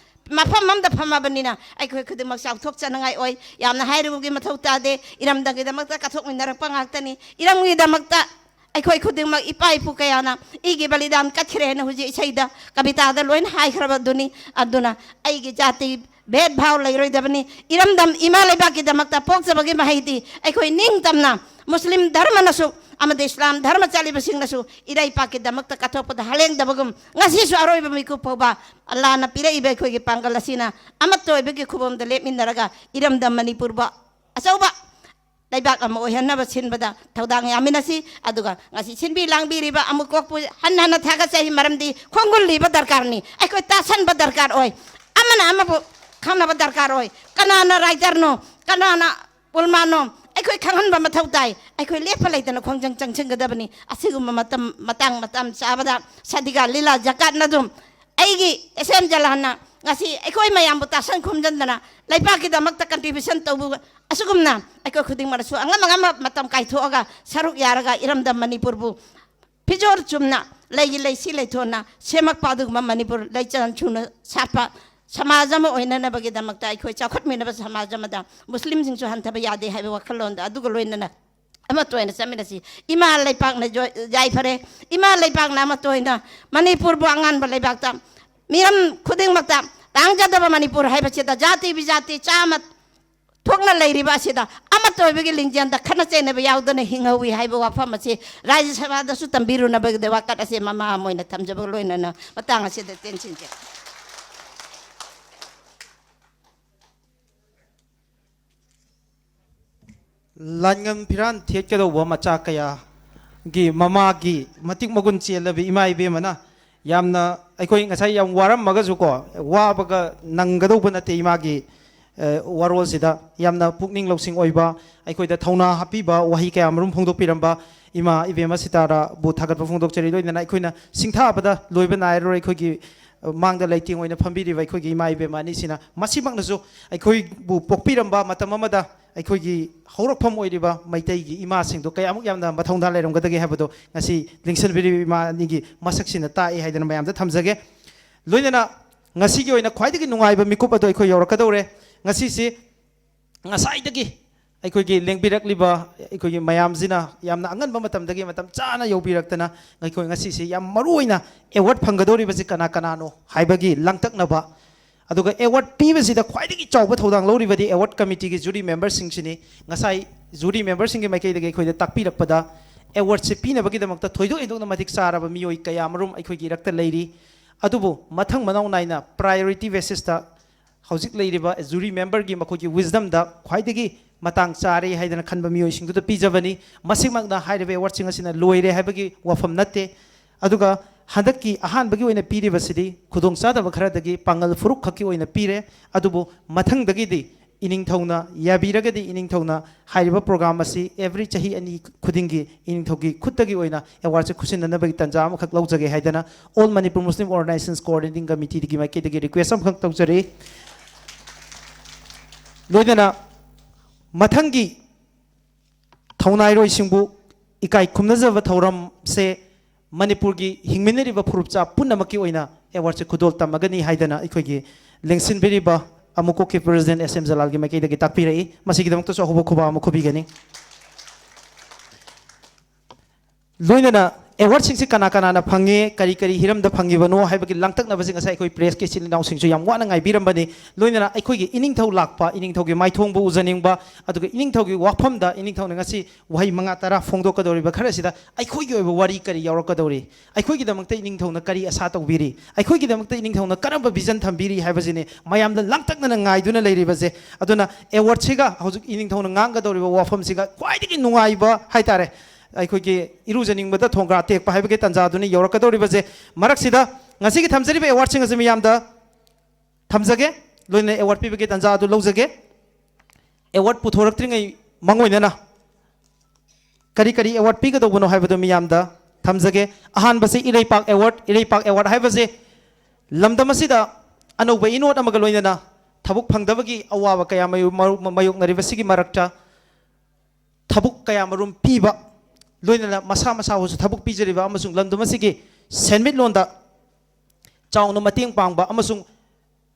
ꯃꯐꯝ ꯑꯃꯗ ꯐꯝꯃꯕꯅꯤꯅ ꯑꯩꯈꯣꯏ ꯈꯨꯗꯤꯡꯃꯛ ꯆꯥꯎꯊꯣꯛꯆꯅꯉꯥꯏ ꯑꯣꯏ꯫ ꯌꯥꯝꯅ ꯍꯥꯏꯔꯨꯕꯒꯤ ꯃꯊꯧ ꯇꯥꯗꯦ꯫ ꯏꯔꯝꯗꯝꯒꯤꯗꯃꯛꯇ ꯀꯠꯊꯣꯛꯃꯤꯟꯅꯔꯛꯄ ꯉꯥꯛꯇꯅꯤ꯫ ꯏꯔꯝꯒꯤꯗꯃꯛꯇ ꯑꯩꯈꯣꯏ ꯈꯨꯗꯤꯡꯃꯛ ꯏꯄꯥ ꯏꯄꯨ ꯀꯌꯥꯅ ꯏꯒꯤ ꯕꯂꯤꯗꯥꯟ ꯀꯠꯈ꯭ꯔꯦ ꯍꯥꯏꯅ ꯍꯧꯖꯤꯛ ꯏꯁꯩꯗ, ꯀꯕꯤꯇꯥꯗ ꯂꯣꯏꯅ ꯍꯥꯏꯈ꯭ꯔꯕꯗꯨꯅꯤ꯫ ꯑꯗꯨꯅ ꯑꯩꯒꯤ ꯖꯥꯇꯤ ꯚꯦꯗ ꯚꯥꯕ ꯂꯩꯔꯣꯏꯗꯕꯅꯤ꯫ ꯏꯔꯝꯗꯝ ꯏꯃꯥ ꯂꯩꯕꯥꯛꯀꯤꯗꯃꯛꯇ ꯄꯣꯛꯆꯕꯒꯤ ꯃꯍꯩꯗꯤ ꯑꯩꯈꯣꯏ ꯅꯤꯡꯇꯝꯅ ꯃꯨꯁꯂꯤꯝ ꯙꯔꯃꯅꯁꯨ ꯑꯃꯗꯤ ꯏꯁꯂꯥꯝ ꯙꯔꯃ ꯆꯠꯂꯤꯕꯁꯤꯡꯅꯁꯨ ꯏꯔꯩꯄꯥꯛꯀꯤꯗꯃꯛꯇ ꯀꯠꯊꯣꯛꯄꯗ ꯍꯂꯦꯡꯗꯕꯒꯨꯝ ꯉꯁꯤꯁꯨ ꯑꯔꯣꯏꯕ ꯃꯤꯀꯨꯞ ꯐꯥꯎꯕ ꯑꯜꯂꯥꯅ ꯄꯤꯔꯛꯏꯕ ꯑꯩꯈꯣꯏꯒꯤ ꯄꯥꯡꯒꯜ ꯑꯁꯤꯅ ꯑꯃꯠꯇ ꯑꯣꯏꯕꯒꯤ ꯈꯨꯕꯝꯗ ꯂꯦꯞꯃꯤꯟꯅꯔꯒ ꯏꯔꯝꯗꯝ ꯃꯅꯤꯄꯨꯔꯕꯨ ꯑꯆꯧꯕ ꯂꯩꯕꯥꯛ ꯑꯃ ꯑꯣꯏꯍꯟꯅꯕ ꯁꯤꯟꯕꯗ ꯊꯧꯗꯥꯡ ꯌꯥꯃꯤꯟꯅꯁꯤ꯫ ꯑꯗꯨꯒ ꯉꯁꯤ ꯁꯤꯟꯕꯤ ꯂꯥꯡꯕꯤꯔꯤꯕ ꯑꯃꯨꯛ ꯀꯣꯛꯄꯨ ꯍꯟꯅ ꯍꯟꯅ ꯊꯥꯒꯠꯆꯔꯤ, ꯃꯔꯝꯗꯤ ꯈꯣꯡꯒꯨꯜꯂꯤꯕ ꯗꯔꯀꯥꯔꯅꯤ꯫ ꯑꯩꯈꯣꯏ ꯇꯥꯁꯟꯕ ꯗꯔꯀꯥꯔ ꯑꯣꯏ, ꯑꯃꯅ ꯑꯃꯕꯨ ꯈꯪꯅꯕ ꯗꯔꯀꯥꯔ ꯑꯣꯏ꯫ ꯀꯅꯥꯅ ꯔꯥꯏꯇꯔꯅꯣ, ꯀꯅꯥꯅ ꯎꯂꯃꯥꯅꯣ, ꯑꯩꯈꯣꯏ ꯈꯪꯍꯟꯕ ꯃꯊꯧ ꯇꯥꯏ꯫ ꯑꯩꯈꯣꯏ ꯂꯦꯞꯄ ꯂꯩꯇꯅ ꯈꯣꯡꯖꯪ ꯆꯪꯁꯤꯟꯒꯗꯕꯅꯤ꯫ ꯑꯁꯤꯒꯨꯝꯕ ꯃꯇꯝ, ꯃꯇꯥꯡ ꯃꯇꯝ ꯆꯥꯕꯗ ꯁꯗꯤꯒꯥ ꯂꯤꯂꯥ ꯖꯀꯥꯠꯅ ꯑꯗꯨꯝ ꯑꯩꯒꯤ ꯑꯦꯁ ꯑꯦꯝ ꯖꯂꯥꯟꯅ ꯉꯁꯤ ꯑꯩꯈꯣꯏ ꯃꯌꯥꯝꯕꯨ ꯇꯥꯁꯟ ꯈꯣꯝꯖꯤꯟꯗꯅ ꯂꯩꯕꯥꯛꯀꯤꯗꯃꯛꯇ contribution ꯇꯧꯕ ꯑꯁꯤꯒꯨꯝꯅ ꯑꯩꯈꯣꯏ ꯈꯨꯗꯤꯡꯃꯛꯅꯁꯨ ꯑꯉꯝ ꯑꯉꯝꯕ ꯃꯇꯝ ꯀꯥꯏꯊꯣꯛꯑꯒ ꯁꯔꯨꯛ ꯌꯥꯔꯒ ꯏꯔꯝꯗꯝ ꯃꯅꯤꯄꯨꯔꯕꯨ ꯐꯤꯖꯣꯜ ꯆꯨꯝꯅ, ꯂꯩꯒꯤ ꯂꯩꯁꯤ ꯂꯩꯊꯣꯟꯅ ꯁꯦꯝꯃꯛꯄ ꯑꯗꯨꯒꯨꯝꯕ ꯃꯅꯤꯄꯨꯔ ꯂꯩꯆꯜ ꯁꯨꯅ ꯁꯥꯠꯄ ꯁꯃꯥꯖ ꯑꯃ ꯑꯣꯏꯅꯅꯕꯒꯤꯗꯃꯛꯇ, ꯑꯩꯈꯣꯏ ꯆꯥꯎꯈꯠꯃꯤꯟꯅꯕ ꯁꯃꯥꯖ ꯑꯃꯗ ꯃꯨꯁꯂꯤꯝꯁꯤꯡꯁꯨ ꯍꯟꯊꯕ ꯌꯥꯗꯦ ꯍꯥꯏꯕ ꯋꯥꯈꯜꯂꯣꯟꯗ ꯑꯗꯨꯒ ꯂꯣꯏꯅꯅ ꯑꯃꯠꯇ ꯑꯣꯏꯅ ꯆꯠꯃꯤꯟꯅꯁꯤ꯫ ꯏꯃꯥ ꯂꯩꯄꯥꯛꯅ ꯌꯣ-, ꯌꯥꯏꯐꯔꯦ꯫ ꯏꯃꯥ ꯂꯩꯄꯥꯛꯅ ꯑꯃꯠꯇ ꯑꯣꯏꯅ ꯃꯅꯤꯄꯨꯔꯕꯨ ꯑꯉꯥꯟꯕ ꯂꯩꯕꯥꯛꯇ ꯃꯤꯔꯝ ꯈꯨꯗꯤꯡꯃꯛꯇ ꯇꯥꯡꯖꯗꯕ ꯃꯅꯤꯄꯨꯔ ꯍꯥꯏꯕꯁꯤꯗ ꯖꯥꯇꯤ ꯕꯤꯖꯥꯇꯤ ꯆꯥꯝꯃ ꯊꯣꯛꯅ ꯂꯩꯔꯤꯕ ꯑꯁꯤꯗ ꯑꯃꯠꯇ ꯑꯣꯏꯕꯒꯤ ꯂꯤꯡꯖꯦꯜꯗ ꯈꯠꯅ ꯆꯩꯅꯕ ꯌꯥꯎꯗꯅ ꯍꯤꯡꯍꯧꯏ ꯍꯥꯏꯕ ꯋꯥꯐꯝ ꯑꯁꯤ ꯔꯥꯖ꯭ꯌ ꯁꯚꯥꯗꯁꯨ ꯇꯝꯕꯤꯔꯨꯅꯕꯒꯤꯗꯃꯛ ꯋꯥꯀꯠ ꯑꯁꯤ ꯃꯃꯥ ꯑꯃ ꯑꯣꯏꯅ ꯊꯝꯖꯕꯒ ꯂꯣꯏꯅꯅ ꯃꯇꯥꯡ ꯑꯁꯤꯗ ꯇꯦꯟꯁꯤꯟꯖꯒꯦ꯫ ꯂꯥꯟꯉꯝ ꯐꯤꯔꯥꯟ ꯊꯦꯠꯀꯗꯧꯕ ꯃꯆꯥ ꯀꯌꯥꯒꯤ ꯃꯃꯥꯒꯤ ꯃꯇꯤꯛ ꯃꯒꯨꯟ ꯆꯦꯜꯂꯕꯤ ꯏꯃꯥ ꯏꯕꯦꯝꯃꯅ ꯌꯥꯝꯅ ꯑꯩꯈꯣꯏ ꯉꯁꯥꯏ ꯌꯥꯝ ꯋꯥꯔꯝꯃꯒꯁꯨꯀꯣ, ꯋꯥꯕꯒ ꯅꯪꯒꯗꯧꯕ ꯅꯠꯇꯦ ꯏꯃꯥꯒꯤ, ꯑ, ꯋꯥꯔꯣꯜꯁꯤꯗ꯫ ꯌꯥꯝꯅ ꯄꯨꯛꯅꯤꯡ ꯂꯧꯁꯤꯡ ꯑꯣꯏꯕ, ꯑꯩꯈꯣꯏꯗ ꯊꯧꯅꯥ ꯍꯥꯞꯄꯤꯕ ꯋꯥꯍꯩ ꯀꯌꯥ ꯃꯔꯨꯝ ꯐꯣꯡꯗꯣꯛꯄꯤꯔꯝꯕ ꯏꯃꯥ ꯏꯕꯦꯝꯃ ꯁꯤꯇꯥꯔꯥꯕꯨ ꯊꯥꯒꯠꯄ ꯐꯣꯡꯗꯣꯛꯆꯔꯤ꯫ ꯂꯣꯏꯅꯅ ꯑꯩꯈꯣꯏꯅ ꯁꯤꯡꯊꯥꯕꯗ ꯂꯣꯏꯕ ꯅꯥꯏꯔꯔꯣꯏ꯫ ꯑꯩꯈꯣꯏꯒꯤ, ꯑ, ꯃꯥꯡꯗ ꯂꯩꯇꯦꯡ ꯑꯣꯏꯅ ꯐꯝꯕꯤꯔꯤꯕ ꯑꯩꯈꯣꯏꯒꯤ ꯏꯃꯥ ꯏꯕꯦꯝꯃ ꯑꯅꯤꯁꯤꯅ ꯃꯁꯤꯃꯛꯅꯁꯨ ꯑꯩꯈꯣꯏꯕꯨ ꯄꯣꯛꯄꯤꯔꯝꯕ ꯃꯇꯝ ꯑꯃꯗ ꯑꯩꯈꯣꯏꯒꯤ ꯍꯧꯔꯛꯐꯝ ꯑꯣꯏꯔꯤꯕ ꯃꯩꯇꯩꯒꯤ ꯏꯃꯥꯁꯤꯡꯗꯣ ꯀꯌꯥꯃꯨꯛ ꯌꯥꯝꯅ ꯃꯊꯧꯅꯥ ꯂꯩꯔꯝꯒꯗꯒꯦ ꯍꯥꯏꯕꯗꯣ ꯉꯁꯤ ꯂꯦꯡꯁꯤꯟꯕꯤꯔꯤꯕ ꯏꯃꯥ ꯑꯅꯤꯒꯤ ꯃꯁꯛꯁꯤꯅ ꯇꯥꯛꯏ ꯍꯥꯏꯗꯅ ꯃꯌꯥꯝꯗ ꯊꯝꯖꯒꯦ꯫ ꯂꯣꯏꯅꯅ ꯉꯁꯤꯒꯤ ꯑꯣꯏꯅ ꯈ꯭ꯋꯥꯏꯗꯒꯤ ꯅꯨꯡꯉꯥꯏꯕ ꯃꯤꯀꯨꯞ ꯑꯗꯣ ꯑꯩꯈꯣꯏ ꯌꯧꯔꯛꯀꯗꯧꯔꯦ꯫ ꯉꯁꯤꯁꯤ ꯉꯁꯥꯏꯗꯒꯤ ꯑꯩꯈꯣꯏꯒꯤ ꯂꯦꯡꯕꯤꯔꯛꯂꯤꯕ ꯑꯩꯈꯣꯏꯒꯤ ꯃꯌꯥꯝꯁꯤꯅ ꯌꯥꯝꯅ ꯑꯉꯟꯕ ꯃꯇꯝꯗꯒꯤ ꯃꯇꯝ ꯆꯥꯅ ꯌꯧꯕꯤꯔꯛꯇꯅ ꯑꯩꯈꯣꯏ ꯉꯁꯤꯁꯤ ꯌꯥꯝ ꯃꯔꯨ ꯑꯣꯏꯅ ꯑꯦꯋꯥꯔꯗ ꯐꯪꯒꯗꯧꯔꯤꯕꯁꯤ ꯀꯅꯥ ꯀꯅꯥꯅꯣ ꯍꯥꯏꯕꯒꯤ ꯂꯥꯡꯇꯛꯅꯕ, ꯑꯗꯨꯒ ꯑꯦꯋꯥꯔꯗ ꯄꯤꯕꯁꯤꯗ ꯈ꯭ꯋꯥꯏꯗꯒꯤ ꯆꯥꯎꯕ ꯊꯧꯗꯥꯡ ꯂꯧꯔꯤꯕꯗꯤ ꯑꯦꯋꯥꯔꯗ ꯀꯃꯤꯇꯤꯒꯤ ꯖꯨꯔꯤ ꯃꯦꯝꯕꯔꯁꯤꯡꯁꯤꯅꯤ꯫ ꯉꯁꯥꯏ ꯖꯨꯔꯤ ꯃꯦꯝꯕꯔꯁꯤꯡꯒꯤ ꯃꯥꯏꯀꯩꯗꯒꯤ ꯑꯩꯈꯣꯏꯗ ꯇꯥꯛꯄꯤꯔꯛꯄꯗ ꯑꯦꯋꯥꯔꯗꯁꯦ ꯄꯤꯅꯕꯒꯤꯗꯃꯛꯇ ꯊꯣꯏꯗꯣꯛ ꯍꯦꯟꯗꯣꯛꯅ ꯃꯇꯤꯛ ꯆꯥꯔꯕ ꯃꯤꯑꯣꯏ ꯀꯌꯥ ꯃꯔꯨꯝ ꯑꯩꯈꯣꯏꯒꯤ ꯏꯔꯛꯇ ꯂꯩꯔꯤ꯫ ꯑꯗꯨꯕꯨ ꯃꯊꯪ ꯃꯅꯥꯎ ꯅꯥꯏꯅ ꯄ꯭ꯔꯥꯏꯌꯣꯔꯤꯇꯤ ꯕꯦꯁꯤꯁꯇ ꯍꯧꯖꯤꯛ ꯂꯩꯔꯤꯕ ꯖꯨꯔꯤ ꯃꯦꯝꯕꯔꯒꯤ ꯃꯈꯣꯏꯒꯤ ꯋꯤꯁꯗꯝꯗ ꯈ꯭ꯋꯥꯏꯗꯒꯤ ꯃꯇꯥꯡ ꯆꯥꯔꯦ ꯍꯥꯏꯗꯅ ꯈꯟꯕ ꯃꯤꯑꯣꯏꯁꯤꯡꯗꯨꯗ ꯄꯤꯖꯕꯅꯤ꯫ ꯃꯁꯤꯃꯛꯅ ꯍꯥꯏꯔꯤꯕ ꯑꯦꯋꯥꯔꯗꯁꯤꯡ ꯑꯁꯤꯅ ꯂꯣꯏꯔꯦ ꯍꯥꯏꯕꯒꯤ ꯋꯥꯐꯝ ꯅꯠꯇꯦ꯫ ꯑꯗꯨꯒ ꯍꯟꯗꯛꯀꯤ ꯑꯍꯥꯟꯕꯒꯤ ꯑꯣꯏꯅ ꯄꯤꯔꯤꯕꯁꯤꯗꯤ ꯈꯨꯗꯣꯡꯆꯥꯗꯕ ꯈꯔꯗꯒꯤ ꯄꯥꯡꯒꯜ ꯐꯨꯔꯨꯞ ꯈꯛꯀꯤ ꯑꯣꯏꯅ ꯄꯤꯔꯦ꯫ ꯑꯗꯨꯕꯨ ꯃꯊꯪꯗꯒꯤꯗꯤ ꯏꯅꯤꯡꯊꯧꯅ ꯌꯥꯕꯤꯔꯒꯗꯤ ꯏꯅꯤꯡꯊꯧꯅ ꯍꯥꯏꯔꯤꯕ ꯄ꯭ꯔꯣꯒ꯭ꯔꯥꯝ ꯑꯁꯤ ꯑꯦꯕ꯭ꯔꯤ ꯆꯍꯤ ꯑꯅꯤ ꯈꯨꯗꯤꯡꯒꯤ ꯏꯅꯤꯡꯊꯧꯒꯤ ꯈꯨꯠꯇꯒꯤ ꯑꯣꯏꯅ ꯑꯦꯋꯥꯔꯗꯁꯦ ꯈꯨꯠꯁꯤꯟꯅꯅꯕꯒꯤ ꯇꯥꯟꯖꯥ ꯑꯃꯈꯛ ꯂꯧꯖꯒꯦ ꯍꯥꯏꯗꯅ All Manipur Muslim Organizations Coordinating Committeeꯒꯤ ꯃꯥꯏꯀꯩꯗꯒꯤ ꯔꯤꯀ꯭ꯋꯦꯁ ꯑꯃꯈꯛ ꯇꯧꯖꯔꯤ꯫ ꯂꯣꯏꯅꯅ ꯃꯊꯪꯒꯤ ꯊꯧꯅꯥꯏꯔꯣꯏꯁꯤꯡꯕꯨ ꯏꯀꯥꯏ ꯈꯨꯝꯅꯖꯕ ꯊꯧꯔꯝꯁꯦ ꯃꯅꯤꯄꯨꯔꯒꯤ ꯍꯤꯡꯃꯤꯟꯅꯔꯤꯕ ꯐꯨꯔꯨꯞꯆꯥ ꯄꯨꯝꯅꯃꯛꯀꯤ ꯑꯣꯏꯅ ꯑꯦꯋꯥꯔꯗꯁꯦ ꯈꯨꯗꯣꯜ ꯇꯝꯃꯒꯅꯤ ꯍꯥꯏꯗꯅ ꯑꯩꯈꯣꯏꯒꯤ ꯂꯦꯡꯁꯤꯟꯕꯤꯔꯤꯕ ꯑꯃꯨꯀꯣꯛꯀꯤ ꯄ꯭ꯔꯦꯁꯤꯗꯦꯟ ꯑꯦꯁ ꯑꯦꯝ ꯖꯂꯥꯜꯒꯤ ꯃꯥꯏꯀꯩꯗꯒꯤ ꯇꯥꯛꯄꯤꯔꯛꯏ꯫ ꯃꯁꯤꯒꯤꯗꯃꯛꯇꯁꯨ ꯑꯍꯧꯕ ꯈꯨꯕꯥꯛ ꯑꯃ ꯈꯨꯕꯤꯒꯅꯤ꯫ ꯂꯣꯏꯅꯅ ꯑꯦꯋꯥꯔꯗꯁꯤꯡꯁꯤ ꯀꯅꯥ ꯀꯅꯥꯅ ꯐꯪꯉꯦ, ꯀꯔꯤ ꯀꯔꯤ ꯍꯤꯔꯝꯗ ꯐꯪꯉꯤꯕꯅꯣ ꯍꯥꯏꯕꯒꯤ ꯂꯥꯡꯇꯛꯅꯕꯁꯤ ꯉꯁꯥꯏ ꯑꯩꯈꯣꯏ ꯄ꯭ꯔꯦꯁꯀꯤ ꯏꯆꯤꯜ ꯏꯅꯥꯎꯁꯤꯡꯁꯨ ꯌꯥꯝ ꯋꯥꯅ ꯉꯥꯏꯕꯤꯔꯝꯕꯅꯤ꯫ ꯂꯣꯏꯅꯅ ꯑꯩꯈꯣꯏꯒꯤ ꯏꯅꯤꯡꯊꯧ ꯂꯥꯛꯄ, ꯏꯅꯤꯡꯊꯧꯒꯤ ꯃꯥꯏꯊꯣꯡꯕꯨ ꯎꯖꯅꯤꯡꯕ, ꯑꯗꯨꯒ ꯏꯅꯤꯡꯊꯧꯒꯤ ꯋꯥꯐꯝꯗ ꯏꯅꯤꯡꯊꯧꯅ ꯉꯁꯤ ꯋꯥꯍꯩ ꯃꯉꯥ ꯇꯔꯥ ꯐꯣꯡꯗꯣꯛꯀꯗꯧꯔꯤꯕ ꯈꯔꯁꯤꯗ ꯑꯩꯈꯣꯏꯒꯤ ꯑꯣꯏꯕ ꯋꯥꯔꯤ ꯀꯔꯤ ꯌꯥꯎꯔꯛꯀꯗꯧꯔꯤ? ꯑꯩꯈꯣꯏꯒꯤꯗꯃꯛꯇ ꯏꯅꯤꯡꯊꯧꯅ ꯀꯔꯤ ꯑꯁꯥ ꯇꯧꯕꯤꯔꯤ? ꯑꯩꯈꯣꯏꯒꯤꯗꯃꯛꯇ ꯏꯅꯤꯡꯊꯧꯅ ꯀꯔꯝꯕ ꯚꯤꯖꯟ ꯊꯝꯕꯤꯔꯤ ꯍꯥꯏꯕꯁꯤꯅꯤ ꯃꯌꯥꯝꯅ ꯂꯥꯡꯇꯛꯅꯅ ꯉꯥꯏꯗꯨꯅ ꯂꯩꯔꯤꯕꯁꯦ꯫ ꯑꯗꯨꯅ ꯑꯦꯋꯥꯔꯗꯁꯤꯒ ꯍꯧꯖꯤꯛ ꯏꯅꯤꯡꯊꯧꯅ ꯉꯥꯡꯒꯗꯧꯔꯤꯕ ꯋꯥꯐꯝꯁꯤꯒ ꯈ꯭ꯋꯥꯏꯗꯒꯤ ꯅꯨꯡꯉꯥꯏꯕ ꯍꯥꯏꯇꯥꯔꯦ, ꯑꯩꯈꯣꯏꯒꯤ ꯏꯔꯨꯖꯅꯤꯡꯕꯗ ꯊꯣꯡꯒ꯭ꯔꯥ ꯇꯦꯛꯄ ꯍꯥꯏꯕꯒꯤ ꯇꯥꯟꯖꯥꯗꯨꯅꯤ ꯌꯧꯔꯛꯀꯗꯧꯔꯤꯕꯁꯦ꯫ ꯃꯔꯛꯁꯤꯗ ꯉꯁꯤꯒꯤ ꯊꯝꯖꯔꯤꯕ ꯑꯦꯋꯥꯔꯗꯁꯤꯡ ꯑꯁꯤ ꯃꯤꯌꯥꯝꯗ ꯊꯝꯖꯒꯦ, ꯂꯣꯏꯅꯅ ꯑꯦꯋꯥꯔꯗ ꯄꯤꯕꯒꯤ ꯇꯥꯟꯖꯥ ꯑꯗꯨ ꯂꯧꯖꯒꯦ꯫ ꯑꯦꯋꯥꯔꯗ ꯄꯨꯊꯣꯔꯛꯇ꯭ꯔꯤꯉꯩ ꯃꯥꯡꯑꯣꯏꯅꯅ ꯀꯔꯤ ꯀꯔꯤ ꯑꯦꯋꯥꯔꯗ ꯄꯤꯒꯗꯧꯕꯅꯣ ꯍꯥꯏꯕꯗꯨ ꯃꯤꯌꯥꯝꯗ ꯊꯝꯖꯒꯦ꯫ ꯑꯍꯥꯟꯕꯁꯤ ꯏꯔꯩꯄꯥꯛ ꯑꯦꯋꯥꯔꯗ꯫ ꯏꯔꯩꯄꯥꯛ ꯑꯦꯋꯥꯔꯗ ꯍꯥꯏꯕꯁꯦ ꯂꯝꯗꯝ ꯑꯁꯤꯗ ꯑꯅꯧꯕ ꯏꯅꯣꯠ ꯑꯃꯒ ꯂꯣꯏꯅꯅ ꯊꯕꯛ ꯐꯪꯗꯕꯒꯤ ꯑꯋꯥꯕ ꯀꯌꯥ ꯃꯥꯌꯣ-, ꯃꯥꯌꯣꯛꯅꯔꯤꯕꯁꯤꯒꯤ ꯃꯔꯛꯇ ꯊꯕꯛ ꯀꯌꯥ ꯃꯔꯨꯝ ꯄꯤꯕ, ꯂꯣꯏꯅꯅ ꯃꯁꯥ ꯃꯁꯥꯕꯨꯁꯨ ꯊꯕꯛ ꯄꯤꯖꯔꯤꯕ ꯑꯃꯁꯨꯡ ꯂꯝꯗꯝ ꯑꯁꯤꯒꯤ ꯁꯦꯟꯃꯤꯠꯂꯣꯟꯗ ꯆꯥꯎꯅ ꯃꯇꯦꯡ ꯄꯥꯡꯕ ꯑꯃꯁꯨꯡ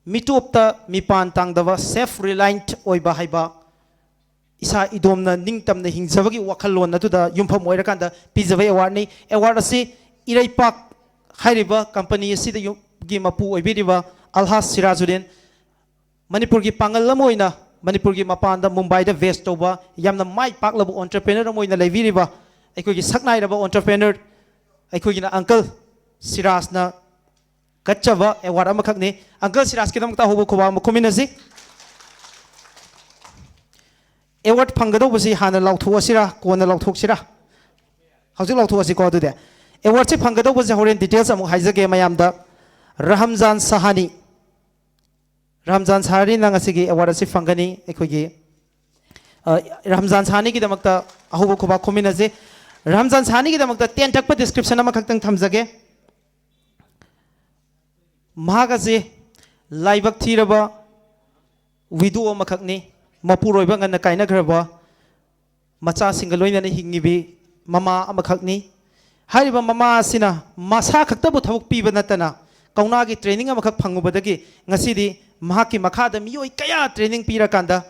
ꯃꯤꯇꯣꯞꯇ ꯃꯤꯄꯥꯟ ꯇꯥꯡꯗꯕ, self reliant ꯑꯣꯏꯕ ꯍꯥꯏꯕ, ꯏꯁꯥ ꯏꯗꯣꯝꯅ ꯅꯤꯡꯇꯝꯅ ꯍꯤꯡꯖꯕꯒꯤ ꯋꯥꯈꯜꯂꯣꯟ ꯑꯗꯨꯗ ꯌꯨꯝꯐꯝ ꯑꯣꯏꯔꯀꯥꯟꯗ ꯄꯤꯖꯕ ꯑꯦꯋꯥꯔꯗꯅꯤ꯫ ꯑꯦꯋꯥꯔꯗ ꯑꯁꯤ ꯏꯔꯩꯄꯥꯛ ꯍꯥꯏꯔꯤꯕ ꯀꯝꯄꯅꯤ ꯑꯁꯤꯗ ꯌꯨꯝ-, ꯒꯤ ꯃꯄꯨ ꯑꯣꯏꯕꯤꯔꯤꯕ ꯑꯜꯍꯥꯖ ꯁꯤꯔꯥꯖꯨꯗꯤꯟ, ꯃꯅꯤꯄꯨꯔꯒꯤ ꯄꯥꯡꯒꯜ ꯑꯃ ꯑꯣꯏꯅ ꯃꯅꯤꯄꯨꯔꯒꯤ ꯃꯄꯥꯟꯗ ꯃꯨꯝꯕꯥꯏꯗ ꯕꯦꯁ ꯇꯧꯕ ꯌꯥꯝꯅ ꯃꯥꯏ ꯄꯥꯛꯂꯕ ꯑꯣꯟꯇꯔꯄ꯭ꯔꯦꯅꯔ ꯑꯃ ꯑꯣꯏꯅ ꯂꯩꯕꯤꯔꯤꯕ ꯑꯩꯈꯣꯏꯒꯤ ꯁꯛꯅꯥꯏꯔꯕ ꯑꯣꯟꯇꯔꯄ꯭ꯔꯦꯅꯔ ꯑꯩꯈꯣꯏꯒꯤꯅ ꯑꯪꯀꯜ ꯁꯤꯔꯥꯖꯅ ꯀꯠꯆꯕ ꯑꯦꯋꯥꯔꯗ ꯑꯃꯈꯛꯅꯤ꯫ ꯑꯪꯀꯜ ꯁꯤꯔꯥꯖꯀꯤꯗꯃꯛꯇ ꯑꯍꯧꯕ ꯈꯨꯕꯥꯛ ꯑꯃ ꯈꯨꯃꯤꯟꯅꯁꯤ꯫ ꯑꯦꯋꯥꯔꯗ ꯐꯪꯒꯗꯧꯕꯁꯤ ꯍꯥꯟꯅ ꯂꯥꯎꯊꯣꯛꯑꯁꯤꯔꯥ, ꯀꯣꯟꯅ ꯂꯥꯎꯊꯣꯛꯁꯤꯔꯥ? ꯍꯧꯖꯤꯛ ꯂꯥꯎꯊꯣꯛꯑꯁꯤꯀꯣ꯫ ꯑꯗꯨꯗꯤ ꯑꯦꯋꯥꯔꯗꯁꯤ ꯐꯪꯒꯗꯧꯕꯁꯦ ꯍꯣꯔꯦꯟ ꯗꯤꯇꯦꯜꯁ ꯑꯃꯨꯛ ꯍꯥꯏꯖꯒꯦ ꯃꯌꯥꯝꯗ꯫ ꯔꯍꯝꯖꯥꯟ ꯁꯍꯥꯅꯤ, ꯔꯍꯝꯖꯥꯟ ꯁꯍꯥꯅꯤꯅ ꯉꯁꯤꯒꯤ ꯑꯦꯋꯥꯔꯗ ꯑꯁꯤ ꯐꯪꯒꯅꯤ꯫ ꯑꯩꯈꯣꯏꯒꯤ, ꯑ, ꯔꯍꯝꯖꯥꯟ ꯁꯍꯥꯅꯤꯒꯤꯗꯃꯛꯇ ꯑꯍꯧꯕ ꯈꯨꯕꯥꯛ ꯈꯨꯃꯤꯟꯅꯁꯤ꯫ ꯔꯍꯝꯖꯥꯟ ꯁꯍꯥꯅꯤꯒꯤꯗꯃꯛꯇ ꯇꯦꯟꯇꯛꯄ ꯗꯤꯁꯀ꯭ꯔꯤꯞꯁꯟ ꯑꯃꯈꯛꯇꯪ ꯊꯝꯖꯒꯦ꯫ ꯃꯍꯥꯛ ꯑꯁꯤ ꯂꯥꯏꯕꯛ ꯊꯤꯔꯕ ꯋꯤꯗꯣ ꯑꯃꯈꯛꯅꯤ꯫ ꯃꯄꯨꯔꯣꯏꯕ ꯉꯟꯅ ꯀꯥꯏꯅꯈ꯭ꯔꯕ, ꯃꯆꯥꯁꯤꯡꯒ ꯂꯣꯏꯅꯅ ꯍꯤꯡꯉꯤꯕꯤ ꯃꯃꯥ ꯑꯃꯈꯛꯅꯤ꯫ ꯍꯥꯏꯔꯤꯕ ꯃꯃꯥ ꯑꯁꯤꯅ ꯃꯁꯥ ꯈꯛꯇꯕꯨ ꯊꯕꯛ ꯄꯤꯕ ꯅꯠꯇꯅ ꯀꯧꯅꯥꯒꯤ ꯇ꯭ꯔꯦꯅꯤꯡ ꯑꯃꯈꯛ ꯐꯪꯉꯨꯕꯗꯒꯤ ꯉꯁꯤꯗꯤ ꯃꯍꯥꯛꯀꯤ ꯃꯈꯥꯗ ꯃꯤꯑꯣꯏ ꯀꯌꯥ ꯇ꯭ꯔꯦꯅꯤꯡ ꯄꯤꯔꯀꯥꯟꯗ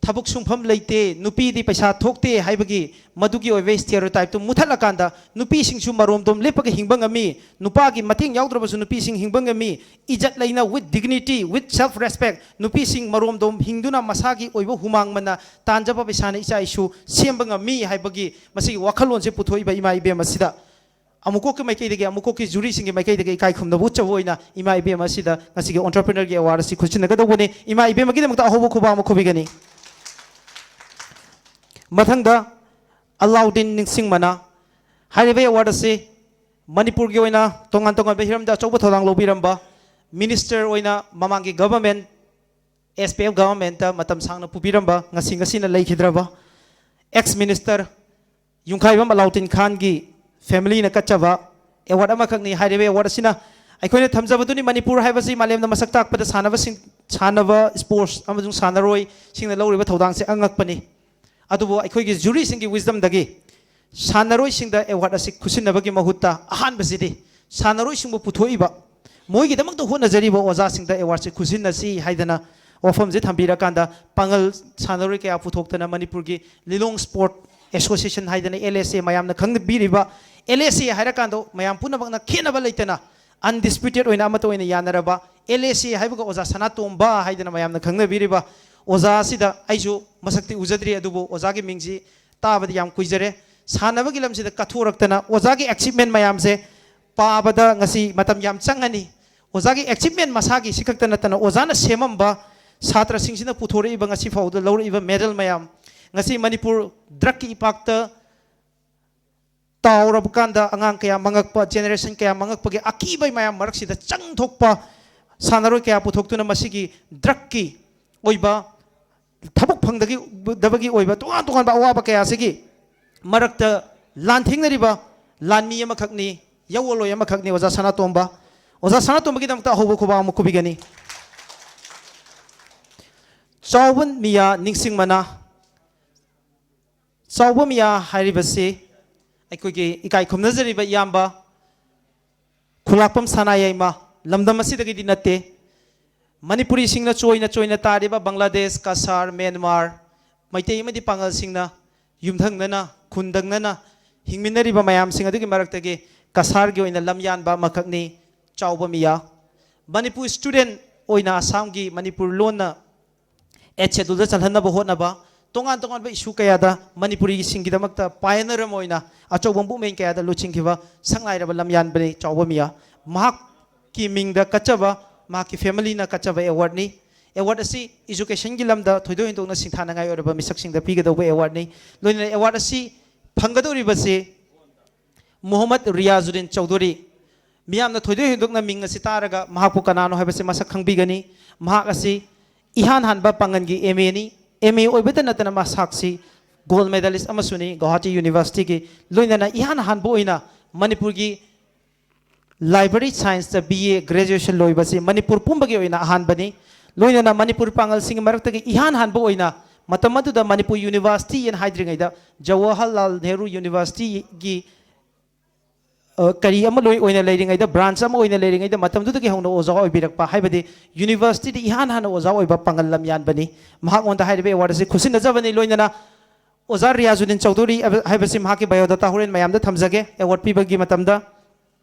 ꯊꯕꯛ ꯁꯨꯡꯐꯝ ꯂꯩꯇꯦ, ꯅꯨꯄꯤꯗꯤ ꯄꯩꯁꯥ ꯊꯣꯛꯇꯦ ꯍꯥꯏꯕꯒꯤ ꯃꯗꯨꯒꯤ ꯑꯣꯏꯕ ꯁ꯭ꯇꯦꯔꯤꯑꯣꯇꯥꯏꯞꯇꯨ ꯃꯨꯊꯠꯂꯀꯥꯟꯗ ꯅꯨꯄꯤꯁꯤꯡꯁꯨ ꯃꯔꯣꯝꯗꯣꯝ ꯂꯦꯞꯄꯒ ꯍꯤꯡꯕ ꯉꯝꯃꯤ, ꯅꯨꯄꯥꯒꯤ ꯃꯇꯦꯡ ꯌꯥꯎꯗ꯭ꯔꯕꯁꯨ ꯅꯨꯄꯤꯁꯤꯡ ꯍꯤꯡꯕ ꯉꯝꯃꯤ, ꯏꯖꯠ ꯂꯩꯅ, with dignity, with self respect, ꯅꯨꯄꯤꯁꯤꯡ ꯃꯔꯣꯝꯗꯣꯝ ꯍꯤꯡꯗꯨꯅ ꯃꯁꯥꯒꯤ ꯑꯣꯏꯕ ꯍꯨꯃꯥꯡ ꯃꯟꯅ ꯇꯥꯟꯖꯕ ꯄꯩꯁꯥꯅ ꯏꯆꯥ ꯏꯁꯨ ꯁꯦꯝꯕ ꯉꯝꯃꯤ ꯍꯥꯏꯕꯒꯤ ꯃꯁꯤꯒꯤ ꯋꯥꯈꯜꯂꯣꯟꯁꯦ ꯄꯨꯊꯣꯛꯏꯕ ꯏꯃꯥ ꯏꯕꯦꯝ ꯑꯁꯤꯗ ꯑꯃꯨꯛꯀꯣꯛꯀꯤ ꯃꯥꯏꯀꯩꯗꯒꯤ, ꯑꯃꯨꯛꯀꯣꯛꯀꯤ ꯖꯨꯔꯤꯁꯤꯡꯒꯤ ꯃꯥꯏꯀꯩꯗꯒꯤ ꯏꯀꯥꯏ ꯈꯨꯝꯅꯕ ꯎꯠꯆꯕ ꯑꯣꯏꯅ ꯏꯃꯥ ꯏꯕꯦꯝ ꯑꯁꯤꯗ ꯉꯁꯤꯒꯤ ꯑꯣꯟꯇꯔꯄ꯭ꯔꯤꯅꯔꯒꯤ ꯑꯦꯋꯥꯔꯗ ꯑꯁꯤ ꯈꯨꯠꯁꯤꯟꯅꯒꯗꯧꯕꯅꯤ꯫ ꯏꯃꯥ ꯏꯕꯦꯝꯃꯒꯤꯗꯃꯛꯇ ꯑꯍꯧꯕ ꯈꯨꯕꯥꯛ ꯑꯃ ꯈꯨꯕꯤꯒꯅꯤ꯫ ꯃꯊꯪꯗ ꯑꯂꯥꯎꯗꯤꯟ ꯅꯤꯡꯁꯤꯡꯃꯅꯥ꯫ ꯍꯥꯏꯔꯤꯕ ꯑꯦꯋꯥꯔꯗ ꯑꯁꯤ ꯃꯅꯤꯄꯨꯔꯒꯤ ꯑꯣꯏꯅ ꯇꯣꯉꯥꯟ ꯇꯣꯉꯥꯟꯕ ꯍꯤꯔꯝꯗ ꯑꯆꯧꯕ ꯊꯧꯗꯥꯡ ꯂꯧꯕꯤꯔꯝꯕ, ꯃꯤꯅꯤꯁꯇꯔ ꯑꯣꯏꯅ ꯃꯃꯥꯡꯒꯤ government, S P F government ꯃꯇꯝ ꯁꯥꯡꯅ ꯄꯨꯕꯤꯔꯝꯕ, ꯉꯁꯤ ꯉꯁꯤꯅ ꯂꯩꯈꯤꯗ꯭ꯔꯕ ꯑꯦꯛꯁ ꯃꯤꯅꯤꯁꯇꯔ ꯌꯨꯝꯈꯥꯏꯕꯝ ꯑꯂꯥꯎꯗꯤꯟ ꯈꯥꯟꯒꯤ ꯐꯦꯃꯤꯂꯤꯅ ꯀꯠꯆꯕ ꯑꯦꯋꯥꯔꯗ ꯑꯃꯈꯛꯅꯤ꯫ ꯍꯥꯏꯔꯤꯕ ꯑꯦꯋꯥꯔꯗ ꯑꯁꯤꯅ ꯑꯩꯈꯣꯏꯅ ꯊꯝꯖꯕꯗꯨꯅꯤ, ꯃꯅꯤꯄꯨꯔ ꯍꯥꯏꯕꯁꯤ ꯃꯥꯂꯦꯝꯗ ꯃꯁꯛ ꯇꯥꯛꯄꯗ ꯁꯥꯟꯅꯕꯁꯤꯡ, ꯁꯥꯟꯅꯕ, ꯁ꯭ꯄꯣꯔꯠꯁ ꯑꯃꯁꯨꯡ ꯁꯥꯟꯅꯔꯣꯏꯁꯤꯡꯅ ꯂꯧꯔꯤꯕ ꯊꯧꯗꯥꯡꯁꯦ ꯑꯉꯛꯄꯅꯤ꯫ ꯑꯗꯨꯕꯨ ꯑꯩꯈꯣꯏꯒꯤ ꯖꯨꯔꯤꯁꯤꯡꯒꯤ wisdomꯗꯒꯤ ꯁꯥꯟꯅꯔꯣꯏꯁꯤꯡꯗ ꯑꯦꯋꯥꯔꯗ ꯑꯁꯤ ꯈꯨꯠꯁꯤꯟꯅꯕꯒꯤ ꯃꯍꯨꯠꯇ ꯑꯍꯥꯟꯕꯁꯤꯗꯤ ꯁꯥꯟꯅꯔꯣꯏꯁꯤꯡꯕꯨ ꯄꯨꯊꯣꯛꯏꯕ, ꯃꯣꯏꯒꯤꯗꯃꯛꯇ ꯍꯣꯠꯅꯖꯔꯤꯕ ꯑꯣꯖꯥꯁꯤꯡꯗ ꯑꯦꯋꯥꯔꯗꯁꯤ ꯈꯨꯠꯁꯤꯟꯅꯁꯤ ꯍꯥꯏꯗꯅ ꯋꯥꯐꯝꯁꯦ ꯊꯝꯕꯤꯔꯀꯥꯟꯗ, ꯄꯥꯡꯒꯜ ꯁꯥꯟꯅꯔꯣꯏ ꯀꯌꯥ ꯄꯨꯊꯣꯛꯇꯅ ꯃꯅꯤꯄꯨꯔꯒꯤ ꯂꯤꯂꯣꯡ ꯁ꯭ꯄꯣꯔꯠ ꯑꯦꯁꯣꯁꯤꯌꯦꯁꯟ ꯍꯥꯏꯗꯅ, ꯑꯦꯜ ꯑꯦꯁ ꯑꯦ, ꯃꯌꯥꯝꯅ ꯈꯪꯕꯤꯔꯤꯕ ꯑꯦꯜ ꯑꯦꯁ ꯑꯦ ꯍꯥꯏꯔꯀꯥꯟꯗ ꯃꯌꯥꯝ ꯄꯨꯝꯅꯃꯛꯅ ꯈꯦꯠꯅꯕ ꯂꯩꯇꯅ ꯑꯟꯗꯤꯁꯄ꯭ꯌꯨꯇꯦꯠ ꯑꯣꯏꯅ ꯑꯃꯠꯇ ꯑꯣꯏꯅ ꯌꯥꯅꯔꯕ ꯑꯦꯜ ꯑꯦꯁ ꯑꯦ ꯍꯥꯏꯕꯒ ꯑꯣꯖꯥ ꯁꯅꯥꯇꯣꯝꯕ ꯍꯥꯏꯗꯅ ꯃꯌꯥꯝꯅ ꯈꯪꯅꯕꯤꯔꯤꯕ ꯑꯣꯖꯥ ꯑꯁꯤꯗ ꯑꯩꯁꯨ ꯃꯁꯛꯇꯤ ꯎꯖꯗ꯭ꯔꯤ, ꯑꯗꯨꯕꯨ ꯑꯣꯖꯥꯒꯤ ꯃꯤꯡꯁꯤ ꯇꯥꯕꯗꯤ ꯌꯥꯝ ꯀꯨꯏꯖꯔꯦ꯫ ꯁꯥꯟꯅꯕꯒꯤ ꯂꯝꯁꯤꯗ ꯀꯠꯊꯣꯔꯛꯇꯅ ꯑꯣꯖꯥꯒꯤ ꯑꯦꯆꯤꯞꯃꯦꯟ ꯃꯌꯥꯝꯁꯦ ꯄꯥꯕꯗ ꯉꯁꯤ ꯃꯇꯝ ꯌꯥꯝ ꯆꯪꯉꯅꯤ꯫ ꯑꯣꯖꯥꯒꯤ ꯑꯦꯆꯤꯞꯃꯦꯟ ꯃꯁꯥꯒꯤ ꯁꯤ ꯈꯛꯇ ꯅꯠꯇꯅ ꯑꯣꯖꯥꯅ ꯁꯦꯝꯃꯝꯕ ꯁꯥꯇ꯭ꯔꯁꯤꯡꯁꯤꯅ ꯄꯨꯊꯣꯔꯛꯏꯕ ꯉꯁꯤ ꯐꯥꯎꯕꯗ ꯂꯧꯔꯛꯏꯕ ꯃꯦꯗꯜ ꯃꯌꯥꯝ, ꯉꯁꯤ ꯃꯅꯤꯄꯨꯔ ꯗ꯭ꯔꯛꯀꯤ ꯏꯄꯥꯛꯇ ꯇꯥꯎꯔꯕ ꯀꯥꯟꯗ ꯑꯉꯥꯡ ꯀꯌꯥ ꯃꯥꯡꯉꯛꯄ, ꯖꯦꯅꯦꯔꯦꯁꯟ ꯀꯌꯥ ꯃꯥꯡꯉꯛꯄꯒꯤ ꯑꯀꯤꯕ ꯃꯌꯥꯝ ꯃꯔꯛꯁꯤꯗ ꯆꯪꯊꯣꯛꯄ ꯁꯥꯟꯅꯔꯣꯏ ꯀꯌꯥ ꯄꯨꯊꯣꯛꯇꯨꯅ ꯃꯁꯤꯒꯤ ꯗ꯭ꯔꯛꯀꯤ ꯑꯣꯏꯕ ꯊꯕꯛ ꯐꯪꯗꯕꯒꯤ ꯑꯣꯏꯕ ꯇꯣꯉꯥꯟ ꯇꯣꯉꯥꯟꯕ ꯑꯋꯥꯕ ꯀꯌꯥꯁꯤꯒꯤ ꯃꯔꯛꯇ ꯂꯥꯟꯊꯦꯡꯅꯔꯤꯕ ꯂꯥꯟꯃꯤ ꯑꯃꯈꯛꯅꯤ, ꯌꯥꯑꯣꯟꯂꯣꯏ ꯑꯃꯈꯛꯅꯤ ꯑꯣꯖꯥ ꯁꯅꯥꯇꯣꯝꯕ꯫ ꯑꯣꯖꯥ ꯁꯅꯥꯇꯣꯝꯕꯒꯤꯗꯃꯛꯇ ꯑꯍꯧꯕ ꯈꯨꯕꯥꯛ ꯑꯃ ꯈꯨꯕꯤꯒꯅꯤ꯫ ꯆꯥꯎꯕ ꯃꯤꯌꯥ ꯅꯤꯡꯁꯤꯡ ꯃꯅꯥ꯫ ꯆꯥꯎꯕ ꯃꯤꯌꯥ ꯍꯥꯏꯔꯤꯕꯁꯤ ꯑꯩꯈꯣꯏꯒꯤ ꯏꯀꯥꯏ ꯈꯨꯝꯅꯖꯔꯤꯕ ꯏꯌꯥꯝꯕ ꯈꯨꯂꯥꯛꯄꯝ ꯁꯅꯥꯌꯥꯏꯃ, ꯂꯝꯗꯝ ꯑꯁꯤꯗꯒꯤꯗꯤ ꯅꯠꯇꯦ, ꯃꯅꯤꯄꯨꯔꯤꯁꯤꯡꯅ ꯆꯣꯏꯅ ꯆꯣꯏꯅ ꯇꯥꯔꯤꯕ ꯕꯪꯒ꯭ꯂꯥꯗꯦꯁ, ꯀꯁꯥꯔ, ꯃ꯭ꯌꯥꯟꯃꯥꯔ, ꯃꯩꯇꯩ ꯑꯃꯗꯤ ꯄꯥꯉꯜꯁꯤꯡꯅ ꯌꯨꯝꯊꯪꯅꯅ, ꯈꯨꯟꯗꯪꯅꯅ ꯍꯤꯡꯃꯤꯟꯅꯔꯤꯕ ꯃꯌꯥꯝꯁꯤꯡ ꯑꯗꯨꯒꯤ ꯃꯔꯛꯇꯒꯤ ꯀꯁꯥꯔꯒꯤ ꯑꯣꯏꯅ ꯂꯝꯌꯥꯟꯕ ꯑꯃꯈꯛꯅꯤ ꯆꯥꯎꯕ ꯃꯤꯌꯥ꯫ ꯃꯅꯤꯄꯨꯔ ꯁ꯭ꯇꯨꯗꯦꯟ ꯑꯣꯏꯅ ꯑꯁꯥꯝꯒꯤ ꯃꯅꯤꯄꯨꯔ ꯂꯣꯟꯅ ꯑꯦꯠ ꯁꯦꯗꯨꯜꯗ ꯆꯜꯍꯟꯅꯕ ꯍꯣꯠꯅꯕ, ꯇꯣꯉꯥꯟ ꯇꯣꯉꯥꯟꯕ ꯏꯁꯨ ꯀꯌꯥꯗ ꯃꯅꯤꯄꯨꯔꯤꯁꯤꯡꯒꯤꯗꯃꯛꯇ ꯄꯥꯏꯑꯣꯅꯤꯌꯔ ꯑꯃ ꯑꯣꯏꯅ ꯑꯆꯧꯕ ꯃꯨꯞꯃꯦꯟ ꯀꯌꯥꯗ ꯂꯨꯆꯤꯡꯈꯤꯕ ꯁꯛꯅꯥꯏꯔꯕ ꯂꯝꯌꯥꯟꯕꯅꯤ ꯆꯥꯎꯕ ꯃꯤꯌꯥ꯫ ꯃꯍꯥꯛꯀꯤ ꯃꯤꯡꯗ ꯀꯠꯆꯕ, ꯃꯍꯥꯛꯀꯤ ꯐꯦꯃꯤꯂꯤꯅ ꯀꯠꯆꯕ ꯑꯦꯋꯥꯔꯗꯅꯤ꯫ ꯑꯦꯋꯥꯔꯗ ꯑꯁꯤ ꯏꯖꯨꯀꯦꯁꯟꯒꯤ ꯂꯝꯗ ꯊꯣꯏꯗꯣꯛ ꯍꯦꯟꯗꯣꯛꯅ ꯁꯤꯡꯊꯥꯅꯉꯥꯏ ꯑꯣꯏꯔꯕ ꯃꯤꯁꯛꯁꯤꯡꯗ ꯄꯤꯒꯗꯧꯕ ꯑꯦꯋꯥꯔꯗꯅꯤ꯫ ꯂꯣꯏꯅꯅ ꯑꯦꯋꯥꯔꯗ ꯑꯁꯤ ꯐꯪꯒꯗꯧꯔꯤꯕꯁꯤ ꯃꯣꯍꯝꯃꯗ ꯔꯤꯌꯥꯖꯨꯗꯤꯟ ꯆꯧꯙꯨꯔꯤ꯫ ꯃꯤꯌꯥꯝꯅ ꯊꯣꯏꯗꯣꯛ ꯍꯦꯟꯗꯣꯛꯅ ꯃꯤꯡ ꯑꯁꯤ ꯇꯥꯔꯒ ꯃꯍꯥꯛꯄꯨ ꯀꯅꯥꯅꯣ ꯍꯥꯏꯕꯁꯤ ꯃꯁꯛ ꯈꯪꯕꯤꯒꯅꯤ꯫ ꯃꯍꯥꯛ ꯑꯁꯤ ꯏꯍꯥꯟ ꯍꯥꯟꯕ ꯄꯥꯡꯒꯜꯒꯤ ꯑꯦꯝ ꯑꯦꯅꯤ꯫ ꯑꯦꯝ ꯑꯦ ꯑꯣꯏꯕꯇ ꯅꯠꯇꯅ ꯃꯍꯥꯛꯁꯤ ꯒꯣꯜ ꯃꯦꯗꯥꯂꯤꯁ ꯑꯃꯁꯨꯅꯤ ꯒꯧꯍꯥꯇꯤ ꯌꯨꯅꯤꯚꯔꯁꯤꯇꯤꯒꯤ꯫ ꯂꯣꯏꯅꯅ ꯏꯍꯥꯟ ꯍꯥꯟꯕ ꯑꯣꯏꯅ ꯃꯅꯤꯄꯨꯔꯒꯤ ꯂꯥꯏꯕ꯭ꯔꯦꯔꯤ ꯁꯥꯏꯟꯁꯇ ꯕꯤ ꯑꯦ ꯒ꯭ꯔꯦꯖꯨꯑꯦꯁꯟ ꯂꯣꯏꯕꯁꯤ ꯃꯅꯤꯄꯨꯔ ꯄꯨꯝꯕꯒꯤ ꯑꯣꯏꯅ ꯑꯍꯥꯟꯕꯅꯤ꯫ ꯂꯣꯏꯅꯅ ꯃꯅꯤꯄꯨꯔ ꯄꯥꯡꯒꯜꯁꯤꯡꯒꯤ ꯃꯔꯛꯇꯒꯤ ꯏꯍꯥꯟ ꯍꯥꯟꯕ ꯑꯣꯏꯅ ꯃꯇꯝ ꯑꯗꯨꯗ ꯃꯅꯤꯄꯨꯔ ꯌꯨꯅꯤꯚꯔꯁꯤꯇꯤ ꯍꯥꯏꯅ ꯍꯥꯏꯗ꯭ꯔꯤꯉꯩꯗ ꯖꯋꯥꯍꯔꯂꯥꯜ ꯅꯦꯍꯔꯨ ꯌꯨꯅꯤꯚꯔꯁꯤꯇꯤꯒꯤ ꯑ, ꯀꯔꯤ ꯑꯃ ꯂꯣꯏ ꯑꯣꯏꯅ ꯂꯩꯔꯤꯉꯩꯗ, ꯕ꯭ꯔꯥꯟꯁ ꯑꯃ ꯑꯣꯏꯅ ꯂꯩꯔꯤꯉꯩꯗ ꯃꯇꯝꯗꯨꯗꯒꯤ ꯍꯧꯅ ꯑꯣꯖꯥ ꯑꯣꯏꯕꯤꯔꯛꯄ, ꯍꯥꯏꯕꯗꯤ ꯌꯨꯅꯤꯚꯔꯁꯤꯇꯤꯗ ꯏꯍꯥꯟ ꯍꯥꯟꯅ ꯑꯣꯖꯥ ꯑꯣꯏꯕ ꯄꯥꯡꯒꯜ ꯂꯝꯌꯥꯟꯕꯅꯤ꯫ ꯃꯍꯥꯛꯉꯣꯟꯗ ꯍꯥꯏꯔꯤꯕ ꯑꯦꯋꯥꯔꯗ ꯑꯁꯤ ꯈꯨꯠꯁꯤꯟꯅꯖꯕꯅꯤ꯫ ꯂꯣꯏꯅꯅ ꯑꯣꯖꯥ ꯔꯤꯌꯥꯖꯨꯗꯤꯟ ꯆꯧꯙꯨꯔꯤ ꯍꯥꯏꯕ-, ꯍꯥꯏꯕꯁꯤ ꯃꯍꯥꯛꯀꯤ ꯕꯥꯏꯑꯣꯗꯥꯇꯥ ꯍꯣꯔꯦꯟ ꯃꯌꯥꯝꯗ ꯊꯝꯖꯒꯦ꯫ ꯑꯦꯋꯥꯔꯗ ꯄꯤꯕꯒꯤ ꯃꯇꯝꯗ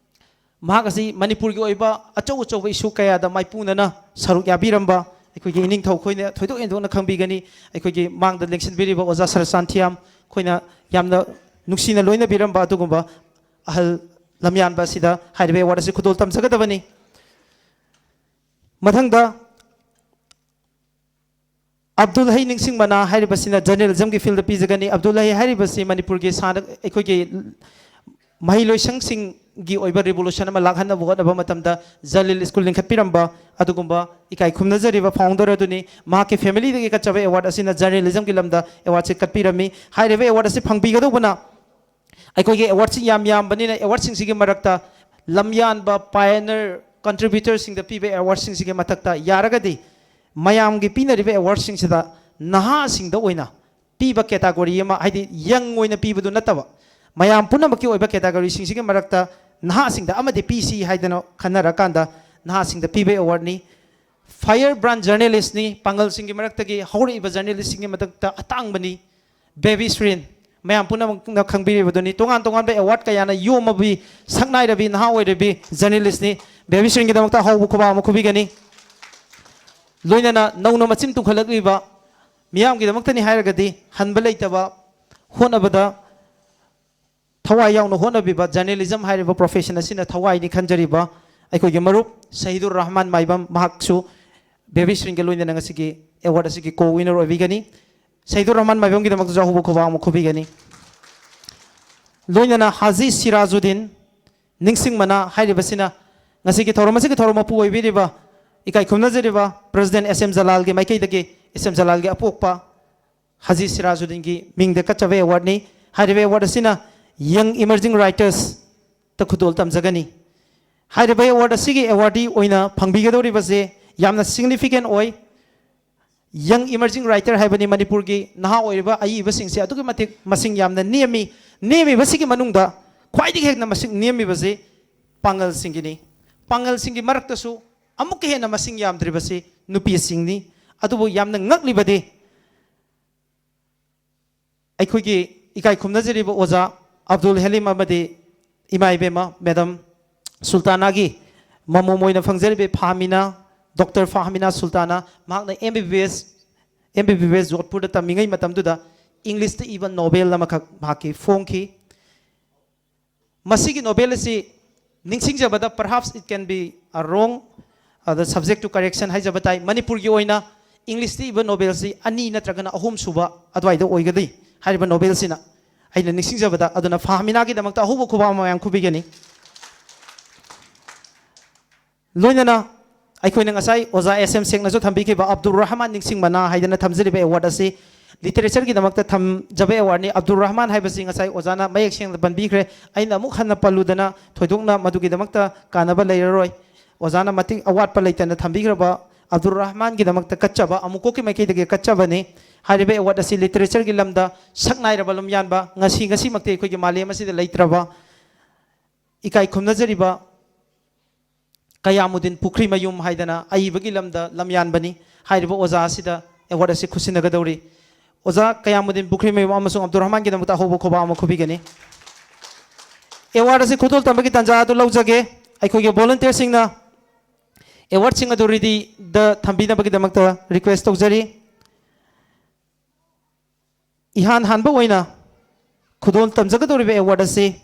ꯃꯍꯥꯛ ꯑꯁꯤ ꯃꯅꯤꯄꯨꯔꯒꯤ ꯑꯣꯏꯕ ꯑꯆꯧ ꯑꯆꯧꯕ ꯏꯁꯨ ꯀꯌꯥꯗ ꯃꯥꯏꯄꯨꯅꯅ ꯁꯔꯨꯛ ꯌꯥꯕꯤꯔꯝꯕ ꯑꯩꯈꯣꯏꯒꯤ ꯏꯅꯤꯡꯊꯧ ꯑꯩꯈꯣꯏꯅ ꯊꯣꯏꯗꯣꯛ ꯍꯦꯟꯗꯣꯛꯅ ꯈꯪꯕꯤꯒꯅꯤ꯫ ꯑꯩꯈꯣꯏꯒꯤ ꯃꯥꯡꯗ ꯂꯦꯡꯁꯤꯟꯕꯤꯔꯤꯕ ꯑꯣꯖꯥ ꯁꯔꯁꯥꯟꯊꯤꯌꯥꯝ ꯑꯩꯈꯣꯏꯅ ꯌꯥꯝꯅ ꯅꯨꯡꯁꯤꯅ ꯂꯣꯏꯅꯕꯤꯔꯝꯕ ꯑꯗꯨꯒꯨꯝꯕ ꯑꯍꯜ ꯂꯝꯌꯥꯟꯕ ꯑꯁꯤꯗ ꯍꯥꯏꯔꯤꯕ ꯑꯦꯋꯥꯔꯗ ꯑꯁꯤ ꯈꯨꯗꯣꯜ ꯇꯝꯖꯒꯗꯕꯅꯤ꯫ ꯃꯊꯪꯗ ꯑꯕꯗꯨꯜ ꯍꯩ ꯅꯤꯡꯁꯤꯡ ꯃꯅꯥ ꯍꯥꯏꯔꯤꯕꯁꯤꯅ ꯖꯔꯅꯦꯂꯤꯖꯝꯒꯤ ꯐꯤꯜꯗ ꯄꯤꯖꯒꯅꯤ꯫ ꯑꯕꯗꯨꯜ ꯍꯩ ꯍꯥꯏꯔꯤꯕꯁꯤ ꯃꯅꯤꯄꯨꯔꯒꯤ ꯁꯥꯟꯅ-, ꯑꯩꯈꯣꯏꯒꯤ ꯃꯍꯩꯂꯣꯏꯁꯪꯁꯤꯡꯒꯤ ꯑꯣꯏꯕ ꯔꯤꯚꯣꯂꯨꯁꯟ ꯑꯃ ꯂꯥꯛꯍꯟꯅꯕ ꯍꯣꯠꯅꯕ ꯃꯇꯝꯗ ꯖꯂꯤꯜ ꯁ꯭ꯀꯨꯜ ꯂꯤꯡꯈꯠꯄꯤꯔꯝꯕ ꯑꯗꯨꯒꯨꯝꯕ ꯏꯀꯥꯏ ꯈꯨꯝꯅꯖꯔꯤꯕ ꯐꯥꯎꯟꯗꯔ ꯑꯗꯨꯅꯤ꯫ ꯃꯍꯥꯛꯀꯤ ꯐꯦꯃꯤꯂꯤꯗꯒꯤ ꯀꯠꯆꯕ ꯑꯦꯋꯥꯔꯗ ꯑꯁꯤꯅ ꯖꯔꯅꯦꯂꯤꯖꯝꯒꯤ ꯂꯝꯗ ꯑꯦꯋꯥꯔꯗꯁꯤ ꯀꯠꯄꯤꯔꯝꯃꯤ꯫ ꯍꯥꯏꯔꯤꯕ ꯑꯦꯋꯥꯔꯗ ꯑꯁꯤ ꯐꯪꯕꯤꯒꯗꯧꯕꯅ ꯑꯩꯈꯣꯏꯒꯤ ꯑꯦꯋꯥꯔꯗꯁꯤ ꯌꯥꯝ ꯌꯥꯝꯕꯅꯤꯅ ꯑꯦꯋꯥꯔꯗꯁꯤꯡꯁꯤꯒꯤ ꯃꯔꯛꯇ ꯂꯝꯌꯥꯟꯕ ꯄꯥꯏꯑꯅꯔ ꯀꯟꯇ꯭ꯔꯤꯕ꯭ꯌꯨꯇꯔꯁꯤꯡꯗ ꯄꯤꯕ ꯑꯦꯋꯥꯔꯗꯁꯤꯡꯁꯤꯒꯤ ꯃꯊꯛꯇ ꯌꯥꯔꯒꯗꯤ ꯃꯌꯥꯝꯒꯤ ꯄꯤꯅꯔꯤꯕ ꯑꯦꯋꯥꯔꯗꯁꯤꯡꯁꯤꯗ ꯅꯍꯥꯁꯤꯡꯗ ꯑꯣꯏꯅ ꯄꯤꯕ ꯀꯦꯇꯥꯒꯣꯔꯤ ꯑꯃ, ꯍꯥꯏꯗꯤ ꯌꯪ ꯑꯣꯏꯅ ꯄꯤꯕꯗꯨ ꯅꯠꯇꯕ, ꯃꯌꯥꯝ ꯄꯨꯝꯅꯃꯛꯀꯤ ꯑꯣꯏꯕ ꯀꯦꯇꯥꯒꯣꯔꯤꯁꯤꯡꯁꯤꯒꯤ ꯃꯔꯛꯇ ꯅꯍꯥꯁꯤꯡꯗ ꯑꯃꯗꯤ ꯄꯤꯁꯤ ꯍꯥꯏꯗꯅ ꯈꯟꯅꯔꯀꯥꯟꯗ ꯅꯍꯥꯁꯤꯡꯗ ꯄꯤꯕ ꯑꯦꯋꯥꯔꯗꯅꯤ꯫ ꯐꯥꯏꯌꯔ ꯕ꯭ꯔꯥꯟ ꯖꯔꯅꯦꯂꯤꯁꯅꯤ, ꯄꯥꯡꯒꯜꯁꯤꯡꯒꯤ ꯃꯔꯛꯇꯒꯤ ꯍꯧꯔꯛꯏꯕ ꯖꯔꯅꯦꯂꯤꯁꯁꯤꯡꯒꯤ ꯃꯊꯛꯇ ꯑꯇꯥꯡꯕꯅꯤ꯫ ꯕꯦꯕꯤ ꯁ꯭ꯔꯤꯟ, ꯃꯌꯥꯝ ꯄꯨꯝꯅꯃꯛꯅ ꯈꯪꯕꯤꯔꯤꯕꯗꯨꯅꯤ꯫ ꯇꯣꯉꯥꯟ ꯇꯣꯉꯥꯟꯕ ꯑꯦꯋꯥꯔꯗ ꯀꯌꯥꯅ ꯌꯣꯝꯃꯕꯤ, ꯁꯛꯅꯥꯏꯔꯕꯤ, ꯅꯍꯥ ꯑꯣꯏꯔꯕꯤ ꯖꯔꯅꯦꯂꯤꯁꯅꯤ꯫ ꯕꯦꯕꯤ ꯁ꯭ꯔꯤꯟꯒꯤꯗꯃꯛꯇ ꯑꯍꯧꯕ ꯈꯨꯕꯥꯛ ꯑꯃ ꯈꯨꯕꯤꯒꯅꯤ꯫ ꯂꯣꯏꯅꯅ ꯅꯧꯅ ꯃꯆꯤꯟ ꯇꯨꯝꯈꯠꯂꯛꯂꯤꯕ ꯃꯤꯌꯥꯝꯒꯤꯗꯃꯛꯇꯅꯤ ꯍꯥꯏꯔꯒꯗꯤ ꯍꯟꯕ ꯂꯩꯇꯕ ꯍꯣꯠꯅꯕꯗ ꯊꯋꯥꯏ ꯌꯥꯎꯅ ꯍꯣꯠꯅꯕꯤꯕ, ꯖꯔꯅꯦꯂꯤꯖꯝ ꯍꯥꯏꯔꯤꯕ ꯄ꯭ꯔꯣꯐꯦꯁꯟ ꯑꯁꯤꯅ ꯊꯋꯥꯏꯅꯤ ꯈꯟꯖꯔꯤꯕ ꯑꯩꯈꯣꯏꯒꯤ ꯃꯔꯨꯞ ꯁꯍꯤꯗꯨꯔ ꯔꯍꯃꯥꯟ ꯃꯥꯏꯕꯝ, ꯃꯍꯥꯛꯁꯨ ꯕꯦꯕꯤ ꯁ꯭ꯔꯤꯟꯒ ꯂꯣꯏꯅꯅ ꯉꯁꯤꯒꯤ ꯑꯦꯋꯥꯔꯗ ꯑꯁꯤꯒꯤ ꯀꯣ ꯋꯤꯅꯔ ꯑꯣꯏꯕꯤꯒꯅꯤ꯫ ꯁꯍꯤꯗꯨꯔ ꯔꯍꯃꯥꯟ ꯃꯥꯏꯕꯝꯒꯤꯗꯃꯛꯇꯁꯨ ꯑꯍꯧꯕ ꯈꯨꯕꯥꯛ ꯑꯃ ꯈꯨꯕꯤꯒꯅꯤ꯫ ꯂꯣꯏꯅꯅ ꯍꯥꯖꯤ ꯁꯤꯔꯥꯖꯨꯗꯤꯟ ꯅꯤꯡꯁꯤꯡ ꯃꯅꯥ ꯍꯥꯏꯔꯤꯕꯁꯤꯅ ꯉꯁꯤꯒꯤ ꯊꯧꯔꯝ ꯑꯁꯤꯒꯤ ꯊꯧꯔꯝ ꯃꯄꯨ ꯑꯣꯏꯕꯤꯔꯤꯕ ꯏꯀꯥꯏ ꯈꯨꯝꯅꯖꯔꯤꯕ ꯄ꯭ꯔꯦꯁꯤꯗꯦꯟꯠ ꯑꯦꯁ ꯑꯦꯝ ꯖꯂꯥꯜꯒꯤ ꯃꯥꯏꯀꯩꯗꯒꯤ ꯑꯦꯁ ꯑꯦꯝ ꯖꯂꯥꯜꯒꯤ ꯑꯄꯣꯛꯄ ꯍꯥꯖꯤ ꯁꯤꯔꯥꯖꯨꯗꯤꯟꯒꯤ ꯃꯤꯡꯗ ꯀꯠꯆꯕ ꯑꯦꯋꯥꯔꯗꯅꯤ꯫ ꯍꯥꯏꯔꯤꯕ ꯑꯦꯋꯥꯔꯗ ꯑꯁꯤꯅ ꯌꯪ ꯏꯃꯔꯖꯤꯡ ꯔꯥꯏꯇꯔꯁꯇ ꯈꯨꯗꯣꯜ ꯇꯝꯖꯒꯅꯤ꯫ ꯍꯥꯏꯔꯤꯕ ꯑꯦꯋꯥꯔꯗ ꯑꯁꯤꯒꯤ ꯑꯦꯋꯥꯔꯗꯤ ꯑꯣꯏꯅ ꯐꯪꯕꯤꯒꯗꯧꯔꯤꯕꯁꯦ ꯌꯥꯝꯅ ꯁꯤꯒꯅꯤꯐꯤꯀꯦꯟ ꯑꯣꯏ꯫ ꯌꯪ ꯏꯃꯔꯖꯤꯡ ꯔꯥꯏꯇꯔ ꯍꯥꯏꯕꯅꯤ ꯃꯅꯤꯄꯨꯔꯒꯤ ꯅꯍꯥ ꯑꯣꯏꯔꯤꯕ ꯑꯏꯕꯁꯤꯡꯁꯦ ꯑꯗꯨꯛꯀꯤ ꯃꯇꯤꯛ ꯃꯁꯤꯡ ꯌꯥꯝꯅ ꯅꯦꯝꯃꯤ꯫ ꯅꯦꯝꯃꯤꯕꯁꯤꯒꯤ ꯃꯅꯨꯡꯗ ꯈ꯭ꯋꯥꯏꯗꯒꯤ ꯍꯦꯟꯅ ꯃꯁꯤꯡ ꯅꯦꯝꯃꯤꯕꯁꯤ ꯄꯥꯡꯒꯜꯁꯤꯡꯒꯤꯅꯤ꯫ ꯄꯥꯡꯒꯜꯁꯤꯡꯒꯤ ꯃꯔꯛꯇꯁꯨ ꯑꯃꯨꯛꯀ ꯍꯦꯟꯅ ꯃꯁꯤꯡ ꯌꯥꯝꯗ꯭ꯔꯤꯕꯁꯤ ꯅꯨꯄꯤꯁꯤꯡꯅꯤ꯫ ꯑꯗꯨꯕꯨ ꯌꯥꯝꯅ ꯉꯛꯂꯤꯕꯗꯤ ꯑꯩꯈꯣꯏꯒꯤ ꯏꯀꯥꯏ ꯈꯨꯝꯅꯖꯔꯤꯕ ꯑꯣꯖꯥ ꯑꯕꯗꯨꯜ ꯍꯦꯂꯤꯝ ꯑꯃꯗꯤ ꯏꯃꯥ ꯏꯕꯦꯝꯃ ꯃꯦꯗꯥꯝ ꯁꯨꯜꯇꯥꯅꯥꯒꯤ ꯃꯃꯣꯝ ꯑꯣꯏꯅ ꯐꯪꯖꯔꯤꯕ ꯐꯥꯍꯃꯤꯅꯥ, ꯗꯣꯛꯇꯔ ꯐꯥꯍꯃꯤꯅꯥ ꯁꯨꯜꯇꯥꯅꯥ, ꯃꯍꯥꯛꯅ ꯑꯦꯝ ꯕꯤ ꯕꯤ ꯑꯦꯁ, ꯑꯦꯝ ꯕꯤ ꯕꯤ ꯑꯦꯁ ꯖꯣꯙꯄꯨꯔꯗ ꯇꯝꯃꯤꯉꯩ ꯃꯇꯝꯗꯨꯗ ꯏꯪꯂꯤꯁꯇ ꯏꯕ ꯅꯣꯕꯦꯜ ꯑꯃꯈꯛ ꯃꯍꯥꯛꯀꯤ ꯐꯣꯡꯈꯤ꯫ ꯃꯁꯤꯒꯤ ꯅꯣꯕꯦꯜ ꯑꯁꯤ ꯅꯤꯡꯁꯤꯡꯖꯕꯗ, perhaps it can be a wrong, ꯑꯗ subject to correction ꯍꯥꯏꯖꯕ ꯇꯥꯏ꯫ ꯃꯅꯤꯄꯨꯔꯒꯤ ꯑꯣꯏꯅ ꯏꯪꯂꯤꯁꯇ ꯏꯕ ꯅꯣꯕꯦꯜꯁꯤ ꯑꯅꯤ ꯅꯠꯇ꯭ꯔꯒꯅ ꯑꯍꯨꯝ ꯁꯨꯕ ꯑꯗꯨꯋꯥꯏꯗ ꯑꯣꯏꯒꯗꯣꯏ ꯍꯥꯏꯔꯤꯕ ꯅꯣꯕꯦꯜꯁꯤꯅ, ꯑꯩꯅ ꯅꯤꯡꯁꯤꯡꯖꯕꯗ꯫ ꯑꯗꯨꯅ ꯐꯥꯍꯃꯤꯅꯥꯒꯤꯗꯃꯛꯇ ꯑꯍꯧꯕ ꯈꯨꯕꯥꯛ ꯑꯃ ꯃꯌꯥꯝ ꯈꯨꯕꯤꯒꯅꯤ꯫ ꯂꯣꯏꯅꯅ ꯑꯩꯈꯣꯏꯅ ꯉꯁꯥꯏ ꯑꯣꯖꯥ ꯑꯦꯁ ꯑꯦꯝ ꯁꯦꯛꯅꯁꯨ ꯊꯝꯕꯤꯈꯤꯕ ꯑꯕꯗꯨꯜ ꯔꯍꯃꯥꯟ ꯅꯤꯡꯁꯤꯡ ꯃꯅꯥ ꯍꯥꯏꯗꯅ ꯊꯝꯖꯔꯤꯕ ꯑꯦꯋꯥꯔꯗ ꯑꯁꯤ ꯂꯤꯇꯔꯦꯆꯔꯒꯤꯗꯃꯛꯇ ꯊꯝꯖꯕ ꯑꯦꯋꯥꯔꯗꯅꯤ꯫ ꯑꯕꯗꯨꯜ ꯔꯍꯃꯥꯟ ꯍꯥꯏꯕꯁꯤ ꯉꯁꯥꯏ ꯑꯣꯖꯥꯅ ꯃꯌꯦꯛ ꯁꯦꯡꯅ ꯄꯟꯕꯤꯈ꯭ꯔꯦ꯫ ꯑꯩꯅ ꯑꯃꯨꯛ ꯍꯟꯅ ꯄꯜꯂꯨꯗꯅ ꯊꯣꯏꯗꯣꯛꯅ ꯃꯗꯨꯒꯤꯗꯃꯛꯇ ꯀꯥꯟꯅꯕ ꯂꯩꯔꯔꯣꯏ꯫ ꯑꯣꯖꯥꯅ ꯃꯇꯤꯛ ꯑꯋꯥꯠꯄ ꯂꯩꯇꯅ ꯊꯝꯕꯤꯈ꯭ꯔꯕ ꯑꯕꯗꯨꯜ ꯔꯍꯃꯥꯟꯒꯤꯗꯃꯛꯇ ꯀꯠꯆꯕ ꯑꯃꯨꯛꯀꯣꯛꯀꯤ ꯃꯥꯏꯀꯩꯗꯒꯤ ꯀꯠꯆꯕꯅꯤ꯫ ꯍꯥꯏꯔꯤꯕ ꯑꯦꯋꯥꯔꯗ ꯑꯁꯤ ꯂꯤꯇꯔꯦꯆꯔꯒꯤ ꯂꯝꯗ ꯁꯛ ꯅꯥꯏꯔꯕ ꯂꯝꯌꯥꯟꯕ, ꯉꯁꯤ ꯉꯁꯤꯃꯛꯇꯤ ꯑꯩꯈꯣꯏꯒꯤ ꯃꯥꯂꯦꯝ ꯑꯁꯤꯗ ꯂꯩꯇ꯭ꯔꯕ, ꯏꯀꯥꯏ ꯈꯨꯝꯅꯖꯔꯤꯕ ꯀꯌꯥꯃꯨꯗꯤꯟ ꯄꯨꯈ꯭ꯔꯤꯃꯌꯨꯝ ꯍꯥꯏꯗꯅ ꯑꯏꯕꯒꯤ ꯂꯝꯗ ꯂꯝꯌꯥꯟꯕꯅꯤ꯫ ꯍꯥꯏꯔꯤꯕ ꯑꯣꯖꯥ ꯑꯁꯤꯗ ꯑꯦꯋꯥꯔꯗ ꯑꯁꯤ ꯈꯨꯠꯁꯤꯟꯅꯒꯗꯧꯔꯤ꯫ ꯑꯣꯖꯥ ꯀꯌꯥꯃꯨꯗꯤꯟ ꯄꯨꯈ꯭ꯔꯤꯃꯌꯨꯝ ꯑꯃꯁꯨꯡ ꯑꯕꯗꯨꯜ ꯔꯍꯃꯥꯟꯒꯤꯗꯃꯛꯇ ꯑꯍꯧꯕ ꯈꯨꯕꯥꯛ ꯑꯃ ꯈꯨꯕꯤꯒꯅꯤ꯫ ꯑꯦꯋꯥꯔꯗ ꯑꯁꯤ ꯈꯨꯗꯣꯜ ꯇꯝꯕꯒꯤ ꯇꯥꯟꯖꯥ ꯑꯗꯨ ꯂꯧꯖꯒꯦ꯫ ꯑꯩꯈꯣꯏꯒꯤ ꯚꯣꯂꯨꯟꯇꯤꯌꯔꯁꯤꯡꯅ ꯑꯦꯋꯥꯔꯗꯁꯤꯡ ꯑꯗꯨ ꯔꯦꯗꯤꯗ ꯊꯝꯕꯤꯅꯕꯒꯤꯗꯃꯛꯇ ꯔꯤꯀ꯭ꯋꯦꯁ ꯇꯧꯖꯔꯤ꯫ ꯏꯍꯥꯟ ꯍꯥꯟꯕ ꯑꯣꯏꯅ ꯈꯨꯗꯣꯜ ꯇꯝꯖꯒꯗꯧꯔꯤꯕ ꯑꯦꯋꯥꯔꯗ ꯑꯁꯤ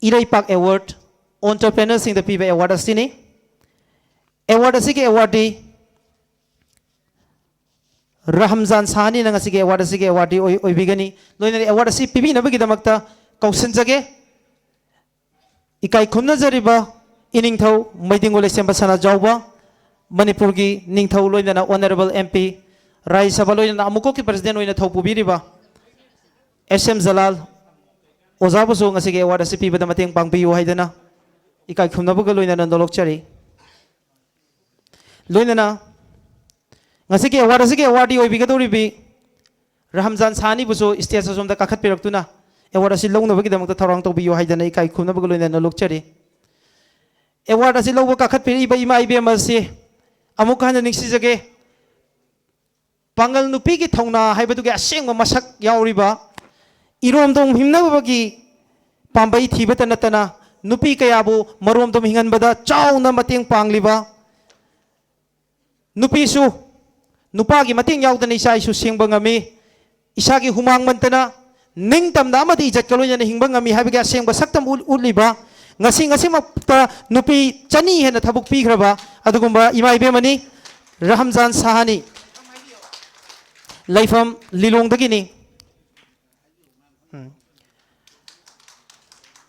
ꯏꯔꯩꯄꯥꯛ ꯑꯦꯋꯥꯔꯗ, ꯑꯣꯟꯇꯔꯄ꯭ꯔꯦꯅꯔꯁꯤꯡꯗ ꯄꯤꯕ ꯑꯦꯋꯥꯔꯗ ꯑꯁꯤꯅꯤ꯫ ꯑꯦꯋꯥꯔꯗ ꯑꯁꯤꯒꯤ ꯑꯦꯋꯥꯔꯗꯤ ꯔꯍꯝꯖꯥꯟ ꯁꯥꯍꯅꯤꯅ ꯉꯁꯤꯒꯤ ꯑꯦꯋꯥꯔꯗ ꯑꯁꯤꯒꯤ ꯑꯦꯋꯥꯔꯗꯤ ꯑꯣꯏ-, ꯑꯣꯏꯕꯤꯒꯅꯤ꯫ ꯂꯣꯏꯅꯅ ꯑꯦꯋꯥꯔꯗ ꯑꯁꯤ ꯄꯤꯕꯤꯅꯕꯒꯤꯗꯃꯛꯇ ꯀꯧꯁꯤꯟꯖꯒꯦ꯫ ꯏꯀꯥꯏ ꯈꯨꯝꯅꯖꯔꯤꯕ ꯏꯅꯤꯡꯊꯧ ꯃꯩꯗꯤꯡꯒꯨ ꯂꯩꯁꯦꯝꯕ ꯁꯅꯥꯖꯥꯎꯕ, ꯃꯅꯤꯄꯨꯔꯒꯤ ꯅꯤꯡꯊꯧ, ꯂꯣꯏꯅꯅ ꯑꯣꯅꯔꯦꯕꯜ ꯑꯦꯝ ꯄꯤ, ꯔꯥꯖ꯭ꯌ ꯁꯚꯥ, ꯂꯣꯏꯅꯅ ꯑꯃꯨꯛꯀꯣꯛꯀꯤ ꯄ꯭ꯔꯁꯤꯗꯦꯟ ꯑꯣꯏꯅ ꯊꯧ ꯄꯨꯕꯤꯔꯤꯕ ꯑꯦꯁ ꯑꯦꯝ ꯖꯂꯥꯜ ꯑꯣꯖꯥꯕꯨꯁꯨ ꯉꯁꯤꯒꯤ ꯑꯦꯋꯥꯔꯗ ꯑꯁꯤ ꯄꯤꯕꯗ ꯃꯇꯦꯡ ꯄꯥꯡꯕꯤꯌꯨ ꯍꯥꯏꯗꯅ ꯏꯀꯥꯏ ꯈꯨꯝꯅꯕꯒ ꯂꯣꯏꯅꯅ ꯅꯣꯂꯣꯛꯆꯔꯤ꯫ ꯂꯣꯏꯅꯅ ꯉꯁꯤꯒꯤ ꯑꯦꯋꯥꯔꯗ ꯑꯁꯤꯒꯤ ꯑꯦꯋꯥꯔꯗꯤ ꯑꯣꯏꯕꯤꯒꯗꯧꯔꯤꯕꯤ ꯔꯍꯝꯖꯥꯟ ꯁꯥꯍꯅꯤꯕꯨꯁꯨ ꯁ꯭ꯇꯦꯖ ꯑꯁꯣꯝꯗ ꯀꯥꯈꯠꯄꯤꯔꯛꯇꯨꯅ ꯑꯦꯋꯥꯔꯗ ꯑꯁꯤ ꯂꯧꯅꯕꯒꯤꯗꯃꯛꯇ ꯊꯧꯔꯥꯡ ꯇꯧꯕꯤꯌꯨ ꯍꯥꯏꯗꯅ ꯏꯀꯥꯏ ꯈꯨꯝꯅꯕꯒ ꯂꯣꯏꯅꯅ ꯂꯣꯛꯆꯔꯤ꯫ ꯑꯦꯋꯥꯔꯗ ꯑꯁꯤ ꯂꯧꯕ ꯀꯥꯈꯠꯄꯤꯔꯛꯏꯕ ꯏꯃꯥ ꯏꯕꯦꯝ ꯑꯁꯤ ꯑꯃꯨꯛ ꯍꯟꯅ ꯅꯤꯡꯁꯤꯡꯖꯒꯦ꯫ ꯄꯥꯡꯒꯜ ꯅꯨꯄꯤꯒꯤ ꯊꯧꯅꯥ ꯍꯥꯏꯕꯗꯨꯒꯤ ꯑꯁꯦꯡꯕ ꯃꯁꯛ ꯌꯥꯎꯔꯤꯕ, ꯏꯔꯣꯝꯗꯣꯝ ꯍꯤꯡꯅꯕꯒꯤ ꯄꯥꯝꯕꯩ ꯊꯤꯕꯇ ꯅꯠꯇꯅ ꯅꯨꯄꯤ ꯀꯌꯥꯕꯨ ꯃꯔꯣꯝꯗꯣꯝ ꯍꯤꯡꯍꯟꯕꯗ ꯆꯥꯎꯅ ꯃꯇꯦꯡ ꯄꯥꯡꯂꯤꯕ, ꯅꯨꯄꯤꯁꯨ ꯅꯨꯄꯥꯒꯤ ꯃꯇꯦꯡ ꯌꯥꯎꯗꯅ ꯏꯆꯥ ꯏꯁꯨ ꯁꯦꯝꯕ ꯉꯝꯃꯤ, ꯏꯁꯥꯒꯤ ꯍꯨꯃꯥꯡ ꯃꯟꯇꯅ ꯅꯤꯡꯇꯝꯅ ꯑꯃꯗꯤ ꯏꯖꯠꯀ ꯂꯣꯏꯅꯅ ꯍꯤꯡꯕ ꯉꯝꯃꯤ ꯍꯥꯏꯕꯒꯤ ꯑꯁꯦꯡꯕ ꯁꯛꯇꯝ ꯎꯠ-, ꯎꯠꯂꯤꯕ, ꯉꯁꯤ ꯉꯁꯤꯃꯛꯇ ꯅꯨꯄꯤ ꯆꯅꯤ ꯍꯦꯟꯅ ꯊꯕꯛ ꯄꯤꯈ꯭ꯔꯕ ꯑꯗꯨꯒꯨꯝꯕ ꯏꯃꯥ ꯏꯕꯦꯝꯃꯅꯤ ꯔꯍꯝꯖꯥꯟ ꯁꯥꯍꯅꯤ, ꯂꯩꯐꯝ ꯂꯤꯂꯣꯡꯗꯒꯤꯅꯤ꯫ ꯎꯝ꯫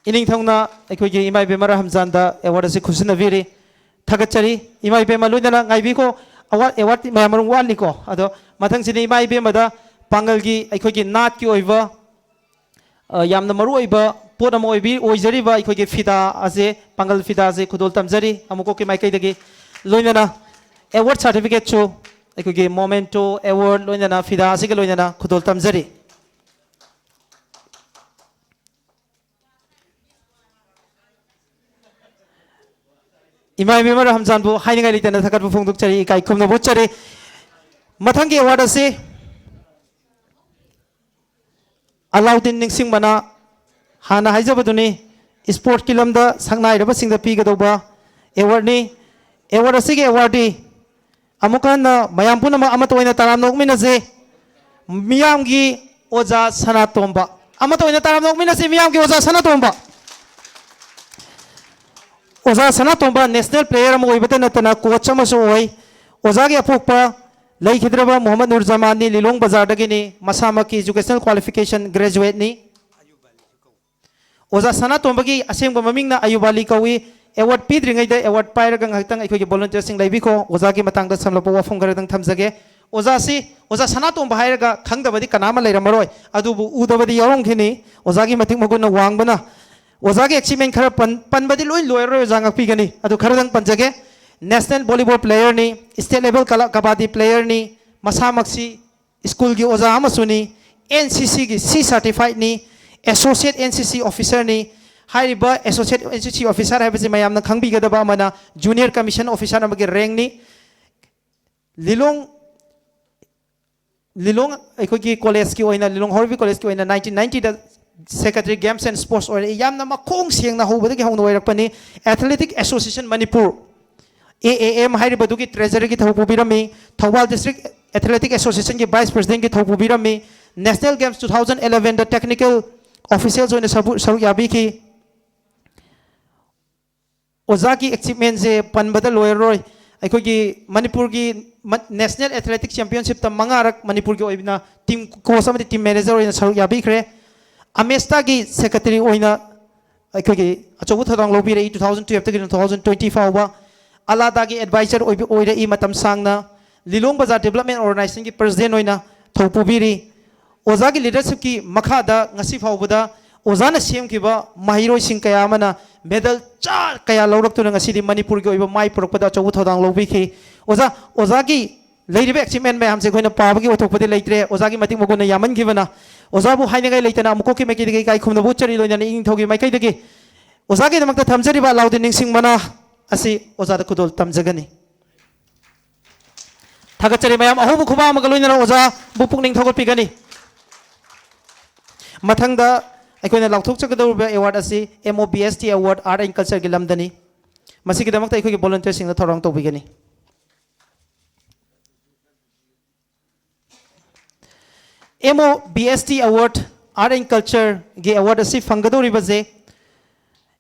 ꯏꯅꯤꯡꯊꯧꯅ ꯑꯩꯈꯣꯏꯒꯤ ꯏꯃꯥ ꯏꯕꯦꯝꯃ ꯔꯍꯝꯖꯥꯟꯗ ꯑꯦꯋꯥꯔꯗ ꯑꯁꯤ ꯈꯨꯠꯁꯤꯟꯅꯕꯤꯔꯤ꯫ ꯊꯥꯒꯠꯆꯔꯤ꯫ ꯏꯃꯥ ꯏꯕꯦꯝꯃ ꯂꯣꯏꯅꯅ ꯉꯥꯏꯕꯤꯀꯣ꯫ ꯑꯋꯥ-, ꯑꯦꯋꯥꯔꯗ ꯃꯌꯥꯝ ꯃꯔꯨꯝ ꯋꯥꯠꯂꯤꯀꯣ꯫ ꯑꯗꯣ ꯃꯊꯪꯁꯤꯗꯤ ꯏꯃꯥ ꯏꯕꯦꯝꯃꯗ ꯄꯥꯡꯒꯜꯒꯤ, ꯑꯩꯈꯣꯏꯒꯤ ꯅꯥꯠꯀꯤ ꯑꯣꯏꯕ, ꯑ, ꯌꯥꯝꯅ ꯃꯔꯨ ꯑꯣꯏꯕ ꯄꯣꯠ ꯑꯃ ꯑꯣꯏꯕꯤ-, ꯑꯣꯏꯖꯔꯤꯕ ꯑꯩꯈꯣꯏꯒꯤ ꯐꯤꯗꯥ ꯑꯁꯦ, ꯄꯥꯡꯒꯜ ꯐꯤꯗꯥ ꯑꯁꯦ ꯈꯨꯗꯣꯜ ꯇꯝꯖꯔꯤ ꯑꯃꯨꯛꯀꯣꯛꯀꯤ ꯃꯥꯏꯀꯩꯗꯒꯤ꯫ ꯂꯣꯏꯅꯅ ꯑꯦꯋꯥꯔꯗ ꯁꯥꯔꯇꯤꯐꯤꯀꯦꯠꯁꯨ, ꯑꯩꯈꯣꯏꯒꯤ ꯃꯣꯃꯦꯟꯇꯣ ꯑꯦꯋꯥꯔꯗ, ꯂꯣꯏꯅꯅ ꯐꯤꯗꯥ ꯑꯁꯤꯒ ꯂꯣꯏꯅꯅ ꯈꯨꯗꯣꯜ ꯇꯝꯖꯔꯤ꯫ ꯏꯃꯥ ꯏꯕꯦꯝꯃ ꯔꯍꯝꯖꯥꯟꯕꯨ ꯍꯥꯏꯅꯤꯡꯉꯥꯏ ꯂꯩꯇꯅ ꯊꯥꯒꯠꯄ ꯐꯣꯡꯗꯣꯛꯆꯔꯤ, ꯏꯀꯥꯏ ꯈꯨꯝꯅꯕ ꯎꯠꯆꯔꯤ꯫ ꯃꯊꯪꯒꯤ ꯑꯦꯋꯥꯔꯗ ꯑꯁꯤ ꯑꯂꯥꯎꯗꯤꯟ ꯅꯤꯡꯁꯤꯡꯕꯅ, ꯍꯥꯟꯅ ꯍꯥꯏꯖꯕꯗꯨꯅꯤ, ꯁ꯭ꯄꯣꯔꯠꯀꯤ ꯂꯝꯗ ꯁꯛꯅꯥꯏꯔꯕꯁꯤꯡꯗ ꯄꯤꯒꯗꯧꯕ ꯑꯦꯋꯥꯔꯗꯅꯤ꯫ ꯑꯦꯋꯥꯔꯗ ꯑꯁꯤꯒꯤ ꯑꯦꯋꯥꯔꯗꯤ ꯑꯃꯨꯛ ꯍꯟꯅ ꯃꯌꯥꯝ ꯄꯨꯝꯅꯃꯛ ꯑꯃꯠꯇ ꯑꯣꯏꯅ ꯇꯔꯥꯝꯅ ꯑꯣꯛꯃꯤꯟꯅꯁꯤ꯫ ꯃꯤꯌꯥꯝꯒꯤ ꯑꯣꯖꯥ ꯁꯅꯥꯇꯣꯝꯕ꯫ ꯑꯃꯠꯇ ꯑꯣꯏꯅ ꯇꯔꯥꯝꯅ ꯑꯣꯛꯃꯤꯟꯅꯁꯤ, ꯃꯤꯌꯥꯝꯒꯤ ꯑꯣꯖꯥ ꯁꯅꯥꯇꯣꯝꯕ꯫ ꯑꯣꯖꯥ ꯁꯅꯥꯇꯣꯝꯕ ꯅꯦꯁꯅꯦꯜ ꯄ꯭ꯂꯦꯌꯔ ꯑꯃ ꯑꯣꯏꯕꯇ ꯅꯠꯇꯅ ꯀꯣꯆ ꯑꯃꯁꯨ ꯑꯣꯏ꯫ ꯑꯣꯖꯥꯒꯤ ꯑꯄꯣꯛꯄ ꯂꯩꯈꯤꯗ꯭ꯔꯕ ꯃꯨꯍꯝꯃꯗ ꯅꯨꯔ ꯖꯃꯥꯟꯅꯤ, ꯂꯤꯂꯣꯡ ꯕꯖꯥꯔꯗꯒꯤꯅꯤ, ꯃꯁꯥꯃꯛꯀꯤ educational qualification graduateꯅꯤ꯫ ꯑꯣꯖꯥ ꯁꯅꯥꯇꯣꯝꯕꯒꯤ ꯑꯁꯦꯡꯕ ꯃꯃꯤꯡꯅ ꯑꯌꯨꯕ ꯑꯂꯤ ꯀꯧꯏ꯫ Award ꯄꯤꯗ꯭ꯔꯤꯉꯩꯗ award ꯄꯥꯏꯔꯒ ꯉꯥꯏꯍꯥꯛꯇꯪ ꯑꯩꯈꯣꯏꯒꯤ volunteerꯁꯤꯡ ꯂꯩꯕꯤꯈꯣ꯫ ꯑꯣꯖꯥꯒꯤ ꯃꯇꯥꯡꯗ ꯁꯝꯂꯞꯄ ꯋꯥꯐꯝ ꯈꯔꯗꯪ ꯊꯝꯖꯒꯦ꯫ ꯑꯣꯖꯥꯁꯤ, ꯑꯣꯖꯥ ꯁꯅꯥꯇꯣꯝꯕ ꯍꯥꯏꯔꯒ ꯈꯪꯗꯕꯗꯤ ꯀꯅꯥ ꯑꯃ ꯂꯩꯔꯝꯃꯔꯣꯏ, ꯑꯗꯨꯕꯨ ꯎꯗꯕꯗꯤ ꯌꯥꯎꯔꯝꯈꯤꯅꯤ꯫ ꯑꯣꯖꯥꯒꯤ ꯃꯇꯤꯛ ꯃꯒꯨꯟꯅ ꯋꯥꯡꯕꯅ꯫ ꯑꯣꯖꯥꯒꯤ achievement ꯈꯔ ꯄꯟ-, ꯄꯟꯕꯗꯤ ꯂꯣꯏ ꯂꯣꯏꯔꯔꯣꯏ, ꯑꯣꯖꯥ ꯉꯥꯛꯄꯤꯒꯅꯤ꯫ ꯑꯗꯨ ꯈꯔꯗꯪ ꯄꯟꯖꯒꯦ꯫ National volleyball playerꯅꯤ, state level ꯀꯂꯥ-, ꯀꯕꯥꯗꯤ playerꯅꯤ, ꯃꯁꯥꯃꯛꯁꯤ ꯁ꯭ꯀꯨꯜꯒꯤ ꯑꯣꯖꯥ ꯑꯃꯁꯨꯅꯤ, NCCꯒꯤ C certifiedꯅꯤ, associate NCC officerꯅꯤ꯫ ꯍꯥꯏꯔꯤꯕ associate NCC officer ꯍꯥꯏꯕꯁꯤ ꯃꯌꯥꯝꯅ ꯈꯪꯕꯤꯒꯗꯕ ꯑꯃꯅ junior commission officer ꯑꯃꯒꯤ rankꯅꯤ꯫ ꯂꯤꯂꯣꯡ, ꯂꯤꯂꯣꯡ ꯑꯩꯈꯣꯏꯒꯤ collegeꯀꯤ ꯑꯣꯏꯅ, ꯂꯤꯂꯣꯡ ꯍꯥꯎꯔꯩꯕꯤ collegeꯀꯤ ꯑꯣꯏꯅ nineteen ninetyꯗ secretary games and sports ꯑꯣꯏꯔꯛꯏ꯫ ꯌꯥꯝꯅ ꯃꯈꯣꯡ ꯁꯦꯡꯅ ꯍꯧꯕꯗꯒꯤ ꯍꯧꯅ ꯑꯣꯏꯔꯛꯄꯅꯤ꯫ Athletic Association Manipur, AAM ꯍꯥꯏꯔꯤꯕꯗꯨꯒꯤ treasurerꯒꯤ ꯊꯕꯛ ꯄꯨꯕꯤꯔꯝꯃꯤ꯫ ꯊꯧꯕꯥꯜ District Athletic Associationꯒꯤ vice presidentꯀꯤ ꯊꯕꯛ ꯄꯨꯕꯤꯔꯝꯃꯤ꯫ National Games two thousand elevenꯗ technical officials ꯑꯣꯏꯅ ꯁꯔꯨꯛ, ꯁꯔꯨꯛ ꯌꯥꯕꯤꯈꯤ꯫ ꯑꯣꯖꯥꯒꯤ achievementꯁꯦ ꯄꯟꯕꯗ ꯂꯣꯏꯔꯔꯣꯏ꯫ ꯑꯩꯈꯣꯏꯒꯤ ꯃꯅꯤꯄꯨꯔꯒꯤ ꯃ-, National Athletic Championshipꯇ ꯃꯉꯥꯔꯛ ꯃꯅꯤꯄꯨꯔꯒꯤ ꯑꯣꯏꯅ team coach ꯑꯃꯗꯤ team manager ꯑꯣꯏꯅ ꯁꯔꯨꯛ ꯌꯥꯕꯤꯈ꯭ꯔꯦ꯫ ꯑꯃꯦꯁꯇꯥꯒꯤ secretary ꯑꯣꯏꯅ ꯑꯩꯈꯣꯏꯒꯤ ꯑꯆꯧꯕ ꯊꯧꯗꯥꯡ ꯂꯧꯕꯤꯔꯛꯏ, two thousand twelveꯇꯒꯤꯅ two thousand twenty ꯐꯥꯎꯕ꯫ ꯑꯂꯥꯗꯥꯒꯤ advisor ꯑꯣꯏꯕ-, ꯑꯣꯏꯔꯛꯏ ꯃꯇꯝ ꯁꯥꯡꯅ꯫ ꯂꯤꯂꯣꯡ ꯕꯖꯥꯔ development organizationꯒꯤ president ꯑꯣꯏꯅ ꯊꯧ ꯄꯨꯕꯤꯔꯤ꯫ ꯑꯣꯖꯥꯒꯤ leadershipꯀꯤ ꯃꯈꯥꯗ ꯉꯁꯤ ꯐꯥꯎꯕꯗ ꯑꯣꯖꯥꯅ ꯁꯦꯝꯈꯤꯕ ꯃꯍꯩꯔꯣꯏꯁꯤꯡ ꯀꯌꯥ ꯑꯃꯅ medal ꯆꯥ ꯀꯌꯥ ꯂꯧꯔꯛꯇꯨꯅ ꯉꯁꯤꯗꯤ ꯃꯅꯤꯄꯨꯔꯒꯤ ꯑꯣꯏꯕ ꯃꯥꯏ ꯄꯨꯔꯛꯄꯗ ꯑꯆꯧꯕ ꯊꯧꯗꯥꯡ ꯂꯧꯕꯤꯈꯤ꯫ ꯑꯣꯖꯥ, ꯑꯣꯖꯥꯒꯤ ꯂꯩꯔꯤꯕ achievement ꯃꯌꯥꯝꯁꯦ ꯑꯩꯈꯣꯏꯅ ꯄꯥꯕꯒꯤ ꯑꯣꯏꯊꯣꯛꯄꯗꯤ ꯂꯩꯇ꯭ꯔꯦ꯫ ꯑꯣꯖꯥꯒꯤ ꯃꯇꯤꯛ ꯃꯒꯨꯟꯅ ꯌꯥꯝꯃꯟꯈꯤꯕꯅ ꯑꯣꯖꯥꯕꯨ ꯍꯥꯏꯅꯤꯡꯉꯥꯏ ꯂꯩꯇꯅ ꯑꯃꯨꯛꯀꯤ ꯃꯥꯏꯀꯩꯗꯒꯤ ꯏꯀꯥꯏ ꯈꯨꯝꯅꯕ ꯎꯠꯆꯔꯤ, ꯂꯣꯏꯅꯅ ꯏꯅꯤꯡꯊꯧꯒꯤ ꯃꯥꯏꯀꯩꯗꯒꯤ ꯑꯣꯖꯥꯒꯤꯗꯃꯛꯇ ꯊꯝꯖꯔꯤꯕ ꯑꯂꯥꯎꯗꯤꯟ ꯅꯤꯡꯁꯤꯡ ꯃꯅꯥ ꯑꯁꯤ ꯑꯣꯖꯥꯗ ꯈꯨꯗꯣꯜ ꯇꯝꯖꯒꯅꯤ꯫ ꯊꯥꯒꯠꯆꯔꯤ ꯃꯌꯥꯝ, ꯑꯍꯧꯕ ꯈꯨꯕꯥꯛ ꯑꯃꯒ ꯂꯣꯏꯅꯅ ꯑꯣꯖꯥꯕꯨ ꯄꯨꯛꯅꯤꯡ ꯊꯧꯒꯠꯄꯤꯒꯅꯤ꯫ ꯃꯊꯪꯗ ꯑꯩꯈꯣꯏꯅ ꯂꯥꯎꯊꯣꯛꯆꯒꯗꯧꯔꯤꯕ award ꯑꯁꯤ MOBST Award Art and Cultureꯒꯤ ꯂꯝꯗꯅꯤ꯫ ꯃꯁꯤꯒꯤꯗꯃꯛꯇ ꯑꯩꯈꯣꯏꯒꯤ volunteerꯁꯤꯡꯅ ꯊꯧꯔꯥꯡ ꯇꯧꯕꯤꯒꯅꯤ꯫ MOBST Award Art and Cultureꯒꯤ award ꯑꯁꯤ ꯐꯪꯒꯗꯧꯔꯤꯕꯁꯦ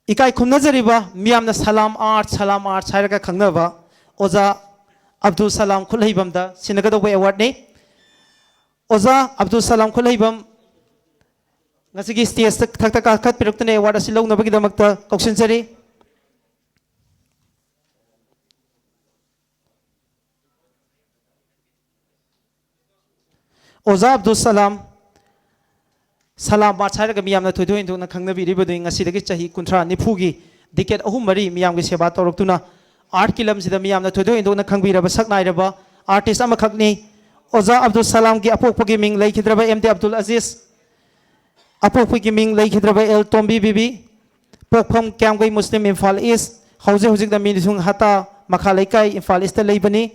ꯏꯀꯥꯏ ꯈꯨꯝꯅꯖꯔꯤꯕ ꯃꯤꯌꯥꯝꯅ ꯁꯂꯥꯝ ꯑꯥꯔꯠ, ꯁꯂꯥꯝ ꯑꯥꯔꯠ ꯍꯥꯏꯔꯒ ꯈꯪꯅꯕ ꯑꯣꯖꯥ ꯑꯕꯗꯨꯜ ꯁꯂꯥꯝ ꯈꯨꯠꯍꯩꯕꯝꯗ ꯁꯤꯟꯅꯒꯗꯧꯕ ꯑꯦꯋꯥꯔꯗꯅꯤ꯫ ꯑꯣꯖꯥ ꯑꯕꯗꯨꯜ ꯁꯂꯥꯝ ꯈꯨꯠꯍꯩꯕꯝ ꯉꯁꯤꯒꯤ ꯁ꯭ꯇꯦꯖꯇ ꯊꯛꯇ ꯀꯥꯈꯠꯄꯤꯔꯛꯇꯨꯅ ꯑꯦꯋꯥꯔꯗ ꯑꯁꯤ ꯂꯧꯅꯕꯒꯤꯗꯃꯛꯇ ꯀꯧꯁꯤꯟꯖꯔꯤ꯫ ꯑꯣꯖꯥ ꯑꯕꯗꯨꯜ ꯁꯂꯥꯝ, ꯁꯂꯥꯝ ꯑꯥꯔꯠꯁ ꯍꯥꯏꯔꯒ ꯃꯤꯌꯥꯝꯅ ꯊꯣꯏꯗꯣꯛ ꯍꯦꯟꯗꯣꯛꯅ ꯈꯪꯅꯕꯤꯔꯤꯕꯗꯨꯅꯤ꯫ ꯉꯁꯤꯗꯒꯤ ꯆꯍꯤ ꯀꯨꯟꯊ꯭ꯔꯥ ꯅꯤꯐꯨꯒꯤ ꯗꯤꯀꯦꯠ ꯑꯍꯨꯝ ꯃꯔꯤ ꯃꯤꯌꯥꯝꯒꯤ ꯁꯦꯕꯥ ꯇꯧꯔꯛꯇꯨꯅ ꯑꯥꯔꯠꯀꯤ ꯂꯝꯁꯤꯗ ꯃꯤꯌꯥꯝꯅ ꯊꯣꯏꯗꯣꯛ ꯍꯦꯟꯗꯣꯛꯅ ꯈꯪꯕꯤꯔꯕ ꯁꯛ ꯅꯥꯏꯔꯕ ꯑꯥꯔꯇꯤꯁ ꯑꯃꯈꯛꯅꯤ꯫ ꯑꯣꯖꯥ ꯑꯕꯗꯨꯜ ꯁꯂꯥꯝꯒꯤ ꯑꯄꯣꯛꯄꯒꯤ ꯃꯤꯡ ꯂꯩꯈꯤꯗ꯭ꯔꯕ ꯑꯦꯝ ꯗꯤ ꯑꯕꯗꯨꯜ ꯑꯖꯤꯖ, ꯑꯄꯣꯛꯄꯒꯤ ꯃꯤꯡ ꯂꯩꯈꯤꯗ꯭ꯔꯕ ꯑꯦꯜ ꯇꯣꯝꯕꯤ ꯕꯤꯕꯤ, ꯄꯣꯛꯐꯝ ꯀ꯭ꯌꯥꯝꯒꯩ ꯃꯨꯁꯂꯤꯝ ꯏꯝꯐꯥꯜ ꯏꯁ, ꯍꯧꯖꯤꯛ ꯍꯧꯖꯤꯛꯅ ꯃꯤꯅꯤꯁꯨꯡ ꯍꯇꯥ ꯃꯈꯥ ꯂꯩꯀꯥꯏ ꯏꯝꯐꯥꯜ ꯏꯁꯇ ꯂꯩꯕꯅꯤ꯫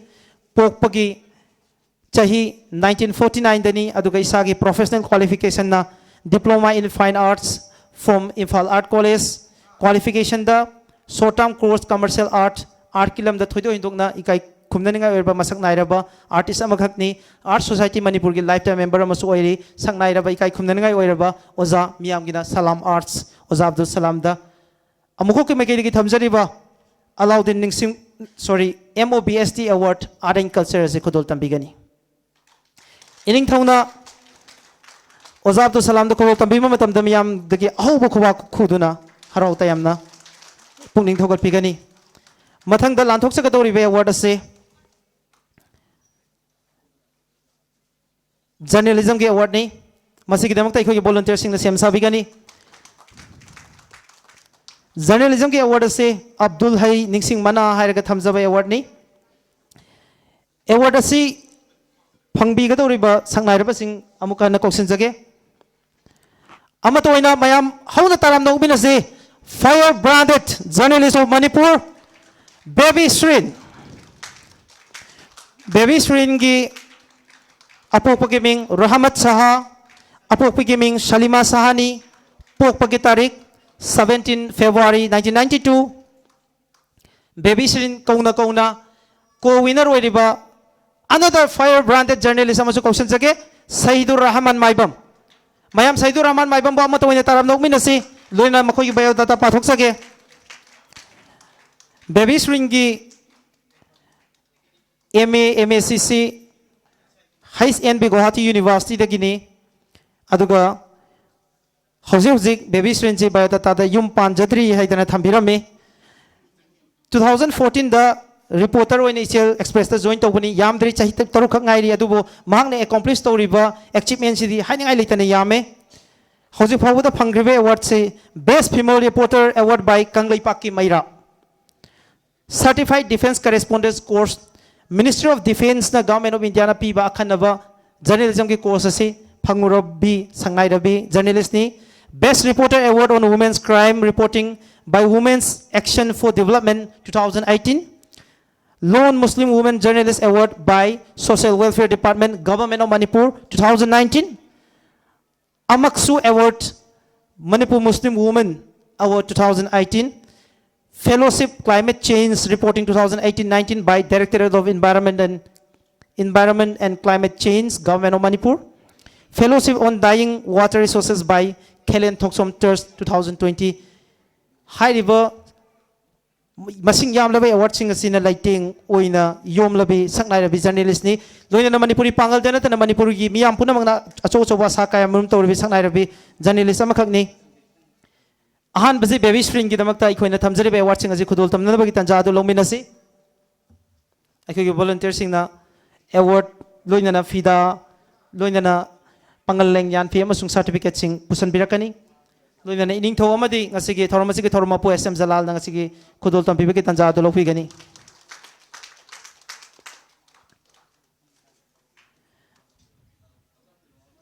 ꯄꯣꯛꯄꯒꯤ ꯆꯍꯤ ꯅꯥꯏꯟꯇꯤꯟ ꯐꯣꯔꯇꯤ ꯅꯥꯏꯟꯗꯅꯤ, ꯑꯗꯨꯒ ꯏꯁꯥꯒꯤ ꯄ꯭ꯔꯣꯐꯦꯁꯅꯦꯜ ꯀ꯭ꯋꯥꯂꯤꯐꯤꯀꯦꯁꯟꯅ Diploma in Fine Arts from Imphal Art College, ꯀ꯭ꯋꯥꯂꯤꯐꯤꯀꯦꯁꯟꯗ short term course commercial art, ꯑꯥꯔꯠꯀꯤ ꯂꯝꯗ ꯊꯣꯏꯗꯣꯛ ꯍꯦꯟꯗꯣꯛꯅ ꯏꯀꯥꯏ ꯈꯨꯝꯅꯅꯤꯡꯉꯥꯏ ꯑꯣꯏꯔꯕ ꯃꯁꯛ ꯅꯥꯏꯔꯕ ꯑꯥꯔꯇꯤꯁ ꯑꯃꯈꯛꯅꯤ꯫ ꯑꯥꯔꯠ ꯁꯣꯁꯥꯏꯇꯤ ꯃꯅꯤꯄꯨꯔꯒꯤ ꯂꯥꯏꯐ ꯇꯥꯏꯝ ꯃꯦꯝꯕꯔ ꯑꯃꯁꯨ ꯑꯣꯏꯔꯤ꯫ ꯁꯛ ꯅꯥꯏꯔꯕ ꯏꯀꯥꯏ ꯈꯨꯝꯅꯅꯤꯡꯉꯥꯏ ꯑꯣꯏꯔꯕ ꯑꯣꯖꯥ ꯃꯤꯌꯥꯝꯒꯤꯅ ꯁꯂꯥꯝ ꯑꯥꯔꯠꯁ ꯑꯣꯖꯥ ꯑꯕꯗꯨꯜ ꯁꯂꯥꯝꯗ ꯑꯃꯨꯛꯈꯛꯀꯤ ꯃꯥꯏꯀꯩꯗꯒꯤ ꯊꯝꯖꯔꯤꯕ ꯑꯂꯥꯎꯗꯤꯟ ꯅꯤꯡꯁꯤꯡ, sorry, M O B S T Award Art and Culture ꯑꯁꯤ ꯈꯨꯗꯣꯜ ꯇꯝꯕꯤꯒꯅꯤ꯫ ꯏꯅꯤꯡꯊꯧꯅ ꯑꯣꯖꯥ ꯑꯕꯗꯨꯜ ꯁꯂꯥꯝꯗ ꯈꯨꯗꯣꯜ ꯇꯝꯕꯤꯕ ꯃꯇꯝꯗ ꯃꯤꯌꯥꯝꯗꯒꯤ ꯑꯍꯧꯕ ꯈꯨꯕꯥꯛ ꯈꯨꯗꯨꯅ ꯍꯔꯥꯎ ꯇꯌꯥꯝꯅ ꯄꯨꯛꯅꯤꯡ ꯊꯧꯒꯠꯄꯤꯒꯅꯤ꯫ ꯃꯊꯪꯗ ꯂꯥꯟꯊꯣꯛꯆꯒꯗꯧꯔꯤꯕ ꯑꯦꯋꯥꯔꯗ ꯑꯁꯤ ꯖꯔꯅꯦꯂꯤꯖꯝꯒꯤ ꯑꯦꯋꯥꯔꯗꯅꯤ꯫ ꯃꯁꯤꯒꯤꯗꯃꯛꯇ ꯑꯩꯈꯣꯏꯒꯤ ꯚꯣꯂꯨꯟꯇꯤꯌꯔꯁꯤꯡꯅ ꯁꯦꯝ ꯁꯥꯕꯤꯒꯅꯤ꯫ ꯖꯔꯅꯦꯂꯤꯖꯝꯒꯤ ꯑꯦꯋꯥꯔꯗ ꯑꯁꯤ ꯑꯕꯗꯨꯜ ꯍꯩ ꯅꯤꯡꯁꯤꯡ ꯃꯅꯥ ꯍꯥꯏꯔꯒ ꯊꯝꯖꯕ ꯑꯦꯋꯥꯔꯗꯅꯤ꯫ ꯑꯦꯋꯥꯔꯗ ꯑꯁꯤ ꯐꯪꯕꯤꯒꯗꯧꯔꯤꯕ ꯁꯛꯅꯥꯏꯔꯕꯁꯤꯡ ꯑꯃꯨꯛ ꯍꯟꯅ ꯀꯧꯁꯤꯟꯖꯒꯦ꯫ ꯑꯃꯠꯇ ꯑꯣꯏꯅ ꯃꯌꯥꯝ ꯍꯧꯅ ꯇꯥꯔꯝꯅ ꯑꯣꯛꯃꯤꯟꯅꯁꯤ꯫ Fire branded journalist of Manipur, Babie Shirin. Babie ꯁ꯭ꯔꯤꯟꯒꯤ ꯑꯄꯣꯛꯄꯒꯤ ꯃꯤꯡ ꯔꯍꯃꯠ ꯁꯍꯥ, ꯑꯄꯣꯛꯄꯒꯤ ꯃꯤꯡ ꯁꯂꯤꯃꯥ ꯁꯍꯥꯅꯤ, ꯄꯣꯛꯄꯒꯤ ꯇꯥꯔꯤꯛ seventeen February nineteen ninety two꯫ Babie Shirin ꯀꯧꯅ ꯀꯧꯅ co-winner ꯑꯣꯏꯔꯤꯕ another fire branded journalist ꯑꯃꯁꯨ ꯀꯧꯁꯤꯟꯖꯒꯦ, ꯁꯍꯤꯗꯨꯔ ꯔꯍꯃꯟ ꯃꯥꯏꯕꯝ꯫ ꯃꯌꯥꯝ ꯁꯍꯤꯗꯨꯔ ꯔꯍꯃꯟ ꯃꯥꯏꯕꯝꯕꯨ ꯑꯃꯠꯇ ꯑꯣꯏꯅ ꯇꯥꯔꯝꯅ ꯑꯣꯛꯃꯤꯟꯅꯁꯤ, ꯂꯣꯏꯅꯅ ꯃꯈꯣꯏꯒꯤ biodata ꯄꯥꯊꯣꯛꯆꯒꯦ꯫ ꯕꯦꯕꯤ ꯁ꯭ꯔꯤꯟꯒꯤ M A M A C C H N B Guwahati ꯌꯨꯅꯤꯚꯔꯁꯤꯇꯤꯗꯒꯤꯅꯤ꯫ ꯑꯗꯨꯒ ꯍꯧꯖꯤꯛ ꯍꯧꯖꯤꯛ ꯕꯦꯕꯤ ꯁ꯭ꯔꯤꯟꯁꯤ ꯕꯥꯏꯑꯣꯗꯥꯇꯥꯗ ꯌꯨꯝ ꯄꯥꯟꯖꯗ꯭ꯔꯤ ꯍꯥꯏꯗꯅ ꯊꯝꯕꯤꯔꯝꯃꯤ꯫ ꯇꯨ ꯊꯥꯎꯖꯟ ꯐꯣꯔꯇꯤꯟꯗ ꯔꯤꯄꯣꯔꯇꯔ ꯑꯣꯏꯅ ꯏꯆꯦꯜ ꯑꯦꯛꯁꯄ꯭ꯔꯦꯁꯇ ꯖꯣꯏꯟ ꯇꯧꯕꯅꯤ꯫ ꯌꯥꯝꯗ꯭ꯔꯤ, ꯆꯍꯤ ꯇꯔꯨꯛꯈꯛ ꯉꯥꯏꯔꯤ, ꯑꯗꯨꯕꯨ ꯃꯍꯥꯛꯅ ꯑꯦꯀꯣꯝꯄ꯭ꯂꯤꯁ ꯇꯧꯔꯤꯕ ꯑꯦꯆꯤꯞꯃꯦꯟꯁꯤꯗꯤ ꯍꯥꯏꯅꯤꯡꯉꯥꯏ ꯂꯩꯇꯅ ꯌꯥꯝꯃꯦ꯫ ꯍꯧꯖꯤꯛ ꯐꯥꯎꯕꯗ ꯐꯪꯈ꯭ꯔꯤꯕ ꯑꯦꯋꯥꯔꯗꯁꯤ Best Female Reporter Award by ꯀꯪꯂꯩꯄꯥꯛꯀꯤ ꯃꯩꯔꯥ꯫ Certified Defense Correspondence Course, Ministry of Defenceꯅ Government of Indiaꯅ ꯄꯤꯕ ꯑꯈꯟꯅꯕ ꯖꯔꯅꯦꯂꯤꯖꯝꯒꯤ ꯀꯣꯔꯁ ꯑꯁꯤ ꯐꯪꯉꯨꯔꯕꯤ ꯁꯉꯥꯏꯔꯕꯤ ꯖꯔꯅꯦꯂꯤꯁꯅꯤ꯫ Best Reporter Award on Women's Crime Reporting by Women's Action for Development two thousand eighteen, Lone Muslim Women Journalist Award by Social Welfare Department, Government of Manipur two thousand nineteen, Amaksu Award, Manipur Muslim Woman Award two thousand eighteen, Fellowship Climate Change Reporting two thousand eighteen nineteen by Directorate of Environment and Environment and Climate Change, Government of Manipur, Fellowship on Dying Water Resources by Khelen Thoksom Trust two thousand twenty. ꯍꯥꯏꯔꯤꯕ ꯃꯁꯤꯡ ꯌꯥꯝꯂꯕ ꯑꯦꯋꯥꯔꯗꯁꯤꯡ ꯑꯁꯤꯅ ꯂꯩꯇꯦꯡ ꯑꯣꯏꯅ ꯌꯣꯝꯂꯕꯤ ꯁꯛꯅꯥꯏꯔꯕꯤ ꯖꯔꯅꯦꯂꯤꯁꯅꯤ꯫ ꯂꯣꯏꯅꯅ ꯃꯅꯤꯄꯨꯔꯤ ꯄꯥꯡꯒꯜꯗ ꯅꯠꯇꯅ ꯃꯅꯤꯄꯨꯔꯒꯤ ꯃꯤꯌꯥꯝ ꯄꯨꯝꯅꯃꯛꯅ ꯑꯆꯧ ꯑꯆꯧꯕ ꯑꯁꯥ ꯀꯌꯥ ꯃꯔꯨꯝ ꯇꯧꯔꯕꯤ ꯁꯛꯅꯥꯏꯔꯕꯤ ꯖꯔꯅꯦꯂꯤꯁ ꯑꯃꯈꯛꯅꯤ꯫ ꯑꯍꯥꯟꯕꯁꯤ ꯕꯦꯕꯤ ꯁ꯭ꯔꯤꯟꯒꯤꯗꯃꯛꯇ ꯑꯩꯈꯣꯏꯅ ꯊꯝꯖꯔꯤꯕ ꯑꯦꯋꯥꯔꯗꯁꯤꯡ ꯑꯁꯤ ꯈꯨꯗꯣꯜ ꯇꯝꯅꯅꯕꯒꯤ ꯇꯥꯟꯖꯥ ꯑꯗꯨ ꯂꯧꯃꯤꯟꯅꯁꯤ꯫ ꯑꯩꯈꯣꯏꯒꯤ ꯚꯣꯂꯨꯟꯇꯤꯌꯔꯁꯤꯡꯅ ꯑꯦꯋꯥꯔꯗ, ꯂꯣꯏꯅꯅ ꯐꯤꯗꯥ, ꯂꯣꯏꯅꯅ ꯄꯥꯡꯒꯜ ꯂꯦꯡꯌꯥꯟ ꯐꯤ ꯑꯃꯁꯨꯡ ꯁꯥꯔꯇꯤꯐꯤꯀꯦꯠꯁꯤꯡ ꯄꯨꯁꯤꯟꯕꯤꯔꯛꯀꯅꯤ꯫ ꯂꯣꯏꯅꯅ ꯏꯅꯤꯡꯊꯧ ꯑꯃꯗꯤ ꯉꯁꯤꯒꯤ ꯊꯧꯔꯝ ꯑꯁꯤꯒꯤ ꯊꯧꯔꯝ ꯃꯄꯨ ꯑꯦꯁ ꯑꯦꯝ ꯖꯂꯥꯜꯅ ꯉꯁꯤꯒꯤ ꯈꯨꯗꯣꯜ ꯇꯝꯕꯤꯕꯒꯤ ꯇꯥꯟꯖꯥ ꯑꯗꯨ ꯂꯧꯕꯤꯒꯅꯤ꯫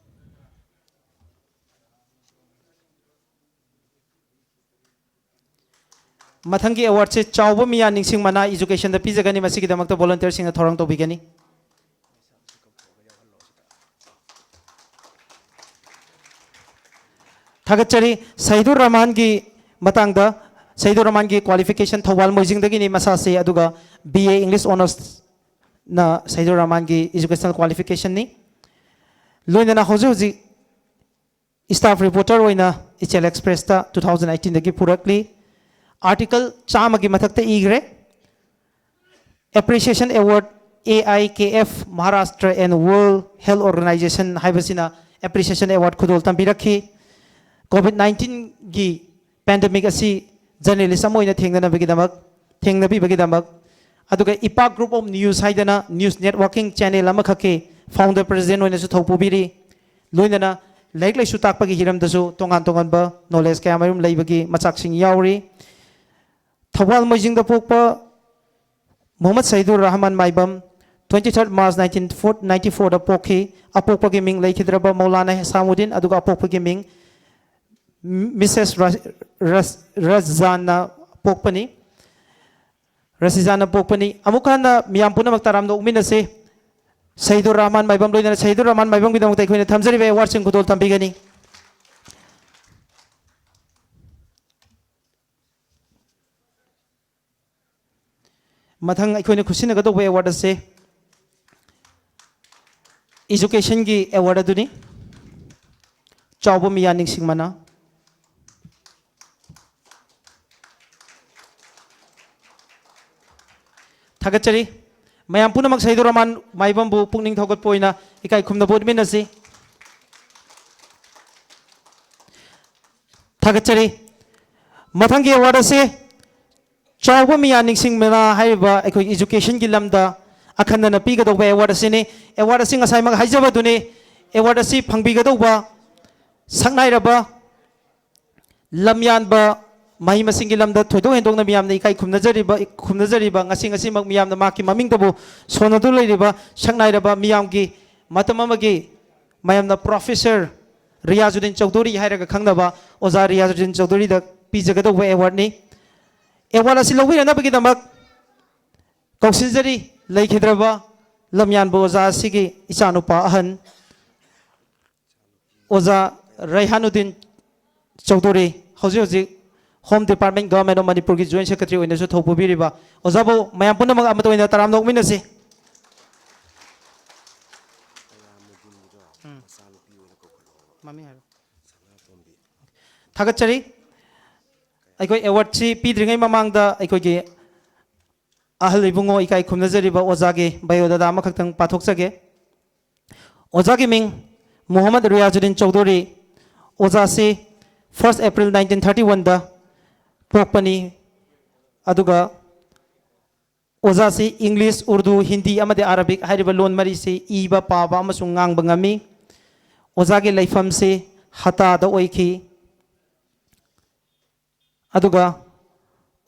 ꯃꯊꯪꯒꯤ ꯑꯦꯋꯥꯔꯗꯁꯦ ꯆꯥꯎꯕ ꯃꯤꯌꯥ ꯅꯤꯡꯁꯤꯡ ꯃꯅꯥ ꯏꯖꯨꯀꯦꯁꯟꯗ ꯄꯤꯖꯒꯅꯤ꯫ ꯃꯁꯤꯒꯤꯗꯃꯛꯇ ꯚꯣꯂꯨꯟꯇꯤꯌꯔꯁꯤꯡꯅ ꯊꯧꯔꯥꯡ ꯇꯧꯕꯤꯒꯅꯤ꯫ ꯊꯥꯒꯠꯆꯔꯤ꯫ ꯁꯍꯤꯗꯨꯔ ꯔꯍꯃꯥꯟꯒꯤ ꯃꯇꯥꯡꯗ, ꯁꯍꯤꯗꯨꯔ ꯔꯍꯃꯥꯟꯒꯤ ꯀ꯭ꯋꯥꯂꯤꯐꯤꯀꯦꯁꯟ ꯊꯧꯕꯥꯜ ꯃꯣꯏꯖꯤꯡꯗꯒꯤꯅꯤ ꯃꯁꯥꯁꯦ, ꯑꯗꯨꯒ B A English ꯑꯣꯅꯔꯁꯅ Sahidur ꯔꯍꯃꯥꯟꯒꯤ educational ꯀ꯭ꯋꯥꯂꯤꯐꯤꯀꯦꯁꯟꯅꯤ꯫ ꯂꯣꯏꯅꯅ ꯍꯧꯖꯤꯛ ꯍꯧꯖꯤꯛ ꯁ꯭ꯇꯥꯐ ꯔꯤꯄꯣꯔꯇꯔ ꯑꯣꯏꯅ ꯏꯆꯦꯜ ꯑꯦꯛꯁꯄ꯭ꯔꯦꯁꯇ ꯇꯨ ꯊꯥꯎꯖꯟ ꯑꯩꯠꯇꯤꯟꯗꯒꯤ ꯄꯨꯔꯛꯂꯤ꯫ ꯑꯥꯔꯇꯤꯀꯜ ꯆꯥꯝꯃꯒꯤ ꯃꯊꯛꯇ ꯏꯈ꯭ꯔꯦ꯫ ꯑꯦꯄ꯭ꯔꯤꯁꯤꯌꯦꯁꯟ award A I K F Maharashtra and World Health Organization ꯍꯥꯏꯕꯁꯤꯅ Appreciation Award ꯈꯨꯗꯣꯜ ꯇꯝꯕꯤꯔꯛꯈꯤ꯫ COVID nineteenꯒꯤ pandemic ꯑꯁꯤ journalist ꯑꯃ ꯑꯣꯏꯅ ꯊꯦꯡꯅꯅꯕꯒꯤꯗꯃꯛ, ꯊꯦꯡꯅꯕꯤꯕꯒꯤꯗꯃꯛ, ꯑꯗꯨꯒ ꯏꯄꯥꯛ Group of News ꯍꯥꯏꯗꯅ news networking channel ꯑꯃꯈꯛꯀꯤ founder president ꯑꯣꯏꯅꯁꯨ ꯊꯧ ꯄꯨꯕꯤꯔꯤ꯫ ꯂꯣꯏꯅꯅ ꯂꯥꯏꯔꯤꯛ ꯂꯥꯏꯁꯨ ꯇꯥꯛꯄꯒꯤ ꯍꯤꯔꯝꯗꯁꯨ ꯇꯣꯉꯥꯟ ꯇꯣꯉꯥꯟꯕ knowledge ꯀꯌꯥ ꯃꯔꯨꯝ ꯂꯩꯕꯒꯤ ꯃꯆꯥꯛꯁꯤꯡ ꯌꯥꯎꯔꯤ꯫ ꯊꯧꯕꯥꯜ ꯃꯣꯏꯖꯤꯡꯗ ꯄꯣꯛꯄ ꯃꯨꯍꯝꯃꯗ ꯁꯩꯗꯨꯔ ꯔꯍꯃꯥꯟ ꯃꯥꯏꯕꯝ, twenty third March nineteen ninety fourꯗ ꯄꯣꯛꯈꯤ꯫ ꯑꯄꯣꯛꯄꯒꯤ ꯃꯤꯡ ꯂꯩꯈꯤꯗ꯭ꯔꯕ ꯃꯧꯂꯥꯅꯥ ꯍꯦꯁꯥꯃꯨꯗꯤꯟ, ꯑꯗꯨꯒ ꯑꯄꯣꯛꯄꯒꯤ ꯃꯤꯡ ꯃꯤꯁꯦꯁ ꯔ-, ꯔꯁ-, ꯔꯁꯖꯥꯟꯅ ꯄꯣꯛꯄꯅꯤ, ꯔꯁꯤꯖꯥꯟꯅ ꯄꯣꯛꯄꯅꯤ꯫ ꯑꯃꯨꯛ ꯍꯟꯅ ꯃꯤꯌꯥꯝ ꯄꯨꯝꯅꯃꯛ ꯇꯔꯥꯝꯅ ꯑꯣꯛꯃꯤꯟꯅꯁꯤ꯫ ꯁꯩꯗꯨꯔ ꯔꯍꯃꯥꯟ ꯃꯥꯏꯕꯝ ꯂꯣꯏꯅꯅ ꯁꯩꯗꯨꯔ ꯔꯍꯃꯥꯟ ꯃꯥꯏꯕꯝꯒꯤꯗꯃꯛꯇ ꯑꯩꯈꯣꯏꯅ ꯊꯝꯖꯔꯤꯕ awardꯁꯤꯡ ꯈꯨꯗꯣꯜ ꯇꯝꯕꯤꯒꯅꯤ꯫ ꯃꯊꯪ ꯑꯩꯈꯣꯏꯅ ꯈꯨꯠꯁꯤꯟꯅꯒꯗꯧꯕ award ꯑꯁꯦ educationꯒꯤ award ꯑꯗꯨꯅꯤ꯫ ꯆꯥꯎꯕ ꯃꯤꯌꯥ ꯅꯤꯡꯁꯤꯡ ꯃꯅꯥ꯫ ꯊꯥꯒꯠꯆꯔꯤ꯫ ꯃꯌꯥꯝ ꯄꯨꯝꯅꯃꯛ ꯁꯍꯤꯗꯨꯔ ꯔꯍꯃꯥꯟ ꯃꯥꯏꯕꯝꯕꯨ ꯄꯨꯛꯅꯤꯡ ꯊꯧꯒꯠꯄ ꯑꯣꯏꯅ ꯏꯀꯥꯏ ꯈꯨꯝꯅꯕ ꯎꯠꯃꯤꯟꯅꯁꯤ꯫ ꯊꯥꯒꯠꯆꯔꯤ꯫ ꯃꯊꯪꯒꯤ award ꯑꯁꯤ ꯆꯥꯎꯕ ꯃꯤꯌꯥ ꯅꯤꯡꯁꯤꯡ ꯃꯅꯥ ꯍꯥꯏꯔꯤꯕ ꯑꯩꯈꯣꯏꯒꯤ educationꯒꯤ ꯂꯝꯗ ꯑꯈꯟꯅꯅ ꯄꯤꯒꯗꯧꯕ award ꯑꯁꯤꯅꯤ꯫ Award ꯑꯁꯤ ꯉꯁꯥꯏꯃꯛ ꯍꯥꯏꯖꯕꯗꯨꯅꯤ, award ꯑꯁꯤ ꯐꯪꯕꯤꯒꯗꯧꯕ ꯁꯛꯅꯥꯏꯔꯕ ꯂꯝꯌꯥꯟꯕ, ꯃꯍꯩ ꯃꯁꯤꯡꯒꯤ ꯂꯝꯗ ꯊꯣꯏꯗꯣꯛ ꯍꯦꯟꯗꯣꯛꯅ ꯃꯤꯌꯥꯝꯅ ꯏꯀꯥꯏ ꯈꯨꯝꯅꯖꯔꯤꯕ, ꯈꯨꯝꯅꯖꯔꯤꯕ, ꯉꯁꯤ ꯉꯁꯤꯃꯛ ꯃꯤꯌꯥꯝꯅ ꯃꯍꯥꯛꯀꯤ ꯃꯃꯤꯡꯗꯕꯨ ꯁꯣꯟꯅꯗꯨꯅ ꯂꯩꯔꯤꯕ ꯁꯛꯅꯥꯏꯔꯕ ꯃꯤꯌꯥꯝꯒꯤ ꯃꯇꯝ ꯑꯃꯒꯤ ꯃꯌꯥꯝꯅ Professor ꯔꯤꯌꯥꯖꯨꯗꯤꯟ ꯆꯧꯙꯨꯔꯤ ꯍꯥꯏꯔꯒ ꯈꯪꯅꯕ ꯑꯣꯖꯥ ꯔꯤꯌꯥꯖꯨꯗꯤꯟ ꯆꯧꯙꯨꯔꯤꯗ ꯄꯤꯖꯒꯗꯧꯕ awardꯅꯤ꯫ Award ꯑꯁꯤ ꯂꯧꯕꯤꯅꯅꯕꯒꯤꯗꯃꯛ ꯀꯧꯁꯤꯟꯖꯔꯤ ꯂꯩꯈꯤꯗ꯭ꯔꯕ ꯂꯝꯌꯥꯟꯕ ꯑꯣꯖꯥ ꯑꯁꯤꯒꯤ ꯏꯆꯥꯅꯨꯄꯥ ꯑꯍꯟ ꯑꯣꯖꯥ ꯔꯩꯍꯥꯅꯨꯗꯤꯟ ꯆꯧꯙꯨꯔꯤ, ꯍꯧꯖꯤꯛ ꯍꯧꯖꯤꯛ Home Department, Government of ꯃꯅꯤꯄꯨꯔꯒꯤ Joint Secretary ꯑꯣꯏꯅꯁꯨ ꯊꯧ ꯄꯨꯕꯤꯔꯤꯕ꯫ ꯑꯣꯖꯥꯕꯨ ꯃꯌꯥꯝ ꯄꯨꯝꯅꯃꯛ ꯑꯃꯠꯇ ꯑꯣꯏꯅ ꯇꯔꯥꯝꯅ ꯑꯣꯛꯃꯤꯟꯅꯁꯤ꯫ ꯎꯝ꯫ ꯃꯃꯤꯡ ꯍꯥꯏꯔꯣ꯫ ꯊꯥꯒꯠꯆꯔꯤ꯫ ꯑꯩꯈꯣꯏ awardꯁꯤ ꯄꯤꯗ꯭ꯔꯤꯉꯩ ꯃꯃꯥꯡꯗ ꯑꯩꯈꯣꯏꯒꯤ ꯑꯍꯜ ꯏꯕꯨꯡꯉꯣ, ꯏꯀꯥꯏ ꯈꯨꯝꯅꯖꯔꯤꯕ ꯑꯣꯖꯥꯒꯤ biodata ꯑꯃꯈꯛꯇꯪ ꯄꯥꯊꯣꯛꯆꯒꯦ꯫ ꯑꯣꯖꯥꯒꯤ ꯃꯤꯡ ꯃꯨꯍꯝꯃꯗ Riyazuddin Chaudhuri. ꯑꯣꯖꯥꯁꯤ first April nineteen thirty one ꯗ ꯄꯣꯛꯄꯅꯤ꯫ ꯑꯗꯨꯒ ꯑꯣꯖꯥꯁꯤ English, Urdu, Hindi ꯑꯃꯗꯤ Arabic ꯍꯥꯏꯔꯤꯕ ꯂꯣꯟ ꯃꯔꯤꯁꯤ ꯏꯕ, ꯄꯥꯕ ꯑꯃꯁꯨꯡ ꯉꯥꯡꯕ ꯉꯝꯃꯤ꯫ ꯑꯣꯖꯥꯒꯤ ꯂꯩꯐꯝꯁꯤ ꯍꯇꯥꯗ ꯑꯣꯏꯈꯤ꯫ ꯑꯗꯨꯒ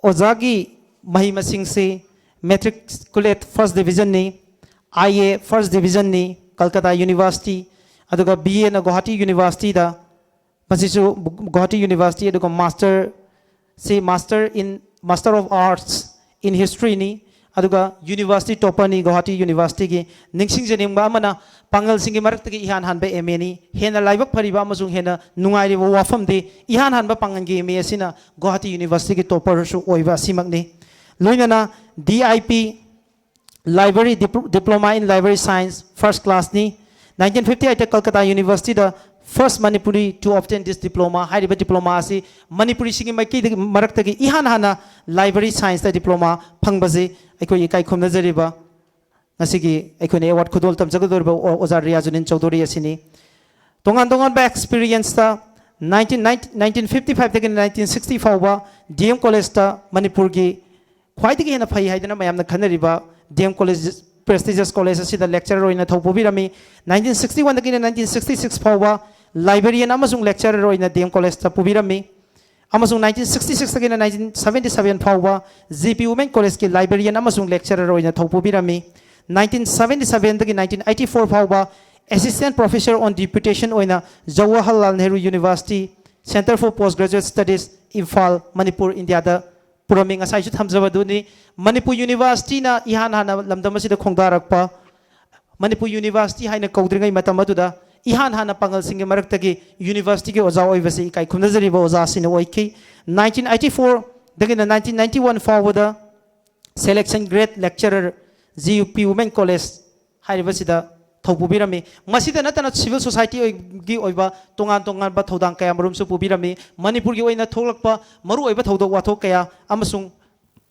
ꯑꯣꯖꯥꯒꯤ ꯃꯍꯩ ꯃꯁꯤꯡꯁꯤ matriculate first division ꯅꯤ, I A first division ꯅꯤ, Calcutta University, ꯑꯗꯨꯒ B A ꯅ Guwahati University ꯗ, ꯃꯁꯤꯁꯨ Guwahati University, ꯑꯗꯨꯒ master ꯁꯤ master in, Master of Arts in History ꯅꯤ, ꯑꯗꯨꯒ university topper ꯅꯤ Guwahati University ꯒꯤ꯫ ꯅꯤꯡꯁꯤꯡꯖꯅꯤꯡꯕ ꯑꯃꯅ, ꯄꯥꯡꯒꯜꯁꯤꯡꯒꯤ ꯃꯔꯛꯇꯒꯤ ꯏꯍꯥꯟ ꯍꯥꯟꯕ M A ꯅꯤ꯫ ꯍꯦꯟꯅ ꯂꯥꯏꯕꯛ ꯐꯔꯤꯕ ꯑꯃꯁꯨꯡ ꯍꯦꯟꯅ ꯅꯨꯡꯉꯥꯏꯔꯤꯕ ꯋꯥꯐꯝꯗꯤ, ꯏꯍꯥꯟ ꯍꯥꯟꯕ ꯄꯥꯡꯒꯜꯒꯤ M A ꯑꯁꯤꯅ Guwahati University ꯒꯤ topper ꯁꯨ ꯑꯣꯏꯕ ꯑꯁꯤꯃꯛꯅꯤ꯫ ꯂꯣꯏꯅꯅ D I P, Library Dip-, Diploma in Library Science first class ꯅꯤ꯫ Nineteen fifty eight ꯇ Calcutta University the first Manipuri to obtain this diploma꯫ ꯍꯥꯏꯔꯤꯕ diploma ꯑꯁꯤ ꯃꯅꯤꯄꯨꯔꯤꯁꯤꯡꯒꯤ ꯃꯥꯏꯀꯩꯗꯒꯤ, ꯃꯔꯛꯇꯒꯤ ꯏꯍꯥꯟ ꯍꯥꯟꯅ library science ꯇ diploma ꯐꯪꯕꯁꯤ ꯑꯩꯈꯣꯏ ꯏꯀꯥꯏ ꯈꯨꯝꯅꯖꯔꯤꯕ ꯉꯁꯤꯒꯤ ꯑꯩꯈꯣꯏꯅ award ꯈꯨꯗꯣꯜ ꯇꯝꯖꯒꯗꯧꯔꯤꯕ ꯑꯣ-, ꯑꯣꯖꯥ ꯔꯤꯌꯥꯖꯨꯗꯤꯟ ꯆꯧꯙꯨꯔꯤ ꯑꯁꯤꯅꯤ꯫ ꯇꯣꯉꯥꯟ ꯇꯣꯉꯥꯟꯕ experience ꯇ nineteen ninety, nineteen fifty five ꯗꯒꯤ nineteen sixty ꯐꯥꯎꯕ D M College ꯇ ꯃꯅꯤꯄꯨꯔꯒꯤ ꯈ꯭ꯋꯥꯏꯗꯒꯤ ꯍꯦꯟꯅ ꯐꯩ ꯍꯥꯏꯗꯨꯅ ꯃꯌꯥꯝꯅ ꯈꯟꯅꯔꯤꯕ D M College, prestigious college ꯑꯁꯤꯗ lecturer ꯑꯣꯏꯅ ꯊꯧ ꯄꯨꯕꯤꯔꯝꯃꯤ꯫ Nineteen sixty one ꯗꯒꯤꯅ nineteen sixty six ꯐꯥꯎꯕ librarian ꯑꯃꯁꯨꯡ lecturer ꯑꯣꯏꯅ D M College ꯇ ꯄꯨꯕꯤꯔꯝꯃꯤ꯫ ꯑꯃꯁꯨꯡ nineteen sixty six ꯗꯒꯤꯅ nineteen seventy seven ꯐꯥꯎꯕ G P Women College ꯀꯤ librarian ꯑꯃꯁꯨꯡ lecturer ꯑꯣꯏꯅ ꯊꯧ ꯄꯨꯕꯤꯔꯝꯃꯤ꯫ Nineteen seventy seven ꯗꯒꯤ nineteen eighty four ꯐꯥꯎꯕ Assistant Professor on Deputation ꯑꯣꯏꯅ Jawaharlal Nehru University, Centre for Postgraduate Studies, Imphal, Manipur, ꯏꯟꯗꯤꯌꯥꯗ ꯄꯨꯔꯝꯃꯤ꯫ ꯉꯁꯥꯏꯁꯨ ꯊꯝꯖꯕꯗꯨꯅꯤ, ꯃꯅꯤꯄꯨꯔ University ꯅ ꯏꯍꯥꯟ ꯍꯥꯟꯅ ꯂꯝꯗꯝ ꯑꯁꯤꯗ ꯈꯣꯡꯗꯥꯔꯛꯄ, ꯃꯅꯤꯄꯨꯔ University ꯍꯥꯏꯅ ꯀꯧꯗ꯭ꯔꯤꯉꯩ ꯃꯇꯝ ꯑꯗꯨꯗ ꯏꯍꯥꯟ ꯍꯥꯟꯅ ꯄꯥꯡꯒꯜꯁꯤꯡꯒꯤ ꯃꯔꯛꯇꯒꯤ university ꯒꯤ ꯑꯣꯖꯥ ꯑꯣꯏꯕꯁꯤ ꯏꯀꯥꯏ ꯈꯨꯝꯅꯖꯔꯤꯕ ꯑꯣꯖꯥꯁꯤꯡꯅ ꯑꯣꯏꯈꯤ꯫ Nineteen eighty four ꯗꯒꯤꯅ nineteen ninety one ꯐꯥꯎꯕꯗ selection grade lecturer, G P Women College ꯍꯥꯏꯔꯤꯕꯁꯤꯗ ꯊꯧ ꯄꯨꯕꯤꯔꯝꯃꯤ꯫ ꯃꯁꯤꯗ ꯅꯠꯇꯅ civil society ꯒꯤ ꯑꯣꯏꯕ ꯇꯣꯉꯥꯟ ꯇꯣꯉꯥꯟꯕ ꯊꯧꯗꯥꯡ ꯀꯌꯥ ꯃꯔꯨꯝꯁꯨ ꯄꯨꯕꯤꯔꯝꯃꯤ꯫ ꯃꯅꯤꯄꯨꯔꯒꯤ ꯑꯣꯏꯅ ꯊꯣꯛꯂꯛꯄ ꯃꯔꯨꯑꯣꯏꯕ ꯊꯧꯗꯣꯛ ꯋꯥꯊꯣꯛ ꯀꯌꯥ ꯑꯃꯁꯨꯡ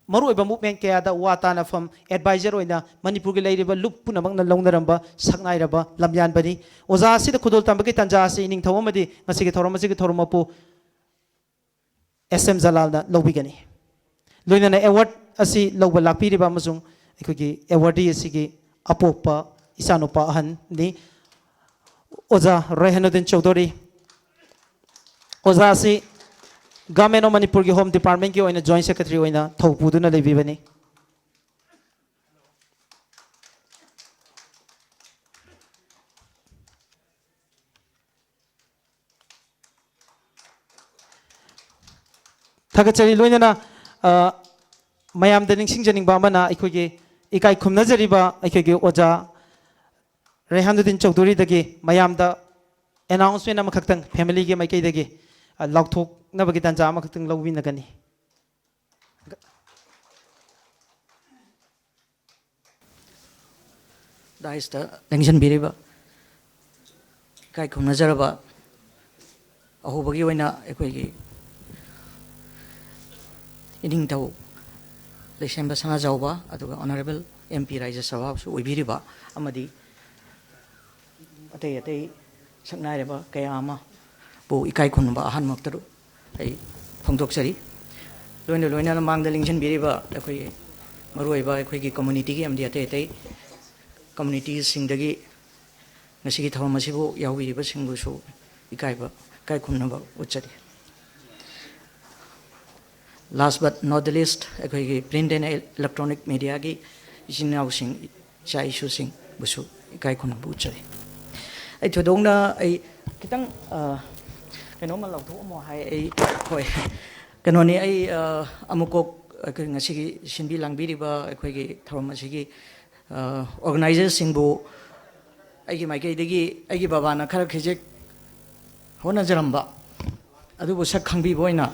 ꯃꯔꯨꯑꯣꯏꯕ ꯃꯨꯞꯃꯦꯟ ꯀꯌꯥꯗ ꯋꯥ ꯇꯥꯅꯐꯝ ꯑꯦꯗꯚꯥꯏꯖꯔ ꯑꯣꯏꯅ ꯃꯅꯤꯄꯨꯔꯒꯤ ꯂꯩꯔꯤꯕ ꯂꯨꯞ ꯄꯨꯝꯅꯃꯛꯅ ꯂꯧꯅꯔꯝꯕ ꯁꯛꯅꯥꯏꯔꯕ ꯂꯝꯌꯥꯟꯕꯅꯤ꯫ ꯑꯣꯖꯥ ꯑꯁꯤꯗ ꯈꯨꯗꯣꯜ ꯇꯝꯕꯒꯤ ꯇꯥꯟꯖꯥ ꯑꯁꯤ ꯏꯅꯤꯡꯊꯧ ꯑꯃꯗꯤ ꯉꯁꯤꯒꯤ ꯊꯧꯔꯝ ꯑꯁꯤꯒꯤ ꯊꯧꯔꯝ ꯃꯄꯨ ꯑꯦꯁ ꯑꯦꯝ ꯖꯂꯥꯜꯅ ꯂꯧꯕꯤꯒꯅꯤ꯫ ꯂꯣꯏꯅꯅ ꯑꯦꯋꯥꯔꯗ ꯑꯁꯤ ꯂꯧꯕ ꯂꯥꯛꯄꯤꯔꯤꯕ ꯑꯃꯁꯨꯡ ꯑꯩꯈꯣꯏꯒꯤ ꯑꯦꯋꯥꯔꯗꯤ ꯑꯁꯤꯒꯤ ꯑꯄꯣꯛꯄ ꯏꯆꯥꯅꯨꯄꯥ ꯑꯍꯟꯅꯤ, ꯑꯣꯖꯥ ꯔꯦꯍꯥꯅꯨꯗꯤꯟ ꯆꯧꯙꯨꯔꯤ꯫ ꯑꯣꯖꯥ ꯑꯁꯤ ꯒꯚꯔꯟꯃꯦꯟ ꯑꯣꯐ ꯃꯅꯤꯄꯨꯔꯒꯤ ꯍꯣꯝ ꯗꯤꯄꯥꯔꯠꯃꯦꯟꯒꯤ ꯑꯣꯏꯅ ꯖꯣꯏꯟ ꯁꯦꯀ꯭ꯔꯦꯇꯔꯤ ꯑꯣꯏꯅ ꯊꯧ ꯄꯨꯗꯨꯅ ꯂꯩꯕꯤꯕꯅꯤ꯫ ꯊꯥꯒꯠꯆꯔꯤ꯫ ꯂꯣꯏꯅꯅ, ꯑ, ꯃꯌꯥꯝꯗ ꯅꯤꯡꯁꯤꯡꯖꯅꯤꯡꯕ ꯑꯃꯅ, ꯑꯩꯈꯣꯏꯒꯤ ꯏꯀꯥꯏ ꯈꯨꯝꯅꯖꯔꯤꯕ ꯑꯩꯈꯣꯏꯒꯤ ꯑꯣꯖꯥ ꯔꯦꯍꯥꯅꯨꯗꯤꯟ ꯆꯧꯙꯨꯔꯤꯗꯒꯤ ꯃꯌꯥꯝꯗ ꯑꯦꯅꯥꯎꯟꯁꯃꯦꯟ ꯑꯃꯈꯛꯇꯪ ꯐꯦꯃꯤꯂꯤꯒꯤ ꯃꯥꯏꯀꯩꯗꯒꯤ, ꯑ, ꯂꯥꯎꯊꯣꯛꯅꯕꯒꯤ ꯇꯥꯟꯖꯥ ꯑꯃꯈꯛꯇꯪ ꯂꯧꯃꯤꯟꯅꯒꯅꯤ꯫ ꯗꯥꯏꯁꯇ ꯂꯦꯡꯁꯤꯟꯕꯤꯔꯤꯕ ꯏꯀꯥꯏ ꯈꯨꯝꯅꯖꯔꯕ ꯑꯍꯧꯕꯒꯤ ꯑꯣꯏꯅ ꯑꯩꯈꯣꯏꯒꯤ ꯏꯅꯤꯡꯊꯧ ꯂꯩꯁꯦꯝꯕ ꯁꯅꯥꯖꯥꯎꯕ, ꯑꯗꯨꯒ ꯑꯣꯅꯔꯦꯕꯜ ꯑꯦꯝ ꯄꯤ ꯔꯥꯖ꯭ꯌ ꯁꯚꯥꯁꯨ ꯑꯣꯏꯕꯤꯔꯤꯕ, ꯑꯃꯗꯤ ꯑꯇꯩ ꯑꯇꯩ ꯁꯛꯅꯥꯏꯔꯕ ꯀꯌꯥ ꯑꯃꯕꯨ ꯏꯀꯥꯏ ꯈꯨꯝꯅꯕ ꯑꯍꯥꯟꯕꯃꯛꯇꯗ ꯑꯩ ꯐꯣꯡꯗꯣꯛꯆꯔꯤ꯫ ꯂꯣꯏꯅ ꯂꯣꯏꯅꯅ ꯃꯥꯡꯗ ꯂꯦꯡꯁꯤꯟꯕꯤꯔꯤꯕ ꯑꯩꯈꯣꯏꯒꯤ ꯃꯔꯨꯑꯣꯏꯕ ꯑꯩꯈꯣꯏꯒꯤ ꯀꯝꯃꯨꯅꯤꯇꯤꯒꯤ ꯑꯃꯗꯤ ꯑꯇꯩ ꯑꯇꯩ ꯀꯝꯃꯨꯅꯤꯇꯤꯁꯤꯡꯗꯒꯤ ꯉꯁꯤꯒꯤ ꯊꯧꯔꯝ ꯑꯁꯤꯕꯨ ꯌꯥꯎꯕꯤꯔꯤꯕꯁꯤꯡꯕꯨꯁꯨ ꯏꯀꯥꯏꯕ, ꯏꯀꯥꯏ ꯈꯨꯝꯅꯕ ꯎꯠꯆꯔꯤ꯫ Last but not the least, ꯑꯩꯈꯣꯏꯒꯤ print and electronic mediaꯒꯤ ꯏꯆꯤꯟ ꯏꯅꯥꯎꯁꯤꯡ, ꯏꯆꯥ ꯏꯁꯨꯁꯤꯡꯕꯨꯁꯨ ꯏꯀꯥꯏ ꯈꯨꯝꯅꯕ ꯎꯠꯆꯔꯤ꯫ ꯑꯩ ꯊꯣꯏꯗꯣꯛꯅ, ꯑꯩ ꯈꯤꯇꯪ, ꯑ, ꯀꯩꯅꯣꯝꯃ ꯂꯧꯊꯣꯛꯑꯝꯃꯣ ꯍꯥꯏ꯫ ꯑꯩ, ꯍꯣꯏ, ꯀꯩꯅꯣꯅꯤ, ꯑꯩ, ꯑ, ꯑꯃꯨꯛꯀꯣꯛ ꯑꯩꯈꯣꯏ ꯉꯁꯤꯒꯤ ꯁꯤꯟꯕꯤ ꯂꯥꯡꯕꯤꯔꯤꯕ ꯑꯩꯈꯣꯏꯒꯤ ꯊꯧꯔꯝ ꯑꯁꯤꯒꯤ, ꯑ, ꯑꯣꯔꯒꯅꯥꯏꯖꯔꯁꯤꯡꯕꯨ ꯑꯩꯒꯤ ꯃꯥꯏꯀꯩꯗꯒꯤ ꯑꯩꯒꯤ ꯕꯕꯥꯅ ꯈꯔ ꯈꯖꯤꯛ ꯍꯣꯠꯅꯖꯔꯝꯕ ꯑꯗꯨꯕꯨ ꯁꯛ ꯈꯪꯕꯤꯕ ꯑꯣꯏꯅ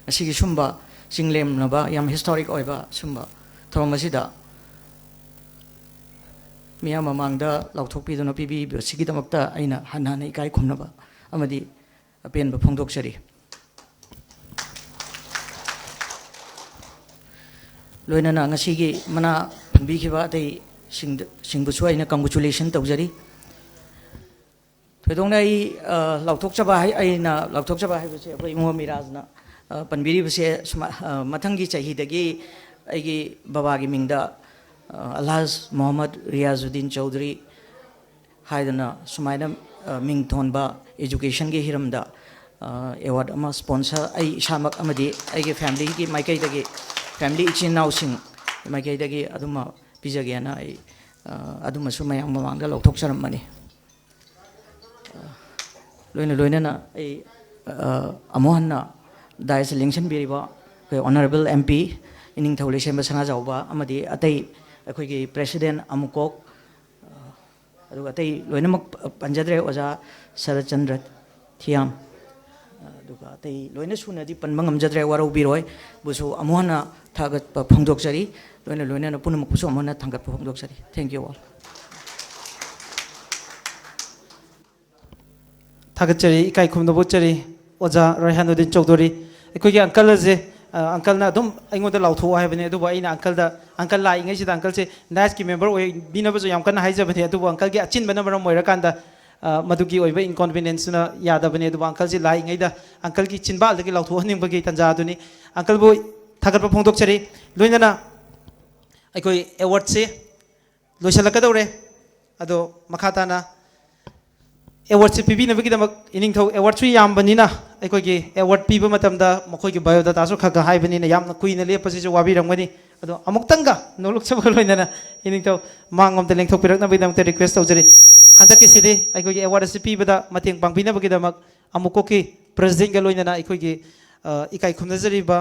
ꯉꯁꯤꯒꯤ ꯁꯨꯝꯕ ꯆꯤꯡꯂꯦꯝꯅꯕ ꯌꯥꯝ ꯍꯤꯁꯇꯣꯔꯤꯛ ꯑꯣꯏꯕ ꯁꯨꯝꯕ ꯊꯧꯔꯝ ꯑꯁꯤꯗ ꯃꯤꯌꯥꯝ ꯃꯃꯥꯡꯗ ꯂꯥꯎꯊꯣꯛꯄꯤꯗꯨꯅ ꯄꯤꯕꯤꯕꯁꯤꯒꯤꯗꯃꯛꯇ ꯑꯩꯅ ꯍꯟꯅ ꯍꯟꯅ ꯏꯀꯥꯏ ꯈꯨꯝꯅꯕ ꯑꯃꯗꯤ ꯑꯄꯦꯟꯕ ꯐꯣꯡꯗꯣꯛꯆꯔꯤ꯫ ꯂꯣꯏꯅꯅ ꯉꯁꯤꯒꯤ ꯃꯅꯥ ꯐꯟꯕꯤꯈꯤꯕ ꯑꯇꯩꯁꯤꯡꯗ ꯁꯤꯡꯕꯨꯁꯨ ꯑꯩꯅ ꯀꯪꯒ꯭ꯔꯦꯆꯨꯂꯦꯁꯟ ꯇꯧꯖꯔꯤ꯫ ꯊꯣꯏꯗꯣꯛꯅ ꯑꯩ ꯑ, ꯂꯥꯎꯊꯣꯛꯆꯕ ꯍꯥꯏ ꯑꯩꯅ ꯂꯥꯎꯊꯣꯛꯆꯕ ꯍꯥꯏꯕꯁꯦ ꯑꯩꯈꯣꯏ ꯏꯃꯣ ꯃꯤꯔꯥꯖꯅ ꯑ, ꯄꯟꯕꯤꯔꯤꯕꯁꯦ ꯁꯨꯃꯥꯏ ꯑ, ꯃꯊꯪꯒꯤ ꯆꯍꯤꯗꯒꯤ ꯑꯩꯒꯤ ꯕꯕꯥꯒꯤ ꯃꯤꯡꯗ ꯑ, ꯑꯜꯍꯥꯖ ꯃꯣꯍꯝꯃꯗ ꯔꯤꯌꯥꯖꯨꯗꯤꯟ ꯆꯧꯗꯔꯤ ꯍꯥꯏꯗꯅ ꯁꯨꯃꯥꯏꯅ ꯑ, ꯃꯤꯡ ꯊꯣꯟꯕ ꯏꯖꯨꯀꯦꯁꯟꯒꯤ ꯍꯤꯔꯝꯗ ꯑꯦꯋꯥꯔꯗ ꯑꯃ ꯁ꯭ꯄꯣꯟꯁꯔ ꯑꯩ ꯏꯁꯥꯃꯛ ꯑꯃꯗꯤ ꯑꯩꯒꯤ ꯐꯦꯃꯤꯂꯤꯒꯤ ꯃꯥꯏꯀꯩꯗꯒꯤ, ꯐꯦꯃꯤꯂꯤ ꯏꯆꯤꯟ ꯏꯅꯥꯎꯁꯤꯡ ꯃꯥꯏꯀꯩꯗꯒꯤ ꯑꯗꯨꯃ ꯄꯤꯖꯒꯦꯅ ꯑꯩ ꯑ, ꯑꯗꯨꯃꯁꯨ ꯃꯌꯥꯝ ꯃꯃꯥꯡꯗ ꯂꯧꯊꯣꯛꯆꯔꯝꯕꯅꯤ꯫ ꯂꯣꯏꯅ ꯂꯣꯏꯅꯅ ꯑꯩ ꯑ, ꯑꯃꯨꯛ ꯍꯟꯅ ꯗꯥꯏꯁꯇ ꯂꯦꯡꯁꯤꯟꯕꯤꯔꯤꯕ ꯑꯩꯈꯣꯏ ꯑꯣꯅꯔꯦꯕꯜ ꯑꯦꯝ ꯄꯤ ꯏꯅꯤꯡꯊꯧ ꯂꯩꯁꯦꯝꯕ ꯁꯅꯥꯖꯥꯎꯕ ꯑꯃꯗꯤ ꯑꯇꯩ ꯑꯩꯈꯣꯏꯒꯤ ꯄ꯭ꯔꯦꯁꯤꯗꯦꯟ ꯑꯃꯨꯀꯣꯛ, ꯑ, ꯑꯗꯨꯒ ꯑꯇꯩ ꯂꯣꯏꯅꯃꯛ ꯄꯟꯖꯗ꯭ꯔꯦ, ꯑꯣꯖꯥ ꯁꯔꯠꯆꯟꯗ꯭ꯔ ꯊꯤꯌꯥꯝ, ꯑꯗꯨꯒ ꯑꯇꯩ ꯂꯣꯏꯅ ꯁꯨꯅꯗꯤ ꯄꯟꯕ ꯉꯝꯖꯗ꯭ꯔꯦ, ꯋꯥꯔꯧꯕꯤꯔꯣꯏ꯫ ꯕꯨꯁꯨ ꯑꯃꯨꯛ ꯍꯟꯅ ꯊꯥꯒꯠꯄ ꯐꯣꯡꯗꯣꯛꯆꯔꯤ꯫ ꯂꯣꯏꯅ ꯂꯣꯏꯅꯅ ꯄꯨꯝꯅꯃꯛꯄꯨꯁꯨ ꯑꯃꯨꯛ ꯍꯟꯅ ꯊꯥꯒꯠꯄ ꯐꯣꯡꯗꯣꯛꯆꯔꯤ꯫ Thank you all. ꯊꯥꯒꯠꯆꯔꯤ, ꯏꯀꯥꯏ ꯈꯨꯝꯅꯕ ꯎꯠꯆꯔꯤ ꯑꯣꯖꯥ ꯔꯥꯏꯍꯥꯅꯨꯗꯤꯟ ꯆꯧꯗꯣꯔꯤ꯫ ꯑꯩꯈꯣꯏꯒꯤ ꯑꯪꯀꯜ ꯑꯁꯦ, ꯑ, ꯑꯪꯀꯜꯅ ꯑꯗꯨꯝ ꯑꯩꯉꯣꯟꯗ ꯂꯥꯎꯊꯣꯛꯑꯣ ꯍꯥꯏꯕꯅꯤ, ꯑꯗꯨꯕꯨ ꯑꯩꯅ ꯑꯪꯀꯜꯗ, ꯑꯪꯀꯜ ꯂꯥꯛꯏꯉꯩꯁꯤꯗ ꯑꯪꯀꯜꯁꯦ ꯗꯥꯏꯁꯀꯤ ꯃꯦꯝꯕꯔ ꯑꯣꯏꯕꯤꯅꯕꯁꯨ ꯌꯥꯝ ꯀꯟꯅ ꯍꯥꯏꯖꯕꯅꯤ, ꯑꯗꯨꯕꯨ ꯑꯪꯀꯜꯒꯤ ꯑꯆꯤꯟꯕꯅ ꯃꯔꯝ ꯑꯣꯏꯔꯀꯥꯟꯗ, ꯑ, ꯃꯗꯨꯒꯤ ꯑꯣꯏꯕ ꯏꯟꯀꯣꯟꯚꯤꯅꯤꯌꯦꯟꯁꯇꯨꯅ ꯌꯥꯗꯕꯅꯤ꯫ ꯑꯗꯨꯕꯨ ꯑꯪꯀꯜꯁꯤ ꯂꯥꯛꯏꯉꯩꯗ ꯑꯪꯀꯜꯒꯤ ꯆꯤꯟꯕꯥꯜꯗꯒꯤ ꯂꯥꯎꯊꯣꯛꯍꯟꯅꯤꯡꯕꯒꯤ ꯇꯥꯟꯖꯥ ꯑꯗꯨꯅꯤ꯫ ꯑꯪꯀꯜꯕꯨ ꯊꯥꯒꯠꯄ ꯐꯣꯡꯗꯣꯛꯆꯔꯤ꯫ ꯂꯣꯏꯅꯅ ꯑꯩꯈꯣꯏ ꯑꯦꯋꯥꯔꯗꯁꯤ ꯂꯣꯏꯁꯤꯜꯂꯛꯀꯗꯧꯔꯦ꯫ ꯑꯗꯣ ꯃꯈꯥ ꯇꯥꯅ ꯑꯦꯋꯥꯔꯗꯁꯤ ꯄꯤꯕꯤꯅꯕꯒꯤꯗꯃꯛ ꯏꯅꯤꯡꯊꯧ, ꯑꯦꯋꯥꯔꯗꯁꯨ ꯌꯥꯝꯕꯅꯤꯅ ꯑꯩꯈꯣꯏꯒꯤ ꯑꯦꯋꯥꯔꯗ ꯄꯤꯕ ꯃꯇꯝꯗ ꯃꯈꯣꯏꯒꯤ ꯕꯥꯏꯑꯣꯗꯥꯇꯥꯁꯨ ꯈꯔ ꯈꯔ ꯍꯥꯏꯕꯅꯤꯅ ꯌꯥꯝꯅ ꯀꯨꯏꯅ ꯂꯦꯞꯄꯁꯤꯁꯨ ꯋꯥꯕꯤꯔꯝꯒꯅꯤ꯫ ꯑꯗꯣ ꯑꯃꯨꯛꯇꯪꯒ ꯅꯣꯂꯨꯛꯆꯕꯒ ꯂꯣꯏꯅꯅ ꯏꯅꯤꯡꯊꯧ ꯃꯥꯡꯂꯣꯝꯗ ꯂꯦꯡꯊꯣꯛꯄꯤꯔꯛꯅꯕꯒꯤꯗꯃꯛꯇ ꯔꯤꯀ꯭ꯋꯦꯁ ꯇꯧꯖꯔꯤ꯫ ꯍꯟꯗꯛꯀꯤꯁꯤꯗꯤ ꯑꯩꯈꯣꯏꯒꯤ ꯑꯦꯋꯥꯔꯗ ꯑꯁꯤ ꯄꯤꯕꯗ ꯃꯇꯦꯡ ꯄꯥꯡꯕꯤꯅꯕꯒꯤꯗꯃꯛ ꯑꯃꯨꯛꯀꯣꯛꯀꯤ ꯄ꯭ꯔꯦꯁꯤꯗꯦꯟꯒ ꯂꯣꯏꯅꯅ ꯑꯩꯈꯣꯏꯒꯤ, ꯑ, ꯏꯀꯥꯏ ꯈꯨꯝꯅꯖꯔꯤꯕ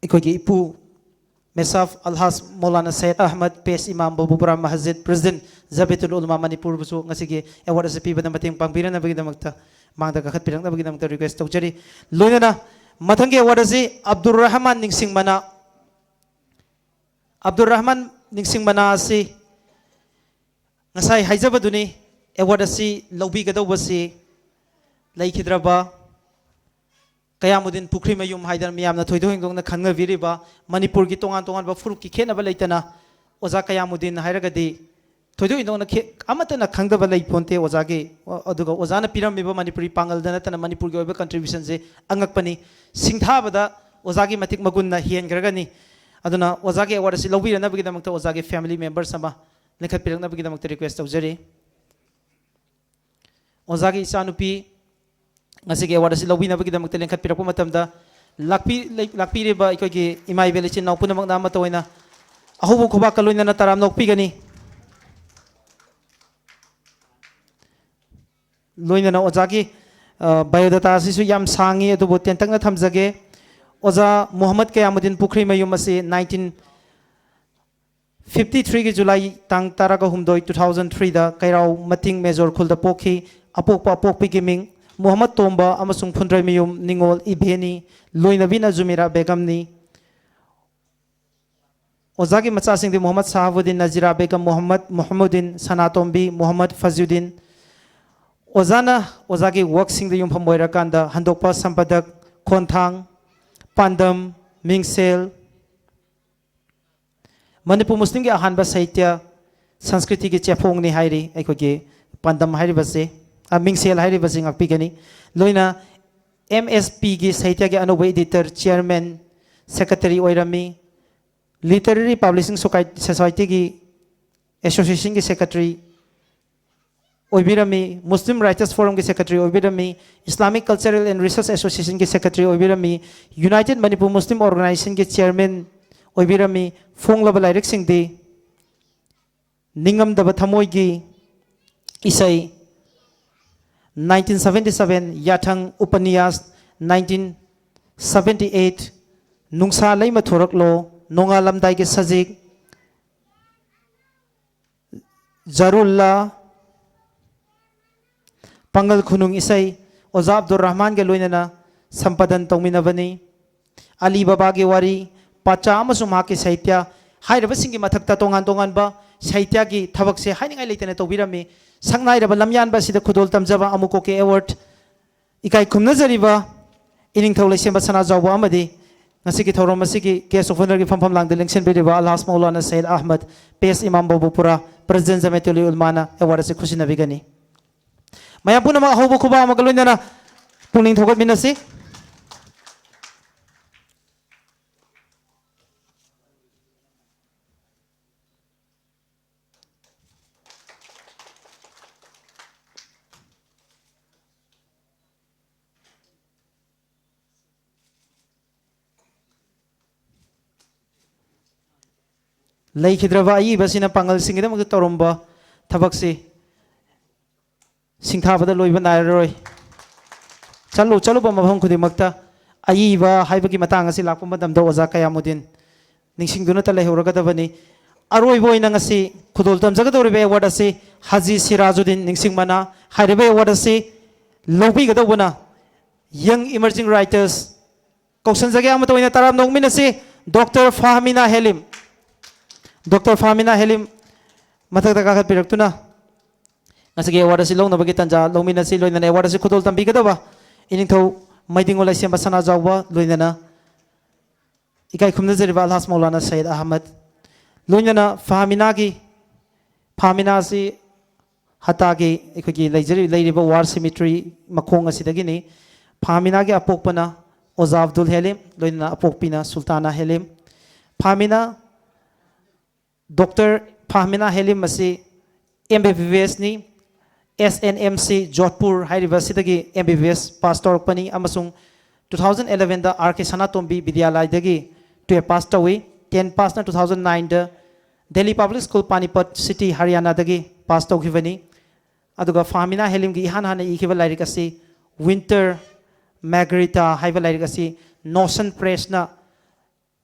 ꯑꯩꯈꯣꯏꯒꯤ ꯏꯄꯨ ꯃꯦꯁꯥꯐ ꯑꯜꯍꯥꯖ ꯃꯧꯂꯥꯅꯥ ꯁꯩꯌꯗ ꯑꯍꯃꯗ ꯄꯦꯁ ꯏꯃꯥꯝ ꯕꯕꯨꯄꯨꯔꯥ ꯃꯁꯖꯤꯗ, ꯄ꯭ꯔꯦꯁꯤꯗꯦꯟꯠ ꯖꯕꯤꯌꯥꯇꯨꯜ ꯎꯂꯃꯥ ꯃꯅꯤꯄꯨꯔꯕꯨꯁꯨ ꯉꯁꯤꯒꯤ ꯑꯦꯋꯥꯔꯗ ꯑꯁꯤ ꯄꯤꯕꯗ ꯃꯇꯦꯡ ꯄꯥꯡꯕꯤꯔꯅꯕꯒꯤꯗꯃꯛꯇ ꯃꯥꯡꯗ ꯀꯥꯈꯠꯄꯤꯔꯛꯅꯕꯒꯤꯗꯃꯛꯇ ꯔꯤꯀ꯭ꯋꯦꯁ ꯇꯧꯖꯔꯤ꯫ ꯂꯣꯏꯅꯅ ꯃꯊꯪꯒꯤ ꯑꯦꯋꯥꯔꯗ ꯑꯁꯤ ꯑꯕꯗꯨꯔ ꯔꯍꯃꯥꯟ ꯅꯤꯡꯁꯤꯡ ꯃꯅꯥ, ꯑꯕꯗꯨꯔ ꯔꯍꯃꯥꯟ ꯅꯤꯡꯁꯤꯡ ꯃꯅꯥ ꯑꯁꯤ ꯉꯁꯥꯏ ꯍꯥꯏꯖꯕꯗꯨꯅꯤ, ꯑꯦꯋꯥꯔꯗ ꯑꯁꯤ ꯂꯧꯕꯤꯒꯗꯧꯕꯁꯤ ꯂꯩꯈꯤꯗ꯭ꯔꯕ ꯀꯌꯥꯃꯨꯗꯤꯟ ꯄꯨꯈ꯭ꯔꯤꯃꯌꯨꯝ ꯍꯥꯏꯗꯅ ꯃꯤꯌꯥꯝꯅ ꯊꯣꯏꯗꯣꯛ ꯍꯦꯟꯗꯣꯛꯅ ꯈꯪꯅꯕꯤꯔꯤꯕ, ꯃꯅꯤꯄꯨꯔꯒꯤ ꯇꯣꯉꯥꯟ ꯇꯣꯉꯥꯟꯕ ꯐꯨꯔꯨꯞꯀꯤ ꯈꯦꯠꯅꯕ ꯂꯩꯇꯅ ꯑꯣꯖꯥ ꯀꯌꯥꯃꯨꯗꯤꯟ ꯍꯥꯏꯔꯒꯗꯤ ꯊꯣꯏꯗꯣꯛ ꯍꯦꯟꯗꯣꯛꯅ ꯈꯦ-, ꯑꯃꯠꯇꯅ ꯈꯪꯗꯕ ꯂꯩ ꯄꯣꯟꯇꯦ ꯑꯣꯖꯥꯒꯤ꯫ ꯑꯗꯨꯒ ꯑꯣꯖꯥꯅ ꯄꯤꯔꯝꯃꯤꯕ ꯃꯅꯤꯄꯨꯔꯤ ꯄꯥꯡꯒꯜꯗ ꯅꯠꯇꯅ ꯃꯅꯤꯄꯨꯔꯒꯤ ꯑꯣꯏꯕ contributionꯁꯦ ꯑꯉꯛꯄꯅꯤ꯫ ꯁꯤꯡꯊꯥꯕꯗ ꯑꯣꯖꯥꯒꯤ ꯃꯇꯤꯛ ꯃꯒꯨꯟꯅ ꯍꯦꯟꯈ꯭ꯔꯒꯅꯤ꯫ ꯑꯗꯨꯅ ꯑꯣꯖꯥꯒꯤ award ꯑꯁꯤ ꯂꯧꯕꯤꯔꯅꯕꯒꯤꯗꯃꯛꯇ ꯑꯣꯖꯥꯒꯤ family members ꯑꯃ ꯂꯤꯡꯈꯠꯄꯤꯔꯛꯅꯕꯒꯤꯗꯃꯛꯇ request ꯇꯧꯖꯔꯤ꯫ ꯑꯣꯖꯥꯒꯤ ꯏꯆꯥꯅꯨꯄꯤ ꯉꯁꯤꯒꯤ award ꯑꯁꯤ ꯂꯧꯕꯤꯅꯕꯒꯤꯗꯃꯛꯇ ꯂꯦꯡꯈꯠꯄꯤꯔꯛꯄ ꯃꯇꯝꯗ ꯂꯥꯛꯄꯤ-, ꯂꯩ-, ꯂꯥꯛꯄꯤꯔꯤꯕ ꯑꯩꯈꯣꯏꯒꯤ ꯏꯃꯥ ꯏꯕꯦꯜ ꯏꯆꯤꯟ ꯏꯅꯥꯎ ꯄꯨꯝꯅꯃꯛꯅ ꯑꯃꯠꯇ ꯑꯣꯏꯅ ꯑꯍꯧꯕ ꯈꯨꯕꯥꯛꯀ ꯂꯣꯏꯅꯅ ꯇꯔꯥꯝꯅ ꯑꯣꯛꯄꯤꯒꯅꯤ꯫ ꯂꯣꯏꯅꯅ ꯑꯣꯖꯥꯒꯤ, ꯑ, biodata ꯑꯁꯤꯁꯨ ꯌꯥꯝ ꯁꯥꯡꯉꯤ, ꯑꯗꯨꯕꯨ ꯇꯦꯟꯇꯛꯅ ꯊꯝꯖꯒꯦ꯫ ꯑꯣꯖꯥ ꯃꯨꯍꯝꯃꯗ ꯀꯌꯥꯃꯨꯗꯤꯟ ꯄꯨꯈ꯭ꯔꯤꯃꯌꯨꯝ ꯑꯁꯤ nineteen fifty threeꯒꯤ July ꯇꯥꯡ ꯇꯔꯥꯒ ꯍꯨꯝꯗꯣꯏ, two thousand threeꯗ ꯀꯩꯔꯥꯎ ꯃꯇꯤꯡ ꯃꯦꯖꯣꯔ ꯈꯨꯜꯗ ꯄꯣꯛꯈꯤ꯫ ꯑꯄꯣꯛꯄ ꯑꯄꯣꯛꯄꯤꯒꯤ ꯃꯤꯡ ꯃꯨꯍꯝꯃꯗ ꯇꯣꯝꯕ ꯑꯃꯁꯨꯡ ꯐꯨꯟꯗ꯭ꯔꯩꯃꯌꯨꯝ ꯅꯤꯉꯣꯜ ꯏꯕꯦꯅꯤ꯫ ꯂꯣꯏꯅꯕꯤꯅ ꯖꯨꯃꯤꯔꯥ ꯕꯦꯒꯝꯅꯤ꯫ ꯑꯣꯖꯥꯒꯤ ꯃꯆꯥꯁꯤꯡꯗꯤ ꯃꯨꯍꯝꯃꯗ ꯁꯥꯍꯥꯕꯨꯗꯤꯟ, ꯅꯖꯤꯔꯥ ꯕꯦꯒꯝ, ꯃꯨꯍꯝꯃꯗ ꯃꯨꯍꯝꯃꯨꯗꯤꯟ, ꯁꯅꯥꯇꯣꯝꯕꯤ, ꯃꯨꯍꯝꯃꯗ ꯐꯖꯨꯗꯤꯟ꯫ ꯑꯣꯖꯥꯅ ꯑꯣꯖꯥꯒꯤ workꯁꯤꯡꯗ ꯌꯨꯝꯐꯝ ꯑꯣꯏꯔꯀꯥꯟꯗ ꯍꯟꯗꯣꯛꯄ ꯁꯝꯄꯗꯛ, ꯈꯣꯟꯊꯥꯡ, ꯄꯥꯟꯗꯝ, ꯃꯤꯡꯁꯦꯜ, ꯃꯅꯤꯄꯨꯔ ꯃꯨꯁꯂꯤꯝꯒꯤ ꯑꯍꯥꯟꯕ ꯁꯥꯍꯤꯇ꯭ꯌ ꯁꯪꯁꯀ꯭ꯔꯤꯇꯤꯒꯤ ꯆꯦꯐꯣꯡꯅꯤ ꯍꯥꯏꯔꯤ꯫ ꯑꯩꯈꯣꯏꯒꯤ ꯄꯥꯟꯗꯝ ꯍꯥꯏꯔꯤꯕꯁꯦ, ꯑ, ꯃꯤꯡꯁꯦꯜ ꯍꯥꯏꯔꯤꯕꯁꯤ ꯉꯥꯛꯄꯤꯒꯅꯤ꯫ ꯂꯣꯏꯅ MSPꯒꯤ ꯁꯥꯍꯤꯇ꯭ꯌꯒꯤ ꯑꯅꯧꯕ editor, chairman, secretary ꯑꯣꯏꯔꯝꯃꯤ꯫ Literary Publishing Soci-, Societyꯒꯤ associationꯒꯤ secretary ꯑꯣꯏꯕꯤꯔꯝꯃꯤ, Muslim Writers Forumꯒꯤ secretary ꯑꯣꯏꯕꯤꯔꯝꯃꯤ, Islamic Cultural and Research Associationꯒꯤ secretary ꯑꯣꯏꯕꯤꯔꯝꯃꯤ, United Manipur Muslim Organizationꯒꯤ chairman ꯑꯣꯏꯕꯤꯔꯝꯃꯤ꯫ ꯐꯣꯡꯂꯕ ꯂꯥꯏꯔꯤꯛꯁꯤꯡꯗꯤ ꯅꯤꯡꯉꯝꯗꯕ ꯊꯃꯣꯏꯒꯤ ꯏꯁꯩ, nineteen seventy seven, ꯌꯥꯊꯪ ꯎꯄꯅꯤꯌꯥꯁ, nineteen seventy eight, ꯅꯨꯡꯁꯥ ꯂꯩꯃ ꯊꯣꯔꯛꯂꯣ, ꯅꯣꯡꯉꯥꯜꯂꯝꯗꯥꯏꯒꯤ ꯁꯖꯤꯛ, ꯖꯔꯨꯜꯂꯥ, ꯄꯥꯡꯒꯜ ꯈꯨꯅꯨꯡ ꯏꯁꯩ, ꯑꯣꯖꯥ ꯑꯕꯗꯨꯔ ꯔꯍꯃꯥꯟꯒ ꯂꯣꯏꯅꯅ ꯁꯝꯄꯥꯗꯟ ꯇꯧꯃꯤꯟꯅꯕꯅꯤ꯫ ꯑꯂꯤ ꯕꯕꯥꯒꯤ ꯋꯥꯔꯤ, ꯄꯥꯆꯥ ꯑꯃꯁꯨꯡ ꯃꯍꯥꯛꯀꯤ ꯁꯥꯍꯤꯇ꯭ꯌ ꯍꯥꯏꯔꯤꯕꯁꯤꯡꯒꯤ ꯃꯊꯛꯇ ꯇꯣꯉꯥꯟ ꯇꯣꯉꯥꯟꯕ ꯁꯥꯍꯤꯇ꯭ꯌꯒꯤ ꯊꯕꯛꯁꯦ ꯍꯥꯏꯅꯤꯡꯉꯥꯏ ꯂꯩꯇꯅ ꯇꯧꯕꯤꯔꯝꯃꯤ꯫ ꯁꯛꯅꯥꯏꯔꯕ ꯂꯝꯌꯥꯟꯕ ꯑꯁꯤꯗ ꯈꯨꯗꯣꯜ ꯇꯝꯖꯕ ꯑꯃꯨꯀꯣꯛꯀꯤ award, ꯏꯀꯥꯏ ꯈꯨꯝꯅꯖꯔꯤꯕ ꯏꯅꯤꯡꯊꯧ ꯂꯩꯁꯦꯝꯕ ꯁꯅꯥꯖꯥꯎꯕ ꯑꯃꯗꯤ ꯉꯁꯤꯒꯤ ꯊꯧꯔꯝ ꯑꯁꯤꯒꯤ guest of honourꯒꯤ ꯐꯝꯐꯝ ꯂꯥꯡꯗ ꯂꯦꯡꯁꯤꯟꯕꯤꯔꯤꯕ ꯑꯜꯍꯥꯖ Maulana Syed Ahmad, paste ꯏꯃꯥꯝ ꯕꯧꯕꯄꯨꯔꯥ, president ꯖꯃꯤꯌꯥꯇꯨꯜ ꯎꯂꯃꯥꯅ award ꯑꯁꯤ ꯈꯨꯠꯁꯤꯟꯅꯕꯤꯒꯅꯤ꯫ ꯃꯌꯥꯝ ꯄꯨꯝꯅꯃꯛ ꯑꯍꯧꯕ ꯈꯨꯕꯥꯛ ꯑꯃꯒ ꯂꯣꯏꯅꯅ ꯄꯨꯛꯅꯤꯡ ꯊꯧꯒꯠꯃꯤꯟꯅꯁꯤ꯫ ꯂꯩꯈꯤꯗ꯭ꯔꯕ ꯑꯏꯕꯁꯤꯅ ꯄꯥꯡꯒꯜꯁꯤꯡꯒꯤꯗꯃꯛꯇ ꯇꯧꯔꯝꯕ ꯊꯕꯛꯁꯤ ꯁꯤꯡꯊꯥꯕꯗ ꯂꯣꯏꯕ ꯅꯥꯏꯔꯔꯣꯏ꯫ ꯆꯠꯂꯨ ꯆꯠꯂꯨꯕ ꯃꯐꯝ ꯈꯨꯗꯤꯡꯃꯛꯇ ꯑꯏꯕ ꯍꯥꯏꯕꯒꯤ ꯃꯇꯥꯡ ꯑꯁꯤ ꯂꯥꯛꯄ ꯃꯇꯝꯗ ꯑꯣꯖꯥ ꯀꯌꯥꯃꯨꯗꯤꯟ ꯅꯤꯡꯁꯤꯡꯗꯨꯅꯇ ꯂꯩꯍꯧꯔꯒꯗꯕꯅꯤ꯫ ꯑꯔꯣꯏꯕ ꯑꯣꯏꯅ ꯉꯁꯤ ꯈꯨꯗꯣꯜ ꯇꯝꯖꯒꯗꯧꯔꯤꯕ ꯑꯦꯋꯥꯔꯗ ꯑꯁꯤ ꯍꯥꯖꯤ ꯁꯤꯔꯥꯖꯨꯗꯤꯟ ꯅꯤꯡꯁꯤꯡꯕꯅ ꯍꯥꯏꯔꯤꯕ ꯑꯦꯋꯥꯔꯗ ꯑꯁꯤ ꯂꯧꯕꯤꯒꯗꯧꯕꯅ Young Emerging Writers ꯀꯧꯁꯟꯖꯒꯦ꯫ ꯑꯃꯠꯇ ꯑꯣꯏꯅ ꯇꯔꯥꯝꯅ ꯑꯣꯛꯃꯤꯟꯅꯁꯤ꯫ ꯗꯣꯛꯇꯔ ꯐꯥꯍꯃꯤꯅꯥ ꯍꯦꯂꯤꯝ, ꯗꯣꯛꯇꯔ ꯐꯥꯍꯃꯤꯅꯥ ꯍꯦꯂꯤꯝ ꯃꯊꯛꯇ ꯀꯥꯈꯠꯄꯤꯔꯛꯇꯨꯅ ꯉꯁꯤꯒꯤ ꯑꯦꯋꯥꯔꯗ ꯑꯁꯤ ꯂꯧꯅꯕꯒꯤ ꯇꯥꯟꯖꯥ ꯂꯧꯃꯤꯟꯅꯁꯤ꯫ ꯂꯣꯏꯅꯅ ꯑꯦꯋꯥꯔꯗ ꯑꯁꯤ ꯈꯨꯗꯣꯜ ꯇꯝꯕꯤꯒꯗꯕ ꯏꯅꯤꯡꯊꯧ ꯃꯩꯗꯤꯡꯉꯨ ꯂꯩꯁꯦꯝꯕ ꯁꯅꯥꯖꯥꯎꯕ, ꯂꯣꯏꯅꯅ ꯏꯀꯥꯏ ꯈꯨꯝꯅꯖꯔꯤꯕ ꯑꯜꯍꯥꯖ ꯃꯧꯂꯥꯅꯥ ꯁꯌꯤꯗ ꯑꯍꯃꯗ, ꯂꯣꯏꯅꯅ ꯐꯥꯍꯃꯤꯅꯥꯒꯤ, ꯐꯥꯍꯃꯤꯅꯥ ꯑꯁꯤ ꯍꯠꯇꯥꯒꯤ ꯑꯩꯈꯣꯏꯒꯤ ꯂꯩꯖꯔꯤ-, ꯂꯩꯔꯤꯕ ꯋꯥꯔ ꯁꯤꯃꯤꯇ꯭ꯔꯤ ꯃꯈꯣꯡ ꯑꯁꯤꯗꯒꯤꯅꯤ꯫ ꯐꯥꯍꯃꯤꯅꯥꯒꯤ ꯑꯄꯣꯛꯄꯅ ꯑꯣꯖꯥ ꯑꯕꯗꯨꯜ ꯍꯦꯂꯤꯝ, ꯂꯣꯏꯅꯅ ꯑꯄꯣꯛꯄꯤꯅ ꯁꯨꯜꯇꯥꯅꯥ ꯍꯦꯂꯤꯝ꯫ ꯐꯥꯍꯃꯤꯅꯥ, ꯗꯣꯛꯇꯔ ꯐꯥꯍꯃꯤꯅꯥ ꯍꯦꯂꯤꯝ ꯑꯁꯤ ꯑꯦꯝ ꯕꯤ ꯕꯤ ꯑꯦꯁꯅꯤ, S N M C Jodhpur ꯍꯥꯏꯔꯤꯕ ꯑꯁꯤꯗꯒꯤ M B B S pass ꯇꯧꯔꯛꯄꯅꯤ ꯑꯃꯁꯨꯡ two thousand elevenꯗ ꯑꯥꯔ ꯀꯦ ꯁꯅꯥꯇꯣꯝꯕꯤ ꯕꯤꯗ꯭ꯌꯥꯂꯌꯗꯒꯤ twelve ꯄꯥꯁ ꯇꯧꯏ꯫ Ten ꯄꯥꯁꯅ two thousand nineꯗ Delhi public school Panipat city ꯍꯔꯤꯌꯥꯅꯥꯗꯒꯤ ꯄꯥꯁ ꯇꯧꯈꯤꯕꯅꯤ꯫ ꯑꯗꯨꯒ ꯐꯥꯍꯃꯤꯅꯥ ꯍꯦꯂꯤꯝꯒꯤ ꯏꯍꯥꯟ ꯍꯥꯟꯅ ꯏꯈꯤꯕ ꯂꯥꯏꯔꯤꯛ ꯑꯁꯤ ꯋꯤꯟꯇꯔ ꯃꯦꯒ꯭ꯔꯤꯇꯥ ꯍꯥꯏꯕ ꯂꯥꯏꯔꯤꯛ ꯑꯁꯤ ꯅꯣꯁꯟ ꯄ꯭ꯔꯦꯁꯅ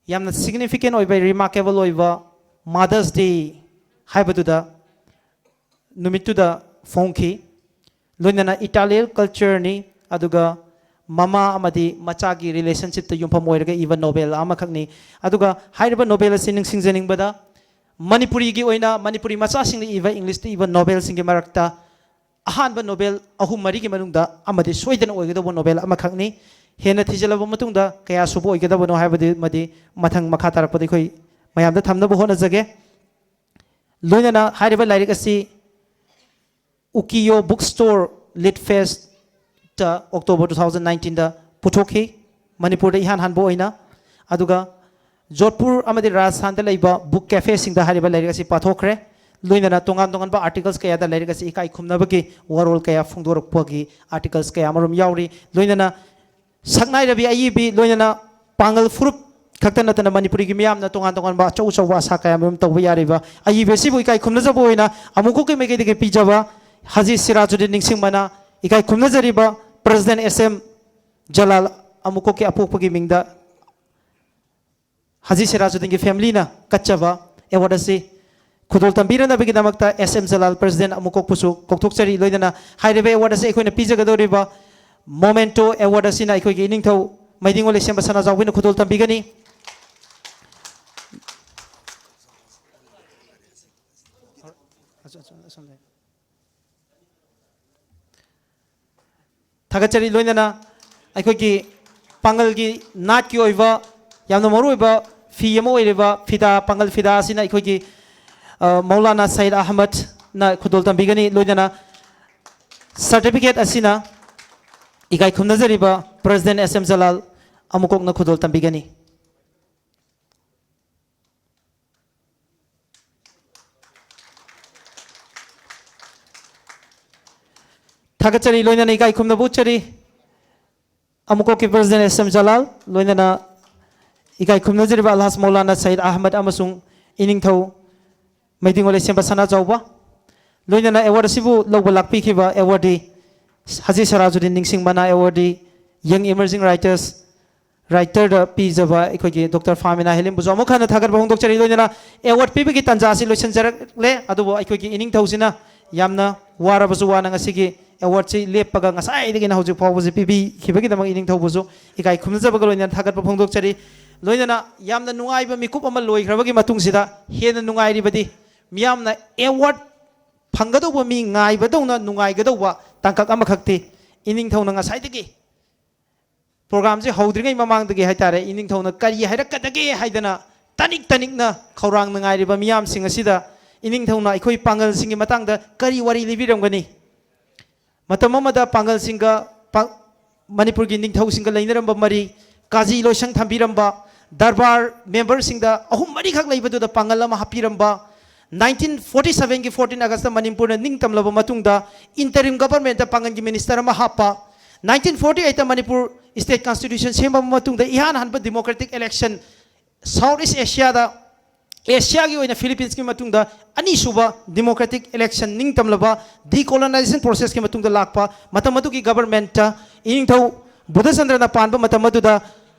ꯌꯥꯝꯅ significant ꯑꯣꯏꯕ, remarkable ꯑꯣꯏꯕ Mother's Day ꯍꯥꯏꯕꯗꯨꯗ, ꯅꯨꯃꯤꯠꯇꯨꯗ ꯐꯣꯡꯈꯤ꯫ ꯂꯣꯏꯅꯅ Italian cultureꯅꯤ, ꯑꯗꯨꯒ ꯃꯃꯥ ꯑꯃꯗꯤ ꯃꯆꯥꯒꯤ relationshipꯇ ꯌꯨꯝꯐꯝ ꯑꯣꯏꯔꯒ ꯏꯕ ꯅꯣꯕꯦꯜ ꯑꯃꯈꯛꯅꯤ꯫ ꯑꯗꯨꯒ ꯍꯥꯏꯔꯤꯕ ꯅꯣꯕꯦꯜ ꯑꯁꯤ ꯅꯤꯡꯁꯤꯡꯖꯅꯤꯡꯕꯗ, ꯃꯅꯤꯄꯨꯔꯤꯒꯤ ꯑꯣꯏꯅ ꯃꯅꯤꯄꯨꯔꯤ ꯃꯆꯥꯁꯤꯡꯅ ꯏꯕ, ꯏꯪꯂꯤꯁꯇ ꯏꯕ ꯅꯣꯕꯦꯜꯁꯤꯡꯒꯤ ꯃꯔꯛꯇ ꯑꯍꯥꯟꯕ ꯅꯣꯕꯦꯜ ꯑꯍꯨꯝ ꯃꯔꯤꯒꯤ ꯃꯅꯨꯡꯗ ꯑꯃꯗꯤ ꯁꯣꯏꯗꯅ ꯑꯣꯏꯒꯗꯧꯕ ꯅꯣꯕꯦꯜ ꯑꯃꯈꯛꯅꯤ꯫ ꯍꯦꯟꯅ ꯊꯤꯖꯤꯜꯂꯕ ꯃꯇꯨꯡꯗ ꯀꯌꯥ ꯁꯨꯕ ꯑꯣꯏꯒꯗꯕꯅꯣ ꯍꯥꯏꯕꯗꯨꯃꯗꯤ ꯃꯊꯪ ꯃꯈꯥ ꯇꯥꯔꯛꯄꯗ ꯑꯩꯈꯣꯏ ꯃꯌꯥꯝꯗ ꯊꯝꯅꯕ ꯍꯣꯠꯅꯖꯒꯦ꯫ ꯂꯣꯏꯅꯅ ꯍꯥꯏꯔꯤꯕ ꯂꯥꯏꯔꯤꯛ ꯑꯁꯤ ꯎꯀꯤꯌꯣ ꯕꯨꯛ ꯁ꯭ꯇꯣꯔ ꯂꯤꯠ ꯐꯦꯁꯇ ꯑꯣꯛꯇꯣꯕꯔ ꯇꯨ ꯊꯥꯎꯖꯟ ꯅꯥꯏꯟꯇꯤꯟꯗ ꯄꯨꯊꯣꯛꯈꯤ, ꯃꯅꯤꯄꯨꯔꯗ ꯏꯍꯥꯟ ꯍꯥꯟꯕ ꯑꯣꯏꯅ꯫ ꯑꯗꯨꯒ ꯖꯣꯙꯄꯨꯔ ꯑꯃꯗꯤ ꯔꯥꯖꯁꯊꯥꯟꯗ ꯂꯩꯕ ꯕꯨꯛ ꯀꯦꯐꯦꯁꯤꯡꯗ ꯍꯥꯏꯔꯤꯕ ꯂꯥꯏꯔꯤꯛ ꯑꯁꯤ ꯄꯥꯊꯣꯛꯈ꯭ꯔꯦ꯫ ꯂꯣꯏꯅꯅ ꯇꯣꯉꯥꯟ ꯇꯣꯉꯥꯟꯕ ꯑꯥꯔꯇꯤꯀꯜꯁ ꯀꯌꯥꯗ ꯂꯥꯏꯔꯤꯛ ꯑꯁꯤ ꯏꯀꯥꯏ ꯈꯨꯝꯅꯕꯒꯤ ꯋꯥꯔꯣꯜ ꯀꯌꯥ ꯐꯣꯡꯗꯣꯔꯛꯄꯒꯤ ꯑꯥꯔꯇꯤꯀꯜꯁ ꯀꯌꯥ ꯑꯃꯔꯣꯝ ꯌꯥꯎꯔꯤ꯫ ꯂꯣꯏꯅꯅ ꯁꯛꯅꯥꯏꯔꯕꯤ ꯑꯏꯕꯤ, ꯂꯣꯏꯅꯅ ꯄꯥꯡꯒꯜ ꯐꯨꯔꯨꯞ ꯈꯛꯇ ꯅꯠꯇꯅ ꯃꯅꯤꯄꯨꯔꯤꯒꯤ ꯃꯤꯌꯥꯝꯅ ꯇꯣꯉꯥꯟ ꯇꯣꯉꯥꯟꯕ ꯑꯆꯧ ꯑꯆꯧꯕ ꯑꯁꯥ ꯀꯌꯥ ꯃꯔꯨꯝ ꯇꯧꯕ ꯌꯥꯔꯤꯕ ꯑꯏꯕꯤ ꯑꯁꯤꯕꯨ ꯏꯀꯥꯏ ꯈꯨꯝꯅꯖꯕ ꯑꯣꯏꯅ ꯑꯃꯨꯛꯀꯣꯛꯀꯤ ꯃꯥꯏꯀꯩꯗꯒꯤ ꯄꯤꯖꯕ ꯍꯥꯖꯤ ꯁꯤꯔꯥꯖꯨꯗꯤꯟ ꯅꯤꯡꯁꯤꯡꯕꯅ ꯏꯀꯥꯏ ꯈꯨꯝꯅꯖꯔꯤꯕ ꯄ꯭ꯔꯦꯁꯤꯗꯦꯟꯠ ꯑꯦꯁ ꯑꯦꯝ ꯖꯂꯥꯜ ꯑꯃꯨꯛꯀꯣꯛꯀꯤ ꯑꯄꯣꯛꯄꯒꯤ ꯃꯤꯡꯗ ꯍꯥꯖꯤ ꯁꯤꯔꯥꯖꯨꯗꯤꯟꯒꯤ ꯐꯦꯃꯤꯂꯤꯅ ꯀꯠꯆꯕ ꯑꯦꯋꯥꯔꯗ ꯑꯁꯤ ꯈꯨꯗꯣꯜ ꯇꯝꯕꯤꯔꯅꯕꯒꯤꯗꯃꯛꯇ ꯑꯦꯁ ꯑꯦꯝ ꯖꯂꯥꯜ ꯄ꯭ꯔꯦꯁꯤꯗꯦꯟꯠ ꯑꯃꯨꯛꯀꯣꯛꯄꯨꯁꯨ ꯀꯧꯊꯣꯛꯆꯔꯤ꯫ ꯂꯣꯏꯅꯅ ꯍꯥꯏꯔꯤꯕ ꯑꯦꯋꯥꯔꯗ ꯑꯁꯤ ꯑꯩꯈꯣꯏꯅ ꯄꯤꯖꯒꯗꯧꯔꯤꯕ ꯃꯣꯃꯦꯟꯇꯣ ꯑꯦꯋꯥꯔꯗ ꯑꯁꯤꯅ ꯑꯩꯈꯣꯏꯒꯤ ꯏꯅꯤꯡꯊꯧ ꯃꯩꯗꯤꯡꯉꯣ ꯂꯩꯁꯦꯝꯕ ꯁꯅꯥꯖꯥꯎꯕꯤꯅ ꯈꯨꯗꯣꯜ ꯇꯝꯕꯤꯒꯅꯤ꯫ ꯊꯥꯒꯠꯆꯔꯤ꯫ ꯂꯣꯏꯅꯅ ꯑꯩꯈꯣꯏꯒꯤ ꯄꯥꯡꯒꯜꯒꯤ ꯅꯥꯠꯀꯤ ꯑꯣꯏꯕ ꯌꯥꯝꯅ ꯃꯔꯨꯑꯣꯏꯕ ꯐꯤ ꯑꯃ ꯑꯣꯏꯔꯤꯕ ꯐꯤꯗꯥ, ꯄꯥꯡꯒꯜ ꯐꯤꯗꯥ ꯑꯁꯤꯅ ꯑꯩꯈꯣꯏꯒꯤ, ꯑ, ꯃꯧꯂꯥꯅꯥ ꯁꯌꯤꯗ ꯑꯍꯃꯗꯅ ꯈꯨꯗꯣꯜ ꯇꯝꯕꯤꯒꯅꯤ꯫ ꯂꯣꯏꯅꯅ ꯁꯥꯔꯇꯤꯐꯤꯀꯦꯠ ꯑꯁꯤꯅ ꯏꯀꯥꯏ ꯈꯨꯝꯅꯖꯔꯤꯕ ꯄ꯭ꯔꯦꯁꯤꯗꯦꯟꯠ ꯑꯦꯁ ꯑꯦꯝ ꯖꯂꯥꯜ ꯑꯃꯨꯛꯀꯣꯛꯅ ꯈꯨꯗꯣꯜ ꯇꯝꯕꯤꯒꯅꯤ꯫ ꯊꯥꯒꯠꯆꯔꯤ, ꯂꯣꯏꯅꯅ ꯏꯀꯥꯏ ꯈꯨꯝꯅꯕ ꯎꯠꯆꯔꯤ꯫ ꯑꯃꯨꯛꯀꯣꯛꯀꯤ ꯄ꯭ꯔꯦꯁꯤꯗꯦꯟꯠ ꯑꯦꯁ ꯑꯦꯝ ꯖꯂꯥꯜ, ꯂꯣꯏꯅꯅ ꯏꯀꯥꯏ ꯈꯨꯝꯅꯖꯔꯤꯕ ꯑꯜꯍꯥꯖ ꯃꯧꯂꯥꯅꯥ ꯁꯌꯤꯗ ꯑꯍꯃꯗ ꯑꯃꯁꯨꯡ ꯏꯅꯤꯡꯊꯧ ꯃꯩꯗꯤꯡꯉꯣ ꯂꯩꯁꯦꯝꯕ ꯁꯅꯥꯖꯥꯎꯕ, ꯂꯣꯏꯅꯅ ꯑꯦꯋꯥꯔꯗ ꯑꯁꯤꯕꯨ ꯂꯧꯕ ꯂꯥꯛꯄꯤꯈꯤꯕ ꯑꯦꯋꯥꯔꯗꯤ ꯍꯥꯖꯤ ꯁꯤꯔꯥꯖꯨꯗꯤꯟ ꯅꯤꯡꯁꯤꯡꯕꯅ ꯑꯦꯋꯥꯔꯗꯤ ꯌꯪ ꯏꯃꯔꯖꯤꯡ ꯔꯥꯏꯇꯔꯁ ꯔꯥꯏꯇꯔꯗ ꯄꯤꯖꯕ ꯑꯩꯈꯣꯏꯒꯤ ꯗꯣꯛꯇꯔ ꯐꯥꯃꯤꯅꯥ ꯍꯦꯂꯤꯝꯕꯨꯁꯨ ꯑꯃꯨꯛ ꯍꯟꯅ ꯊꯥꯒꯠꯄ ꯐꯣꯡꯗꯣꯛꯆꯔꯤ꯫ ꯂꯣꯏꯅꯅ ꯑꯦꯋꯥꯔꯗ ꯄꯤꯕꯒꯤ ꯇꯥꯟꯖꯥ ꯑꯁꯤ ꯂꯣꯏꯁꯤꯟꯖꯔꯛꯂꯦ, ꯑꯗꯨꯕꯨ ꯑꯩꯈꯣꯏꯒꯤ ꯏꯅꯤꯡꯊꯧꯁꯤꯅ ꯌꯥꯝꯅ ꯋꯥꯔꯕꯁꯨ ꯋꯥꯅ ꯉꯁꯤꯒꯤ ꯑꯦꯋꯥꯔꯗꯁꯤ ꯂꯦꯞꯄꯒ ꯉꯁꯥꯏꯗꯒꯤꯅ ꯍꯧꯖꯤꯛ ꯐꯥꯎꯕꯁꯤ ꯄꯤꯕꯤꯈꯤꯕꯒꯤꯗꯃꯛ ꯏꯅꯤꯡꯊꯧꯕꯨꯁꯨ ꯏꯀꯥꯏ ꯈꯨꯝꯅꯖꯕꯒ ꯂꯣꯏꯅꯅ ꯊꯥꯒꯠꯄ ꯐꯣꯡꯗꯣꯛꯆꯔꯤ꯫ ꯂꯣꯏꯅꯅ ꯌꯥꯝꯅ ꯅꯨꯡꯉꯥꯏꯕ ꯃꯤꯀꯨꯞ ꯑꯃ ꯂꯣꯏꯈ꯭ꯔꯕꯒꯤ ꯃꯇꯨꯡꯁꯤꯗ ꯍꯦꯟꯅ ꯅꯨꯡꯉꯥꯏꯔꯤꯕꯗꯤ ꯃꯤꯌꯥꯝꯅ ꯑꯦꯋꯥꯔꯗ ꯐꯪꯒꯗꯧꯕ ꯃꯤ ꯉꯥꯏꯕꯗꯧꯅ ꯅꯨꯡꯉꯥꯏꯒꯗꯧꯕ ꯇꯥꯡꯀꯛ ꯑꯃꯈꯛꯇꯤ ꯏꯅꯤꯡꯊꯧꯅ ꯉꯁꯥꯏꯗꯒꯤ ꯄ꯭ꯔꯣꯒ꯭ꯔꯥꯝꯁꯦ ꯍꯧꯗ꯭ꯔꯤꯉꯩ ꯃꯃꯥꯡꯗꯒꯤ ꯍꯥꯏꯇꯥꯔꯦ, ꯏꯅꯤꯡꯊꯧꯅ ꯀꯔꯤ ꯍꯥꯏꯔꯛꯀꯗꯒꯦ ꯍꯥꯏꯗꯅ ꯇꯅꯤꯛ ꯇꯅꯤꯛꯅ ꯈꯧꯔꯥꯡꯅ ꯉꯥꯏꯔꯤꯕ ꯃꯤꯌꯥꯝꯁꯤꯡ ꯑꯁꯤꯗ ꯏꯅꯤꯡꯊꯧꯅ ꯑꯩꯈꯣꯏ ꯄꯥꯡꯒꯜꯁꯤꯡꯒꯤ ꯃꯇꯥꯡꯗ ꯀꯔꯤ ꯋꯥꯔꯤ ꯂꯤꯕꯤꯔꯝꯒꯅꯤ? ꯃꯇꯝ ꯑꯃꯗ ꯄꯥꯡꯒꯜꯁꯤꯡꯒ ꯄꯥ-, ꯃꯅꯤꯄꯨꯔꯒꯤ ꯅꯤꯡꯊꯧꯁꯤꯡꯒ ꯂꯩꯅꯔꯝꯕ ꯃꯔꯤ, ꯀꯥꯖꯤ ꯂꯣꯏꯁꯪ ꯊꯝꯕꯤꯔꯝꯕ, ꯗꯔꯕꯥꯔ ꯃꯦꯝꯕꯔꯁꯤꯡꯗ ꯑꯍꯨꯝ ꯃꯔꯤꯈꯛ ꯂꯩꯕꯗꯨꯗ ꯄꯥꯡꯒꯜ ꯑꯃ ꯍꯥꯞꯄꯤꯔꯝꯕ, ꯅꯥꯏꯟꯇꯤꯟ ꯐꯣꯔꯇꯤ ꯁꯚꯦꯟꯒꯤ ꯐꯣꯔꯇꯤꯟ ꯑꯥꯒꯁꯇ ꯃꯅꯤꯄꯨꯔꯅ ꯅꯤꯡꯇꯝꯂꯕ ꯃꯇꯨꯡꯗ interim governmentꯇ ꯄꯥꯡꯒꯜꯒꯤ ꯃꯤꯅꯤꯁꯇꯔ ꯑꯃ ꯍꯥꯞꯄ, ꯅꯥꯏꯟꯇꯤꯟ ꯐꯣꯔꯇꯤ ꯑꯩꯠꯇ ꯃꯅꯤꯄꯨꯔ state constitution ꯁꯦꯝꯃꯕ ꯃꯇꯨꯡꯗ ꯏꯍꯥꯟ ꯍꯥꯟꯕ democratic election South East Asiaꯗ, ꯑꯦꯁꯤꯌꯥꯒꯤ ꯑꯣꯏꯅ ꯐꯤꯂꯤꯄꯤꯟꯁꯀꯤ ꯃꯇꯨꯡꯗ ꯑꯅꯤꯁꯨꯕ democratic election ꯅꯤꯡꯇꯝꯂꯕ decolonization processꯀꯤ ꯃꯇꯨꯡꯗ ꯂꯥꯛꯄ ꯃꯇꯝ ꯑꯗꯨꯒꯤ governmentꯇ ꯏꯅꯤꯡꯊꯧ ꯕꯨꯙꯆꯟꯗ꯭ꯔꯅ ꯄꯥꯟꯕ ꯃꯇꯝ ꯑꯗꯨꯗ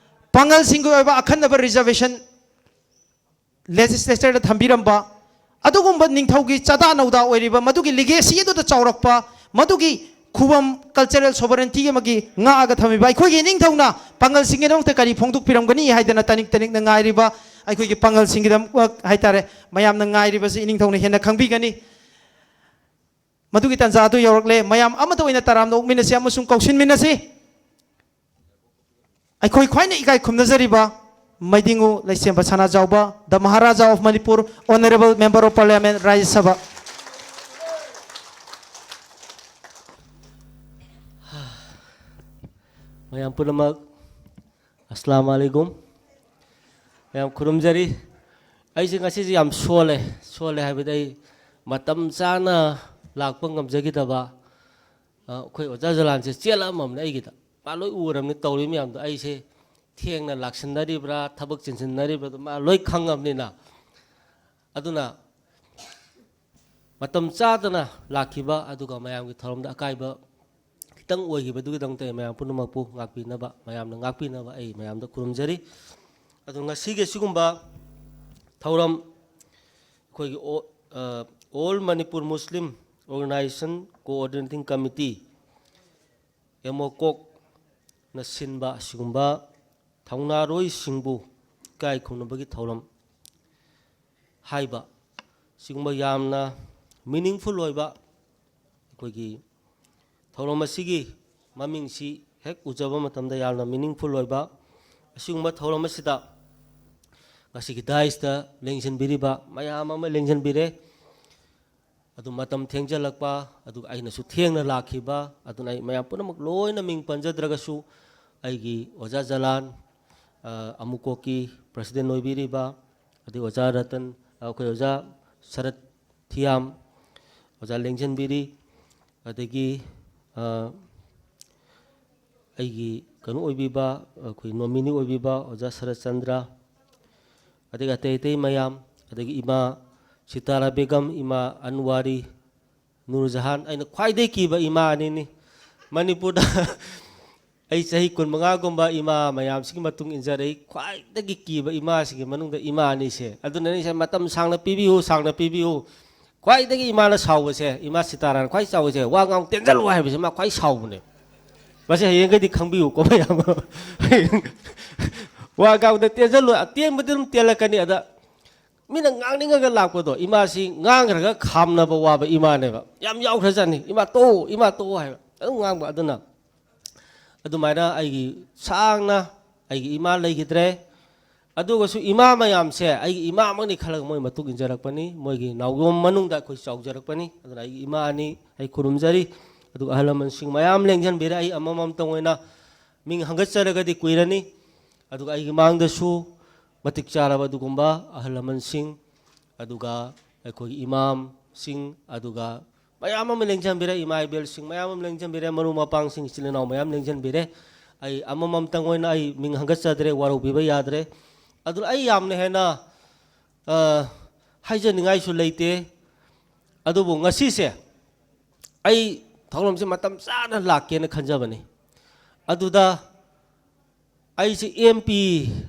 ꯄꯥꯡꯒꯜꯁꯤꯡꯒꯤ ꯑꯣꯏꯕ ꯑꯈꯟꯅꯕ reservation legislatureꯗ ꯊꯝꯕꯤꯔꯝꯕ, ꯑꯗꯨꯒꯨꯝꯕ ꯅꯤꯡꯊꯧꯒꯤ ꯆꯥꯗꯥ ꯅꯧꯗꯥ ꯑꯣꯏꯔꯤꯕ ꯃꯗꯨꯒꯤ legacy ꯑꯗꯨꯗ ꯆꯥꯎꯔꯛꯄ, ꯃꯗꯨꯒꯤ ꯈꯨꯕꯝ cultural sovereignty ꯑꯃꯒꯤ ꯉꯥꯛꯑꯒ ꯊꯝꯃꯤꯕ ꯑꯩꯈꯣꯏꯒꯤ ꯏꯅꯤꯡꯊꯧꯅ ꯄꯥꯡꯒꯜꯁꯤꯡꯒꯤꯗꯃꯛꯇ ꯀꯔꯤ ꯐꯣꯡꯗꯣꯛꯄꯤꯔꯝꯒꯅꯤ ꯍꯥꯏꯗꯅ ꯇꯅꯤꯛ ꯇꯅꯤꯛꯅ ꯉꯥꯏꯔꯤꯕ ꯑꯩꯈꯣꯏꯒꯤ ꯄꯥꯡꯒꯜꯁꯤꯡꯒꯤꯗꯃꯛ ꯍꯥꯏꯇꯥꯔꯦ, ꯃꯌꯥꯝꯅ ꯉꯥꯏꯔꯤꯕꯁꯤ ꯏꯅꯤꯡꯊꯧꯅ ꯍꯦꯟꯅ ꯈꯪꯕꯤꯒꯅꯤ꯫ ꯃꯗꯨꯒꯤ ꯇꯥꯟꯖꯥ ꯑꯗꯨ ꯌꯧꯔꯛꯂꯦ꯫ ꯃꯌꯥꯝ ꯑꯃꯠꯇ ꯑꯣꯏꯅ ꯇꯔꯥꯝꯅ ꯑꯣꯛꯃꯤꯟꯅꯁꯤ ꯑꯃꯁꯨꯡ ꯀꯧꯁꯤꯟꯃꯤꯟꯅꯁꯤ꯫ ꯑꯩꯈꯣꯏ ꯈ꯭ꯋꯥꯏꯅ ꯏꯀꯥꯏ ꯈꯨꯝꯅꯖꯔꯤꯕ ꯃꯩꯗꯤꯡꯉꯨ ꯂꯩꯁꯦꯝꯕ ꯁꯅꯥꯖꯥꯎꯕ, the Maharaja of Manipur, Honorable Member of Parliament, Rajya Sabha꯫ ꯃꯌꯥꯝ ꯄꯨꯝꯅꯃꯛ ꯑꯁꯂꯥꯝ ꯑꯂꯩꯀꯨꯝ꯫ ꯃꯌꯥꯝ ꯈꯨꯔꯨꯝꯖꯔꯤ꯫ ꯑꯩꯁꯦ ꯉꯁꯤꯁꯦ ꯌꯥꯝ ꯁꯣꯜꯂꯦ꯫ ꯁꯣꯜꯂꯦ ꯍꯥꯏꯕꯗꯤ ꯑꯩ ꯃꯇꯝ ꯆꯥꯅ ꯂꯥꯛꯄ ꯉꯝꯖꯈꯤꯗꯕ, ꯑ, ꯑꯩꯈꯣꯏ ꯑꯣꯖꯥ ꯖꯂꯥꯟꯁꯦ ꯆꯦꯜꯂꯛꯑꯝꯃꯕꯅꯦ ꯑꯩꯒꯤꯗ꯫ ꯃꯥ ꯂꯣꯏ ꯎꯔꯕꯅꯤ ꯇꯧꯔꯤ ꯃꯌꯥꯝꯗꯣ꯫ ꯑꯩꯁꯦ ꯊꯦꯡꯅ ꯂꯥꯛꯁꯤꯟꯅꯔꯤꯕ꯭ꯔꯥ, ꯊꯕꯛ ꯆꯤꯟꯁꯤꯟꯅꯔꯤꯕ꯭ꯔꯥꯗꯣ ꯃꯥ ꯂꯣꯏ ꯈꯪꯉꯕꯅꯤꯅ꯫ ꯑꯗꯨꯅ ꯃꯇꯝ ꯆꯥꯗꯅ ꯂꯥꯛꯈꯤꯕ, ꯑꯗꯨꯒ ꯃꯌꯥꯝꯒꯤ ꯊꯧꯔꯝꯗ ꯑꯀꯥꯏꯕ ꯈꯤꯇꯪ ꯑꯣꯏꯈꯤꯕꯗꯨꯒꯤꯗꯃꯛꯇ ꯑꯩ ꯃꯌꯥꯝ ꯄꯨꯝꯅꯃꯛꯄꯨ ꯉꯥꯛꯄꯤꯅꯕ, ꯃꯌꯥꯝꯅ ꯉꯥꯛꯄꯤꯅꯕ ꯑꯩ ꯃꯌꯥꯝꯗ ꯈꯨꯔꯨꯝꯖꯔꯤ꯫ ꯑꯗꯣ ꯉꯁꯤꯒꯤ ꯑꯁꯤꯒꯨꯝꯕ ꯊꯧꯔꯝ, ꯑꯩꯈꯣꯏꯒꯤ ꯑꯣ-, ꯑ, All Manipur Muslim Organization Coordinating Committee, ꯑꯦꯃꯣꯀꯣꯛꯅ ꯁꯤꯟꯕ ꯑꯁꯤꯒꯨꯝꯕ ꯊꯧꯅꯥꯔꯣꯏꯁꯤꯡꯕꯨ ꯏꯀꯥꯏ ꯈꯨꯝꯅꯕꯒꯤ ꯊꯧꯔꯝ ꯍꯥꯏꯕ, ꯁꯤꯒꯨꯝꯕ ꯌꯥꯝꯅ meaningful ꯑꯣꯏꯕ ꯑꯩꯈꯣꯏꯒꯤ ꯊꯧꯔꯝ ꯑꯁꯤꯒꯤ ꯃꯃꯤꯡꯁꯤ ꯍꯦꯛ ꯎꯖꯕ ꯃꯇꯝꯗ ꯌꯥꯝꯅ meaningful ꯑꯣꯏꯕ ꯑꯁꯤꯒꯨꯝꯕ ꯊꯧꯔꯝ ꯑꯁꯤꯗ ꯉꯁꯤꯒꯤ ꯗꯥꯏꯁꯇ ꯂꯦꯡꯁꯤꯟꯕꯤꯔꯤꯕ ꯃꯌꯥꯝ ꯑꯃ ꯂꯦꯡꯁꯤꯟꯕꯤꯔꯦ꯫ ꯑꯗꯨ ꯃꯇꯝ ꯊꯦꯡꯖꯤꯜꯂꯛꯄ, ꯑꯗꯨꯒ ꯑꯩꯅꯁꯨ ꯊꯦꯡꯅ ꯂꯥꯛꯈꯤꯕ, ꯑꯗꯨꯅ ꯑꯩ ꯃꯌꯥꯝ ꯄꯨꯝꯅꯃꯛ ꯂꯣꯏꯅ ꯃꯤꯡ ꯄꯟꯖꯗ꯭ꯔꯒꯁꯨ, ꯑꯩꯒꯤ ꯑꯣꯖꯥ ꯖꯂꯥꯟ, ꯑ, ꯑꯃꯨꯀꯣꯛꯀꯤ president ꯑꯣꯏꯕꯤꯔꯤꯕ, ꯑꯗꯩ ꯑꯣꯖꯥ ꯔꯇꯟ, ꯑꯩꯈꯣꯏ ꯑꯣꯖꯥ ꯁꯔꯠ ꯊꯤꯌꯥꯝ, ꯑꯣꯖꯥ ꯂꯦꯡꯖꯟꯕꯤꯔꯤ, ꯑꯗꯒꯤ, ꯑ, ꯑꯩꯒꯤ ꯀꯩꯅꯣ ꯑꯣꯏꯕꯤꯕ, ꯑꯩꯈꯣꯏ nominee ꯑꯣꯏꯕꯤꯕ ꯑꯣꯖꯥ ꯁꯔꯠꯆꯟꯗ꯭ꯔ, ꯑꯗꯒꯤ ꯑꯇꯩ ꯑꯇꯩ ꯃꯌꯥꯝ, ꯑꯗꯒꯤ ꯏꯃꯥ ꯁꯤꯇꯥꯔꯥ ꯕꯦꯒꯝ, ꯏꯃꯥ ꯑꯟꯋꯥꯔꯤ, ꯅꯨꯔꯖꯍꯥꯟ, ꯑꯩꯅ ꯈ꯭ꯋꯥꯏꯗꯒꯤ ꯀꯤꯕ ꯏꯃꯥ ꯑꯅꯤꯅꯤ꯫ ꯃꯅꯤꯄꯨꯔꯗ ꯑꯩ ꯆꯍꯤ ꯀꯨꯟꯃꯉꯥꯒꯨꯝꯕ ꯏꯃꯥ ꯃꯌꯥꯝꯁꯤꯒꯤ ꯃꯇꯨꯡ ꯏꯟꯖꯔꯛꯏ꯫ ꯈ꯭ꯋꯥꯏꯗꯒꯤ ꯀꯤꯕ ꯏꯃꯥꯁꯤꯒꯤ ꯃꯅꯨꯡꯗ ꯏꯃꯥ ꯑꯅꯤꯁꯦ꯫ ꯑꯗꯨꯅꯅꯤ ꯁꯦ, ꯃꯇꯝ ꯁꯥꯡꯅ ꯄꯤꯕꯤꯌꯨ, ꯁꯥꯡꯅ ꯄꯤꯕꯤꯌꯨ꯫ ꯈ꯭ꯋꯥꯏꯗꯒꯤ ꯏꯃꯥꯅ ꯁꯥꯎꯕꯁꯦ, ꯏꯃꯥ ꯁꯤꯇꯥꯔꯥꯅ ꯈ꯭ꯋꯥꯏ ꯁꯥꯎꯕꯁꯦ, "ꯋꯥ ꯉꯥꯡ ꯇꯦꯟꯖꯜꯂꯨ" ꯍꯥꯏꯕꯁꯦ ꯃꯥ ꯈ꯭ꯋꯥꯏ ꯁꯥꯎꯕꯅꯦ꯫ ꯃꯁꯤ ꯍꯌꯦꯡꯈꯩꯗꯤ ꯈꯪꯕꯤꯌꯨꯀꯣ ꯃꯌꯥꯝ꯫ ꯍꯌꯦꯡ ꯋꯥ ꯉꯥꯡꯕꯗ ꯇꯦꯟꯖꯜꯂꯨ, ꯑꯇꯦꯟꯕꯗꯤ ꯑꯗꯨꯝ ꯇꯦꯜꯂꯛꯀꯅꯤ꯫ ꯑꯗ ꯃꯤꯅ ꯉꯥꯡꯅꯤꯡꯉꯒ ꯂꯥꯛꯄꯗꯣ, ꯏꯃꯥꯁꯤ ꯉꯥꯡꯈ꯭ꯔꯒ ꯈꯥꯝꯅꯕ ꯋꯥꯕ ꯏꯃꯥꯅꯦꯕ꯫ ꯌꯥꯝ ꯌꯥꯎꯈ꯭ꯔꯖꯥꯠꯅꯤ, "ꯏꯃꯥ ꯇꯣꯛꯑꯣ, ꯏꯃꯥ ꯇꯣꯛꯑꯣ" ꯍꯥꯏꯕ ꯑꯗꯨꯝ ꯉꯥꯡꯕ꯫ ꯑꯗꯨꯅ ꯑꯗꯨꯃꯥꯏꯅ ꯑꯩꯒꯤ ꯁꯥꯡꯅ ꯑꯩꯒꯤ ꯏꯃꯥ ꯂꯩꯈꯤꯗ꯭ꯔꯦ꯫ ꯑꯗꯨꯒꯁꯨ ꯏꯃꯥ ꯃꯌꯥꯝꯁꯦ ꯑꯩꯒꯤ ꯏꯃꯥꯃꯛꯅꯤ ꯈꯜꯂꯒ ꯃꯣꯏ ꯃꯇꯨꯡ ꯏꯟꯖꯔꯛꯄꯅꯤ, ꯃꯣꯏꯒꯤ ꯅꯥꯎꯌꯣꯝ ꯃꯅꯨꯡꯗ ꯑꯩꯈꯣꯏ ꯆꯥꯎꯖꯔꯛꯄꯅꯤ꯫ ꯑꯗꯨꯅ ꯑꯩꯒꯤ ꯏꯃꯥ ꯑꯅꯤ ꯑꯩ ꯈꯨꯔꯨꯝꯖꯔꯤ꯫ ꯑꯗꯨꯒ ꯑꯍꯜ ꯂꯃꯟꯁꯤꯡ ꯃꯌꯥꯝ ꯂꯦꯡꯖꯟꯕꯤꯔꯦ꯫ ꯑꯩ ꯑꯃꯃꯝꯇꯪ ꯑꯣꯏꯅ ꯃꯤꯡ ꯍꯪꯒꯠꯆꯔꯒꯗꯤ ꯀꯨꯏꯔꯅꯤ꯫ ꯑꯗꯨꯒ ꯑꯩꯒꯤ ꯃꯥꯡꯗꯁꯨ ꯃꯇꯤꯛ ꯆꯥꯔꯕ ꯑꯗꯨꯒꯨꯝꯕ ꯑꯍꯜ ꯂꯃꯟꯁꯤꯡ, ꯑꯗꯨꯒ ꯑꯩꯈꯣꯏꯒꯤ ꯏꯃꯥꯝꯁꯤꯡ, ꯑꯗꯨꯒ ꯃꯌꯥꯝ ꯑꯃ ꯂꯦꯡꯖꯟꯕꯤꯔꯦ, ꯏꯃꯥ ꯏꯕꯦꯜꯁꯤꯡ ꯃꯌꯥꯝ ꯑꯃ ꯂꯦꯡꯖꯟꯕꯤꯔꯦ, ꯃꯔꯨꯞ ꯃꯄꯥꯡꯁꯤꯡ, ꯏꯆꯤꯜ ꯏꯅꯥꯎ ꯃꯌꯥꯝ ꯂꯦꯡꯖꯟꯕꯤꯔꯦ꯫ ꯑꯩ ꯑꯃꯃꯝꯇꯪ ꯑꯣꯏꯅ ꯑꯩ ꯃꯤꯡ ꯍꯪꯒꯠꯆꯗ꯭ꯔꯦ, ꯋꯥꯔꯧꯕꯤꯕ ꯌꯥꯗ꯭ꯔꯦ꯫ ꯑꯗꯨꯅ ꯑꯩ ꯌꯥꯝꯅ ꯍꯦꯟꯅ, ꯑ, ꯍꯥꯏꯖꯅꯤꯡꯉꯥꯏꯁꯨ ꯂꯩꯇꯦ꯫ ꯑꯗꯨꯕꯨ ꯉꯁꯤꯁꯦ ꯑꯩ ꯊꯧꯔꯝꯁꯦ ꯃꯇꯝ ꯆꯥꯅ ꯂꯥꯛꯀꯦꯅ ꯈꯟꯖꯕꯅꯤ꯫ ꯑꯗꯨꯗ ꯑꯩꯁꯦ M P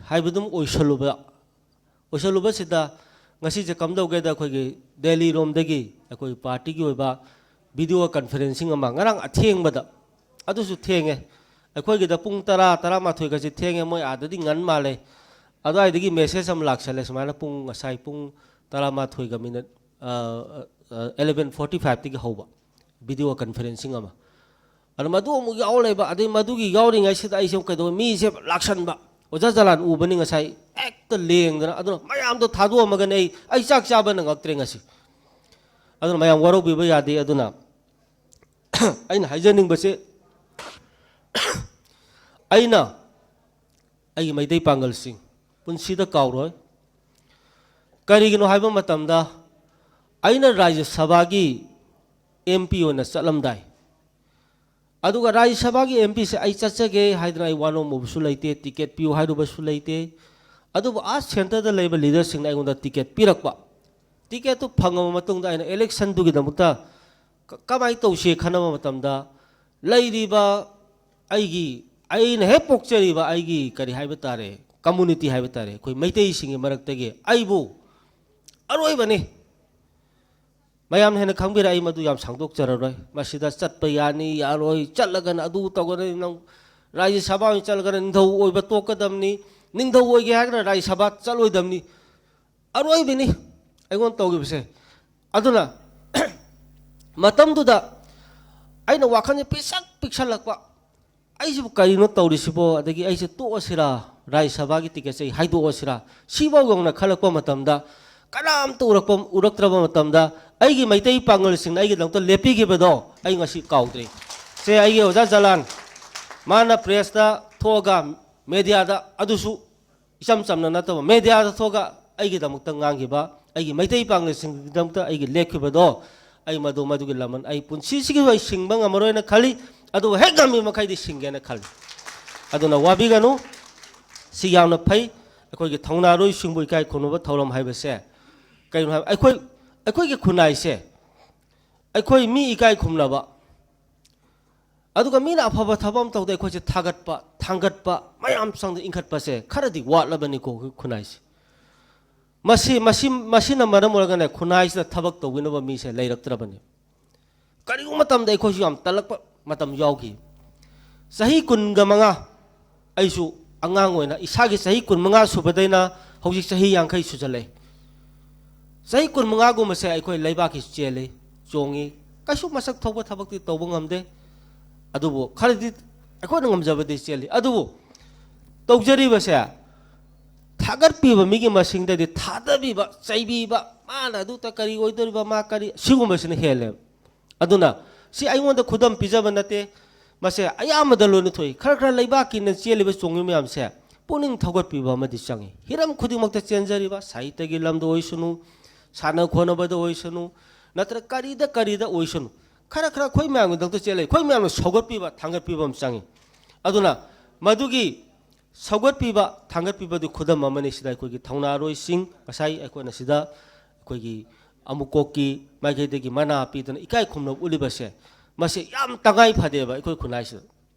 ꯍꯥꯏꯕꯗꯨꯝ ꯑꯣꯏꯁꯜꯂꯨꯕ, ꯑꯣꯏꯁꯜꯂꯨꯕꯁꯤꯗ ꯉꯁꯤꯁꯦ ꯀꯝꯗꯧꯒꯦꯗ, ꯑꯩꯈꯣꯏꯒꯤ ꯗꯦꯜꯂꯤ ꯔꯣꯝꯗꯒꯤ ꯑꯩꯈꯣꯏ party ꯒꯤ ꯑꯣꯏꯕ video conferencing ꯑꯃ ꯉꯔꯥꯡ ꯑꯊꯦꯡꯕꯗ, ꯑꯗꯨꯁꯨ ꯊꯦꯡꯉꯦ, ꯑꯩꯈꯣꯏꯒꯤꯗ ꯄꯨꯡ ꯇꯔꯥ, ꯇꯔꯥꯃꯥꯊꯣꯏꯒꯁꯦ ꯊꯦꯡꯉꯦ, ꯃꯣꯏ ꯑꯥꯗꯗꯤ ꯉꯟ ꯃꯥꯜꯂꯦ꯫ ꯑꯗꯨꯋꯥꯏꯗꯒꯤ message ꯑꯃ ꯂꯥꯛꯁꯜꯂꯦ, ꯁꯨꯃꯥꯏꯅ ꯄꯨꯡ, ꯉꯁꯥꯏ ꯄꯨꯡ ꯇꯔꯥꯃꯥꯊꯣꯏꯒ minute, ꯑ, ꯑ, eleven forty five ꯇꯒꯤ ꯍꯧꯕ video conferencing ꯑꯃ꯫ ꯑꯗꯨ ꯃꯗꯨ ꯑꯃꯨꯛ ꯌꯥꯎ ꯂꯩꯕ, ꯑꯗꯩ ꯃꯗꯨꯒꯤ ꯌꯥꯎꯔꯤꯉꯩꯁꯤꯗ ꯑꯩꯁꯦ ꯑꯃꯨꯛ ꯀꯩꯗꯧꯕ, ꯃꯤꯁꯦ ꯂꯥꯛꯁꯟꯕ, ꯑꯣꯖꯥ ꯖꯂꯥꯟ ꯎꯕꯅꯤ ꯉꯁꯥꯏ ꯍꯦꯛꯇ ꯂꯦꯡꯗꯅ, ꯑꯗꯨꯅ ꯃꯌꯥꯝꯗꯣ ꯊꯥꯗꯣꯛꯑꯝꯃꯒꯅꯦ ꯑꯩ ꯑꯩ ꯆꯥꯛ ꯆꯥꯕ ꯅꯪꯉꯛꯇ꯭ꯔꯦ ꯉꯁꯤ꯫ ꯑꯗꯨꯅ ꯃꯌꯥꯝ ꯋꯥꯔꯧꯕꯤꯕ ꯌꯥꯗꯦ꯫ ꯑꯗꯨꯅ ꯑꯩꯅ ꯍꯥꯏꯖꯅꯤꯡꯕꯁꯦ, ꯑꯩꯅ ꯑꯩꯒꯤ ꯃꯩꯇꯩ ꯄꯥꯡꯒꯜꯁꯤꯡ ꯄꯨꯟꯁꯤꯗ ꯀꯥꯎꯔꯣꯏ꯫ ꯀꯔꯤꯒꯤꯅꯣ ꯍꯥꯏꯕ ꯃꯇꯝꯗ, ꯑꯩꯅ ꯔꯥꯖ꯭ꯌ ꯁꯚꯥꯒꯤ ꯑꯦꯝ ꯄꯤ ꯑꯣꯏꯅ ꯆꯠꯂꯝꯗꯥꯏ, ꯑꯗꯨꯒ ꯔꯥꯖ꯭ꯌ ꯁꯚꯥꯒꯤ ꯑꯦꯝ ꯄꯤꯁꯦ ꯑꯩ ꯆꯠꯆꯒꯦ ꯍꯥꯏꯗꯅ ꯑꯩ ꯋꯥꯅꯣꯝꯃꯨꯕꯁꯨ ꯂꯩꯇꯦ, ꯇꯤꯀꯦꯠ ꯄꯤꯌꯨ ꯍꯥꯏꯔꯨꯕꯁꯨ ꯂꯩꯇꯦ꯫ ꯑꯗꯨꯕꯨ ꯑꯥ ꯁꯦꯟꯇꯔꯗ ꯂꯩꯕ ꯂꯤꯗꯔꯁꯤꯡꯅ ꯑꯩꯉꯣꯟꯗ ꯇꯤꯀꯦꯠ ꯄꯤꯔꯛꯄ, ꯇꯤꯀꯦꯠꯇꯨ ꯐꯪꯉꯕ ꯃꯇꯨꯡꯗ ꯑꯩꯅ ꯏꯂꯦꯛꯁꯟꯗꯨꯒꯤꯗꯃꯛꯇ ꯀ-, ꯀꯃꯥꯏꯅ ꯇꯧꯁꯤ ꯈꯟꯅꯕ ꯃꯇꯝꯗ, ꯂꯩꯔꯤꯕ ꯑꯩꯒꯤ, ꯑꯩꯅ ꯍꯦꯛ ꯄꯣꯛꯆꯔꯤꯕ ꯑꯩꯒꯤ, ꯀꯔꯤ ꯍꯥꯏꯕ ꯇꯥꯔꯦ, ꯀꯝꯃꯨꯅꯤꯇꯤ ꯍꯥꯏꯕ ꯇꯥꯔꯦ, ꯑꯩꯈꯣꯏ ꯃꯩꯇꯩꯁꯤꯡꯒꯤ ꯃꯔꯛꯇꯒꯤ ꯑꯩꯕꯨ ꯑꯔꯣꯏꯕꯅꯤ꯫ ꯃꯌꯥꯝꯅ ꯍꯦꯟꯅ ꯈꯪꯕꯤꯔꯦ, ꯑꯩ ꯃꯗꯨ ꯌꯥꯝ ꯁꯥꯡꯗꯣꯛꯆꯔꯔꯣꯏ꯫ ꯃꯁꯤꯗ ꯆꯠꯄ ꯌꯥꯅꯤ, ꯌꯥꯔꯣꯏ, ꯆꯠꯂꯒꯅ ꯑꯗꯨ ꯇꯧꯒꯅꯤ, ꯅꯪ ꯔꯥꯖ꯭ꯌ ꯁꯚꯥ ꯑꯣꯏꯅ ꯆꯠꯂꯒꯅ ꯅꯤꯡꯊꯧ ꯑꯣꯏꯕ ꯇꯣꯛꯀꯗꯕꯅꯤ, ꯅꯤꯡꯊꯧ ꯑꯣꯏꯒꯦ ꯍꯥꯏꯔꯒꯅ ꯔꯥꯖ꯭ꯌ ꯁꯚꯥ ꯆꯠꯂꯣꯏꯗꯕꯅꯤ꯫ ꯑꯔꯣꯏꯕꯤꯅꯤ ꯑꯩꯉꯣꯟꯗ ꯇꯧꯈꯤꯕꯁꯦ꯫ ꯑꯗꯨꯅ ꯃꯇꯝꯗꯨꯗ ꯑꯩꯅ ꯋꯥꯈꯜꯁꯦ ꯄꯤꯛꯁꯛ ꯄꯤꯛꯁꯜꯂꯛꯄ, "ꯑꯩꯁꯤꯕꯨ ꯀꯔꯤꯅꯣ ꯇꯧꯔꯤꯁꯤꯕꯣ? ꯑꯗꯒꯤ ꯑꯩꯁꯦ ꯇꯣꯛꯑꯁꯤꯔꯥ, ꯔꯥꯖ꯭ꯌ ꯁꯚꯥꯒꯤ ꯇꯤꯀꯦꯠꯁꯦ ꯑꯩ ꯍꯥꯏꯗꯣꯛꯑꯁꯤꯔꯥ?" ꯁꯤꯐꯥꯎ ꯌꯧꯅ ꯈꯜꯂꯛꯄ ꯃꯇꯝꯗ, ꯀꯅꯥꯝꯇ ꯎꯔꯛꯄ, ꯎꯔꯛꯇ꯭ꯔꯕ ꯃꯇꯝꯗ, ꯑꯩꯒꯤ ꯃꯩꯇꯩ ꯄꯥꯡꯒꯜꯁꯤꯡꯅ ꯑꯩꯒꯤꯗꯃꯛꯇ ꯂꯦꯞꯄꯤꯈꯤꯕꯗꯣ ꯑꯩ ꯉꯁꯤ ꯀꯥꯎꯗ꯭ꯔꯤ꯫ ꯁꯦ, ꯑꯩꯒꯤ ꯑꯣꯖꯥ ꯖꯂꯥꯟ, ꯃꯥꯅ ꯄ꯭ꯔꯦꯁꯇ ꯊꯣꯛꯑꯒ, ꯃꯦꯗꯤꯌꯥꯗ, ꯑꯗꯨꯁꯨ ꯏꯆꯝ ꯆꯝꯅ ꯅꯠꯇꯕ, ꯃꯦꯗꯤꯌꯥꯗ ꯊꯣꯛꯑꯒ ꯑꯩꯒꯤꯗꯃꯛꯇ ꯉꯥꯡꯈꯤꯕ, ꯑꯩꯒꯤ ꯃꯩꯇꯩ ꯄꯥꯡꯒꯜꯁꯤꯡꯒꯤꯗꯃꯛꯇ ꯑꯩꯒꯤ ꯂꯦꯞꯈꯤꯕꯗꯣ, ꯑꯩ ꯃꯗꯨ, ꯃꯗꯨꯒꯤ ꯂꯃꯟ ꯑꯩ ꯄꯨꯟꯁꯤꯁꯤꯒꯤ ꯑꯣꯏ ꯁꯤꯡꯕ ꯉꯝꯃꯔꯣꯏꯅ ꯈꯜꯂꯤ꯫ ꯑꯗꯨꯕꯨ ꯍꯦꯛ ꯉꯝꯃꯤ ꯃꯈꯩꯗꯤ ꯁꯤꯡꯒꯦꯅ ꯈꯜꯂꯤ꯫ ꯑꯗꯨꯅ ꯋꯥꯕꯤꯒꯅꯨ, ꯁꯤ ꯌꯥꯝꯅ ꯐꯩ꯫ ꯑꯩꯈꯣꯏꯒꯤ ꯊꯧꯅꯥꯔꯣꯏꯁꯤꯡꯕꯨ ꯏꯀꯥꯏ ꯈꯨꯝꯅꯕ ꯊꯧꯔꯝ ꯍꯥꯏꯕꯁꯦ ꯀꯩꯅꯣ ꯍꯥꯏꯕ, ꯑꯩꯈꯣꯏ, ꯑꯩꯈꯣꯏꯒꯤ ꯈꯨꯟꯅꯥꯏꯁꯦ, ꯑꯩꯈꯣꯏ ꯃꯤ ꯏꯀꯥꯏ ꯈꯨꯝꯅꯕ, ꯑꯗꯨꯒ ꯃꯤꯅ ꯑꯐꯕ ꯊꯕꯛ ꯑꯃ ꯇꯧꯗ ꯑꯩꯈꯣꯏꯁꯦ ꯊꯥꯒꯠꯄ, ꯊꯥꯡꯒꯠꯄ, ꯃꯌꯥꯝ ꯆꯪꯗ ꯏꯟꯈꯠꯄꯁꯦ ꯈꯔꯗꯤ ꯋꯥꯠꯂꯕꯅꯤꯀꯣ ꯑꯩꯈꯣꯏ ꯈꯨꯟꯅꯥꯏꯁꯦ꯫ ꯃꯁꯤ, ꯃꯁꯤ, ꯃꯁꯤꯅ ꯃꯔꯝ ꯑꯣꯏꯔꯒꯅꯦ, ꯈꯨꯟꯅꯥꯏꯁꯤꯗ ꯊꯕꯛ ꯇꯧꯕꯤꯅꯕ ꯃꯤꯁꯦ ꯂꯩꯔꯛꯇ꯭ꯔꯕꯅꯤ꯫ ꯀꯔꯤꯒꯨꯝꯕ ꯃꯇꯝꯗ ꯑꯩꯈꯣꯏꯁꯨ ꯌꯥꯝ ꯇꯜꯂꯛꯄ ꯃꯇꯝ ꯌꯥꯎꯈꯤ꯫ ꯆꯍꯤ ꯀꯨꯟꯒ ꯃꯉꯥ, ꯑꯩꯁꯨ ꯑꯉꯥꯡ ꯑꯣꯏꯅ ꯏꯁꯥꯒꯤ ꯆꯍꯤ ꯀꯨꯟꯃꯉꯥ ꯁꯨꯕꯗꯩꯅ ꯍꯧꯖꯤꯛ ꯆꯍꯤ ꯌꯥꯡꯈꯩ ꯁꯨꯖꯜꯂꯛꯑꯦ꯫ ꯆꯍꯤ ꯀꯨꯟꯃꯉꯥꯒꯨꯝꯕꯁꯦ ꯑꯩꯈꯣꯏ ꯂꯩꯕꯥꯛꯀꯤ ꯆꯦꯜꯂꯤ, ꯆꯣꯡꯉꯤ, ꯀꯩꯁꯨ ꯃꯁꯛ ꯊꯣꯛꯄ ꯊꯕꯛꯇꯤ ꯇꯧꯕ ꯉꯝꯗꯦ꯫ ꯑꯗꯨꯕꯨ ꯈꯔꯗꯤ ꯑꯩꯈꯣꯏꯅ ꯉꯝꯖꯕꯗꯤ ꯆꯦꯜꯂꯤ꯫ ꯑꯗꯨꯕꯨ ꯇꯧꯖꯔꯤꯕꯁꯦ ꯊꯥꯒꯠꯄꯤꯕ ꯃꯤꯒꯤ ꯃꯁꯤꯡꯗꯗꯤ ꯊꯥꯗꯕꯤꯕ, ꯆꯩꯕꯤꯕ, ꯃꯥꯅ ꯑꯗꯨꯇ ꯀꯔꯤ ꯑꯣꯏꯗꯣꯔꯤꯕ, ꯃꯥ ꯀꯔꯤ, ꯁꯤꯒꯨꯝꯕꯁꯤꯅ ꯍꯦꯜꯂꯦꯕ꯫ ꯑꯗꯨꯅ ꯁꯤ ꯑꯩꯉꯣꯟꯗ ꯈꯨꯗꯝ ꯄꯤꯖꯕ ꯅꯠꯇꯦ, ꯃꯁꯦ ꯑꯌꯥꯝꯕꯗ ꯂꯣꯏꯅ ꯊꯣꯛꯏ꯫ ꯈꯔ ꯈꯔ ꯂꯩꯕꯥꯛꯀꯤꯅ ꯆꯦꯜꯂꯤꯕ ꯆꯣꯡꯉꯤꯕ ꯃꯌꯥꯝꯁꯦ ꯄꯨꯛꯅꯤꯡ ꯊꯧꯒꯠꯄꯤꯕ ꯑꯃꯗꯤ ꯆꯪꯉꯤ꯫ ꯍꯤꯔꯝ ꯈꯨꯗꯤꯡꯃꯛꯇ ꯆꯦꯟꯖꯔꯤꯕ, ꯁꯥꯍꯤꯇ꯭ꯌꯒꯤ ꯂꯝꯗ ꯑꯣꯏꯁꯅꯨ, ꯁꯥꯟꯅ ꯈꯣꯠꯅꯕꯗ ꯑꯣꯏꯁꯅꯨ, ꯅꯠꯇ꯭ꯔ ꯀꯔꯤꯗ ꯀꯔꯤꯗ ꯑꯣꯏꯁꯅꯨ, ꯈꯔ ꯈꯔ ꯑꯩꯈꯣꯏ ꯃꯌꯥꯝꯒꯤꯗꯃꯛꯇ ꯆꯦꯜꯂꯤ, ꯑꯩꯈꯣꯏ ꯃꯌꯥꯝꯅ ꯁꯧꯒꯠꯄꯤꯕ, ꯊꯥꯡꯒꯠꯄꯤꯕ ꯑꯃ ꯆꯪꯉꯤ꯫ ꯑꯗꯨꯅ ꯃꯗꯨꯒꯤ ꯁꯧꯒꯠꯄꯤꯕ, ꯊꯥꯡꯒꯠꯄꯤꯕꯗꯨ ꯈꯨꯗꯝ ꯑꯃꯅꯤ꯫ ꯁꯤꯗ ꯑꯩꯈꯣꯏꯒꯤ ꯊꯧꯅꯥꯔꯣꯏꯁꯤꯡ, ꯉꯁꯥꯏ ꯑꯩꯈꯣꯏꯅ ꯁꯤꯗ ꯑꯩꯈꯣꯏꯒꯤ ꯑꯃꯨꯛꯀꯣꯛꯀꯤ ꯃꯥꯏꯀꯩꯗꯒꯤ ꯃꯅꯥ ꯄꯤꯗꯅ ꯏꯀꯥꯏ ꯈꯨꯝꯅꯕ ꯎꯠꯂꯤꯕꯁꯦ, ꯃꯁꯤ ꯌꯥꯝ ꯇꯉꯥꯏ ꯐꯗꯦꯕ ꯑꯩꯈꯣꯏ ꯈꯨꯟꯅꯥꯏꯁꯤꯗ꯫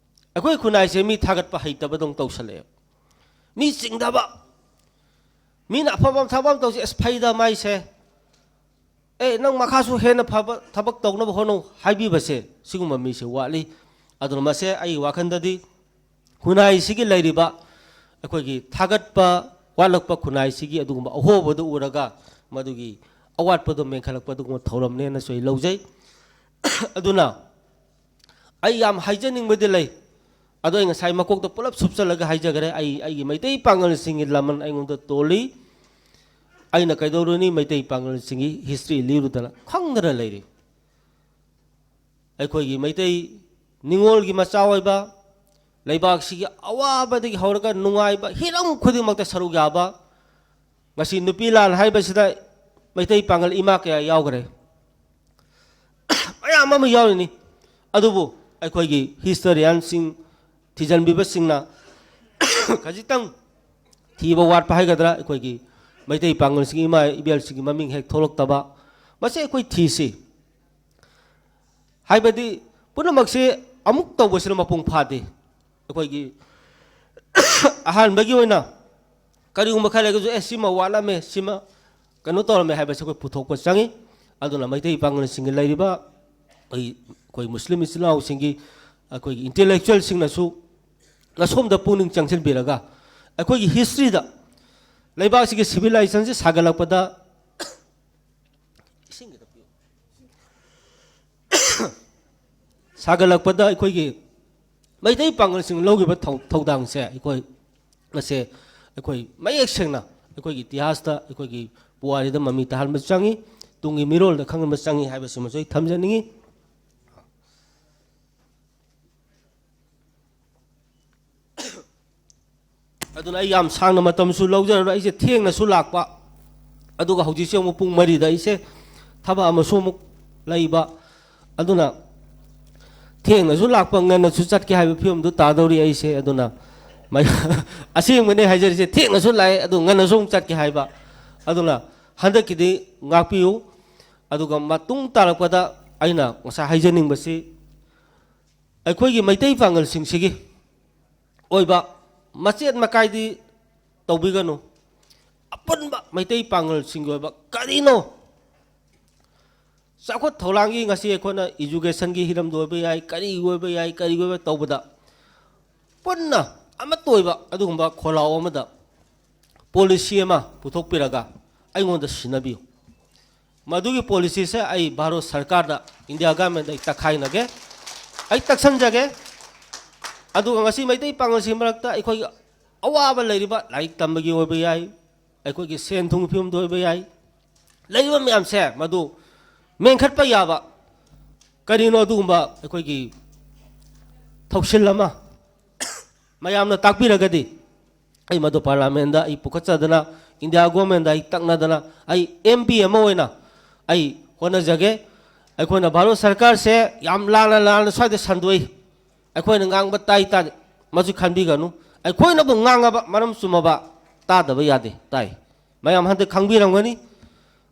ꯑꯩꯈꯣꯏ ꯈꯨꯟꯅꯥꯏꯁꯦ ꯃꯤ ꯊꯥꯒꯠꯄ ꯍꯩꯇꯕꯗꯧꯅ ꯇꯧꯁꯜꯂꯛꯑꯦꯕ꯫ ꯃꯤ ꯆꯤꯡꯗꯕ, ꯃꯤꯅ ꯑꯐꯕ ꯑꯃ ꯊꯕꯛ ꯑꯃ ꯇꯧꯁꯤ, "ꯑꯁ, ꯐꯩꯗ ꯃꯥꯏꯁꯦ, ꯑꯦ, ꯅꯪ ꯃꯈꯥꯁꯨ ꯍꯦꯟꯅ ꯐꯕ ꯊꯕꯛ ꯇꯧꯅꯕ ꯍꯣꯠꯅꯧ" ꯍꯥꯏꯕꯤꯕꯁꯦ, ꯁꯤꯒꯨꯝꯕ ꯃꯤꯁꯦ ꯋꯥꯠꯂꯤ꯫ ꯑꯗꯨꯅ ꯃꯁꯦ ꯑꯩꯒꯤ ꯋꯥꯈꯜꯗꯗꯤ ꯈꯨꯟꯅꯥꯏꯁꯤꯒꯤ ꯂꯩꯔꯤꯕ ꯑꯩꯈꯣꯏꯒꯤ ꯊꯥꯒꯠꯄ ꯋꯥꯠꯂꯛꯄ, ꯈꯨꯟꯅꯥꯏꯁꯤꯒꯤ ꯑꯗꯨꯒꯨꯝꯕ ꯑꯍꯣꯕꯗꯨ ꯎꯔꯒ ꯃꯗꯨꯒꯤ ꯑꯋꯥꯠꯄꯗꯣ ꯃꯦꯟꯈꯠꯂꯛꯄ ꯑꯗꯨꯒꯨꯝꯕ ꯊꯧꯔꯝꯅꯦꯅꯁꯨ ꯑꯩ ꯂꯧꯖꯩ꯫ ꯑꯗꯨꯅ ꯑꯩ ꯌꯥꯝ ꯍꯥꯏꯖꯅꯤꯡꯕꯗꯤ ꯂꯩ, ꯑꯗꯣ ꯑꯩ ꯉꯁꯥꯏ ꯃꯀꯣꯛꯇ ꯄꯨꯂꯞ ꯁꯨꯞꯆꯜꯂꯒ ꯍꯥꯏꯖꯈ꯭ꯔꯦ꯫ ꯑꯩ ꯑꯩꯒꯤ ꯃꯩꯇꯩ ꯄꯥꯉꯜꯁꯤꯡꯒꯤ ꯂꯃꯟ ꯑꯩꯉꯣꯟꯗ ꯇꯣꯜꯂꯤ꯫ ꯑꯩꯅ ꯀꯩꯗꯧꯔꯨꯅꯤ, ꯃꯩꯇꯩ ꯄꯥꯉꯜꯁꯤꯡꯒꯤ ꯍꯤꯁꯇ꯭ꯔꯤ ꯂꯤꯔꯨꯗꯅ ꯈꯪꯗꯅ ꯂꯩꯔꯤ꯫ ꯑꯩꯈꯣꯏꯒꯤ ꯃꯩꯇꯩ ꯅꯤꯉꯣꯜꯒꯤ ꯃꯆꯥ ꯑꯣꯏꯕ, ꯂꯩꯕꯥꯛꯁꯤꯒꯤ ꯑꯋꯥꯕꯗꯒꯤ ꯍꯧꯔꯒ ꯅꯨꯡꯉꯥꯏꯕ ꯍꯤꯔꯝ ꯈꯨꯗꯤꯡꯃꯛꯇ ꯁꯔꯨꯛ ꯌꯥꯕ, ꯉꯁꯤ ꯅꯨꯄꯤ ꯂꯥꯟ ꯍꯥꯏꯕꯁꯤꯗ ꯃꯩꯇꯩ ꯄꯥꯉꯜ ꯏꯃꯥ ꯀꯌꯥ ꯌꯥꯎꯈ꯭ꯔꯦ, ꯃꯌꯥꯝ ꯑꯃ ꯌꯥꯎꯔꯤꯅꯤ꯫ ꯑꯗꯨꯕꯨ ꯑꯩꯈꯣꯏꯒꯤ ꯍꯤꯁꯇꯣꯔꯤꯌꯥꯟꯁꯤꯡ, ꯊꯤꯖꯤꯟꯕꯤꯕꯁꯤꯡꯅ ꯈꯖꯤꯛꯇꯪ ꯊꯤꯕ ꯋꯥꯠꯄ ꯍꯥꯏꯒꯗ꯭ꯔꯥ, ꯑꯩꯈꯣꯏꯒꯤ ꯃꯩꯇꯩ ꯄꯥꯉꯜꯁꯤꯡꯒꯤ ꯏꯃꯥ ꯏꯕꯦꯜꯁꯤꯡꯒꯤ ꯃꯃꯤꯡ ꯍꯦꯛ ꯊꯣꯛꯂꯛꯇꯕ, ꯃꯁꯤ ꯑꯩꯈꯣꯏ ꯊꯤꯁꯤ꯫ ꯍꯥꯏꯕꯗꯤ ꯄꯨꯝꯅꯃꯛꯁꯤ ꯑꯃꯨꯛ ꯇꯧꯕꯁꯤꯅ ꯃꯄꯨꯡ ꯐꯥꯗꯦ꯫ ꯑꯩꯈꯣꯏꯒꯤ ꯑꯍꯥꯟꯕꯒꯤ ꯑꯣꯏꯅ ꯀꯔꯤꯒꯨꯝꯕ ꯈꯔ ꯂꯩꯔꯒꯁꯨ, "ꯑꯦ, ꯁꯤꯃ ꯋꯥꯠꯂꯝꯃꯦ, ꯁꯤꯃ ꯀꯩꯅꯣ ꯇꯧꯔꯝꯃꯦ" ꯍꯥꯏꯕꯁꯤ ꯑꯩꯈꯣꯏ ꯄꯨꯊꯣꯛꯄ ꯆꯪꯉꯤ꯫ ꯑꯗꯨꯅ ꯃꯩꯇꯩ ꯄꯥꯉꯜꯁꯤꯡꯒꯤ ꯂꯩꯔꯤꯕ ꯑꯩꯈꯣꯏ, ꯑꯩꯈꯣꯏ ꯃꯨꯁꯂꯤꯝ ꯏꯆꯤꯜ ꯏꯅꯥꯎꯁꯤꯡꯒꯤ, ꯑꯩꯈꯣꯏꯒꯤ ꯏꯟꯇꯦꯂꯦꯛꯆꯨꯋꯦꯜꯁꯤꯡꯅꯁꯨ ꯑꯁꯣꯝꯗ ꯄꯨꯛꯅꯤꯡ ꯆꯪꯁꯤꯟꯕꯤꯔꯒ ꯑꯩꯈꯣꯏꯒꯤ ꯍꯤꯁꯇ꯭ꯔꯤꯗ ꯂꯩꯕꯥꯛꯁꯤꯒꯤ ꯁꯤꯚꯤꯂꯥꯏꯖꯦꯁꯟꯁꯤ ꯁꯥꯒꯠꯂꯛꯄꯗ, ꯏꯁꯤꯡ ꯈꯤꯇ ꯄꯤꯌꯨ꯫ ꯁꯥꯒꯠꯂꯛꯄꯗ ꯑꯩꯈꯣꯏꯒꯤ ꯃꯩꯇꯩ ꯄꯥꯉꯜꯁꯤꯡ ꯂꯧꯈꯤꯕ ꯊꯧ-, ꯊꯧꯗꯥꯡꯁꯦ ꯑꯩꯈꯣꯏ ꯃꯁꯦ ꯑꯩꯈꯣꯏ ꯃꯌꯦꯛ ꯁꯦꯡꯅ ꯑꯩꯈꯣꯏꯒꯤ ꯏꯇꯤꯍꯥꯁꯇ, ꯑꯩꯈꯣꯏꯒꯤ ꯄꯨꯋꯥꯔꯤꯗ ꯃꯃꯤ ꯇꯥꯍꯟꯕ ꯆꯪꯉꯤ, ꯇꯨꯡꯒꯤ ꯃꯤꯔꯣꯜꯗ ꯈꯪꯍꯟꯕ ꯆꯪꯉꯤ ꯍꯥꯏꯕꯁꯤꯃꯁꯨ ꯑꯩ ꯊꯝꯖꯅꯤꯡꯉꯤ꯫ ꯑꯗꯨꯅ ꯑꯩ ꯌꯥꯝ ꯁꯥꯡꯅ ꯃꯇꯝꯁꯨ ꯂꯧꯖꯔꯔꯣꯏ꯫ ꯑꯩꯁꯦ ꯊꯦꯡꯅꯁꯨ ꯂꯥꯛꯄ, ꯑꯗꯨꯒ ꯍꯧꯖꯤꯛꯁꯦ ꯑꯃꯨꯛ ꯄꯨꯡ ꯃꯔꯤꯗ ꯑꯩꯁꯦ ꯊꯕꯛ ꯑꯃꯁꯨ ꯑꯃꯨꯛ ꯂꯩꯕ꯫ ꯑꯗꯨꯅ ꯊꯦꯡꯅꯁꯨ ꯂꯥꯛꯄ, ꯉꯟꯅꯁꯨ ꯆꯠꯀꯦ ꯍꯥꯏꯕ ꯐꯤꯕꯝꯗꯨ ꯇꯥꯗꯧꯔꯤ ꯑꯩꯁꯦ꯫ ꯑꯗꯨꯅ ꯃꯩ-, ꯑꯁꯦꯡꯕꯅꯦ ꯍꯥꯏꯖꯔꯤꯁꯦ, ꯊꯦꯡꯅꯁꯨ ꯂꯥꯛꯑꯦ, ꯑꯗꯨ ꯉꯟꯅꯁꯨ ꯑꯃꯨꯛ ꯆꯠꯀꯦ ꯍꯥꯏꯕ꯫ ꯑꯗꯨꯅ ꯍꯟꯗꯛꯀꯤꯗꯤ ꯉꯥꯛꯄꯤꯌꯨ꯫ ꯑꯗꯨꯒ ꯃꯇꯨꯡ ꯇꯥꯔꯛꯄꯗ ꯑꯩꯅ ꯉꯁꯥꯏ ꯍꯥꯏꯖꯅꯤꯡꯕꯁꯤ, ꯑꯩꯈꯣꯏꯒꯤ ꯃꯩꯇꯩ ꯄꯥꯉꯜꯁꯤꯡꯁꯤꯒꯤ ꯑꯣꯏꯕ ꯃꯆꯦꯠ ꯃꯀꯥꯏꯗꯤ ꯇꯧꯕꯤꯒꯅꯨ꯫ ꯑꯄꯨꯟꯕ ꯃꯩꯇꯩ ꯄꯥꯉꯜꯁꯤꯡꯒꯤ ꯑꯣꯏꯕ ꯀꯔꯤꯅꯣ? ꯆꯥꯎꯈꯠ ꯊꯧꯔꯥꯡꯒꯤ ꯉꯁꯤ ꯑꯩꯈꯣꯏꯅ educationꯒꯤ ꯍꯤꯔꯝꯗ ꯑꯣꯏꯕ ꯌꯥꯏ, ꯀꯔꯤꯒꯤ ꯑꯣꯏꯕ ꯌꯥꯏ, ꯀꯔꯤꯒꯤ ꯑꯣꯏꯕ ꯇꯧꯕꯗ ꯄꯨꯟꯅ ꯑꯃꯠꯇ ꯑꯣꯏꯕ ꯑꯗꯨꯒꯨꯝꯕ ꯈꯣꯜꯂꯥꯎ ꯑꯃꯗ policy ꯑꯃ ꯄꯨꯊꯣꯛꯄꯤꯔꯒ ꯑꯩꯉꯣꯟꯗ ꯁꯤꯟꯅꯕꯤꯌꯨ꯫ ꯃꯗꯨꯒꯤ policyꯁꯦ ꯑꯩ ꯚꯥꯔꯠ ꯁꯔꯀꯥꯔꯗ, India governmentꯗ ꯑꯩ ꯇꯛꯈꯥꯏꯅꯒꯦ, ꯑꯩ ꯇꯛꯁꯟꯖꯒꯦ꯫ ꯑꯗꯨꯒ ꯉꯁꯤ ꯃꯩꯇꯩ ꯄꯥꯉꯜꯁꯤꯡ ꯃꯔꯛꯇ ꯑꯩꯈꯣꯏꯒꯤ ꯑꯋꯥꯕ ꯂꯩꯔꯤꯕ, ꯂꯥꯏꯔꯤꯛ ꯇꯝꯕꯒꯤ ꯑꯣꯏꯕ ꯌꯥꯏ, ꯑꯩꯈꯣꯏꯒꯤ ꯁꯦꯟ ꯊꯨꯝꯒꯤ ꯐꯤꯕꯝꯗ ꯑꯣꯏꯕ ꯌꯥꯏ, ꯂꯩꯔꯤꯕ ꯃꯌꯥꯝꯁꯦ ꯃꯗꯨ ꯃꯦꯟꯈꯠꯄ ꯌꯥꯕ ꯀꯔꯤꯅꯣ, ꯑꯗꯨꯒꯨꯝꯕ ꯑꯩꯈꯣꯏꯒꯤ ꯊꯧꯁꯤꯜ ꯑꯃ ꯃꯌꯥꯝꯅ ꯇꯥꯛꯄꯤꯔꯒꯗꯤ, ꯑꯩ ꯃꯗꯨ parliamentꯗ ꯑꯩ ꯄꯨꯈꯠꯆꯗꯅ, India governmentꯗ ꯑꯩ ꯇꯛꯅꯗꯅ, ꯑꯩ MP ꯑꯃ ꯑꯣꯏꯅ ꯑꯩ ꯍꯣꯠꯅꯖꯒꯦ꯫ ꯑꯩꯈꯣꯏꯅ ꯚꯥꯔꯠ ꯁꯔꯀꯥꯔꯁꯦ ꯌꯥꯝ ꯂꯥꯟꯅ ꯂꯥꯟꯅ ꯁ꯭ꯋꯥꯏꯗ ꯁꯟꯗꯣꯛꯏ꯫ ꯑꯩꯈꯣꯏꯅ ꯉꯥꯡꯕ ꯇꯥꯏ ꯇꯥꯗꯦ, ꯃꯁꯤ ꯈꯟꯕꯤꯒꯅꯨ꯫ ꯑꯩꯈꯣꯏꯅꯕꯨ ꯉꯥꯡꯉꯕ, ꯃꯔꯝ ꯆꯨꯝꯃꯕ, ꯇꯥꯗꯕ ꯌꯥꯗꯦ, ꯇꯥꯏ꯫ ꯃꯌꯥꯝ ꯍꯟꯗꯛ ꯈꯪꯕꯤꯔꯝꯒꯅꯤ,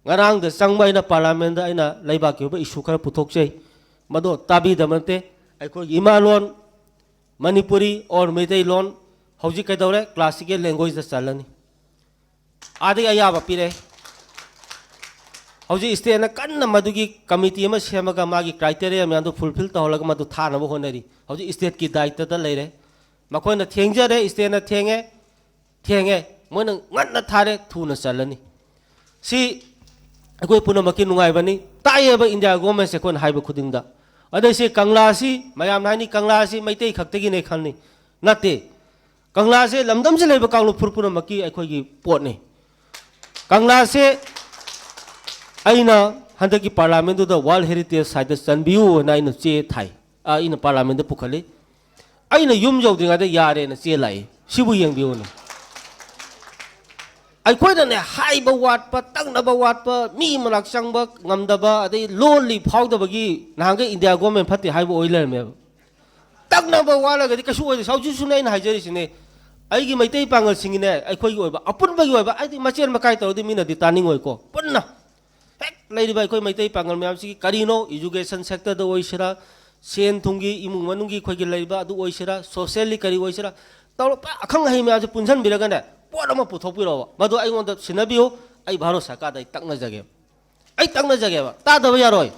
ꯉꯔꯥꯡꯗ ꯆꯪꯕ ꯑꯩꯅ parliamentꯗ ꯑꯩꯅ ꯂꯩꯕꯥꯛꯀꯤ ꯑꯣꯏꯕ issue ꯈꯔ ꯄꯨꯊꯣꯛꯆꯩ, ꯃꯗꯨ ꯇꯥꯕꯤꯗꯕ ꯅꯠꯇꯦ꯫ ꯑꯩꯈꯣꯏꯒꯤ ꯏꯃꯥ ꯂꯣꯟ ꯃꯅꯤꯄꯨꯔꯤ or ꯃꯩꯇꯩꯂꯣꯟ ꯍꯧꯖꯤꯛ ꯀꯩꯗꯧꯔꯦ? Classical languageꯗ ꯆꯜꯂꯅꯤ꯫ ꯑꯥꯗꯒꯤ ꯑꯌꯥꯕ ꯄꯤꯔꯛꯑꯦ꯫ ꯍꯧꯖꯤꯛ stateꯅ ꯀꯟꯅ ꯃꯗꯨꯒꯤ committee ꯑꯃ ꯁꯦꯝꯃꯒ ꯃꯥꯒꯤ criteria ꯃꯌꯥꯝꯗꯨ fulfill ꯇꯧꯍꯜꯂꯒ ꯃꯗꯨ ꯊꯥꯅꯕ ꯍꯣꯠꯅꯔꯤ꯫ ꯍꯧꯖꯤꯛ stateꯀꯤ ꯗꯥꯏꯇꯗ ꯂꯩꯔꯦ꯫ ꯃꯈꯣꯏꯅ ꯊꯦꯡꯖꯔꯦ, stateꯅ ꯊꯦꯡꯉꯦ, ꯊꯦꯡꯉꯦ꯫ ꯃꯣꯏꯅ ꯉꯟꯅ ꯊꯥꯔꯦ, ꯊꯨꯅ ꯆꯜꯂꯅꯤ꯫ ꯁꯤ ꯑꯩꯈꯣꯏ ꯄꯨꯝꯅꯃꯛꯀꯤ ꯅꯨꯡꯉꯥꯏꯕꯅꯤ꯫ ꯇꯥꯛꯑꯦꯕ India governmentꯁꯦ ꯑꯩꯈꯣꯏꯅ ꯍꯥꯏꯕ ꯈꯨꯗꯤꯡꯗ꯫ ꯑꯗꯩꯁꯦ ꯀꯪꯂꯥꯁꯤ ꯃꯌꯥꯝꯅ ꯍꯥꯏꯅꯤ, ꯀꯪꯂꯥꯁꯤ ꯃꯩꯇꯩ ꯈꯛꯇꯒꯤꯅꯦ ꯈꯜꯂꯤ꯫ ꯅꯠꯇꯦ, ꯀꯪꯂꯥꯁꯦ ꯂꯝꯗꯝꯁꯤ ꯂꯩꯕ ꯀꯥꯡꯂꯨꯞ ꯐꯨꯔꯨꯞ ꯄꯨꯝꯅꯃꯛꯀꯤ ꯑꯩꯈꯣꯏꯒꯤ ꯄꯣꯠꯅꯤ꯫ ꯀꯪꯂꯥꯁꯦ ꯑꯩꯅ ꯍꯟꯗꯛꯀꯤ ꯄꯥꯔꯂꯥꯃꯦꯟꯗꯨꯗ ꯋꯥꯔꯜ ꯍꯦꯔꯤꯇꯦꯖ ꯁꯥꯏꯠꯇ ꯆꯟꯕꯤꯌꯨ ꯍꯥꯏꯅ ꯑꯩꯅ ꯆꯦ ꯊꯥꯏ꯫ ꯑ, ꯑꯩꯅ ꯄꯥꯔꯂꯥꯃꯦꯟꯗ ꯄꯨꯈꯠꯂꯤ꯫ ꯑꯩꯅ ꯌꯨꯝ ꯌꯧꯗ꯭ꯔꯤꯉꯩꯗ ꯌꯥꯔꯦꯅ ꯆꯦ ꯂꯥꯛꯏ꯫ ꯁꯤꯕꯨ ꯌꯦꯡꯕꯤꯌꯨꯅꯦ꯫ ꯑꯩꯈꯣꯏꯅꯅꯦ, ꯍꯥꯏꯕ ꯋꯥꯠꯄ, ꯇꯛꯅꯕ ꯋꯥꯠꯄ, ꯃꯤ ꯃꯅꯥꯛ ꯆꯪꯕ ꯉꯝꯗꯕ, ꯑꯗꯩ ꯂꯣꯜꯂꯤ ꯐꯥꯎꯗꯕꯒꯤ ꯅꯍꯥꯟꯈꯩ ꯏꯟꯗꯤꯌꯥ ꯒꯣꯔꯃꯦꯟ ꯐꯠꯇꯦ ꯍꯥꯏꯕ ꯑꯣꯏ ꯂꯩꯔꯝꯃꯦꯕ꯫ ꯇꯛꯅꯕ ꯋꯥꯠꯂꯒꯗꯤ ꯀꯩꯁꯨ ꯑꯣꯏꯗꯦ꯫ ꯍꯧꯖꯤꯛꯁꯨꯅꯦ ꯑꯩꯅ ꯍꯥꯏꯖꯔꯤꯁꯤꯅꯦ, ꯑꯩꯒꯤ ꯃꯩꯇꯩ ꯄꯥꯉꯜꯁꯤꯡꯒꯤꯅꯦ, ꯑꯩꯈꯣꯏꯒꯤ ꯑꯣꯏꯕ ꯑꯄꯨꯟꯕꯒꯤ ꯑꯣꯏꯕ, ꯍꯥꯏꯗꯤ ꯃꯆꯦꯟ ꯃꯀꯥꯏ ꯇꯧꯔꯗꯤ ꯃꯤꯅꯗꯤ ꯇꯥꯅꯤꯡꯉꯣꯏꯀꯣ꯫ ꯄꯨꯟꯅ ꯍꯦꯛ ꯂꯩꯔꯤꯕ ꯑꯩꯈꯣꯏ ꯃꯩꯇꯩ ꯄꯥꯉꯜ ꯃꯌꯥꯝꯁꯤꯒꯤ ꯀꯔꯤꯅꯣ, ꯏꯖꯨꯀꯦꯁꯟ ꯁꯦꯛꯇꯔꯗ ꯑꯣꯏꯁꯤꯔꯥ, ꯁꯦꯟ ꯊꯨꯝꯒꯤ ꯏꯃꯨꯡ ꯃꯅꯨꯡꯒꯤ ꯑꯩꯈꯣꯏꯒꯤ ꯂꯩꯕ ꯑꯗꯨ ꯑꯣꯏꯁꯤꯔꯥ, ꯁꯣꯁꯦꯜꯂꯤ ꯀꯔꯤ ꯑꯣꯏꯁꯤꯔꯥ, ꯇꯧꯔꯛꯄ ꯑꯈꯪ ꯑꯍꯩ ꯃꯌꯥꯝꯁꯦ ꯄꯨꯟꯁꯤꯟꯕꯤꯔꯒꯅꯦ, ꯄꯣꯠ ꯑꯃ ꯄꯨꯊꯣꯛꯄꯤꯔꯛꯑꯣꯕ꯫ ꯃꯗꯨ ꯑꯩꯉꯣꯟꯗ ꯁꯤꯟꯅꯕꯤꯌꯨ꯫ ꯑꯩ ꯚꯥꯔꯠ ꯁꯔꯀꯥꯔꯗ ꯑꯩ ꯇꯛꯅꯖꯒꯦꯕ꯫ ꯑꯩ ꯇꯛꯅꯖꯒꯦꯕ꯫ ꯇꯥꯗꯕ ꯌꯥꯔꯣꯏ꯫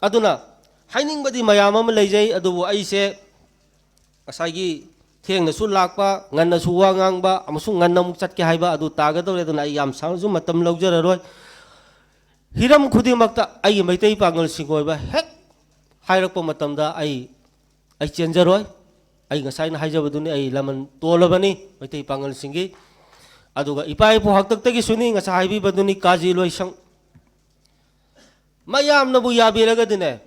ꯑꯗꯨꯅ ꯍꯥꯏꯅꯤꯡꯕꯗꯤ ꯃꯌꯥꯝ ꯑꯃ ꯂꯩꯖꯩ, ꯑꯗꯨꯕꯨ ꯑꯩꯁꯦ ꯉꯁꯥꯏꯒꯤ ꯊꯦꯡꯅꯁꯨ ꯂꯥꯛꯄ, ꯉꯟꯅꯁꯨ ꯋꯥ ꯉꯥꯡꯕ, ꯑꯃꯁꯨꯡ ꯉꯟꯅ ꯑꯃꯨꯛ ꯆꯠꯀꯦ ꯍꯥꯏꯕ ꯑꯗꯨ ꯇꯥꯒꯗꯧꯔꯦ꯫ ꯑꯗꯨꯅ ꯑꯩ ꯌꯥꯝ ꯁꯥꯡꯅꯁꯨ ꯃꯇꯝ ꯂꯧꯖꯔꯔꯣꯏ꯫ ꯍꯤꯔꯝ ꯈꯨꯗꯤꯡꯃꯛꯇ ꯑꯩꯒꯤ ꯃꯩꯇꯩ ꯄꯥꯉꯜꯁꯤꯡꯒꯤ ꯑꯣꯏꯕ ꯍꯦꯛ ꯍꯥꯏꯔꯛꯄ ꯃꯇꯝꯗ ꯑꯩ, ꯑꯩ ꯆꯦꯟꯖꯔꯣꯏ꯫ ꯑꯩ ꯉꯁꯥꯏꯅ ꯍꯥꯏꯖꯕꯗꯨꯅꯤ, ꯑꯩ ꯂꯃꯟ ꯇꯣꯜꯂꯕꯅꯤ ꯃꯩꯇꯩ ꯄꯥꯉꯜꯁꯤꯡꯒꯤ꯫ ꯑꯗꯨꯒ ꯏꯄꯥ ꯏꯄꯨ ꯍꯥꯛꯇꯛꯇꯒꯤꯁꯨꯅꯤ, ꯉꯁꯥꯏ ꯍꯥꯏꯕꯤꯕꯗꯨꯅꯤ, ꯀꯥꯖꯤ ꯂꯣꯏꯁꯪ꯫ ꯃꯌꯥꯝꯅꯕꯨ ꯌꯥꯕꯤꯔꯒꯗꯤꯅꯦ,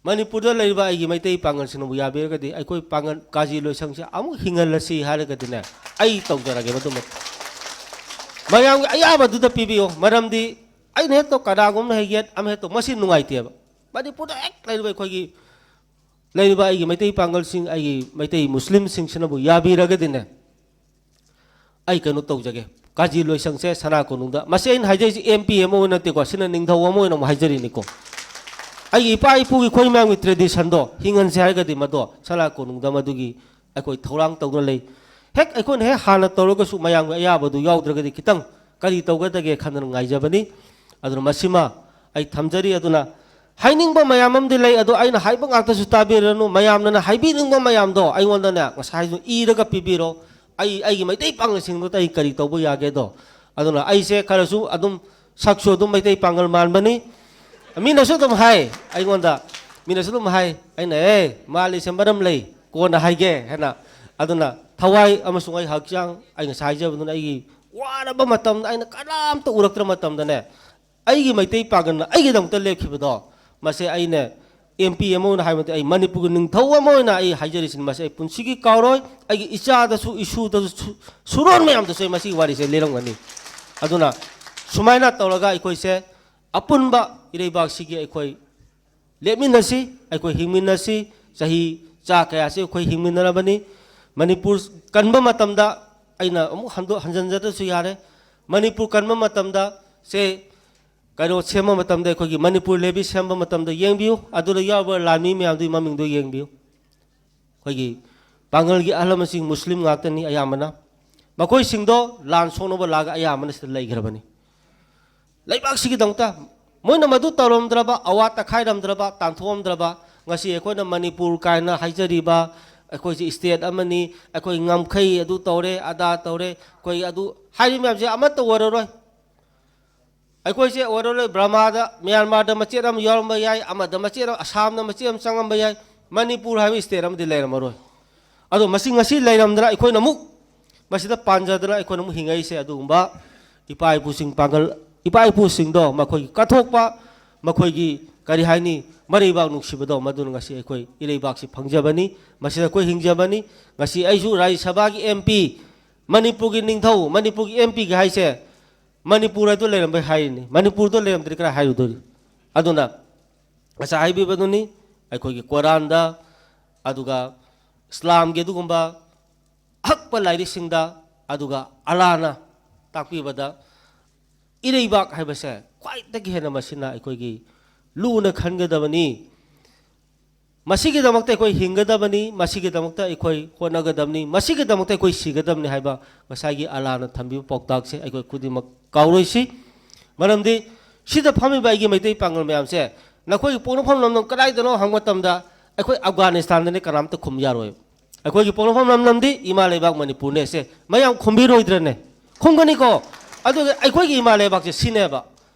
ꯃꯅꯤꯄꯨꯔꯗ ꯂꯩꯔꯤꯕ ꯑꯩꯒꯤ ꯃꯩꯇꯩ ꯄꯥꯉꯜꯁꯤꯡꯅꯕꯨ ꯌꯥꯕꯤꯔꯒꯗꯤ, ꯑꯩꯈꯣꯏ ꯄꯥꯉꯜ ꯀꯥꯖꯤ ꯂꯣꯏꯁꯪꯁꯦ ꯑꯃꯨꯛ ꯍꯤꯡꯍꯜꯂꯁꯤ ꯍꯥꯏꯔꯒꯗꯤꯅꯦ, ꯑꯩ ꯇꯧꯖꯔꯒꯦ ꯃꯗꯨꯃ꯫ ꯃꯌꯥꯝꯒꯤ ꯑꯌꯥꯕꯗꯨꯗ ꯄꯤꯕꯤꯌꯨ꯫ ꯃꯔꯝꯗꯤ ꯑꯩꯅ ꯍꯦꯛꯇ ꯀꯅꯥꯒꯨꯝꯕꯅ ꯍꯦꯛ ꯌꯦꯠ ꯑꯃ ꯍꯦꯛꯇ, ꯃꯁꯤ ꯅꯨꯡꯉꯥꯏꯇꯦꯕ꯫ ꯃꯅꯤꯄꯨꯔꯗ ꯍꯦꯛ ꯂꯩꯔꯤꯕ ꯑꯩꯈꯣꯏꯒꯤ, ꯂꯩꯔꯤꯕ ꯑꯩꯒꯤ ꯃꯩꯇꯩ ꯄꯥꯉꯜꯁꯤꯡ, ꯑꯩꯒꯤ ꯃꯩꯇꯩ ꯃꯨꯁꯂꯤꯝꯁꯤꯡꯁꯤꯅꯕꯨ ꯌꯥꯕꯤꯔꯒꯗꯤꯅꯦ, ꯑꯩ ꯀꯩꯅꯣ ꯇꯧꯖꯒꯦ, ꯀꯥꯖꯤ ꯂꯣꯏꯁꯪꯁꯦ ꯁꯅꯥ ꯀꯣꯅꯨꯡꯗ, ꯃꯁꯤ ꯑꯩꯅ ꯍꯥꯏꯖꯔꯤꯁꯤ ꯑꯦꯝ ꯄꯤ ꯑꯃ ꯑꯣꯏꯅ ꯅꯠꯇꯦꯀꯣ, ꯁꯤꯅ ꯅꯤꯡꯊꯧ ꯑꯃ ꯑꯣꯏꯅ ꯑꯃꯨꯛ ꯍꯥꯏꯖꯔꯤꯅꯤꯀꯣ꯫ ꯑꯩꯒꯤ ꯏꯄꯥ ꯏꯄꯨꯒꯤ, ꯑꯩꯈꯣꯏ ꯃꯌꯥꯝꯒꯤ ꯇ꯭ꯔꯦꯗꯤꯁꯟꯗꯣ ꯍꯤꯡꯍꯟꯁꯦ ꯍꯥꯏꯔꯒꯗꯤ, ꯃꯗꯣ ꯁꯅꯥ ꯀꯣꯅꯨꯡꯗ ꯃꯗꯨꯒꯤ ꯑꯩꯈꯣꯏ ꯊꯧꯔꯥꯡ ꯇꯧꯗꯨꯅ ꯂꯩ꯫ ꯍꯦꯛ ꯑꯩꯈꯣꯏꯅ ꯍꯦꯛ ꯍꯥꯟꯅ ꯇꯧꯔꯒꯁꯨ ꯃꯌꯥꯝꯒꯤ ꯑꯌꯥꯕꯗꯨ ꯌꯥꯎꯗ꯭ꯔꯒꯗꯤ ꯈꯤꯇꯪ ꯀꯔꯤ ꯇꯧꯒꯗꯒꯦ ꯈꯟꯗꯨꯅ ꯉꯥꯏꯖꯕꯅꯤ꯫ ꯑꯗꯨꯅ ꯃꯁꯤꯃ ꯑꯩ ꯊꯝꯖꯔꯤ꯫ ꯑꯗꯨꯅ ꯍꯥꯏꯅꯤꯡꯕ ꯃꯌꯥꯝ ꯑꯃꯗꯤ ꯂꯩ, ꯑꯗꯣ ꯑꯩꯅ ꯍꯥꯏꯕ ꯉꯥꯛꯇꯁꯨ ꯇꯥꯕꯤꯔꯅꯨ꯫ ꯃꯌꯥꯝꯅ ꯍꯥꯏꯕꯤꯅꯤꯡꯕ ꯃꯌꯥꯝꯗꯣ ꯑꯩꯉꯣꯟꯗꯅꯦ ꯉꯁꯥꯏꯁꯨ ꯏꯔꯒ ꯄꯤꯕꯤꯔꯣ꯫ ꯑꯩ, ꯑꯩꯒꯤ ꯃꯩꯇꯩ ꯄꯥꯉꯜꯁꯤꯡꯗꯨꯗ ꯑꯩ ꯀꯔꯤ ꯇꯧꯕ ꯌꯥꯒꯦꯗꯣ꯫ ꯑꯗꯨꯅ ꯑꯩꯁꯦ ꯈꯔꯁꯨ ꯑꯗꯨꯝ, ꯁꯛꯁꯨ ꯑꯗꯨꯝ ꯃꯩꯇꯩ ꯄꯥꯉꯜ ꯃꯥꯟꯕꯅꯤ꯫ ꯃꯤꯅꯁꯨ ꯑꯗꯨꯝ ꯍꯥꯏ ꯑꯩꯉꯣꯟꯗ, ꯃꯤꯅꯁꯨ ꯑꯗꯨꯝ ꯍꯥꯏ, ꯑꯩꯅ, "ꯑꯦ, ꯃꯥꯜꯂꯤꯁꯦ ꯃꯔꯝ ꯂꯩ, ꯀꯣꯟꯅ ꯍꯥꯏꯒꯦ" ꯍꯥꯏꯅ꯫ ꯑꯗꯨꯅ ꯊꯋꯥꯏ ꯑꯃꯁꯨꯡ ꯑꯩ ꯍꯛꯆꯥꯡ, ꯑꯩ ꯉꯁꯥꯏ ꯍꯥꯏꯖꯕꯗꯨꯅ, ꯑꯩꯒꯤ ꯋꯥꯔꯕ ꯃꯇꯝꯗ, ꯑꯩꯅ ꯀꯅꯥꯝꯇ ꯎꯔꯛꯇ꯭ꯔ ꯃꯇꯝꯗꯅꯦ, ꯑꯩꯒꯤ ꯃꯩꯇꯩ ꯄꯥꯡꯒꯜꯅ ꯑꯩꯒꯤꯗꯃꯛꯇ ꯂꯦꯞꯈꯤꯕꯗꯣ, ꯃꯁꯦ ꯑꯩꯅ ꯑꯦꯝ ꯄꯤ ꯑꯃ ꯑꯣꯏꯅ ꯍꯥꯏꯕ ꯅꯠꯇꯦ, ꯑꯩ ꯃꯅꯤꯄꯨꯔꯒꯤ ꯅꯤꯡꯊꯧ ꯑꯃ ꯑꯣꯏꯅ ꯑꯩ ꯍꯥꯏꯖꯔꯤꯁꯤꯅꯤ꯫ ꯃꯁꯤ ꯑꯩ ꯄꯨꯟꯁꯤꯒꯤ ꯀꯥꯎꯔꯣꯏ꯫ ꯑꯩꯒꯤ ꯏꯆꯥꯗꯁꯨ, ꯏꯁꯨꯗꯁꯨ, ꯁꯨ-, ꯁꯨꯔꯣꯟ ꯃꯌꯥꯝꯗꯁꯨ ꯑꯩ ꯃꯁꯤꯒꯤ ꯋꯥꯔꯤꯁꯦ ꯂꯤꯔꯝꯒꯅꯤ꯫ ꯑꯗꯨꯅ ꯁꯨꯃꯥꯏꯅ ꯇꯧꯔꯒ ꯑꯩꯈꯣꯏꯁꯦ ꯑꯄꯨꯟꯕ ꯏꯔꯩꯕꯥꯛꯁꯤꯒꯤ ꯑꯩꯈꯣꯏ ꯂꯦꯞꯃꯤꯟꯅꯁꯤ, ꯑꯩꯈꯣꯏ ꯍꯤꯡꯃꯤꯟꯅꯁꯤ꯫ ꯆꯍꯤ ꯆꯥ ꯀꯌꯥꯁꯤ ꯑꯩꯈꯣꯏ ꯍꯤꯡꯃꯤꯟꯅꯔꯕꯅꯤ꯫ ꯃꯅꯤꯄꯨꯔ ꯀꯟꯕ ꯃꯇꯝꯗ, ꯑꯩꯅ ꯑꯃꯨꯛ ꯍꯟꯗꯣ-, ꯍꯟꯖꯤꯟꯖꯗ꯭ꯔꯁꯨ ꯌꯥꯔꯦ, ꯃꯅꯤꯄꯨꯔ ꯀꯟꯕ ꯃꯇꯝꯗ ꯁꯦ ꯀꯩꯅꯣ ꯁꯦꯝꯕ ꯃꯇꯝꯗ, ꯑꯩꯈꯣꯏꯒꯤ ꯃꯅꯤꯄꯨꯔ ꯂꯦꯚꯤ ꯁꯦꯝꯕ ꯃꯇꯝꯗ ꯌꯦꯡꯕꯤꯌꯨ, ꯑꯗꯨꯗ ꯌꯥꯎꯕ ꯂꯥꯟꯃꯤ ꯃꯌꯥꯝꯗꯨꯒꯤ ꯃꯃꯤꯡꯗꯣ ꯌꯦꯡꯕꯤꯌꯨ꯫ ꯑꯩꯈꯣꯏꯒꯤ ꯄꯥꯡꯒꯜꯒꯤ ꯑꯍꯜ ꯂꯃꯟꯁꯤꯡ ꯃꯨꯁꯂꯤꯝ ꯉꯥꯛꯇꯅꯤ ꯑꯌꯥꯝꯕꯅ꯫ ꯃꯈꯣꯏꯁꯤꯡꯗꯣ ꯂꯥꯟ ꯁꯣꯛꯅꯕ ꯂꯥꯛꯑꯒ ꯑꯌꯥꯝꯕꯅ ꯁꯤꯗ ꯂꯩꯈ꯭ꯔꯕꯅꯤ꯫ ꯂꯩꯕꯥꯛꯁꯤꯒꯤꯗꯃꯛꯇ ꯃꯣꯏꯅ ꯃꯗꯨ ꯇꯧꯔꯝꯗ꯭ꯔꯕ, ꯑꯋꯥ ꯇꯛꯈꯥꯏꯔꯝꯗ꯭ꯔꯕ, ꯇꯥꯟꯊꯣꯛꯑꯝꯗ꯭ꯔꯕ, ꯉꯁꯤ ꯑꯩꯈꯣꯏꯅ ꯃꯅꯤꯄꯨꯔ ꯀꯥꯏꯅ ꯍꯥꯏꯖꯔꯤꯕ, ꯑꯩꯈꯣꯏꯁꯤ ꯏꯁꯇꯦꯠ ꯑꯃꯅꯤ, ꯑꯩꯈꯣꯏ ꯉꯝꯈꯩ ꯑꯗꯨ ꯇꯧꯔꯦ, ꯑꯗꯥ ꯇꯧꯔꯦ, ꯑꯩꯈꯣꯏ ꯑꯗꯨ ꯍꯥꯏꯔꯤꯕ ꯃꯌꯥꯝꯁꯦ ꯑꯃꯠꯇ ꯑꯣꯏꯔꯔꯣꯏ꯫ ꯑꯩꯈꯣꯏꯁꯦ ꯑꯣꯏꯔꯔꯣꯏ꯫ ꯕ꯭ꯔꯃꯥꯗ, ꯃ꯭ꯌꯥꯟꯃꯥꯔꯗ ꯃꯆꯦꯠ ꯑꯃ ꯌꯥꯎꯔꯝꯕ ꯌꯥꯏ, ꯑꯃꯗ ꯃꯆꯦꯠ ꯑꯃ, ꯑꯁꯥꯝꯗ ꯃꯆꯦꯠ ꯑꯃ ꯆꯪꯉꯝꯕ ꯌꯥꯏ, ꯃꯅꯤꯄꯨꯔ ꯍꯥꯏꯕ ꯏꯁꯇꯦꯠ ꯑꯃꯗꯤ ꯂꯩꯔꯝꯃꯔꯣꯏ꯫ ꯑꯗꯣ ꯃꯁꯤ ꯉꯁꯤ ꯂꯩꯔꯝꯗꯅ ꯑꯩꯈꯣꯏꯅ ꯑꯃꯨꯛ ꯃꯁꯤꯗ ꯄꯥꯟꯖꯗꯅ ꯑꯩꯈꯣꯏꯅ ꯑꯃꯨꯛ ꯍꯤꯡꯉꯛꯏꯁꯦ꯫ ꯑꯗꯨꯒꯨꯝꯕ ꯏꯄꯥ ꯏꯄꯨꯁꯤꯡ ꯄꯥꯡꯒꯜ, ꯏꯄꯥ ꯏꯄꯨꯁꯤꯡꯗꯣ ꯃꯈꯣꯏꯒꯤ ꯀꯠꯊꯣꯛꯄ, ꯃꯈꯣꯏꯒꯤ ꯀꯔꯤ ꯍꯥꯏꯅꯤ, ꯃꯔꯩꯕꯥꯛ ꯅꯨꯡꯁꯤꯕꯗꯣ, ꯃꯗꯨꯅ ꯉꯁꯤ ꯑꯩꯈꯣꯏ ꯏꯔꯩꯕꯥꯛꯁꯤ ꯐꯪꯖꯕꯅꯤ, ꯃꯁꯤꯗ ꯑꯩꯈꯣꯏ ꯍꯤꯡꯖꯕꯅꯤ꯫ ꯉꯁꯤ ꯑꯩꯁꯨ ꯔꯥꯖ꯭ꯌ ꯁꯚꯥꯒꯤ ꯑꯦꯝ ꯄꯤ, ꯃꯅꯤꯄꯨꯔꯒꯤ ꯅꯤꯡꯊꯧ, ꯃꯅꯤꯄꯨꯔꯒꯤ ꯑꯦꯝ ꯄꯤꯒꯤ ꯍꯥꯏꯁꯦ ꯃꯅꯤꯄꯨꯔ ꯍꯥꯏꯗꯣ ꯂꯩꯔꯝꯕꯩ ꯍꯥꯏꯔꯤꯅꯤ꯫ ꯃꯅꯤꯄꯨꯔꯗꯣ ꯂꯩꯔꯝꯗ꯭ꯔꯗꯤ ꯀꯗꯥꯏ ꯍꯥꯏꯔꯨꯗꯣꯔꯤ? ꯑꯗꯨꯅ ꯉꯁꯥꯏ ꯍꯥꯏꯕꯤꯕꯗꯨꯅꯤ, ꯑꯩꯈꯣꯏꯒꯤ ꯀꯣꯔꯥꯟꯗ, ꯑꯗꯨꯒ ꯏꯁꯂꯥꯝꯒꯤ ꯑꯗꯨꯒꯨꯝꯕ ꯑꯍꯛꯄ ꯂꯥꯏꯔꯤꯛꯁꯤꯡꯗ, ꯑꯗꯨꯒ ꯑꯂꯥꯅ ꯇꯥꯛꯄꯤꯕꯗ ꯏꯔꯩꯕꯥꯛ ꯍꯥꯏꯕꯁꯦ ꯈ꯭ꯋꯥꯏꯗꯒꯤ ꯍꯦꯟꯅ ꯃꯁꯤꯅ ꯑꯩꯈꯣꯏꯒꯤ ꯂꯨꯅ ꯈꯟꯒꯗꯕꯅꯤ꯫ ꯃꯁꯤꯒꯤꯗꯃꯛꯇ ꯑꯩꯈꯣꯏ ꯍꯤꯡꯒꯗꯕꯅꯤ, ꯃꯁꯤꯒꯤꯗꯃꯛꯇ ꯑꯩꯈꯣꯏ ꯍꯣꯠꯅꯒꯗꯕꯅꯤ, ꯃꯁꯤꯒꯤꯗꯃꯛꯇ ꯑꯩꯈꯣꯏ ꯁꯤꯒꯗꯕꯅꯤ ꯍꯥꯏꯕ ꯉꯁꯥꯏꯒꯤ ꯑꯂꯥꯅ ꯊꯝꯕꯤꯕ ꯄꯥꯎꯇꯥꯛꯁꯦ ꯑꯩꯈꯣꯏ ꯈꯨꯗꯤꯡꯃꯛ ꯀꯥꯎꯔꯣꯏꯁꯤ꯫ ꯃꯔꯝꯗꯤ ꯁꯤꯗ ꯐꯝꯃꯤꯕ ꯑꯩꯒꯤ ꯃꯩꯇꯩ ꯄꯥꯉꯜ ꯃꯌꯥꯝꯁꯦ, ꯅꯈꯣꯏꯒꯤ ꯄꯣꯛꯅꯐꯝ ꯂꯝꯗꯝ ꯀꯗꯥꯏꯗꯅꯣ ꯍꯪꯕ ꯃꯇꯝꯗ, ꯑꯩꯈꯣꯏ ꯑꯐꯒꯥꯅꯤꯁꯇꯥꯟꯗꯅꯤ, ꯀꯅꯥꯝꯇ ꯈꯨꯝ ꯌꯥꯔꯣꯏꯕ꯫ ꯑꯩꯈꯣꯏꯒꯤ ꯄꯣꯛꯅꯐꯝ ꯂꯝꯗꯝꯗꯤ ꯏꯃꯥ ꯂꯩꯕꯥꯛ ꯃꯅꯤꯄꯨꯔꯅꯦ꯫ ꯁꯦ ꯃꯌꯥꯝ ꯈꯨꯝꯕꯤꯔꯣꯏꯗ꯭ꯔꯅꯦ? ꯈꯨꯝꯒꯅꯤꯀꯣ? ꯑꯗꯨꯒ ꯑꯩꯈꯣꯏꯒꯤ ꯏꯃꯥ ꯂꯩꯕꯥꯛꯁꯦ ꯁꯤꯅꯦꯕ꯫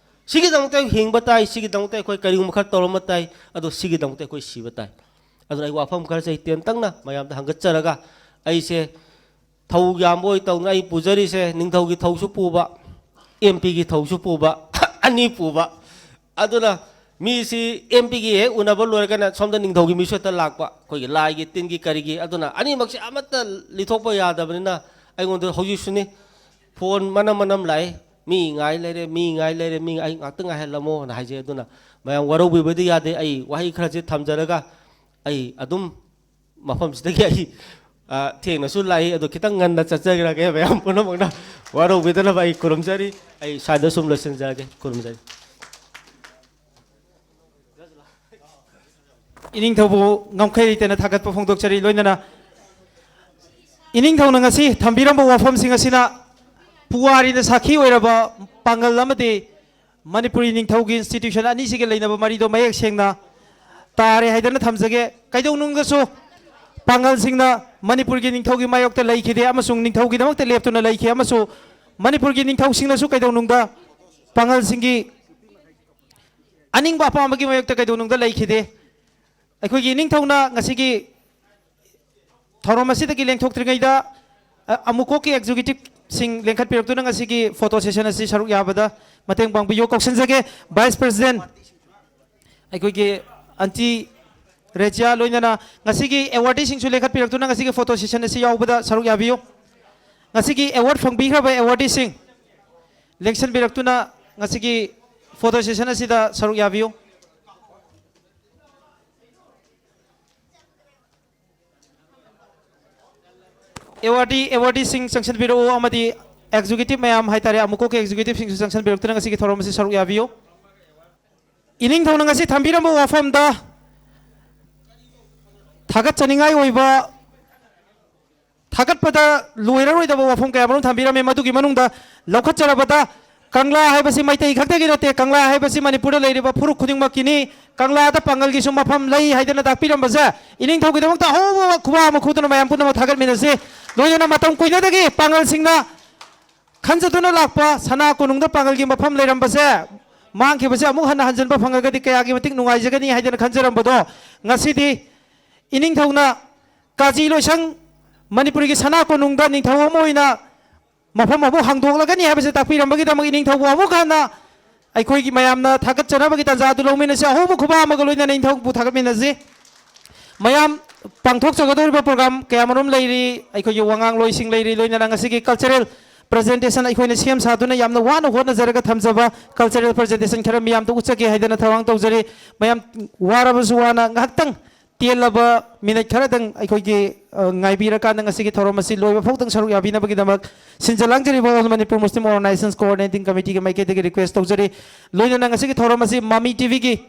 ꯁꯤꯒꯤꯗꯃꯛꯇ ꯑꯩꯈꯣꯏ ꯍꯤꯡꯕ ꯇꯥꯏ, ꯁꯤꯒꯤꯗꯃꯛꯇ ꯑꯩꯈꯣꯏ ꯀꯔꯤꯒꯨꯝꯕ ꯈꯔ ꯇꯧꯔꯝꯕ ꯇꯥꯏ, ꯑꯗꯣ ꯁꯤꯒꯤꯗꯃꯛꯇ ꯑꯩꯈꯣꯏ ꯁꯤꯕ ꯇꯥꯏ꯫ ꯑꯗꯨꯅ ꯑꯩ ꯋꯥꯐꯝ ꯈꯔꯁꯦ ꯑꯩ ꯇꯦꯟꯇꯛꯅ ꯃꯌꯥꯝꯗ ꯍꯪꯒꯠꯆꯔꯒ, ꯑꯩꯁꯦ ꯊꯧ ꯌꯥꯝꯕ ꯑꯣꯏ ꯇꯧꯗꯅ ꯑꯩ ꯄꯨꯖꯔꯤꯁꯦ ꯅꯤꯡꯊꯧꯒꯤ ꯊꯧꯁꯨ ꯄꯨꯕ, ꯑꯦꯝ ꯄꯤꯒꯤ ꯊꯧꯁꯨ ꯄꯨꯕ, ꯑꯅꯤ ꯄꯨꯕ꯫ ꯑꯗꯨꯅ ꯃꯤꯁꯤ ꯑꯦꯝ ꯄꯤꯒꯤ ꯍꯦꯛ ꯎꯅꯕ ꯂꯣꯏꯔꯒꯅ ꯁꯣꯝꯗ ꯅꯤꯡꯊꯧꯒꯤ ꯃꯤꯁꯨ ꯍꯦꯛꯇ ꯂꯥꯛꯄ, ꯑꯩꯈꯣꯏꯒꯤ ꯂꯥꯏꯒꯤ ꯇꯤꯟꯒꯤ ꯀꯔꯤꯒꯤ꯫ ꯑꯗꯨꯅ ꯑꯅꯤꯃꯛꯁꯦ ꯑꯃꯠꯇ ꯂꯤꯊꯣꯛꯄ ꯌꯥꯗꯕꯅꯤꯅ ꯑꯩꯉꯣꯟꯗ ꯍꯧꯖꯤꯛꯁꯨꯅꯤ ꯐꯣꯟ ꯃꯅꯝ ꯃꯅꯝ ꯂꯥꯛꯑꯦ, "ꯃꯤ ꯉꯥꯏ ꯂꯩꯔꯦ, ꯃꯤ ꯉꯥꯏ ꯂꯩꯔꯦ, ꯃꯤ ꯑꯩ ꯉꯥꯛꯇ ꯉꯥꯏꯍꯜꯂꯝꯃꯣꯅ" ꯍꯥꯏꯖꯩ꯫ ꯑꯗꯨꯅ ꯃꯌꯥꯝ ꯋꯥꯔꯧꯕꯤꯕꯗꯤ ꯌꯥꯗꯦ꯫ ꯑꯩ ꯋꯥꯍꯩ ꯈꯔꯁꯦ ꯊꯝꯖꯔꯒ ꯑꯩ ꯑꯗꯨꯝ ꯃꯐꯝꯁꯤꯗꯒꯤ ꯑꯩ, ꯑ, ꯊꯦꯡꯅꯁꯨ ꯂꯥꯛꯏ, ꯑꯗꯣ ꯈꯤꯇꯪ ꯉꯟꯅ ꯆꯠꯆꯈ꯭ꯔꯒꯦ꯫ ꯃꯌꯥꯝ ꯄꯨꯝꯅꯃꯛꯅ ꯋꯥꯔꯧꯕꯤꯗꯅꯕ ꯑꯩ ꯈꯨꯔꯨꯝꯖꯔꯤ꯫ ꯑꯩ ꯁ꯭ꯋꯥꯏꯗ ꯁꯨꯝ ꯂꯣꯏꯁꯤꯟꯖꯔꯒꯦ꯫ ꯈꯨꯔꯨꯝꯖꯔꯤ꯫ ꯏꯅꯤꯡꯊꯧꯕꯨ ꯉꯝꯈꯩ ꯂꯩꯇꯅ ꯊꯥꯒꯠꯄ ꯐꯣꯡꯗꯣꯛꯆꯔꯤ꯫ ꯂꯣꯏꯅꯅ ꯏꯅꯤꯡꯊꯧꯅ ꯉꯁꯤ ꯊꯝꯕꯤꯔꯝꯕ ꯋꯥꯐꯝꯁꯤꯡ ꯑꯁꯤꯅ ꯄꯨꯋꯥꯔꯤꯗ ꯁꯥꯈꯤ ꯑꯣꯏꯔꯕ ꯄꯥꯡꯒꯜ ꯑꯃꯗꯤ ꯃꯅꯤꯄꯨꯔꯤ ꯅꯤꯡꯊꯧꯒꯤ institution ꯑꯅꯤꯁꯤꯒ ꯂꯩꯅꯕ ꯃꯔꯤꯗꯣ ꯃꯌꯦꯛ ꯁꯦꯡꯅ ꯇꯥꯔꯦ ꯍꯥꯏꯗꯅ ꯊꯝꯖꯒꯦ꯫ ꯀꯩꯗꯧꯅꯨꯡꯗꯁꯨ ꯄꯥꯡꯒꯜꯁꯤꯡꯅ ꯃꯅꯤꯄꯨꯔꯒꯤ ꯅꯤꯡꯊꯧꯒꯤ ꯃꯥꯌꯣꯛꯇ ꯂꯩꯈꯤꯗꯦ ꯑꯃꯁꯨꯡ ꯅꯤꯡꯊꯧꯒꯤꯗꯃꯛꯇ ꯂꯦꯞꯇꯨꯅ ꯂꯩꯈꯤ ꯑꯃꯁꯨꯡ ꯃꯅꯤꯄꯨꯔꯒꯤ ꯅꯤꯡꯊꯧꯁꯤꯡꯅꯁꯨ ꯀꯩꯗꯧꯅꯨꯡꯗ ꯄꯥꯡꯒꯜꯁꯤꯡꯒꯤ ꯑꯅꯤꯡꯕ ꯑꯄꯥꯝꯕꯒꯤ ꯃꯥꯌꯣꯛꯇ ꯀꯩꯗꯧꯅꯨꯡꯗ ꯂꯩꯈꯤꯗꯦ꯫ ꯑꯩꯈꯣꯏꯒꯤ ꯏꯅꯤꯡꯊꯧꯅ ꯉꯁꯤꯒꯤ ꯊꯧꯔꯝ ꯑꯁꯤꯗꯒꯤ ꯂꯦꯡꯊꯣꯛꯇ꯭ꯔꯤꯉꯩꯗ, ꯑ, ꯑꯃꯨꯀꯣꯛꯀꯤ executive ꯁꯤꯡ ꯂꯦꯡꯈꯠꯄꯤꯔꯛꯇꯨꯅ ꯉꯁꯤꯒꯤ photo session ꯑꯁꯤ ꯁꯔꯨꯛ ꯌꯥꯕꯗ ꯃꯇꯦꯡ ꯄꯥꯡꯕꯤꯌꯨ꯫ ꯀꯧꯁꯤꯟꯖꯒꯦ vice president ꯑꯩꯈꯣꯏꯒꯤ aunty ꯔꯦꯖꯤꯌꯥ, ꯂꯣꯏꯅꯅ ꯉꯁꯤꯒꯤ awardee ꯁꯤꯡꯁꯨ ꯂꯦꯡꯈꯠꯄꯤꯔꯛꯇꯨꯅ ꯉꯁꯤꯒꯤ photo session ꯑꯁꯤ ꯌꯥꯎꯕꯗ ꯁꯔꯨꯛ ꯌꯥꯕꯤꯌꯨ꯫ ꯉꯁꯤꯒꯤ award ꯐꯪꯕꯤꯈ꯭ꯔꯕ awardee ꯁꯤꯡ ꯂꯦꯡꯁꯤꯟꯕꯤꯔꯛꯇꯨꯅ ꯉꯁꯤꯒꯤ photo session ꯑꯁꯤꯗ ꯁꯔꯨꯛ ꯌꯥꯕꯤꯌꯨ꯫ Awardee, awardee ꯁꯤꯡ ꯆꯪꯁꯤꯟꯕꯤꯔꯛꯎ ꯑꯃꯗꯤ executive ꯃꯌꯥꯝ ꯍꯥꯏꯇꯥꯔꯦ, ꯑꯃꯨꯀꯣꯛꯀꯤ executive ꯁꯤꯡꯁꯨ ꯆꯪꯁꯤꯟꯕꯤꯔꯛꯇꯨꯅ ꯉꯁꯤꯒꯤ ꯊꯧꯔꯝ ꯑꯁꯤ ꯁꯔꯨꯛ ꯌꯥꯕꯤꯌꯨ꯫ ꯏꯅꯤꯡꯊꯧꯅ ꯉꯁꯤ ꯊꯝꯕꯤꯔꯝꯕ ꯋꯥꯐꯝꯗ ꯊꯥꯒꯠꯆꯅꯤꯡꯉꯥꯏ ꯑꯣꯏꯕ, ꯊꯥꯒꯠꯄꯗ ꯂꯣꯏꯔꯔꯣꯏꯗꯕ ꯋꯥꯐꯝ ꯀꯌꯥ ꯃꯔꯨꯝ ꯊꯝꯕꯤꯔꯝꯃꯤ꯫ ꯃꯗꯨꯒꯤ ꯃꯅꯨꯡꯗ ꯂꯧꯈꯠꯆꯔꯕꯗ, ꯀꯪꯂꯥ ꯍꯥꯏꯕꯁꯤ ꯃꯩꯇꯩ ꯈꯛꯇꯒꯤ ꯅꯠꯇꯦ, ꯀꯪꯂꯥ ꯍꯥꯏꯕꯁꯤ ꯃꯅꯤꯄꯨꯔꯗ ꯂꯩꯔꯤꯕ ꯐꯨꯔꯨꯞ ꯈꯨꯗꯤꯡꯃꯛꯀꯤꯅꯤ꯫ ꯀꯪꯂꯥꯗ ꯄꯥꯡꯒꯜꯒꯤꯁꯨ ꯃꯐꯝ ꯂꯩ ꯍꯥꯏꯗꯅ ꯇꯥꯛꯄꯤꯔꯝꯕꯁꯦ ꯏꯅꯤꯡꯊꯧꯒꯤꯗꯃꯛꯇ ꯑꯍꯧꯕ ꯈꯨꯕꯥꯛ ꯑꯃ ꯈꯨꯗꯨꯅ ꯃꯌꯥꯝ ꯄꯨꯝꯅꯃꯛ ꯊꯥꯒꯠꯃꯤꯟꯅꯁꯤ꯫ ꯂꯣꯏꯅꯅ ꯃꯇꯝ ꯀꯨꯏꯅꯗꯒꯤ ꯄꯥꯡꯒꯜꯁꯤꯡꯅ ꯈꯟꯖꯗꯨꯅ ꯂꯥꯛꯄ ꯁꯅꯥ ꯀꯣꯅꯨꯡꯗ ꯄꯥꯡꯒꯜꯒꯤ ꯃꯐꯝ ꯂꯩꯔꯝꯕꯁꯦ ꯃꯥꯡꯈꯤꯕꯁꯦ ꯑꯃꯨꯛ ꯍꯟꯅ ꯍꯟꯖꯤꯟꯕ ꯐꯪꯉꯒꯗꯤ ꯀꯌꯥꯒꯤ ꯃꯇꯤꯛ ꯅꯨꯡꯉꯥꯏꯖꯒꯅꯤ ꯍꯥꯏꯗꯅ ꯈꯟꯖꯔꯝꯕꯗꯣ, ꯉꯁꯤꯗꯤ ꯏꯅꯤꯡꯊꯧꯅ ꯀꯥꯖꯤ ꯂꯣꯏꯁꯪ, ꯃꯅꯤꯄꯨꯔꯒꯤ ꯁꯅꯥ ꯀꯣꯅꯨꯡꯗ ꯅꯤꯡꯊꯧ ꯑꯃ ꯑꯣꯏꯅ ꯃꯐꯝ ꯑꯃꯨꯛ ꯍꯥꯡꯗꯣꯛꯂꯒꯅꯤ ꯍꯥꯏꯕꯁꯦ ꯇꯥꯛꯄꯤꯔꯝꯕꯒꯤꯗꯃꯛ ꯏꯅꯤꯡꯊꯧꯕꯨ ꯑꯃꯨꯛ ꯍꯟꯅ ꯑꯩꯈꯣꯏꯒꯤ ꯃꯌꯥꯝꯅ ꯊꯥꯒꯠꯆꯅꯕꯒꯤ ꯇꯥꯟꯖꯥ ꯑꯗꯨ ꯂꯧꯃꯤꯟꯅꯁꯤ꯫ ꯑꯍꯧꯕ ꯈꯨꯕꯥꯛ ꯑꯃꯒ ꯂꯣꯏꯅꯅ ꯏꯅꯤꯡꯊꯧꯕꯨ ꯊꯥꯒꯠꯃꯤꯟꯅꯁꯤ꯫ ꯃꯌꯥꯝ, ꯄꯥꯡꯊꯣꯛꯆꯒꯗꯧꯔꯤꯕ program ꯀꯌꯥꯃꯔꯨꯝ ꯂꯩꯔꯤ, ꯑꯩꯈꯣꯏꯒꯤ ꯋꯥꯉꯥꯡꯂꯣꯏꯁꯤꯡ ꯂꯩꯔꯤ, ꯂꯣꯏꯅꯅ ꯉꯁꯤꯒꯤ cultural presentation ꯑꯩꯈꯣꯏꯅ ꯁꯦꯝ ꯁꯥꯗꯨꯅ ꯌꯥꯝꯅ ꯋꯥꯅ ꯍꯣꯠꯅꯖꯔꯒ ꯊꯝꯖꯕ cultural presentation ꯈꯔ ꯃꯤꯌꯥꯝꯗ ꯎꯠꯆꯒꯦ ꯍꯥꯏꯗꯅ ꯊꯧꯔꯥꯡ ꯇꯧꯖꯔꯤ꯫ ꯃꯌꯥꯝ ꯋꯥꯔꯕꯁꯨ ꯋꯥꯅ ꯉꯥꯏꯍꯥꯛꯇꯪ ꯇꯦꯜꯂꯕ minute ꯈꯔꯗꯪ ꯑꯩꯈꯣꯏꯒꯤ, ꯑ, ꯉꯥꯏꯕꯤꯔꯀꯥꯟꯗ ꯉꯁꯤꯒꯤ ꯊꯧꯔꯝ ꯑꯁꯤ ꯂꯣꯏꯕ ꯐꯥꯎꯗꯪ ꯁꯔꯨꯛ ꯌꯥꯕꯤꯅꯕꯒꯤꯗꯃꯛ ꯁꯤꯟꯖ ꯂꯥꯡꯖꯔꯤꯕ All Manipur Muslim Organizations Coordinating Committeeꯒꯤ ꯃꯥꯏꯀꯩꯗꯒꯤ request ꯇꯧꯖꯔꯤ꯫ ꯂꯣꯏꯅꯅ ꯉꯁꯤꯒꯤ ꯊꯧꯔꯝ ꯑꯁꯤ ꯃꯃꯤ TVꯒꯤ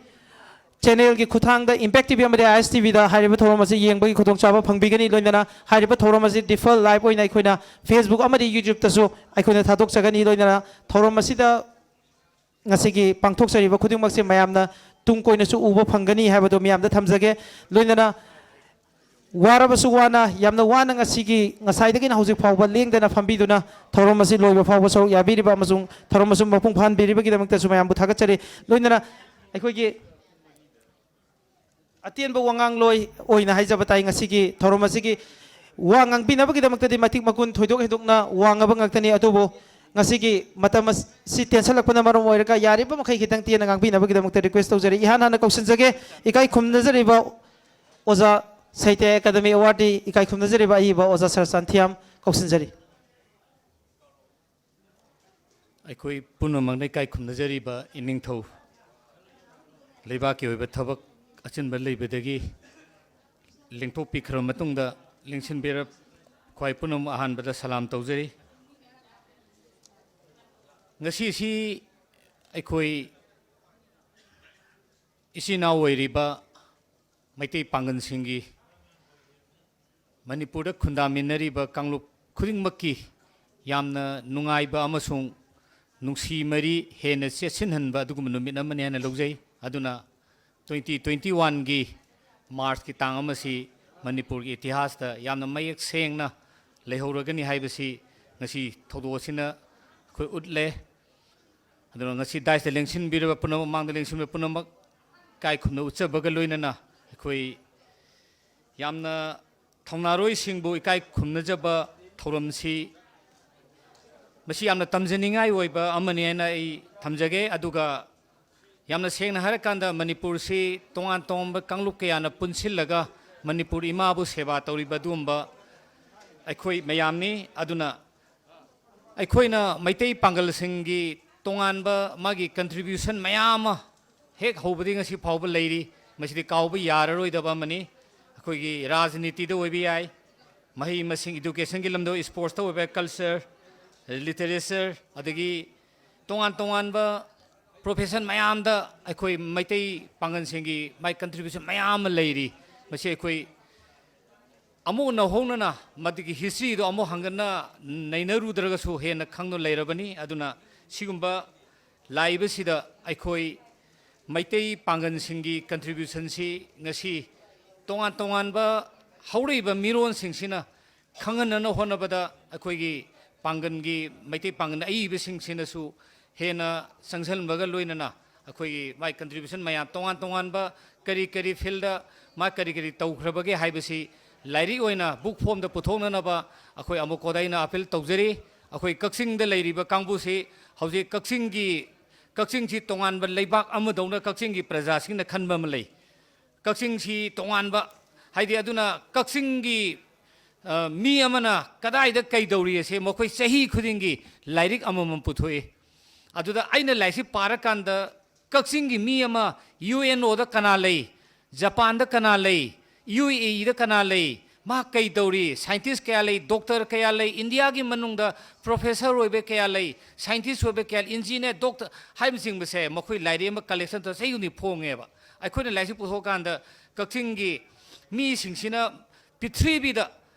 channelꯒꯤ ꯈꯨꯠꯊꯥꯡꯗ Impact TV ꯑꯃꯗꯤ ISTVꯗ ꯍꯥꯏꯔꯤꯕ ꯊꯧꯔꯝ ꯑꯁꯤ ꯌꯦꯡꯕꯒꯤ ꯈꯨꯗꯣꯡꯆꯥꯕ ꯐꯪꯕꯤꯒꯅꯤ꯫ ꯂꯣꯏꯅꯅ ꯍꯥꯏꯔꯤꯕ ꯊꯧꯔꯝ ꯑꯁꯤ default live ꯑꯣꯏꯅ ꯑꯩꯈꯣꯏꯅ Facebook ꯑꯃꯗꯤ YouTubeꯇꯁꯨ ꯑꯩꯈꯣꯏꯅ ꯊꯥꯗꯣꯛꯆꯒꯅꯤ꯫ ꯂꯣꯏꯅꯅ ꯊꯧꯔꯝ ꯑꯁꯤꯗ ꯉꯁꯤꯒꯤ ꯄꯥꯡꯊꯣꯛꯆꯔꯤꯕ ꯈꯨꯗꯤꯡꯃꯛꯁꯦ ꯃꯌꯥꯝꯅ ꯇꯨꯡ ꯀꯣꯏꯅꯁꯨ ꯎꯕ ꯐꯪꯒꯅꯤ ꯍꯥꯏꯕꯗꯣ ꯃꯌꯥꯝꯗ ꯊꯝꯖꯒꯦ꯫ ꯂꯣꯏꯅꯅ ꯋꯥꯔꯕꯁꯨ ꯋꯥꯅ, ꯌꯥꯝꯅ ꯋꯥꯅ ꯉꯁꯤꯒꯤ, ꯉꯁꯥꯏꯗꯒꯤꯅ ꯍꯧꯖꯤꯛ ꯐꯥꯎꯕ ꯂꯦꯡꯗꯅ ꯐꯝꯕꯤꯗꯨꯅ ꯊꯧꯔꯝ ꯑꯁꯤ ꯂꯣꯏꯕ ꯐꯥꯎꯕ ꯁꯔꯨꯛ ꯌꯥꯕꯤꯔꯤꯕ ꯑꯃꯁꯨꯡ ꯊꯧꯔꯝ ꯑꯁꯤ ꯃꯄꯨꯡ ꯐꯥꯍꯟꯕꯤꯔꯤꯕꯒꯤꯗꯃꯛꯇꯁꯨ ꯃꯌꯥꯝꯕꯨ ꯊꯥꯒꯠꯆꯔꯤ꯫ ꯂꯣꯏꯅꯅ ꯑꯩꯈꯣꯏꯒꯤ ꯑꯇꯦꯟꯕ ꯋꯥꯉꯥꯡꯂꯣꯏ ꯑꯣꯏꯅ ꯍꯥꯏꯖꯕ ꯇꯥꯏ꯫ ꯉꯁꯤꯒꯤ ꯊꯧꯔꯝ ꯑꯁꯤꯒꯤ ꯋꯥ ꯉꯥꯡꯕꯤꯅꯕꯒꯤꯗꯃꯛꯇꯗꯤ ꯃꯇꯤꯛ ꯃꯒꯨꯟ ꯊꯣꯏꯗꯣꯛ ꯍꯦꯟꯗꯣꯛꯅ ꯋꯥꯡꯉꯕ ꯉꯥꯛꯇꯅꯤ, ꯑꯗꯨꯕꯨ ꯉꯁꯤꯒꯤ ꯃꯇꯝ ꯑꯁꯤ ꯇꯦꯟꯁꯜꯂꯛꯄꯅ ꯃꯔꯝ ꯑꯣꯏꯔꯒ ꯌꯥꯔꯤꯕ ꯃꯈꯩ ꯈꯤꯇꯪ ꯇꯦꯟꯅ ꯉꯥꯡꯕꯤꯅꯕꯒꯤꯗꯃꯛꯇ request ꯇꯧꯖꯔꯤ꯫ ꯏꯍꯥꯟ ꯍꯥꯟꯅ ꯀꯧꯁꯤꯟꯖꯒꯦ, ꯏꯀꯥꯏ ꯈꯨꯝꯅꯖꯔꯤꯕ ꯑꯣꯖꯥ ꯁꯥꯍꯤꯇ꯭ꯌ ꯑꯦꯀꯥꯗꯃꯤ awardee, ꯏꯀꯥꯏ ꯈꯨꯝꯅꯖꯔꯤꯕ ꯑꯏꯕ ꯑꯣꯖꯥ ꯁꯔꯁꯥꯟꯊꯤꯌꯥꯝ ꯀꯧꯁꯤꯟꯖꯔꯤ꯫ ꯑꯩꯈꯣꯏ ꯄꯨꯝꯅꯃꯛꯅ ꯏꯀꯥꯏ ꯈꯨꯝꯅꯖꯔꯤꯕ ꯏꯅꯤꯡꯊꯧ, ꯂꯩꯕꯥꯛꯀꯤ ꯑꯣꯏꯕ ꯊꯕꯛ ꯑꯆꯤꯟꯕ ꯂꯩꯕꯗꯒꯤ ꯂꯦꯡꯊꯣꯛꯄꯤꯈ꯭ꯔꯕ ꯃꯇꯨꯡꯗ ꯂꯦꯡꯁꯤꯟꯕꯤꯔꯕ ꯈ꯭ꯋꯥꯏ ꯄꯨꯝꯅꯃꯛ ꯑꯍꯥꯟꯕꯗ ꯁꯂꯥꯝ ꯇꯧꯖꯔꯤ꯫ ꯉꯁꯤꯁꯤ ꯑꯩꯈꯣꯏ ꯏꯆꯤꯟ ꯏꯅꯥꯎ ꯑꯣꯏꯔꯤꯕ ꯃꯩꯇꯩ ꯄꯥꯡꯒꯜꯁꯤꯡꯒꯤ, ꯃꯅꯤꯄꯨꯔꯗ ꯈꯨꯟꯗꯥꯃꯤꯟꯅꯔꯤꯕ ꯀꯥꯡꯂꯨꯞ ꯈꯨꯗꯤꯡꯃꯛꯀꯤ ꯌꯥꯝꯅ ꯅꯨꯡꯉꯥꯏꯕ ꯑꯃꯁꯨꯡ ꯅꯨꯡꯁꯤ ꯃꯔꯤ ꯍꯦꯟꯅ ꯆꯦꯠꯁꯤꯟꯍꯟꯕ ꯑꯗꯨꯒꯨꯝꯕ ꯅꯨꯃꯤꯠ ꯑꯃꯅꯤ ꯍꯥꯏꯅ ꯂꯧꯖꯩ꯫ ꯑꯗꯨꯅ twenty twenty-oneꯒꯤ Marchꯀꯤ ꯇꯥꯡ ꯑꯃꯁꯤ ꯃꯅꯤꯄꯨꯔꯒꯤ ꯏꯇꯤꯍꯥꯁꯇ ꯌꯥꯝꯅ ꯃꯌꯦꯛ ꯁꯦꯡꯅ ꯂꯩꯍꯧꯔꯒꯅꯤ ꯍꯥꯏꯕꯁꯤ ꯉꯁꯤ ꯊꯧꯗꯣꯛ ꯑꯁꯤꯅ ꯑꯩꯈꯣꯏ ꯎꯠꯂꯦ꯫ ꯑꯗꯨꯅ ꯉꯁꯤ ꯗꯥꯏꯁꯇ ꯂꯦꯡꯁꯤꯟꯕꯤꯔꯕ ꯄꯨꯝꯅꯃꯛ, ꯃꯥꯡꯗ ꯂꯦꯡꯁꯤꯟꯕꯤꯔꯕ ꯄꯨꯝꯅꯃꯛ ꯏꯀꯥꯏ ꯈꯨꯝꯅ ꯎꯠꯆꯕꯒ ꯂꯣꯏꯅꯅ ꯑꯩꯈꯣꯏ ꯌꯥꯝꯅ ꯊꯧꯅꯥꯔꯣꯏꯁꯤꯡꯕꯨ ꯏꯀꯥꯏ ꯈꯨꯝꯅꯖꯕ ꯊꯧꯔꯝꯁꯤ ꯃꯁꯤ ꯌꯥꯝꯅ ꯇꯝꯖꯅꯤꯡꯉꯥꯏ ꯑꯣꯏꯕ ꯑꯃꯅꯤ ꯍꯥꯏꯅ ꯑꯩ ꯊꯝꯖꯒꯦ꯫ ꯑꯗꯨꯒ ꯌꯥꯝꯅ ꯁꯦꯡꯅ ꯍꯥꯏꯔꯀꯥꯟꯗ ꯃꯅꯤꯄꯨꯔꯁꯤ ꯇꯣꯉꯥꯟ ꯇꯣꯉꯥꯟꯕ ꯀꯥꯡꯂꯨꯞ ꯀꯌꯥꯅ ꯄꯨꯟꯁꯤꯜꯂꯒ ꯃꯅꯤꯄꯨꯔ ꯏꯃꯥꯕꯨ ꯁꯦꯕꯥ ꯇꯧꯔꯤꯕ ꯑꯗꯨꯒꯨꯝꯕ ꯑꯩꯈꯣꯏ ꯃꯌꯥꯝꯅꯤ꯫ ꯑꯗꯨꯅ ꯑꯩꯈꯣꯏꯅ ꯃꯩꯇꯩ ꯄꯥꯡꯒꯜꯁꯤꯡꯒꯤ ꯇꯣꯉꯥꯟꯕ ꯃꯥꯒꯤ contribution ꯃꯌꯥꯝ ꯑꯃ ꯍꯦꯛ ꯍꯧꯕꯗꯒꯤ ꯉꯁꯤ ꯐꯥꯎꯕ ꯂꯩꯔꯤ꯫ ꯃꯁꯤꯗꯤ ꯀꯥꯎꯕ ꯌꯥꯔꯔꯣꯏꯗꯕ ꯑꯃꯅꯤ꯫ ꯑꯩꯈꯣꯏꯒꯤ ꯔꯥꯖꯅꯤꯇꯤꯗ ꯑꯣꯏꯕ ꯌꯥꯏ, ꯃꯍꯩ ꯃꯁꯤꯡ educationꯒꯤ ꯂꯝꯗ, sportsꯇ ꯑꯣꯏꯕ ꯌꯥꯏ, culture, literature, ꯑꯗꯒꯤ ꯇꯣꯉꯥꯟ ꯇꯣꯉꯥꯟꯕ profession ꯃꯌꯥꯝꯗ ꯑꯩꯈꯣꯏ ꯃꯩꯇꯩ ꯄꯥꯡꯒꯜꯁꯤꯡꯒꯤ ꯃꯥꯏ contribution ꯃꯌꯥꯝ ꯑꯃ ꯂꯩꯔꯤ꯫ ꯃꯁꯤ ꯑꯩꯈꯣꯏ ꯑꯃꯨꯛ ꯅꯧꯍꯧꯅꯅ ꯃꯗꯨꯒꯤ historyꯗꯣ ꯑꯃꯨꯛ ꯍꯪꯒꯠꯅ ꯅꯩꯅꯔꯨꯗ꯭ꯔꯒꯁꯨ ꯍꯦꯟꯅ ꯈꯪꯗꯨꯅ ꯂꯩꯔꯕꯅꯤ꯫ ꯑꯗꯨꯅ ꯁꯤꯒꯨꯝꯕ ꯂꯥꯛꯏꯕꯁꯤꯗ ꯑꯩꯈꯣꯏ ꯃꯩꯇꯩ ꯄꯥꯡꯒꯜꯁꯤꯡꯒꯤ contributionꯁꯤ ꯉꯁꯤ ꯇꯣꯉꯥꯟ ꯇꯣꯉꯥꯟꯕ ꯍꯧꯔꯛꯏꯕ ꯃꯤꯔꯣꯟꯁꯤꯡꯁꯤꯅ ꯈꯪꯍꯟꯅꯅ ꯍꯣꯠꯅꯕꯗ ꯑꯩꯈꯣꯏꯒꯤ ꯄꯥꯡꯒꯜꯒꯤ, ꯃꯩꯇꯩ ꯄꯥꯡꯒꯜ ꯑꯏꯕꯁꯤꯡꯁꯤꯅꯁꯨ ꯍꯦꯟꯅ ꯆꯪꯁꯤꯟꯕꯒ ꯂꯣꯏꯅꯅ ꯑꯩꯈꯣꯏꯒꯤ ꯃꯥꯏ contribution ꯃꯌꯥꯝ ꯇꯣꯉꯥꯟ ꯇꯣꯉꯥꯟꯕ ꯀꯔꯤ ꯀꯔꯤ fieldꯇ ꯃꯥ ꯀꯔꯤ ꯀꯔꯤ ꯇꯧꯈ꯭ꯔꯕꯒꯦ ꯍꯥꯏꯕꯁꯤ ꯂꯥꯏꯔꯤꯛ ꯑꯣꯏꯅ book formꯗ ꯄꯨꯊꯣꯛꯅꯅꯕ ꯑꯩꯈꯣꯏ ꯑꯃꯨꯛ ꯀꯣꯗꯥꯏꯅ appeal ꯇꯧꯖꯔꯤ꯫ ꯑꯩꯈꯣꯏ ꯀꯛꯆꯤꯡꯗ ꯂꯩꯔꯤꯕ ꯀꯥꯡꯕꯨꯁꯤ ꯍꯧꯖꯤꯛ ꯀꯛꯆꯤꯡꯒꯤ, ꯀꯛꯆꯤꯡꯁꯤ ꯇꯣꯉꯥꯟꯕ ꯂꯩꯕꯥꯛ ꯑꯃꯗꯧꯅ ꯀꯛꯆꯤꯡꯒꯤ ꯄ꯭ꯔꯖꯥꯁꯤꯡꯅ ꯈꯟꯕ ꯑꯃ ꯂꯩ꯫ ꯀꯛꯆꯤꯡꯁꯤ ꯇꯣꯉꯥꯟꯕ, ꯍꯥꯏꯗꯤ ꯑꯗꯨꯅ ꯀꯛꯆꯤꯡꯒꯤ, ꯑ, ꯃꯤ ꯑꯃꯅ ꯀꯗꯥꯏꯗ ꯀꯩꯗꯧꯔꯤ ꯑꯁꯦ ꯃꯈꯣꯏ ꯆꯍꯤ ꯈꯨꯗꯤꯡꯒꯤ ꯂꯥꯏꯔꯤꯛ ꯑꯃꯃꯝ ꯄꯨꯊꯣꯛꯏ꯫ ꯑꯗꯨꯗ ꯑꯩꯅ ꯂꯥꯏꯔꯤꯛꯁꯤ ꯄꯥꯔꯀꯥꯟꯗ ꯀꯛꯆꯤꯡꯒꯤ ꯃꯤ ꯑꯃ UNOꯗ ꯀꯅꯥ ꯂꯩ, ꯖꯄꯥꯟꯗ ꯀꯅꯥ ꯂꯩ, UAEꯗ ꯀꯅꯥ ꯂꯩ, ꯃꯥ ꯀꯩ ꯇꯧꯔꯤ, scientist ꯀꯌꯥ ꯂꯩ, doctor ꯀꯌꯥ ꯂꯩ, ꯏꯟꯗꯤꯌꯥꯒꯤ ꯃꯅꯨꯡꯗ professor ꯑꯣꯏꯕ ꯀꯌꯥ ꯂꯩ, scientist ꯑꯣꯏꯕ ꯀꯌꯥ, engineer, doctor ꯍꯥꯏꯕꯅꯆꯤꯡꯕꯁꯦ ꯃꯈꯣꯏ ꯂꯥꯏꯔꯤꯛ ꯑꯃ collection ꯇꯧꯔ ꯆꯍꯤ ꯈꯨꯗꯤꯡꯒꯤ ꯐꯣꯡꯉꯦꯕ꯫ ꯑꯩꯈꯣꯏꯅ ꯂꯥꯏꯔꯤꯛꯁꯤ ꯄꯨꯊꯣꯛꯑꯀꯥꯟꯗ ꯀꯛꯆꯤꯡꯒꯤ ꯃꯤꯁꯤꯡꯁꯤꯅ ꯄ꯭ꯔꯤꯊꯤꯕꯤꯗ,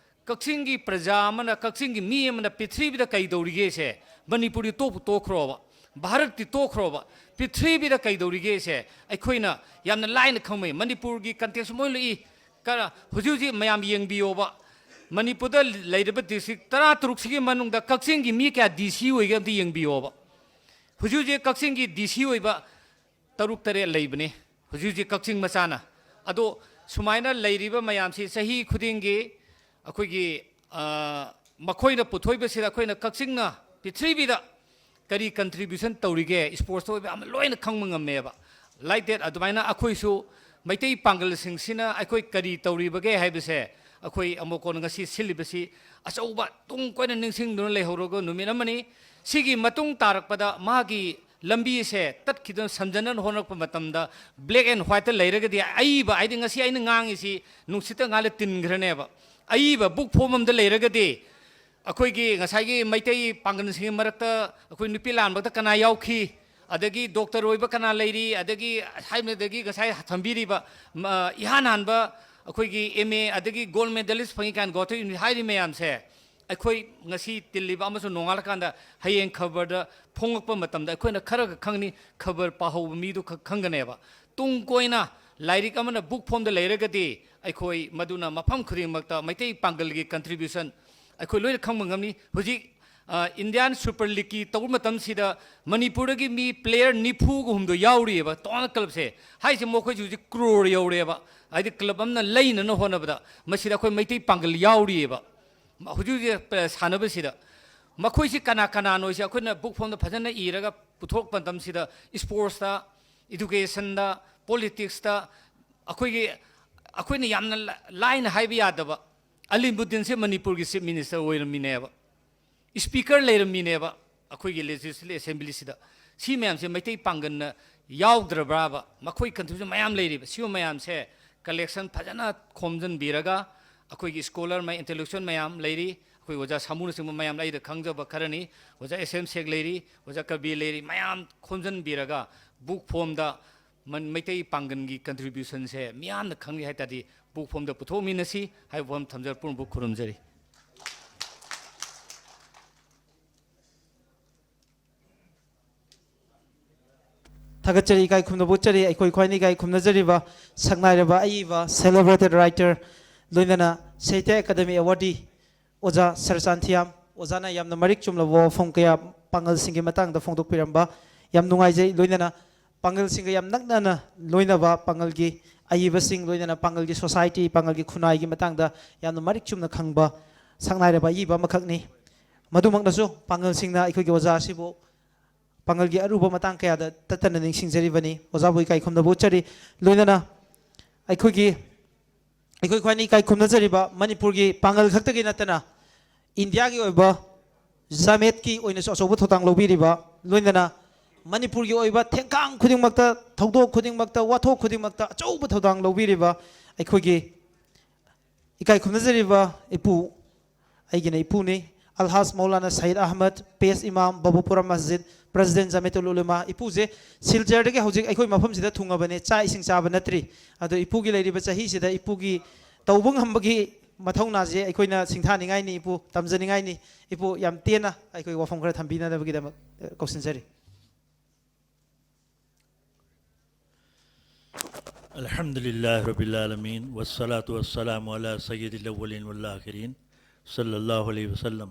ꯀꯛꯆꯤꯡꯒꯤ ꯄ꯭ꯔꯖꯥ ꯑꯃꯅ, ꯀꯛꯆꯤꯡꯒꯤ ꯃꯤ ꯑꯃꯅ ꯄ꯭ꯔꯤꯊꯤꯕꯤꯗ ꯀꯩꯗꯧꯔꯤꯒꯦꯁꯦ, ꯃꯅꯤꯄꯨꯔꯗꯤ ꯇꯣꯛꯄꯨ ꯇꯣꯛꯈ꯭ꯔꯣꯕ, ꯚꯥꯔꯠꯇꯤ ꯇꯣꯛꯈ꯭ꯔꯣꯕ, ꯄ꯭ꯔꯤꯊꯤꯕꯤꯗ ꯀꯩꯗꯧꯔꯤꯒꯦꯁꯦ ꯑꯩꯈꯣꯏꯅ ꯌꯥꯝꯅ ꯂꯥꯏꯅ ꯈꯪꯕ ꯉꯝꯃꯤ꯫ ꯃꯅꯤꯄꯨꯔꯒꯤ context ꯃꯣꯏ ꯂꯣꯏ ꯏ꯫ ꯀꯔ-, ꯍꯧꯖꯤꯛ ꯍꯧꯖꯤꯛ ꯃꯌꯥꯝ ꯌꯦꯡꯕꯤꯌꯣꯕ, ꯃꯅꯤꯄꯨꯔꯗ ꯂꯩꯔꯤꯕ district ꯇꯔꯥ ꯇꯔꯨꯛꯁꯤꯒꯤ ꯃꯅꯨꯡꯗ ꯀꯛꯆꯤꯡꯒꯤ ꯃꯤ ꯀꯌꯥ DC ꯑꯣꯏꯒꯦ ꯑꯝꯇ ꯌꯦꯡꯕꯤꯌꯣꯕ꯫ ꯍꯧꯖꯤꯛ ꯍꯧꯖꯤꯛ ꯀꯛꯆꯤꯡꯒꯤ ꯗꯤ ꯁꯤ ꯑꯣꯏꯕ ꯇꯔꯨꯛ ꯇꯔꯦꯠ ꯂꯩꯕꯅꯤ ꯍꯧꯖꯤꯛ ꯍꯧꯖꯤꯛ ꯀꯛꯆꯤꯡ ꯃꯆꯥꯅ꯫ ꯑꯗꯣ ꯁꯨꯃꯥꯏꯅ ꯂꯩꯔꯤꯕ ꯃꯌꯥꯝꯁꯤ ꯆꯍꯤ ꯈꯨꯗꯤꯡꯒꯤ ꯑꯩꯈꯣꯏꯒꯤ ꯃꯈꯣꯏꯅ ꯄꯨꯊꯣꯛꯏꯕꯁꯤꯗ ꯑꯩꯈꯣꯏꯅ ꯀꯛꯆꯤꯡꯅ ꯄ꯭ꯔꯤꯊꯤꯕꯤꯗ ꯀꯔꯤ ꯀꯟꯇ꯭ꯔꯤꯕ꯭ꯌꯨꯁꯟ ꯇꯧꯔꯤꯒꯦ ꯏꯁꯄꯣꯔꯠꯁꯇ ꯑꯣꯏꯕ ꯌꯥꯝꯅ ꯂꯣꯏꯅ ꯈꯪꯕ ꯉꯝꯃꯦꯕ꯫ ꯂꯥꯏꯛ ꯗꯦꯠ ꯑꯗꯨꯃꯥꯏꯅ ꯑꯩꯈꯣꯏꯁꯨ ꯃꯩꯇꯩ ꯄꯥꯡꯒꯜꯁꯤꯡꯁꯤꯅ ꯑꯩꯈꯣꯏ ꯀꯔꯤ ꯇꯧꯔꯤꯕꯒꯦ ꯍꯥꯏꯕꯁꯦ ꯑꯩꯈꯣꯏ ꯑꯃꯣꯀꯣꯟ ꯉꯁꯤ ꯁꯤꯜꯂꯤꯕꯁꯤ ꯑꯆꯧꯕ ꯇꯨꯡ ꯀꯣꯏꯅ ꯅꯤꯡꯁꯤꯡꯗꯨꯅ ꯂꯩꯍꯧꯔꯒ ꯅꯨꯃꯤꯠ ꯑꯃꯅꯤ꯫ ꯁꯤꯒꯤ ꯃꯇꯨꯡ ꯇꯥꯔꯛꯄꯗ ꯃꯥꯒꯤ ꯂꯝꯕꯤꯁꯦ ꯇꯠꯈꯤꯗꯅ ꯁꯝꯖꯟꯅꯅ ꯍꯣꯠꯅꯔꯛꯄ ꯃꯇꯝꯗ black and whiteꯇ ꯂꯩꯔꯒꯗꯤ ꯑꯏꯕ ꯍꯥꯏꯗꯤ ꯉꯁꯤ ꯑꯩꯅ ꯉꯥꯡꯉꯤꯁꯤ ꯅꯨꯡꯁꯤꯠꯇ ꯉꯥꯏꯂ ꯇꯤꯟꯈ꯭ꯔꯅꯦꯕ꯫ ꯑꯏꯕ book form ꯑꯝꯗ ꯂꯩꯔꯒꯗꯤ ꯑꯩꯈꯣꯏꯒꯤ ꯉꯁꯥꯏꯒꯤ ꯃꯩꯇꯩ ꯄꯥꯡꯒꯜꯁꯤꯡꯒꯤ ꯃꯔꯛꯇ ꯑꯩꯈꯣꯏ ꯅꯨꯄꯤ ꯂꯥꯟꯕꯗ ꯀꯅꯥ ꯌꯥꯎꯈꯤ, ꯑꯗꯒꯤ ꯗꯣꯛꯇꯔ ꯑꯣꯏꯕ ꯀꯅꯥ ꯂꯩꯔꯤ, ꯑꯗꯒꯤ ꯍꯥꯏꯕꯗꯒꯤ ꯉꯁꯥꯏ ꯊꯝꯕꯤꯔꯤꯕ ꯏꯍꯥꯟ ꯍꯥꯟꯕ ꯑꯩꯈꯣꯏꯒꯤ ꯑꯦꯝ ꯑꯦ ꯑꯗꯒꯤ ꯒꯣꯜ ꯃꯦꯗꯂꯤꯁ ꯐꯪꯉꯤ ꯀꯥꯏꯅ ꯒꯣꯊ ꯍꯥꯏꯔꯤ ꯃꯌꯥꯝꯁꯦ ꯑꯩꯈꯣꯏ ꯉꯁꯤ ꯇꯤꯜꯂꯤꯕ ꯑꯃꯁꯨꯡ ꯅꯣꯡꯉꯥꯜꯂꯀꯥꯟꯗ ꯍꯌꯦꯡ ꯈꯕꯔꯗ ꯐꯣꯡꯉꯛꯄ ꯃꯇꯝꯗ ꯑꯩꯈꯣꯏꯅ ꯈꯔꯒ ꯈꯪꯅꯤ, ꯈꯕꯔ ꯄꯥꯍꯧꯕ ꯃꯤꯗꯨ ꯈꯛ ꯈꯪꯒꯅꯦꯕ꯫ ꯇꯨꯡ ꯀꯣꯏꯅ ꯂꯥꯏꯔꯤꯛ ꯑꯃꯅ book formꯗ ꯂꯩꯔꯒꯗꯤ ꯑꯩꯈꯣꯏ ꯃꯗꯨꯅ ꯃꯐꯝ ꯈꯨꯗꯤꯡꯃꯛꯇ ꯃꯩꯇꯩ ꯄꯥꯡꯒꯜꯒꯤ contribution ꯑꯩꯈꯣꯏ ꯂꯣꯏꯅ ꯈꯪꯕ ꯉꯝꯅꯤ꯫ ꯍꯧꯖꯤꯛ Indian Super Leagueꯀꯤ ꯇꯧꯕ ꯃꯇꯝꯁꯤꯗ ꯃꯅꯤꯄꯨꯔꯗꯒꯤ ꯃꯤ player ꯅꯤꯐꯨꯒ ꯍꯨꯝꯗꯣꯏ ꯌꯥꯎꯔꯤꯑꯕ ꯇꯣꯉꯥꯟꯅ clubꯁꯦ꯫ ꯍꯥꯏꯁꯦ ꯃꯈꯣꯏꯁꯨ ꯍꯧꯖꯤꯛ crore ꯌꯧꯔꯦꯕ꯫ ꯍꯥꯏꯗꯤ club ꯑꯃꯅ ꯂꯩꯅꯅ ꯍꯣꯠꯅꯕꯗ ꯃꯁꯤꯗ ꯑꯩꯈꯣꯏ ꯃꯩꯇꯩ ꯄꯥꯡꯒꯜ ꯌꯥꯎꯔꯤꯑꯕ꯫ ꯍꯧꯖꯤꯛ ꯍꯧꯖꯤꯛ ꯁꯥꯟꯅꯕꯁꯤꯗ ꯃꯈꯣꯏꯁꯤ ꯀꯅꯥ ꯀꯅꯥꯅꯣꯁꯦ ꯑꯩꯈꯣꯏꯅ book formꯗ ꯐꯖꯅ ꯏꯔꯒ ꯄꯨꯊꯣꯛꯄ ꯃꯇꯝꯁꯤꯗ sportsꯇ, educationꯗ, politicsꯇ ꯑꯩꯈꯣꯏꯒꯤ ꯑꯩꯈꯣꯏꯅ ꯌꯥꯝꯅ ꯂꯥꯏꯅ ꯍꯥꯏꯕ ꯌꯥꯗꯕ ꯑꯂꯤꯃꯨꯗꯤꯟꯁꯦ ꯃꯅꯤꯄꯨꯔꯒꯤ chief minister ꯑꯣꯏꯔꯝꯃꯤꯅꯦꯕ꯫ Speaker ꯂꯩꯔꯝꯃꯤꯅꯦꯕ ꯑꯩꯈꯣꯏꯒꯤ legislative assemblyꯁꯤꯗ꯫ ꯁꯤ ꯃꯌꯥꯝꯁꯦ ꯃꯩꯇꯩ ꯄꯥꯡꯒꯜꯅ ꯌꯥꯎꯗ꯭ꯔꯕ꯭ꯔꯥꯕ? ꯃꯈꯣꯏ contribution ꯃꯌꯥꯝ ꯂꯩꯔꯤꯕ꯫ ꯁꯤꯒꯨꯝꯕ ꯃꯌꯥꯝꯁꯦ collection ꯐꯖꯅ ꯈꯣꯝꯖꯤꯟꯕꯤꯔꯒ ꯑꯩꯈꯣꯏꯒꯤ scholar ꯃꯌꯥꯝ, intellectual ꯃꯌꯥꯝ ꯂꯩꯔꯤ, ꯑꯩꯈꯣꯏ ꯑꯣꯖꯥ ꯁꯥꯃꯨꯅꯆꯤꯡꯕ ꯃꯌꯥꯝ ꯑꯩꯗ ꯈꯪꯖꯕ ꯈꯔꯅꯤ, ꯑꯣꯖꯥ S M ꯁꯦꯛ ꯂꯩꯔꯤ, ꯑꯣꯖꯥ ꯀꯕꯤꯔ ꯂꯩꯔꯤ, ꯃꯌꯥꯝ ꯈꯣꯝꯖꯤꯟꯕꯤꯔꯒ book formꯗ ꯃꯩꯇꯩ ꯄꯥꯡꯒꯜꯒꯤ contributionꯁꯦ ꯃꯤꯌꯥꯝꯅ ꯈꯪꯒꯦ ꯍꯥꯏ ꯇꯥꯔꯗꯤ book formꯗ ꯄꯨꯊꯣꯛꯃꯤꯟꯅꯁꯤ ꯍꯥꯏꯕ ꯋꯥꯐꯝ ꯊꯝꯖꯔ ꯄꯨꯝꯅꯃꯛꯄꯨ ꯈꯨꯔꯨꯝꯖꯔꯤ꯫ ꯊꯥꯒꯠꯆꯔꯤ, ꯏꯀꯥꯏ ꯈꯨꯝꯅꯕ ꯎꯠꯆꯔꯤ꯫ ꯑꯩꯈꯣꯏ ꯈ꯭ꯋꯥꯏꯗꯒꯤ ꯏꯀꯥꯏ ꯈꯨꯝꯅꯖꯔꯤꯕ ꯁꯛꯅꯥꯏꯔꯕ ꯑꯏꯕ celebrated writer ꯂꯣꯏꯅꯅ Sahitya Academy Awardee ꯑꯣꯖꯥ ꯁꯔꯆꯥꯟ ꯊꯤꯌꯥꯝ꯫ ꯑꯣꯖꯥꯅ ꯌꯥꯝꯅ ꯃꯔꯤꯛ ꯆꯨꯝꯂꯕ ꯋꯥꯐꯝ ꯀꯌꯥ ꯄꯥꯉꯜꯁꯤꯡꯒꯤ ꯃꯇꯥꯡꯗ ꯐꯣꯡꯗꯣꯛꯄꯤꯔꯝꯕ ꯌꯥꯝ ꯅꯨꯡꯉꯥꯏꯖꯩ꯫ ꯂꯣꯏꯅꯅ ꯄꯥꯉꯜꯁꯤꯡꯒ ꯌꯥꯝ ꯅꯛꯅꯅ ꯂꯣꯏꯅꯕ ꯄꯥꯉꯜꯒꯤ ꯑꯏꯕꯁꯤꯡ, ꯂꯣꯏꯅꯅ ꯄꯥꯉꯜꯒꯤ society, ꯄꯥꯉꯜꯒꯤ ꯈꯨꯟꯅꯥꯏꯒꯤ ꯃꯇꯥꯡꯗ ꯌꯥꯝꯅ ꯃꯔꯤꯛ ꯆꯨꯝꯅ ꯈꯪꯕ ꯁꯛꯅꯥꯏꯔꯕ ꯑꯏꯕ ꯑꯃꯈꯛꯅꯤ꯫ ꯃꯗꯨꯃꯛꯅꯁꯨ ꯄꯥꯉꯜꯁꯤꯡꯅ ꯑꯩꯈꯣꯏꯒꯤ ꯑꯣꯖꯥ ꯑꯁꯤꯕꯨ ꯄꯥꯉꯜꯒꯤ ꯑꯔꯨꯕ ꯃꯇꯥꯡ ꯀꯌꯥꯗ ꯇꯠꯇꯅ ꯅꯤꯡꯁꯤꯡꯖꯔꯤꯕꯅꯤ꯫ ꯑꯣꯖꯥꯕꯨ ꯏꯀꯥꯏ ꯈꯨꯝꯅꯕ ꯎꯠꯆꯔꯤ꯫ ꯂꯣꯏꯅꯅ ꯑꯩꯈꯣꯏꯒꯤ, ꯑꯩꯈꯣꯏ ꯈ꯭ꯋꯥꯏꯅ ꯏꯀꯥꯏ ꯈꯨꯝꯅꯖꯔꯤꯕ ꯃꯅꯤꯄꯨꯔꯒꯤ ꯄꯥꯉꯜ ꯈꯛꯇꯒꯤ ꯅꯠꯇꯅ ꯏꯟꯗꯤꯌꯥꯒꯤ ꯑꯣꯏꯕ ꯖꯥꯃꯦꯠꯀꯤ ꯑꯣꯏꯅꯁꯨ ꯑꯆꯧꯕ ꯊꯧꯗꯥꯡ ꯂꯧꯕꯤꯔꯤꯕ, ꯂꯣꯏꯅꯅ ꯃꯅꯤꯄꯨꯔꯒꯤ ꯑꯣꯏꯕ ꯊꯦꯡꯈꯥꯡ ꯈꯨꯗꯤꯡꯃꯛꯇ, ꯊꯧꯗꯣꯛ ꯈꯨꯗꯤꯡꯃꯛꯇ, ꯋꯥꯊꯣꯛ ꯈꯨꯗꯤꯡꯃꯛꯇ ꯑꯆꯧꯕ ꯊꯧꯗꯥꯡ ꯂꯧꯕꯤꯔꯤꯕ ꯑꯩꯈꯣꯏꯒꯤ ꯏꯀꯥꯏ ꯈꯨꯝꯅꯖꯔꯤꯕ ꯏꯄꯨ, ꯑꯩꯒꯤꯅ ꯏꯄꯨꯅꯤ, ꯑꯜꯍꯥꯖ ꯃꯧꯂꯥꯅꯥ ꯁꯌꯤꯗ ꯑꯍꯃꯗ, ꯄꯦꯁ ꯏꯃꯥꯝ, ꯕꯕꯨꯄꯨꯔꯥ ꯃꯁꯖꯤꯗ, ꯄ꯭ꯔꯦꯁꯤꯗꯦꯟ ꯖꯥꯃꯤꯌꯥꯇꯨꯜ ꯎꯂꯨꯃꯥ꯫ ꯏꯄꯨꯁꯦ ꯁꯤꯜꯆꯔꯗꯒꯤ ꯍꯧꯖꯤꯛ ꯑꯩꯈꯣꯏ ꯃꯐꯝꯁꯤꯗ ꯊꯨꯡꯉꯕꯅꯦ, ꯆꯥꯛ ꯏꯁꯤꯡ ꯆꯥꯕ ꯅꯠꯇ꯭ꯔꯤ꯫ ꯑꯗꯣ ꯏꯄꯨꯒꯤ ꯂꯩꯔꯤꯕ ꯆꯍꯤꯁꯤꯗ ꯏꯄꯨꯒꯤ ꯇꯧꯕ ꯉꯝꯕꯒꯤ ꯃꯊꯧꯅꯥꯁꯦ ꯑꯩꯈꯣꯏꯅ ꯁꯤꯡꯊꯥꯅꯤꯡꯉꯥꯏꯅꯤ, ꯏꯄꯨ, ꯇꯝꯖꯅꯤꯡꯉꯥꯏꯅꯤ꯫ ꯏꯄꯨ, ꯌꯥꯝ ꯇꯦꯟꯅ ꯑꯩꯈꯣꯏ ꯋꯥꯐꯝ ꯈꯔ ꯊꯝꯕꯤꯅꯅꯕꯒꯤꯗꯃꯛ, ꯑ, ꯀꯧꯁꯤꯟꯖꯔꯤ꯫ الحمد لله رب العالمين، والصلاة والسلام على سيد الأولين والآخرين، صلى الله عليه وسلم.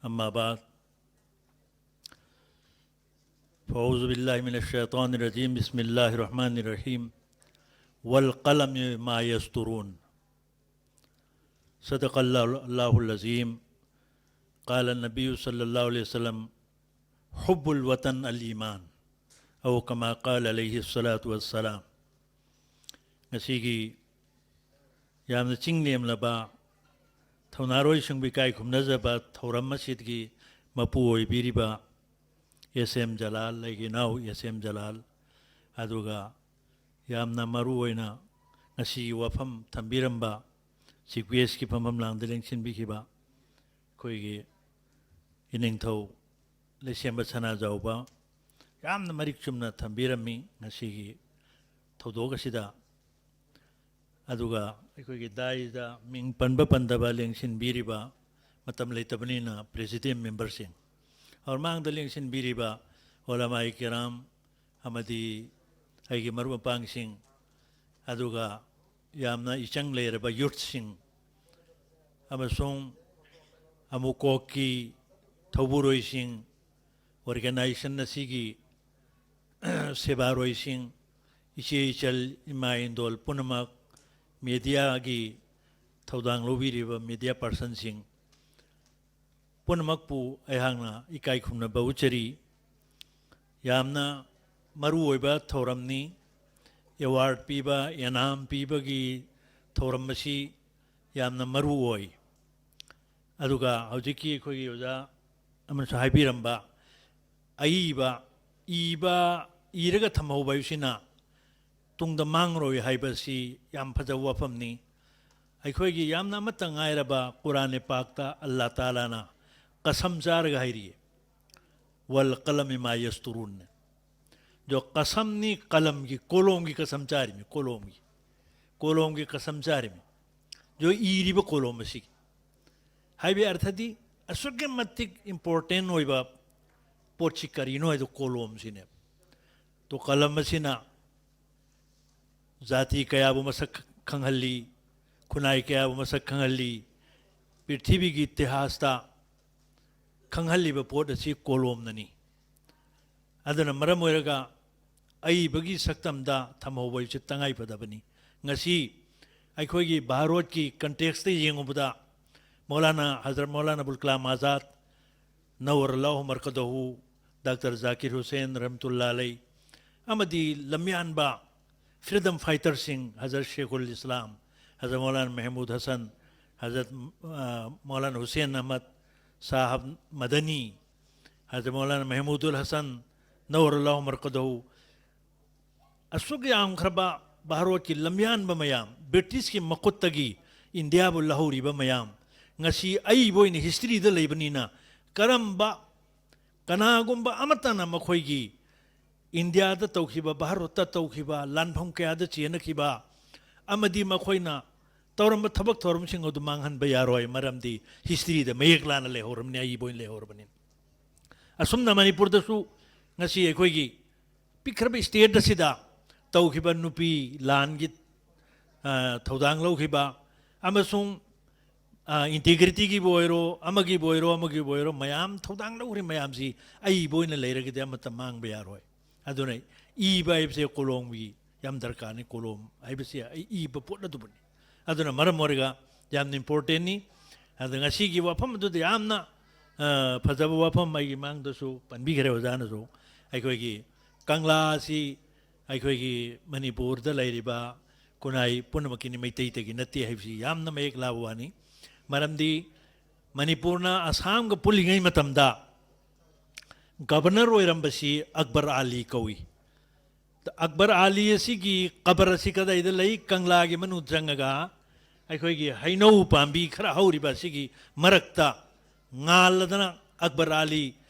أما بعد، فأعوذ بالله من الشيطان الرجيم، بسم الله الرحمن الرحيم. والقلم ما يسطرون. صدق الله، الله العظيم. قال النبي صلى الله عليه وسلم: حب الوطن الإيمان، أو كما قال عليه الصلاة والسلام. ꯉꯁꯤꯒꯤ ꯌꯥꯝꯅ ꯆꯤꯡ ꯂꯦꯝꯂꯕ, ꯊꯧꯅꯥꯔꯣꯏꯁꯤꯡꯕꯨ ꯏꯀꯥꯏ ꯈꯨꯝꯅꯖꯕ ꯊꯧꯔꯝ ꯑꯁꯤꯒꯤ ꯃꯄꯨ ꯑꯣꯏꯕꯤꯔꯤꯕ ꯑꯦꯁ ꯑꯦꯝ ꯖꯂꯥꯜ, ꯑꯩꯒꯤ ꯏꯅꯥꯎ ꯑꯦꯁ ꯑꯦꯝ ꯖꯂꯥꯜ, ꯑꯗꯨꯒ ꯌꯥꯝꯅ ꯃꯔꯨ ꯑꯣꯏꯅ ꯉꯁꯤꯒꯤ ꯋꯥꯐꯝ ꯊꯝꯕꯤꯔꯝꯕ, ꯆꯤꯐ ꯒꯦꯁꯀꯤ ꯐꯝꯐꯝ ꯂꯥꯡꯗ ꯂꯦꯡꯁꯤꯟꯕꯤꯈꯤꯕ ꯑꯩꯈꯣꯏꯒꯤ ꯏꯅꯤꯡꯊꯧ ꯂꯩꯁꯦꯝꯕ ꯁꯅꯥꯖꯥꯎꯕ, ꯌꯥꯝꯅ ꯃꯔꯤꯛ ꯆꯨꯝꯅ ꯊꯝꯕꯤꯔꯝꯃꯤ ꯉꯁꯤꯒꯤ ꯊꯧꯗꯣꯛ ꯑꯁꯤꯗ꯫ ꯑꯗꯨꯒ ꯑꯩꯈꯣꯏꯒꯤ ꯗꯥꯏꯁꯗ ꯃꯤꯡ ꯄꯟꯕ ꯄꯟꯗꯕ ꯂꯦꯡꯁꯤꯟꯕꯤꯔꯤꯕ, ꯃꯇꯝ ꯂꯩꯇꯕꯅꯤꯅ, ꯄ꯭ꯔꯦꯁꯤꯗꯦꯟ ꯃꯦꯝꯕꯔꯁꯤꯡ, ꯑꯣꯔ ꯃꯥꯡꯗ ꯂꯦꯡꯁꯤꯟꯕꯤꯔꯤꯕ ꯎꯂꯃꯥꯏ ꯀꯤꯔꯥꯝ ꯑꯃꯗꯤ ꯑꯩꯒꯤ ꯃꯔꯨꯞ ꯃꯄꯥꯡꯁꯤꯡ, ꯑꯗꯨꯒ ꯌꯥꯝꯅ ꯏꯆꯪ ꯂꯩꯔꯕ ꯌꯨꯠꯁꯤꯡ ꯑꯃꯁꯨꯡ ꯑꯃꯨꯛ ꯀꯣꯛꯀꯤ ꯊꯧꯕꯨꯔꯣꯏꯁꯤꯡ, ꯑꯣꯔꯒꯅꯥꯏꯖꯦꯁꯟ ꯑꯁꯤꯒꯤ ꯁꯦꯕꯥꯔꯣꯏꯁꯤꯡ, ꯏꯆꯦ ꯏꯆꯜ, ꯏꯃꯥ ꯏꯟꯗꯣꯜ ꯄꯨꯝꯅꯃꯛ, ꯃꯦꯗꯤꯌꯥꯒꯤ ꯊꯧꯗꯥꯡ ꯂꯧꯕꯤꯔꯤꯕ ꯃꯦꯗꯤꯌꯥ ꯄꯥꯔꯁꯟꯁꯤꯡ ꯄꯨꯝꯅꯃꯛꯄꯨ ꯑꯩꯍꯥꯛꯅ ꯏꯀꯥꯏ ꯈꯨꯝꯅꯕ ꯎꯠꯆꯔꯤ꯫ ꯌꯥꯝꯅ ꯃꯔꯨꯑꯣꯏꯕ ꯊꯧꯔꯝꯅꯤ꯫ ꯑꯦꯋꯥꯔꯗ ꯄꯤꯕ, ꯏꯅꯥꯝ ꯄꯤꯕꯒꯤ ꯊꯧꯔꯝ ꯑꯁꯤ ꯌꯥꯝꯅ ꯃꯔꯨ ꯑꯣꯏ꯫ ꯑꯗꯨꯒ ꯍꯧꯖꯤꯛꯀꯤ ꯑꯩꯈꯣꯏꯒꯤ ꯑꯣꯖꯥ ꯑꯃꯅꯁꯨ ꯍꯥꯏꯕꯤꯔꯝꯕ, ꯑꯏꯕ, ꯏꯕ, ꯏꯔꯒ ꯊꯝꯍꯧꯕ ꯍꯥꯏꯕꯁꯤꯅ ꯇꯨꯡꯗ ꯃꯥꯡꯉꯔꯣꯏ ꯍꯥꯏꯕꯁꯤ ꯌꯥꯝ ꯐꯖꯕ ꯋꯥꯐꯝꯅꯤ꯫ ꯑꯩꯈꯣꯏꯒꯤ ꯌꯥꯝꯅ ꯑꯃꯠꯇ ꯉꯥꯏꯔꯕ ꯀꯨꯔꯥꯟ ꯄꯥꯛꯇ ꯑꯜꯂꯥ ꯇꯥꯂꯥꯅ ꯀꯁꯝ ꯆꯥꯔꯒ ꯍꯥꯏꯔꯤꯌꯦ, "ꯋꯜ ꯀꯂꯃꯤ ꯃꯥ ꯌꯁꯇꯨꯔꯨꯟ"꯫ ꯖꯣ ꯀꯁꯝꯅꯤ, ꯀꯂꯝꯒꯤ, ꯀꯣꯂꯣꯝꯒꯤ ꯀꯁꯝ ꯆꯥꯔꯤꯃꯤ, ꯀꯣꯂꯣꯝꯒꯤ, ꯀꯣꯂꯣꯝꯒꯤ ꯀꯁꯝ ꯆꯥꯔꯤꯃꯤ꯫ ꯖꯣ ꯏꯔꯤꯕ ꯀꯣꯂꯣꯝ ꯑꯁꯤꯒꯤ ꯍꯥꯏꯕꯒꯤ ꯑꯔꯊꯗꯤ ꯑꯁꯨꯛꯀꯤ ꯃꯇꯤꯛ ꯏꯝꯄꯣꯔꯇꯦꯟ ꯑꯣꯏꯕ ꯄꯣꯠꯁꯤ ꯀꯔꯤꯅꯣ ꯍꯥꯏꯗꯣ ꯀꯣꯂꯣꯝꯁꯤꯅꯦꯕ꯫ ꯇꯣ ꯀꯂꯝ ꯑꯁꯤꯅ ꯖꯥꯇꯤ ꯀꯌꯥꯕꯨ ꯃꯁꯛ ꯈꯪꯍꯜꯂꯤ, ꯈꯨꯟꯅꯥꯏ ꯀꯌꯥꯕꯨ ꯃꯁꯛ ꯈꯪꯍꯜꯂꯤ, ꯄ꯭ꯔꯤꯊꯤꯕꯤꯒꯤ ꯏꯇꯤꯍꯥꯁꯇ ꯈꯪꯍꯜꯂꯤꯕ ꯄꯣꯠ ꯑꯁꯤ ꯀꯣꯂꯣꯝꯅꯅꯤ꯫ ꯑꯗꯨꯅ ꯃꯔꯝ ꯑꯣꯏꯔꯒ ꯑꯏꯕꯒꯤ ꯁꯛꯇꯝꯗ ꯊꯝꯍꯧꯕ ꯍꯥꯏꯕꯁꯤ ꯇꯉꯥꯏꯐꯗꯕꯅꯤ꯫ ꯉꯁꯤ ꯑꯩꯈꯣꯏꯒꯤ ꯚꯥꯔꯣꯠꯀꯤ ꯀꯟꯇꯦꯛꯁꯇ ꯌꯦꯡꯉꯨꯕꯗ ꯃꯧꯂꯥꯅꯥ, ꯍꯖꯔꯠ ꯃꯧꯂꯥꯅꯥ ꯑꯕꯨꯜ ꯀꯂꯥꯝ ꯑꯥꯖꯥꯗ, ꯅꯧꯔ ꯂꯥꯍꯨ ꯃꯔꯀꯗꯍꯨ, ꯗꯥꯛꯇꯔ ꯖꯥꯀꯤꯔ ꯍꯨꯁꯦꯟ ꯔꯍꯃꯇꯨꯜꯂꯥ ꯑꯂꯩ, ꯑꯃꯗꯤ ꯂꯝꯌꯥꯟꯕ ꯐ꯭ꯔꯤꯗꯝ ꯐꯥꯏꯇꯔꯁꯤꯡ ꯍꯖꯔꯠ ꯁꯦꯈꯨꯜ ꯏꯁꯂꯥꯝ, ꯍꯖꯔꯠ ꯃꯧꯂꯥꯅꯥ ꯃꯦꯍꯃꯨꯗ ꯍꯁꯟ, ꯍꯖꯔꯠ, ꯑ, ꯃꯧꯂꯥꯅꯥ ꯍꯨꯁꯦꯟ ꯑꯍꯃꯗ ꯁꯥꯍꯕ ꯃꯗꯅꯤ, ꯍꯖꯔꯠ ꯃꯧꯂꯥꯅꯥ ꯃꯦꯍꯃꯨꯗꯨꯜ ꯍꯁꯟ, ꯅꯧꯔ ꯂꯥꯍꯨ ꯃꯔꯀꯗꯍꯨ, ꯑꯁꯨꯛ ꯌꯥꯝꯈ꯭ꯔꯕ ꯚꯥꯔꯣꯠꯀꯤ ꯂꯝꯌꯥꯟꯕ ꯃꯌꯥꯝ, ꯕ꯭ꯔꯤꯇꯤꯁꯀꯤ ꯃꯈꯨꯠꯇꯒꯤ ꯏꯟꯗꯤꯌꯥꯕꯨ ꯂꯧꯍꯧꯔꯤꯕ ꯃꯌꯥꯝ, ꯉꯁꯤ ꯑꯏꯕ ꯑꯣꯏꯅ ꯍꯤꯁꯇ꯭ꯔꯤꯗ ꯂꯩꯕꯅꯤꯅ, ꯀꯔꯝꯕ, ꯀꯅꯥꯒꯨꯝꯕ ꯑꯃꯠꯇꯅ ꯃꯈꯣꯏꯒꯤ ꯏꯟꯗꯤꯌꯥꯗ ꯇꯧꯈꯤꯕ, ꯚꯥꯔꯠꯇ ꯇꯧꯈꯤꯕ, ꯂꯥꯟꯐꯝ ꯀꯌꯥꯗ ꯆꯦꯟꯅꯈꯤꯕ ꯑꯃꯗꯤ ꯃꯈꯣꯏꯅ ꯇꯧꯔꯝꯕ ꯊꯕꯛ ꯊꯧꯔꯝꯁꯤꯡ ꯑꯗꯨ ꯃꯥꯡꯍꯟꯕ ꯌꯥꯔꯣꯏ, ꯃꯔꯝꯗꯤ ꯍꯤꯁꯇ꯭ꯔꯤꯗ ꯃꯌꯦꯛ ꯂꯥꯅ ꯂꯩꯍꯧꯔꯕꯅꯤ, ꯑꯏꯕ ꯑꯣꯏꯅ ꯂꯩꯍꯧꯔꯕꯅꯤ꯫ ꯑꯁꯨꯝꯅ ꯃꯅꯤꯄꯨꯔꯗꯁꯨ ꯉꯁꯤ ꯑꯩꯈꯣꯏꯒꯤ ꯄꯤꯛꯈ꯭ꯔꯕ ꯁ꯭ꯇꯦꯠ ꯑꯁꯤꯗ ꯇꯧꯈꯤꯕ ꯅꯨꯄꯤ ꯂꯥꯟꯒꯤ, ꯑ, ꯊꯧꯗꯥꯡ ꯂꯧꯈꯤꯕ ꯑꯃꯁꯨꯡ ꯏꯟꯇꯤꯒ꯭ꯔꯤꯇꯤꯒꯤꯕꯨ ꯑꯣꯏꯔꯣ, ꯑꯃꯒꯤꯕꯨ ꯑꯣꯏꯔꯣ, ꯑꯃꯒꯤꯕꯨ ꯑꯣꯏꯔꯣ, ꯃꯌꯥꯝ ꯊꯧꯗꯥꯡ ꯂꯧꯈ꯭ꯔꯤ ꯃꯌꯥꯝꯁꯤ ꯑꯏꯕ ꯑꯣꯏꯅ ꯂꯩꯔꯒꯗꯤ ꯑꯃꯠꯇ ꯃꯥꯡꯕ ꯌꯥꯔꯣꯏ꯫ ꯑꯗꯨꯅ ꯏꯕ ꯍꯥꯏꯕꯁꯦ ꯀꯣꯂꯣꯝꯒꯤ ꯌꯥꯝ ꯗꯔꯀꯥꯔꯅꯤ꯫ ꯀꯣꯂꯣꯝ ꯍꯥꯏꯕꯁꯤ ꯑꯩ ꯏꯕ ꯄꯣꯠ ꯑꯗꯨꯕꯨꯅꯤ꯫ ꯑꯗꯨꯅ ꯃꯔꯝ ꯑꯣꯏꯔꯒ ꯌꯥꯝꯅ ꯏꯝꯄꯣꯔꯇꯦꯟꯅꯤ꯫ ꯑꯗ ꯉꯁꯤꯒꯤ ꯋꯥꯐꯝ ꯑꯗꯨꯗ ꯌꯥꯝꯅ, ꯑ, ꯐꯖꯕ ꯋꯥꯐꯝ ꯑꯩꯒꯤ ꯃꯥꯡꯗꯁꯨ ꯄꯟꯕꯤꯈ꯭ꯔꯦ ꯑꯣꯖꯥꯅꯁꯨ꯫ ꯑꯩꯈꯣꯏꯒꯤ ꯀꯪꯂꯥ ꯑꯁꯤ ꯑꯩꯈꯣꯏꯒꯤ ꯃꯅꯤꯄꯨꯔꯗ ꯂꯩꯔꯤꯕ ꯈꯨꯟꯅꯥꯏ ꯄꯨꯝꯅꯃꯛꯀꯤꯅꯤ, ꯃꯩꯇꯩꯗꯒꯤ ꯅꯠꯇꯦ ꯍꯥꯏꯕꯁꯤ ꯌꯥꯝꯅ ꯃꯌꯦꯛ ꯂꯥꯕ ꯋꯥꯅꯤ꯫ ꯃꯔꯝꯗꯤ ꯃꯅꯤꯄꯨꯔꯅ ꯑꯁꯥꯝꯒ ꯄꯨꯜꯂꯤꯉꯩ ꯃꯇꯝꯗ ꯒꯕꯔꯅꯔ ꯑꯣꯏꯔꯝꯕꯁꯤ ꯑꯛꯕꯔ ꯑꯥꯂꯤ ꯀꯧꯏ꯫ ꯑꯛꯕꯔ ꯑꯥꯂꯤ ꯑꯁꯤꯒꯤ ꯀꯕꯔ ꯑꯁꯤ ꯀꯗꯥꯏꯗ ꯂꯩ? ꯀꯪꯂꯥꯒꯤ ꯃꯅꯨꯡ ꯆꯪꯉꯒ ꯑꯩꯈꯣꯏꯒꯤ ꯍꯩꯅꯧ ꯄꯥꯝꯕꯤ ꯈꯔ ꯍꯧꯔꯤꯕ ꯑꯁꯤꯒꯤ ꯃꯔꯛꯇ ꯉꯥꯜꯂꯗꯅ ꯑꯛꯕꯔ ꯑꯥꯂꯤ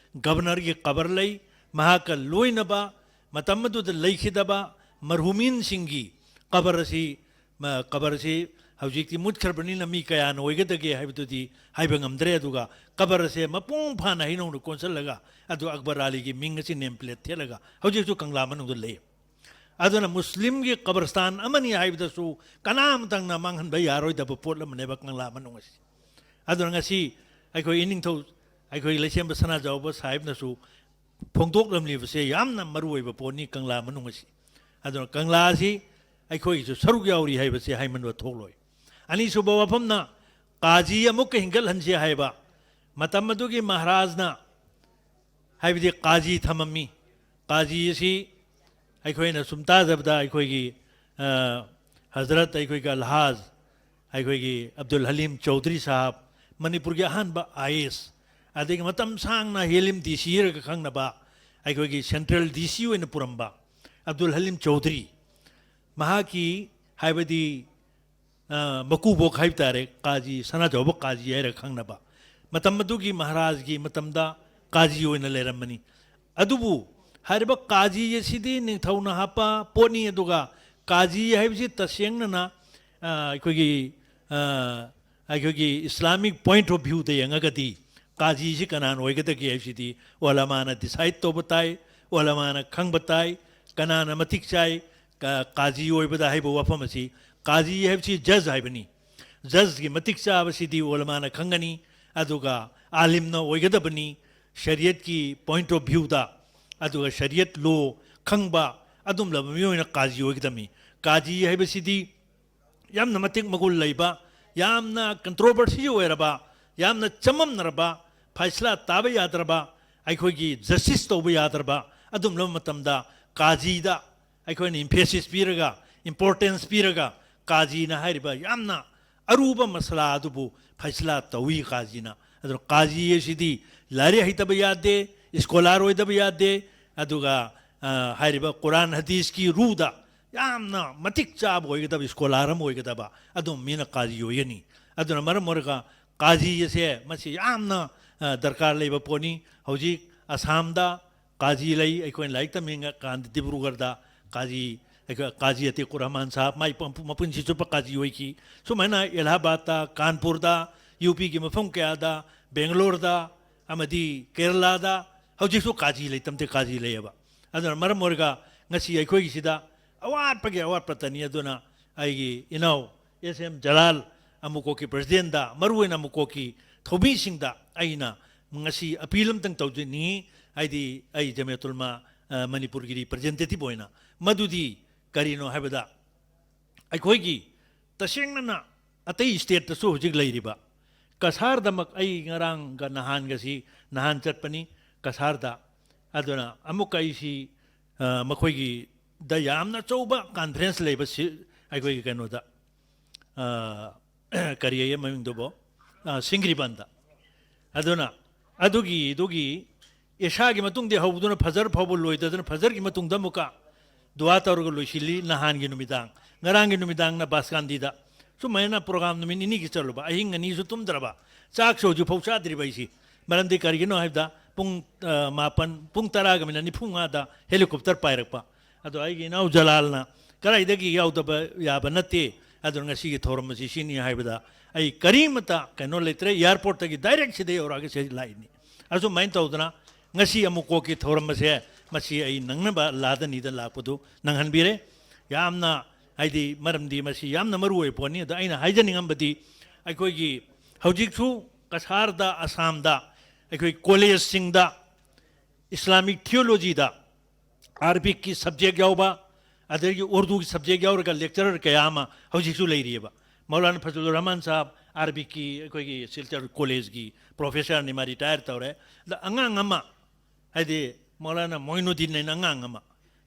ꯒꯕꯔꯅꯔꯒꯤ ꯀꯕꯔ ꯂꯩ꯫ ꯃꯍꯥꯛꯀ ꯂꯣꯏꯅꯕ ꯃꯇꯝ ꯑꯗꯨꯗ ꯂꯩꯈꯤꯗꯕ ꯃꯔꯍꯨꯃꯤꯟꯁꯤꯡꯒꯤ ꯀꯕꯔ ꯑꯁꯤ, ꯃ-, ꯀꯕꯔ ꯑꯁꯤ ꯍꯧꯖꯤꯛꯇꯤ ꯃꯨꯠꯈ꯭ꯔꯕꯅꯤꯅ ꯃꯤ ꯀꯌꯥꯅ ꯑꯣꯏꯒꯗꯒꯦ ꯍꯥꯏꯕꯗꯨꯗꯤ ꯍꯥꯏꯕ ꯉꯝꯗ꯭ꯔꯦ꯫ ꯑꯗꯨꯒ ꯀꯕꯔ ꯑꯁꯦ ꯃꯄꯨꯡ ꯐꯥꯅ ꯍꯩꯅꯧꯅ ꯀꯣꯟꯁꯤꯜꯂꯒ ꯑꯗꯨ ꯑꯛꯕꯔ ꯑꯥꯂꯤꯒꯤ ꯃꯤꯡ ꯑꯁꯤ ꯅꯦꯝ ꯄ꯭ꯂꯦꯠ ꯊꯦꯠꯂꯒ ꯍꯧꯖꯤꯛꯁꯨ ꯀꯪꯂꯥ ꯃꯅꯨꯡꯗ ꯂꯩ꯫ ꯑꯗꯨꯅ ꯃꯨꯁꯂꯤꯝꯒꯤ ꯀꯕꯔꯁꯇꯥꯟ ꯑꯃꯅꯤ ꯍꯥꯏꯕꯗꯁꯨ ꯀꯅꯥ ꯑꯃꯇꯪꯅ ꯃꯥꯡꯍꯟꯕ ꯌꯥꯔꯣꯏꯗꯕ ꯄꯣꯠ ꯑꯃꯅꯦꯕ ꯀꯪꯂꯥ ꯃꯅꯨꯡ ꯑꯁꯤ꯫ ꯑꯗꯨꯅ ꯉꯁꯤ ꯑꯩꯈꯣꯏ ꯏꯅꯤꯡꯊꯧ, ꯑꯩꯈꯣꯏ ꯂꯩꯁꯦꯝꯕ ꯁꯅꯥꯖꯥꯎꯕ ꯁꯥꯍꯦꯕꯅꯁꯨ ꯐꯣꯡꯗꯣꯛꯂꯝꯂꯤꯕꯁꯦ ꯌꯥꯝꯅ ꯃꯔꯨ ꯑꯣꯏꯕ ꯄꯣꯠꯅꯤ ꯀꯪꯂꯥ ꯃꯅꯨꯡ ꯑꯁꯤ꯫ ꯑꯗꯨꯅ ꯀꯪꯂꯥ ꯑꯁꯤ ꯑꯩꯈꯣꯏꯒꯤꯁꯨ ꯁꯔꯨꯛ ꯌꯥꯎꯔꯤ ꯍꯥꯏꯕꯁꯦ ꯍꯥꯏꯃꯟꯕ ꯊꯣꯛꯂꯣꯏ꯫ ꯑꯅꯤꯁꯨꯕ ꯋꯥꯐꯝꯅ ꯀꯥꯖꯤ ꯑꯃꯨꯛꯀ ꯍꯤꯡꯒꯠꯍꯟꯁꯤ ꯍꯥꯏꯕ꯫ ꯃꯇꯝ ꯑꯗꯨꯒꯤ ꯃꯍꯥꯔꯥꯖꯅ, ꯍꯥꯏꯕꯗꯤ ꯀꯥꯖꯤ ꯊꯝꯃꯝꯃꯤ꯫ ꯀꯥꯖꯤ ꯑꯁꯤ ꯑꯩꯈꯣꯏꯅ ꯁꯨꯝ ꯇꯥꯖꯕꯗ ꯑꯩꯈꯣꯏꯒꯤ, ꯑ, ꯍꯖꯔꯠ ꯑꯩꯈꯣꯏꯒꯤ ꯑꯜꯍꯥꯖ ꯑꯩꯈꯣꯏꯒꯤ ꯑꯕꯗꯨꯜ ꯍꯂꯤꯝ ꯆꯧꯙꯔꯤ ꯁꯥꯍꯕ, ꯃꯅꯤꯄꯨꯔꯒꯤ ꯑꯍꯥꯟꯕ ꯑꯥꯏ ꯑꯦꯁ, ꯑꯗꯒꯤ ꯃꯇꯝ ꯁꯥꯡꯅ ꯍꯦꯂꯤꯝ ꯗꯤ ꯁꯤ ꯍꯥꯏꯔꯒ ꯈꯪꯅꯕ, ꯑꯩꯈꯣꯏꯒꯤ ꯁꯦꯟꯇ꯭ꯔꯦꯜ ꯗꯤ ꯁꯤ ꯑꯣꯏꯅ ꯄꯨꯔꯝꯕ ꯑꯕꯗꯨꯜ ꯍꯂꯤꯝ ꯆꯧꯙꯔꯤ, ꯃꯍꯥꯛꯀꯤ, ꯍꯥꯏꯕꯗꯤ, ꯑ, ꯃꯀꯨꯕꯣꯛ ꯍꯥꯏꯕ ꯇꯥꯔꯦ, ꯀꯥꯖꯤ ꯁꯅꯥꯖꯥꯎꯕ ꯀꯥꯖꯤ ꯍꯥꯏꯔꯒ ꯈꯪꯅꯕ, ꯃꯇꯝ ꯑꯗꯨꯒꯤ ꯃꯍꯥꯔꯥꯖꯒꯤ ꯃꯇꯝꯗ ꯀꯥꯖꯤ ꯑꯣꯏꯅ ꯂꯩꯔꯝꯕꯅꯤ꯫ ꯑꯗꯨꯕꯨ ꯍꯥꯏꯔꯤꯕ ꯀꯥꯖꯤ ꯑꯁꯤꯗꯤ ꯅꯤꯡꯊꯧꯅ ꯍꯥꯞꯄ ꯄꯣꯠꯅꯤ꯫ ꯑꯗꯨꯒ ꯀꯥꯖꯤ ꯍꯥꯏꯕꯁꯤ ꯇꯁꯦꯡꯅꯅ, ꯑ, ꯑꯩꯈꯣꯏꯒꯤ, ꯑ, ꯑꯩꯈꯣꯏꯒꯤ Islamic point of viewꯗ ꯌꯦꯡꯉꯒꯗꯤ ꯀꯥꯖꯤꯁꯤ ꯀꯅꯥꯅ ꯑꯣꯏꯒꯗꯒꯦ ꯍꯥꯏꯕꯁꯤꯗꯤ ꯑꯣꯂꯃꯥꯅ decide ꯇꯧꯕ ꯇꯥꯏ, ꯑꯣꯂꯃꯥꯅ ꯈꯪꯕ ꯇꯥꯏ, ꯀꯅꯥꯅ ꯃꯇꯤꯛ ꯆꯥꯏ ꯀ-, ꯀꯥꯖꯤ ꯑꯣꯏꯕꯗ ꯍꯥꯏꯕ ꯋꯥꯐꯝ ꯑꯁꯤ꯫ ꯀꯥꯖꯤ ꯍꯥꯏꯕꯁꯤ ꯖꯖ ꯍꯥꯏꯕꯅꯤ꯫ ꯖꯁꯀꯤ ꯃꯇꯤꯛ ꯆꯥꯕꯁꯤꯗꯤ ꯎꯂꯃꯥꯅ ꯈꯪꯒꯅꯤ, ꯑꯗꯨꯒ ꯑꯥꯂꯤꯝꯅ ꯑꯣꯏꯒꯗꯕꯅꯤ, ꯁꯔꯤꯌꯠꯀꯤ point of viewꯗ, ꯑꯗꯨꯒ ꯁꯔꯤꯌꯠ ꯂꯣ ꯈꯪꯕ ꯑꯗꯨꯝꯂꯕ ꯃꯤꯑꯣꯏꯅ ꯀꯥꯖꯤ ꯑꯣꯏꯒꯗꯕꯅꯤ꯫ ꯀꯥꯖꯤ ꯍꯥꯏꯕꯁꯤꯗꯤ ꯌꯥꯝꯅ ꯃꯇꯤꯛ ꯃꯒꯨꯟ ꯂꯩꯕ, ꯌꯥꯝꯅ controversy ꯑꯣꯏꯔꯕ, ꯌꯥꯝꯅ ꯆꯃꯝꯅꯔꯕ, ꯐꯩꯁꯂꯥ ꯇꯥꯕ ꯌꯥꯗ꯭ꯔꯕ, ꯑꯩꯈꯣꯏꯒꯤ justice ꯇꯧꯕ ꯌꯥꯗ꯭ꯔꯕ ꯑꯗꯨꯝꯂꯕ ꯃꯇꯝꯗ ꯀꯥꯖꯤꯗ ꯑꯩꯈꯣꯏꯅ emphasis ꯄꯤꯔꯒ, importance ꯄꯤꯔꯒ, ꯀꯥꯖꯤꯅ ꯍꯥꯏꯔꯤꯕ ꯌꯥꯝꯅ ꯑꯔꯨꯕ ꯃꯁꯂꯥ ꯑꯗꯨꯕꯨ ꯐꯩꯁꯂꯥ ꯇꯧꯏ ꯀꯥꯖꯤꯅ꯫ ꯑꯗꯨꯅ ꯀꯥꯖꯤ ꯑꯁꯤꯗꯤ ꯂꯥꯏꯔꯤꯛ ꯍꯩꯇꯕ ꯌꯥꯗꯦ, scholar ꯑꯣꯏꯗꯕ ꯌꯥꯗꯦ, ꯑꯗꯨꯒ, ꯑ, ꯍꯥꯏꯔꯤꯕ ꯀꯨꯔꯥꯟ ꯍꯗꯤꯁꯀꯤ ꯔꯨꯗ ꯌꯥꯝꯅ ꯃꯇꯤꯛ ꯆꯥꯕ ꯑꯣꯏꯒꯗꯕ, scholar ꯑꯃ ꯑꯣꯏꯒꯗꯕ ꯑꯗꯨꯝ ꯃꯤꯅ ꯀꯥꯖꯤ ꯑꯣꯏꯒꯅꯤ꯫ ꯑꯗꯨꯅ ꯃꯔꯝ ꯑꯣꯏꯔꯒ ꯀꯥꯖꯤ ꯑꯁꯦ ꯃꯁꯤ ꯌꯥꯝꯅ, ꯑ, ꯗꯔꯀꯥꯔ ꯂꯩꯕ ꯄꯣꯠꯅꯤ꯫ ꯍꯧꯖꯤꯛ ꯑꯁꯥꯝꯗ ꯀꯥꯖꯤ ꯂꯩ꯫ ꯑꯩꯈꯣꯏꯅ ꯂꯥꯏꯔꯤꯛ ꯇꯝꯃꯤꯉꯀꯥꯟꯗ ꯗꯤꯕ꯭ꯔꯨꯒꯔꯗ ꯀꯥꯖꯤ, ꯑꯩꯈꯣꯏ ꯀꯥꯖꯤ ꯑꯇꯤꯀꯨꯔ ꯔꯍꯃꯥꯟ ꯁꯥꯍꯕ, ꯃꯥꯏ ꯄꯝ-, ꯃꯄꯨꯟꯁꯤ ꯆꯨꯞꯄ ꯀꯥꯖꯤ ꯑꯣꯏꯈꯤ꯫ ꯁꯨꯃꯥꯏꯅ ꯑꯦꯂꯥꯍꯥꯕꯥꯗꯇ, ꯀꯥꯟꯄꯨꯔꯗ, ꯌꯨ ꯄꯤꯒꯤ ꯃꯐꯝ ꯀꯌꯥꯗ, ꯕꯦꯡꯒꯂꯣꯔꯗ, ꯑꯃꯗꯤ ꯀꯦꯔꯂꯥꯗ ꯍꯧꯖꯤꯛꯁꯨ ꯀꯥꯖꯤ ꯂꯩꯇꯝꯇꯦ, ꯀꯥꯖꯤ ꯂꯩꯌꯦꯕ꯫ ꯑꯗꯨꯅ ꯃꯔꯝ ꯑꯣꯏꯔꯒ ꯉꯁꯤ ꯑꯩꯈꯣꯏꯒꯤꯁꯤꯗ ꯑꯋꯥꯠꯄꯒꯤ ꯑꯋꯥꯠꯄꯇꯅꯤ꯫ ꯑꯗꯨꯅ ꯑꯩꯒꯤ ꯏꯅꯥꯎ ꯑꯦꯁ ꯑꯦꯝ ꯖꯂꯥꯜ, ꯑꯃꯨꯀꯣꯛꯀꯤ presidentꯗ, ꯃꯔꯨꯑꯣꯏꯅ ꯑꯃꯨꯀꯣꯛꯀꯤ ꯊꯧꯃꯤꯁꯤꯡꯗ ꯑꯩꯅ ꯉꯁꯤ appeal ꯑꯝꯇꯪ ꯇꯧꯖꯅꯤꯡꯉꯤ꯫ ꯍꯥꯏꯗꯤ ꯑꯩ ꯖꯃꯤꯌꯠ ꯎꯂꯃꯥ, ꯑ, ꯃꯅꯤꯄꯨꯔꯒꯤ representative ꯑꯣꯏꯅ꯫ ꯃꯗꯨꯗꯤ ꯀꯔꯤꯅꯣ ꯍꯥꯏꯕꯗ, ꯑꯩꯈꯣꯏꯒꯤ ꯇꯁꯦꯡꯅꯅ ꯑꯇꯩ stateꯇꯁꯨ ꯍꯧꯖꯤꯛ ꯂꯩꯔꯤꯕ ꯀꯁꯥꯔꯗꯃꯛ, ꯑꯩ ꯉꯔꯥꯡꯒ ꯅꯍꯥꯟꯒꯁꯤ, ꯅꯍꯥꯟ ꯆꯠꯄꯅꯤ ꯀꯁꯥꯔꯗ꯫ ꯑꯗꯨꯅ ꯑꯃꯨꯛꯀ ꯑꯩꯁꯤ, ꯑ, ꯃꯈꯣꯏꯒꯤꯗ ꯌꯥꯝꯅ ꯑꯆꯧꯕ conference ꯂꯩꯕ ꯁꯤ-, ꯑꯩꯈꯣꯏꯒꯤ ꯀꯩꯅꯣꯗ, ꯑ, ꯀꯔꯤ ꯍꯥꯏꯌꯦ ꯃꯃꯤꯡꯗꯨꯕꯣ? ꯑ, ꯁꯤꯡꯒ꯭ꯔꯤꯕꯟꯗ꯫ ꯑꯗꯨꯅ ꯑꯗꯨꯒꯤ, ꯑꯗꯨꯒꯤ ꯏꯁꯥꯒꯤ ꯃꯇꯨꯡꯗꯤ ꯍꯧꯕꯗꯨꯅ ꯐꯖꯔ ꯐꯥꯎꯕ ꯂꯣꯏꯗꯗꯅ, ꯐꯖꯔꯒꯤ ꯃꯇꯨꯡꯗ ꯑꯃꯨꯛꯀ ꯗꯨꯋꯥ ꯇꯧꯔꯒ ꯂꯣꯏꯁꯤꯜꯂꯤ ꯅꯍꯥꯟꯒꯤ ꯅꯨꯃꯤꯗꯥꯡ꯫ ꯉꯔꯥꯡꯒꯤ ꯅꯨꯃꯤꯗꯥꯡꯅ ꯕꯥꯁꯀꯥꯟꯗꯤꯗ꯫ ꯁꯨꯃꯥꯏꯅ program ꯅꯨꯃꯤꯠ ꯅꯤꯅꯤꯒꯤ ꯆꯠꯂꯨꯕ, ꯑꯍꯤꯡ ꯑꯅꯤꯁꯨ ꯇꯨꯝꯗ꯭ꯔꯕ, ꯆꯥꯛꯁꯨ ꯍꯧꯖꯤꯛ ꯐꯥꯎ ꯆꯥꯗ꯭ꯔꯤꯕ ꯑꯩꯁꯤ꯫ ꯃꯔꯝꯗꯤ ꯀꯔꯤꯒꯤꯅꯣ ꯍꯥꯏꯕꯗ, ꯄꯨꯡ, ꯑ, ꯃꯥꯄꯟ, ꯄꯨꯡ ꯇꯔꯥꯒ minute ꯅꯤꯐꯨ ꯃꯉꯥꯗ helicopter ꯄꯥꯏꯔꯛꯄ꯫ ꯑꯗꯣ ꯑꯩꯒꯤ ꯏꯅꯥꯎ ꯖꯂꯥꯜꯅ ꯀꯗꯥꯏꯗꯒꯤ ꯌꯥꯎꯗꯕ ꯌꯥꯕ ꯅꯠꯇꯦ, ꯑꯗꯨꯅ ꯉꯁꯤꯒꯤ ꯊꯧꯔꯝ ꯑꯁꯤ ꯁꯤꯅꯤ ꯍꯥꯏꯕꯗ ꯑꯩ ꯀꯔꯤꯃꯇ ꯀꯩꯅꯣ ꯂꯩꯇ꯭ꯔꯦ, airportꯇꯒꯤ direct ꯁꯤꯗ ꯌꯧꯔꯛꯑꯒ ꯁꯤꯗ ꯂꯥꯛꯏꯅꯤ꯫ ꯑꯁꯨꯃꯥꯏꯅ ꯇꯧꯗꯅ ꯉꯁꯤ ꯑꯃꯨꯛꯀꯣꯛꯀꯤ ꯊꯧꯔꯝ ꯑꯁꯦ ꯃꯁꯤ ꯑꯩ ꯅꯪꯅꯕ ꯂꯥꯗꯅꯤꯗ ꯂꯥꯛꯄꯗꯨ ꯅꯪꯍꯟꯕꯤꯔꯦ꯫ ꯌꯥꯝꯅ ꯍꯥꯏꯗꯤ ꯃꯔꯝꯗꯤ ꯃꯁꯤ ꯌꯥꯝꯅ ꯃꯔꯨ ꯑꯣꯏꯕ ꯄꯣꯠꯅꯤ꯫ ꯑꯗꯣ ꯑꯩꯅ ꯍꯥꯏꯖꯅꯤꯡꯉꯝꯕꯗꯤ, ꯑꯩꯈꯣꯏꯒꯤ ꯍꯧꯖꯤꯛꯁꯨ ꯀꯁꯥꯔꯗ, ꯑꯁꯥꯝꯗ ꯑꯩꯈꯣꯏ ꯀꯣꯂꯦꯖꯁꯤꯡꯗ ꯏꯁꯂꯥꯃꯤꯛ ꯊꯤꯑꯣꯂꯣꯖꯤꯗ ꯑꯥꯔꯕꯤꯛꯀꯤ ꯁꯕꯖꯦꯛ ꯌꯥꯎꯕ, ꯑꯗꯒꯤ ꯎꯔꯗꯨꯒꯤ ꯁꯕꯖꯦꯛ ꯌꯥꯎꯔꯒ ꯂꯦꯛꯆꯔꯔ ꯀꯌꯥ ꯑꯃ ꯍꯧꯖꯤꯛꯁꯨ ꯂꯩꯔꯤꯑꯕ꯫ ꯃꯧꯂꯥꯅꯥ ꯐꯖꯂꯨꯔ ꯔꯍꯃꯥꯟ ꯁꯥꯍꯕ ꯑꯥꯔꯕꯤꯛꯀꯤ ꯑꯩꯈꯣꯏꯒꯤ ꯁꯤꯜꯆꯔ ꯀꯣꯂꯦꯖꯀꯤ ꯄ꯭ꯔꯣꯐꯦꯁꯔꯅꯤ, ꯃꯥ ꯔꯤꯇꯥꯌꯔ ꯇꯧꯔꯦ꯫ ꯑꯗ ꯑꯉꯥꯡ ꯑꯃ, ꯍꯥꯏꯗꯤ ꯃꯧꯂꯥꯅꯥ ꯃꯣꯏꯅꯨꯗꯤꯟ ꯍꯥꯏꯅ ꯑꯉꯥꯡ ꯑꯃ,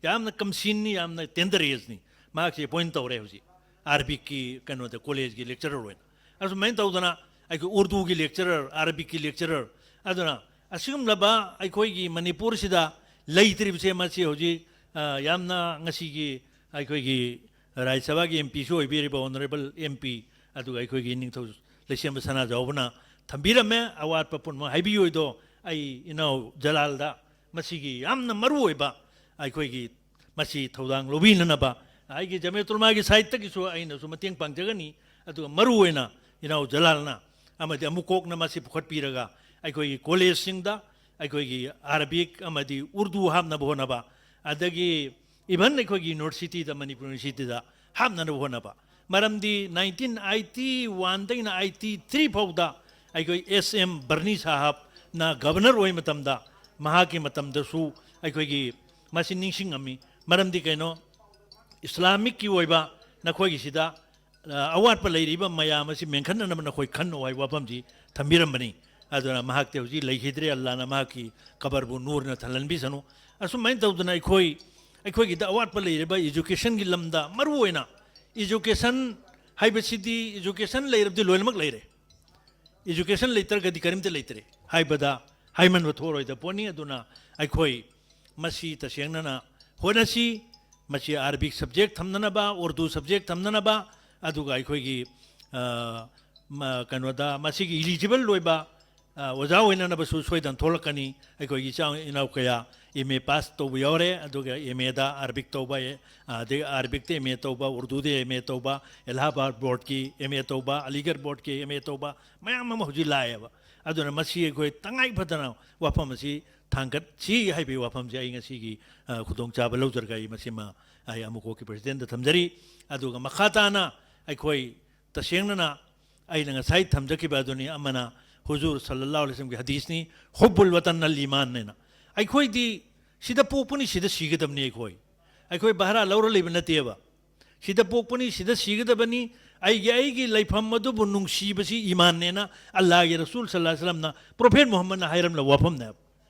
ꯌꯥꯝꯅ ꯀꯝꯁꯤꯟꯅꯤ, ꯌꯥꯝꯅ ꯇꯦꯟꯗꯔ ꯑꯦꯖꯅꯤ, ꯃꯍꯥꯛꯁꯦ ꯑꯦꯄꯣꯏꯟ ꯇꯧꯔꯦ ꯍꯧꯖꯤꯛ ꯑꯥꯔꯕꯤꯛꯀꯤ ꯀꯩꯅꯣꯗ, ꯀꯣꯂꯦꯖꯀꯤ ꯂꯦꯛꯆꯔꯔ ꯑꯣꯏꯅ꯫ ꯑꯁꯨꯃꯥꯏꯅ ꯇꯧꯗꯅ ꯑꯩꯈꯣꯏ ꯎꯔꯗꯨꯒꯤ ꯂꯦꯛꯆꯔꯔ, ꯑꯥꯔꯕꯤꯛꯀꯤ ꯂꯦꯛꯆꯔꯔ, ꯑꯗꯨꯅ ꯑꯁꯤꯒꯨꯝꯂꯕ ꯑꯩꯈꯣꯏꯒꯤ ꯃꯅꯤꯄꯨꯔꯁꯤꯗ ꯂꯩꯇ꯭ꯔꯤꯕꯁꯦ, ꯃꯁꯤ ꯍꯧꯖꯤꯛ, ꯑ, ꯌꯥꯝꯅ ꯉꯁꯤꯒꯤ ꯑꯩꯈꯣꯏꯒꯤ ꯔꯥꯖ꯭ꯌ ꯁꯚꯥꯒꯤ ꯑꯦꯝ ꯄꯤꯁꯨ ꯑꯣꯏꯕꯤꯔꯤꯕ ꯑꯣꯅꯔꯦꯕꯜ ꯑꯦꯝ ꯄꯤ, ꯑꯗꯨꯒ ꯑꯩꯈꯣꯏꯒꯤ ꯅꯤꯡꯊꯧ ꯂꯩꯁꯦꯝꯕ ꯁꯅꯥꯖꯥꯎꯕꯅ ꯊꯝꯕꯤꯔꯝꯃꯦ꯫ ꯑꯋꯥꯠꯄ ꯄꯨꯝꯅꯃꯛ ꯍꯥꯏꯕꯤꯌꯨ ꯍꯥꯏꯗꯣ ꯑꯩ ꯏꯅꯥꯎ ꯖꯂꯥꯜꯗ ꯃꯁꯤꯒꯤ ꯌꯥꯝꯅ ꯃꯔꯨ ꯑꯣꯏꯕ, ꯑꯩꯈꯣꯏꯒꯤ ꯃꯁꯤ ꯊꯧꯗꯥꯡ ꯂꯧꯕꯤꯅꯅꯕ ꯑꯩꯒꯤ ꯖꯃꯤꯌꯠ ꯎꯂꯃꯥꯒꯤ ꯁꯥꯏꯠꯇꯒꯤꯁꯨ ꯑꯩꯅꯁꯨ ꯃꯇꯦꯡ ꯄꯥꯡꯖꯒꯅꯤ꯫ ꯑꯗꯨꯒ ꯃꯔꯨ ꯑꯣꯏꯅ ꯏꯅꯥꯎ ꯖꯂꯥꯜꯅ ꯑꯃꯗꯤ ꯑꯃꯨꯛ ꯀꯣꯛꯅ ꯃꯁꯤ ꯄꯨꯈꯠꯄꯤꯔꯒ ꯑꯩꯈꯣꯏꯒꯤ ꯀꯣꯂꯦꯖꯁꯤꯡꯗ ꯑꯩꯈꯣꯏꯒꯤ ꯑꯥꯔꯕꯤꯛ ꯑꯃꯗꯤ ꯎꯔꯗꯨ ꯍꯥꯞꯅꯕ ꯍꯣꯠꯅꯕ, ꯑꯗꯒꯤ ꯏꯚꯟ ꯑꯩꯈꯣꯏꯒꯤ ꯌꯨꯅꯤꯚꯔꯁꯤꯇꯤꯗ, ꯃꯅꯤꯄꯨꯔ ꯌꯨꯅꯤꯚꯔꯁꯤꯇꯤꯗ ꯍꯥꯞꯅꯅꯕ ꯍꯣꯠꯅꯕ꯫ ꯃꯔꯝꯗꯤ ꯅꯥꯏꯟꯇꯤꯟ ꯑꯥꯏꯇꯤ ꯋꯥꯟꯗꯒꯤꯅ ꯑꯥꯏꯇꯤ ꯊ꯭ꯔꯤ ꯐꯥꯎꯗ ꯑꯩꯈꯣꯏ ꯑꯦꯁ ꯑꯦꯝ ꯕꯔꯅꯤ ꯁꯥꯍꯕꯅ ꯒꯕꯔꯅꯔ ꯑꯣꯏꯕ ꯃꯇꯝꯗ, ꯃꯍꯥꯛꯀꯤ ꯃꯇꯝꯗꯁꯨ ꯑꯩꯈꯣꯏꯒꯤ ꯃꯁꯤ ꯅꯤꯡꯁꯤꯡꯉꯝꯃꯤ꯫ ꯃꯔꯝꯗꯤ ꯀꯩꯅꯣ, ꯏꯁꯂꯥꯃꯤꯛꯀꯤ ꯑꯣꯏꯕ ꯅꯈꯣꯏꯒꯤꯁꯤꯗ, ꯑ, ꯑꯋꯥꯠꯄ ꯂꯩꯔꯤꯕ ꯃꯌꯥꯝ ꯑꯁꯤ ꯃꯦꯟꯈꯠꯅꯅꯕ ꯅꯈꯣꯏ ꯈꯟꯅꯧ ꯍꯥꯏꯕ ꯋꯥꯐꯝꯁꯤ ꯊꯝꯕꯤꯔꯝꯕꯅꯤ꯫ ꯑꯗꯨꯅ ꯃꯍꯥꯛꯇꯤ ꯍꯧꯖꯤꯛ ꯂꯩꯈꯤꯗ꯭ꯔꯦ, ꯑꯜꯂꯥꯅ ꯃꯍꯥꯛꯀꯤ ꯀꯕꯔꯕꯨ ꯅꯨꯔꯅ ꯊꯜꯍꯟꯕꯤꯁꯅꯨ꯫ ꯑꯁꯨꯃꯥꯏꯅ ꯇꯧꯗꯅ ꯑꯩꯈꯣꯏ, ꯑꯩꯈꯣꯏꯒꯤꯗ ꯑꯋꯥꯠꯄ ꯂꯩꯔꯤꯕ ꯏꯖꯨꯀꯦꯁꯟꯒꯤ ꯂꯝꯗ, ꯃꯔꯨ ꯑꯣꯏꯅ ꯏꯖꯨꯀꯦꯁꯟ ꯍꯥꯏꯕꯁꯤꯗꯤ, ꯏꯖꯨꯀꯦꯁꯟ ꯂꯩꯔꯕꯗꯤ ꯂꯣꯏꯅꯃꯛ ꯂꯩꯔꯦ꯫ ꯏꯖꯨꯀꯦꯁꯟ ꯂꯩꯇ꯭ꯔꯒꯗꯤ ꯀꯔꯤꯝꯇ ꯂꯩꯇ꯭ꯔꯦ ꯍꯥꯏꯕꯗ ꯍꯥꯏꯃꯟꯕ ꯊꯣꯛꯑꯔꯣꯏꯗ ꯄꯣꯠꯅꯤ꯫ ꯑꯗꯨꯅ ꯑꯩꯈꯣꯏ ꯃꯁꯤ ꯇꯁꯦꯡꯅꯅ ꯍꯣꯠꯅꯁꯤ꯫ ꯃꯁꯤ ꯑꯥꯔꯕꯤꯛ ꯁꯕꯖꯦꯛ ꯊꯝꯅꯅꯕ, ꯎꯔꯗꯨ ꯁꯕꯖꯦꯛ ꯊꯝꯅꯅꯕ, ꯑꯗꯨꯒ ꯑꯩꯈꯣꯏꯒꯤ, ꯑ, ꯃ-, ꯀꯩꯅꯣꯗ ꯃꯁꯤꯒꯤ ꯏꯂꯤꯖꯤꯕꯜ ꯑꯣꯏꯕ, ꯑ, ꯑꯣꯖꯥ ꯑꯣꯏꯅꯅꯕꯁꯨ ꯁꯣꯏꯗꯅ ꯊꯣꯛꯂꯛꯀꯅꯤ꯫ ꯑꯩꯈꯣꯏꯒꯤ ꯏꯆꯥ ꯏꯅꯥꯎ ꯀꯌꯥ ꯑꯦꯝ ꯑꯦ ꯄꯥꯁ ꯇꯧꯕ ꯌꯥꯎꯔꯦ, ꯑꯗꯨꯒ ꯑꯦꯝ ꯑꯦꯗ ꯑꯥꯔꯕꯤꯛ ꯇꯧꯕ, ꯑꯦ, ꯑꯗꯒꯤ ꯑꯥꯔꯕꯤꯛꯇ ꯑꯦꯝ ꯑꯦ ꯇꯧꯕ, ꯎꯔꯗꯨꯗ ꯑꯦꯝ ꯑꯦ ꯇꯧꯕ, ꯑꯦꯂꯥꯍꯥꯕꯥꯗ ꯕꯣꯔꯗꯀꯤ ꯑꯦꯝ ꯑꯦ ꯇꯧꯕ, ꯑꯂꯤꯒꯔ ꯕꯣꯔꯗꯀꯤ ꯑꯦꯝ ꯑꯦ ꯇꯧꯕ ꯃꯌꯥꯝ ꯑꯃ ꯍꯧꯖꯤꯛ ꯂꯥꯛꯑꯦꯕ꯫ ꯑꯗꯨꯅ ꯃꯁꯤ ꯑꯩꯈꯣꯏ ꯇꯉꯥꯏ ꯐꯗꯅ ꯋꯥꯐꯝ ꯑꯁꯤ ꯊꯥꯡꯒꯠꯁꯤ ꯍꯥꯏꯕꯒꯤ ꯋꯥꯐꯝꯁꯤ ꯑꯩ ꯉꯁꯤꯒꯤ, ꯑ, ꯈꯨꯗꯣꯡꯆꯥꯕ ꯂꯧꯖꯔꯒ ꯑꯩ ꯃꯁꯤꯃ ꯑꯩ ꯑꯃꯨꯛꯀꯣꯛꯀꯤ ꯄ꯭ꯔꯁꯤꯗꯦꯟꯗ ꯊꯝꯖꯔꯤ꯫ ꯑꯗꯨꯒ ꯃꯈꯥ ꯇꯥꯅ ꯑꯩꯈꯣꯏ ꯇꯁꯦꯡꯅꯅ ꯑꯩꯅ ꯉꯁꯥꯏ ꯊꯝꯖꯈꯤꯕ ꯑꯗꯨꯅꯤ, ꯑꯃꯅ ꯍꯨꯖꯨꯔ ꯁꯜꯂꯜꯂꯥꯍꯨ ꯑꯂꯩꯍꯤ ꯋꯁꯜꯂꯝꯒꯤ ꯍꯗꯤꯁꯅꯤ, "ꯍꯨꯕꯨꯜ ꯋꯇꯟ ꯑꯜ ꯏꯃꯥꯟ" ꯍꯥꯏꯅ꯫ ꯑꯩꯈꯣꯏꯗꯤ ꯁꯤꯗ ꯄꯣꯛꯄꯅꯤ, ꯁꯤꯗ ꯁꯤꯒꯗꯕꯅꯤ꯫ ꯑꯩꯈꯣꯏ, ꯑꯩꯈꯣꯏ ꯚꯥꯔꯥ ꯂꯧꯔ ꯂꯩꯕ ꯅꯠꯇꯦꯕ꯫ ꯁꯤꯗ ꯄꯣꯛꯄꯅꯤ, ꯁꯤꯗ ꯁꯤꯒꯗꯕꯅꯤ꯫ ꯑꯩꯒꯤ, ꯑꯩꯒꯤ ꯂꯩꯐꯝ ꯑꯗꯨꯕꯨ ꯅꯨꯡꯁꯤꯕꯁꯤ ꯏꯃꯥꯟꯅꯦꯅ ꯑꯜꯂꯥꯍꯒꯤ ꯔꯁꯨꯜ ꯁꯜꯂꯜꯂꯥꯍꯨ ꯑꯂꯩꯍꯤ ꯋꯁꯜꯂꯝꯅ, ꯄ꯭ꯔꯣꯐꯦꯠ ꯃꯨꯍꯝꯃꯗꯅ ꯍꯥꯏꯔꯝꯂꯕ ꯋꯥꯐꯝꯅꯦꯕ꯫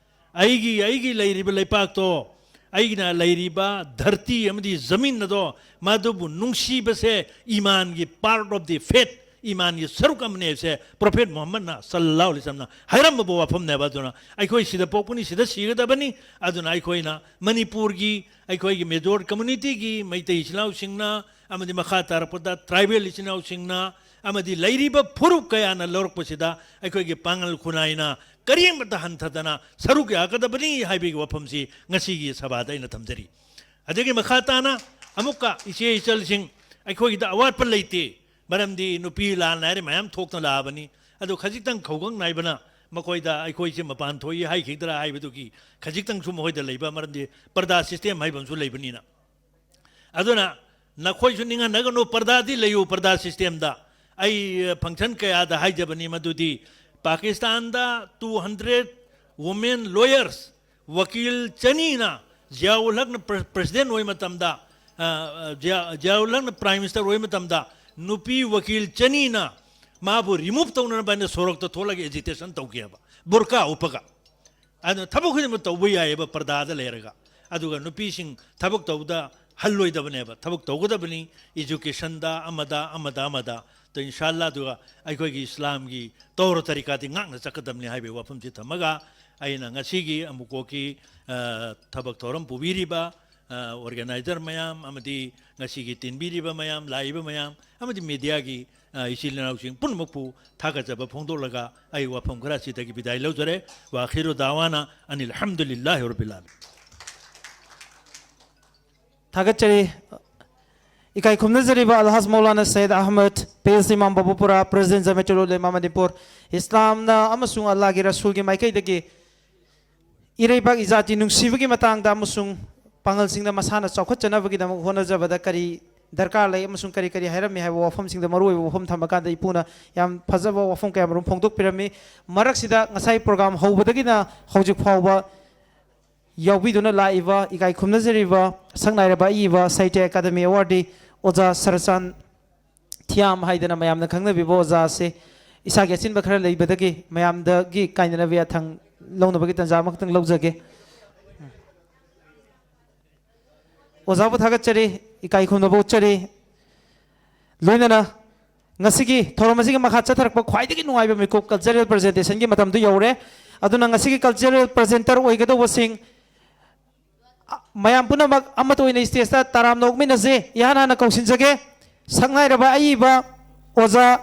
ꯑꯩꯒꯤ, ꯑꯩꯒꯤ ꯂꯩꯔꯤꯕ ꯂꯩꯄꯥꯛꯇꯣ, ꯑꯩꯒꯤꯅ ꯂꯩꯔꯤꯕ ꯙꯔꯇꯤ ꯑꯃꯗꯤ ꯖꯃꯤꯟ ꯑꯗꯣ, ꯃꯗꯨꯕꯨ ꯅꯨꯡꯁꯤꯕꯁꯦ ꯏꯃꯥꯟꯒꯤ part of the faith, ꯏꯃꯥꯟꯒꯤ ꯁꯔꯨꯛ ꯑꯃꯅꯦꯁꯦ ꯄ꯭ꯔꯣꯐꯦꯠ ꯃꯨꯍꯝꯃꯗꯅ ꯁꯜꯂꯜꯂꯥꯍꯨ ꯑꯂꯩꯍꯤ ꯋꯁꯜꯂꯝꯅ ꯍꯥꯏꯔꯝꯕꯕꯨ ꯋꯥꯐꯝꯅꯦꯕ꯫ ꯑꯗꯨꯅ ꯑꯩꯈꯣꯏ ꯁꯤꯗ ꯄꯣꯛꯄꯅꯤ, ꯁꯤꯗ ꯁꯤꯒꯗꯕꯅꯤ꯫ ꯑꯗꯨꯅ ꯑꯩꯈꯣꯏꯅ ꯃꯅꯤꯄꯨꯔꯒꯤ, ꯑꯩꯈꯣꯏꯒꯤ ꯃꯦꯖꯣꯔ ꯀꯝꯃꯨꯅꯤꯇꯤꯒꯤ ꯃꯩꯇꯩ ꯏꯆꯤꯜ ꯏꯅꯥꯎꯁꯤꯡꯅ, ꯑꯃꯗꯤ ꯃꯈꯥ ꯇꯥꯔꯛꯄꯗ ꯇ꯭ꯔꯥꯏꯕꯦꯜ ꯏꯆꯤꯜ ꯏꯅꯥꯎꯁꯤꯡꯅ, ꯑꯃꯗꯤ ꯂꯩꯔꯤꯕ ꯐꯨꯔꯨꯞ ꯀꯌꯥꯅ ꯂꯧꯔꯛꯄꯁꯤꯗ ꯑꯩꯈꯣꯏꯒꯤ ꯄꯥꯉꯜ ꯈꯨꯟꯅꯥꯏꯅ ꯀꯔꯤꯃꯠꯇ ꯍꯟꯊꯗꯅ ꯁꯔꯨꯛ ꯌꯥꯒꯗꯕꯅꯤ ꯍꯥꯏꯕꯒꯤ ꯋꯥꯐꯝꯁꯤ ꯉꯁꯤꯒꯤ ꯁꯚꯥꯗ ꯑꯩꯅ ꯊꯝꯖꯔꯤ꯫ ꯑꯗꯒꯤ ꯃꯈꯥ ꯇꯥꯅ ꯑꯃꯨꯛꯀ ꯏꯆꯦ ꯏꯆꯜꯁꯤꯡ, ꯑꯩꯈꯣꯏꯒꯤꯗ ꯑꯋꯥꯠꯄ ꯂꯩꯇꯦ, ꯃꯔꯝꯗꯤ ꯅꯨꯄꯤ ꯂꯥꯟ ꯍꯥꯏꯔꯦ ꯃꯌꯥꯝ ꯊꯣꯛꯇꯅ ꯂꯥꯛꯑꯕꯅꯤ꯫ ꯑꯗꯨ ꯈꯖꯤꯛꯇꯪ ꯈꯧꯒꯪ ꯅꯥꯏꯕꯅ ꯃꯈꯣꯏꯗ ꯑꯩꯈꯣꯏꯁꯦ ꯃꯄꯥꯟ ꯊꯣꯛꯏ ꯍꯥꯏꯈꯤꯗ꯭ꯔꯥ ꯍꯥꯏꯕꯗꯨꯒꯤ ꯈꯖꯤꯛꯇꯪꯁꯨ ꯃꯈꯣꯏꯗ ꯂꯩꯕ, ꯃꯔꯝꯗꯤ ꯄꯔꯗꯥ ꯁꯤꯁꯇꯦꯝ ꯍꯥꯏꯕ ꯑꯃꯁꯨ ꯂꯩꯕꯅꯤꯅ꯫ ꯑꯗꯨꯅ ꯅꯈꯣꯏꯁꯨ ꯅꯤꯡꯍꯟꯅꯒꯅꯨ, ꯄꯔꯗꯥꯗꯤ ꯂꯩꯌꯨ, ꯄꯔꯗꯥ ꯁꯤꯁꯇꯦꯝꯗ꯫ ꯑꯩ, ꯑ, ꯐꯪꯁꯟ ꯀꯌꯥꯗ ꯍꯥꯏꯖꯕꯅꯤ, ꯃꯗꯨꯗꯤ ꯄꯥꯀꯤꯁꯇꯥꯟꯗ two hundred women lawyers, ꯋꯀꯤꯜ ꯆꯅꯤꯅ ꯖꯤꯌꯥꯎꯜ ꯍꯛꯅ ꯄ꯭ꯔ-, ꯄ꯭ꯔꯁꯤꯗꯦꯟ ꯑꯣꯏꯕ ꯃꯇꯝꯗ, ꯑ, ꯑ, ꯖꯤꯌꯥ-, ꯖꯤꯌꯥꯎꯜ ꯍꯛꯅ ꯄ꯭ꯔꯥꯏꯝ ꯃꯤꯅꯤꯁꯇꯔ ꯑꯣꯏꯕ ꯃꯇꯝꯗ ꯅꯨꯄꯤ ꯋꯀꯤꯜ ꯆꯅꯤꯅ ꯃꯥꯕꯨ ꯔꯤꯃꯨꯚ ꯇꯧꯅꯅꯕ ꯍꯥꯏꯅ ꯁꯣꯔꯣꯛꯇ ꯊꯣꯛꯂꯒ ꯑꯦꯖꯤꯇꯦꯁꯟ ꯇꯧꯈꯤꯑꯕ, ꯕꯨꯔꯀꯥ ꯎꯞꯄꯒ꯫ ꯑꯗꯨꯅ ꯊꯕꯛ ꯈꯨꯗꯤꯡꯃꯛ ꯇꯧꯕ ꯌꯥꯏꯑꯕ ꯄꯔꯗꯥꯗ ꯂꯩꯔꯒ꯫ ꯑꯗꯨꯒ ꯅꯨꯄꯤꯁꯤꯡ ꯊꯕꯛ ꯇꯧꯕꯗ ꯍꯜꯂꯣꯏꯗꯕꯅꯦꯕ, ꯊꯕꯛ ꯇꯧꯒꯗꯕꯅꯤ, ꯏꯖꯨꯀꯦꯁꯟꯗ, ꯑꯃꯗ, ꯑꯃꯗ, ꯑꯃꯗ꯫ ꯑꯗꯣ ꯏꯟꯁꯥ ꯑꯜꯂꯥ, ꯑꯗꯨꯒ ꯑꯩꯈꯣꯏꯒꯤ ꯏꯁꯂꯥꯝꯒꯤ ꯇꯧꯔ ꯇꯔꯤꯀꯥꯗꯤ ꯉꯥꯛꯅ ꯆꯠꯀꯗꯕꯅꯤ ꯍꯥꯏꯕꯒꯤ ꯋꯥꯐꯝꯁꯤ ꯊꯝꯃꯒ, ꯑꯩꯅ ꯉꯁꯤꯒꯤ ꯑꯃꯨꯛꯀꯣꯛꯀꯤ, ꯑ, ꯊꯕꯛ ꯊꯧꯔꯝ ꯄꯨꯕꯤꯔꯤꯕ, ꯑ, ꯑꯣꯔꯒꯅꯥꯏꯖꯔ ꯃꯌꯥꯝ, ꯑꯃꯗꯤ ꯉꯁꯤꯒꯤ ꯇꯤꯟꯕꯤꯔꯤꯕ ꯃꯌꯥꯝ, ꯂꯥꯛꯏꯕ ꯃꯌꯥꯝ, ꯑꯃꯗꯤ ꯃꯦꯗꯤꯌꯥꯒꯤ ꯑ, ꯏꯆꯤꯜ ꯏꯅꯥꯎꯁꯤꯡ ꯄꯨꯝꯅꯃꯛꯄꯨ ꯊꯥꯒꯠꯆꯕ ꯐꯣꯡꯗꯣꯛꯂꯒ ꯑꯩ ꯋꯥꯐꯝ ꯈꯔ ꯑꯁꯤꯗꯒꯤ ꯕꯤꯗꯥꯏ ꯂꯧꯖꯔꯦ꯫ ꯋꯥꯈꯤꯔꯨ ꯗꯥꯋꯥꯅ ꯑꯅꯤꯜ ꯍꯝꯗꯨꯂꯤꯜꯂꯥꯍꯤ ꯔꯕꯤꯜ ꯑꯥꯂꯃꯤꯟ꯫ ꯊꯥꯒꯠꯆꯔꯤ꯫ ꯏꯀꯥꯏ ꯈꯨꯝꯅꯖꯔꯤꯕ Alhaj Maulana Syed Ahmad, P H D Imam Babupura, president Jamiatul Ulema Manipur, ꯏꯁꯂꯥꯝꯅ ꯑꯃꯁꯨꯡ ꯑꯜꯂꯥꯍꯒꯤ ꯔꯁꯨꯜꯒꯤ ꯃꯥꯏꯀꯩꯗꯒꯤ ꯏꯔꯩꯕꯥꯛ ꯏꯖꯥꯇꯤ ꯅꯨꯡꯁꯤꯕꯒꯤ ꯃꯇꯥꯡꯗ ꯑꯃꯁꯨꯡ ꯄꯥꯉꯜꯁꯤꯡꯅ ꯃꯁꯥꯅ ꯆꯥꯎꯈꯠꯆꯅꯕꯒꯤꯗꯃꯛ ꯍꯣꯠꯅꯖꯕꯗ ꯀꯔꯤ ꯗꯔꯀꯥꯔ ꯂꯩ ꯑꯃꯁꯨꯡ ꯀꯔꯤ ꯀꯔꯤ ꯍꯥꯏꯔꯝꯃꯤ ꯍꯥꯏꯕ ꯋꯥꯐꯝꯁꯤꯡꯗ ꯃꯔꯨꯑꯣꯏꯕ ꯋꯥꯐꯝ ꯊꯝꯕ ꯀꯥꯟꯗ ꯏꯄꯨꯅ ꯌꯥꯝ ꯐꯖꯕ ꯋꯥꯐꯝ ꯀꯌꯥ ꯃꯔꯨꯝ ꯐꯣꯡꯗꯣꯛꯄꯤꯔꯝꯃꯤ꯫ ꯃꯔꯛꯁꯤꯗ ꯉꯁꯥꯏ ꯄ꯭ꯔꯣꯒ꯭ꯔꯥꯝ ꯍꯧꯕꯗꯒꯤꯅ ꯍꯧꯖꯤꯛ ꯐꯥꯎꯕ ꯌꯥꯎꯕꯤꯗꯨꯅ ꯂꯥꯛꯏꯕ ꯏꯀꯥꯏ ꯈꯨꯝꯅꯖꯔꯤꯕ ꯁꯛꯅꯥꯏꯔꯕ ꯑꯏꯕ ꯁꯥꯍꯤꯇ꯭ꯌ ꯑꯦꯀꯥꯗꯃꯤ ꯑꯦꯋꯥꯔꯗꯤ ꯑꯣꯖꯥ ꯁꯔꯆꯥꯟ ꯊꯤꯌꯥꯝ ꯍꯥꯏꯗꯅ ꯃꯌꯥꯝꯅ ꯈꯪꯅꯕꯤꯕ ꯑꯣꯖꯥ ꯑꯁꯤ ꯏꯁꯥꯒꯤ ꯑꯆꯤꯟꯕ ꯈꯔ ꯂꯩꯕꯗꯒꯤ ꯃꯌꯥꯝꯗꯒꯤ ꯀꯥꯏꯅꯅꯕ ꯌꯥꯊꯪ ꯂꯧꯅꯕꯒꯤ ꯇꯥꯟꯖꯥ ꯑꯃꯈꯛꯇꯪ ꯂꯧꯖꯒꯦ꯫ ꯑꯣꯖꯥꯕꯨ ꯊꯥꯒꯠꯆꯔꯤ, ꯏꯀꯥꯏ ꯈꯨꯝꯅꯕ ꯎꯠꯆꯔꯤ꯫ ꯂꯣꯏꯅꯅ ꯉꯁꯤꯒꯤ ꯊꯧꯔꯝ ꯑꯁꯤꯒꯤ ꯃꯈꯥ ꯆꯠꯊꯔꯛꯄ ꯈ꯭ꯋꯥꯏꯗꯒꯤ ꯅꯨꯡꯉꯥꯏꯕ ꯃꯤꯀꯨꯞ ꯀꯜꯆꯔꯦꯜ ꯄ꯭ꯔꯖꯦꯟꯇꯦꯁꯟꯒꯤ ꯃꯇꯝꯗꯨ ꯌꯧꯔꯦ꯫ ꯑꯗꯨꯅ ꯉꯁꯤꯒꯤ ꯀꯜꯆꯔꯦꯜ ꯄ꯭ꯔꯖꯦꯟꯇꯔ ꯑꯣꯏꯒꯗꯧꯕꯁꯤꯡ, ꯑ, ꯃꯌꯥꯝ ꯄꯨꯝꯅꯃꯛ ꯑꯃꯠꯇ ꯑꯣꯏꯅ ꯁ꯭ꯇꯦꯖꯇ ꯇꯔꯥꯝꯅ ꯑꯣꯛꯃꯤꯟꯅꯁꯤ꯫ ꯏꯍꯥꯟ ꯍꯥꯟꯅ ꯀꯧꯁꯤꯟꯖꯒꯦ ꯁꯛꯅꯥꯏꯔꯕ ꯑꯏꯕ ꯑꯣꯖꯥ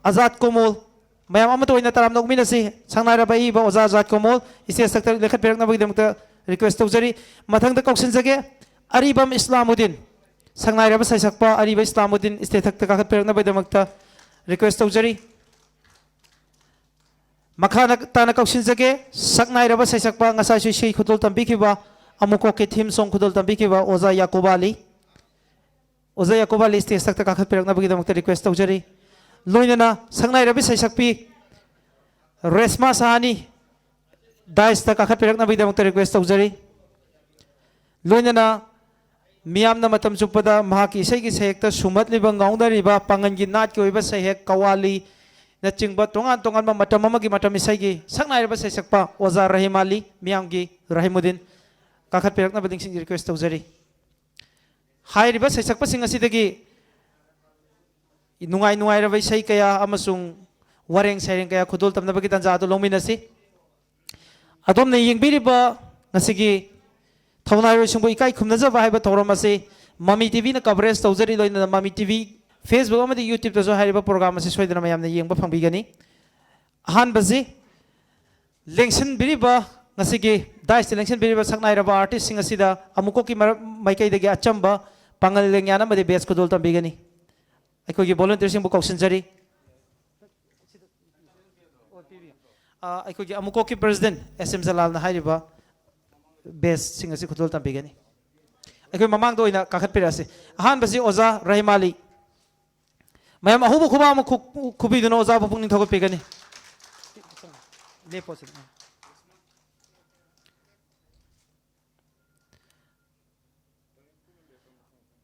ꯑꯖꯥꯗ ꯀꯣꯃꯣꯜ꯫ ꯃꯌꯥꯝ ꯑꯃꯠꯇ ꯑꯣꯏꯅ ꯇꯔꯥꯝꯅ ꯑꯣꯛꯃꯤꯟꯅꯁꯤ꯫ ꯁꯛꯅꯥꯏꯔꯕ ꯑꯏꯕ ꯑꯣꯖꯥ ꯑꯖꯥꯗ ꯀꯣꯃꯣꯜ ꯁ꯭ꯇꯦꯖ ꯊꯛꯇ ꯂꯦꯞꯈꯠꯄꯤꯔꯛꯅꯕꯒꯤꯗꯃꯛꯇ ꯔꯤꯀ꯭ꯋꯦꯁ ꯇꯧꯖꯔꯤ꯫ ꯃꯊꯪꯗ ꯀꯧꯁꯤꯟꯖꯒꯦ ꯑꯔꯤꯕꯝ ꯏꯁꯂꯥꯃꯨꯗꯤꯟ꯫ ꯁꯛꯅꯥꯏꯔꯕ ꯁꯩꯁꯛꯄ ꯑꯔꯤꯕ ꯏꯁꯂꯥꯃꯨꯗꯤꯟ ꯁ꯭ꯇꯦꯖ ꯊꯛꯇ ꯀꯥꯈꯠꯄꯤꯔꯛꯅꯕꯒꯤꯗꯃꯛꯇ ꯔꯤꯀ꯭ꯋꯦꯁ ꯇꯧꯖꯔꯤ꯫ ꯃꯈꯥ ꯇꯥꯅ ꯀꯧꯁꯤꯟꯖꯒꯦ ꯁꯛꯅꯥꯏꯔꯕ ꯁꯩꯁꯛꯄ ꯉꯁꯥꯏꯁꯨ ꯏꯁꯩ ꯈꯨꯗꯣꯜ ꯇꯝꯕꯤꯈꯤꯕ, ꯑꯃꯨꯛꯀꯣꯛꯀꯤ ꯊꯤꯝ ꯁꯣꯡ ꯈꯨꯗꯣꯜ ꯇꯝꯕꯤꯈꯤꯕ ꯑꯣꯖꯥ ꯌꯥꯀꯨꯕ ꯑꯂꯤ꯫ ꯑꯣꯖꯥ ꯌꯥꯀꯨꯕ ꯑꯂꯤ ꯁ꯭ꯇꯦꯖ ꯊꯛꯇ ꯀꯥꯈꯠꯄꯤꯔꯛꯅꯕꯒꯤꯗꯃꯛꯇ ꯔꯤꯀ꯭ꯋꯦꯁ ꯇꯧꯖꯔꯤ꯫ ꯂꯣꯏꯅꯅ ꯁꯛꯅꯥꯏꯔꯕꯤ ꯁꯩꯁꯛꯄꯤ ꯔꯦꯁꯃꯥ ꯁꯍꯥꯅꯤ ꯗꯥꯏꯁꯇ ꯀꯥꯈꯠꯄꯤꯔꯛꯅꯕꯒꯤꯗꯃꯛꯇ ꯔꯤꯀ꯭ꯋꯦꯁ ꯇꯧꯖꯔꯤ꯫ ꯂꯣꯏꯅꯅ ꯃꯤꯌꯥꯝꯅ ꯃꯇꯝ ꯆꯨꯞꯄꯗ ꯃꯍꯥꯛꯀꯤ ꯏꯁꯩꯒꯤ ꯁꯩꯍꯦꯛꯇ ꯁꯨꯝꯍꯠꯂꯤꯕ, ꯉꯥꯎꯅꯔꯤꯕ ꯄꯥꯡꯒꯟꯒꯤ ꯅꯥꯠꯀꯤ ꯑꯣꯏꯕ ꯁꯩꯍꯦꯛ, ꯀꯋꯥꯂꯤꯅꯆꯤꯡꯕ ꯇꯣꯉꯥꯟ ꯇꯣꯉꯥꯟꯕ ꯃꯇꯝ ꯑꯃꯒꯤ ꯃꯇꯝ ꯏꯁꯩꯒꯤ ꯁꯛꯅꯥꯏꯔꯕ ꯁꯩꯁꯛꯄ ꯑꯣꯖꯥ ꯔꯍꯤꯝ ꯑꯂꯤ, ꯃꯤꯌꯥꯝꯒꯤ ꯔꯍꯤꯃꯨꯗꯤꯟ, ꯀꯥꯈꯠꯄꯤꯔꯛꯅꯕ ꯅꯤꯡꯁꯤꯡ ꯔꯤꯀ꯭ꯋꯦꯁ ꯇꯧꯖꯔꯤ꯫ ꯍꯥꯏꯔꯤꯕ ꯁꯩꯁꯛꯄꯁꯤꯡ ꯑꯁꯤꯗꯒꯤ ꯅꯨꯡꯉꯥꯏ ꯅꯨꯡꯉꯥꯏꯔꯕ ꯏꯁꯩ ꯀꯌꯥ ꯑꯃꯁꯨꯡ ꯋꯥꯔꯦꯡ ꯁꯩꯔꯦꯡ ꯀꯌꯥ ꯈꯨꯗꯣꯜ ꯇꯝꯅꯕꯒꯤ ꯇꯥꯟꯖꯥ ꯑꯗꯨ ꯂꯧꯃꯤꯟꯅꯁꯤ꯫ ꯑꯗꯣꯝꯅ ꯌꯦꯡꯕꯤꯔꯤꯕ ꯉꯁꯤꯒꯤ ꯊꯧꯅꯥꯏꯔꯣꯏꯁꯤꯡꯕꯨ ꯏꯀꯥꯏ ꯈꯨꯝꯅꯖꯕ ꯍꯥꯏꯕ ꯊꯧꯔꯝ ꯑꯁꯤ ꯃꯃꯤ ꯇꯤꯚꯤꯅ ꯀꯚꯔꯦꯖ ꯇꯧꯖꯔꯤ, ꯂꯣꯏꯅꯅ ꯃꯃꯤ ꯇꯤꯚꯤ Facebook ꯑꯃꯗꯤ YouTube-ꯇꯁꯨ ꯍꯥꯏꯔꯤꯕ program ꯑꯁꯤ ꯁꯣꯏꯗꯅ ꯃꯌꯥꯝꯅ ꯌꯦꯡꯕ ꯐꯪꯕꯤꯒꯅꯤ꯫ ꯑꯍꯥꯟꯕꯁꯤ ꯂꯦꯡꯁꯤꯟꯕꯤꯔꯤꯕ, ꯉꯁꯤꯒꯤ dais-ꯇ ꯂꯦꯡꯁꯤꯟꯕꯤꯔꯤꯕ ꯁꯛꯅꯥꯏꯔꯕ artist-ꯁꯤꯡ ꯑꯁꯤꯗ ꯑꯃꯨꯛꯀꯣꯛꯀꯤ ꯃꯔ-, ꯃꯥꯏꯀꯩꯗꯒꯤ ꯑꯆꯝꯕ ꯄꯥꯉꯜ ꯂꯦꯡꯌꯥꯟ ꯑꯃꯗꯤ base ꯈꯨꯗꯣꯜ ꯇꯝꯕꯤꯒꯅꯤ꯫ ꯑꯩꯈꯣꯏꯒꯤ volunteer-ꯁꯤꯡꯕꯨ ꯀꯧꯁꯤꯟꯖꯔꯤ꯫ ꯑ, ꯑꯩꯈꯣꯏꯒꯤ ꯑꯃꯨꯛꯀꯣꯛꯀꯤ president S M ꯖꯂꯥꯜꯅ ꯍꯥꯏꯔꯤꯕ base-ꯁꯤꯡ ꯑꯁꯤ ꯈꯨꯗꯣꯜ ꯇꯝꯕꯤꯒꯅꯤ꯫ ꯑꯩꯈꯣꯏ ꯃꯃꯥꯡꯗ ꯑꯣꯏꯅ ꯀꯥꯈꯠꯄꯤꯔꯛꯑꯁꯤ꯫ ꯑꯍꯥꯟꯕꯁꯤ ꯑꯣꯖꯥ ꯔꯍꯤꯃꯥꯂꯤ꯫ ꯃꯌꯥꯝ ꯑꯍꯧꯕ ꯈꯨꯕꯥꯛ ꯑꯃ ꯈꯨ-, ꯈꯨꯕꯤꯗꯨꯅ ꯑꯣꯖꯥꯕꯨ ꯄꯨꯛꯅꯤꯡ ꯊꯧꯒꯠꯄꯤꯒꯅꯤ꯫ ꯂꯦꯞꯄꯣ ꯁꯤꯗ꯫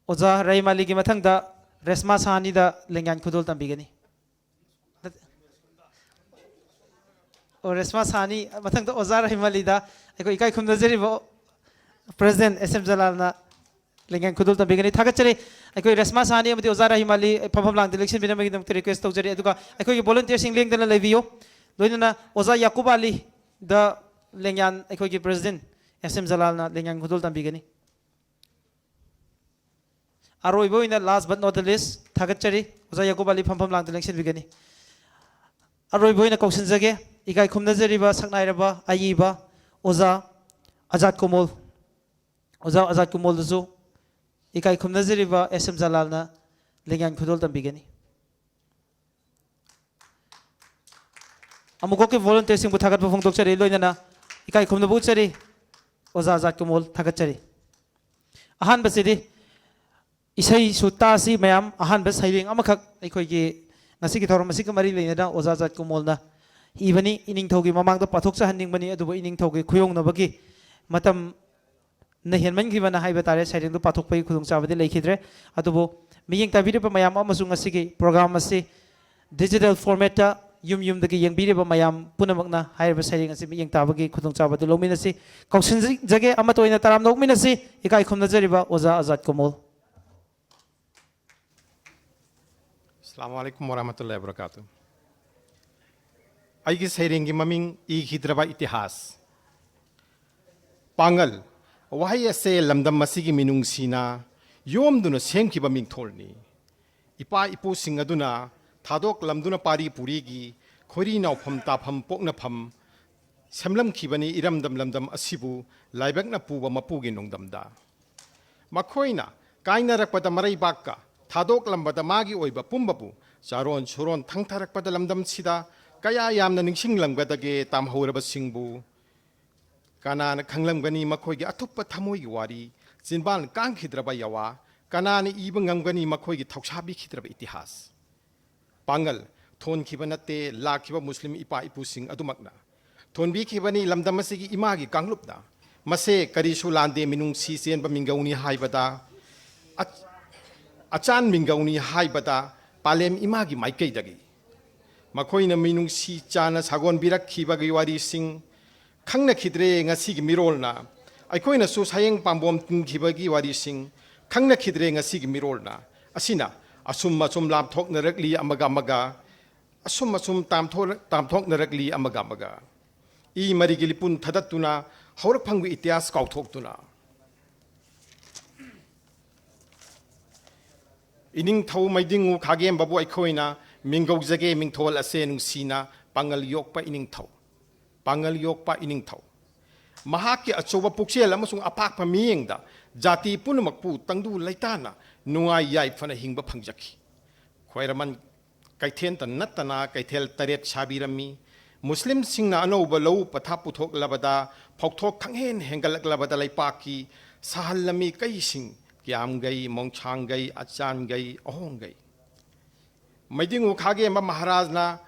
ꯑꯣꯖꯥ ꯔꯍꯤꯃꯥꯂꯤꯒꯤ ꯃꯊꯪꯗ ꯔꯦꯁꯃꯥ ꯁꯍꯥꯅꯤꯗ ꯂꯦꯡꯌꯥꯟ ꯈꯨꯗꯣꯜ ꯇꯝꯕꯤꯒꯅꯤ꯫ ꯑꯣ, ꯔꯦꯁꯃꯥ ꯁꯍꯥꯅꯤ, ꯃꯊꯪꯗ ꯑꯣꯖꯥ ꯔꯍꯤꯃꯥꯂꯤꯗ ꯑꯩꯈꯣꯏ ꯏꯀꯥꯏ ꯈꯨꯝꯅꯖꯔꯤꯕ president S M ꯖꯂꯥꯜꯅ ꯂꯦꯡꯌꯥꯟ ꯈꯨꯗꯣꯜ ꯇꯝꯕꯤꯒꯅꯤ꯫ ꯊꯥꯒꯠꯆꯔꯤ꯫ ꯑꯩꯈꯣꯏ ꯔꯦꯁꯃꯥ ꯁꯍꯥꯅꯤ ꯑꯃꯗꯤ ꯑꯣꯖꯥ ꯔꯍꯤꯃꯥꯂꯤ ꯐꯝꯐꯝ ꯂꯥꯡꯗ ꯂꯦꯡꯁꯤꯟꯕꯤꯅꯕꯒꯤꯗꯃꯛꯇ request ꯇꯧꯖꯔꯤ꯫ ꯑꯗꯨꯒ ꯑꯩꯈꯣꯏꯒꯤ volunteer-ꯁꯤꯡ ꯂꯦꯡꯗꯅ ꯂꯩꯕꯤꯌꯨ꯫ ꯂꯣꯏꯅꯅ ꯑꯣꯖꯥ ꯌꯥꯀꯨꯕ ꯑꯂꯤꯗ ꯂꯦꯡꯌꯥꯟ ꯑꯩꯈꯣꯏꯒꯤ president S M ꯖꯂꯥꯜꯅ ꯂꯦꯡꯌꯥꯟ ꯈꯨꯗꯣꯜ ꯇꯝꯕꯤꯒꯅꯤ꯫ ꯑꯔꯣꯏꯕ ꯑꯣꯏꯅ, last but not the least, ꯊꯥꯒꯠꯆꯔꯤ꯫ ꯑꯣꯖꯥ ꯌꯥꯀꯨꯕ ꯑꯂꯤ ꯐꯝꯐꯝ ꯂꯥꯡꯗ ꯂꯦꯡꯁꯤꯟꯕꯤꯒꯅꯤ꯫ ꯑꯔꯣꯏꯕ ꯑꯣꯏꯅ ꯀꯧꯁꯤꯟꯖꯒꯦ, ꯏꯀꯥꯏ ꯈꯨꯝꯅꯖꯔꯤꯕ ꯁꯛꯅꯥꯏꯔꯕ ꯑꯏꯕ ꯑꯣꯖꯥ ꯑꯖꯥꯠ ꯀꯨꯃꯣꯜ꯫ ꯑꯣꯖꯥ ꯑꯖꯥꯠ ꯀꯨꯃꯣꯜꯗꯁꯨ ꯏꯀꯥꯏ ꯈꯨꯝꯅꯖꯔꯤꯕ S M ꯖꯂꯥꯜꯅ ꯂꯦꯡꯌꯥꯟ ꯈꯨꯗꯣꯜ ꯇꯝꯕꯤꯒꯅꯤ꯫ ꯑꯃꯨꯛꯀꯣꯛꯀꯤ volunteer-ꯁꯤꯡꯕꯨ ꯊꯥꯒꯠꯄ ꯐꯣꯡꯗꯣꯛꯆꯔꯤ, ꯂꯣꯏꯅꯅ ꯏꯀꯥꯏ ꯈꯨꯝꯅꯕ ꯎꯠꯆꯔꯤ꯫ ꯑꯣꯖꯥ ꯑꯖꯥꯠ ꯀꯨꯃꯣꯜ, ꯊꯥꯒꯠꯆꯔꯤ꯫ ꯑꯍꯥꯟꯕꯁꯤꯗꯤ ꯏꯁꯩꯁꯨ ꯇꯥꯁꯤ ꯃꯌꯥꯝ꯫ ꯑꯍꯥꯟꯕ ꯁꯩꯔꯦꯡ ꯑꯃꯈꯛ ꯑꯩꯈꯣꯏꯒꯤ ꯉꯁꯤꯒꯤ ꯊꯧꯔꯝ ꯑꯁꯤꯒ ꯃꯔꯤ ꯂꯩꯅꯅ ꯑꯣꯖꯥ ꯑꯖꯥꯠ ꯀꯨꯃꯣꯜꯅ ꯏꯕꯅꯤ꯫ ꯏꯅꯤꯡꯊꯧꯒꯤ ꯃꯃꯥꯡꯗ ꯄꯥꯊꯣꯛꯆꯍꯟꯅꯤꯡꯕꯅꯤ, ꯑꯗꯨꯕꯨ ꯏꯅꯤꯡꯊꯧꯒꯤ ꯈꯨꯌꯧꯅꯕꯒꯤ ꯃꯇꯝ ꯅ ꯍꯦꯟꯃꯟꯈꯤꯕꯅ ꯍꯥꯏꯕ ꯇꯥꯔꯦ, ꯁꯩꯔꯦꯡꯗꯨ ꯄꯥꯊꯣꯛꯄꯒꯤ ꯈꯨꯗꯣꯡꯆꯥꯕꯗꯤ ꯂꯩꯈꯤꯗ꯭ꯔꯦ꯫ ꯑꯗꯨꯕꯨ ꯃꯤꯠꯌꯦꯡ ꯇꯥꯕꯤꯔꯤꯕ ꯃꯌꯥꯝ ꯑꯃꯁꯨꯡ ꯉꯁꯤꯒꯤ program ꯑꯁꯤ digital format-ꯇ ꯌꯨꯝ ꯌꯨꯝꯗꯒꯤ ꯌꯦꯡꯕꯤꯔꯤꯕ ꯃꯌꯥꯝ ꯄꯨꯝꯅꯃꯛꯅ ꯍꯥꯏꯔꯤꯕ ꯁꯩꯔꯦꯡ ꯑꯁꯤ ꯃꯤꯠꯌꯦꯡ ꯇꯥꯕꯒꯤ ꯈꯨꯗꯣꯡꯆꯥꯕꯗꯨ ꯂꯧꯃꯤꯟꯅꯁꯤ꯫ ꯀꯧꯁꯤꯟꯖꯒꯦ, ꯑꯃꯠꯇ ꯑꯣꯏꯅ ꯇꯔꯥꯝꯅ ꯑꯣꯛꯃꯤꯟꯅꯁꯤ꯫ ꯏꯀꯥꯏ ꯈꯨꯝꯅꯖꯔꯤꯕ ꯑꯣꯖꯥ ꯑꯖꯥꯠ ꯀꯨꯃꯣꯜ꯫ ꯑꯁꯂꯥꯃꯨ ꯑꯂꯥꯏꯀꯨꯝ ꯋꯔꯍꯃꯇꯨꯜꯂꯥꯍꯤ ꯋꯕꯔꯀꯥꯇꯨꯍ꯫ ꯑꯩꯒꯤ ꯁꯩꯔꯦꯡꯒꯤ ꯃꯃꯤꯡ ꯏꯈꯤꯗ꯭ꯔꯕ ꯏꯇꯤꯍꯥꯁ꯫ ꯄꯥꯉꯜ꯫ ꯋꯥꯍꯩ ꯑꯁꯦ ꯂꯝꯗꯝ ꯑꯁꯤꯒꯤ ꯃꯤꯅꯨꯡꯁꯤꯅ ꯌꯣꯝꯗꯨꯅ ꯁꯦꯝꯈꯤꯕ ꯃꯤꯡꯊꯣꯜꯅꯤ꯫ ꯏꯄꯥ ꯏꯄꯨꯁꯤꯡ ꯑꯗꯨꯅ ꯊꯥꯗꯣꯛꯂꯝꯗꯨꯅ ꯄꯥꯔꯤ ꯄꯨꯔꯤꯒꯤ ꯈꯣꯏꯔꯤ ꯅꯥꯎꯐꯝ ꯇꯥꯐꯝ ꯄꯣꯛꯅꯐꯝ ꯁꯦꯝꯂꯝꯈꯤꯕꯅꯤ꯫ ꯏꯔꯝꯗꯝ ꯂꯝꯗꯝ ꯑꯁꯤꯕꯨ ꯂꯥꯏꯕꯛꯅ ꯄꯨꯕ ꯃꯄꯨꯒꯤ ꯅꯣꯡꯗꯝꯗ꯫ ꯃꯈꯣꯏꯅ ꯀꯥꯏꯅꯔꯛꯄꯗ ꯃꯔꯩꯕꯥꯛꯀ ꯊꯥꯗꯣꯛꯂꯝꯕꯗ ꯃꯥꯒꯤ ꯑꯣꯏꯕ ꯄꯨꯝꯕꯕꯨ ꯆꯥꯔꯣꯟ ꯁꯨꯔꯣꯟ ꯊꯪꯊꯔꯛꯄꯗ ꯂꯝꯗꯝꯁꯤꯗ ꯀꯌꯥ ꯌꯥꯝꯅ ꯅꯤꯡꯁꯤꯡꯂꯝꯒꯗꯒꯦ ꯇꯥꯝꯍꯧꯔꯕꯁꯤꯡꯕꯨ꯫ ꯀꯅꯥꯅ ꯈꯪꯂꯝꯒꯅꯤ ꯃꯈꯣꯏꯒꯤ ꯑꯊꯨꯞꯄ ꯊꯃꯣꯏꯒꯤ ꯋꯥꯔꯤ, ꯆꯤꯟꯕꯥꯟ ꯀꯥꯡꯈꯤꯗ꯭ꯔꯕ ꯌꯥꯋꯥ? ꯀꯅꯥꯅ ꯏꯕ ꯉꯝꯒꯅꯤ ꯃꯈꯣꯏꯒꯤ ꯊꯧꯁꯥꯕꯤꯈꯤꯗ꯭ꯔꯕ ꯏꯇꯤꯍꯥꯁ? ꯄꯥꯡꯒꯜ, ꯊꯣꯟꯈꯤꯕ ꯅꯠꯇꯦ, ꯂꯥꯛꯈꯤꯕ ꯃꯨꯁꯂꯤꯝ ꯏꯄꯥ ꯏꯄꯨꯁꯤꯡ ꯑꯗꯨꯃꯛꯅ ꯊꯣꯟꯕꯤꯈꯤꯕꯅꯤ ꯂꯝꯗꯝ ꯑꯁꯤꯒꯤ ꯏꯃꯥꯒꯤ ꯀꯥꯡꯂꯨꯞꯅ꯫ ꯃꯁꯦ ꯀꯔꯤꯁꯨ ꯂꯥꯟꯗꯦ, ꯃꯤꯅꯨꯡꯁꯤ ꯆꯦꯟꯕ ꯃꯤꯡꯒꯧꯅꯤ ꯍꯥꯏꯕꯗ, ꯑ-, ꯑꯆꯥꯟ ꯃꯤꯡꯒꯧꯅꯤ ꯍꯥꯏꯕꯗ ꯄꯥꯂꯦꯝ ꯏꯃꯥꯒꯤ ꯃꯥꯏꯀꯩꯗꯒꯤ ꯃꯈꯣꯏꯅ ꯃꯤꯅꯨꯡꯁꯤ ꯆꯥꯅ ꯁꯥꯒꯣꯟꯕꯤꯔꯛꯈꯤꯕꯒꯤ ꯋꯥꯔꯤꯁꯤꯡ ꯈꯪꯅꯈꯤꯗ꯭ꯔꯦ ꯉꯁꯤꯒꯤ ꯃꯤꯔꯣꯜꯅ꯫ ꯑꯩꯈꯣꯏꯅꯁꯨ ꯁꯥꯌꯦꯡ ꯄꯥꯝꯕꯣꯝ ꯇꯤꯟꯈꯤꯕꯒꯤ ꯋꯥꯔꯤꯁꯤꯡ ꯈꯪꯅꯈꯤꯗ꯭ꯔꯦ ꯉꯁꯤꯒꯤ ꯃꯤꯔꯣꯜꯅ꯫ ꯑꯁꯤꯅ ꯑꯁꯨꯝ ꯑꯁꯨꯝ ꯂꯥꯞꯊꯣꯛꯅꯔꯛꯂꯤ ꯑꯃꯒ ꯑꯃꯒ, ꯑꯁꯨꯝ ꯑꯁꯨꯝ ꯇꯥꯝꯊꯣꯛ-, ꯇꯥꯝꯊꯣꯛꯅꯔꯛꯂꯤ ꯑꯃꯒ ꯑꯃꯒ꯫ ꯏ ꯃꯔꯤꯒꯤ ꯂꯤꯄꯨꯟ ꯊꯗꯠꯇꯨꯅ, ꯍꯧꯔꯛꯐꯝꯒꯤ ꯏꯇꯤꯍꯥꯁ ꯀꯥꯎꯊꯣꯛꯇꯨꯅ꯫ ꯏꯅꯤꯡꯊꯧ ꯃꯩꯗꯤꯡꯉꯨ ꯈꯥꯒꯦꯝꯕꯕꯨ ꯑꯩꯈꯣꯏꯅ ꯃꯤꯡꯒꯧꯖꯒꯦ, ꯃꯤꯡꯊꯣꯜ ꯑꯁꯦ ꯅꯨꯡꯁꯤꯅ ꯄꯥꯡꯒꯜ ꯌꯣꯛꯄ ꯏꯅꯤꯡꯊꯧ꯫ ꯄꯥꯡꯒꯜ ꯌꯣꯛꯄ ꯏꯅꯤꯡꯊꯧ꯫ ꯃꯍꯥꯛꯀꯤ ꯑꯆꯧꯕ ꯄꯨꯛꯆꯦꯜ ꯑꯃꯁꯨꯡ ꯑꯄꯥꯛꯄ ꯃꯤꯠꯌꯦꯡꯗ ꯖꯥꯇꯤ ꯄꯨꯝꯅꯃꯛꯄꯨ ꯇꯪꯗꯨ ꯂꯩꯇꯥꯅ ꯅꯨꯡꯉꯥꯏ ꯌꯥꯏꯐꯅ ꯍꯤꯡꯕ ꯐꯪꯖꯈꯤ꯫ ꯈ꯭ꯋꯥꯏꯔꯝꯕꯟ ꯀꯩꯊꯦꯜꯇ ꯅꯠꯇꯅ ꯀꯩꯊꯦꯜ ꯇꯔꯦꯠ ꯁꯥꯕꯤꯔꯝꯃꯤ꯫ ꯃꯨꯁꯂꯤꯝꯁꯤꯡꯅ ꯑꯅꯧꯕ ꯂꯧꯎ ꯄꯊꯥꯞ ꯄꯨꯊꯣꯛꯂꯕꯗ, ꯐꯧꯊꯣꯛ ꯈꯪꯍꯦꯟ ꯍꯦꯟꯒꯠꯂꯛꯂꯕꯗ ꯂꯩꯄꯥꯛꯀꯤ ꯁꯥꯍꯜꯂꯝꯃꯤ ꯀꯩꯁꯤꯡ ꯀ꯭ꯌꯥꯝꯒꯩ, ꯃꯣꯡꯁꯥꯡꯒꯩ, ꯑꯆꯥꯟꯒꯩ, ꯑꯍꯣꯡꯒꯩ꯫ ꯃꯩꯗꯤꯡꯉꯨ ꯈꯥꯒꯦꯝꯕ ꯃꯍꯥꯔꯥꯖꯅ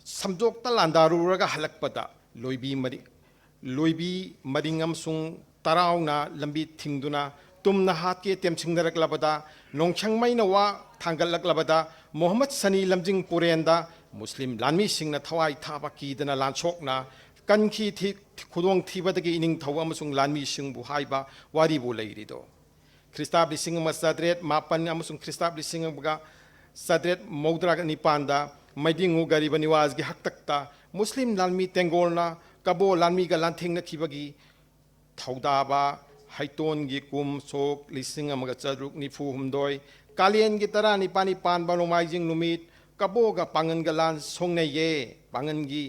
ꯁꯝꯖꯣꯛꯇ ꯂꯥꯟꯗꯥꯔꯨꯔꯒ ꯍꯜꯂꯛꯄꯗ ꯂꯣꯏꯕꯤ ꯃꯔꯤ-, ꯂꯣꯏꯕꯤ ꯃꯔꯤꯡ ꯑꯃꯁꯨꯡ ꯇꯔꯥꯎꯅ ꯂꯝꯕꯤ ꯊꯤꯡꯗꯨꯅ ꯇꯨꯝꯅ ꯍꯥꯠꯀꯦ ꯇꯦꯝꯁꯤꯡꯅꯔꯛꯂꯕꯗ, ꯅꯣꯡꯁꯪ ꯃꯩꯅ ꯋꯥ ꯊꯥꯡꯒꯠꯂꯛꯂꯕꯗ, ꯃꯣꯍꯝꯃꯗ ꯁꯅꯤ ꯂꯝꯖꯤꯡ ꯄꯨꯔꯦꯟꯗ ꯃꯨꯁꯂꯤꯝ ꯂꯥꯟꯃꯤꯁꯤꯡꯅ ꯊꯋꯥꯏ ꯊꯥꯕ ꯀꯤꯗꯅ ꯂꯥꯟꯁꯣꯛꯅ ꯀꯟꯈꯤ꯫ ꯊꯤ-, ꯈꯨꯗꯣꯡꯊꯤꯕꯗꯒꯤ ꯏꯅꯤꯡꯊꯧ ꯑꯃꯁꯨꯡ ꯂꯥꯟꯃꯤꯁꯤꯡꯕꯨ ꯍꯥꯏꯕ ꯋꯥꯔꯤꯕꯨ ꯂꯩꯔꯤꯗꯣ꯫ ꯈ꯭ꯔꯤꯁꯇꯥꯕ ꯂꯤꯁꯤꯡ ꯑꯃ ꯆꯥꯇ꯭ꯔꯦꯠ ꯃꯥꯄꯟ ꯑꯃꯁꯨꯡ ꯈ꯭ꯔꯤꯁꯇꯥꯕ ꯂꯤꯁꯤꯡ ꯑꯃꯒ ꯆꯥꯇ꯭ꯔꯦꯠ ꯃꯧꯗ꯭ꯔꯥ ꯅꯤꯄꯥꯟꯗ ꯃꯩꯗꯤꯡꯉꯨ ꯒꯔꯤꯕ ꯅꯤꯋꯥꯖꯒꯤ ꯍꯥꯛꯇꯛꯇ ꯃꯨꯁꯂꯤꯝ ꯂꯥꯟꯃꯤ ꯇꯦꯡꯒꯣꯜꯅ ꯀꯕꯣ ꯂꯥꯟꯃꯤꯒ ꯂꯥꯟꯊꯦꯡꯅꯈꯤꯕꯒꯤ ꯊꯧꯗꯥꯕ ꯍꯩꯇꯣꯟꯒꯤ ꯀꯨꯝ ꯁꯣꯛ ꯂꯤꯁꯤꯡ ꯑꯃꯒ ꯆꯥꯇ꯭ꯔꯨꯛ ꯅꯤꯐꯨ ꯍꯨꯝꯗꯣꯏ, ꯀꯥꯂꯦꯟꯒꯤ ꯇꯔꯥꯅꯤꯄꯥꯜꯅꯤ ꯄꯥꯟꯕ ꯅꯣꯡꯃꯥꯏꯖꯤꯡ ꯅꯨꯃꯤꯠ ꯀꯕꯣꯒ ꯄꯥꯡꯒꯟꯒ ꯂꯥꯟ ꯁꯣꯡꯅꯩꯌꯦ꯫ ꯄꯥꯡꯒꯟꯒꯤ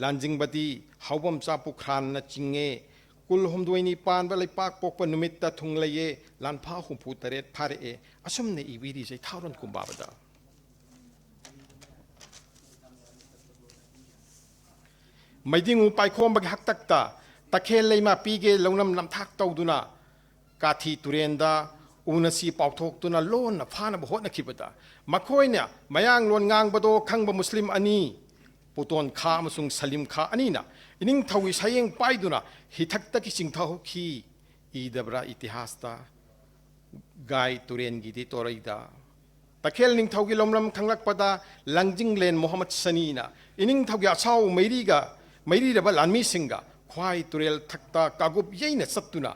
ꯂꯥꯟꯖꯤꯡꯕꯗꯤ ꯍꯥꯎꯕꯝꯆꯥ ꯄꯨꯈ꯭ꯔꯥꯟꯅ ꯆꯤꯡꯉꯦ꯫ ꯀꯨꯜꯍꯨꯝꯗꯣꯏꯅꯤ ꯄꯥꯟꯕ ꯂꯩꯄꯥꯛ ꯄꯣꯛꯄ ꯅꯨꯃꯤꯠꯇ ꯊꯨꯡꯂꯩꯌꯦ꯫ ꯂꯥꯟꯐꯥ ꯍꯨꯝꯐꯨ ꯇꯔꯦꯠ ꯐꯥꯔꯛꯑꯦ꯫ ꯑꯁꯨꯝꯅ ꯏꯕꯤꯔꯤ ꯆꯩꯊꯥꯔꯣꯟ ꯀꯨꯝꯕꯥꯕꯗ꯫ ꯃꯩꯗꯤꯡꯉꯨ ꯄꯥꯏꯈꯣꯝꯕꯒꯤ ꯍꯥꯛꯇꯛꯇ ꯇꯈꯦꯜ ꯂꯩꯃꯥ ꯄꯤꯒꯦ ꯂꯧꯅꯝ ꯅꯝꯊꯥꯛ ꯇꯧꯗꯨꯅ ꯀꯥꯊꯤ ꯇꯨꯔꯦꯟꯗ ꯎꯅꯁꯤ ꯄꯥꯎꯊꯣꯛꯇꯨꯅ ꯂꯣꯟꯅ ꯐꯥꯅꯕ ꯍꯣꯠꯅꯈꯤꯕꯗ ꯃꯈꯣꯏꯅ ꯃꯌꯥꯡꯂꯣꯟ ꯉꯥꯡꯕꯗꯣ ꯈꯪꯕ ꯃꯨꯁꯂꯤꯝ ꯑꯅꯤ, ꯄꯨꯇꯣꯟ ꯈꯥ ꯑꯃꯁꯨꯡ ꯁꯂꯤꯝ ꯈꯥ ꯑꯅꯤꯅ ꯏꯅꯤꯡꯊꯧꯒꯤ ꯁꯌꯦꯡ ꯄꯥꯏꯗꯨꯅ ꯍꯤꯊꯛꯇꯒꯤ ꯆꯤꯡꯊꯍꯧꯈꯤ꯫ ꯏꯗꯕ꯭ꯔꯥ ꯏꯇꯤꯍꯥꯁꯇ? ꯒꯥꯏ ꯇꯨꯔꯦꯟꯒꯤꯗꯤ ꯇꯣꯔꯩꯗ꯫ ꯇꯈꯦꯜ ꯅꯤꯡꯊꯧꯒꯤ ꯂꯣꯝꯂꯝ ꯈꯪꯂꯛꯄꯗ ꯂꯪꯖꯤꯡꯂꯦꯟ ꯃꯣꯍꯝꯃꯗ ꯁꯅꯤꯅ ꯏꯅꯤꯡꯊꯧꯒꯤ ꯑꯁꯥꯎ ꯃꯩꯔꯤꯒ ꯃꯩꯔꯤꯔꯕ ꯂꯥꯟꯃꯤꯁꯤꯡꯒ ꯈ꯭ꯋꯥꯏ ꯇꯨꯔꯦꯜ ꯊꯛꯇ ꯀꯥꯒꯨꯞ ꯌꯩꯅ ꯆꯠꯇꯨꯅ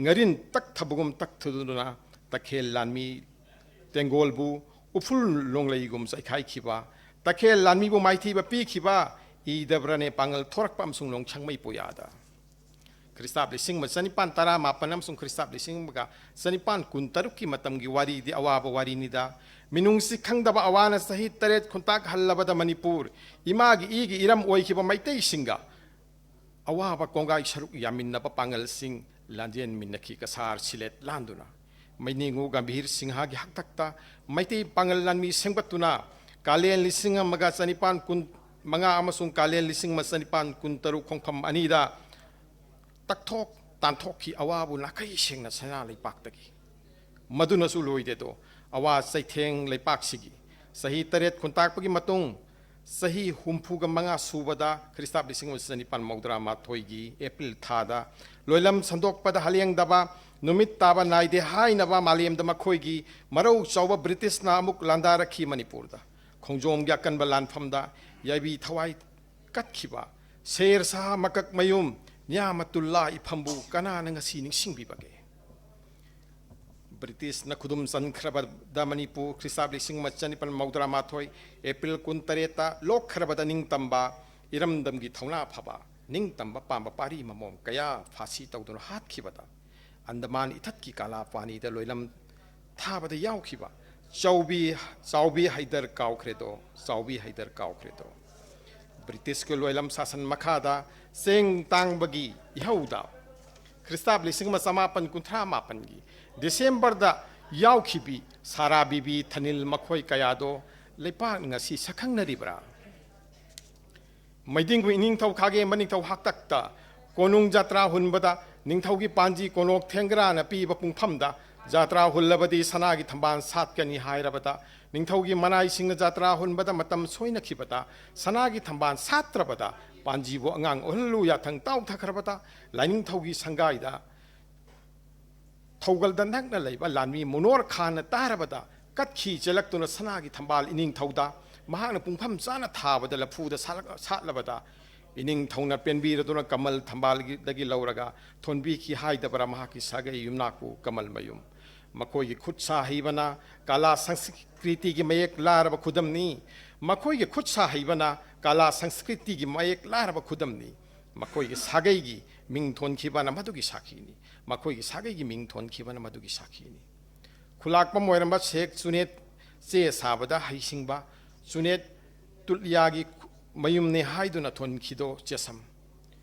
ꯉꯥꯔꯤꯟ ꯇꯛꯊꯕꯒꯨꯝ ꯇꯛꯊꯗꯨꯅ ꯇꯈꯦꯜ ꯂꯥꯟꯃꯤ ꯇꯦꯡꯒꯣꯜꯕꯨ ꯎꯐꯨꯜ ꯂꯣꯡꯂꯩꯒꯨꯝ ꯆꯥꯏꯈꯥꯏꯈꯤꯕ, ꯇꯈꯦꯜ ꯂꯥꯟꯃꯤꯕꯨ ꯃꯥꯏꯊꯤꯕ ꯄꯤꯈꯤꯕ ꯏꯗꯕ꯭ꯔꯅꯦ ꯄꯥꯡꯒꯜ ꯊꯣꯔꯛꯄ ꯑꯃꯁꯨꯡ ꯅꯣꯡꯁꯪꯃꯩ ꯄꯣꯌꯥꯗ꯫ ꯈ꯭ꯔꯤꯁꯇꯥꯕ ꯂꯤꯁꯤꯡ ꯑꯃ ꯆꯅꯤꯄꯥꯟ ꯇꯔꯥꯃꯥꯄꯟ ꯑꯃꯁꯨꯡ ꯈ꯭ꯔꯤꯁꯇꯥꯕ ꯂꯤꯁꯤꯡ ꯑꯃꯒ ꯆꯅꯤꯄꯥꯟ ꯀꯨꯟꯇꯔꯨꯛꯀꯤ ꯃꯇꯝꯒꯤ ꯋꯥꯔꯤꯗꯤ ꯑꯋꯥꯕ ꯋꯥꯔꯤꯅꯤꯗ꯫ ꯃꯤꯅꯨꯡꯁꯤ ꯈꯪꯗꯕ ꯑꯋꯥꯅ ꯆꯍꯤ ꯇꯔꯦꯠ ꯈꯨꯟꯇꯥꯛ ꯍꯜꯂꯕꯗ ꯃꯅꯤꯄꯨꯔ ꯏꯃꯥꯒꯤ ꯏꯒꯤ ꯏꯔꯝ ꯑꯣꯏꯈꯤꯕ ꯃꯩꯇꯩꯁꯤꯡꯒ ꯑꯋꯥꯕ ꯀꯣꯡꯒꯥꯏ ꯁꯔꯨꯛ ꯌꯥꯃꯤꯟꯅꯕ ꯄꯥꯡꯒꯜꯁꯤꯡ ꯂꯥꯟꯖꯦꯟꯃꯤꯟꯅꯈꯤ ꯀꯁꯥꯔ ꯁꯤꯂꯦꯠ ꯂꯥꯟꯗꯨꯅ꯫ ꯃꯩꯅꯤꯡꯉꯨ ꯒꯝꯚꯤꯔ ꯁꯤꯡꯍꯒꯤ ꯍꯥꯛꯇꯛꯇ ꯃꯩꯇꯩ ꯄꯥꯡꯒꯜ ꯂꯥꯟꯃꯤ ꯁꯦꯝꯒꯠꯇꯨꯅ ꯀꯥꯂꯦꯟ ꯂꯤꯁꯤꯡ ꯑꯃꯒ ꯆꯅꯤꯄꯥꯟ ꯀꯨꯟ ꯃꯉꯥ ꯑꯃꯁꯨꯡ ꯀꯥꯂꯦꯟ ꯂꯤꯁꯤꯡ ꯑꯃ ꯆꯅꯤꯄꯥꯟ ꯀꯨꯟ ꯇꯔꯨꯛ ꯈꯣꯡꯐꯝ ꯑꯅꯤꯗ ꯇꯛꯊꯣꯛ ꯇꯥꯟꯊꯣꯛꯈꯤ ꯑꯋꯥꯕꯨ ꯅꯥꯈꯩ ꯁꯦꯡꯅ ꯁꯅꯥ ꯂꯩꯄꯥꯛꯇꯒꯤ꯫ ꯃꯗꯨꯅꯁꯨ ꯂꯣꯏꯗꯦꯗꯣ, ꯑꯋꯥ ꯆꯩꯊꯦꯡ ꯂꯩꯄꯥꯛꯁꯤꯒꯤ ꯆꯍꯤ ꯇꯔꯦꯠ ꯈꯨꯟꯇꯥꯛꯄꯒꯤ ꯃꯇꯨꯡ ꯆꯍꯤ ꯍꯨꯝꯐꯨꯒ ꯃꯉꯥ ꯁꯨꯕꯗ ꯈ꯭ꯔꯤꯁꯇꯥꯕ ꯂꯤꯁꯤꯡ ꯑꯃ ꯆꯅꯤꯄꯥꯟ ꯃꯧꯗ꯭ꯔꯥ ꯃꯥꯊꯣꯏꯒꯤ ꯑꯦꯄ꯭ꯔꯤꯜ ꯊꯥꯗ ꯂꯣꯏꯂꯝ ꯁꯟꯗꯣꯛꯄꯗ ꯍꯂꯦꯡꯗꯕ ꯅꯨꯃꯤꯠ ꯇꯥꯕ ꯅꯥꯏꯗꯦ ꯍꯥꯏꯅꯕ ꯃꯥꯂꯦꯝꯗ ꯃꯈꯣꯏꯒꯤ ꯃꯔꯧ ꯆꯥꯎꯕ ꯕ꯭ꯔꯤꯇꯤꯁꯅ ꯑꯃꯨꯛ ꯂꯥꯟꯗꯥꯔꯛꯈꯤ ꯃꯅꯤꯄꯨꯔꯗ꯫ ꯈꯣꯡꯖꯣꯝꯒꯤ ꯑꯀꯟꯕ ꯂꯥꯟꯐꯝꯗ ꯌꯥꯏꯕꯤ ꯊꯋꯥꯏ ꯀꯠꯈꯤꯕ ꯁꯦꯔ ꯁꯥꯍ ꯃꯀꯛ ꯃꯌꯨꯝ ꯅꯤꯌꯥꯃꯇꯨꯜꯂꯥ ꯏꯐꯝꯕꯨ ꯀꯅꯥꯅ ꯉꯁꯤ ꯅꯤꯡꯁꯤꯡꯕꯤꯕꯒꯦ? ꯕ꯭ꯔꯤꯇꯤꯁꯅ ꯈꯨꯗꯨꯝ ꯆꯟꯈ꯭ꯔꯕꯗ ꯃꯅꯤꯄꯨꯔ ꯈ꯭ꯔꯤꯁꯇꯥꯕ ꯂꯤꯁꯤꯡ ꯑꯃ ꯆꯅꯤꯄꯥꯟ ꯃꯧꯗ꯭ꯔꯥ ꯃꯥꯊꯣꯏ ꯑꯦꯄ꯭ꯔꯤꯜ ꯀꯨꯟ ꯇꯔꯦꯠꯇ ꯂꯣꯛꯈ꯭ꯔꯕꯗ ꯅꯤꯡꯇꯝꯕ ꯏꯔꯝꯗꯝꯒꯤ ꯊꯧꯅꯥ ꯐꯕ ꯅꯤꯡꯇꯝꯕ ꯄꯥꯝꯕ ꯄꯥꯔꯤ ꯃꯃꯣꯝ ꯀꯌꯥ ꯐꯥꯁꯤ ꯇꯧꯗꯨꯅ ꯍꯥꯠꯈꯤꯕꯗ ꯑꯟꯗꯃꯥꯟ ꯏꯊꯠꯀꯤ ꯀꯥꯂꯥꯄꯥꯅꯤꯗ ꯂꯣꯏꯂꯝ ꯊꯥꯕꯗ ꯌꯥꯎꯈꯤꯕ ꯆꯥꯎꯕꯤ, ꯆꯥꯎꯕꯤ ꯍꯩꯗꯔ ꯀꯥꯎꯈ꯭ꯔꯦꯗꯣ, ꯆꯥꯎꯕꯤ ꯍꯩꯗꯔ ꯀꯥꯎꯈ꯭ꯔꯦꯗꯣ꯫ ꯕ꯭ꯔꯤꯇꯤꯁꯀꯤ ꯂꯣꯏꯂꯝ ꯁꯥꯁꯟ ꯃꯈꯥꯗ ꯆꯦꯡ ꯇꯥꯡꯕꯒꯤ ꯏꯍꯧꯗ ꯈ꯭ꯔꯤꯁꯇꯥꯕ ꯂꯤꯁꯤꯡ ꯑꯃ ꯆꯃꯥꯄꯟ ꯀꯨꯟꯊ꯭ꯔꯥ ꯃꯥꯄꯟꯒꯤ ꯗꯤꯁꯦꯝꯕꯔꯗ ꯌꯥꯎꯈꯤꯕꯤ ꯁꯥꯔꯥ ꯕꯤꯕꯤ ꯊꯅꯤꯜ ꯃꯈꯣꯏ ꯀꯌꯥꯗꯣ ꯂꯩꯄꯥꯛꯅ ꯉꯁꯤ ꯁꯛꯈꯪꯅꯔꯤꯕ꯭ꯔꯥ? ꯃꯩꯗꯤꯡꯒꯨ ꯏꯅꯤꯡꯊꯧ ꯈꯥꯒꯦꯝꯕ ꯅꯤꯡꯊꯧ ꯍꯥꯛꯇꯛꯇ ꯀꯣꯅꯨꯡ ꯖꯇ꯭ꯔꯥ ꯍꯨꯟꯕꯗ ꯅꯤꯡꯊꯧꯒꯤ ꯄꯥꯟꯖꯤ ꯀꯣꯅꯣꯛ ꯊꯦꯡꯒ꯭ꯔꯥꯅ ꯄꯤꯕ ꯄꯨꯡꯐꯝꯗ ꯖꯇ꯭ꯔꯥ ꯍꯨꯜꯂꯕꯗꯤ ꯁꯅꯥꯒꯤ ꯊꯝꯕꯥꯜ ꯁꯥꯠꯀꯅꯤ ꯍꯥꯏꯔꯕꯗ, ꯅꯤꯡꯊꯧꯒꯤ ꯃꯅꯥꯏꯁꯤꯡꯅ ꯖꯇ꯭ꯔꯥ ꯍꯨꯟꯕꯗ ꯃꯇꯝ ꯁꯣꯏꯅꯈꯤꯕꯗ, ꯁꯅꯥꯒꯤ ꯊꯝꯕꯥꯜ ꯁꯥꯠꯇ꯭ꯔꯕꯗ, ꯄꯥꯟꯖꯤꯕꯨ ꯑꯉꯥꯡ ꯑꯣꯏꯍꯜꯂꯨ ꯌꯥꯊꯪ ꯇꯥꯎꯊꯈ꯭ꯔꯕꯗ, ꯂꯥꯏꯅꯤꯡꯊꯧꯒꯤ ꯁꯪꯒꯥꯏꯗ ꯊꯧꯒꯜꯗ ꯅꯛꯅ ꯂꯩꯕ ꯂꯥꯟꯃꯤ ꯃꯨꯅꯣꯔ ꯈꯥꯟꯅ ꯇꯥꯔꯕꯗ ꯀꯠꯈꯤ ꯆꯦꯜꯂꯛꯇꯨꯅ ꯁꯅꯥꯒꯤ ꯊꯝꯕꯥꯜ ꯏꯅꯤꯡꯊꯧꯗ ꯃꯍꯥꯛꯅ ꯄꯨꯡꯐꯝ ꯆꯥꯅ ꯊꯥꯕꯗ ꯂꯐꯨꯗ ꯁꯥꯠꯂꯛ-, ꯁꯥꯠꯂꯕꯗ ꯏꯅꯤꯡꯊꯧꯅ ꯄꯦꯟꯕꯤꯔꯗꯨꯅ ꯀꯃꯜ ꯊꯝꯕꯥꯜꯗꯒꯤ ꯂꯧꯔꯒ ꯊꯣꯟꯕꯤꯈꯤ ꯍꯥꯏꯗꯕ꯭ꯔꯥ ꯃꯍꯥꯛꯀꯤ ꯁꯥꯒꯩ ꯌꯨꯝꯅꯥꯛꯄꯨ ꯀꯃꯜ ꯃꯌꯨꯝ? ꯃꯈꯣꯏꯒꯤ ꯈꯨꯠ ꯁꯥ ꯍꯩꯕꯅ ꯀꯂꯥ ꯁꯪꯁꯀ꯭ꯔꯤꯇꯤꯒꯤ ꯃꯌꯦꯛ ꯂꯥꯔꯕ ꯈꯨꯗꯝꯅꯤ꯫ ꯃꯈꯣꯏꯒꯤ ꯈꯨꯠ ꯁꯥ ꯍꯩꯕꯅ ꯀꯂꯥ ꯁꯪꯁꯀ꯭ꯔꯤꯇꯤꯒꯤ ꯃꯌꯦꯛ ꯂꯥꯔꯕ ꯈꯨꯗꯝꯅꯤ꯫ ꯃꯈꯣꯏꯒꯤ ꯁꯥꯒꯩꯒꯤ ꯃꯤꯡ ꯊꯣꯟꯈꯤꯕꯅ ꯃꯗꯨꯒꯤ ꯁꯥꯈꯤꯅꯤ꯫ ꯃꯈꯣꯏꯒꯤ ꯁꯥꯒꯩꯒꯤ ꯃꯤꯡ ꯊꯣꯟꯈꯤꯕꯅ ꯃꯗꯨꯒꯤ ꯁꯥꯈꯤꯅꯤ꯫ ꯈꯨꯂꯥꯛꯄꯝ ꯑꯣꯏꯔꯝꯕ ꯁꯦꯈ ꯖꯨꯅꯦꯗ ꯆꯦ ꯁꯥꯕꯗ ꯍꯩꯁꯤꯡꯕ, ꯖꯨꯅꯦꯗ ꯇꯨꯠꯂꯤꯌꯥꯒꯤ ꯃꯌꯨꯝꯅꯤ ꯍꯥꯏꯗꯨꯅ ꯊꯣꯟꯈꯤꯗꯣ ꯆꯦꯁꯝ꯫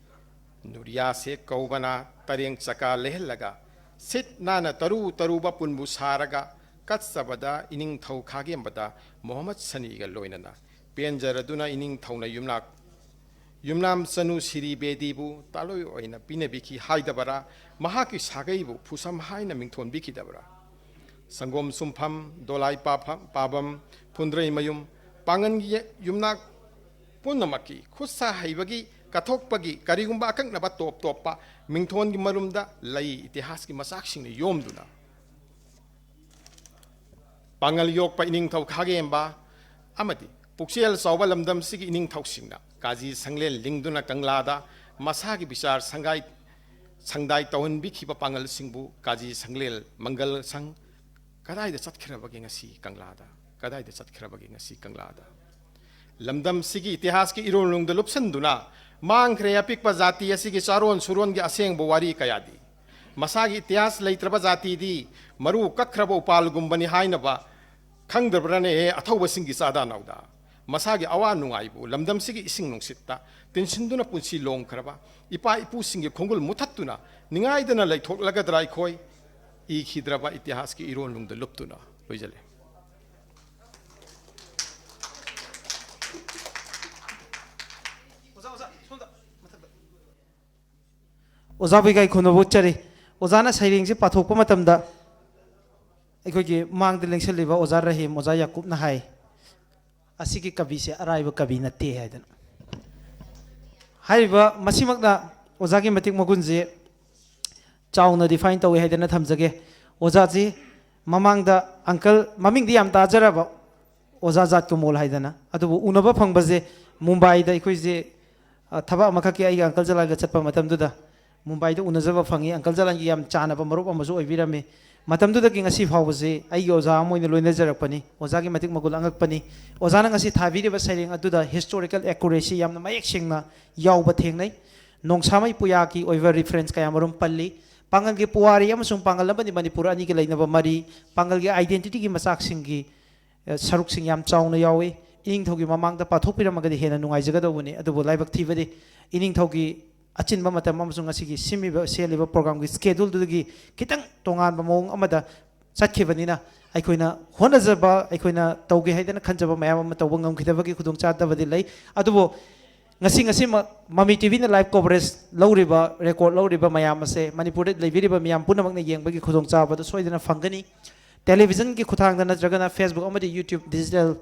ꯅꯨꯔꯤꯌꯥ ꯁꯦꯈ ꯀꯧꯕꯅ ꯇꯔꯦꯡ ꯆꯀꯥ ꯂꯩꯍꯜꯂꯒ, ꯁꯤꯠ ꯅꯥꯟꯅ ꯇꯔꯨ ꯇꯔꯨꯕ ꯄꯨꯟꯕꯨ ꯁꯥꯔꯒ, ꯀꯠꯆꯕꯗ ꯏꯅꯤꯡꯊꯧ ꯈꯥꯒꯦꯝꯕꯗ ꯃꯣꯍꯝꯃꯗ ꯁꯅꯤꯒ ꯂꯣꯏꯅꯅ ꯄꯦꯟꯖꯔꯗꯨꯅ ꯏꯅꯤꯡꯊꯧꯅ ꯌꯨꯝꯅꯥꯛ, ꯌꯨꯝꯅꯥꯝ ꯆꯅꯨ ꯁꯤꯔꯤ ꯕꯦꯗꯤꯕꯨ ꯇꯥꯂꯣꯏ ꯑꯣꯏꯅ ꯄꯤꯅꯕꯤꯈꯤ ꯍꯥꯏꯗꯕꯔꯥ? ꯃꯍꯥꯛꯀꯤ ꯁꯥꯒꯩꯕꯨ ꯐꯨꯁꯝ ꯍꯥꯏꯅ ꯃꯤꯡꯊꯣꯟꯕꯤꯈꯤꯗꯕ꯭ꯔꯥ? ꯁꯪꯒꯣꯝ ꯁꯨꯝꯐꯝ, ꯗꯣꯂꯥꯏ ꯄꯥꯐꯝ, ꯄꯥꯕꯝ, ꯐꯨꯟꯗ꯭ꯔꯩꯃꯌꯨꯝ, ꯄꯥꯡꯒꯟꯒꯤ ꯌꯨꯝꯅꯥꯛ ꯄꯨꯝꯅꯃꯛꯀꯤ ꯈꯨꯠ ꯁꯥ ꯍꯩꯕꯒꯤ ꯀꯠꯊꯣꯛꯄꯒꯤ ꯀꯔꯤꯒꯨꯝꯕ ꯑꯀꯛꯅꯕ ꯇꯣꯞ ꯇꯣꯞꯄ ꯃꯤꯡꯊꯣꯟꯒꯤ ꯃꯔꯨꯝꯗ ꯂꯩ ꯏꯇꯤꯍꯥꯁꯀꯤ ꯃꯆꯥꯛꯁꯤꯡꯅ ꯌꯣꯝꯗꯨꯅ꯫ ꯄꯥꯡꯒꯜ ꯌꯣꯛꯄ ꯏꯅꯤꯡꯊꯧ ꯈꯥꯒꯦꯝꯕ ꯑꯃꯗꯤ ꯄꯨꯛꯆꯦꯜ ꯆꯥꯎꯕ ꯂꯝꯗꯝꯁꯤꯒꯤ ꯏꯅꯤꯡꯊꯧꯁꯤꯡꯅ ꯀꯥꯖꯤ ꯁꯪꯂꯦꯟ ꯂꯤꯡꯗꯨꯅ ꯀꯪꯂꯥꯗ ꯃꯁꯥꯒꯤ ꯕꯤꯆꯥꯔ ꯁꯪꯒꯥꯏ, ꯁꯪꯗꯥꯏ ꯇꯧꯍꯟꯕꯤꯈꯤꯕ ꯄꯥꯡꯒꯜꯁꯤꯡꯕꯨ ꯀꯥꯖꯤ ꯁꯪꯂꯦꯟ ꯃꯪꯒꯜ ꯁꯪ ꯀꯗꯥꯏꯗ ꯆꯠꯈ꯭ꯔꯕꯒꯦ ꯉꯁꯤ ꯀꯪꯂꯥꯗ? ꯀꯗꯥꯏꯗ ꯆꯠꯈ꯭ꯔꯕꯒꯦ ꯉꯁꯤ ꯀꯪꯂꯥꯗ? ꯂꯝꯗꯝꯁꯤꯒꯤ ꯏꯇꯤꯍꯥꯁꯀꯤ ꯏꯔꯣꯟꯅꯨꯡꯗ ꯂꯨꯞꯁꯟꯗꯨꯅ ꯃꯥꯡꯈ꯭ꯔꯦ ꯑꯄꯤꯛꯄ ꯖꯥꯇꯤ ꯑꯁꯤꯒꯤ ꯆꯥꯔꯣꯟ ꯁꯨꯔꯣꯟꯒꯤ ꯑꯁꯦꯡꯕ ꯋꯥꯔꯤ ꯀꯌꯥꯗꯤ꯫ ꯃꯁꯥꯒꯤ ꯏꯇꯤꯍꯥꯁ ꯂꯩꯇ꯭ꯔꯕ ꯖꯥꯇꯤꯗꯤ ꯃꯔꯨ ꯀꯛꯈ꯭ꯔꯕ ꯎꯄꯥꯜꯒꯨꯝꯕꯅꯤ ꯍꯥꯏꯅꯕ ꯈꯪꯗꯕ꯭ꯔꯅꯦ ꯑꯊꯧꯕꯁꯤꯡꯒꯤ ꯆꯥꯗꯥ ꯅꯥꯎꯗ? ꯃꯁꯥꯒꯤ ꯑꯋꯥ ꯅꯨꯡꯉꯥꯏꯕꯨ ꯂꯝꯗꯝꯁꯤꯒꯤ ꯏꯁꯤꯡ ꯅꯨꯡꯁꯤꯠꯇ ꯇꯤꯟꯁꯤꯟꯗꯨꯅ ꯄꯨꯟꯁꯤ ꯂꯣꯡꯈ꯭ꯔꯕ ꯏꯄꯥ ꯏꯄꯨꯁꯤꯡꯒꯤ ꯈꯣꯡꯒꯨꯜ ꯃꯨꯊꯠꯇꯨꯅ ꯅꯤꯡꯉꯥꯏꯗꯅ ꯂꯩꯊꯣꯛꯂꯒꯗ꯭ꯔꯥ ꯑꯩꯈꯣꯏ? ꯏꯈꯤꯗ꯭ꯔꯕ ꯏꯇꯤꯍꯥꯁꯀꯤ ꯏꯔꯣꯟꯅꯨꯡꯗ ꯂꯨꯞꯇꯨꯅ꯫ ꯂꯣꯏꯖꯜꯂꯦ꯫ ꯑꯣꯖꯥ ꯕꯤꯒꯥꯏ ꯈꯨꯅꯕꯨ ꯎꯠꯆꯔꯤ꯫ ꯑꯣꯖꯥꯅ ꯁꯩꯔꯦꯡꯁꯤ ꯄꯥꯊꯣꯛꯄ ꯃꯇꯝꯗ ꯑꯩꯈꯣꯏꯒꯤ ꯃꯥꯡꯗ ꯂꯦꯡꯁꯤꯜꯂꯤꯕ ꯑꯣꯖꯥ ꯔꯍꯤꯝ, ꯑꯣꯖꯥ ꯌꯥꯀꯨꯞꯅ ꯍꯥꯏ, "ꯑꯁꯤꯒꯤ ꯀꯕꯤꯁꯦ ꯑꯔꯥꯏꯕ ꯀꯕꯤ ꯅꯠꯇꯦ" ꯍꯥꯏꯗꯅ꯫ ꯍꯥꯏꯔꯤꯕ ꯃꯁꯤꯃꯛꯅ ꯑꯣꯖꯥꯒꯤ ꯃꯇꯤꯛ ꯃꯒꯨꯟꯁꯦ ꯆꯥꯎꯅ ꯗꯤꯐꯥꯏꯟ ꯇꯧꯏ ꯍꯥꯏꯗꯅ ꯊꯝꯖꯒꯦ꯫ ꯑꯣꯖꯥꯁꯤ ꯃꯃꯥꯡꯗ ꯑꯪꯀꯜ, ꯃꯃꯤꯡꯗꯤ ꯌꯥꯝ ꯇꯥꯖꯔꯕ ꯑꯣꯖꯥ ꯖꯥꯠꯀꯨꯃꯣꯜ ꯍꯥꯏꯗꯅ, ꯑꯗꯨꯕꯨ ꯎꯅꯕ ꯐꯪꯕꯁꯦ ꯃꯨꯝꯕꯥꯏꯗ ꯑꯩꯈꯣꯏꯁꯦ, ꯑ, ꯊꯕꯛ ꯑꯃꯈꯛꯀꯤ ꯑꯩꯒ ꯑꯪꯀꯜ ꯖꯂꯥꯜꯒ ꯆꯠꯄ ꯃꯇꯝꯗꯨꯗ ꯃꯨꯝꯕꯥꯏꯗ ꯎꯅꯖꯕ ꯐꯪꯉꯤ꯫ ꯑꯪꯀꯜ ꯖꯂꯥꯜꯒꯤ ꯌꯥꯝ ꯆꯥꯟꯅꯕ ꯃꯔꯨꯞ ꯑꯃꯁꯨ ꯑꯣꯏꯕꯤꯔꯝꯃꯤ꯫ ꯃꯇꯝꯗꯨꯗꯒꯤ ꯉꯁꯤ ꯐꯥꯎꯕꯁꯤ ꯑꯩꯒꯤ ꯑꯣꯖꯥ ꯑꯃ ꯑꯣꯏꯅ ꯂꯣꯏꯅꯖꯔꯛꯄꯅꯤ꯫ ꯑꯣꯖꯥꯒꯤ ꯃꯇꯤꯛ ꯃꯒꯨꯟ ꯑꯉꯛꯄꯅꯤ꯫ ꯑꯣꯖꯥꯅ ꯉꯁꯤ ꯊꯥꯕꯤꯔꯤꯕ ꯁꯩꯔꯦꯡ ꯑꯗꯨꯗ historical accuracy ꯌꯥꯝꯅ ꯃꯌꯦꯛ ꯁꯦꯡꯅ ꯌꯥꯎꯕ ꯊꯦꯡꯅꯩ꯫ ꯅꯣꯡꯁꯥꯃꯩ ꯄꯨꯌꯥꯒꯤ ꯑꯣꯏꯕ reference ꯀꯌꯥ ꯃꯔꯨꯝ ꯄꯜꯂꯤ꯫ ꯄꯥꯡꯒꯜꯒꯤ ꯄꯨꯋꯥꯔꯤ ꯑꯃꯁꯨꯡ ꯄꯥꯡꯒꯜ ꯑꯃꯗꯤ ꯃꯅꯤꯄꯨꯔ ꯑꯅꯤꯒꯤ ꯂꯩꯅꯕ ꯃꯔꯤ, ꯄꯥꯡꯒꯜꯒꯤ identityꯒꯤ ꯃꯆꯥꯛꯁꯤꯡꯒꯤ, ꯑ, ꯁꯔꯨꯛꯁꯤꯡ ꯌꯥꯝ ꯆꯥꯎꯅ ꯌꯥꯎꯏ꯫ ꯏꯅꯤꯡꯊꯧꯒꯤ ꯃꯃꯥꯡꯗ ꯄꯥꯊꯣꯛꯄꯤꯔꯝꯃꯒꯗꯤ ꯍꯦꯟꯅ ꯅꯨꯡꯉꯥꯏꯖꯒꯗꯧꯕꯅꯤ꯫ ꯑꯗꯨꯕꯨ ꯂꯥꯏꯕꯛ ꯊꯤꯕꯗꯤ ꯏꯅꯤꯡꯊꯧꯒꯤ ꯑꯆꯤꯟꯕ ꯃꯇꯝ ꯑꯃꯁꯨꯡ ꯉꯁꯤꯒꯤ ꯁꯤꯝꯃꯤꯕ, ꯁꯦꯜꯂꯤꯕ programꯒꯤ scheduleꯗꯨꯗꯒꯤ ꯈꯤꯇꯪ ꯇꯣꯉꯥꯟꯕ ꯃꯑꯣꯡ ꯑꯃꯗ ꯆꯠꯈꯤꯕꯅꯤꯅ ꯑꯩꯈꯣꯏꯅ ꯍꯣꯠꯅꯖꯕ, ꯑꯩꯈꯣꯏꯅ ꯇꯧꯒꯦ ꯍꯥꯏꯗꯅ ꯈꯟꯖꯕ ꯃꯌꯥꯝ ꯑꯃ ꯇꯧꯕ ꯉꯝꯈꯤꯗꯕꯒꯤ ꯈꯨꯗꯣꯡꯆꯥꯗꯕꯗꯤ ꯂꯩ꯫ ꯑꯗꯨꯕꯨ ꯉꯁꯤ, ꯉꯁꯤꯃꯛ ꯃꯃꯤ ꯇꯤꯚꯤꯅ live coverage ꯂꯧꯔꯤꯕ, record ꯂꯧꯔꯤꯕ ꯃꯌꯥꯝ ꯑꯁꯦ ꯃꯅꯤꯄꯨꯔꯗ ꯂꯩꯕꯤꯔꯤꯕ ꯃꯤꯌꯥꯝ ꯄꯨꯝꯅꯃꯛꯅ ꯌꯦꯡꯕꯒꯤ ꯈꯨꯗꯣꯡꯆꯥꯕꯗꯨ ꯁꯣꯏꯗꯅ ꯐꯪꯒꯅꯤ꯫ Televisionꯒꯤ ꯈꯨꯠꯊꯥꯡꯗ ꯅꯠꯇ꯭ꯔꯒꯅ Facebook ꯑꯃꯗꯤ YouTube digital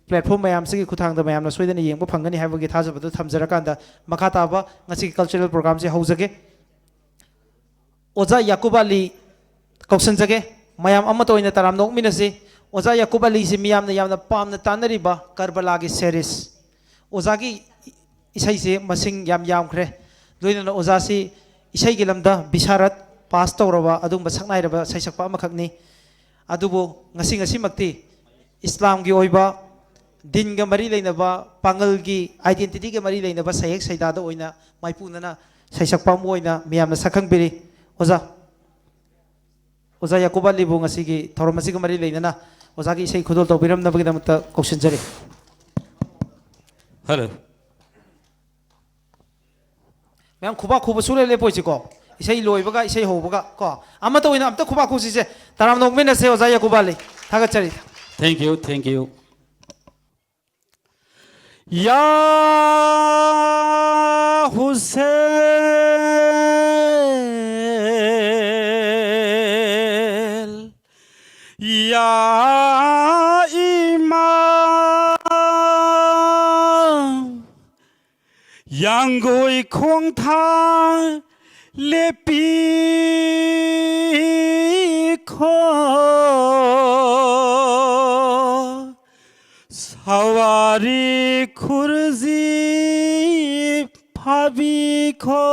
platform ꯃꯌꯥꯝꯁꯤꯒꯤ ꯈꯨꯠꯊꯥꯡꯗ ꯃꯌꯥꯝꯅ ꯁꯣꯏꯗꯅ ꯌꯦꯡꯕ ꯐꯪꯒꯅꯤ ꯍꯥꯏꯕꯒꯤ ꯊꯥꯖꯕꯗꯨ ꯊꯝꯖꯔꯀꯥꯟꯗ ꯃꯈꯥ ꯇꯥꯕ ꯉꯁꯤꯒꯤ cultural programꯁꯦ ꯍꯧꯖꯒꯦ꯫ ꯑꯣꯖꯥ ꯌꯥꯀꯨꯕ ꯑꯂꯤ ꯀꯧꯁꯟꯖꯒꯦ꯫ ꯃꯌꯥꯝ ꯑꯃꯠꯇ ꯑꯣꯏꯅ ꯇꯔꯥꯝꯅ ꯑꯣꯛꯃꯤꯟꯅꯁꯤ꯫ ꯑꯣꯖꯥ ꯌꯥꯀꯨꯕ ꯑꯂꯤꯁꯤ ꯃꯤꯌꯥꯝꯅ ꯌꯥꯝꯅ ꯄꯥꯝꯅ ꯇꯥꯅꯔꯤꯕ ꯀꯔꯕꯂꯥꯒꯤ ꯁꯦꯔꯤꯁ꯫ ꯑꯣꯖꯥꯒꯤ ꯏꯁꯩꯁꯦ ꯃꯁꯤꯡ ꯌꯥꯝ ꯌꯥꯝꯈ꯭ꯔꯦ꯫ ꯂꯣꯏꯅꯅ ꯑꯣꯖꯥꯁꯤ ꯏꯁꯩꯒꯤ ꯂꯝꯗ ꯕꯤꯁꯥꯔꯠ ꯄꯥꯁ ꯇꯧꯔꯕ ꯑꯗꯨꯒꯨꯝꯕ ꯁꯛꯅꯥꯏꯔꯕ ꯁꯩꯁꯛꯄ ꯑꯃꯈꯛꯅꯤ꯫ ꯑꯗꯨꯕꯨ ꯉꯁꯤ ꯉꯁꯤꯃꯛꯇꯤ ꯏꯁꯂꯥꯝꯒꯤ ꯑꯣꯏꯕ, ꯗꯤꯟꯒ ꯃꯔꯤ ꯂꯩꯅꯕ, ꯄꯥꯡꯒꯜꯒꯤ identityꯒ ꯃꯔꯤ ꯂꯩꯅꯕ ꯁꯩꯍꯦꯛ ꯁꯩꯗꯥꯗ ꯑꯣꯏꯅ ꯃꯥꯏꯄꯨꯅꯅ ꯁꯩꯁꯛꯄ ꯑꯃ ꯑꯣꯏꯅ ꯃꯤꯌꯥꯝꯅ ꯁꯛꯈꯪꯕꯤꯔꯤ꯫ ꯑꯣꯖꯥ꯫ ꯑꯣꯖꯥ ꯌꯥꯀꯣꯕꯥ ꯑꯂꯤꯕꯨ ꯉꯁꯤꯒꯤ ꯊꯧꯔꯝ ꯑꯁꯤꯒ ꯃꯔꯤ ꯂꯩꯅꯅ ꯑꯣꯖꯥꯒꯤ ꯏꯁꯩ ꯈꯨꯗꯣꯜ ꯇꯧꯕꯤꯔꯝꯅꯕꯒꯤꯗꯃꯛꯇ ꯀꯧꯁꯤꯟꯖꯔꯤ꯫ ꯍꯜꯂꯣ꯫ ꯃꯌꯥꯝ ꯈꯨꯕꯥꯛ ꯈꯨꯕ ꯁꯨꯡꯂꯦꯞ ꯂꯦꯞꯄꯣꯏꯁꯤꯀꯣ꯫ ꯏꯁꯩ ꯂꯣꯏꯕꯒ ꯏꯁꯩ ꯍꯧꯕꯒ ꯀꯣ꯫ ꯑꯃꯠꯇ ꯑꯣꯏꯅ ꯑꯝꯇ ꯈꯨꯕꯥꯛ ꯈꯨꯁꯤꯁꯦ꯫ ꯇꯔꯥꯝꯅ ꯑꯣꯛꯃꯤꯟꯅꯁꯦ ꯑꯣꯖꯥ ꯌꯥꯀꯣꯕꯥ ꯑꯂꯤ꯫ ꯊꯥꯒꯠꯆꯔꯤ꯫ Thank you, thank you. या हुसैन, या इमाम, ꯌꯥꯡꯒꯣꯏ ꯈꯣꯡꯊꯥꯡ ꯂꯦꯞꯄꯤꯈꯣ, ꯁꯋꯥꯔꯤ ꯈꯨꯔꯖꯤ ꯐꯥꯕꯤꯈꯣ꯫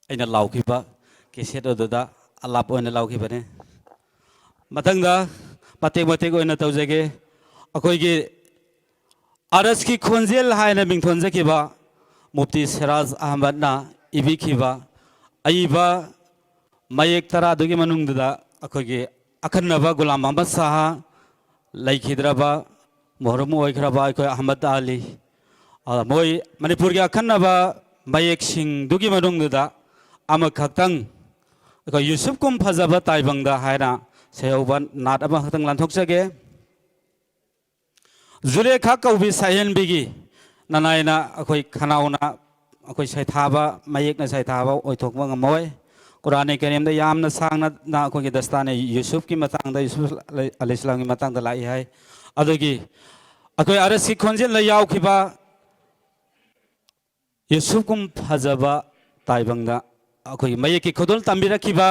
ꯑꯩꯅ ꯂꯥꯎꯈꯤꯕ ꯀꯦꯁꯦꯠ ꯑꯗꯨꯗ ꯑꯂꯥꯞ ꯑꯣꯏꯅ ꯂꯥꯎꯈꯤꯕꯅꯤ꯫ ꯃꯊꯪꯗ ꯃꯇꯦꯛ ꯃꯇꯦꯛ ꯑꯣꯏꯅ ꯇꯧꯖꯒꯦ꯫ ꯑꯩꯈꯣꯏꯒꯤ ꯑꯔꯁꯀꯤ ꯈꯣꯟꯖꯦꯜ ꯍꯥꯏꯅ ꯃꯤꯡꯊꯣꯟꯖꯈꯤꯕ ꯃꯨꯐꯇꯤ ꯁꯤꯔꯥꯖ ꯑꯍꯃꯗꯅ ꯏꯕꯤꯈꯤꯕ ꯑꯏꯕ ꯃꯌꯦꯛ ꯇꯔꯥꯗꯨꯒꯤ ꯃꯅꯨꯡꯗꯨꯗ ꯑꯩꯈꯣꯏꯒꯤ ꯑꯈꯟꯅꯕ ꯒꯨꯂꯥꯝ ꯑꯍꯃꯗ ꯁꯥꯍ, ꯂꯩꯈꯤꯗ꯭ꯔꯕ ꯃꯣꯍꯔꯨꯝ ꯑꯣꯏꯈ꯭ꯔꯕ ꯑꯩꯈꯣꯏ ꯑꯍꯃꯗ ꯑꯂꯤ, ꯑ, ꯃꯣꯏ ꯃꯅꯤꯄꯨꯔꯒꯤ ꯑꯈꯟꯅꯕ ꯃꯌꯦꯛꯁꯤꯡꯗꯨꯒꯤ ꯃꯅꯨꯡꯗꯨꯗ ꯑꯃꯈꯛꯇꯪ ꯑꯩꯈꯣꯏ ꯌꯨꯁꯨꯞ ꯀꯨꯝ ꯐꯖꯕ ꯇꯥꯏꯕꯪꯗ ꯍꯥꯏꯅ ꯁꯩꯍꯧꯕ ꯅꯥꯠ ꯑꯃꯈꯛꯇꯪ ꯂꯥꯟꯊꯣꯛꯆꯒꯦ꯫ ꯖꯨꯂꯦꯈꯥ ꯀꯧꯕꯤ ꯁꯥꯍꯦꯟꯕꯤꯒꯤ ꯅꯅꯥꯏꯅ ꯑꯩꯈꯣꯏ ꯈꯅꯥꯎꯅ ꯑꯩꯈꯣꯏ ꯁꯩꯊꯥꯕ, ꯃꯌꯦꯛꯅ ꯁꯩꯊꯥꯕ ꯑꯣꯏꯊꯣꯛꯄ ꯉꯝꯃꯣꯏ꯫ ꯀꯨꯔꯥꯟ ꯀꯔꯤꯝꯗ ꯌꯥꯝꯅ ꯁꯥꯡꯅ ꯑꯩꯈꯣꯏꯒꯤ ꯗꯁꯇꯥꯅꯦ ꯌꯨꯁꯨꯞꯀꯤ ꯃꯇꯥꯡꯗ, ꯌꯨꯁꯨꯞ ꯑꯂꯤ ꯏꯁꯂꯥꯝꯒꯤ ꯃꯇꯥꯡꯗ ꯂꯥꯛꯏ ꯍꯥꯏ꯫ ꯑꯗꯨꯒꯤ ꯑꯩꯈꯣꯏ ꯑꯔꯁꯀꯤ ꯈꯣꯟꯖꯦꯜꯗ ꯌꯥꯎꯈꯤꯕ ꯌꯨꯁꯨꯞꯀꯨꯝ ꯐꯖꯕ ꯇꯥꯏꯕꯪꯗ ꯑꯩꯈꯣꯏꯒꯤ ꯃꯌꯦꯛꯀꯤ ꯈꯨꯗꯣꯜ ꯇꯝꯕꯤꯔꯛꯈꯤꯕ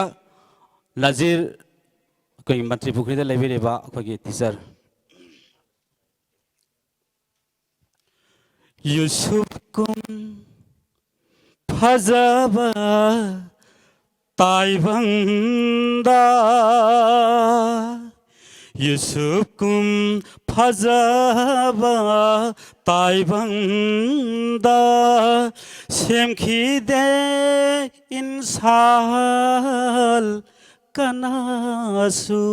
ꯅꯖꯤꯔ, ꯑꯩꯈꯣꯏꯒꯤ ꯃꯟꯇ꯭ꯔꯤ ꯄꯨꯈ꯭ꯔꯤꯗ ꯂꯩꯕꯤꯔꯤꯕ ꯑꯩꯈꯣꯏꯒꯤ ꯇꯤꯆꯔ꯫ ꯌꯨꯁꯨꯞ ꯀꯨꯝ ꯐꯖꯕ ꯇꯥꯏꯕꯪꯗ, ꯌꯨꯁꯨꯞ ꯀꯨꯝ ꯐꯖꯕ ꯇꯥꯏꯕꯪꯗ ꯁꯦꯝꯈꯤꯗꯦ ꯏꯟꯁꯥꯜ ꯀꯅꯥꯁꯨ꯫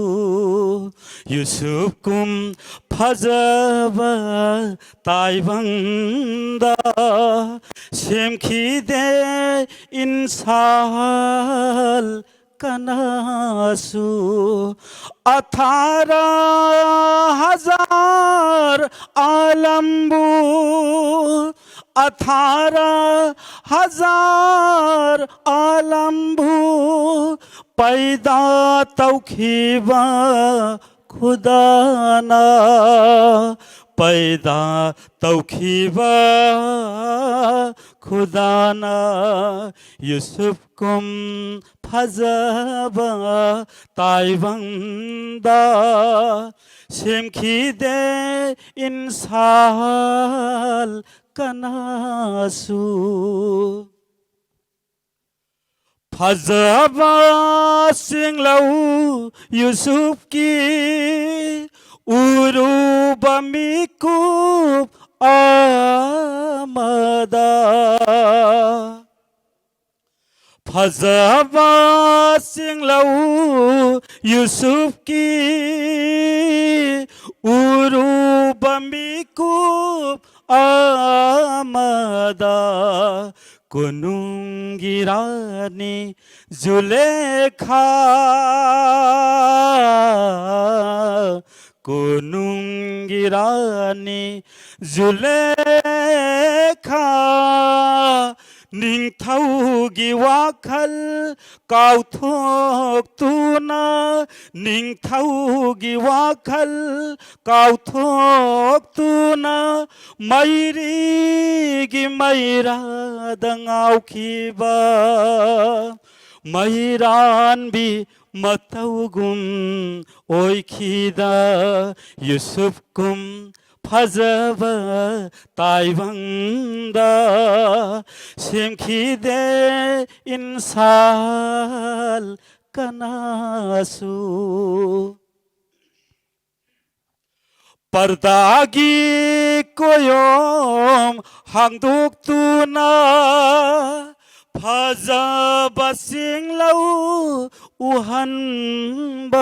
ꯌꯨꯁꯨꯞ ꯀꯨꯝ ꯐꯖꯕ ꯇꯥꯏꯕꯪꯗ ꯁꯦꯝꯈꯤꯗꯦ ꯏꯟꯁꯥꯜ ꯀꯅꯥꯁꯨ꯫ ꯑꯊꯥꯔ ꯍꯖꯥꯔ ꯑꯥꯂꯝꯕꯨ, ꯑꯊꯥꯔ ꯍꯖꯥꯔ ꯑꯥꯂꯝꯕꯨ ꯄꯩꯗꯥ ꯇꯧꯈꯤꯕ ꯈꯨꯗꯥꯅ, ꯄꯩꯗꯥ ꯇꯧꯈꯤꯕ ꯈꯨꯗꯥꯅ꯫ ꯌꯨꯁꯨꯞ ꯀꯨꯝ ꯐꯖꯕ ꯇꯥꯏꯕꯪꯗ ꯁꯦꯝꯈꯤꯗꯦ ꯏꯟꯁꯥꯜ ꯀꯅꯥꯁꯨ꯫ ꯐꯖꯕ ꯁꯤꯡꯂꯧ ꯌꯨꯁꯨꯞꯀꯤ ꯎꯔꯨꯕ ꯃꯤꯀꯨꯞ ꯑꯃꯗ꯫ ꯐꯖꯕ ꯁꯤꯡꯂꯧ ꯌꯨꯁꯨꯞꯀꯤ ꯎꯔꯨꯕ ꯃꯤꯀꯨꯞ ꯑꯃꯗ ꯀꯣꯅꯨꯡꯒꯤ ꯔꯥꯅꯤ ꯖꯨꯂꯦꯈꯥ, ꯀꯣꯅꯨꯡꯒꯤ ꯔꯥꯅꯤ ꯖꯨꯂꯦꯈꯥ ꯅꯤꯡꯊꯧꯒꯤ ꯋꯥꯈꯜ ꯀꯥꯎꯊꯣꯛꯇꯨꯅ, ꯅꯤꯡꯊꯧꯒꯤ ꯋꯥꯈꯜ ꯀꯥꯎꯊꯣꯛꯇꯨꯅ ꯃꯩꯔꯤꯒꯤ ꯃꯩꯔꯥꯗ ꯉꯥꯎꯈꯤꯕ ꯃꯩꯔꯥꯟꯕꯤ ꯃꯇꯧꯒꯨꯝ ꯑꯣꯏꯈꯤꯗ ꯌꯨꯁꯨꯞ ꯀꯨꯝ ꯐꯖꯕ ꯇꯥꯏꯕꯪꯗ ꯁꯦꯝꯈꯤꯗꯦ ꯏꯟꯁꯥꯜ ꯀꯅꯥꯁꯨ꯫ ꯄꯔꯗꯥꯒꯤ ꯀꯣꯌꯣꯝ ꯍꯥꯡꯗꯣꯛꯇꯨꯅ ꯐꯖꯕꯁꯤꯡ ꯂꯧ ꯎꯍꯟꯕꯗ,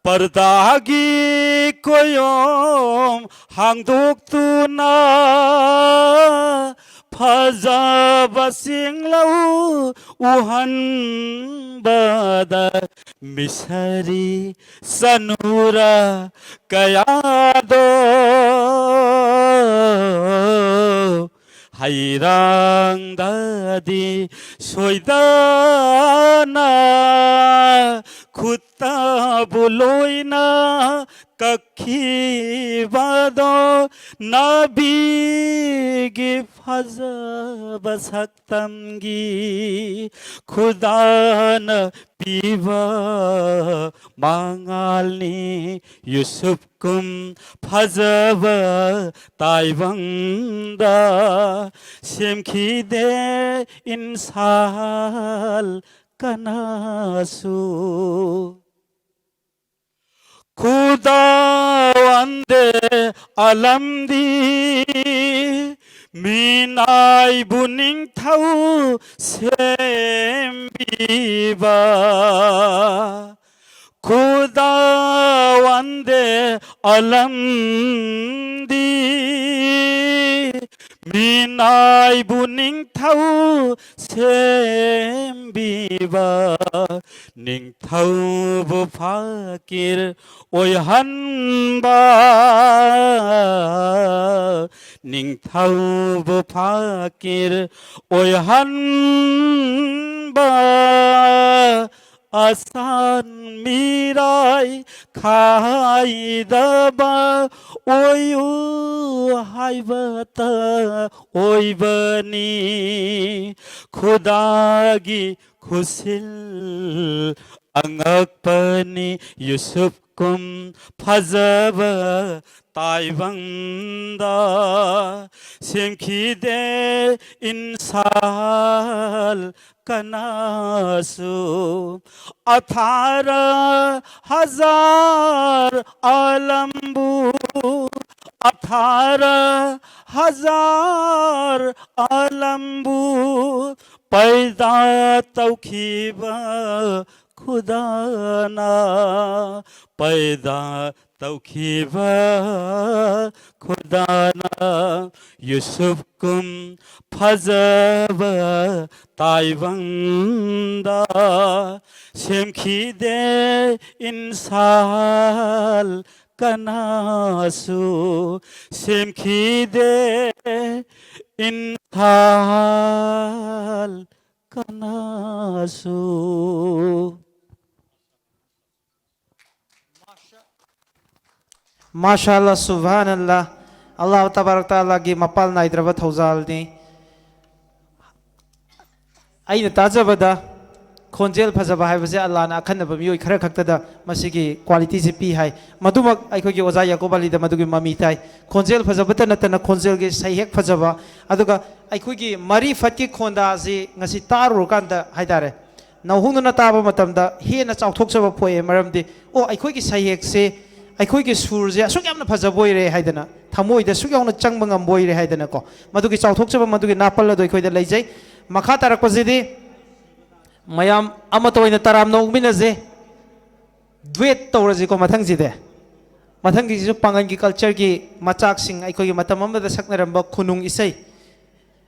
ꯄꯔꯗꯥꯒꯤ ꯀꯣꯌꯣꯝ ꯍꯥꯡꯗꯣꯛꯇꯨꯅ ꯐꯖꯕꯁꯤꯡ ꯂꯧ ꯎꯍꯟꯕꯗ, ꯃꯤꯁꯔꯤ ꯆꯅꯨꯔ ꯀꯌꯥꯗꯣ ꯍꯩꯔꯥꯡꯗꯗꯤ ꯁꯣꯏꯗꯅ ꯈꯨꯠꯇꯕꯨ ꯂꯣꯏꯅ ꯀꯛꯈꯤꯕꯗꯣ, ꯅꯥꯕꯤꯒꯤ ꯐꯖꯕ ꯁꯛꯇꯝꯒꯤ ꯈꯨꯗꯥꯅ ꯄꯤꯕ ꯃꯉꯥꯜꯅꯤ꯫ ꯌꯨꯁꯨꯞ ꯀꯨꯝ ꯐꯖꯕ ꯇꯥꯏꯕꯪꯗ ꯁꯦꯝꯈꯤꯗꯦ ꯏꯟꯁꯥꯜ ꯀꯅꯥꯁꯨ꯫ ꯈꯨꯗꯥ ꯋꯥꯟꯗꯦ ꯑꯂꯝꯗꯤ ꯃꯤꯅꯥꯏꯕꯨ ꯅꯤꯡꯊꯧ ꯁꯦꯝꯕꯤꯕ꯫ ꯈꯨꯗꯥ ꯋꯥꯟꯗꯦ ꯑꯂꯝꯗꯤ ꯃꯤꯅꯥꯏꯕꯨ ꯅꯤꯡꯊꯧ ꯁꯦꯝꯕꯤꯕ꯫ ꯅꯤꯡꯊꯧꯕꯨ ꯐꯀꯤꯔ ꯑꯣꯏꯍꯟꯕ, ꯅꯤꯡꯊꯧꯕꯨ ꯐꯀꯤꯔ ꯑꯣꯏꯍꯟꯕ, ꯑꯁꯥꯟ ꯃꯤꯔꯥꯏ ꯈꯥꯏꯗꯕ ꯑꯣꯏꯌꯨ ꯍꯥꯏꯕꯇ ꯑꯣꯏꯕꯅꯤ꯫ ꯈꯨꯗꯥꯒꯤ ꯈꯨꯁꯤꯜ ꯑꯉꯛꯄꯅꯤ ꯌꯨꯁꯨꯞ ꯀꯨꯝ ꯐꯖꯕ ꯇꯥꯏꯕꯪꯗ ꯁꯦꯝꯈꯤꯗꯦ ꯏꯟꯁꯥꯜ ꯀꯅꯥꯁꯨ꯫ ꯑꯊꯥꯔ ꯍꯖꯥꯔ ꯑꯥꯂꯝꯕꯨ, ꯑꯊꯥꯔ ꯍꯖꯥꯔ ꯑꯥꯂꯝꯕꯨ ꯄꯩꯗꯥ ꯇꯧꯈꯤꯕ ꯈꯨꯗꯥꯅ, ꯄꯩꯗꯥ ꯇꯧꯈꯤꯕ ꯈꯨꯗꯥꯅ ꯌꯨꯁꯨꯞ ꯀꯨꯝ ꯐꯖꯕ ꯇꯥꯏꯕꯪꯗ ꯁꯦꯝꯈꯤꯗꯦ ꯏꯟꯁꯥꯜ ꯀꯅꯥꯁꯨ, ꯁꯦꯝꯈꯤꯗꯦ ꯏꯟꯁꯥꯜ ꯀꯅꯥꯁꯨ꯫ ꯃꯥꯁꯥ ꯑꯜꯂꯥ, ꯁꯨꯕꯍꯥꯅ ꯑꯜꯂꯥ꯫ ꯑꯜꯂꯥꯍ ꯇꯕꯥꯔꯛ ꯇꯥꯂꯥꯒꯤ ꯃꯄꯥꯜ ꯅꯥꯏꯗ꯭ꯔꯕ ꯊꯧꯖꯥꯜꯅꯤ꯫ ꯑꯩꯅ ꯇꯥꯖꯕꯗ, ꯈꯣꯟꯖꯦꯜ ꯐꯖꯕ ꯍꯥꯏꯕꯁꯦ ꯑꯜꯂꯥꯍꯅ ꯑꯈꯟꯅꯕ ꯃꯤꯑꯣꯏ ꯈꯔ ꯈꯛꯇꯗ ꯃꯁꯤꯒꯤ ꯀ꯭ꯋꯥꯂꯤꯇꯤꯁꯦ ꯄꯤ ꯍꯥꯏ꯫ ꯃꯗꯨꯃꯛ ꯑꯩꯈꯣꯏꯒꯤ ꯑꯣꯖꯥ ꯌꯥꯀꯨꯕ ꯑꯂꯤꯗ ꯃꯗꯨꯒꯤ ꯃꯃꯤ ꯇꯥꯏ꯫ ꯈꯣꯟꯖꯦꯜ ꯐꯖꯕꯇ ꯅꯠꯇꯅ ꯈꯣꯟꯖꯦꯜꯒꯤ ꯁꯩꯍꯦꯛ ꯐꯖꯕ, ꯑꯗꯨꯒ ꯑꯩꯈꯣꯏꯒꯤ ꯃꯔꯤꯐꯠꯀꯤ ꯈꯣꯟꯗꯥꯁꯤ ꯉꯁꯤ ꯇꯥꯔꯨꯔꯀꯥꯟꯗ ꯍꯥꯏꯇꯥꯔꯦ, ꯅꯧꯍꯧꯅꯅ ꯇꯥꯕ ꯃꯇꯝꯗ ꯍꯦꯟꯅ ꯆꯥꯎꯊꯣꯛꯆꯕ ꯄꯣꯛꯑꯦ꯫ ꯃꯔꯝꯗꯤ, "ꯑꯣ, ꯑꯩꯈꯣꯏꯒꯤ ꯁꯩꯍꯦꯛꯁꯦ, ꯑꯩꯈꯣꯏꯒꯤ ꯁꯨꯔꯁꯦ ꯑꯁꯨꯛ ꯌꯥꯝꯅ ꯐꯖꯕ ꯑꯣꯏꯔꯦ" ꯍꯥꯏꯗꯅ, ꯊꯃꯣꯏꯗ ꯑꯁꯨꯛ ꯌꯥꯝꯅ ꯆꯪꯕ ꯉꯝꯕ ꯑꯣꯏꯔꯦ ꯍꯥꯏꯗꯅꯀꯣ, ꯃꯗꯨꯒꯤ ꯆꯥꯎꯊꯣꯛꯆꯕ, ꯃꯗꯨꯒꯤ ꯅꯥꯄꯜ ꯑꯗꯨ ꯑꯩꯈꯣꯏꯗ ꯂꯩꯖꯩ꯫ ꯃꯈꯥ ꯇꯥꯔꯛꯄꯁꯤꯗꯤ ꯃꯌꯥꯝ ꯑꯃꯠꯇ ꯑꯣꯏꯅ ꯇꯔꯥꯝꯅ ꯑꯣꯛꯃꯤꯟꯅꯁꯦ, ꯗ꯭ꯋꯦꯠ ꯇꯧꯔꯁꯤꯀꯣ ꯃꯊꯪꯁꯤꯗꯤ꯫ ꯃꯊꯪꯒꯤꯁꯤꯁꯨ ꯄꯥꯉꯜꯒꯤ ꯀꯜꯆꯔꯒꯤ ꯃꯆꯥꯛꯁꯤꯡ, ꯑꯩꯈꯣꯏꯒꯤ ꯃꯇꯝ ꯑꯃꯗ ꯁꯛꯅꯔꯝꯕ ꯈꯨꯅꯨꯡ ꯏꯁꯩ,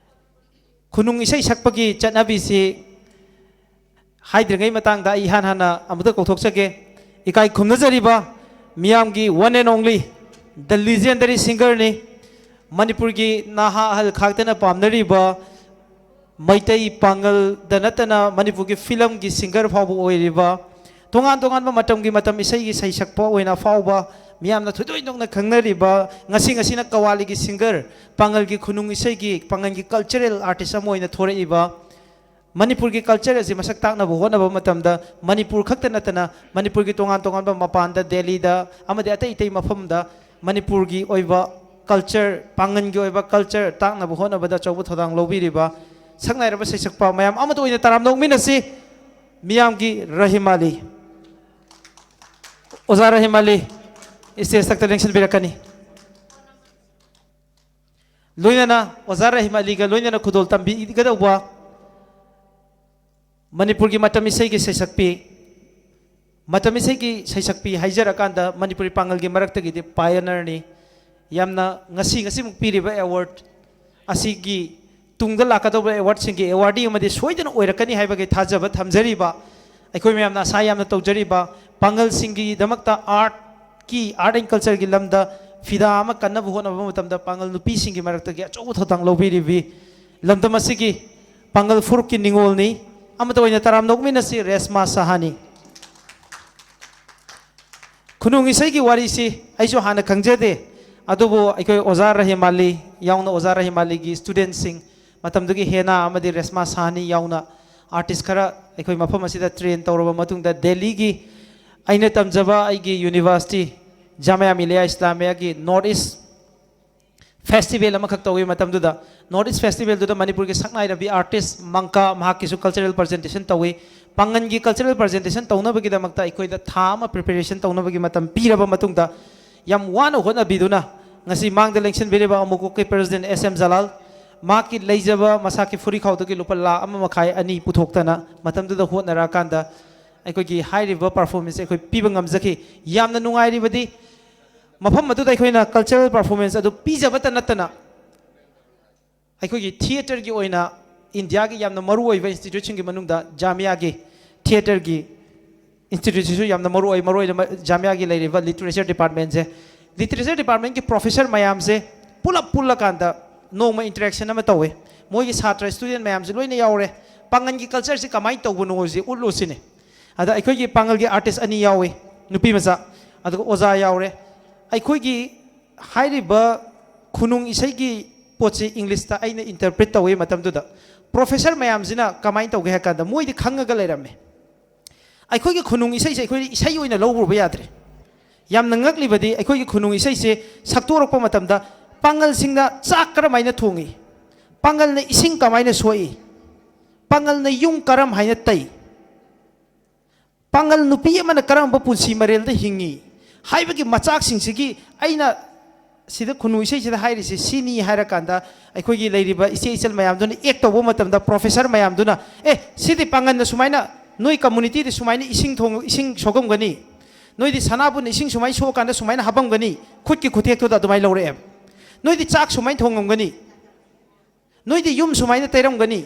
ꯈꯨꯅꯨꯡ ꯏꯁꯩ ꯁꯛꯄꯒꯤ ꯆꯠꯅꯕꯤꯁꯤ ꯍꯥꯏꯗ꯭ꯔꯤꯉꯩ ꯃꯇꯥꯡꯗ ꯑꯩ ꯏꯍꯥꯟ ꯍꯥꯟꯅ ꯑꯃꯨꯛꯇ ꯀꯧꯊꯣꯛꯆꯒꯦ꯫ ꯏꯀꯥꯏ ꯈꯨꯝꯅꯖꯔꯤꯕ ꯃꯤꯌꯥꯝꯒꯤ one and only, the legendary singerꯅꯤ꯫ ꯃꯅꯤꯄꯨꯔꯒꯤ ꯅꯍꯥ ꯑꯍꯜ ꯈꯥꯛꯇꯅ ꯄꯥꯝꯅꯔꯤꯕ ꯃꯩꯇꯩ ꯄꯥꯉꯜꯗ ꯅꯠꯇꯅ ꯃꯅꯤꯄꯨꯔꯒꯤ ꯐꯤꯂꯝꯒꯤ ꯁꯤꯡꯒꯔ ꯐꯥꯎꯕ ꯑꯣꯏꯔꯤꯕ, ꯇꯣꯉꯥꯟ ꯇꯣꯉꯥꯟꯕ ꯃꯇꯝꯒꯤ ꯃꯇꯝ ꯏꯁꯩꯒꯤ ꯁꯩꯁꯛꯄ ꯑꯣꯏꯅ ꯐꯥꯎꯕ, ꯃꯤꯌꯥꯝꯅ ꯊꯣꯏꯗꯣꯛ ꯍꯦꯟꯗꯣꯛꯅ ꯈꯪꯅꯔꯤꯕ, ꯉꯁꯤ ꯉꯁꯤꯅ ꯀꯋꯥꯂꯤꯒꯤ ꯁꯤꯡꯒꯔ, ꯄꯥꯉꯜꯒꯤ ꯈꯨꯅꯨꯡ ꯏꯁꯩꯒꯤ, ꯄꯥꯉꯜꯒꯤ ꯀꯜꯆꯔꯦꯜ ꯑꯥꯔꯇꯤꯁ ꯑꯃ ꯑꯣꯏꯅ ꯊꯣꯔꯛꯏꯕ ꯃꯅꯤꯄꯨꯔꯒꯤ ꯀꯜꯆꯔ ꯑꯁꯤ ꯃꯁꯛ ꯇꯥꯛꯅꯕ ꯍꯣꯠꯅꯕ ꯃꯇꯝꯗ ꯃꯅꯤꯄꯨꯔ ꯈꯛꯇ ꯅꯠꯇꯅ ꯃꯅꯤꯄꯨꯔꯒꯤ ꯇꯣꯉꯥꯟ ꯇꯣꯉꯥꯟꯕ ꯃꯄꯥꯟꯗ, ꯗꯦꯜꯂꯤꯗ ꯑꯃꯗꯤ ꯑꯇꯩ ꯑꯇꯩ ꯃꯐꯝꯗ ꯃꯅꯤꯄꯨꯔꯒꯤ ꯑꯣꯏꯕ ꯀꯜꯆꯔ, ꯄꯥꯡꯒꯜꯒꯤ ꯑꯣꯏꯕ ꯀꯜꯆꯔ ꯇꯥꯛꯅꯕ ꯍꯣꯠꯅꯕꯗ ꯑꯆꯧꯕ ꯊꯧꯗꯥꯡ ꯂꯧꯕꯤꯔꯤꯕ ꯁꯛꯅꯥꯏꯔꯕ ꯁꯩꯁꯛꯄ ꯃꯌꯥꯝ ꯑꯃꯗ ꯑꯣꯏꯅ ꯇꯔꯥꯝꯅ ꯑꯣꯛꯃꯤꯟꯅꯁꯤ꯫ ꯃꯤꯌꯥꯝꯒꯤ ꯔꯍꯤꯝ ꯑꯂꯤ, ꯑꯣꯖꯥ ꯔꯍꯤꯝ ꯑꯂꯤ ꯁ꯭ꯇꯦꯖ ꯃꯊꯛꯇ ꯂꯦꯡꯁꯤꯟꯕꯤꯔꯛꯀꯅꯤ꯫ ꯂꯣꯏꯅꯅ ꯑꯣꯖꯥ ꯔꯍꯤꯝ ꯑꯂꯤꯒ ꯂꯣꯏꯅꯅ ꯈꯨꯗꯣꯜ ꯇꯝꯕꯤꯒꯗꯧꯕ ꯃꯅꯤꯄꯨꯔꯒꯤ ꯃꯇꯝ ꯏꯁꯩꯒꯤ ꯁꯩꯁꯛꯄꯤ, ꯃꯇꯝ ꯏꯁꯩꯒꯤ ꯁꯩꯁꯛꯄꯤ ꯍꯥꯏꯖꯔꯀꯥꯟꯗ ꯃꯅꯤꯄꯨꯔꯤ ꯄꯥꯡꯒꯜꯒꯤ ꯃꯔꯛꯇꯒꯤꯗꯤ ꯄꯥꯏꯑꯅꯔꯅꯤ꯫ ꯌꯥꯝꯅ ꯉꯁꯤ, ꯉꯁꯤꯃꯨꯛ ꯄꯤꯔꯤꯕ ꯑꯦꯋꯥꯔꯗ ꯑꯁꯤꯒꯤ ꯇꯨꯡꯗ ꯂꯥꯛꯀꯗꯧꯕ ꯑꯦꯋꯥꯔꯗꯁꯤꯡꯒꯤ ꯑꯦꯋꯥꯔꯗꯤ ꯑꯃꯗꯤ ꯁꯣꯏꯗꯅ ꯑꯣꯏꯔꯛꯀꯅꯤ ꯍꯥꯏꯕꯒꯤ ꯊꯥꯖꯕ ꯊꯝꯖꯔꯤꯕ, ꯑꯩꯈꯣꯏ ꯃꯌꯥꯝꯅ ꯑꯁꯥ ꯌꯥꯝꯅ ꯇꯧꯖꯔꯤꯕ ꯄꯥꯡꯒꯜꯁꯤꯡꯒꯤꯗꯃꯛꯇ ꯑꯥꯔꯠꯀꯤ, ꯑꯥꯔꯠ ꯑꯦꯟ ꯀꯜꯆꯔꯒꯤ ꯂꯝꯗ ꯐꯤꯗꯥ ꯑꯃ ꯀꯟꯅꯕ ꯍꯣꯠꯅꯕ ꯃꯇꯝꯗ ꯄꯥꯡꯒꯜ ꯅꯨꯄꯤꯁꯤꯡꯒꯤ ꯃꯔꯛꯇꯒꯤ ꯑꯆꯧꯕ ꯊꯧꯗꯥꯡ ꯂꯧꯕꯤꯔꯤꯕꯤ ꯂꯝꯗꯝ ꯑꯁꯤꯒꯤ ꯄꯥꯡꯒꯜ ꯐꯨꯔꯨꯞꯀꯤ ꯅꯤꯉꯣꯜꯅꯤ꯫ ꯑꯃꯠꯇ ꯑꯣꯏꯅ ꯇꯔꯥꯝꯅ ꯑꯣꯛꯃꯤꯟꯅꯁꯤ ꯔꯦꯁꯃꯥ ꯁꯍꯥꯅꯤ꯫ ꯈꯨꯅꯨꯡ ꯏꯁꯩꯒꯤ ꯋꯥꯔꯤꯁꯤ ꯑꯩꯁꯨ ꯍꯥꯟꯅ ꯈꯪꯖꯗꯦ, ꯑꯗꯨꯕꯨ ꯑꯩꯈꯣꯏ ꯑꯣꯖꯥ ꯔꯍꯤꯝ ꯑꯂꯤ ꯌꯥꯎꯅ, ꯑꯣꯖꯥ ꯔꯍꯤꯝ ꯑꯂꯤꯒꯤ ꯁ꯭ꯇꯨꯗꯦꯟꯠꯁꯤꯡ, ꯃꯇꯝꯗꯨꯒꯤ ꯍꯦꯅꯥ ꯑꯃꯗꯤ ꯔꯦꯁꯃꯥ ꯁꯍꯥꯅꯤ ꯌꯥꯎꯅ ꯑꯥꯔꯇꯤꯁ ꯈꯔ ꯑꯩꯈꯣꯏ ꯃꯐꯝ ꯑꯁꯤꯗ ꯇ꯭ꯔꯦꯟ ꯇꯧꯔꯕ ꯃꯇꯨꯡꯗ ꯗꯦꯜꯂꯤꯒꯤ ꯑꯩꯅ ꯇꯝꯖꯕ ꯑꯩꯒꯤ university Jamia Millia ꯏꯁꯂꯥꯃꯤꯌꯥꯒꯤ north east festival ꯑꯃꯈꯛ ꯇꯧꯏ꯫ ꯃꯇꯝꯗꯨꯗ ꯅꯣꯔꯠ ꯏꯁ ꯐꯦꯁꯇꯤꯚꯦꯜꯗꯨꯗ ꯃꯅꯤꯄꯨꯔꯒꯤ ꯁꯛꯅꯥꯏꯔꯕꯤ ꯑꯥꯔꯇꯤꯁ ꯃꯪꯀꯥ, ꯃꯍꯥꯛꯀꯤꯁꯨ ꯀꯜꯆꯔꯦꯜ ꯄ꯭ꯔꯖꯦꯟꯇꯦꯁꯟ ꯇꯧꯏ꯫ ꯄꯥꯡꯒꯟꯒꯤ ꯀꯜꯆꯔꯦꯜ ꯄ꯭ꯔꯖꯦꯟꯇꯦꯁꯟ ꯇꯧꯅꯕꯒꯤꯗꯃꯛꯇ ꯑꯩꯈꯣꯏꯗ ꯊꯥ ꯑꯃ ꯄ꯭ꯔꯤꯄꯦꯔꯦꯁꯟ ꯇꯧꯅꯕꯒꯤ ꯃꯇꯝ ꯄꯤꯔꯕ ꯃꯇꯨꯡꯗ, ꯌꯥꯝ ꯋꯥꯅ ꯍꯣꯠꯅꯕꯤꯗꯨꯅ ꯉꯁꯤ ꯃꯥꯡꯗ ꯂꯦꯡꯁꯤꯟꯕꯤꯔꯤꯕ ꯑꯃꯨꯀꯣꯛꯀꯤ ꯄ꯭ꯔꯦꯁꯤꯗꯦꯟꯠ ꯑꯦꯁ ꯑꯦꯝ ꯖꯂꯥꯜ, ꯃꯍꯥꯛꯀꯤ ꯂꯩꯖꯕ ꯃꯁꯥꯒꯤ ꯐꯨꯔꯤꯈꯥꯎꯗꯒꯤ ꯂꯨꯄꯥ ꯂꯥꯈ ꯑꯃ ꯃꯈꯥꯏ, ꯑꯅꯤ ꯄꯨꯊꯣꯛꯇꯅ ꯃꯇꯝꯗꯨꯗ ꯍꯣꯠꯅꯔꯛꯑꯀꯥꯟꯗ ꯑꯩꯈꯣꯏꯒꯤ ꯍꯥꯏꯔꯤꯕ ꯄꯔꯐꯣꯔꯃꯦꯟꯁꯁꯦ ꯑꯩꯈꯣꯏ ꯄꯤꯕ ꯉꯝꯖꯈꯤ꯫ ꯌꯥꯝꯅ ꯅꯨꯡꯉꯥꯏꯔꯤꯕꯗꯤ ꯃꯐꯝ ꯑꯗꯨꯗ ꯑꯩꯈꯣꯏꯅ ꯀꯜꯆꯔꯦꯜ ꯄꯔꯐꯣꯔꯃꯦꯟꯁ ꯑꯗꯨ ꯄꯤꯖꯕꯇ ꯅꯠꯇꯅ, ꯑꯩꯈꯣꯏꯒꯤ ꯊꯤꯌꯦꯇꯔꯒꯤ ꯑꯣꯏꯅ ꯏꯟꯗꯤꯌꯥꯒꯤ ꯌꯥꯝꯅ ꯃꯔꯨꯑꯣꯏꯕ ꯏꯟꯁꯇꯤꯇ꯭ꯌꯨꯠꯁꯤꯡꯒꯤ ꯃꯅꯨꯡꯗ ꯖꯥꯃꯤꯌꯥꯒꯤ ꯊꯤꯌꯦꯇꯔꯒꯤ ꯏꯟꯁꯇꯤꯇ꯭ꯌꯨꯠꯁꯤꯁꯨ ꯌꯥꯝꯅ ꯃꯔꯨꯑꯣꯏ꯫ ꯃꯔꯨꯑꯣꯏꯅ ꯃ-, ꯖꯥꯃꯤꯌꯥꯒꯤ ꯂꯩꯔꯤꯕ ꯂꯤꯇꯔꯦꯆꯔ ꯗꯤꯄꯥꯔꯠꯃꯦꯟꯁꯦ, ꯂꯤꯇꯔꯦꯆꯔ ꯗꯤꯄꯥꯔꯠꯃꯦꯟꯒꯤ ꯄ꯭ꯔꯣꯐꯦꯁꯔ ꯃꯌꯥꯝꯁꯦ ꯄꯨꯂꯞ ꯄꯨꯜꯂꯀꯥꯟꯗ ꯅꯣꯡꯃ ꯏꯟꯇꯔꯦꯛꯁꯟ ꯑꯃ ꯇꯧꯋꯦ꯫ ꯃꯣꯏꯒꯤ ꯁꯥꯇ꯭ꯔ, ꯁ꯭ꯇꯨꯗꯦꯟꯠ ꯃꯌꯥꯝꯁꯦ ꯂꯣꯏꯅ ꯌꯥꯎꯔꯦ꯫ ꯄꯥꯡꯒꯜꯒꯤ ꯀꯜꯆꯔꯁꯤ ꯀꯃꯥꯏꯅ ꯇꯧꯕꯅꯣꯁꯦ ꯎꯠꯂꯨ ꯁꯤꯅꯤ꯫ ꯑꯗ ꯑꯩꯈꯣꯏꯒꯤ ꯄꯥꯡꯒꯜꯒꯤ ꯑꯥꯔꯇꯤꯁ ꯑꯅꯤ ꯌꯥꯎꯏ, ꯅꯨꯄꯤ ꯃꯆꯥ, ꯑꯗꯨꯒ ꯑꯣꯖꯥ ꯌꯥꯎꯔꯦ꯫ ꯑꯩꯈꯣꯏꯒꯤ ꯍꯥꯏꯔꯤꯕ ꯈꯨꯅꯨꯡ ꯏꯁꯩꯒꯤ ꯄꯣꯠꯁꯤ ꯏꯪꯂꯤꯁꯇ ꯑꯩꯅ ꯏꯟꯇꯔꯄ꯭ꯔꯤꯠ ꯇꯧꯏ ꯃꯇꯝꯗꯨꯗ꯫ ꯄ꯭ꯔꯣꯐꯦꯁꯔ ꯃꯌꯥꯝꯁꯤꯅ ꯀꯃꯥꯏꯅ ꯇꯧꯒꯦ ꯍꯥꯏ ꯀꯥꯟꯗ, ꯃꯣꯏꯗꯤ ꯈꯪꯉꯒ ꯂꯩꯔꯝꯃꯦ꯫ ꯑꯩꯈꯣꯏꯒꯤ ꯈꯨꯅꯨꯡ ꯏꯁꯩꯁꯦ ꯑꯩꯈꯣꯏꯗꯤ ꯏꯁꯩ ꯑꯣꯏꯅ ꯂꯧꯔꯨꯕ ꯌꯥꯗ꯭ꯔꯦ꯫ ꯌꯥꯝꯅ ꯉꯛꯂꯤꯕꯗꯤ, ꯑꯩꯈꯣꯏꯒꯤ ꯈꯨꯅꯨꯡ ꯏꯁꯩꯁꯦ ꯁꯛꯇꯣꯔꯛꯄ ꯃꯇꯝꯗ ꯄꯥꯉꯜꯁꯤꯡꯅ ꯆꯥꯛ ꯀꯔꯝ ꯍꯥꯏꯅ ꯊꯣꯡꯏ, ꯄꯥꯉꯜꯅ ꯏꯁꯤꯡ ꯀꯃꯥꯏꯅ ꯁꯣꯛꯏ, ꯄꯥꯉꯜꯅ ꯌꯨꯝ ꯀꯔꯝ ꯍꯥꯏꯅ ꯇꯩ, ꯄꯥꯉꯜ ꯅꯨꯄꯤ ꯑꯃꯅ ꯀꯔꯝꯕ ꯄꯨꯟꯁꯤ ꯃꯔꯦꯜꯗ ꯍꯤꯡꯉꯤ ꯍꯥꯏꯕꯒꯤ ꯃꯆꯥꯛꯁꯤꯡꯁꯤꯒꯤ ꯑꯩꯅ ꯁꯤꯗ ꯈꯨꯅꯨ ꯏꯁꯩꯁꯤꯗ ꯍꯥꯏꯔꯤꯁꯦ ꯁꯤꯅꯤ ꯍꯥꯏꯔꯀꯥꯟꯗ, ꯑꯩꯈꯣꯏꯒꯤ ꯂꯩꯔꯤꯕ ꯏꯆꯦ ꯏꯆꯜ ꯃꯌꯥꯝꯗꯨꯅ ꯑꯦꯛ ꯇꯧꯕ ꯃꯇꯝꯗ, ꯄ꯭ꯔꯣꯐꯦꯁꯔ ꯃꯌꯥꯝꯗꯨꯅ, "ꯑꯦ, ꯁꯤꯗꯤ ꯄꯥꯉꯜꯅ ꯁꯨꯃꯥꯏꯅ, ꯅꯣꯏ ꯀꯝꯃꯨꯅꯤꯇꯤꯗ ꯁꯨꯃꯥꯏꯅ ꯏꯁꯤꯡ ꯊꯣꯡ-, ꯏꯁꯤꯡ ꯁꯣꯛꯑꯝꯒꯅꯤ, ꯅꯣꯏꯗꯤ ꯁꯅꯥꯕꯨꯟꯅ ꯏꯁꯤꯡ ꯁꯨꯃꯥꯏꯅ ꯁꯣꯛꯑꯀꯥꯟꯗ ꯁꯨꯃꯥꯏꯅ ꯍꯥꯄꯝꯒꯅꯤ, ꯈꯨꯠꯀꯤ ꯈꯨꯊꯦꯛꯇꯨꯗ ꯑꯗꯨꯃꯥꯏꯅ ꯂꯧꯔꯛꯑꯦꯕ, ꯅꯣꯏꯗꯤ ꯆꯥꯛ ꯁꯨꯃꯥꯏꯅ ꯊꯣꯡꯉꯝꯒꯅꯤ, ꯅꯣꯏꯗꯤ ꯌꯨꯝ ꯁꯨꯃꯥꯏꯅ ꯇꯩꯔꯝꯒꯅꯤ,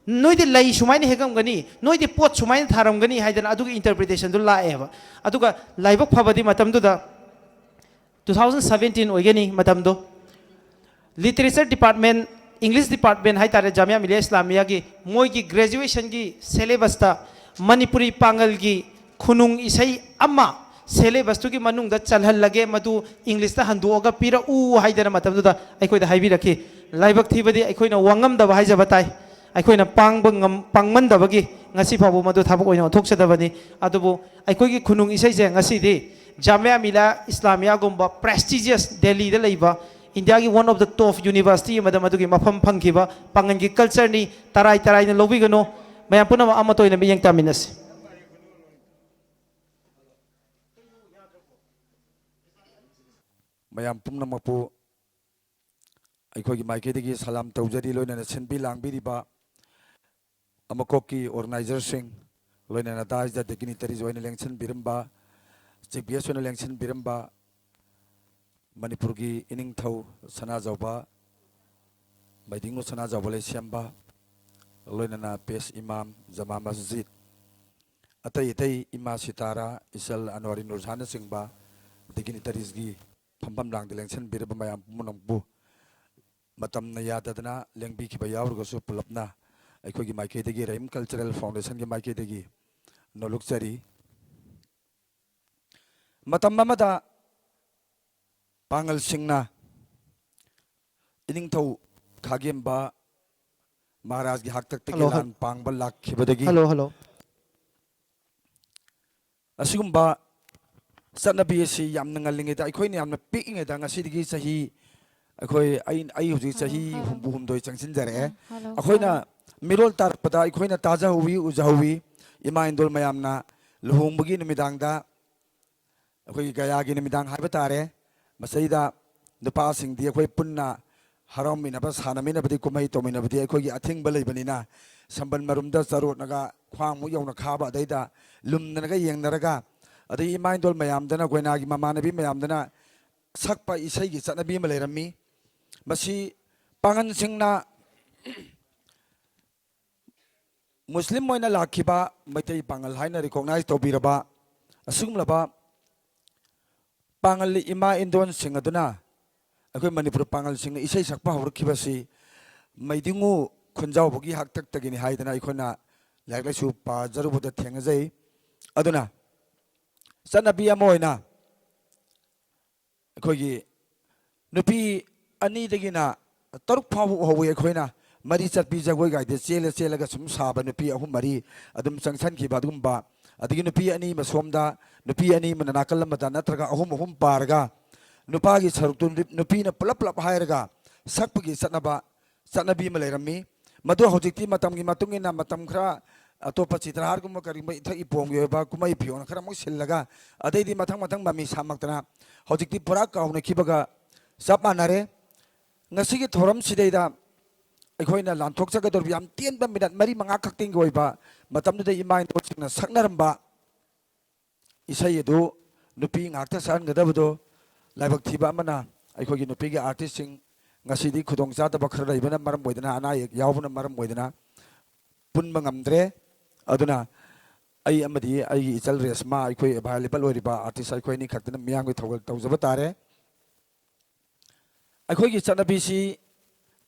ꯅꯣꯏꯗꯤ ꯂꯩ ꯁꯨꯃꯥꯏꯅ ꯍꯦꯛꯑꯝꯒꯅꯤ, ꯅꯣꯏꯗꯤ ꯄꯣꯠ ꯁꯨꯃꯥꯏꯅ ꯊꯥꯔꯝꯒꯅꯤ" ꯍꯥꯏꯗꯅ ꯑꯗꯨꯒꯤ ꯏꯟꯇꯔꯄ꯭ꯔꯤꯇꯦꯁꯟꯗꯨ ꯂꯥꯛꯑꯦꯕ꯫ ꯑꯗꯨꯒ ꯂꯥꯏꯕꯛ ꯐꯕꯗꯤ ꯃꯇꯝꯗꯨꯗ two thousand seventeen ꯑꯣꯏꯒꯅꯤ ꯃꯇꯝꯗꯣ꯫ Literature department, English department ꯍꯥꯏꯇꯥꯔꯦ, ꯖꯥꯃꯤꯌꯥ ꯃꯤꯂꯤꯌꯥ ꯏꯁꯂꯥꯃꯤꯌꯥꯒꯤ, ꯃꯣꯏꯒꯤ ꯒ꯭ꯔꯦꯖꯨꯑꯦꯁꯟꯒꯤ ꯁꯦꯂꯦꯕꯁꯇ ꯃꯅꯤꯄꯨꯔꯤ ꯄꯥꯉꯜꯒꯤ ꯈꯨꯅꯨꯡ ꯏꯁꯩ ꯑꯃ ꯁꯦꯂꯦꯕꯁꯇꯨꯒꯤ ꯃꯅꯨꯡꯗ ꯆꯜꯍꯜꯂꯒꯦ, ꯃꯗꯨ ꯏꯪꯂꯤꯁꯇ ꯍꯟꯗꯣꯛꯑꯒ ꯄꯤꯔꯛꯎ ꯍꯥꯏꯗꯅ ꯃꯇꯝꯗꯨꯗ ꯑꯩꯈꯣꯏꯗ ꯍꯥꯏꯕꯤꯔꯛꯈꯤ꯫ ꯂꯥꯏꯕꯛ ꯊꯤꯕꯗꯤ ꯑꯩꯈꯣꯏꯅ ꯋꯥꯉꯝꯗꯕ ꯍꯥꯏꯖꯕ ꯇꯥꯏ꯫ ꯑꯩꯈꯣꯏꯅ ꯄꯥꯡꯕ ꯉꯝ-, ꯄꯥꯡꯃꯟꯗꯕꯒꯤ ꯉꯁꯤ ꯐꯥꯎꯕ ꯃꯗꯨ ꯊꯕꯛ ꯑꯣꯏꯅ ꯑꯣꯟꯊꯣꯛꯆꯗꯕꯅꯤ꯫ ꯑꯗꯨꯕꯨ ꯑꯩꯈꯣꯏꯒꯤ ꯈꯨꯅꯨꯡ ꯏꯁꯩꯁꯦ ꯉꯁꯤꯗꯤ ꯖꯥꯃꯤꯌꯥ ꯃꯤꯂꯤꯌꯥ ꯏꯁꯂꯥꯃꯤꯌꯥꯒꯨꯝꯕ prestigious ꯗꯦꯜꯂꯤꯗ ꯂꯩꯕ ꯏꯟꯗꯤꯌꯥꯒꯤ one of the top university ꯑꯃꯗ ꯃꯗꯨꯒꯤ ꯃꯐꯝ ꯐꯪꯈꯤꯕ ꯄꯥꯉꯜꯒꯤ ꯀꯜꯆꯔꯅꯤ꯫ ꯇꯔꯥꯏ ꯇꯔꯥꯏꯅ ꯂꯧꯕꯤꯒꯅꯨ꯫ ꯃꯌꯥꯝ ꯄꯨꯝꯅꯃꯛ ꯑꯃꯠꯇ ꯑꯣꯏꯅ ꯃꯤꯠꯌꯦꯡ ꯇꯥꯃꯤꯟꯅꯁꯤ꯫ ꯃꯌꯥꯝ ꯄꯨꯝꯅꯃꯛꯄꯨ ꯑꯩꯈꯣꯏꯒꯤ ꯃꯥꯏꯀꯩꯗꯒꯤ ꯁꯂꯥꯝ ꯇꯧꯖꯔꯤ꯫ ꯂꯣꯏꯅꯅ ꯁꯤꯟꯕꯤ ꯂꯥꯡꯕꯤꯔꯤꯕ ꯑꯃꯀꯣꯛꯀꯤ ꯑꯣꯔꯒꯅꯥꯏꯖꯔꯁꯤꯡ, ꯂꯣꯏꯅꯅ ꯗꯥꯏꯁꯇ ꯗꯤꯒꯅꯤꯇꯔꯤꯁ ꯑꯣꯏꯅ ꯂꯦꯡꯁꯤꯟꯕꯤꯔꯝꯕ, ꯆꯤꯐ ꯒꯦꯁ ꯑꯣꯏꯅ ꯂꯦꯡꯁꯤꯟꯕꯤꯔꯝꯕ ꯃꯅꯤꯄꯨꯔꯒꯤ ꯏꯅꯤꯡꯊꯧ ꯁꯅꯥꯖꯥꯎꯕ, ꯃꯩꯗꯤꯡꯉꯨ ꯁꯅꯥꯖꯥꯎꯕ ꯂꯩꯁꯦꯝꯕ, ꯂꯣꯏꯅꯅ ꯄꯦꯁ ꯏꯃꯥꯝ, ꯖꯃꯥ ꯃꯁꯖꯤꯗ, ꯑꯇꯩ ꯑꯇꯩ ꯏꯃꯥ ꯁꯤꯇꯥꯔꯥ, ꯏꯆꯜ ꯑꯅꯋꯥꯔꯤ ꯅꯨꯔꯖꯍꯥꯟꯅꯆꯤꯡꯕ ꯗꯤꯒꯅꯤꯇꯔꯤꯁꯒꯤ ꯐꯝꯐꯝ ꯂꯥꯡꯗ ꯂꯦꯡꯁꯤꯟꯕꯤꯔꯕ ꯃꯌꯥꯝ ꯄꯨꯝꯅꯃꯛꯄꯨ ꯃꯇꯝꯅ ꯌꯥꯗꯗꯅ ꯂꯦꯡꯕꯤꯈꯤꯕ ꯌꯥꯎꯔꯒꯁꯨ ꯄꯨꯂꯞꯅ ꯑꯩꯈꯣꯏꯒꯤ ꯃꯥꯏꯀꯩꯗꯒꯤ, ꯔꯍꯤꯝ ꯀꯜꯆꯔꯦꯜ ꯐꯥꯎꯟꯗꯦꯁꯟꯒꯤ ꯃꯥꯏꯀꯩꯗꯒꯤ ꯅꯣꯂꯨꯛꯆꯔꯤ꯫ ꯃꯇꯝ ꯑꯃꯗ ꯄꯥꯉꯜꯁꯤꯡꯅ ꯏꯅꯤꯡꯊꯧ ꯈꯥꯒꯦꯝꯕ ꯃꯍꯥꯔꯥꯖꯒꯤ ꯍꯥꯛꯇꯛꯇꯒꯤ ꯍꯜꯂꯣ, ꯍꯜ-, ꯂꯥꯟ ꯄꯥꯡꯕ ꯂꯥꯛꯈꯤꯕꯗꯒꯤ ꯍꯜꯂꯣ, ꯍꯜꯂꯣ꯫ ꯑꯁꯤꯒꯨꯝꯕ ꯆꯠꯅꯕꯤ ꯑꯁꯤ ꯌꯥꯝꯅ ꯉꯜꯂꯤꯉꯩꯗ, ꯑꯩꯈꯣꯏꯅ ꯌꯥꯝꯅ ꯄꯤꯛꯏꯉꯩꯗ, ꯉꯁꯤꯗꯒꯤ ꯆꯍꯤ, ꯑꯩꯈꯣꯏ, ꯑꯩ, ꯑꯩ ꯍꯧꯖꯤꯛ ꯍꯜꯂꯣ, ꯆꯍꯤ ꯍꯜꯂꯣ꯫ ꯍꯨꯝꯐꯨ ꯍꯨꯝꯗꯣꯏ ꯆꯪꯁꯤꯟꯖꯔꯛꯑꯦ꯫ ꯑꯥ, ꯍꯜꯂꯣ, ꯑꯩꯈꯣꯏꯅ ꯍꯜꯂꯣ꯫ ꯃꯤꯔꯣꯜ ꯇꯥꯔꯛꯄꯗ ꯑꯩꯈꯣꯏꯅ ꯇꯥꯖꯍꯧꯋꯤ, ꯎꯖꯍꯧꯋꯤ, ꯏꯃꯥ ꯏꯟꯗꯣꯜ ꯃꯌꯥꯝꯅ ꯂꯨꯍꯣꯡꯕꯒꯤ ꯅꯨꯃꯤꯗꯥꯡꯗ, ꯑꯩꯈꯣꯏꯒꯤ ꯒꯌꯥꯒꯤ ꯅꯨꯃꯤꯗꯥꯡ ꯍꯥꯏꯕ ꯇꯥꯔꯦ, ꯃꯁꯤꯗ ꯅꯨꯄꯥꯁꯤꯡꯗꯤ ꯑꯩꯈꯣꯏ ꯄꯨꯟꯅ ꯍꯔꯥꯎꯃꯤꯟꯅꯕ, ꯁꯥꯟꯅꯃꯤꯟꯅꯕꯗꯤ, ꯀꯨꯝꯍꯩ ꯇꯧꯃꯤꯟꯅꯕꯗꯤ ꯑꯩꯈꯣꯏꯒꯤ ꯑꯊꯤꯡꯕ ꯂꯩꯕꯅꯤꯅ, ꯁꯝꯕꯜ ꯃꯔꯨꯝꯗ ꯆꯔꯣꯠꯅꯒ ꯈ꯭ꯋꯥꯡꯃꯨꯛ ꯌꯧꯅ ꯈꯥꯕ, ꯑꯗꯩꯗ ꯂꯨꯝꯗꯅꯒ ꯌꯦꯡꯅꯔꯒ, ꯑꯗꯩ ꯏꯃꯥ ꯏꯟꯗꯣꯜ ꯃꯌꯥꯝꯗꯅ, ꯀꯣꯏꯅꯥꯒꯤ ꯃꯃꯥꯟꯅꯕꯤ ꯃꯌꯥꯝꯗꯅ ꯁꯛꯄ ꯏꯁꯩꯒꯤ ꯆꯠꯅꯕꯤ ꯑꯃ ꯂꯩꯔꯝꯃꯤ꯫ ꯃꯁꯤ ꯄꯥꯉꯜꯁꯤꯡꯅ ꯃꯨꯁꯂꯤꯝ ꯑꯣꯏꯅ ꯂꯥꯛꯈꯤꯕ ꯃꯩꯇꯩ ꯄꯥꯉꯜ ꯍꯥꯏꯅ recognize ꯇꯧꯕꯤꯔꯕ ꯑꯁꯤꯒꯨꯝꯂꯕ ꯄꯥꯉꯜ ꯏꯃꯥ ꯏꯟꯗꯣꯟꯁꯤꯡ ꯑꯗꯨꯅ ꯑꯩꯈꯣꯏ ꯃꯅꯤꯄꯨꯔ ꯄꯥꯉꯜꯁꯤꯡꯅ ꯏꯁꯩ ꯁꯛꯄ ꯍꯧꯔꯛꯈꯤꯕꯁꯤ ꯃꯩꯗꯤꯡꯉꯨ ꯈꯨꯟꯖꯥꯎꯕꯒꯤ ꯍꯥꯛꯇꯛꯇꯒꯤꯅꯤ ꯍꯥꯏꯗꯅ ꯑꯩꯈꯣꯏꯅ ꯂꯥꯏꯔꯤꯛ ꯂꯥꯏꯁꯨ ꯄꯥꯖꯔꯨꯕꯗ ꯊꯦꯡꯅꯖꯩ꯫ ꯑꯗꯨꯅ ꯆꯠꯅꯕꯤ ꯑꯃ ꯑꯣꯏꯅ ꯑꯩꯈꯣꯏꯒꯤ ꯅꯨꯄꯤ ꯑꯅꯤꯗꯒꯤꯅ ꯇꯔꯨꯛ ꯐꯥꯎꯕ ꯎꯍꯧꯋꯤ ꯑꯩꯈꯣꯏꯅ꯫ ꯃꯔꯤ ꯆꯠꯄꯤ ꯖꯒꯣꯏ ꯒꯥꯏꯗ ꯆꯦꯜꯂ ꯆꯦꯜꯂꯒ ꯁꯨꯝ ꯁꯥꯕ ꯅꯨꯄꯤ ꯑꯍꯨꯝ ꯃꯔꯤ ꯑꯗꯨꯝ ꯆꯪꯁꯟꯈꯤꯕ ꯑꯗꯨꯒꯨꯝꯕ, ꯑꯗꯒꯤ ꯅꯨꯄꯤ ꯑꯅꯤ ꯑꯃ ꯁꯣꯝꯗ, ꯅꯨꯄꯤ ꯑꯅꯤ ꯑꯃꯅ ꯅꯥꯀꯜ ꯑꯃꯗ, ꯅꯠꯇ꯭ꯔꯒ ꯑꯍꯨꯝ ꯑꯍꯨꯝ ꯄꯥꯔꯒ ꯅꯨꯄꯥꯒꯤ ꯁꯔꯨꯛꯇꯨ ꯅꯨ-, ꯅꯨꯄꯤꯅ ꯄꯨꯂꯞ ꯄꯨꯂꯞ ꯍꯥꯏꯔꯒ ꯁꯛꯄꯒꯤ ꯆꯠꯅꯕ ꯆꯠꯅꯕꯤ ꯑꯃ ꯂꯩꯔꯝꯃꯤ꯫ ꯃꯗꯨ ꯍꯧꯖꯤꯛꯇꯤ ꯃꯇꯝꯒꯤ ꯃꯇꯨꯡ ꯏꯟꯅ ꯃꯇꯝ ꯈꯔ ꯑꯇꯣꯞꯄ ꯆꯤꯇ꯭ꯔꯍꯥꯔꯒꯨꯝꯕ ꯀꯔꯤꯒꯨꯝꯕ ꯏꯊꯛ ꯏꯄꯣꯝꯒꯤ ꯑꯣꯏꯕ ꯀꯨꯝꯍꯩ ꯐꯤꯌꯣꯜ ꯈꯔ ꯑꯃꯨꯛ ꯁꯤꯜꯂꯒ, ꯑꯗꯩꯗꯤ ꯃꯊꯪ ꯃꯊꯪ ꯃꯃꯤ ꯁꯥꯝꯃꯛꯇꯅ ꯍꯧꯖꯤꯛꯇꯤ ꯄꯨꯔꯥ ꯀꯥꯎꯅꯈꯤꯕꯒ ꯆꯞ ꯃꯥꯟꯅꯔꯦ꯫ ꯉꯁꯤꯒꯤ ꯊꯧꯔꯝꯁꯤꯗꯩꯗ ꯑꯩꯈꯣꯏꯅ ꯂꯥꯟꯊꯣꯛꯆꯒꯗꯧꯔꯤꯕ ꯌꯥꯝ ꯇꯦꯟꯕ ꯃꯤꯅꯠ ꯃꯔꯤ ꯃꯉꯥ ꯈꯛꯇꯪꯒꯤ ꯑꯣꯏꯕ ꯃꯇꯝꯗꯨꯗ ꯏꯃꯥ ꯏꯟꯗꯣꯜꯁꯤꯡꯅ ꯁꯛꯅꯔꯝꯕ ꯏꯁꯩ ꯑꯗꯨ ꯅꯨꯄꯤ ꯉꯥꯛꯇ ꯁꯛꯍꯟꯒꯗꯕꯗꯣ ꯂꯥꯏꯕꯛ ꯊꯤꯕ ꯑꯃꯅ ꯑꯩꯈꯣꯏꯒꯤ ꯅꯨꯄꯤꯒꯤ artistꯁꯤꯡ ꯉꯁꯤꯗꯤ ꯈꯨꯗꯣꯡꯆꯥꯗꯕ ꯈꯔ ꯂꯩꯕꯅ ꯃꯔꯝ ꯑꯣꯏꯗꯅ, ꯑꯅꯥ ꯑꯌꯦꯛ ꯌꯥꯎꯕꯅ ꯃꯔꯝ ꯑꯣꯏꯗꯅ ꯄꯨꯟꯕ ꯉꯝꯗ꯭ꯔꯦ꯫ ꯑꯗꯨꯅ ꯑꯩ ꯑꯃꯗꯤ ꯑꯩꯒꯤ ꯏꯆꯜ ꯔꯦꯁꯃꯥ, ꯑꯩꯈꯣꯏ available ꯑꯣꯏꯔꯤꯕ artist ꯑꯩꯈꯣꯏ ꯑꯅꯤ ꯈꯛꯇꯅ ꯃꯤꯌꯥꯝꯒꯤ ꯊꯧꯒꯜ ꯇꯧꯖꯕ ꯇꯥꯔꯦ꯫ ꯑꯩꯈꯣꯏꯒꯤ ꯆꯠꯅꯕꯤꯁꯤ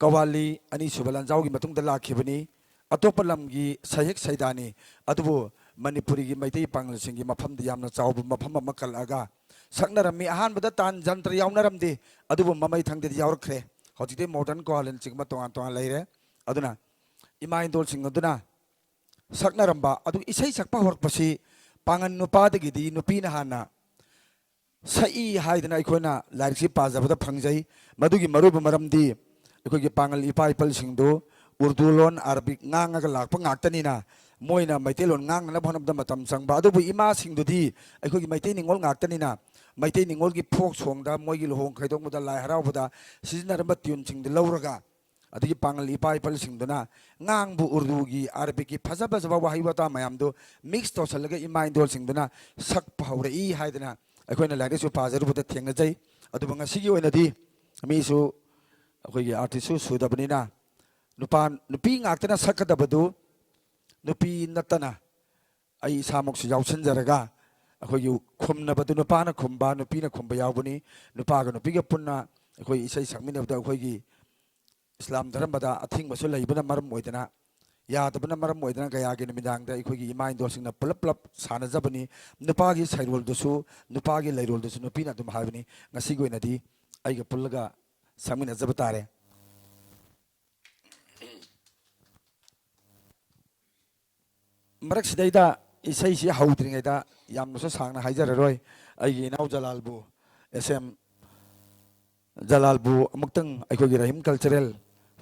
ꯀꯋꯥꯂꯤ ꯑꯅꯤꯁꯨꯕ ꯂꯥꯟꯖꯥꯎꯒꯤ ꯃꯇꯨꯡꯗ ꯂꯥꯛꯈꯤꯕꯅꯤ꯫ ꯑꯇꯣꯞꯄ ꯂꯝꯒꯤ ꯁꯩꯍꯦꯛ ꯁꯩꯗꯥꯅꯤ, ꯑꯗꯨꯕꯨ ꯃꯅꯤꯄꯨꯔꯤꯒꯤ ꯃꯩꯇꯩ ꯄꯥꯉꯜꯁꯤꯡꯒꯤ ꯃꯐꯝꯗ ꯌꯥꯝꯅ ꯆꯥꯎꯕ ꯃꯐꯝ ꯑꯃ ꯀꯜꯂꯛꯑꯒ ꯁꯛꯅꯔꯝꯃꯤ꯫ ꯑꯍꯥꯟꯕꯗ ꯇꯥꯟ ꯖꯟꯇ꯭ꯔ ꯌꯥꯎꯅꯔꯝꯗꯦ, ꯑꯗꯨꯕꯨ ꯃꯃꯩꯊꯪꯗꯗꯤ ꯌꯥꯎꯔꯛꯈ꯭ꯔꯦ꯫ ꯍꯧꯖꯤꯛꯇꯤ modern ꯀꯋꯥꯂꯤꯅꯆꯤꯡꯕ ꯇꯣꯉꯥꯟ ꯇꯣꯉꯥꯟ ꯂꯩꯔꯦ꯫ ꯑꯗꯨꯅ ꯏꯃꯥ ꯏꯟꯗꯣꯜꯁꯤꯡ ꯑꯗꯨꯅ ꯁꯛꯅꯔꯝꯕ ꯑꯗꯨ ꯏꯁꯩ ꯁꯛꯄ ꯍꯧꯔꯛꯄꯁꯤ ꯄꯥꯡꯒꯜ ꯅꯨꯄꯥꯗꯒꯤꯗꯤ ꯅꯨꯄꯤꯅ ꯍꯥꯟꯅ ꯁꯛꯏ ꯍꯥꯏꯗꯅ ꯑꯩꯈꯣꯏꯅ ꯂꯥꯏꯔꯤꯛꯁꯤ ꯄꯥꯖꯕꯗ ꯐꯪꯖꯩ꯫ ꯃꯗꯨꯒꯤ ꯃꯔꯨꯑꯣꯏꯕ ꯃꯔꯝꯗꯤ ꯑꯩꯈꯣꯏꯒꯤ ꯄꯥꯡꯒꯜ ꯏꯄꯥ ꯏꯄꯜꯁꯤꯡꯗꯨ ꯎꯔꯗꯨ ꯂꯣꯟ, ꯑꯔꯕꯤꯛ ꯉꯥꯡꯉꯒ ꯂꯥꯛꯄ ꯉꯥꯛꯇꯅꯤꯅ ꯃꯣꯏꯅ ꯃꯩꯇꯩꯂꯣꯟ ꯉꯥꯡꯅꯅꯕ ꯍꯣꯠꯅꯕꯗ ꯃꯇꯝ ꯆꯪꯕ꯫ ꯑꯗꯨꯕꯨ ꯏꯃꯥꯁꯤꯡꯗꯨꯗꯤ ꯑꯩꯈꯣꯏꯒꯤ ꯃꯩꯇꯩ ꯅꯤꯉꯣꯜ ꯉꯥꯛꯇꯅꯤꯅ ꯃꯩꯇꯩ ꯅꯤꯉꯣꯜꯒꯤ ꯐꯣꯛ ꯁꯣꯡꯗ, ꯃꯣꯏꯒꯤ ꯂꯨꯍꯣꯡ ꯈꯩꯗꯣꯛꯄꯗ, ꯂꯥꯏ ꯍꯔꯥꯎꯕꯗ ꯁꯤꯖꯤꯟꯅꯔꯝꯕ ꯇ꯭ꯌꯨꯟꯁꯤꯡꯗꯨ ꯂꯧꯔꯒ, ꯑꯗꯒꯤ ꯄꯥꯡꯒꯜ ꯏꯄꯥ ꯏꯄꯜꯁꯤꯡꯗꯨꯅ ꯉꯥꯡꯕ ꯎꯔꯗꯨꯒꯤ, ꯑꯔꯕꯤꯛꯀꯤ ꯐꯖ ꯐꯖꯕ ꯋꯥꯍꯩ ꯋꯥꯇꯥ ꯃꯌꯥꯝꯗꯨ ꯃꯤꯛꯁ ꯇꯧꯁꯤꯜꯂꯒ ꯏꯃꯥ ꯏꯟꯗꯣꯜꯁꯤꯡꯗꯨꯅ ꯁꯛꯄ ꯍꯧꯔꯛꯏ ꯍꯥꯏꯗꯅ ꯑꯩꯈꯣꯏꯅ ꯂꯥꯏꯔꯤꯛ ꯂꯥꯏꯁꯨ ꯄꯥꯖꯔꯨꯕꯗ ꯊꯦꯡꯅꯖꯩ꯫ ꯑꯗꯨꯕꯨ ꯉꯁꯤꯒꯤ ꯑꯣꯏꯅꯗꯤ ꯃꯤꯁꯨ, ꯑꯩꯈꯣꯏꯒꯤ ꯑꯥꯔꯇꯤꯁꯁꯨ ꯁꯨꯗꯕꯅꯤꯅ, ꯅꯨꯄꯥ, ꯅꯨꯄꯤ ꯉꯥꯛꯇꯅ ꯁꯛꯀꯗꯕꯗꯨ ꯅꯨꯄꯤ ꯅꯠꯇꯅ ꯑꯩ ꯏꯁꯥꯃꯛꯁꯨ ꯌꯥꯎꯁꯤꯟꯖꯔꯒ ꯑꯩꯈꯣꯏꯒꯤ ꯈꯨꯝꯅꯕꯗꯨ ꯅꯨꯄꯥꯅ ꯈꯨꯝꯕ, ꯅꯨꯄꯤꯅ ꯈꯨꯝꯕ ꯌꯥꯎꯕꯅꯤ꯫ ꯅꯨꯄꯥꯒ ꯅꯨꯄꯤꯒ ꯄꯨꯟꯅ ꯑꯩꯈꯣꯏ ꯏꯁꯩ ꯁꯛꯃꯤꯟꯅꯕꯗ ꯑꯩꯈꯣꯏꯒꯤ ꯏꯁꯂꯥꯝ ꯙꯔꯃꯗ ꯑꯊꯤꯡꯕꯁꯨ ꯂꯩꯕꯅ ꯃꯔꯝ ꯑꯣꯏꯗꯅ, ꯌꯥꯗꯕꯅ ꯃꯔꯝ ꯑꯣꯏꯗꯅ ꯒꯌꯥꯒꯤ ꯅꯨꯃꯤꯗꯥꯡꯗ ꯑꯩꯈꯣꯏꯒꯤ ꯏꯃꯥ ꯏꯟꯗꯣꯜꯁꯤꯡꯅ ꯄꯨꯂꯞ ꯄꯨꯂꯞ ꯁꯥꯟꯅꯖꯕꯅꯤ꯫ ꯅꯨꯄꯥꯒꯤ ꯁꯩꯔꯣꯜꯗꯨꯁꯨ, ꯅꯨꯄꯥꯒꯤ ꯂꯩꯔꯣꯜꯗꯨꯁꯨ ꯅꯨꯄꯤꯅ ꯑꯗꯨꯝ ꯍꯥꯏꯕꯅꯤ꯫ ꯉꯁꯤꯒꯤ ꯑꯣꯏꯅꯗꯤ ꯑꯩꯒ ꯄꯨꯜꯂꯒ ꯁꯛꯃꯤꯟꯅꯖꯕ ꯇꯥꯔꯦ꯫ ꯃꯔꯛꯁꯤꯗꯩꯗ ꯏꯁꯩꯁꯤ ꯍꯧꯗ꯭ꯔꯤꯉꯩꯗ ꯌꯥꯝꯅꯁꯨ ꯁꯥꯡꯅ ꯍꯥꯏꯖꯔꯔꯣꯏ꯫ ꯑꯩꯒꯤ ꯏꯅꯥꯎ ꯖꯂꯥꯜꯕꯨ, ꯑꯦꯁ ꯑꯦꯝ ꯖꯂꯥꯜꯕꯨ ꯑꯃꯨꯛꯇꯪ ꯑꯩꯈꯣꯏꯒꯤ ꯔꯍꯤꯝ ꯀꯜꯆꯔꯦꯜ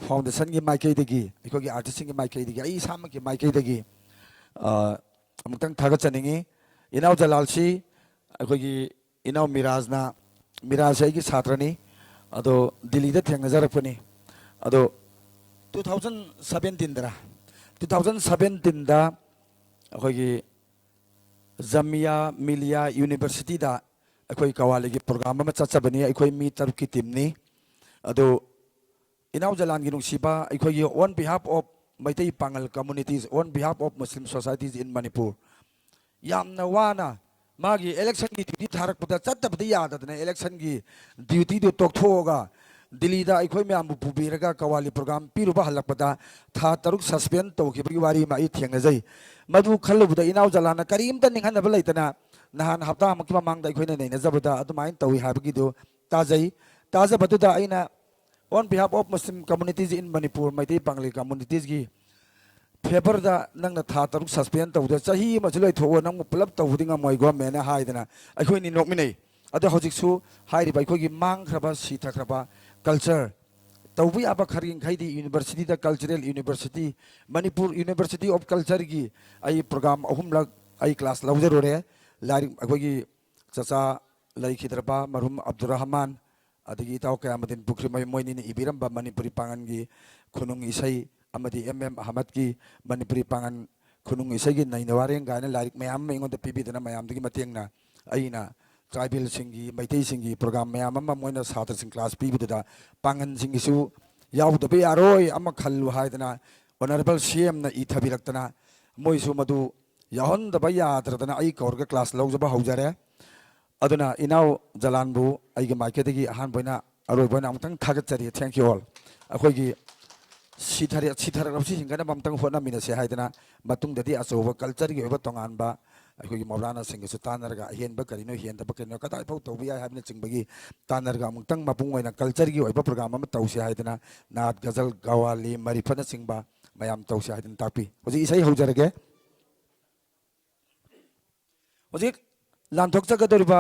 ꯐꯥꯎꯟꯗꯦꯁꯟꯒꯤ ꯃꯥꯏꯀꯩꯗꯒꯤ, ꯑꯩꯈꯣꯏꯒꯤ ꯑꯥꯔꯇꯤꯁꯁꯤꯡꯒꯤ ꯃꯥꯏꯀꯩꯗꯒꯤ, ꯑꯩ ꯏꯁꯥꯃꯛꯀꯤ ꯃꯥꯏꯀꯩꯗꯒꯤ, ꯑ, ꯑꯃꯨꯛꯇꯪ ꯊꯥꯒꯠꯆꯅꯤꯡꯉꯤ꯫ ꯏꯅꯥꯎ ꯖꯂꯥꯜꯁꯤ ꯑꯩꯈꯣꯏꯒꯤ ꯏꯅꯥꯎ ꯃꯤꯔꯥꯖꯅ, ꯃꯤꯔꯥꯖꯁꯦ ꯑꯩꯒꯤ ꯁꯥꯇ꯭ꯔꯅꯤ꯫ ꯑꯗꯣ ꯗꯤꯜꯂꯤꯗ ꯊꯦꯡꯅꯖꯔꯛꯄꯅꯤ꯫ ꯑꯗꯣ ꯇꯨ ꯊꯥꯎꯖꯟ ꯁꯕꯦꯟꯇꯤꯟꯗꯔ, ꯇꯨ ꯊꯥꯎꯖꯟ ꯁꯕꯦꯟꯇꯤꯟꯗ ꯑꯩꯈꯣꯏꯒꯤ ꯖꯃꯤꯌꯥ ꯃꯤꯂꯤꯌꯥ ꯌꯨꯅꯤꯚꯔꯁꯤꯇꯤꯗ ꯑꯩꯈꯣꯏ ꯀꯋꯥꯂꯤꯒꯤ ꯄ꯭ꯔꯣꯒ꯭ꯔꯥꯝ ꯑꯃ ꯆꯠꯆꯕꯅꯤ꯫ ꯑꯩꯈꯣꯏ ꯃꯤ ꯇꯔꯨꯛꯀꯤ ꯇꯤꯝꯅꯤ꯫ ꯑꯗꯣ ꯏꯅꯥꯎ ꯖꯂꯥꯟꯒꯤ ꯅꯨꯡꯁꯤꯕ, ꯑꯩꯈꯣꯏꯒꯤ on behalf of Meitei Pangal communities, on behalf of Muslim societies in Manipur, ꯌꯥꯝꯅ ꯋꯥꯅ ꯃꯥꯒꯤ ꯏꯂꯦꯛꯁꯟꯒꯤ ꯗ꯭ꯌꯨꯇꯤ ꯊꯥꯔꯛꯄꯗ ꯆꯠꯇꯕꯗꯤ ꯌꯥꯗꯗꯅ ꯏꯂꯦꯛꯁꯟꯒꯤ ꯗ꯭ꯌꯨꯇꯤꯗꯨ ꯇꯣꯛꯊꯣꯛꯑꯒ ꯗꯤꯜꯂꯤꯗ ꯑꯩꯈꯣꯏ ꯃꯌꯥꯝꯕꯨ ꯄꯨꯕꯤꯔꯒ ꯀꯋꯥꯂꯤ ꯄ꯭ꯔꯣꯒ꯭ꯔꯥꯝ ꯄꯤꯔꯨꯕ ꯍꯜꯂꯛꯄꯗ ꯊꯥ ꯇꯔꯨꯛ ꯁꯁꯄꯦꯟ ꯇꯧꯈꯤꯕꯒꯤ ꯋꯥꯔꯤ ꯑꯃ ꯑꯩ ꯊꯦꯡꯅꯖꯩ꯫ ꯃꯗꯨ ꯈꯜꯂꯨꯕꯗ ꯏꯅꯥꯎ ꯖꯂꯥꯟꯅ ꯀꯔꯤꯝꯇ ꯅꯤꯡꯍꯟꯅꯕ ꯂꯩꯇꯅ ꯅꯍꯥꯟ ꯍꯞꯇꯥꯃꯨꯛꯀꯤ ꯃꯃꯥꯡꯗ ꯑꯩꯈꯣꯏꯅ ꯅꯩꯅꯖꯕꯗ ꯑꯗꯨꯃꯥꯏꯅ ꯇꯧꯏ ꯍꯥꯏꯕꯒꯤꯗꯨ ꯇꯥꯖꯩ꯫ ꯇꯥꯖꯕꯗꯨꯗ ꯑꯩꯅ on behalf of Muslim communities in Manipur, Meitei ꯄꯥꯉꯜꯒꯤ communitiesꯀꯤ ꯐꯦꯕꯔꯗ ꯅꯪꯅ ꯊꯥ ꯇꯔꯨꯛ ꯁꯁꯄꯦꯟ ꯇꯧꯗ ꯆꯍꯤ ꯑꯃꯁꯨ ꯂꯩꯊꯣꯛꯑꯣ, ꯅꯪꯕꯨ ꯄꯨꯂꯞ ꯇꯧꯕꯗꯤ ꯉꯝꯃꯣꯏ ꯒꯣꯔꯃꯦꯟꯅ ꯍꯥꯏꯗꯅ ꯑꯩꯈꯣꯏꯅꯤ ꯅꯣꯛꯃꯤꯟꯅꯩ꯫ ꯑꯗꯣ ꯍꯧꯖꯤꯛꯁꯨ ꯍꯥꯏꯔꯤꯕ ꯑꯩꯈꯣꯏꯒꯤ ꯃꯥꯡꯈ꯭ꯔꯕ ꯁꯤꯊꯈ꯭ꯔꯕ ꯀꯜꯆꯔ ꯇꯧꯕ ꯌꯥꯕ ꯈꯔꯤꯡꯈꯩꯗꯤ ꯌꯨꯅꯤꯚꯔꯁꯤꯇꯤꯗ, cultural university, Manipur university of ꯀꯜꯆꯔꯒꯤ ꯑꯩ ꯄ꯭ꯔꯣꯒ꯭ꯔꯥꯝ ꯑꯍꯨꯝꯂꯛ ꯑꯩ ꯀ꯭ꯂꯥꯁ ꯂꯧꯖꯔꯨꯔꯦ꯫ ꯂꯥꯏꯔꯤꯛ ꯑꯩꯈꯣꯏꯒꯤ ꯆꯆꯥ ꯂꯩꯈꯤꯗ꯭ꯔꯕ ꯃꯔꯍꯨꯝ ꯑꯕꯗꯨꯔ ꯔꯍꯃꯥꯟ, ꯑꯗꯒꯤ ꯏꯇꯥꯎ ꯀꯌꯥꯃꯗꯤꯟ ꯄꯨꯈ꯭ꯔꯤꯃꯌꯨꯝ, ꯃꯣꯏꯅꯤꯅ ꯏꯕꯤꯔꯝꯕ ꯃꯅꯤꯄꯨꯔꯤ ꯄꯥꯉꯟꯒꯤ ꯈꯨꯅꯨꯡ ꯏꯁꯩ ꯑꯃꯗꯤ ꯑꯦꯝ ꯑꯦꯝ ꯑꯍꯃꯗꯀꯤ ꯃꯅꯤꯄꯨꯔꯤ ꯄꯥꯉꯟ ꯈꯨꯅꯨꯡ ꯏꯁꯩꯒꯤ ꯅꯩꯅ ꯋꯥꯔꯦꯡ ꯀꯥꯏꯅ ꯂꯥꯏꯔꯤꯛ ꯃꯌꯥꯝ ꯑꯃ ꯑꯩꯉꯣꯟꯗ ꯄꯤꯕꯤꯗꯅ ꯃꯌꯥꯝꯗꯨꯒꯤ ꯃꯇꯦꯡꯅ ꯑꯩꯅ ꯇ꯭ꯔꯥꯏꯕꯦꯜꯁꯤꯡꯒꯤ, ꯃꯩꯇꯩꯁꯤꯡꯒꯤ ꯄ꯭ꯔꯣꯒ꯭ꯔꯥꯝ ꯃꯌꯥꯝ ꯑꯃ ꯃꯣꯏꯅ ꯁꯥꯇ꯭ꯔꯁꯤꯡ ꯀ꯭ꯂꯥꯁ ꯄꯤꯕꯗꯨꯗ ꯄꯥꯉꯟꯁꯤꯡꯒꯤꯁꯨ ꯌꯥꯎꯗꯕ ꯌꯥꯔꯣꯏ ꯑꯃ ꯈꯜꯂꯨ ꯍꯥꯏꯗꯅ ꯑꯣꯅꯔꯦꯕꯜ ꯁꯤ ꯑꯦꯝꯅ ꯏꯊꯕꯤꯔꯛꯇꯅ ꯃꯣꯏꯁꯨ ꯃꯗꯨ ꯌꯥꯎꯍꯟꯗꯕ ꯌꯥꯗ꯭ꯔꯗꯅ ꯑꯩ ꯀꯧꯔꯒ ꯀ꯭ꯂꯥꯁ ꯂꯧꯖꯕ ꯍꯧꯖꯔꯦ꯫ ꯑꯗꯨꯅ ꯏꯅꯥꯎ ꯖꯂꯥꯟꯕꯨ ꯑꯩꯒꯤ ꯃꯥꯏꯀꯩꯗꯒꯤ ꯑꯍꯥꯟꯕ ꯑꯣꯏꯅ, ꯑꯔꯣꯏꯕ ꯑꯣꯏꯅ ꯑꯃꯨꯛꯇꯪ ꯊꯥꯒꯠꯆꯔꯤ꯫ Thank you all꯫ ꯑꯩꯈꯣꯏꯒꯤ ꯁꯤꯊꯔꯦ-, ꯁꯤꯊꯔꯛꯂꯕꯁꯤ ꯍꯤꯡꯒꯠꯅꯕ ꯑꯃꯨꯛꯇꯪ ꯍꯣꯠꯅꯃꯤꯟꯅꯁꯦ ꯍꯥꯏꯗꯅ ꯃꯇꯨꯡꯗꯗꯤ ꯑꯆꯧꯕ ꯀꯜꯆꯔꯒꯤ ꯑꯣꯏꯕ ꯇꯣꯉꯥꯟꯕ ꯑꯩꯈꯣꯏꯒꯤ ꯃꯧꯂꯥꯅꯥꯁꯤꯡꯒꯁꯨ ꯇꯥꯟꯅꯔꯒ ꯑꯍꯦꯟꯕ ꯀꯔꯤꯅꯣ, ꯍꯦꯟꯗꯕ ꯀꯔꯤꯅꯣ, ꯀꯗꯥꯏꯐꯥꯎ ꯇꯧꯕ ꯌꯥꯏ ꯍꯥꯏꯕꯅꯆꯤꯡꯕꯒꯤ ꯇꯥꯟꯅꯔꯒ ꯑꯃꯨꯛꯇꯪ ꯃꯄꯨꯡ ꯑꯣꯏꯅ ꯀꯜꯆꯔꯒꯤ ꯑꯣꯏꯕ ꯄ꯭ꯔꯣꯒ꯭ꯔꯥꯝ ꯑꯃ ꯇꯧꯁꯦ ꯍꯥꯏꯗꯅ ꯅꯥꯠ, ꯒꯖꯜ, ꯒꯋꯥꯂꯤ, ꯃꯔꯤꯐꯠꯅꯆꯤꯡꯕ ꯃꯌꯥꯝ ꯇꯧꯁꯦ ꯍꯥꯏꯗꯅ ꯇꯥꯛꯄꯤ꯫ ꯍꯧꯖꯤꯛ ꯏꯁꯩ ꯍꯧꯖꯔꯒꯦ꯫ ꯍꯧꯖꯤꯛ ꯂꯥꯟꯊꯣꯛꯆꯒꯗꯧꯔꯤꯕ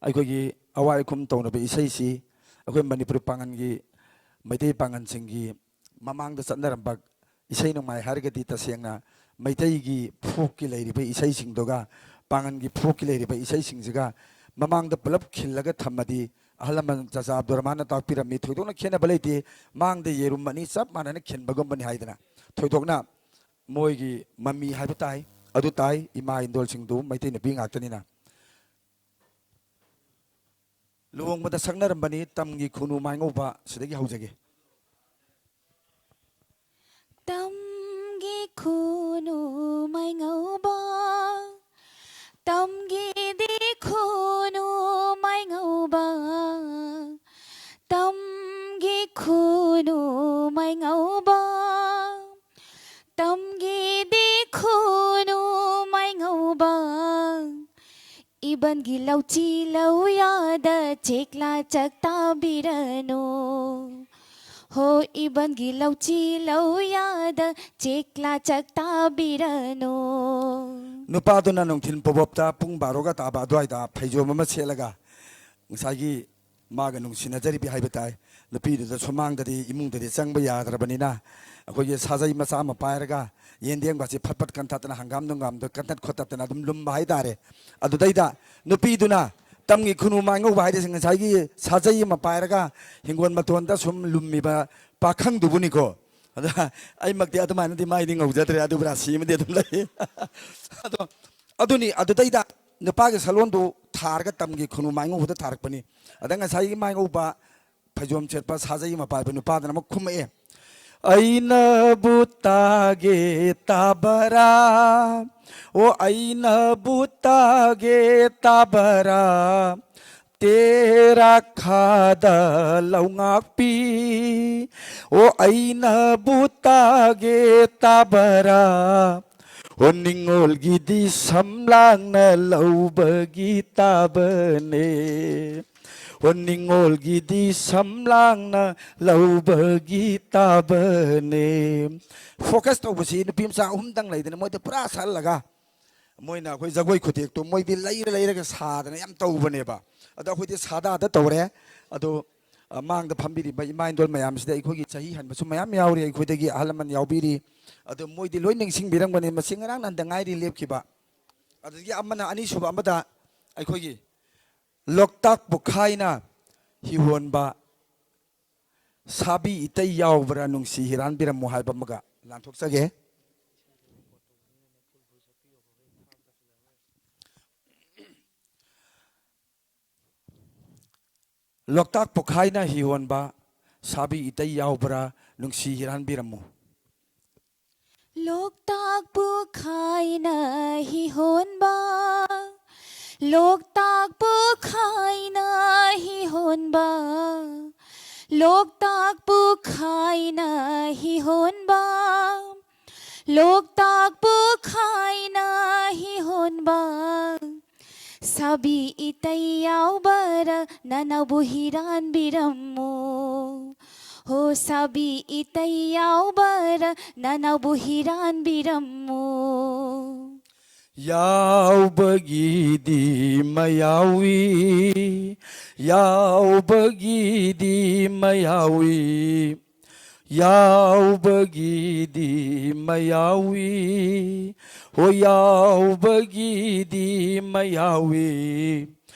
ꯑꯩꯈꯣꯏꯒꯤ ꯑꯋꯥꯏ ꯑꯈꯨꯝ ꯇꯧꯅꯕ ꯏꯁꯩꯁꯤ ꯑꯩꯈꯣꯏ ꯃꯅꯤꯄꯨꯔꯤ ꯄꯥꯉꯟꯒꯤ, ꯃꯩꯇꯩ ꯄꯥꯉꯟꯁꯤꯡꯒꯤ ꯃꯃꯥꯡꯗ ꯆꯠꯅꯔꯝꯕ ꯏꯁꯩ ꯅꯣꯡꯃꯥꯏ ꯍꯥꯏꯔꯒꯗꯤ ꯇꯁꯦꯡꯅ ꯃꯩꯇꯩꯒꯤ ꯐꯣꯛꯀꯤ ꯂꯩꯔꯤꯕ ꯏꯁꯩꯁꯤꯡꯗꯨꯒ ꯄꯥꯉꯟꯒꯤ ꯐꯣꯛꯀꯤ ꯂꯩꯔꯤꯕ ꯏꯁꯩꯁꯤꯡꯁꯤꯒ ꯃꯃꯥꯡꯗ ꯄꯨꯂꯞ ꯈꯤꯜꯂꯒ ꯊꯝꯃꯗꯤ, ꯑꯍꯜ ꯂꯃꯟ ꯆꯆꯥ ꯑꯕꯗꯨꯔ ꯔꯍꯃꯥꯟꯅ ꯇꯥꯛꯄꯤꯔꯝꯃꯤ, ꯊꯣꯏꯗꯣꯛꯅ ꯈꯦꯠꯅꯕ ꯂꯩꯇꯦ, ꯃꯥꯡꯗ ꯌꯦꯔꯨꯝ ꯑꯅꯤ ꯆꯞ ꯃꯥꯟꯅꯅ ꯈꯤꯟꯕꯒꯨꯝꯕꯅꯤ ꯍꯥꯏꯗꯅ꯫ ꯊꯣꯏꯗꯣꯛꯅ ꯃꯣꯏꯒꯤ ꯃꯃꯤ ꯍꯥꯏꯕ ꯇꯥꯏ, ꯑꯗꯨ ꯇꯥꯏ꯫ ꯏꯃꯥ ꯏꯟꯗꯣꯜꯁꯤꯡꯗꯨ ꯃꯩꯇꯩ ꯅꯨꯄꯤ ꯉꯥꯛꯇꯅꯤꯅ꯫ ꯂꯨꯍꯣꯡꯕꯗ ꯁꯛꯅꯔꯝꯕꯅꯤ ꯇꯝꯒꯤ ꯈꯨꯅꯨ ꯃꯥꯏꯉꯧꯕ꯫ ꯁꯤꯗꯒꯤ ꯍꯧꯖꯒꯦ꯫ ꯇꯝꯒꯤ ꯈꯨꯅꯨ ꯃꯥꯏꯉꯧꯕ, ꯇꯝꯒꯤꯗꯤ ꯈꯨꯅꯨ ꯃꯥꯏꯉꯧꯕ, ꯇꯝꯒꯤ ꯈꯨꯅꯨ ꯃꯥꯏꯉꯧꯕ, ꯇꯝꯒꯤꯗꯤ ꯈꯨꯅꯨ ꯃꯥꯏꯉꯧꯕ, ꯏꯕꯟꯒꯤ ꯂꯧꯆꯤ ꯂꯧꯌꯥꯗ ꯆꯦꯛꯂꯥ ꯆꯥꯛꯇꯥꯕꯤꯔꯅꯨ꯫ ꯍꯣ ꯏꯕꯟꯒꯤ ꯂꯧꯆꯤ ꯂꯧꯌꯥꯗ ꯆꯦꯛꯂꯥ ꯆꯛ ꯇꯥꯕꯤꯔꯅꯨ꯫ ꯅꯨꯄꯥꯗꯨꯅ ꯅꯨꯡꯊꯤꯜ ꯄꯣꯕꯣꯞꯇ ꯄꯨꯡ ꯕꯥꯔꯣꯒ ꯇꯥꯕ ꯑꯗꯨꯋꯥꯏꯗ ꯐꯩꯖꯣꯝ ꯑꯃ ꯁꯦꯠꯂꯒ ꯉꯁꯥꯏꯒꯤ ꯃꯥꯒ ꯅꯨꯡꯁꯤꯅꯖꯔꯤꯕꯤ ꯍꯥꯏꯕ ꯇꯥꯏ, ꯅꯨꯄꯤꯗꯨꯗ ꯁꯨꯃꯥꯡꯗꯗꯤ, ꯏꯃꯨꯡꯗꯗꯤ ꯆꯪꯕ ꯌꯥꯗ꯭ꯔꯕꯅꯤꯅ, ꯑꯩꯈꯣꯏꯒꯤ ꯁꯥꯖꯩ ꯃꯆꯥ ꯑꯃ ꯄꯥꯏꯔꯒ ꯌꯦꯟꯗꯦꯝꯒꯁꯤ ꯐꯠ ꯐꯠ ꯀꯟꯊꯠꯇꯅ, ꯍꯪꯒꯥꯝ ꯅꯨꯡꯒꯥꯝꯗꯣ ꯀꯟꯊꯠ ꯈꯣꯠꯇꯠꯇꯅ ꯑꯗꯨꯝ ꯂꯨꯝꯕ ꯍꯥꯏꯇꯥꯔꯦ꯫ ꯑꯗꯨꯗꯩꯗ ꯅꯨꯄꯤꯗꯨꯅ ꯇꯝꯒꯤ ꯈꯨꯅꯨ ꯃꯥꯏꯉꯧꯕ ꯍꯥꯏꯔꯤꯁꯦ ꯉꯁꯥꯏꯒꯤ ꯁꯥꯖꯩ ꯑꯃ ꯄꯥꯏꯔꯒ ꯍꯤꯡꯒꯣꯜ ꯃꯇꯣꯟꯗ ꯁꯨꯝ ꯂꯨꯝꯃꯤꯕ ꯄꯥꯈꯪꯗꯨꯕꯨꯅꯤꯀꯣ꯫ ꯑꯗ ꯑꯩꯃꯛꯇꯤ ꯑꯗꯨꯃꯥꯏꯅꯗꯤ ꯃꯥꯏꯗꯤ ꯉꯧꯖꯗ꯭ꯔꯦ, ꯑꯗꯨꯕꯨ ꯔꯥꯁꯤ ꯑꯃꯗꯤ ꯑꯗꯨꯝ ꯂꯩ꯫ ꯑꯗꯣ ꯑꯗꯨꯅꯤ, ꯑꯗꯨꯗꯩꯗ ꯅꯨꯄꯥꯒꯤ ꯁꯥꯂꯣꯟꯗꯨ ꯊꯥꯔꯒ ꯇꯝꯒꯤ ꯈꯨꯅꯨ ꯃꯥꯏꯉꯧꯕꯗ ꯊꯥꯔꯛꯄꯅꯤ꯫ ꯑꯗ ꯉꯁꯥꯏꯒꯤ ꯃꯥꯏꯉꯧꯕ ꯐꯩꯖꯣꯝ ꯁꯦꯠꯄ ꯁꯥꯖꯩ ꯑꯃ ꯄꯥꯏꯕ ꯅꯨꯄꯥꯗꯨꯅ ꯑꯃꯨꯛ ꯈꯨꯝꯃꯛꯑꯦ, "ꯑꯩꯅꯕꯨ ꯇꯥꯒꯦ ꯇꯥꯕꯔꯥ, ꯑꯣ ꯑꯩꯅꯕꯨ ꯇꯥꯒꯦ ꯇꯥꯕꯔꯥ, ꯇꯦꯔꯥꯈꯥꯗ ꯂꯧꯉꯥꯛꯄꯤ, ꯑꯣ ꯑꯩꯅꯕꯨ ꯇꯥꯒꯦ ꯇꯥꯕꯔꯥ, ꯑꯣ ꯅꯤꯡꯉꯣꯜꯒꯤꯗꯤ ꯁꯝꯂꯥꯡꯅ ꯂꯧꯕꯒꯤ ꯇꯥꯕꯅꯦ, ꯑꯣ ꯅꯤꯡꯉꯣꯜꯒꯤꯗꯤ ꯁꯝꯂꯥꯡꯅ ꯂꯧꯕꯒꯤ ꯇꯥꯕꯅꯦ"꯫ ꯐꯣꯀꯁ ꯇꯧꯕꯁꯤ ꯅꯨꯄꯤ ꯃꯆꯥ ꯑꯍꯨꯝꯗꯪ ꯂꯩꯗꯅ ꯃꯣꯏꯗ ꯄꯨꯔꯥ ꯁꯠꯍꯜꯂꯒ ꯃꯣꯏꯅ ꯑꯩꯈꯣꯏ ꯖꯒꯣꯏ ꯈꯨꯊꯦꯛꯇꯣ ꯃꯣꯏꯗꯤ ꯂꯩꯔ ꯂꯩꯔꯒ ꯁꯥꯗꯅ ꯌꯥꯝ ꯇꯧꯕꯅꯦꯕ꯫ ꯑꯗꯣ ꯑꯩꯈꯣꯏꯗꯤ ꯁꯥꯗꯥꯗ ꯇꯧꯔꯦ꯫ ꯑꯗꯣ ꯑ, ꯃꯥꯡꯗ ꯐꯝꯕꯤꯔꯤꯕ ꯏꯃꯥ ꯏꯟꯗꯣꯜ ꯃꯌꯥꯝꯁꯤꯗ ꯑꯩꯈꯣꯏꯒꯤ ꯆꯍꯤ ꯍꯟꯕꯁꯨ ꯃꯌꯥꯝ ꯌꯥꯎꯔꯤ, ꯑꯩꯈꯣꯏꯗꯒꯤ ꯑꯍꯜ ꯂꯃꯟ ꯌꯥꯎꯕꯤꯔꯤ꯫ ꯑꯗꯣ ꯃꯣꯏꯗꯤ ꯂꯣꯏ ꯅꯤꯡꯁꯤꯡꯕꯤꯔꯝꯒꯅꯤ, ꯃꯁꯤ ꯉꯔꯥꯡ ꯅꯍꯥꯟꯗ ꯉꯥꯏꯔꯤ ꯂꯦꯞꯈꯤꯕ꯫ ꯑꯗꯒꯤ ꯑꯃꯅ, ꯑꯅꯤꯁꯨꯕ ꯑꯃꯗ ꯑꯩꯈꯣꯏꯒꯤ ꯂꯣꯛꯇꯥꯛ ꯄꯨꯈꯥꯏꯅ ꯍꯤꯍꯣꯟꯕ ꯁꯥꯕꯤ ꯏꯇꯩ ꯌꯥꯎꯕ꯭ꯔꯥ ꯅꯨꯡꯁꯤ ꯍꯤꯔꯥꯟꯕꯤꯔꯝꯃꯨ ꯍꯥꯏꯕ ꯑꯃꯒ ꯂꯥꯟꯊꯣꯛꯆꯒꯦ꯫ ꯂꯣꯛꯇꯥꯛ ꯄꯨꯈꯥꯏꯅ ꯍꯤꯍꯣꯟꯕ ꯁꯥꯕꯤ ꯏꯇꯩ ꯌꯥꯎꯕ꯭ꯔꯥ ꯅꯨꯡꯁꯤ ꯍꯤꯔꯥꯟꯕꯤꯔꯝꯃꯨ꯫ ꯂꯣꯛꯇꯥꯛ ꯄꯨꯈꯥꯏꯅ ꯍꯤꯍꯣꯟꯕ, ꯂꯣꯛꯇꯥꯛ ꯄꯨꯈꯥꯏꯅ ꯍꯤꯍꯣꯟꯕ, ꯂꯣꯛꯇꯥꯛ ꯄꯨꯈꯥꯏꯅ ꯍꯤꯍꯣꯟꯕ, ꯂꯣꯛꯇꯥꯛ ꯄꯨꯈꯥꯏꯅ ꯍꯤꯍꯣꯟꯕ, ꯁꯥꯕꯤ ꯏꯇꯩ ꯌꯥꯎꯕꯔ ꯅꯅꯧꯕꯨ ꯍꯤꯔꯥꯟꯕꯤꯔꯝꯃꯨ꯫ ꯍꯣ ꯁꯥꯕꯤ ꯏꯇꯩ ꯌꯥꯎꯕꯔ ꯅꯅꯥꯎꯕꯨ ꯍꯤꯔꯥꯟꯕꯤꯔꯝꯃꯨ꯫ ꯌꯥꯎꯕꯒꯤꯗꯤ ꯃꯌꯥꯎꯏ, ꯌꯥꯎꯕꯒꯤꯗꯤ ꯃꯌꯥꯎꯏ, ꯌꯥꯎꯕꯒꯤꯗꯤ ꯃꯌꯥꯎꯏ, ꯍꯣ ꯌꯥꯎꯕꯒꯤꯗꯤ ꯃꯌꯥꯎꯏ꯫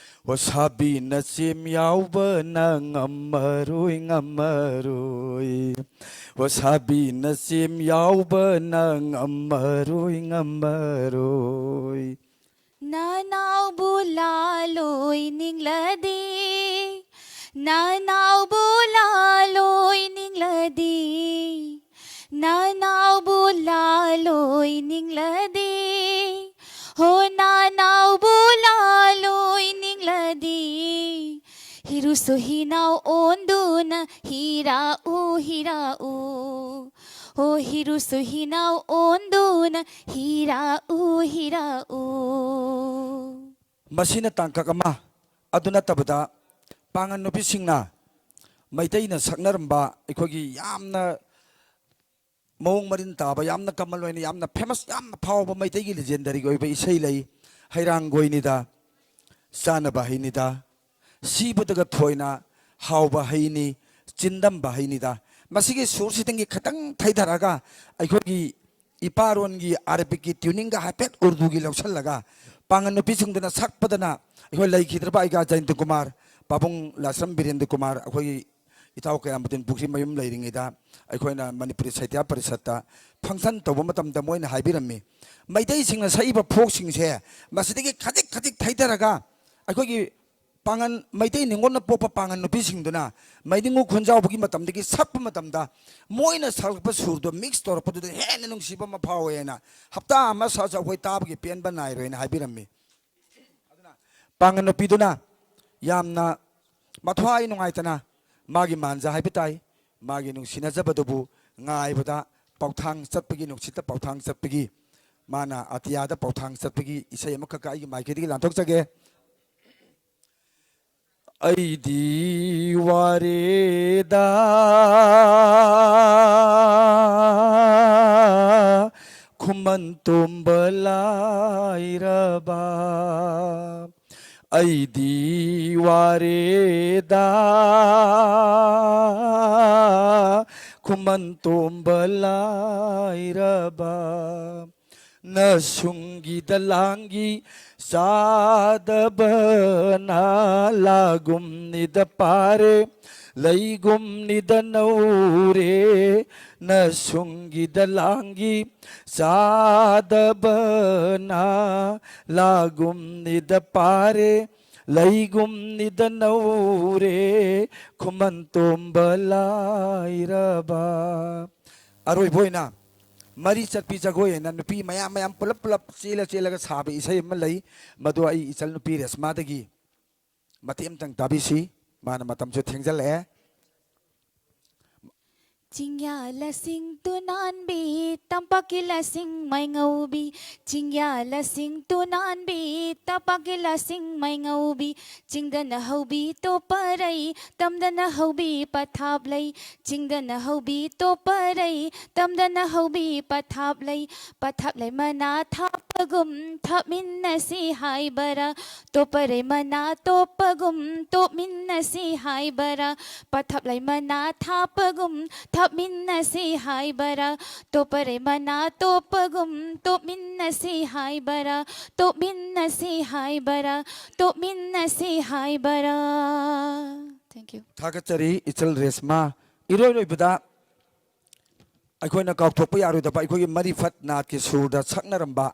ꯍꯣ ꯁꯥꯕꯤ ꯅꯆꯦꯝ ꯌꯥꯎꯕꯅ ꯉꯝꯃꯔꯣꯏ, ꯉꯝꯃꯔꯣꯏ꯫ ꯍꯣ ꯁꯥꯕꯤ ꯅꯆꯦꯝ ꯌꯥꯎꯕꯅ ꯉꯝꯃꯔꯣꯏ, ꯉꯝꯃꯔꯣꯏ꯫ ꯅꯅꯥꯎꯕꯨ ꯂꯥꯂꯣꯏ ꯅꯤꯡꯂꯗꯤ, ꯅꯅꯥꯎꯕꯨ ꯂꯥꯂꯣꯏ ꯅꯤꯡꯂꯗꯤ, ꯅꯅꯥꯎꯕꯨ ꯂꯥꯂꯣꯏ ꯅꯤꯡꯂꯗꯤ, ꯍꯣ ꯅꯅꯥꯎꯕꯨ ꯂꯥꯂꯣꯏ ꯅꯤꯡꯂꯗꯤ, ꯍꯤꯔꯨꯁꯨ ꯍꯤꯅꯥꯎ ꯑꯣꯟꯗꯨꯅ ꯍꯤꯔꯥꯎ ꯍꯤꯔꯥꯎ꯫ ꯍꯣ ꯍꯤꯔꯨꯁꯨ ꯍꯤꯅꯥꯎ ꯑꯣꯟꯗꯨꯅ ꯍꯤꯔꯥꯎ ꯍꯤꯔꯥꯎ꯫ ꯃꯁꯤꯅ ꯇꯥꯡꯀꯛ ꯑꯃ꯫ ꯑꯗꯨ ꯅꯠꯇꯕꯗ ꯄꯥꯡꯒꯜ ꯅꯨꯄꯤꯁꯤꯡꯅ ꯃꯩꯇꯩꯅ ꯁꯛꯅꯔꯝꯕ ꯑꯩꯈꯣꯏꯒꯤ ꯌꯥꯝꯅ ꯃꯑꯣꯡ ꯃꯔꯤꯟ ꯇꯥꯕ, ꯌꯥꯝꯅ ꯀꯃꯟ ꯑꯣꯏꯅ, ꯌꯥꯝꯅ ꯐꯦꯃꯁ, ꯌꯥꯝꯅ ꯐꯥꯎꯕ ꯃꯩꯇꯩꯒꯤ ꯂꯤꯖꯦꯟꯗꯔꯤꯒꯤ ꯑꯣꯏꯕ ꯏꯁꯩ ꯂꯩ, "ꯍꯩꯔꯥꯡꯒꯣꯏꯅꯤꯗ, ꯆꯥꯅꯕ ꯍꯩꯅꯤꯗ, ꯁꯤꯕꯗꯒ ꯊꯣꯏꯅ ꯍꯥꯎꯕ ꯍꯩꯅꯤ, ꯆꯤꯟꯗꯝꯕ ꯍꯩꯅꯤꯗ"꯫ ꯃꯁꯤꯒꯤ ꯁꯨꯔꯁꯤꯗꯒꯤ ꯈꯤꯇꯪ ꯊꯩꯊꯔꯒ ꯑꯩꯈꯣꯏꯒꯤ ꯏꯄꯥꯔꯣꯟꯒꯤ ꯑꯥꯔꯕꯤꯛꯀꯤ ꯇ꯭ꯌꯨꯅꯤꯡꯒ ꯍꯥꯏꯐꯦꯠ ꯎꯔꯗꯨꯒꯤ ꯂꯧꯁꯤꯜꯂꯒ ꯄꯥꯡꯒꯜ ꯅꯨꯄꯤꯁꯤꯡꯗꯨꯅ ꯁꯛꯄꯗꯅ ꯑꯩꯈꯣꯏ ꯂꯩꯈꯤꯗ꯭ꯔꯕ ꯑꯩꯒꯥ ꯖꯌꯟꯇ ꯀꯨꯃꯥꯔ, ꯄꯥꯕꯨꯡ ꯂꯥꯏꯁ꯭ꯔꯝ ꯕꯤꯔꯦꯟꯗ꯭ꯔ ꯀꯨꯃꯥꯔ, ꯑꯩꯈꯣꯏꯒꯤ ꯏꯇꯥꯎ ꯀꯌꯥꯝꯕꯗꯤꯟ ꯄꯨꯈ꯭ꯔꯤ ꯃꯌꯨꯝ ꯂꯩꯔꯤꯉꯩꯗ ꯑꯩꯈꯣꯏꯅ ꯃꯅꯤꯄꯨꯔꯤ ꯁꯥꯍꯤꯇ꯭ꯌ ꯄꯔꯤꯁꯠꯇ ꯐꯪꯁꯟ ꯇꯧꯕ ꯃꯇꯝꯗ ꯃꯣꯏꯅ ꯍꯥꯏꯕꯤꯔꯝꯃꯤ, ꯃꯩꯇꯩꯁꯤꯡꯅ ꯁꯛꯏꯕ ꯐꯣꯛꯁꯤꯡꯁꯦ ꯃꯁꯤꯗꯒꯤ ꯈꯖꯤꯛ ꯈꯖꯤꯛ ꯊꯩꯊꯔꯒ ꯑꯩꯈꯣꯏꯒꯤ ꯄꯥꯡꯒꯜ, ꯃꯩꯇꯩ ꯅꯤꯉꯣꯜꯅ ꯄꯣꯛꯄ ꯄꯥꯡꯒꯜ ꯅꯨꯄꯤꯁꯤꯡꯗꯨꯅ ꯃꯩꯅꯤꯡꯉꯨ ꯈꯨꯟꯖꯥꯎꯕꯒꯤ ꯃꯇꯝꯗꯒꯤ ꯁꯛꯄ ꯃꯇꯝꯗ ꯃꯣꯏꯅ ꯁꯛꯂꯛꯄ ꯁꯨꯔꯗꯣ ꯃꯤꯛꯁ ꯇꯧꯔꯛꯄꯗꯨꯗ ꯍꯦꯟꯅ ꯅꯨꯡꯁꯤꯕ ꯑꯃ ꯐꯥꯎꯋꯦꯅ ꯍꯞꯇꯥ ꯑꯃ ꯁꯛꯑꯁꯨ ꯑꯩꯈꯣꯏ ꯇꯥꯕꯒꯤ ꯄꯦꯟꯕ ꯅꯥꯏꯔꯣꯏꯅ ꯍꯥꯏꯕꯤꯔꯝꯃꯤ꯫ ꯑꯗꯨꯅ ꯄꯥꯡꯒꯜ ꯅꯨꯄꯤꯗꯨꯅ ꯌꯥꯝꯅ ꯃꯊ꯭ꯋꯥꯏ ꯅꯨꯡꯉꯥꯏꯇꯅ ꯃꯥꯒꯤ ꯃꯥꯟꯖ ꯍꯥꯏꯕ ꯇꯥꯏ, ꯃꯥꯒꯤ ꯅꯨꯡꯁꯤꯅꯖꯕꯗꯨꯕꯨ ꯉꯥꯏꯕꯗ ꯄꯥꯎꯊꯥꯡ ꯆꯠꯄꯒꯤ, ꯅꯨꯡꯁꯤꯠꯇ ꯄꯥꯎꯊꯥꯡ ꯆꯠꯄꯒꯤ, ꯃꯥꯅ ꯑꯇꯤꯌꯥꯗ ꯄꯥꯎꯊꯥꯡ ꯆꯠꯄꯒꯤ ꯏꯁꯩ ꯑꯃꯈꯛꯀ ꯑꯩꯒꯤ ꯃꯥꯏꯀꯩꯗꯒꯤ ꯂꯥꯟꯊꯣꯛꯆꯒꯦ꯫ ꯑꯩꯗꯤ ꯋꯥꯔꯦꯗ ꯈꯨꯃꯟ ꯇꯣꯝꯕ ꯂꯥꯏꯔꯕ꯫ ꯑꯩꯗꯤ ꯋꯥꯔꯦꯗ ꯈꯨꯃꯟ ꯇꯣꯝꯕ ꯂꯥꯏꯔꯕ꯫ ꯅꯁꯨꯡꯒꯤꯗ ꯂꯥꯡꯒꯤ ꯆꯥꯗꯕꯅ ꯂꯥꯒꯨꯝꯅꯤꯗ ꯄꯥꯔꯦ ꯂꯩꯒꯨꯝꯅꯤꯗ ꯅꯧꯔꯦ꯫ ꯅꯁꯨꯡꯒꯤꯗ ꯂꯥꯡꯒꯤ ꯆꯥꯗꯕꯅ ꯂꯥꯒꯨꯝꯅꯤꯗ ꯄꯥꯔꯦ ꯂꯩꯒꯨꯝꯅꯤꯗ ꯅꯧꯔꯦ ꯈꯨꯃꯟ ꯇꯣꯝꯕ ꯂꯥꯏꯔꯕ꯫ ꯑꯔꯣꯏꯕ ꯑꯣꯏꯅ ꯃꯔꯤ ꯆꯠꯄꯤ ꯖꯒꯣꯏ ꯍꯥꯏꯅ ꯅꯨꯄꯤ ꯃꯌꯥꯝ ꯃꯌꯥꯝ ꯄꯨꯂꯞ ꯄꯨꯂꯞ ꯆꯦꯜꯂ ꯆꯦꯜꯂꯒ ꯁꯥꯕ ꯏꯁꯩ ꯑꯃ ꯂꯩ꯫ ꯃꯗꯨ ꯑꯩ ꯏꯆꯜꯅꯨꯄꯤ ꯔꯦꯁꯃꯥꯗꯒꯤ ꯃꯇꯦꯛ ꯑꯃꯇꯪ ꯇꯥꯕꯤꯁꯤ꯫ ꯃꯥꯅ ꯃꯇꯝꯁꯨ ꯊꯦꯡꯖꯜꯂꯛꯑꯦ꯫ ꯆꯤꯡꯌꯥ ꯂꯁꯤꯡ ꯇꯨꯅꯥꯟꯕꯤ, ꯇꯝꯄꯥꯛꯀꯤ ꯂꯁꯤꯡ ꯃꯩꯉꯧꯕꯤ꯫ ꯆꯤꯡꯌꯥ ꯂꯁꯤꯡ ꯇꯨꯅꯥꯟꯕꯤ, ꯇꯝꯄꯥꯛꯀꯤ ꯂꯁꯤꯡ ꯃꯩꯉꯧꯕꯤ꯫ ꯆꯤꯡꯗꯅ ꯍꯧꯕꯤ ꯇꯣꯄꯔꯩ, ꯇꯝꯗꯅ ꯍꯧꯕꯤ ꯄꯊꯥꯞꯂꯩ꯫ ꯆꯤꯡꯗꯅ ꯍꯧꯕꯤ ꯇꯣꯄꯔꯩ, ꯇꯝꯗꯅ ꯍꯧꯕꯤ ꯄꯊꯥꯞꯂꯩ꯫ ꯄꯊꯥꯞꯂꯩ ꯃꯅꯥ ꯊꯥꯞꯄꯒꯨꯝ ꯊꯥꯞꯃꯤꯟꯅꯁꯤ ꯍꯥꯏꯕꯔꯥ? ꯇꯣꯄꯔꯩ ꯃꯅꯥ ꯇꯣꯞꯄꯒꯨꯝ ꯇꯣꯞꯃꯤꯟꯅꯁꯤ ꯍꯥꯏꯕꯔꯥ? ꯄꯊꯥꯞꯂꯩ ꯃꯅꯥ ꯊꯥꯞꯄꯒꯨꯝ ꯊꯥꯞꯃꯤꯟꯅꯁꯤ ꯍꯥꯏꯕꯔꯥ? ꯇꯣꯄꯔꯩ ꯃꯅꯥ ꯇꯣꯞꯄꯒꯨꯝ ꯇꯣꯞꯃꯤꯟꯅꯁꯤ ꯍꯥꯏꯕꯔꯥ? ꯇꯣꯞꯃꯤꯟꯅꯁꯤ ꯍꯥꯏꯕꯔꯥ? ꯇꯣꯞꯃꯤꯟꯅꯁꯤ ꯍꯥꯏꯕꯔꯥ? Thank you. ꯊꯥꯒꯠꯆꯔꯤ ꯏꯆꯜ ꯔꯦꯁꯃꯥ꯫ ꯏꯔꯣꯏ ꯂꯣꯏꯕꯗ ꯑꯩꯈꯣꯏꯅ ꯀꯥꯎꯊꯣꯛꯄ ꯌꯥꯔꯣꯏꯗꯕ ꯑꯩꯈꯣꯏꯒꯤ ꯃꯔꯤꯐꯠ ꯅꯥꯠꯀꯤ ꯁꯨꯔꯗ ꯁꯛꯅꯔꯝꯕ,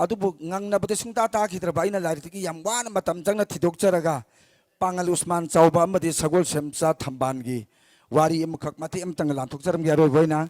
ꯑꯗꯨꯕꯨ ꯉꯪꯅꯕꯗꯤ ꯁꯨꯡꯇꯥ ꯇꯥꯈꯤꯗ꯭ꯔꯕ ꯑꯩꯅ ꯂꯥꯏꯔꯤꯛꯇꯒꯤ ꯌꯥꯝ ꯋꯥꯅ ꯃꯇꯝ ꯆꯪꯅ ꯊꯤꯗꯣꯛꯆꯔꯒ ꯄꯥꯉꯜ ꯎꯁꯃꯥꯟ ꯆꯥꯎꯕ ꯑꯃꯗꯤ ꯁꯒꯣꯜꯁꯦꯝꯆꯥ ꯊꯝꯕꯥꯜꯒꯤ ꯋꯥꯔꯤ ꯑꯃꯈꯛ ꯃꯇꯦꯛ ꯑꯃꯇꯪ ꯂꯥꯟꯊꯣꯛꯆꯔꯝꯒꯦ ꯑꯔꯣꯏꯕ ꯑꯣꯏꯅ꯫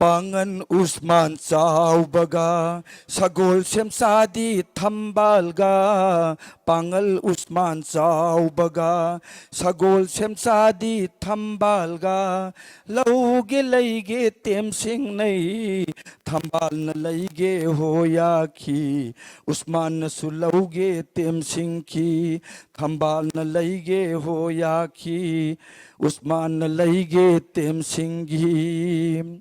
ꯄꯥꯉꯜ ꯎꯁꯃꯥꯟ ꯆꯥꯎꯕꯒ ꯁꯒꯣꯜ ꯁꯦꯝꯆꯥꯗꯤ ꯊꯝꯕꯥꯜꯒ, ꯄꯥꯉꯜ ꯎꯁꯃꯥꯟ ꯆꯥꯎꯕꯒ ꯁꯒꯣꯜ ꯁꯦꯝꯆꯥꯗꯤ ꯊꯝꯕꯥꯜꯒ, ꯂꯧꯒꯦ ꯂꯩꯒꯦ ꯇꯦꯝꯁꯤꯡꯅꯩ, ꯊꯝꯕꯥꯜꯅ ꯂꯩꯒꯦ ꯍꯣ ꯌꯥꯈꯤ, ꯎꯁꯃꯥꯟꯅꯁꯨ ꯂꯧꯒꯦ ꯇꯦꯝꯁꯤꯡꯈꯤ, ꯊꯝꯕꯥꯜꯅ ꯂꯩꯒꯦ ꯍꯣ ꯌꯥꯈꯤ, ꯎꯁꯃꯥꯟꯅ ꯂꯩꯒꯦ ꯇꯦꯝꯁꯤꯡꯈꯤ꯫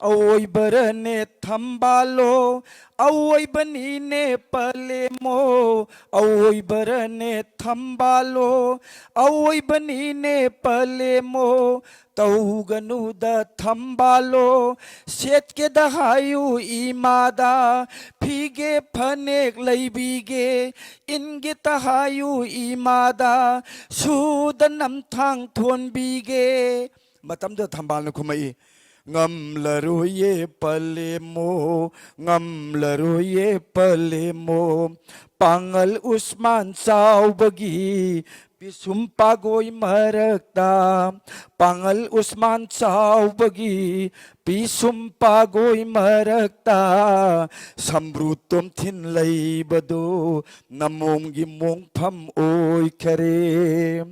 ꯑꯑꯣꯏꯕꯔꯅꯦ ꯊꯝꯕꯥꯜꯂꯣ, ꯑꯑꯣꯏꯕꯅꯤꯅꯦ ꯄꯂꯦꯝꯃꯣ, ꯑꯑꯣꯏꯕꯔꯅꯦ ꯊꯝꯕꯥꯜꯂꯣ, ꯑꯑꯣꯏꯕꯅꯤꯅꯦ ꯄꯂꯦꯝꯃꯣ, ꯇꯧꯒꯅꯨꯗ ꯊꯝꯕꯥꯜꯂꯣ, ꯁꯦꯠꯀꯦꯗ ꯍꯥꯏꯌꯨ ꯏꯃꯥꯗ, ꯐꯤꯒꯦ ꯐꯅꯦꯛ ꯂꯩꯕꯤꯒꯦ, ꯏꯟꯒꯦꯇ ꯍꯥꯏꯌꯨ ꯏꯃꯥꯗ, ꯁꯨꯗ ꯅꯝꯊꯥꯡ ꯊꯣꯟꯕꯤꯒꯦ꯫ ꯃꯇꯝꯗꯨꯗ ꯊꯝꯕꯥꯜꯅ ꯈꯨꯝꯃꯛꯏ, "ꯉꯝꯂꯔꯣꯏꯌꯦ ꯄꯂꯦꯝꯃꯣ, ꯉꯝꯂꯔꯣꯏꯌꯦ ꯄꯂꯦꯝꯃꯣ, ꯄꯥꯉꯜ ꯎꯁꯃꯥꯟ ꯆꯥꯎꯕꯒꯤ ꯄꯤꯁꯨꯝ ꯄꯥꯒꯣꯏ ꯃꯔꯛꯇ, ꯄꯥꯉꯜ ꯎꯁꯃꯥꯟ ꯆꯥꯎꯕꯒꯤ ꯄꯤꯁꯨꯝ ꯄꯥꯒꯣꯏ ꯃꯔꯛꯇ, ꯁꯝꯕ꯭ꯔꯨ ꯇꯣꯝꯊꯤꯟ ꯂꯩꯕꯗꯣ ꯅꯃꯣꯝꯒꯤ ꯃꯣꯡꯐꯝ ꯑꯣꯏꯈꯔꯦ꯫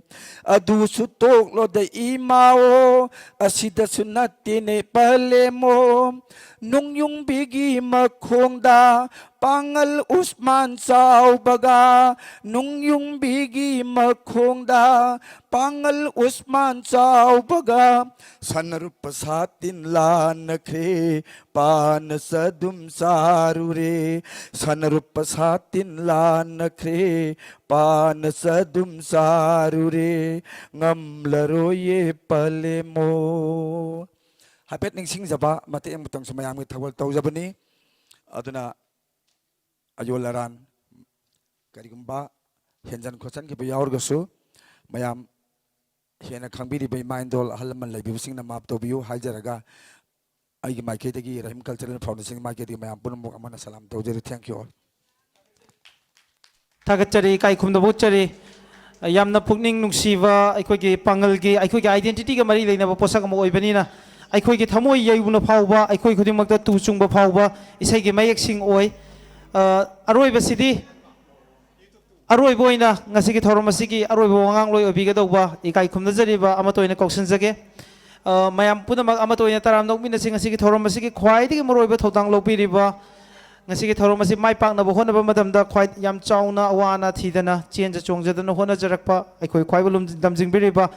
ꯑꯗꯨꯁꯨ ꯇꯣꯛꯂꯣꯗ ꯏꯃꯥꯑꯣ, ꯑꯁꯤꯗꯁꯨ ꯅꯠꯇꯦꯅꯦ ꯄꯂꯦꯝꯃꯣ, ꯅꯨꯡꯌꯨꯡꯕꯤꯒꯤ ꯃꯈꯣꯡꯗ ꯄꯥꯉꯜ ꯎꯁꯃꯥꯟ ꯆꯥꯎꯕꯒ, ꯅꯨꯡꯌꯨꯡꯕꯤꯒꯤ ꯃꯈꯣꯡꯗ ꯄꯥꯉꯜ ꯎꯁꯃꯥꯟ ꯆꯥꯎꯕꯒ, ꯁꯅꯔꯨꯞꯄ ꯁꯥꯇꯤꯟ ꯂꯥꯟꯅꯈ꯭ꯔꯦ, ꯄꯥꯅꯁꯨ ꯑꯗꯨꯝ ꯆꯥꯔꯨꯔꯦ, ꯁꯅꯔꯨꯞꯄ ꯁꯥꯇꯤꯟ ꯂꯥꯟꯅꯈ꯭ꯔꯦ, ꯄꯥꯅꯁꯨ ꯑꯗꯨꯝ ꯆꯥꯔꯨꯔꯦ, ꯉꯝꯂꯔꯣꯏꯌꯦ ꯄꯂꯦꯝꯃꯣ"꯫ ꯍꯥꯏꯐꯦꯠ ꯅꯤꯡꯁꯤꯡꯖꯕ ꯃꯇꯦꯛ ꯑꯃꯇꯪꯁꯨ ꯃꯌꯥꯝꯒꯤ ꯊꯧꯒꯜ ꯇꯧꯖꯕꯅꯤ꯫ ꯑꯗꯨꯅ ꯑꯌꯣꯜ ꯑꯔꯥꯟ ꯀꯔꯤꯒꯨꯝꯕ ꯍꯦꯟꯖꯟ ꯈꯣꯠꯆꯟꯈꯤꯕ ꯌꯥꯎꯔꯒꯁꯨ, ꯃꯌꯥꯝ ꯍꯦꯟꯅ ꯈꯪꯕꯤꯔꯤꯕ ꯏꯃꯥ ꯏꯟꯗꯣꯜ ꯑꯍꯜ ꯂꯃꯟ ꯂꯩꯕꯤꯕꯁꯤꯡꯅ ꯃꯥꯞ ꯇꯧꯕꯤꯌꯨ ꯍꯥꯏꯖꯔꯒ, ꯑꯩꯒꯤ ꯃꯥꯏꯀꯩꯗꯒꯤ, ꯔꯍꯤꯝ ꯀꯜꯆꯔꯦꯜ ꯐꯥꯎꯟꯗꯦꯁꯟꯒꯤ ꯃꯥꯏꯀꯩꯗꯒꯤ ꯃꯌꯥꯝ ꯄꯨꯝꯅꯃꯛ ꯑꯃꯅ ꯁꯂꯥꯝ ꯇꯧꯖꯔꯤ꯫ Thank you all. ꯊꯥꯒꯠꯆꯔꯤ, ꯏꯀꯥꯏ ꯈꯨꯝꯅꯕ ꯎꯠꯆꯔꯤ꯫ ꯌꯥꯝꯅ ꯄꯨꯛꯅꯤꯡ ꯅꯨꯡꯁꯤꯕ, ꯑꯩꯈꯣꯏꯒꯤ ꯄꯥꯉꯜꯒꯤ, ꯑꯩꯈꯣꯏꯒꯤ identityꯒ ꯃꯔꯤ ꯂꯩꯅꯕ ꯄꯣꯠꯁꯛ ꯑꯃ ꯑꯣꯏꯕꯅꯤꯅ, ꯑꯩꯈꯣꯏꯒꯤ ꯊꯃꯣꯏ ꯌꯩꯕꯅ ꯐꯥꯎꯕ, ꯑꯩꯈꯣꯏ ꯈꯨꯗꯤꯡꯃꯛꯇ ꯇꯨ ꯆꯨꯡꯕ ꯐꯥꯎꯕ ꯏꯁꯩꯒꯤ ꯃꯌꯦꯛꯁꯤꯡ ꯑꯣꯏ꯫ ꯑ, ꯑꯔꯣꯏꯕꯁꯤꯗꯤ, ꯑꯔꯣꯏꯕ ꯑꯣꯏꯅ ꯉꯁꯤꯒꯤ ꯊꯧꯔꯝ ꯑꯁꯤꯒꯤ ꯑꯔꯣꯏꯕ ꯋꯥꯉꯥꯡꯂꯣꯏ ꯑꯣꯏꯕꯤꯒꯗꯧꯕ ꯏꯀꯥꯏ ꯈꯨꯝꯅꯖꯔꯤꯕ ꯑꯃꯠꯇ ꯑꯣꯏꯅ ꯀꯧꯁꯤꯟꯖꯒꯦ꯫ ꯑ, ꯃꯌꯥꯝ ꯄꯨꯝꯅꯃꯛ ꯑꯃꯠꯇ ꯑꯣꯏꯅ ꯇꯔꯥꯝꯅ ꯑꯣꯛꯃꯤꯟꯅꯁꯤ꯫ ꯉꯁꯤꯒꯤ ꯊꯧꯔꯝ ꯑꯁꯤꯒꯤ ꯈ꯭ꯋꯥꯏꯗꯒꯤ ꯃꯔꯨꯑꯣꯏꯕ ꯊꯧꯗꯥꯡ ꯂꯧꯕꯤꯔꯤꯕ, ꯉꯁꯤꯒꯤ ꯊꯧꯔꯝ ꯑꯁꯤ ꯃꯥꯏ ꯄꯥꯛꯅꯕ ꯍꯣꯠꯅꯕ ꯃꯇꯝꯗ ꯈ꯭ꯋꯥꯏ ꯌꯥꯝ ꯆꯥꯎꯅ ꯑꯋꯥ ꯑꯅꯥ ꯊꯤꯗꯅ, ꯆꯦꯟꯖ ꯆꯣꯡꯖꯗꯅ ꯍꯣꯠꯅꯖꯔꯛꯄ ꯑꯩꯈꯣꯏ ꯈ꯭ꯋꯥꯏꯕ ꯂꯨꯝ-, ꯂꯝꯖꯤꯡꯕꯤꯔꯤꯕ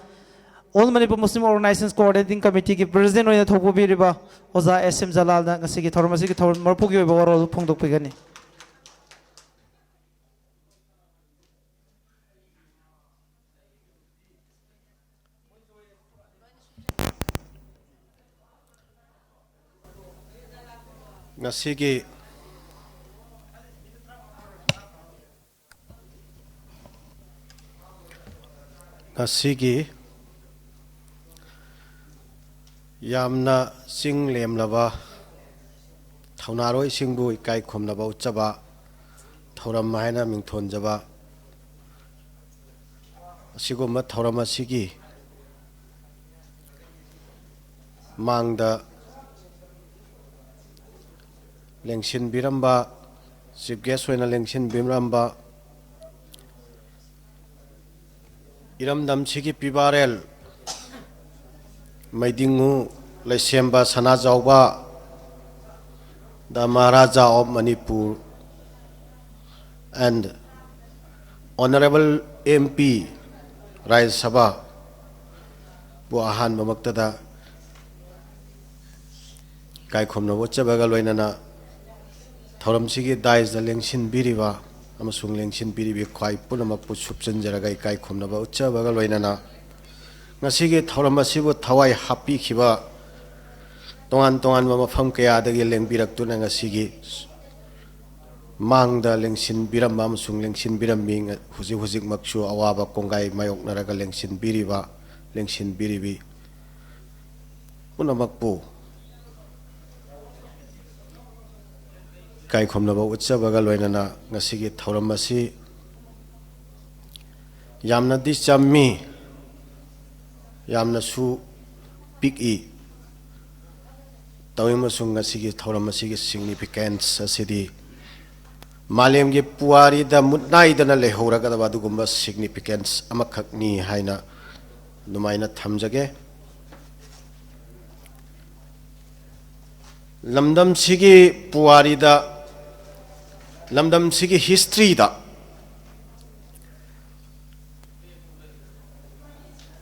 All Manipur Muslim Organizations Coordinating Committeeꯒꯤ President ꯑꯣꯏꯅ ꯊꯧꯄꯨꯕꯤꯔꯤꯕ ꯑꯣꯖꯥ ꯑꯦꯁ ꯑꯦꯝ ꯖꯂꯥꯜꯅ ꯉꯁꯤꯒꯤ ꯊꯧꯔꯝ ꯑꯁꯤꯒꯤ ꯊꯧꯔꯝ ꯃꯄꯨꯒꯤ ꯑꯣꯏꯕ ꯋꯥꯔꯣꯜ ꯐꯣꯡꯗꯣꯛꯄꯤꯒꯅꯤ꯫ ꯉꯁꯤꯒꯤ, ꯉꯁꯤꯒꯤ ꯌꯥꯝꯅ ꯆꯤꯡ ꯂꯦꯝꯂꯕ ꯊꯧꯅꯥꯔꯣꯏꯁꯤꯡꯕꯨ ꯏꯀꯥꯏ ꯈꯨꯝꯅꯕ ꯎꯠꯆꯕ ꯊꯧꯔꯝ ꯍꯥꯏꯅ ꯃꯤꯡꯊꯣꯟꯖꯕ ꯑꯁꯤꯒꯨꯝꯕ ꯊꯧꯔꯝ ꯑꯁꯤꯒꯤ ꯃꯥꯡꯗ ꯂꯦꯡꯁꯤꯟꯕꯤꯔꯝꯕ, Chief Guest ꯑꯣꯏꯅ ꯂꯦꯡꯁꯤꯟꯕꯤꯔꯝꯕ ꯏꯔꯝꯗꯝꯁꯤꯒꯤ ꯄꯤꯕꯥꯔꯦꯜ ꯃꯩꯗꯤꯡꯉꯨ ꯂꯩꯁꯦꯝꯕ ꯁꯅꯥꯖꯥꯎꯕ, the Maharaja of Manipur and Honorable M P, ꯔꯥꯖ꯭ꯌ ꯁꯚꯥꯕꯨ ꯑꯍꯥꯟꯕꯃꯛꯇꯗ ꯏꯀꯥꯏ ꯈꯨꯝꯅꯕ ꯎꯠꯆꯕꯒ ꯂꯣꯏꯅꯅ ꯊꯧꯔꯝꯁꯤꯒꯤ ꯗꯥꯏꯁꯇ ꯂꯦꯡꯁꯤꯟꯕꯤꯔꯤꯕ ꯑꯃꯁꯨꯡ ꯂꯦꯡꯁꯤꯟꯕꯤꯔꯤꯕꯤ ꯈ꯭ꯋꯥꯏ ꯄꯨꯝꯅꯃꯛꯄꯨ ꯁꯨꯞꯆꯤꯟꯖꯔꯒ ꯏꯀꯥꯏ ꯈꯨꯝꯅꯕ ꯎꯠꯆꯕꯒ ꯂꯣꯏꯅꯅ ꯉꯁꯤꯒꯤ ꯊꯧꯔꯝ ꯑꯁꯤꯕꯨ ꯊꯋꯥꯏ ꯍꯥꯞꯄꯤꯈꯤꯕ ꯇꯣꯉꯥꯟ ꯇꯣꯉꯥꯟꯕ ꯃꯐꯝ ꯀꯌꯥꯗꯒꯤ ꯂꯦꯡꯕꯤꯔꯛꯇꯨꯅ ꯉꯁꯤꯒꯤ ꯃꯥꯡꯗ ꯂꯦꯡꯁꯤꯟꯕꯤꯔꯝꯕ ꯑꯃꯁꯨꯡ ꯂꯦꯡꯁꯤꯟꯕꯤꯔꯝꯃꯤ, ꯍꯧꯖꯤꯛ ꯍꯧꯖꯤꯛꯃꯛꯁꯨ ꯑꯋꯥꯕ ꯀꯣꯡꯒꯥꯏ ꯃꯥꯌꯣꯛꯅꯔꯒ ꯂꯦꯡꯁꯤꯟꯕꯤꯔꯤꯕ, ꯂꯦꯡꯁꯤꯟꯕꯤꯔꯤꯕꯤ ꯄꯨꯝꯅꯃꯛꯄꯨ ꯏꯀꯥꯏ ꯈꯨꯝꯅꯕ ꯎꯠꯆꯕꯒ ꯂꯣꯏꯅꯅ ꯉꯁꯤꯒꯤ ꯊꯧꯔꯝ ꯑꯁꯤ ꯌꯥꯝꯅꯗꯤ ꯆꯝꯃꯤ, ꯌꯥꯝꯅꯁꯨ ꯄꯤꯛꯏ꯫ ꯇꯧꯏ ꯑꯃꯁꯨꯡ ꯉꯁꯤꯒꯤ ꯊꯧꯔꯝ ꯑꯁꯤꯒꯤ significance ꯑꯁꯤꯗꯤ ꯃꯥꯂꯦꯝꯒꯤ ꯄꯨꯋꯥꯔꯤꯗ ꯃꯨꯠꯅꯥꯏꯗꯅ ꯂꯩꯍꯧꯔꯒꯗꯕ ꯑꯗꯨꯒꯨꯝꯕ significance ꯑꯃꯈꯛꯅꯤ ꯍꯥꯏꯅ ꯑꯗꯨꯃꯥꯏꯅ ꯊꯝꯖꯒꯦ꯫ ꯂꯝꯗꯝꯁꯤꯒꯤ ꯄꯨꯋꯥꯔꯤꯗ, ꯂꯝꯗꯝꯁꯤꯒꯤ historyꯗ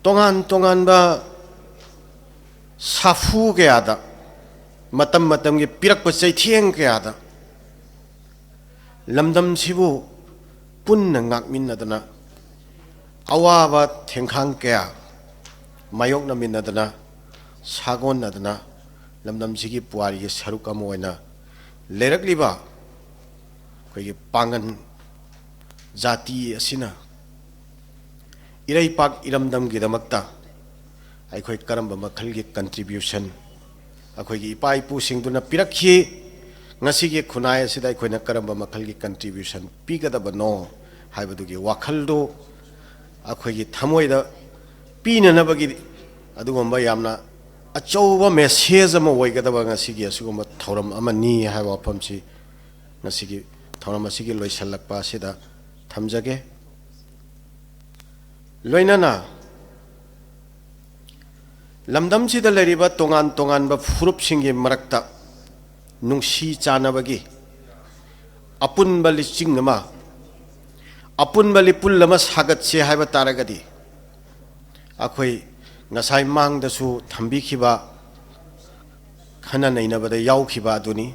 ꯇꯣꯉꯥꯟ ꯇꯣꯉꯥꯟꯕ ꯁꯥꯐꯨ ꯀꯌꯥꯗ, ꯃꯇꯝ ꯃꯇꯝꯒꯤ ꯄꯤꯔꯛꯄ ꯆꯩꯊꯦꯡ ꯀꯌꯥꯗ ꯂꯝꯗꯝꯁꯤꯕꯨ ꯄꯨꯟꯅ ꯉꯥꯛꯃꯤꯟꯅꯗꯅ, ꯑꯋꯥꯕ ꯊꯦꯡꯈꯥꯡ ꯀꯌꯥ ꯃꯥꯌꯣꯛꯅꯃꯤꯟꯅꯗꯅ, ꯁꯥꯒꯣꯟꯅꯗꯅ, ꯂꯝꯗꯝꯁꯤꯒꯤ ꯄꯨꯋꯥꯔꯤꯒꯤ ꯁꯔꯨꯛ ꯑꯃ ꯑꯣꯏꯅ ꯂꯩꯔꯛꯂꯤꯕ ꯑꯩꯈꯣꯏꯒꯤ ꯄꯥꯡꯒꯟ ꯖꯥꯇꯤ ꯑꯁꯤꯅ ꯏꯔꯩꯄꯥꯛ ꯏꯔꯝꯗꯝꯒꯤꯗꯃꯛꯇ ꯑꯩꯈꯣꯏ ꯀꯔꯝꯕ ꯃꯈꯜꯒꯤ contribution ꯑꯩꯈꯣꯏꯒꯤ ꯏꯄꯥ ꯏꯄꯨꯁꯤꯡꯗꯨꯅ ꯄꯤꯔꯛꯈꯤ, ꯉꯁꯤꯒꯤ ꯈꯨꯟꯅꯥꯏ ꯑꯁꯤꯗ ꯑꯩꯈꯣꯏꯅ ꯀꯔꯝꯕ ꯃꯈꯜꯒꯤ contribution ꯄꯤꯒꯗꯕꯅꯣ ꯍꯥꯏꯕꯗꯨꯒꯤ ꯋꯥꯈꯜꯗꯨ ꯑꯩꯈꯣꯏꯒꯤ ꯊꯃꯣꯏꯗ ꯄꯤꯅꯅꯕꯒꯤ ꯑꯗꯨꯒꯨꯝꯕ ꯌꯥꯝꯅ ꯑꯆꯧꯕ message ꯑꯃ ꯑꯣꯏꯒꯗꯕ ꯉꯁꯤꯒꯤ ꯑꯁꯤꯒꯨꯝꯕ ꯊꯧꯔꯝ ꯑꯃꯅꯤ ꯍꯥꯏꯕ ꯋꯥꯐꯝꯁꯤ ꯉꯁꯤꯒꯤ ꯊꯧꯔꯝ ꯑꯁꯤꯒꯤ ꯂꯣꯏꯁꯤꯜꯂꯛꯄ ꯑꯁꯤꯗ ꯊꯝꯖꯒꯦ꯫ ꯂꯣꯏꯅꯅ ꯂꯝꯗꯝꯁꯤꯗ ꯂꯩꯔꯤꯕ ꯇꯣꯉꯥꯟ ꯇꯣꯉꯥꯟꯕ ꯐꯨꯔꯨꯞꯁꯤꯡꯒꯤ ꯃꯔꯛꯇ ꯅꯨꯡꯁꯤ ꯆꯥꯟꯅꯕꯒꯤ ꯑꯄꯨꯟꯕ ꯂꯤꯆꯤꯡ ꯑꯃ, ꯑꯄꯨꯟꯕ ꯂꯤꯄꯨꯜ ꯑꯃ ꯁꯥꯒꯠꯁꯦ ꯍꯥꯏꯕ ꯇꯥꯔꯒꯗꯤ, ꯑꯩꯈꯣꯏ ꯉꯁꯥꯏ ꯃꯥꯡꯗꯁꯨ ꯊꯝꯕꯤꯈꯤꯕ, ꯈꯟꯅ ꯅꯩꯅꯕꯗ ꯌꯥꯎꯈꯤꯕ ꯑꯗꯨꯅꯤ꯫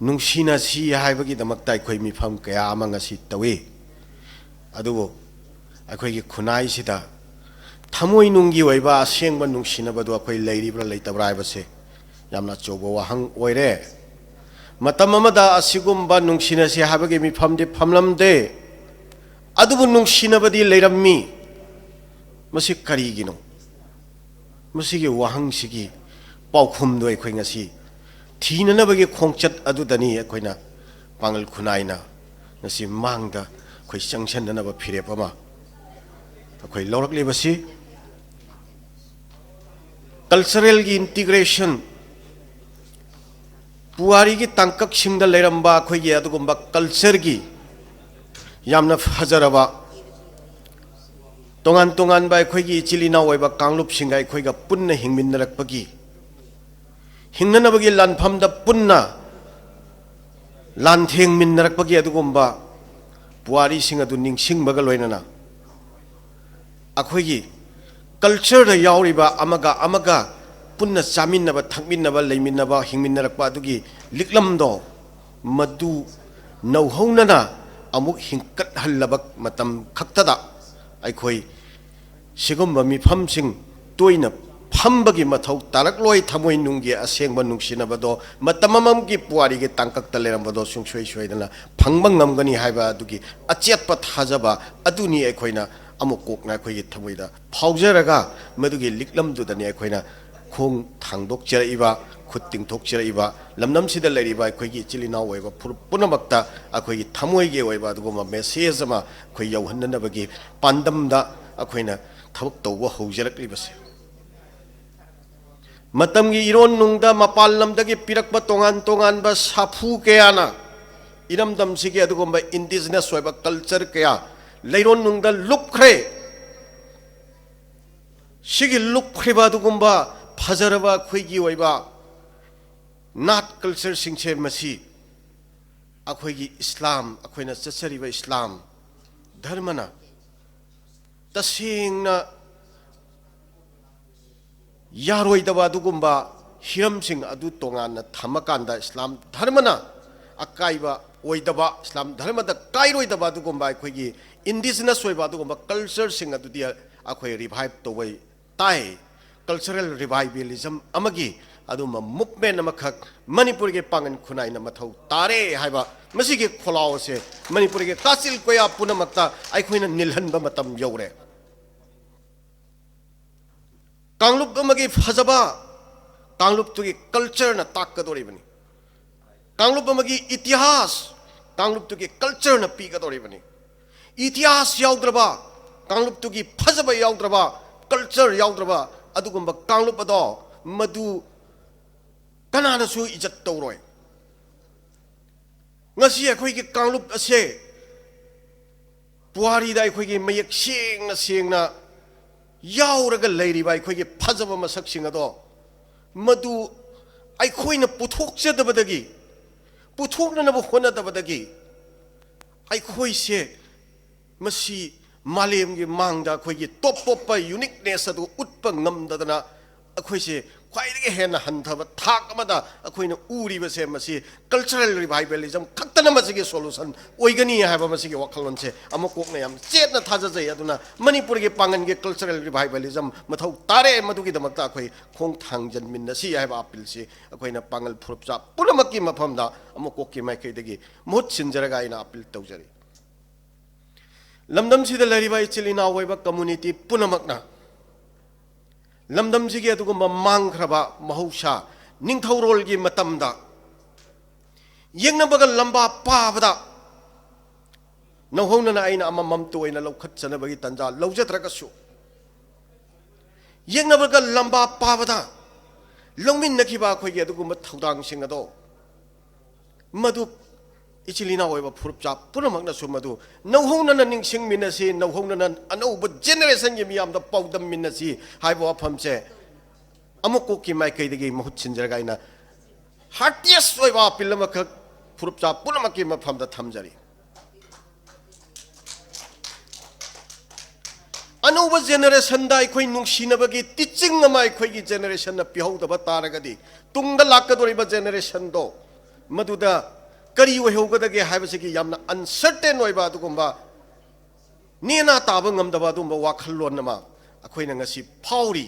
ꯅꯨꯡꯁꯤꯅꯁꯤ ꯍꯥꯏꯕꯒꯤꯗꯃꯛꯇ ꯑꯩꯈꯣꯏ ꯃꯤꯐꯝ ꯀꯌꯥ ꯑꯃ ꯉꯁꯤ ꯇꯧꯏ꯫ ꯑꯗꯨꯕꯨ ꯑꯩꯈꯣꯏꯒꯤ ꯈꯨꯟꯅꯥꯏꯁꯤꯗ ꯊꯃꯣꯏꯅꯨꯡꯒꯤ ꯑꯣꯏꯕ ꯑꯁꯦꯡꯕ ꯅꯨꯡꯁꯤꯅꯕꯗꯨ ꯑꯩꯈꯣꯏ ꯂꯩꯔꯤꯕ꯭ꯔꯥ ꯂꯩꯇꯕ꯭ꯔꯥ ꯍꯥꯏꯕꯁꯦ ꯌꯥꯝꯅ ꯑꯆꯧꯕ ꯋꯥꯍꯪ ꯑꯣꯏꯔꯦ꯫ ꯃꯇꯝ ꯑꯃꯗ ꯑꯁꯤꯒꯨꯝꯕ ꯅꯨꯡꯁꯤꯅꯁꯤ ꯍꯥꯏꯕꯒꯤ ꯃꯤꯐꯝꯗꯤ ꯐꯝꯂꯝꯗꯦ, ꯑꯗꯨꯕꯨ ꯅꯨꯡꯁꯤꯅꯕꯗꯤ ꯂꯩꯔꯝꯃꯤ꯫ ꯃꯁꯤ ꯀꯔꯤꯒꯤꯅꯣ? ꯃꯁꯤꯒꯤ ꯋꯥꯍꯪꯁꯤꯒꯤ ꯄꯥꯎꯈꯨꯝꯗꯣ ꯑꯩꯈꯣꯏ ꯉꯁꯤ ꯊꯤꯅꯅꯕꯒꯤ ꯈꯣꯡꯆꯠ ꯑꯗꯨꯗꯅꯤ ꯑꯩꯈꯣꯏꯅ ꯄꯥꯡꯒꯜ ꯈꯨꯟꯅꯥꯏꯅ ꯉꯁꯤ ꯃꯥꯡꯗ ꯑꯩꯈꯣꯏ ꯆꯪꯁꯟꯅꯅꯕ ꯐꯤꯔꯦꯞ ꯑꯃ ꯑꯩꯈꯣꯏ ꯂꯧꯔꯛꯂꯤꯕꯁꯤ꯫ ꯀꯜꯆꯔꯦꯜꯒꯤ ꯏꯟꯇꯤꯒ꯭ꯔꯦꯁꯟ, ꯄꯨꯋꯥꯔꯤꯒꯤ ꯇꯥꯡꯀꯛꯁꯤꯡꯗ ꯂꯩꯔꯝꯕ ꯑꯩꯈꯣꯏꯒꯤ ꯑꯗꯨꯒꯨꯝꯕ ꯀꯜꯆꯔꯒꯤ ꯌꯥꯝꯅ ꯐꯖꯔꯕ, ꯇꯣꯉꯥꯟ ꯇꯣꯉꯥꯟꯕ ꯑꯩꯈꯣꯏꯒꯤ ꯏꯆꯤꯜ ꯏꯅꯥꯎ ꯑꯣꯏꯕ ꯀꯥꯡꯂꯨꯞꯁꯤꯡꯒ ꯑꯩꯈꯣꯏꯒ ꯄꯨꯟꯅ ꯍꯤꯡꯃꯤꯟꯅꯔꯛꯄꯒꯤ, ꯍꯤꯡꯅꯅꯕꯒꯤ ꯂꯥꯟꯐꯝꯗ ꯄꯨꯟꯅ ꯂꯥꯟꯊꯦꯡꯃꯤꯟꯅꯔꯛꯄꯒꯤ ꯑꯗꯨꯒꯨꯝꯕ ꯄꯨꯋꯥꯔꯤꯁꯤꯡ ꯑꯗꯨ ꯅꯤꯡꯁꯤꯡꯕꯒ ꯂꯣꯏꯅꯅ, ꯑꯩꯈꯣꯏꯒꯤ ꯀꯜꯆꯔꯗ ꯌꯥꯎꯔꯤꯕ ꯑꯃꯒ ꯑꯃꯒ ꯄꯨꯟꯅ ꯆꯥꯃꯤꯟꯅꯕ, ꯊꯛꯃꯤꯟꯅꯕ, ꯂꯩꯃꯤꯟꯅꯕ, ꯍꯤꯡꯃꯤꯟꯅꯔꯛꯄ ꯑꯗꯨꯒꯤ ꯂꯤꯛꯂꯝꯗꯣ, ꯃꯗꯨ ꯅꯧꯍꯧꯅꯅ ꯑꯃꯨꯛ ꯍꯤꯡꯀꯠꯍꯜꯂꯕ ꯃꯇꯝ ꯈꯛꯇꯗ, ꯑꯩꯈꯣꯏ ꯁꯤꯒꯨꯝꯕ ꯃꯤꯐꯝꯁꯤꯡ ꯇꯣꯏꯅ ꯐꯝꯕꯒꯤ ꯃꯊꯧ ꯇꯥꯔꯛꯂꯣꯏ꯫ ꯊꯃꯣꯏ ꯅꯨꯡꯒꯤ ꯑꯁꯦꯡꯕ ꯅꯨꯡꯁꯤꯅꯕꯗꯣ, ꯃꯇꯝ ꯑꯃꯒꯤ ꯄꯨꯋꯥꯔꯤꯒꯤ ꯇꯥꯡꯀꯛꯇ ꯂꯩꯔꯝꯕꯗꯣ ꯁꯨꯡꯁꯣꯏ ꯁꯣꯏꯗꯅ ꯐꯪꯕ ꯉꯝꯒꯅꯤ ꯍꯥꯏꯕ ꯑꯗꯨꯒꯤ ꯑꯆꯦꯠꯄ ꯊꯥꯖꯕ ꯑꯗꯨꯅꯤ ꯑꯩꯈꯣꯏꯅ ꯑꯃꯨꯛ ꯀꯣꯛꯅ ꯑꯩꯈꯣꯏꯒꯤ ꯊꯃꯣꯏꯗ ꯐꯥꯎꯖꯔꯒ, ꯃꯗꯨꯒꯤ ꯂꯤꯛꯂꯝꯗꯨꯗꯅꯤ ꯑꯩꯈꯣꯏꯅ ꯈꯣꯡ ꯊꯥꯡꯗꯣꯛꯆꯔꯛꯏꯕ, ꯈꯨꯠ ꯇꯤꯡꯊꯣꯛꯆꯔꯛꯏꯕ꯫ ꯂꯝꯗꯝꯁꯤꯗ ꯂꯩꯔꯤꯕ ꯑꯩꯈꯣꯏꯒꯤ ꯏꯆꯤꯜ ꯏꯅꯥꯎ ꯑꯣꯏꯕ ꯐꯨꯔꯨꯞ ꯄꯨꯝꯅꯃꯛꯇ ꯑꯩꯈꯣꯏꯒꯤ ꯊꯃꯣꯏꯒꯤ ꯑꯣꯏꯕ ꯑꯗꯨꯒꯨꯝꯕ ꯃꯦꯁꯦꯖ ꯑꯃ ꯑꯩꯈꯣꯏ ꯌꯧꯍꯟꯅꯅꯕꯒꯤ ꯄꯥꯟꯗꯝꯗ ꯑꯩꯈꯣꯏꯅ ꯊꯕꯛ ꯇꯧꯕ ꯍꯧꯖꯔꯛꯂꯤꯕꯁꯦ꯫ ꯃꯇꯝꯒꯤ ꯏꯔꯣꯟ ꯅꯨꯡꯗ ꯃꯄꯥꯟ ꯂꯝꯗꯒꯤ ꯄꯤꯔꯛꯄ ꯇꯣꯉꯥꯟ ꯇꯣꯉꯥꯟꯕ ꯁꯥꯐꯨ ꯀꯌꯥꯅ ꯏꯔꯝꯗꯝꯁꯤꯒꯤ ꯑꯗꯨꯒꯨꯝꯕ ꯏꯟꯗꯤꯖꯤꯅꯁ ꯑꯣꯏꯕ ꯀꯜꯆꯔ ꯀꯌꯥ ꯂꯩꯔꯣꯟ ꯅꯨꯡꯗ ꯂꯨꯞꯈ꯭ꯔꯦ꯫ ꯁꯤꯒꯤ ꯂꯨꯞꯈ꯭ꯔꯤꯕ ꯑꯗꯨꯒꯨꯝꯕ ꯐꯖꯔꯕ ꯑꯩꯈꯣꯏꯒꯤ ꯑꯣꯏꯕ ꯅꯥꯠ ꯀꯜꯆꯔꯁꯤꯡꯁꯦ, ꯃꯁꯤ ꯑꯩꯈꯣꯏꯒꯤ ꯏꯁꯂꯥꯝ, ꯑꯩꯈꯣꯏꯅ ꯆꯠꯆꯔꯤꯕ ꯏꯁꯂꯥꯝ ꯙꯔꯃꯅ ꯇꯁꯦꯡꯅ ꯌꯥꯔꯣꯏꯗꯕ ꯑꯗꯨꯒꯨꯝꯕ ꯍꯤꯔꯝꯁꯤꯡ ꯑꯗꯨ ꯇꯣꯉꯥꯟꯅ ꯊꯝꯃꯀꯥꯟꯗ, ꯏꯁꯂꯥꯝ ꯙꯔꯃꯅ ꯑꯀꯥꯏꯕ ꯑꯣꯏꯗꯕ, ꯏꯁꯂꯥꯝ ꯙꯔꯃꯗ ꯀꯥꯏꯔꯣꯏꯗꯕ ꯑꯗꯨꯒꯨꯝꯕ ꯑꯩꯈꯣꯏꯒꯤ ꯏꯟꯗꯤꯖꯤꯅꯁ ꯑꯣꯏꯕ ꯑꯗꯨꯒꯨꯝꯕ ꯀꯜꯆꯔꯁꯤꯡ ꯑꯗꯨꯗꯤ ꯑꯩꯈꯣꯏ ꯔꯤꯚꯥꯏꯚ ꯇꯧꯕ ꯇꯥꯏ꯫ ꯀꯜꯆꯔꯦꯜ ꯔꯤꯚꯥꯏꯚꯦꯂꯤꯖꯝ ꯑꯃꯒꯤ ꯑꯗꯨꯝꯕ ꯃꯨꯚꯃꯦꯟ ꯑꯃꯈꯛ ꯃꯅꯤꯄꯨꯔꯒꯤ ꯄꯥꯡꯒꯜ ꯈꯨꯟꯅꯥꯏꯅ ꯃꯊꯧ ꯇꯥꯔꯦ ꯍꯥꯏꯕ ꯃꯁꯤꯒꯤ ꯈꯣꯜꯂꯥꯎ ꯑꯁꯦ ꯃꯅꯤꯄꯨꯔꯒꯤ ꯀꯥꯆꯤꯜ ꯀꯣꯌꯥ ꯄꯨꯝꯅꯃꯛꯇ ꯑꯩꯈꯣꯏꯅ ꯅꯤꯜꯍꯟꯕ ꯃꯇꯝ ꯌꯧꯔꯦ꯫ ꯀꯥꯡꯂꯨꯞ ꯑꯃꯒꯤ ꯐꯖꯕ ꯀꯥꯡꯂꯨꯞꯇꯨꯒꯤ ꯀꯜꯆꯔꯅ ꯇꯥꯛꯀꯗꯧꯔꯤꯕꯅꯤ꯫ ꯀꯥꯡꯂꯨꯞ ꯑꯃꯒꯤ ꯏꯇꯤꯍꯥꯁ ꯀꯥꯡꯂꯨꯞꯇꯨꯒꯤ ꯀꯜꯆꯔꯅ ꯄꯤꯒꯗꯧꯔꯤꯕꯅꯤ꯫ ꯏꯇꯤꯍꯥꯁ ꯌꯥꯎꯗ꯭ꯔꯕ, ꯀꯥꯡꯂꯨꯞꯇꯨꯒꯤ ꯐꯖꯕ ꯌꯥꯎꯗ꯭ꯔꯕ, ꯀꯜꯆꯔ ꯌꯥꯎꯗ꯭ꯔꯕ ꯑꯗꯨꯒꯨꯝꯕ ꯀꯥꯡꯂꯨꯞ ꯑꯗꯣ ꯃꯗꯨ ꯀꯅꯥꯅꯁꯨ ꯏꯖꯠ ꯇꯧꯔꯣꯏ꯫ ꯉꯁꯤ ꯑꯩꯈꯣꯏꯒꯤ ꯀꯥꯡꯂꯨꯞ ꯑꯁꯦ ꯄꯨꯋꯥꯔꯤꯗ ꯑꯩꯈꯣꯏꯒꯤ ꯃꯌꯦꯛ ꯁꯦꯡꯅ ꯁꯦꯡꯅ ꯌꯥꯎꯔꯒ ꯂꯩꯔꯤꯕ ꯑꯩꯈꯣꯏꯒꯤ ꯐꯖꯕ ꯃꯁꯛꯁꯤꯡ ꯑꯗꯣ ꯃꯗꯨ ꯑꯩꯈꯣꯏꯅ ꯄꯨꯊꯣꯛꯆꯗꯕꯗꯒꯤ, ꯄꯨꯊꯣꯛꯅꯅꯕ ꯍꯣꯠꯅꯗꯕꯗꯒꯤ ꯑꯩꯈꯣꯏꯁꯦ ꯃꯁꯤ ꯃꯥꯂꯦꯝꯒꯤ ꯃꯥꯡꯗ ꯑꯩꯈꯣꯏꯒꯤ ꯇꯣꯞ ꯇꯣꯞꯄ ꯌꯨꯅꯤꯛꯅꯦꯁ ꯑꯗꯨ ꯎꯠꯄ ꯉꯝꯗꯗꯅ ꯑꯩꯈꯣꯏꯁꯦ ꯈ꯭ꯋꯥꯏꯗꯒꯤ ꯍꯦꯟꯅ ꯍꯟꯊꯕ ꯊꯥꯛ ꯑꯃꯗ ꯑꯩꯈꯣꯏꯅ ꯎꯔꯤꯕꯁꯦ, ꯃꯁꯤ ꯀꯜꯆꯔꯦꯜ ꯔꯤꯚꯥꯏꯕꯦꯂꯤꯖꯝ ꯈꯛꯇꯅ ꯃꯁꯤꯒꯤ ꯁꯣꯂꯨꯁꯟ ꯑꯣꯏꯒꯅꯤ ꯍꯥꯏꯕ ꯃꯁꯤꯒꯤ ꯋꯥꯈꯜꯂꯣꯟꯁꯦ ꯑꯃꯨꯛ ꯀꯣꯛꯅ ꯌꯥꯝ ꯆꯦꯠꯅ ꯊꯥꯖꯖꯩ꯫ ꯑꯗꯨꯅ ꯃꯅꯤꯄꯨꯔꯒꯤ ꯄꯥꯡꯒꯜꯒꯤ ꯀꯜꯆꯔꯦꯜ ꯔꯤꯚꯥꯏꯕꯦꯂꯤꯖꯝ ꯃꯊꯧ ꯇꯥꯔꯦ꯫ ꯃꯗꯨꯒꯤꯗꯃꯛꯇ ꯑꯩꯈꯣꯏ ꯈꯣꯡ ꯊꯥꯡꯖꯟꯃꯤꯟꯅꯁꯤ ꯍꯥꯏꯕ ꯑꯄꯤꯜꯁꯤ ꯑꯩꯈꯣꯏꯅ ꯄꯥꯡꯒꯜ ꯐꯨꯔꯨꯞꯆꯥ ꯄꯨꯝꯅꯃꯛꯀꯤ ꯃꯐꯝꯗ ꯑꯃꯨꯛ ꯀꯣꯛꯀꯤ ꯃꯥꯏꯀꯩꯗꯒꯤ ꯃꯍꯨꯠ ꯁꯤꯟꯖꯔꯒ ꯑꯩꯅ ꯑꯄꯤꯜ ꯇꯧꯖꯔꯤ꯫ ꯂꯝꯗꯝꯁꯤꯗ ꯂꯩꯔꯤꯕ ꯏꯆꯤꯜ ꯏꯅꯥꯎ ꯑꯣꯏꯕ ꯀꯝꯃꯨꯅꯤꯇꯤ ꯄꯨꯝꯅꯃꯛꯅ ꯂꯝꯗꯝꯁꯤꯒꯤ ꯑꯗꯨꯒꯨꯝꯕ ꯃꯥꯡꯈ꯭ꯔꯕ ꯃꯍꯧꯁꯥ ꯅꯤꯡꯊꯧꯔꯣꯜꯒꯤ ꯃꯇꯝꯗ ꯌꯦꯛꯅꯕꯒ ꯂꯝꯕꯥ ꯄꯥꯕꯗ ꯅꯧꯍꯧꯅꯅ ꯑꯩꯅ ꯑꯃꯃꯝꯇ ꯑꯣꯏꯅ ꯂꯧꯈꯠꯆꯅꯕꯒꯤ ꯇꯥꯟꯖꯥ ꯂꯧꯖꯗ꯭ꯔꯒꯁꯨ, ꯌꯦꯛꯅꯕꯒ ꯂꯝꯕꯥ ꯄꯥꯕꯗ ꯂꯧꯃꯤꯟꯅꯈꯤꯕ ꯑꯩꯈꯣꯏꯒꯤ ꯑꯗꯨꯒꯨꯝꯕ ꯊꯧꯗꯥꯡꯁꯤꯡ ꯑꯗꯣ ꯃꯗꯨ ꯏꯆꯤꯜ ꯏꯅꯥꯎ ꯑꯣꯏꯕ ꯐꯨꯔꯨꯞꯆꯥ ꯄꯨꯝꯅꯃꯛꯅꯁꯨ ꯃꯗꯨ ꯅꯧꯍꯧꯅꯅ ꯅꯤꯡꯁꯤꯡꯃꯤꯟꯅꯁꯤ, ꯅꯧꯍꯧꯅꯅ ꯑꯅꯧꯕ ꯖꯦꯅꯦꯔꯦꯁꯟꯒꯤ ꯃꯤꯌꯥꯝꯗ ꯄꯥꯎꯗꯝꯃꯤꯟꯅꯁꯤ ꯍꯥꯏꯕ ꯋꯥꯐꯝꯁꯦ ꯑꯃꯨꯛ ꯀꯣꯛꯀꯤ ꯃꯥꯏꯀꯩꯗꯒꯤ ꯃꯍꯨꯠ ꯁꯤꯟꯖꯔꯒ ꯑꯩꯅ ꯍꯥꯔꯇꯤꯌꯦꯁ ꯑꯣꯏꯕ ꯑꯄꯤꯜ ꯑꯃꯈꯛ ꯐꯨꯔꯨꯞꯆꯥ ꯄꯨꯝꯅꯃꯛꯀꯤ ꯃꯐꯝꯗ ꯊꯝꯖꯔꯤ꯫ ꯑꯅꯧꯕ ꯖꯦꯅꯦꯔꯦꯁꯟꯗ ꯑꯩꯈꯣꯏ ꯅꯨꯡꯁꯤꯅꯕꯒꯤ ꯇꯤꯆꯤꯡ ꯑꯃ ꯑꯩꯈꯣꯏꯒꯤ ꯖꯦꯅꯦꯔꯦꯁꯟꯅ ꯄꯤꯍꯧꯗꯕ ꯇꯥꯔꯒꯗꯤ, ꯇꯨꯡꯗ ꯂꯥꯛꯀꯗꯧꯔꯤꯕ ꯖꯦꯅꯦꯔꯦꯁꯟꯗꯣ ꯃꯗꯨꯗ ꯀꯔꯤ ꯑꯣꯏꯍꯧꯒꯗꯒꯦ ꯍꯥꯏꯕꯁꯤꯒꯤ ꯌꯥꯝꯅ ꯑꯟꯁꯔꯇꯦꯟ ꯑꯣꯏꯕ ꯑꯗꯨꯒꯨꯝꯕ ꯅꯦꯅꯥ ꯇꯥꯕ ꯉꯝꯗꯕ ꯑꯗꯨꯒꯨꯝꯕ ꯋꯥꯈꯜꯂꯣꯟ ꯑꯃ ꯑꯩꯈꯣꯏꯅ ꯉꯁꯤ ꯐꯥꯎꯔꯤ꯫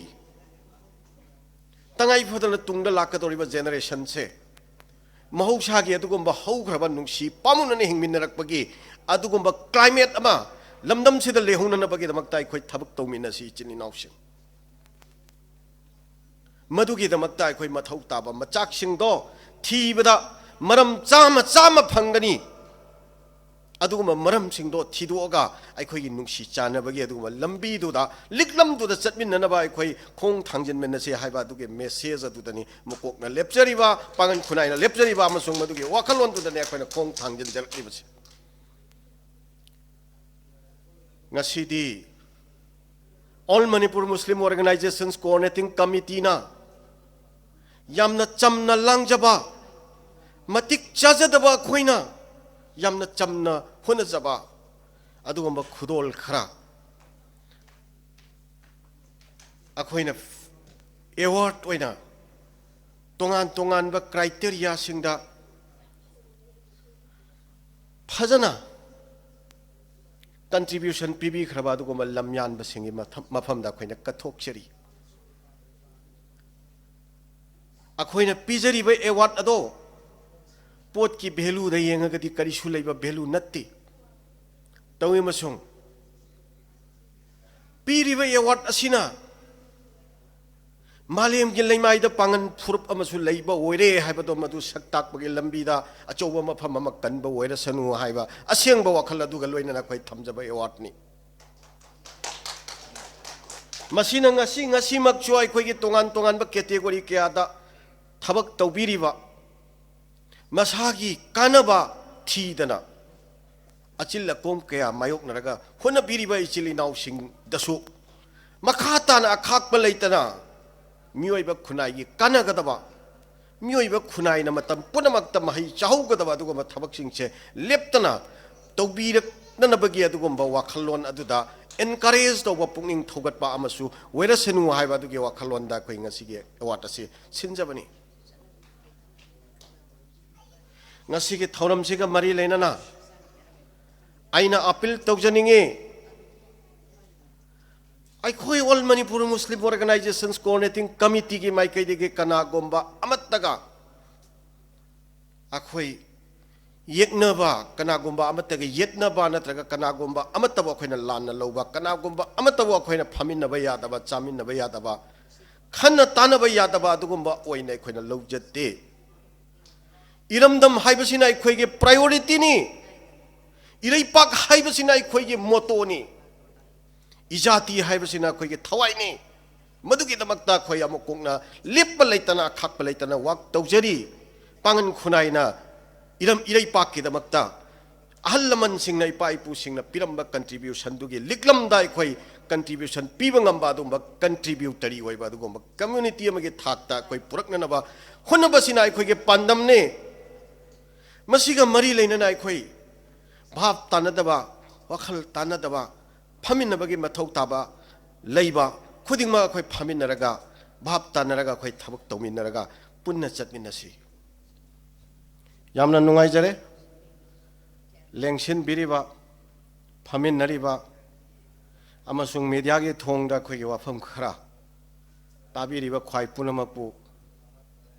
ꯇꯉꯥꯏ ꯐꯗꯅ ꯇꯨꯡꯗ ꯂꯥꯛꯀꯗꯧꯔꯤꯕ ꯖꯦꯅꯦꯔꯦꯁꯟꯁꯦ ꯃꯍꯧꯁꯥꯒꯤ ꯑꯗꯨꯒꯨꯝꯕ ꯍꯧꯈ꯭ꯔꯕ ꯅꯨꯡꯁꯤ ꯄꯥꯝꯃꯨꯅꯅ ꯍꯤꯡꯃꯤꯟꯅꯔꯛꯄꯒꯤ ꯑꯗꯨꯒꯨꯝꯕ ꯀ꯭ꯂꯥꯏꯃꯦꯠ ꯑꯃ ꯂꯝꯗꯝꯁꯤꯗ ꯂꯩꯍꯧꯅꯅꯕꯒꯤꯗꯃꯛꯇ ꯑꯩꯈꯣꯏ ꯊꯕꯛ ꯇꯧꯃꯤꯟꯅꯁꯤ, ꯏꯆꯤꯟ ꯏꯅꯥꯎꯁꯤꯡ꯫ ꯃꯗꯨꯒꯤꯗꯃꯛꯇ ꯑꯩꯈꯣꯏ ꯃꯊꯧ ꯇꯥꯕ ꯃꯆꯥꯛꯁꯤꯡꯗꯣ ꯊꯤꯕꯗ ꯃꯔꯝ ꯆꯥꯃ ꯆꯥꯃ ꯐꯪꯒꯅꯤ꯫ ꯑꯗꯨꯒꯨꯝꯕ ꯃꯔꯝꯁꯤꯡꯗꯣ ꯊꯤꯗꯣꯛꯑꯒ ꯑꯩꯈꯣꯏꯒꯤ ꯅꯨꯡꯁꯤ ꯆꯥꯟꯅꯕꯒꯤ ꯑꯗꯨꯒꯨꯝꯕ ꯂꯝꯕꯤꯗꯨꯗ, ꯂꯤꯛꯂꯝꯗꯨꯗ ꯆꯠꯃꯤꯟꯅꯅꯕ ꯑꯩꯈꯣꯏ ꯈꯣꯡ ꯊꯥꯡꯖꯤꯟꯃꯤꯟꯅꯁꯦ ꯍꯥꯏꯕ ꯑꯗꯨꯒꯤ message ꯑꯗꯨꯗꯅꯤ ꯃꯀꯣꯛꯅ ꯂꯦꯞꯆꯔꯤꯕ, ꯄꯥꯡꯒꯟ ꯈꯨꯟꯅꯥꯏꯅ ꯂꯦꯞꯆꯔꯤꯕ ꯑꯃꯁꯨꯡ ꯃꯗꯨꯒꯤ ꯋꯥꯈꯜꯂꯣꯟꯗꯨꯗꯅꯤ ꯑꯩꯈꯣꯏꯅ ꯈꯣꯡ ꯊꯥꯡꯖꯤꯟꯖꯔꯛꯂꯤꯕꯁꯦ꯫ ꯉꯁꯤꯗꯤ All Manipur Muslim Organizations Coordinating Committeeꯅ ꯌꯥꯝꯅ ꯆꯝꯅ ꯂꯥꯡꯖꯕ, ꯃꯇꯤꯛ ꯆꯥꯖꯗꯕ ꯑꯩꯈꯣꯏꯅ ꯌꯥꯝꯅ ꯆꯝꯅ ꯍꯣꯠꯅꯖꯕ ꯑꯗꯨꯒꯨꯝꯕ ꯈꯨꯗꯣꯜ ꯈꯔ ꯑꯩꯈꯣꯏꯅ award ꯑꯣꯏꯅ ꯇꯣꯉꯥꯟ ꯇꯣꯉꯥꯟꯕ criteriaꯁꯤꯡꯗ ꯐꯖꯅ contribution ꯄꯤꯕꯤꯈ꯭ꯔꯕ ꯑꯗꯨꯒꯨꯝꯕ ꯂꯝꯌꯥꯟꯕꯁꯤꯡꯒꯤ ꯃꯊ-, ꯃꯐꯝꯗ ꯑꯩꯈꯣꯏꯅ ꯀꯠꯊꯣꯛꯆꯔꯤ꯫ ꯑꯩꯈꯣꯏꯅ ꯄꯤꯖꯔꯤꯕ award ꯑꯗꯣ ꯄꯣꯠꯀꯤ valueꯗ ꯌꯦꯡꯉꯒꯗꯤ ꯀꯔꯤꯁꯨ ꯂꯩꯕ value ꯅꯠꯇꯦ꯫ ꯇꯧꯏ ꯑꯃꯁꯨꯡ ꯄꯤꯔꯤꯕ award ꯑꯁꯤꯅ ꯃꯥꯂꯦꯝꯒꯤ ꯂꯩꯃꯥꯏꯗ ꯄꯥꯡꯒꯟ ꯐꯨꯔꯨꯞ ꯑꯃꯁꯨ ꯂꯩꯕ ꯑꯣꯏꯔꯦ ꯍꯥꯏꯕꯗꯣ, ꯃꯗꯨ ꯁꯛ ꯇꯥꯛꯄꯒꯤ ꯂꯝꯕꯤꯗ ꯑꯆꯧꯕ ꯃꯐꯝ ꯑꯃ ꯀꯟꯕ ꯑꯣꯏꯔꯁꯅꯨ ꯍꯥꯏꯕ ꯑꯁꯦꯡꯕ ꯋꯥꯈꯜ ꯑꯗꯨꯒ ꯂꯣꯏꯅꯅ ꯑꯩꯈꯣꯏ ꯊꯝꯖꯕ awardꯅꯤ꯫ ꯃꯁꯤꯅ ꯉꯁꯤ, ꯉꯁꯤꯃꯛꯁꯨ ꯑꯩꯈꯣꯏꯒꯤ ꯇꯣꯉꯥꯟ ꯇꯣꯉꯥꯟꯕ category ꯀꯌꯥꯗ ꯊꯕꯛ ꯇꯧꯕꯤꯔꯤꯕ, ꯃꯁꯥꯒꯤ ꯀꯥꯟꯅꯕ ꯊꯤꯗꯅ ꯑꯆꯤꯜ ꯑꯀꯣꯝ ꯀꯌꯥ ꯃꯥꯌꯣꯛꯅꯔꯒ ꯍꯣꯠꯅꯕꯤꯔꯤꯕ ꯏꯆꯤꯜ ꯏꯅꯥꯎꯁꯤꯡꯗꯁꯨ ꯃꯈꯥ ꯇꯥꯅ ꯑꯈꯥꯛꯄ ꯂꯩꯇꯅ ꯃꯤꯑꯣꯏꯕ ꯈꯨꯟꯅꯥꯏꯒꯤ ꯀꯥꯟꯅꯒꯗꯕ, ꯃꯤꯑꯣꯏꯕ ꯈꯨꯟꯅꯥꯏꯅ ꯃꯇꯝ ꯄꯨꯝꯅꯃꯛꯇ ꯃꯍꯩ ꯆꯥꯍꯧꯒꯗꯕ ꯑꯗꯨꯒꯨꯝꯕ ꯊꯕꯛꯁꯤꯡꯁꯦ ꯂꯦꯞꯇꯅ ꯇꯧꯕꯤꯔꯛꯅꯅꯕꯒꯤ ꯑꯗꯨꯒꯨꯝꯕ ꯋꯥꯈꯜꯂꯣꯟ ꯑꯗꯨꯗ encourage ꯇꯧꯕ, ꯄꯨꯛꯅꯤꯡ ꯊꯧꯒꯠꯄ ꯑꯃꯁꯨ ꯑꯣꯏꯔꯁꯅꯨ ꯍꯥꯏꯕ ꯑꯗꯨꯒꯤ ꯋꯥꯈꯜꯂꯣꯟꯗ ꯑꯩꯈꯣꯏ ꯉꯁꯤꯒꯤ award ꯑꯁꯤ ꯁꯤꯟꯖꯕꯅꯤ꯫ ꯉꯁꯤꯒꯤ ꯊꯧꯔꯝꯁꯤꯒ ꯃꯔꯤ ꯂꯩꯅꯅ ꯑꯩꯅ appeal ꯇꯧꯖꯅꯤꯡꯉꯤ, ꯑꯩꯈꯣꯏ All Manipur Muslim Organizations Coordinating Committeeꯒꯤ ꯃꯥꯏꯀꯩꯗꯒꯤ ꯀꯅꯥꯒꯨꯝꯕ ꯑꯃꯠꯇꯒ ꯑꯩꯈꯣꯏ ꯌꯦꯛꯅꯕ, ꯀꯅꯥꯒꯨꯝꯕ ꯑꯃꯠꯇꯒ ꯌꯦꯠꯅꯕ ꯅꯠꯇ꯭ꯔꯒ ꯀꯅꯥꯒꯨꯝꯕ ꯑꯃꯠꯇꯕꯨ ꯑꯩꯈꯣꯏꯅ ꯂꯥꯟꯅ ꯂꯧꯕ, ꯀꯅꯥꯒꯨꯝꯕ ꯑꯃꯠꯇꯕꯨ ꯑꯩꯈꯣꯏꯅ ꯐꯝꯃꯤꯟꯅꯕ ꯌꯥꯗꯕ, ꯆꯥꯃꯤꯟꯅꯕ ꯌꯥꯗꯕ, ꯈꯟꯅ ꯇꯥꯅꯕ ꯌꯥꯗꯕ ꯑꯗꯨꯒꯨꯝꯕ ꯑꯣꯏꯅ ꯑꯩꯈꯣꯏꯅ ꯂꯧꯖꯗꯦ꯫ ꯏꯔꯝꯗꯝ ꯍꯥꯏꯕꯁꯤꯅ ꯑꯩꯈꯣꯏꯒꯤ priorityꯅꯤ꯫ ꯏꯔꯩꯄꯥꯛ ꯍꯥꯏꯕꯁꯤꯅ ꯑꯩꯈꯣꯏꯒꯤ ꯃꯣꯇꯣꯅꯤ, ꯏꯖꯥꯇꯤ ꯍꯥꯏꯕꯁꯤꯅ ꯑꯩꯈꯣꯏꯒꯤ ꯊꯋꯥꯏꯅꯤ꯫ ꯃꯗꯨꯒꯤꯗꯃꯛꯇ ꯑꯩꯈꯣꯏ ꯑꯃꯨꯛ ꯀꯣꯛꯅ ꯂꯦꯞꯄ ꯂꯩꯇꯅ, ꯑꯈꯥꯛꯄ ꯂꯩꯇꯅ ꯋꯥꯛ ꯇꯧꯖꯔꯤ꯫ ꯄꯥꯡꯒꯟ ꯈꯨꯟꯅꯥꯏꯅ ꯏꯔꯝ ꯏꯔꯩꯄꯥꯛꯀꯤꯗꯃꯛꯇ ꯑꯍꯜ ꯂꯃꯟꯁꯤꯡꯅ, ꯏꯄꯥ ꯏꯄꯨꯁꯤꯡꯅ ꯄꯤꯔꯝꯕ ꯀꯟꯇ꯭ꯔꯤꯕ꯭ꯌꯨꯁꯟꯗꯨꯒꯤ ꯂꯤꯛꯂꯝꯗ ꯑꯩꯈꯣꯏ ꯀꯟꯇ꯭ꯔꯤꯕ꯭ꯌꯨꯁꯟ ꯄꯤꯕ ꯉꯝꯕ ꯑꯗꯨꯒꯨꯝꯕ ꯀꯟꯇ꯭ꯔꯤꯕ꯭ꯌꯨꯇꯔꯤ ꯑꯣꯏꯕ ꯑꯗꯨꯒꯨꯝꯕ ꯀꯝꯃ꯭ꯌꯨꯅꯤꯇꯤ ꯑꯃꯒꯤ ꯊꯥꯛꯇ ꯑꯩꯈꯣꯏ ꯄꯨꯔꯛꯅꯅꯕ ꯍꯣꯠꯅꯕꯁꯤꯅ ꯑꯩꯈꯣꯏꯒꯤ ꯄꯥꯟꯗꯝꯅꯤ꯫ ꯃꯁꯤꯒ ꯃꯔꯤ ꯂꯩꯅꯅ ꯑꯩꯈꯣꯏ ꯚꯥꯞ ꯇꯥꯅꯗꯕ, ꯋꯥꯈꯜ ꯇꯥꯅꯗꯕ, ꯐꯝꯃꯤꯟꯅꯕꯒꯤ ꯃꯊꯧ ꯇꯥꯕ ꯂꯩꯕ ꯈꯨꯗꯤꯡꯃꯛ ꯑꯩꯈꯣꯏ ꯐꯝꯃꯤꯟꯅꯔꯒ, ꯚꯥꯞ ꯇꯥꯅꯔꯒ, ꯑꯩꯈꯣꯏ ꯊꯕꯛ ꯇꯧꯃꯤꯟꯅꯔꯒ ꯄꯨꯟꯅ ꯆꯠꯃꯤꯟꯅꯁꯤ꯫ ꯌꯥꯝꯅ ꯅꯨꯡꯉꯥꯏꯖꯔꯦ꯫ ꯂꯦꯡꯁꯤꯟꯕꯤꯔꯤꯕ, ꯐꯝꯃꯤꯟꯅꯔꯤꯕ ꯑꯃꯁꯨꯡ ꯃꯤꯗꯤꯌꯥꯒꯤ ꯊꯣꯡꯗ ꯑꯩꯈꯣꯏꯒꯤ ꯋꯥꯐꯝ ꯈꯔ ꯇꯥꯕꯤꯔꯤꯕ ꯈ꯭ꯋꯥꯏ ꯄꯨꯝꯅꯃꯛꯄꯨ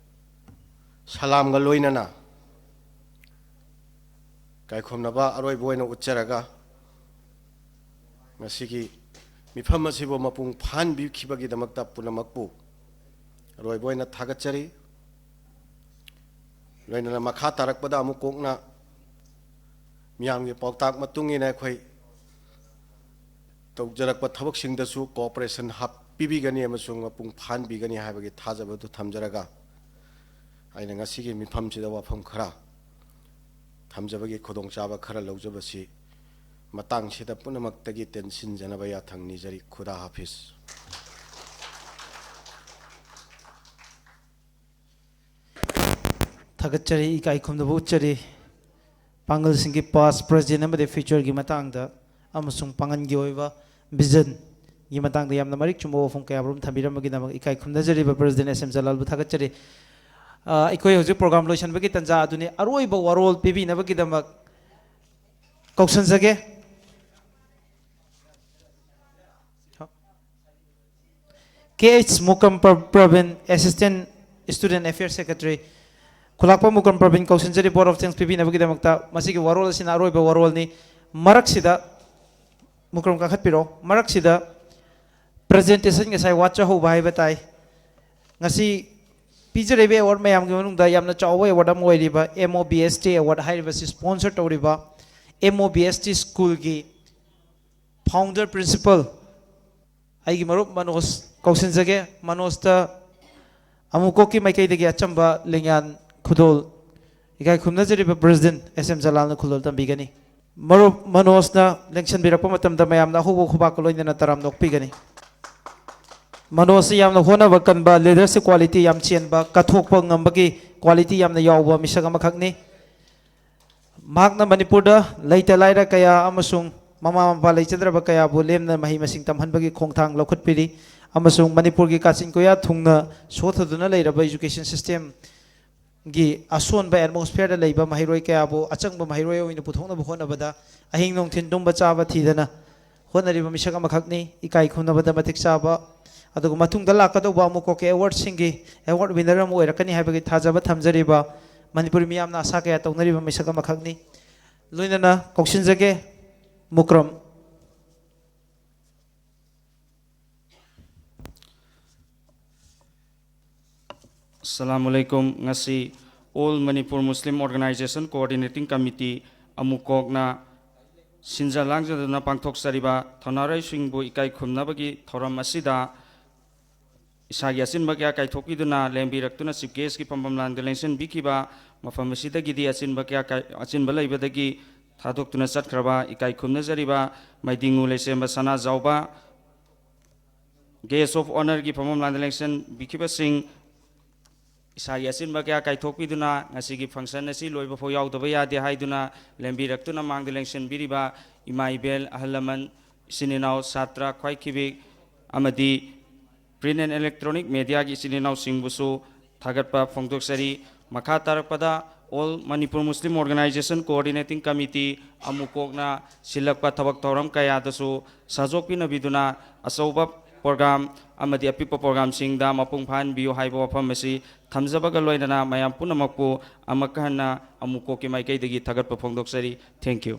ꯁꯂꯥꯝꯒ ꯂꯣꯏꯅꯅ ꯏꯀꯥꯏꯈꯨꯝꯅꯕ ꯑꯔꯣꯏꯕ ꯑꯣꯏꯅ ꯎꯠꯆꯔꯒ, ꯉꯁꯤꯒꯤ ꯃꯤꯐꯝ ꯑꯁꯤꯕꯨ ꯃꯄꯨꯡ ꯐꯥꯍꯟꯕꯤꯈꯤꯕꯒꯤꯗꯃꯛꯇ ꯄꯨꯝꯅꯃꯛꯄꯨ ꯑꯔꯣꯏꯕ ꯑꯣꯏꯅ ꯊꯥꯒꯠꯆꯔꯤ꯫ ꯂꯣꯏꯅꯅ ꯃꯈꯥ ꯇꯥꯔꯛꯄꯗ ꯑꯃꯨꯛ ꯀꯣꯛꯅ ꯃꯤꯌꯥꯝꯒꯤ ꯄꯥꯎꯇꯥꯛ ꯃꯇꯨꯡ ꯏꯟꯅ ꯑꯩꯈꯣꯏ ꯇꯧꯖꯔꯛꯄ ꯊꯕꯛꯁꯤꯡꯗꯁꯨ ꯀꯣꯑꯣꯄꯔꯦꯁꯟ ꯍꯥꯞꯄꯤꯕꯤꯒꯅꯤ ꯑꯃꯁꯨꯡ ꯃꯄꯨꯡ ꯐꯥꯍꯟꯕꯤꯒꯅꯤ ꯍꯥꯏꯕꯒꯤ ꯊꯥꯖꯕꯗꯨ ꯊꯝꯖꯔꯒ, ꯑꯩꯅ ꯉꯁꯤꯒꯤ ꯃꯤꯐꯝꯁꯤꯗ ꯋꯥꯐꯝ ꯈꯔ ꯊꯝꯖꯕꯒꯤ ꯈꯨꯗꯣꯡꯆꯥꯕ ꯈꯔ ꯂꯧꯖꯕꯁꯤ ꯃꯇꯥꯡꯁꯤꯗ ꯄꯨꯝꯅꯃꯛꯇꯒꯤ ꯇꯦꯟꯁꯤꯟꯖꯅꯕ ꯌꯥꯊꯪ ꯅꯤꯖꯔꯤ꯫ ꯈꯨꯗꯥ ꯍꯥꯐꯤꯖ꯫ ꯊꯥꯒꯠꯆꯔꯤ, ꯏꯀꯥꯏ ꯈꯨꯝꯅꯕ ꯎꯠꯆꯔꯤ꯫ ꯄꯥꯡꯒꯜꯁꯤꯡꯒꯤ past, present ꯑꯃꯗꯤ future ꯒꯤ ꯃꯇꯥꯡꯗ ꯑꯃꯁꯨꯡ ꯄꯥꯡꯒꯜꯒꯤ ꯑꯣꯏꯕ vision ꯒꯤ ꯃꯇꯥꯡꯗ ꯌꯥꯝꯅ ꯃꯔꯤꯛ ꯆꯨꯝꯕ ꯋꯥꯐꯝ ꯀꯌꯥꯃꯔꯨꯝ ꯊꯝꯕꯤꯔꯝꯕꯒꯤꯗꯃꯛ ꯏꯀꯥꯏ ꯈꯨꯝꯅꯖꯔꯤꯕ President S M ꯖꯂꯥꯜꯕꯨ ꯊꯥꯒꯠꯆꯔꯤ꯫ ꯑ, ꯑꯩꯈꯣꯏ ꯍꯧꯖꯤꯛ program ꯂꯣꯏꯁꯤꯟꯕꯒꯤ ꯇꯥꯟꯖꯥ ꯑꯗꯨꯅꯤ꯫ ꯑꯔꯣꯏꯕ ꯋꯥꯔꯣꯜ ꯄꯤꯕꯤꯅꯕꯒꯤꯗꯃꯛ ꯀꯧꯁꯤꯟꯖꯒꯦ꯫ K H ꯃꯨꯀ꯭ꯔꯝ ꯄ꯭ꯔ-, Praveen, Assistant Student Affairs Secretary, ꯈꯨꯂꯥꯛꯄꯝ ꯃꯨꯀ꯭ꯔꯝ Praveen ꯀꯧꯁꯤꯟꯖꯔꯤ vote of thanks ꯄꯤꯕꯤꯅꯕꯒꯤꯗꯃꯛꯇ꯫ ꯃꯁꯤꯒꯤ ꯋꯥꯔꯣꯜ ꯑꯁꯤꯅ ꯑꯔꯣꯏꯕ ꯋꯥꯔꯣꯜꯅꯤ꯫ ꯃꯔꯛꯁꯤꯗ, ꯃꯨꯀ꯭ꯔꯝ ꯀꯥꯈꯠꯄꯤꯔꯣ, ꯃꯔꯛꯁꯤꯗ presentation ꯉꯁꯥꯏ ꯋꯥꯠꯆꯍꯧꯕ ꯍꯥꯏꯕ ꯇꯥꯏ꯫ ꯉꯁꯤ ꯄꯤꯖꯔꯤꯕ award ꯃꯌꯥꯝꯒꯤ ꯃꯅꯨꯡꯗ ꯌꯥꯝꯅ ꯆꯥꯎꯕ award ꯑꯃ ꯑꯣꯏꯔꯤꯕ M O B S T award ꯍꯥꯏꯔꯤꯕꯁꯤ sponsor ꯇꯧꯔꯤꯕ M O B S T schoolꯒꯤ founder principal ꯑꯩꯒꯤ ꯃꯔꯨꯞ ꯃꯅꯣꯖ ꯀꯧꯁꯤꯟꯖꯒꯦ꯫ ꯃꯅꯣꯖꯇ ꯑꯃꯨꯀꯣꯛꯀꯤ ꯃꯥꯏꯀꯩꯗꯒꯤ ꯑꯆꯝꯕ ꯂꯦꯡꯌꯥꯟ ꯈꯨꯗꯣꯜ ꯏꯀꯥꯏ ꯈꯨꯝꯅꯖꯔꯤꯕ president S M ꯖꯂꯥꯜꯅ ꯈꯨꯗꯣꯜ ꯇꯝꯕꯤꯒꯅꯤ꯫ ꯃꯔꯨꯞ ꯃꯅꯣꯖꯅ ꯂꯦꯡꯁꯤꯟꯕꯤꯔꯛꯄ ꯃꯇꯝꯗ ꯃꯌꯥꯝꯅ ꯑꯍꯧꯕ ꯈꯨꯕꯥꯛꯀ ꯂꯣꯏꯅꯅ ꯇꯔꯥꯝꯅ ꯑꯣꯛꯄꯤꯒꯅꯤ꯫ ꯃꯅꯣꯖꯁꯤ ꯌꯥꯝꯅ ꯍꯣꯠꯅꯕ ꯀꯟꯕ, leadership quality ꯌꯥꯝ ꯆꯦꯟꯕ, ꯀꯠꯊꯣꯛꯄ ꯉꯝꯕꯒꯤ quality ꯌꯥꯝꯅ ꯌꯥꯎꯕ ꯃꯤꯁꯛ ꯑꯃꯈꯛꯅꯤ꯫ ꯃꯍꯥꯛꯅ ꯃꯅꯤꯄꯨꯔꯗ ꯂꯩꯇ ꯂꯥꯏꯔ ꯀꯌꯥ ꯑꯃꯁꯨꯡ ꯃꯃꯥ ꯃꯄꯥ ꯂꯩꯖꯗ꯭ꯔꯕ ꯀꯌꯥꯕꯨ ꯂꯦꯝꯅ ꯃꯍꯩ ꯃꯁꯤꯡ ꯇꯝꯍꯟꯕꯒꯤ ꯈꯣꯡꯊꯥꯡ ꯂꯧꯈꯠꯄꯤꯔꯤ ꯑꯃꯁꯨꯡ ꯃꯅꯤꯄꯨꯔꯒꯤ ꯀꯥꯆꯤꯟ ꯀꯣꯌꯥ ꯊꯨꯡꯅ ꯁꯣꯊꯗꯨꯅ ꯂꯩꯔꯕ education systemꯒꯤ ꯑꯁꯣꯟꯕ atmosphereꯗ ꯂꯩꯕ ꯃꯍꯩꯔꯣꯏ ꯀꯌꯥꯕꯨ ꯑꯆꯪꯕ ꯃꯍꯩꯔꯣꯏ ꯑꯣꯏꯅ ꯄꯨꯊꯣꯛꯅꯕ ꯍꯣꯠꯅꯕꯗ ꯑꯍꯤꯡ ꯅꯨꯡꯊꯤꯟ ꯇꯨꯝꯕ ꯆꯥꯕ ꯊꯤꯗꯅ ꯍꯣꯠꯅꯔꯤꯕ ꯃꯤꯁꯛ ꯑꯃꯈꯛꯅꯤ꯫ ꯏꯀꯥꯏ ꯈꯨꯝꯅꯕꯗ ꯃꯇꯤꯛ ꯆꯥꯕ, ꯑꯗꯨꯒ ꯃꯇꯨꯡꯗ ꯂꯥꯛꯀꯗꯧꯕ ꯑꯃꯨꯛꯀꯣꯛꯀꯤ awardꯁꯤꯡꯒꯤ award winner ꯑꯃ ꯑꯣꯏꯔꯛꯀꯅꯤ ꯍꯥꯏꯕꯒꯤ ꯊꯥꯖꯕ ꯊꯝꯖꯔꯤꯕ, ꯃꯅꯤꯄꯨꯔꯤ ꯃꯤꯌꯥꯝꯅ ꯑꯁꯥ ꯀꯌꯥ ꯇꯧꯅꯔꯤꯕ ꯃꯤꯁꯛ ꯑꯃꯈꯛꯅꯤ꯫ ꯂꯣꯏꯅꯅ ꯀꯧꯁꯤꯟꯖꯒꯦ, ꯃꯨꯀ꯭ꯔꯝ꯫ ꯑꯁꯂꯥꯃꯨ ꯑꯂꯥꯏꯀꯨꯝ꯫ ꯉꯁꯤ All Manipur Muslim Organization Coordinating Committee ꯑꯃꯨꯀꯣꯛꯅ ꯁꯤꯟꯖ ꯂꯥꯡꯖꯗꯨꯅ ꯄꯥꯡꯊꯣꯛꯆꯔꯤꯕ ꯊꯧꯅꯥꯔꯣꯏꯁꯤꯡꯕꯨ ꯏꯀꯥꯏ ꯈꯨꯝꯅꯕꯒꯤ ꯊꯧꯔꯝ ꯑꯁꯤꯗ ꯏꯁꯥꯒꯤ ꯑꯆꯤꯟꯕ ꯀꯌꯥ ꯀꯥꯏꯊꯣꯛꯄꯤꯗꯨꯅ ꯂꯦꯡꯕꯤꯔꯛꯇꯨꯅ Chief Guestꯀꯤ ꯐꯝꯐꯝ ꯂꯥꯡꯗ ꯂꯦꯡꯁꯤꯟꯕꯤꯈꯤꯕ ꯃꯐꯝ ꯑꯁꯤꯗꯒꯤꯗꯤ ꯑꯆꯤꯟꯕ ꯀꯌꯥ ꯀꯥꯏ-, ꯑꯆꯤꯟꯕ ꯂꯩꯕꯗꯒꯤ ꯊꯥꯗꯣꯛꯇꯨꯅ ꯆꯠꯈ꯭ꯔꯕ ꯏꯀꯥꯏ ꯈꯨꯝꯅꯖꯔꯤꯕ ꯃꯥꯏꯗꯤꯡꯉꯨ ꯂꯩꯁꯦꯝꯕ ꯁꯅꯥꯖꯥꯎꯕ, Guest of Honourꯒꯤ ꯐꯝꯐꯝ ꯂꯥꯡꯗ ꯂꯦꯡꯁꯤꯟꯕꯤꯈꯤꯕꯁꯤꯡ, ꯏꯁꯥꯒꯤ ꯑꯆꯤꯟꯕ ꯀꯌꯥ ꯀꯥꯏꯊꯣꯛꯄꯤꯗꯨꯅ ꯉꯁꯤꯒꯤ function ꯑꯁꯤ ꯂꯣꯏꯕ ꯐꯥꯎ ꯌꯥꯎꯗꯕ ꯌꯥꯗꯦ ꯍꯥꯏꯗꯨꯅ ꯂꯦꯡꯕꯤꯔꯛꯇꯨꯅ ꯃꯥꯡꯗ ꯂꯦꯡꯁꯤꯟꯕꯤꯔꯤꯕ ꯏꯃꯥ ꯏꯕꯦꯜ, ꯑꯍꯜ ꯂꯃꯟ, ꯏꯆꯤꯟ ꯏꯅꯥꯎ, ꯁꯥꯇ꯭ꯔ, ꯈ꯭ꯋꯥꯏꯈꯤꯕꯤꯛ ꯑꯃꯗꯤ print and electronic mediaꯒꯤ ꯏꯆꯤꯟ ꯏꯅꯥꯎꯁꯤꯡꯕꯨꯁꯨ ꯊꯥꯒꯠꯄ ꯐꯣꯡꯗꯣꯛꯆꯔꯤ꯫ ꯃꯈꯥ ꯇꯥꯔꯛꯄꯗ All Manipur Muslim Organisation Coordinating Committee ꯑꯃꯨꯛꯀꯣꯛꯅ ꯁꯤꯜꯂꯛꯄ ꯊꯕꯛ ꯊꯧꯔꯝ ꯀꯌꯥꯗꯁꯨ ꯁꯍꯖꯣꯛ ꯄꯤꯅꯕꯤꯗꯨꯅ ꯑꯆꯧꯕ program ꯑꯃꯗꯤ ꯑꯄꯤꯛꯄ programꯁꯤꯡꯗ ꯃꯄꯨꯡ ꯐꯥꯍꯟꯕꯤꯌꯨ ꯍꯥꯏꯕ ꯋꯥꯐꯝ ꯑꯁꯤ ꯊꯝꯖꯕꯒ ꯂꯣꯏꯅꯅ ꯃꯌꯥꯝ ꯄꯨꯝꯅꯃꯛꯄꯨ ꯑꯃꯨꯛꯀ ꯍꯟꯅ ꯑꯃꯨꯛꯀꯣꯛꯀꯤ ꯃꯥꯏꯀꯩꯗꯒꯤ ꯊꯥꯒꯠꯄ ꯐꯣꯡꯗꯣꯛꯆꯔꯤ꯫ Thank you꯫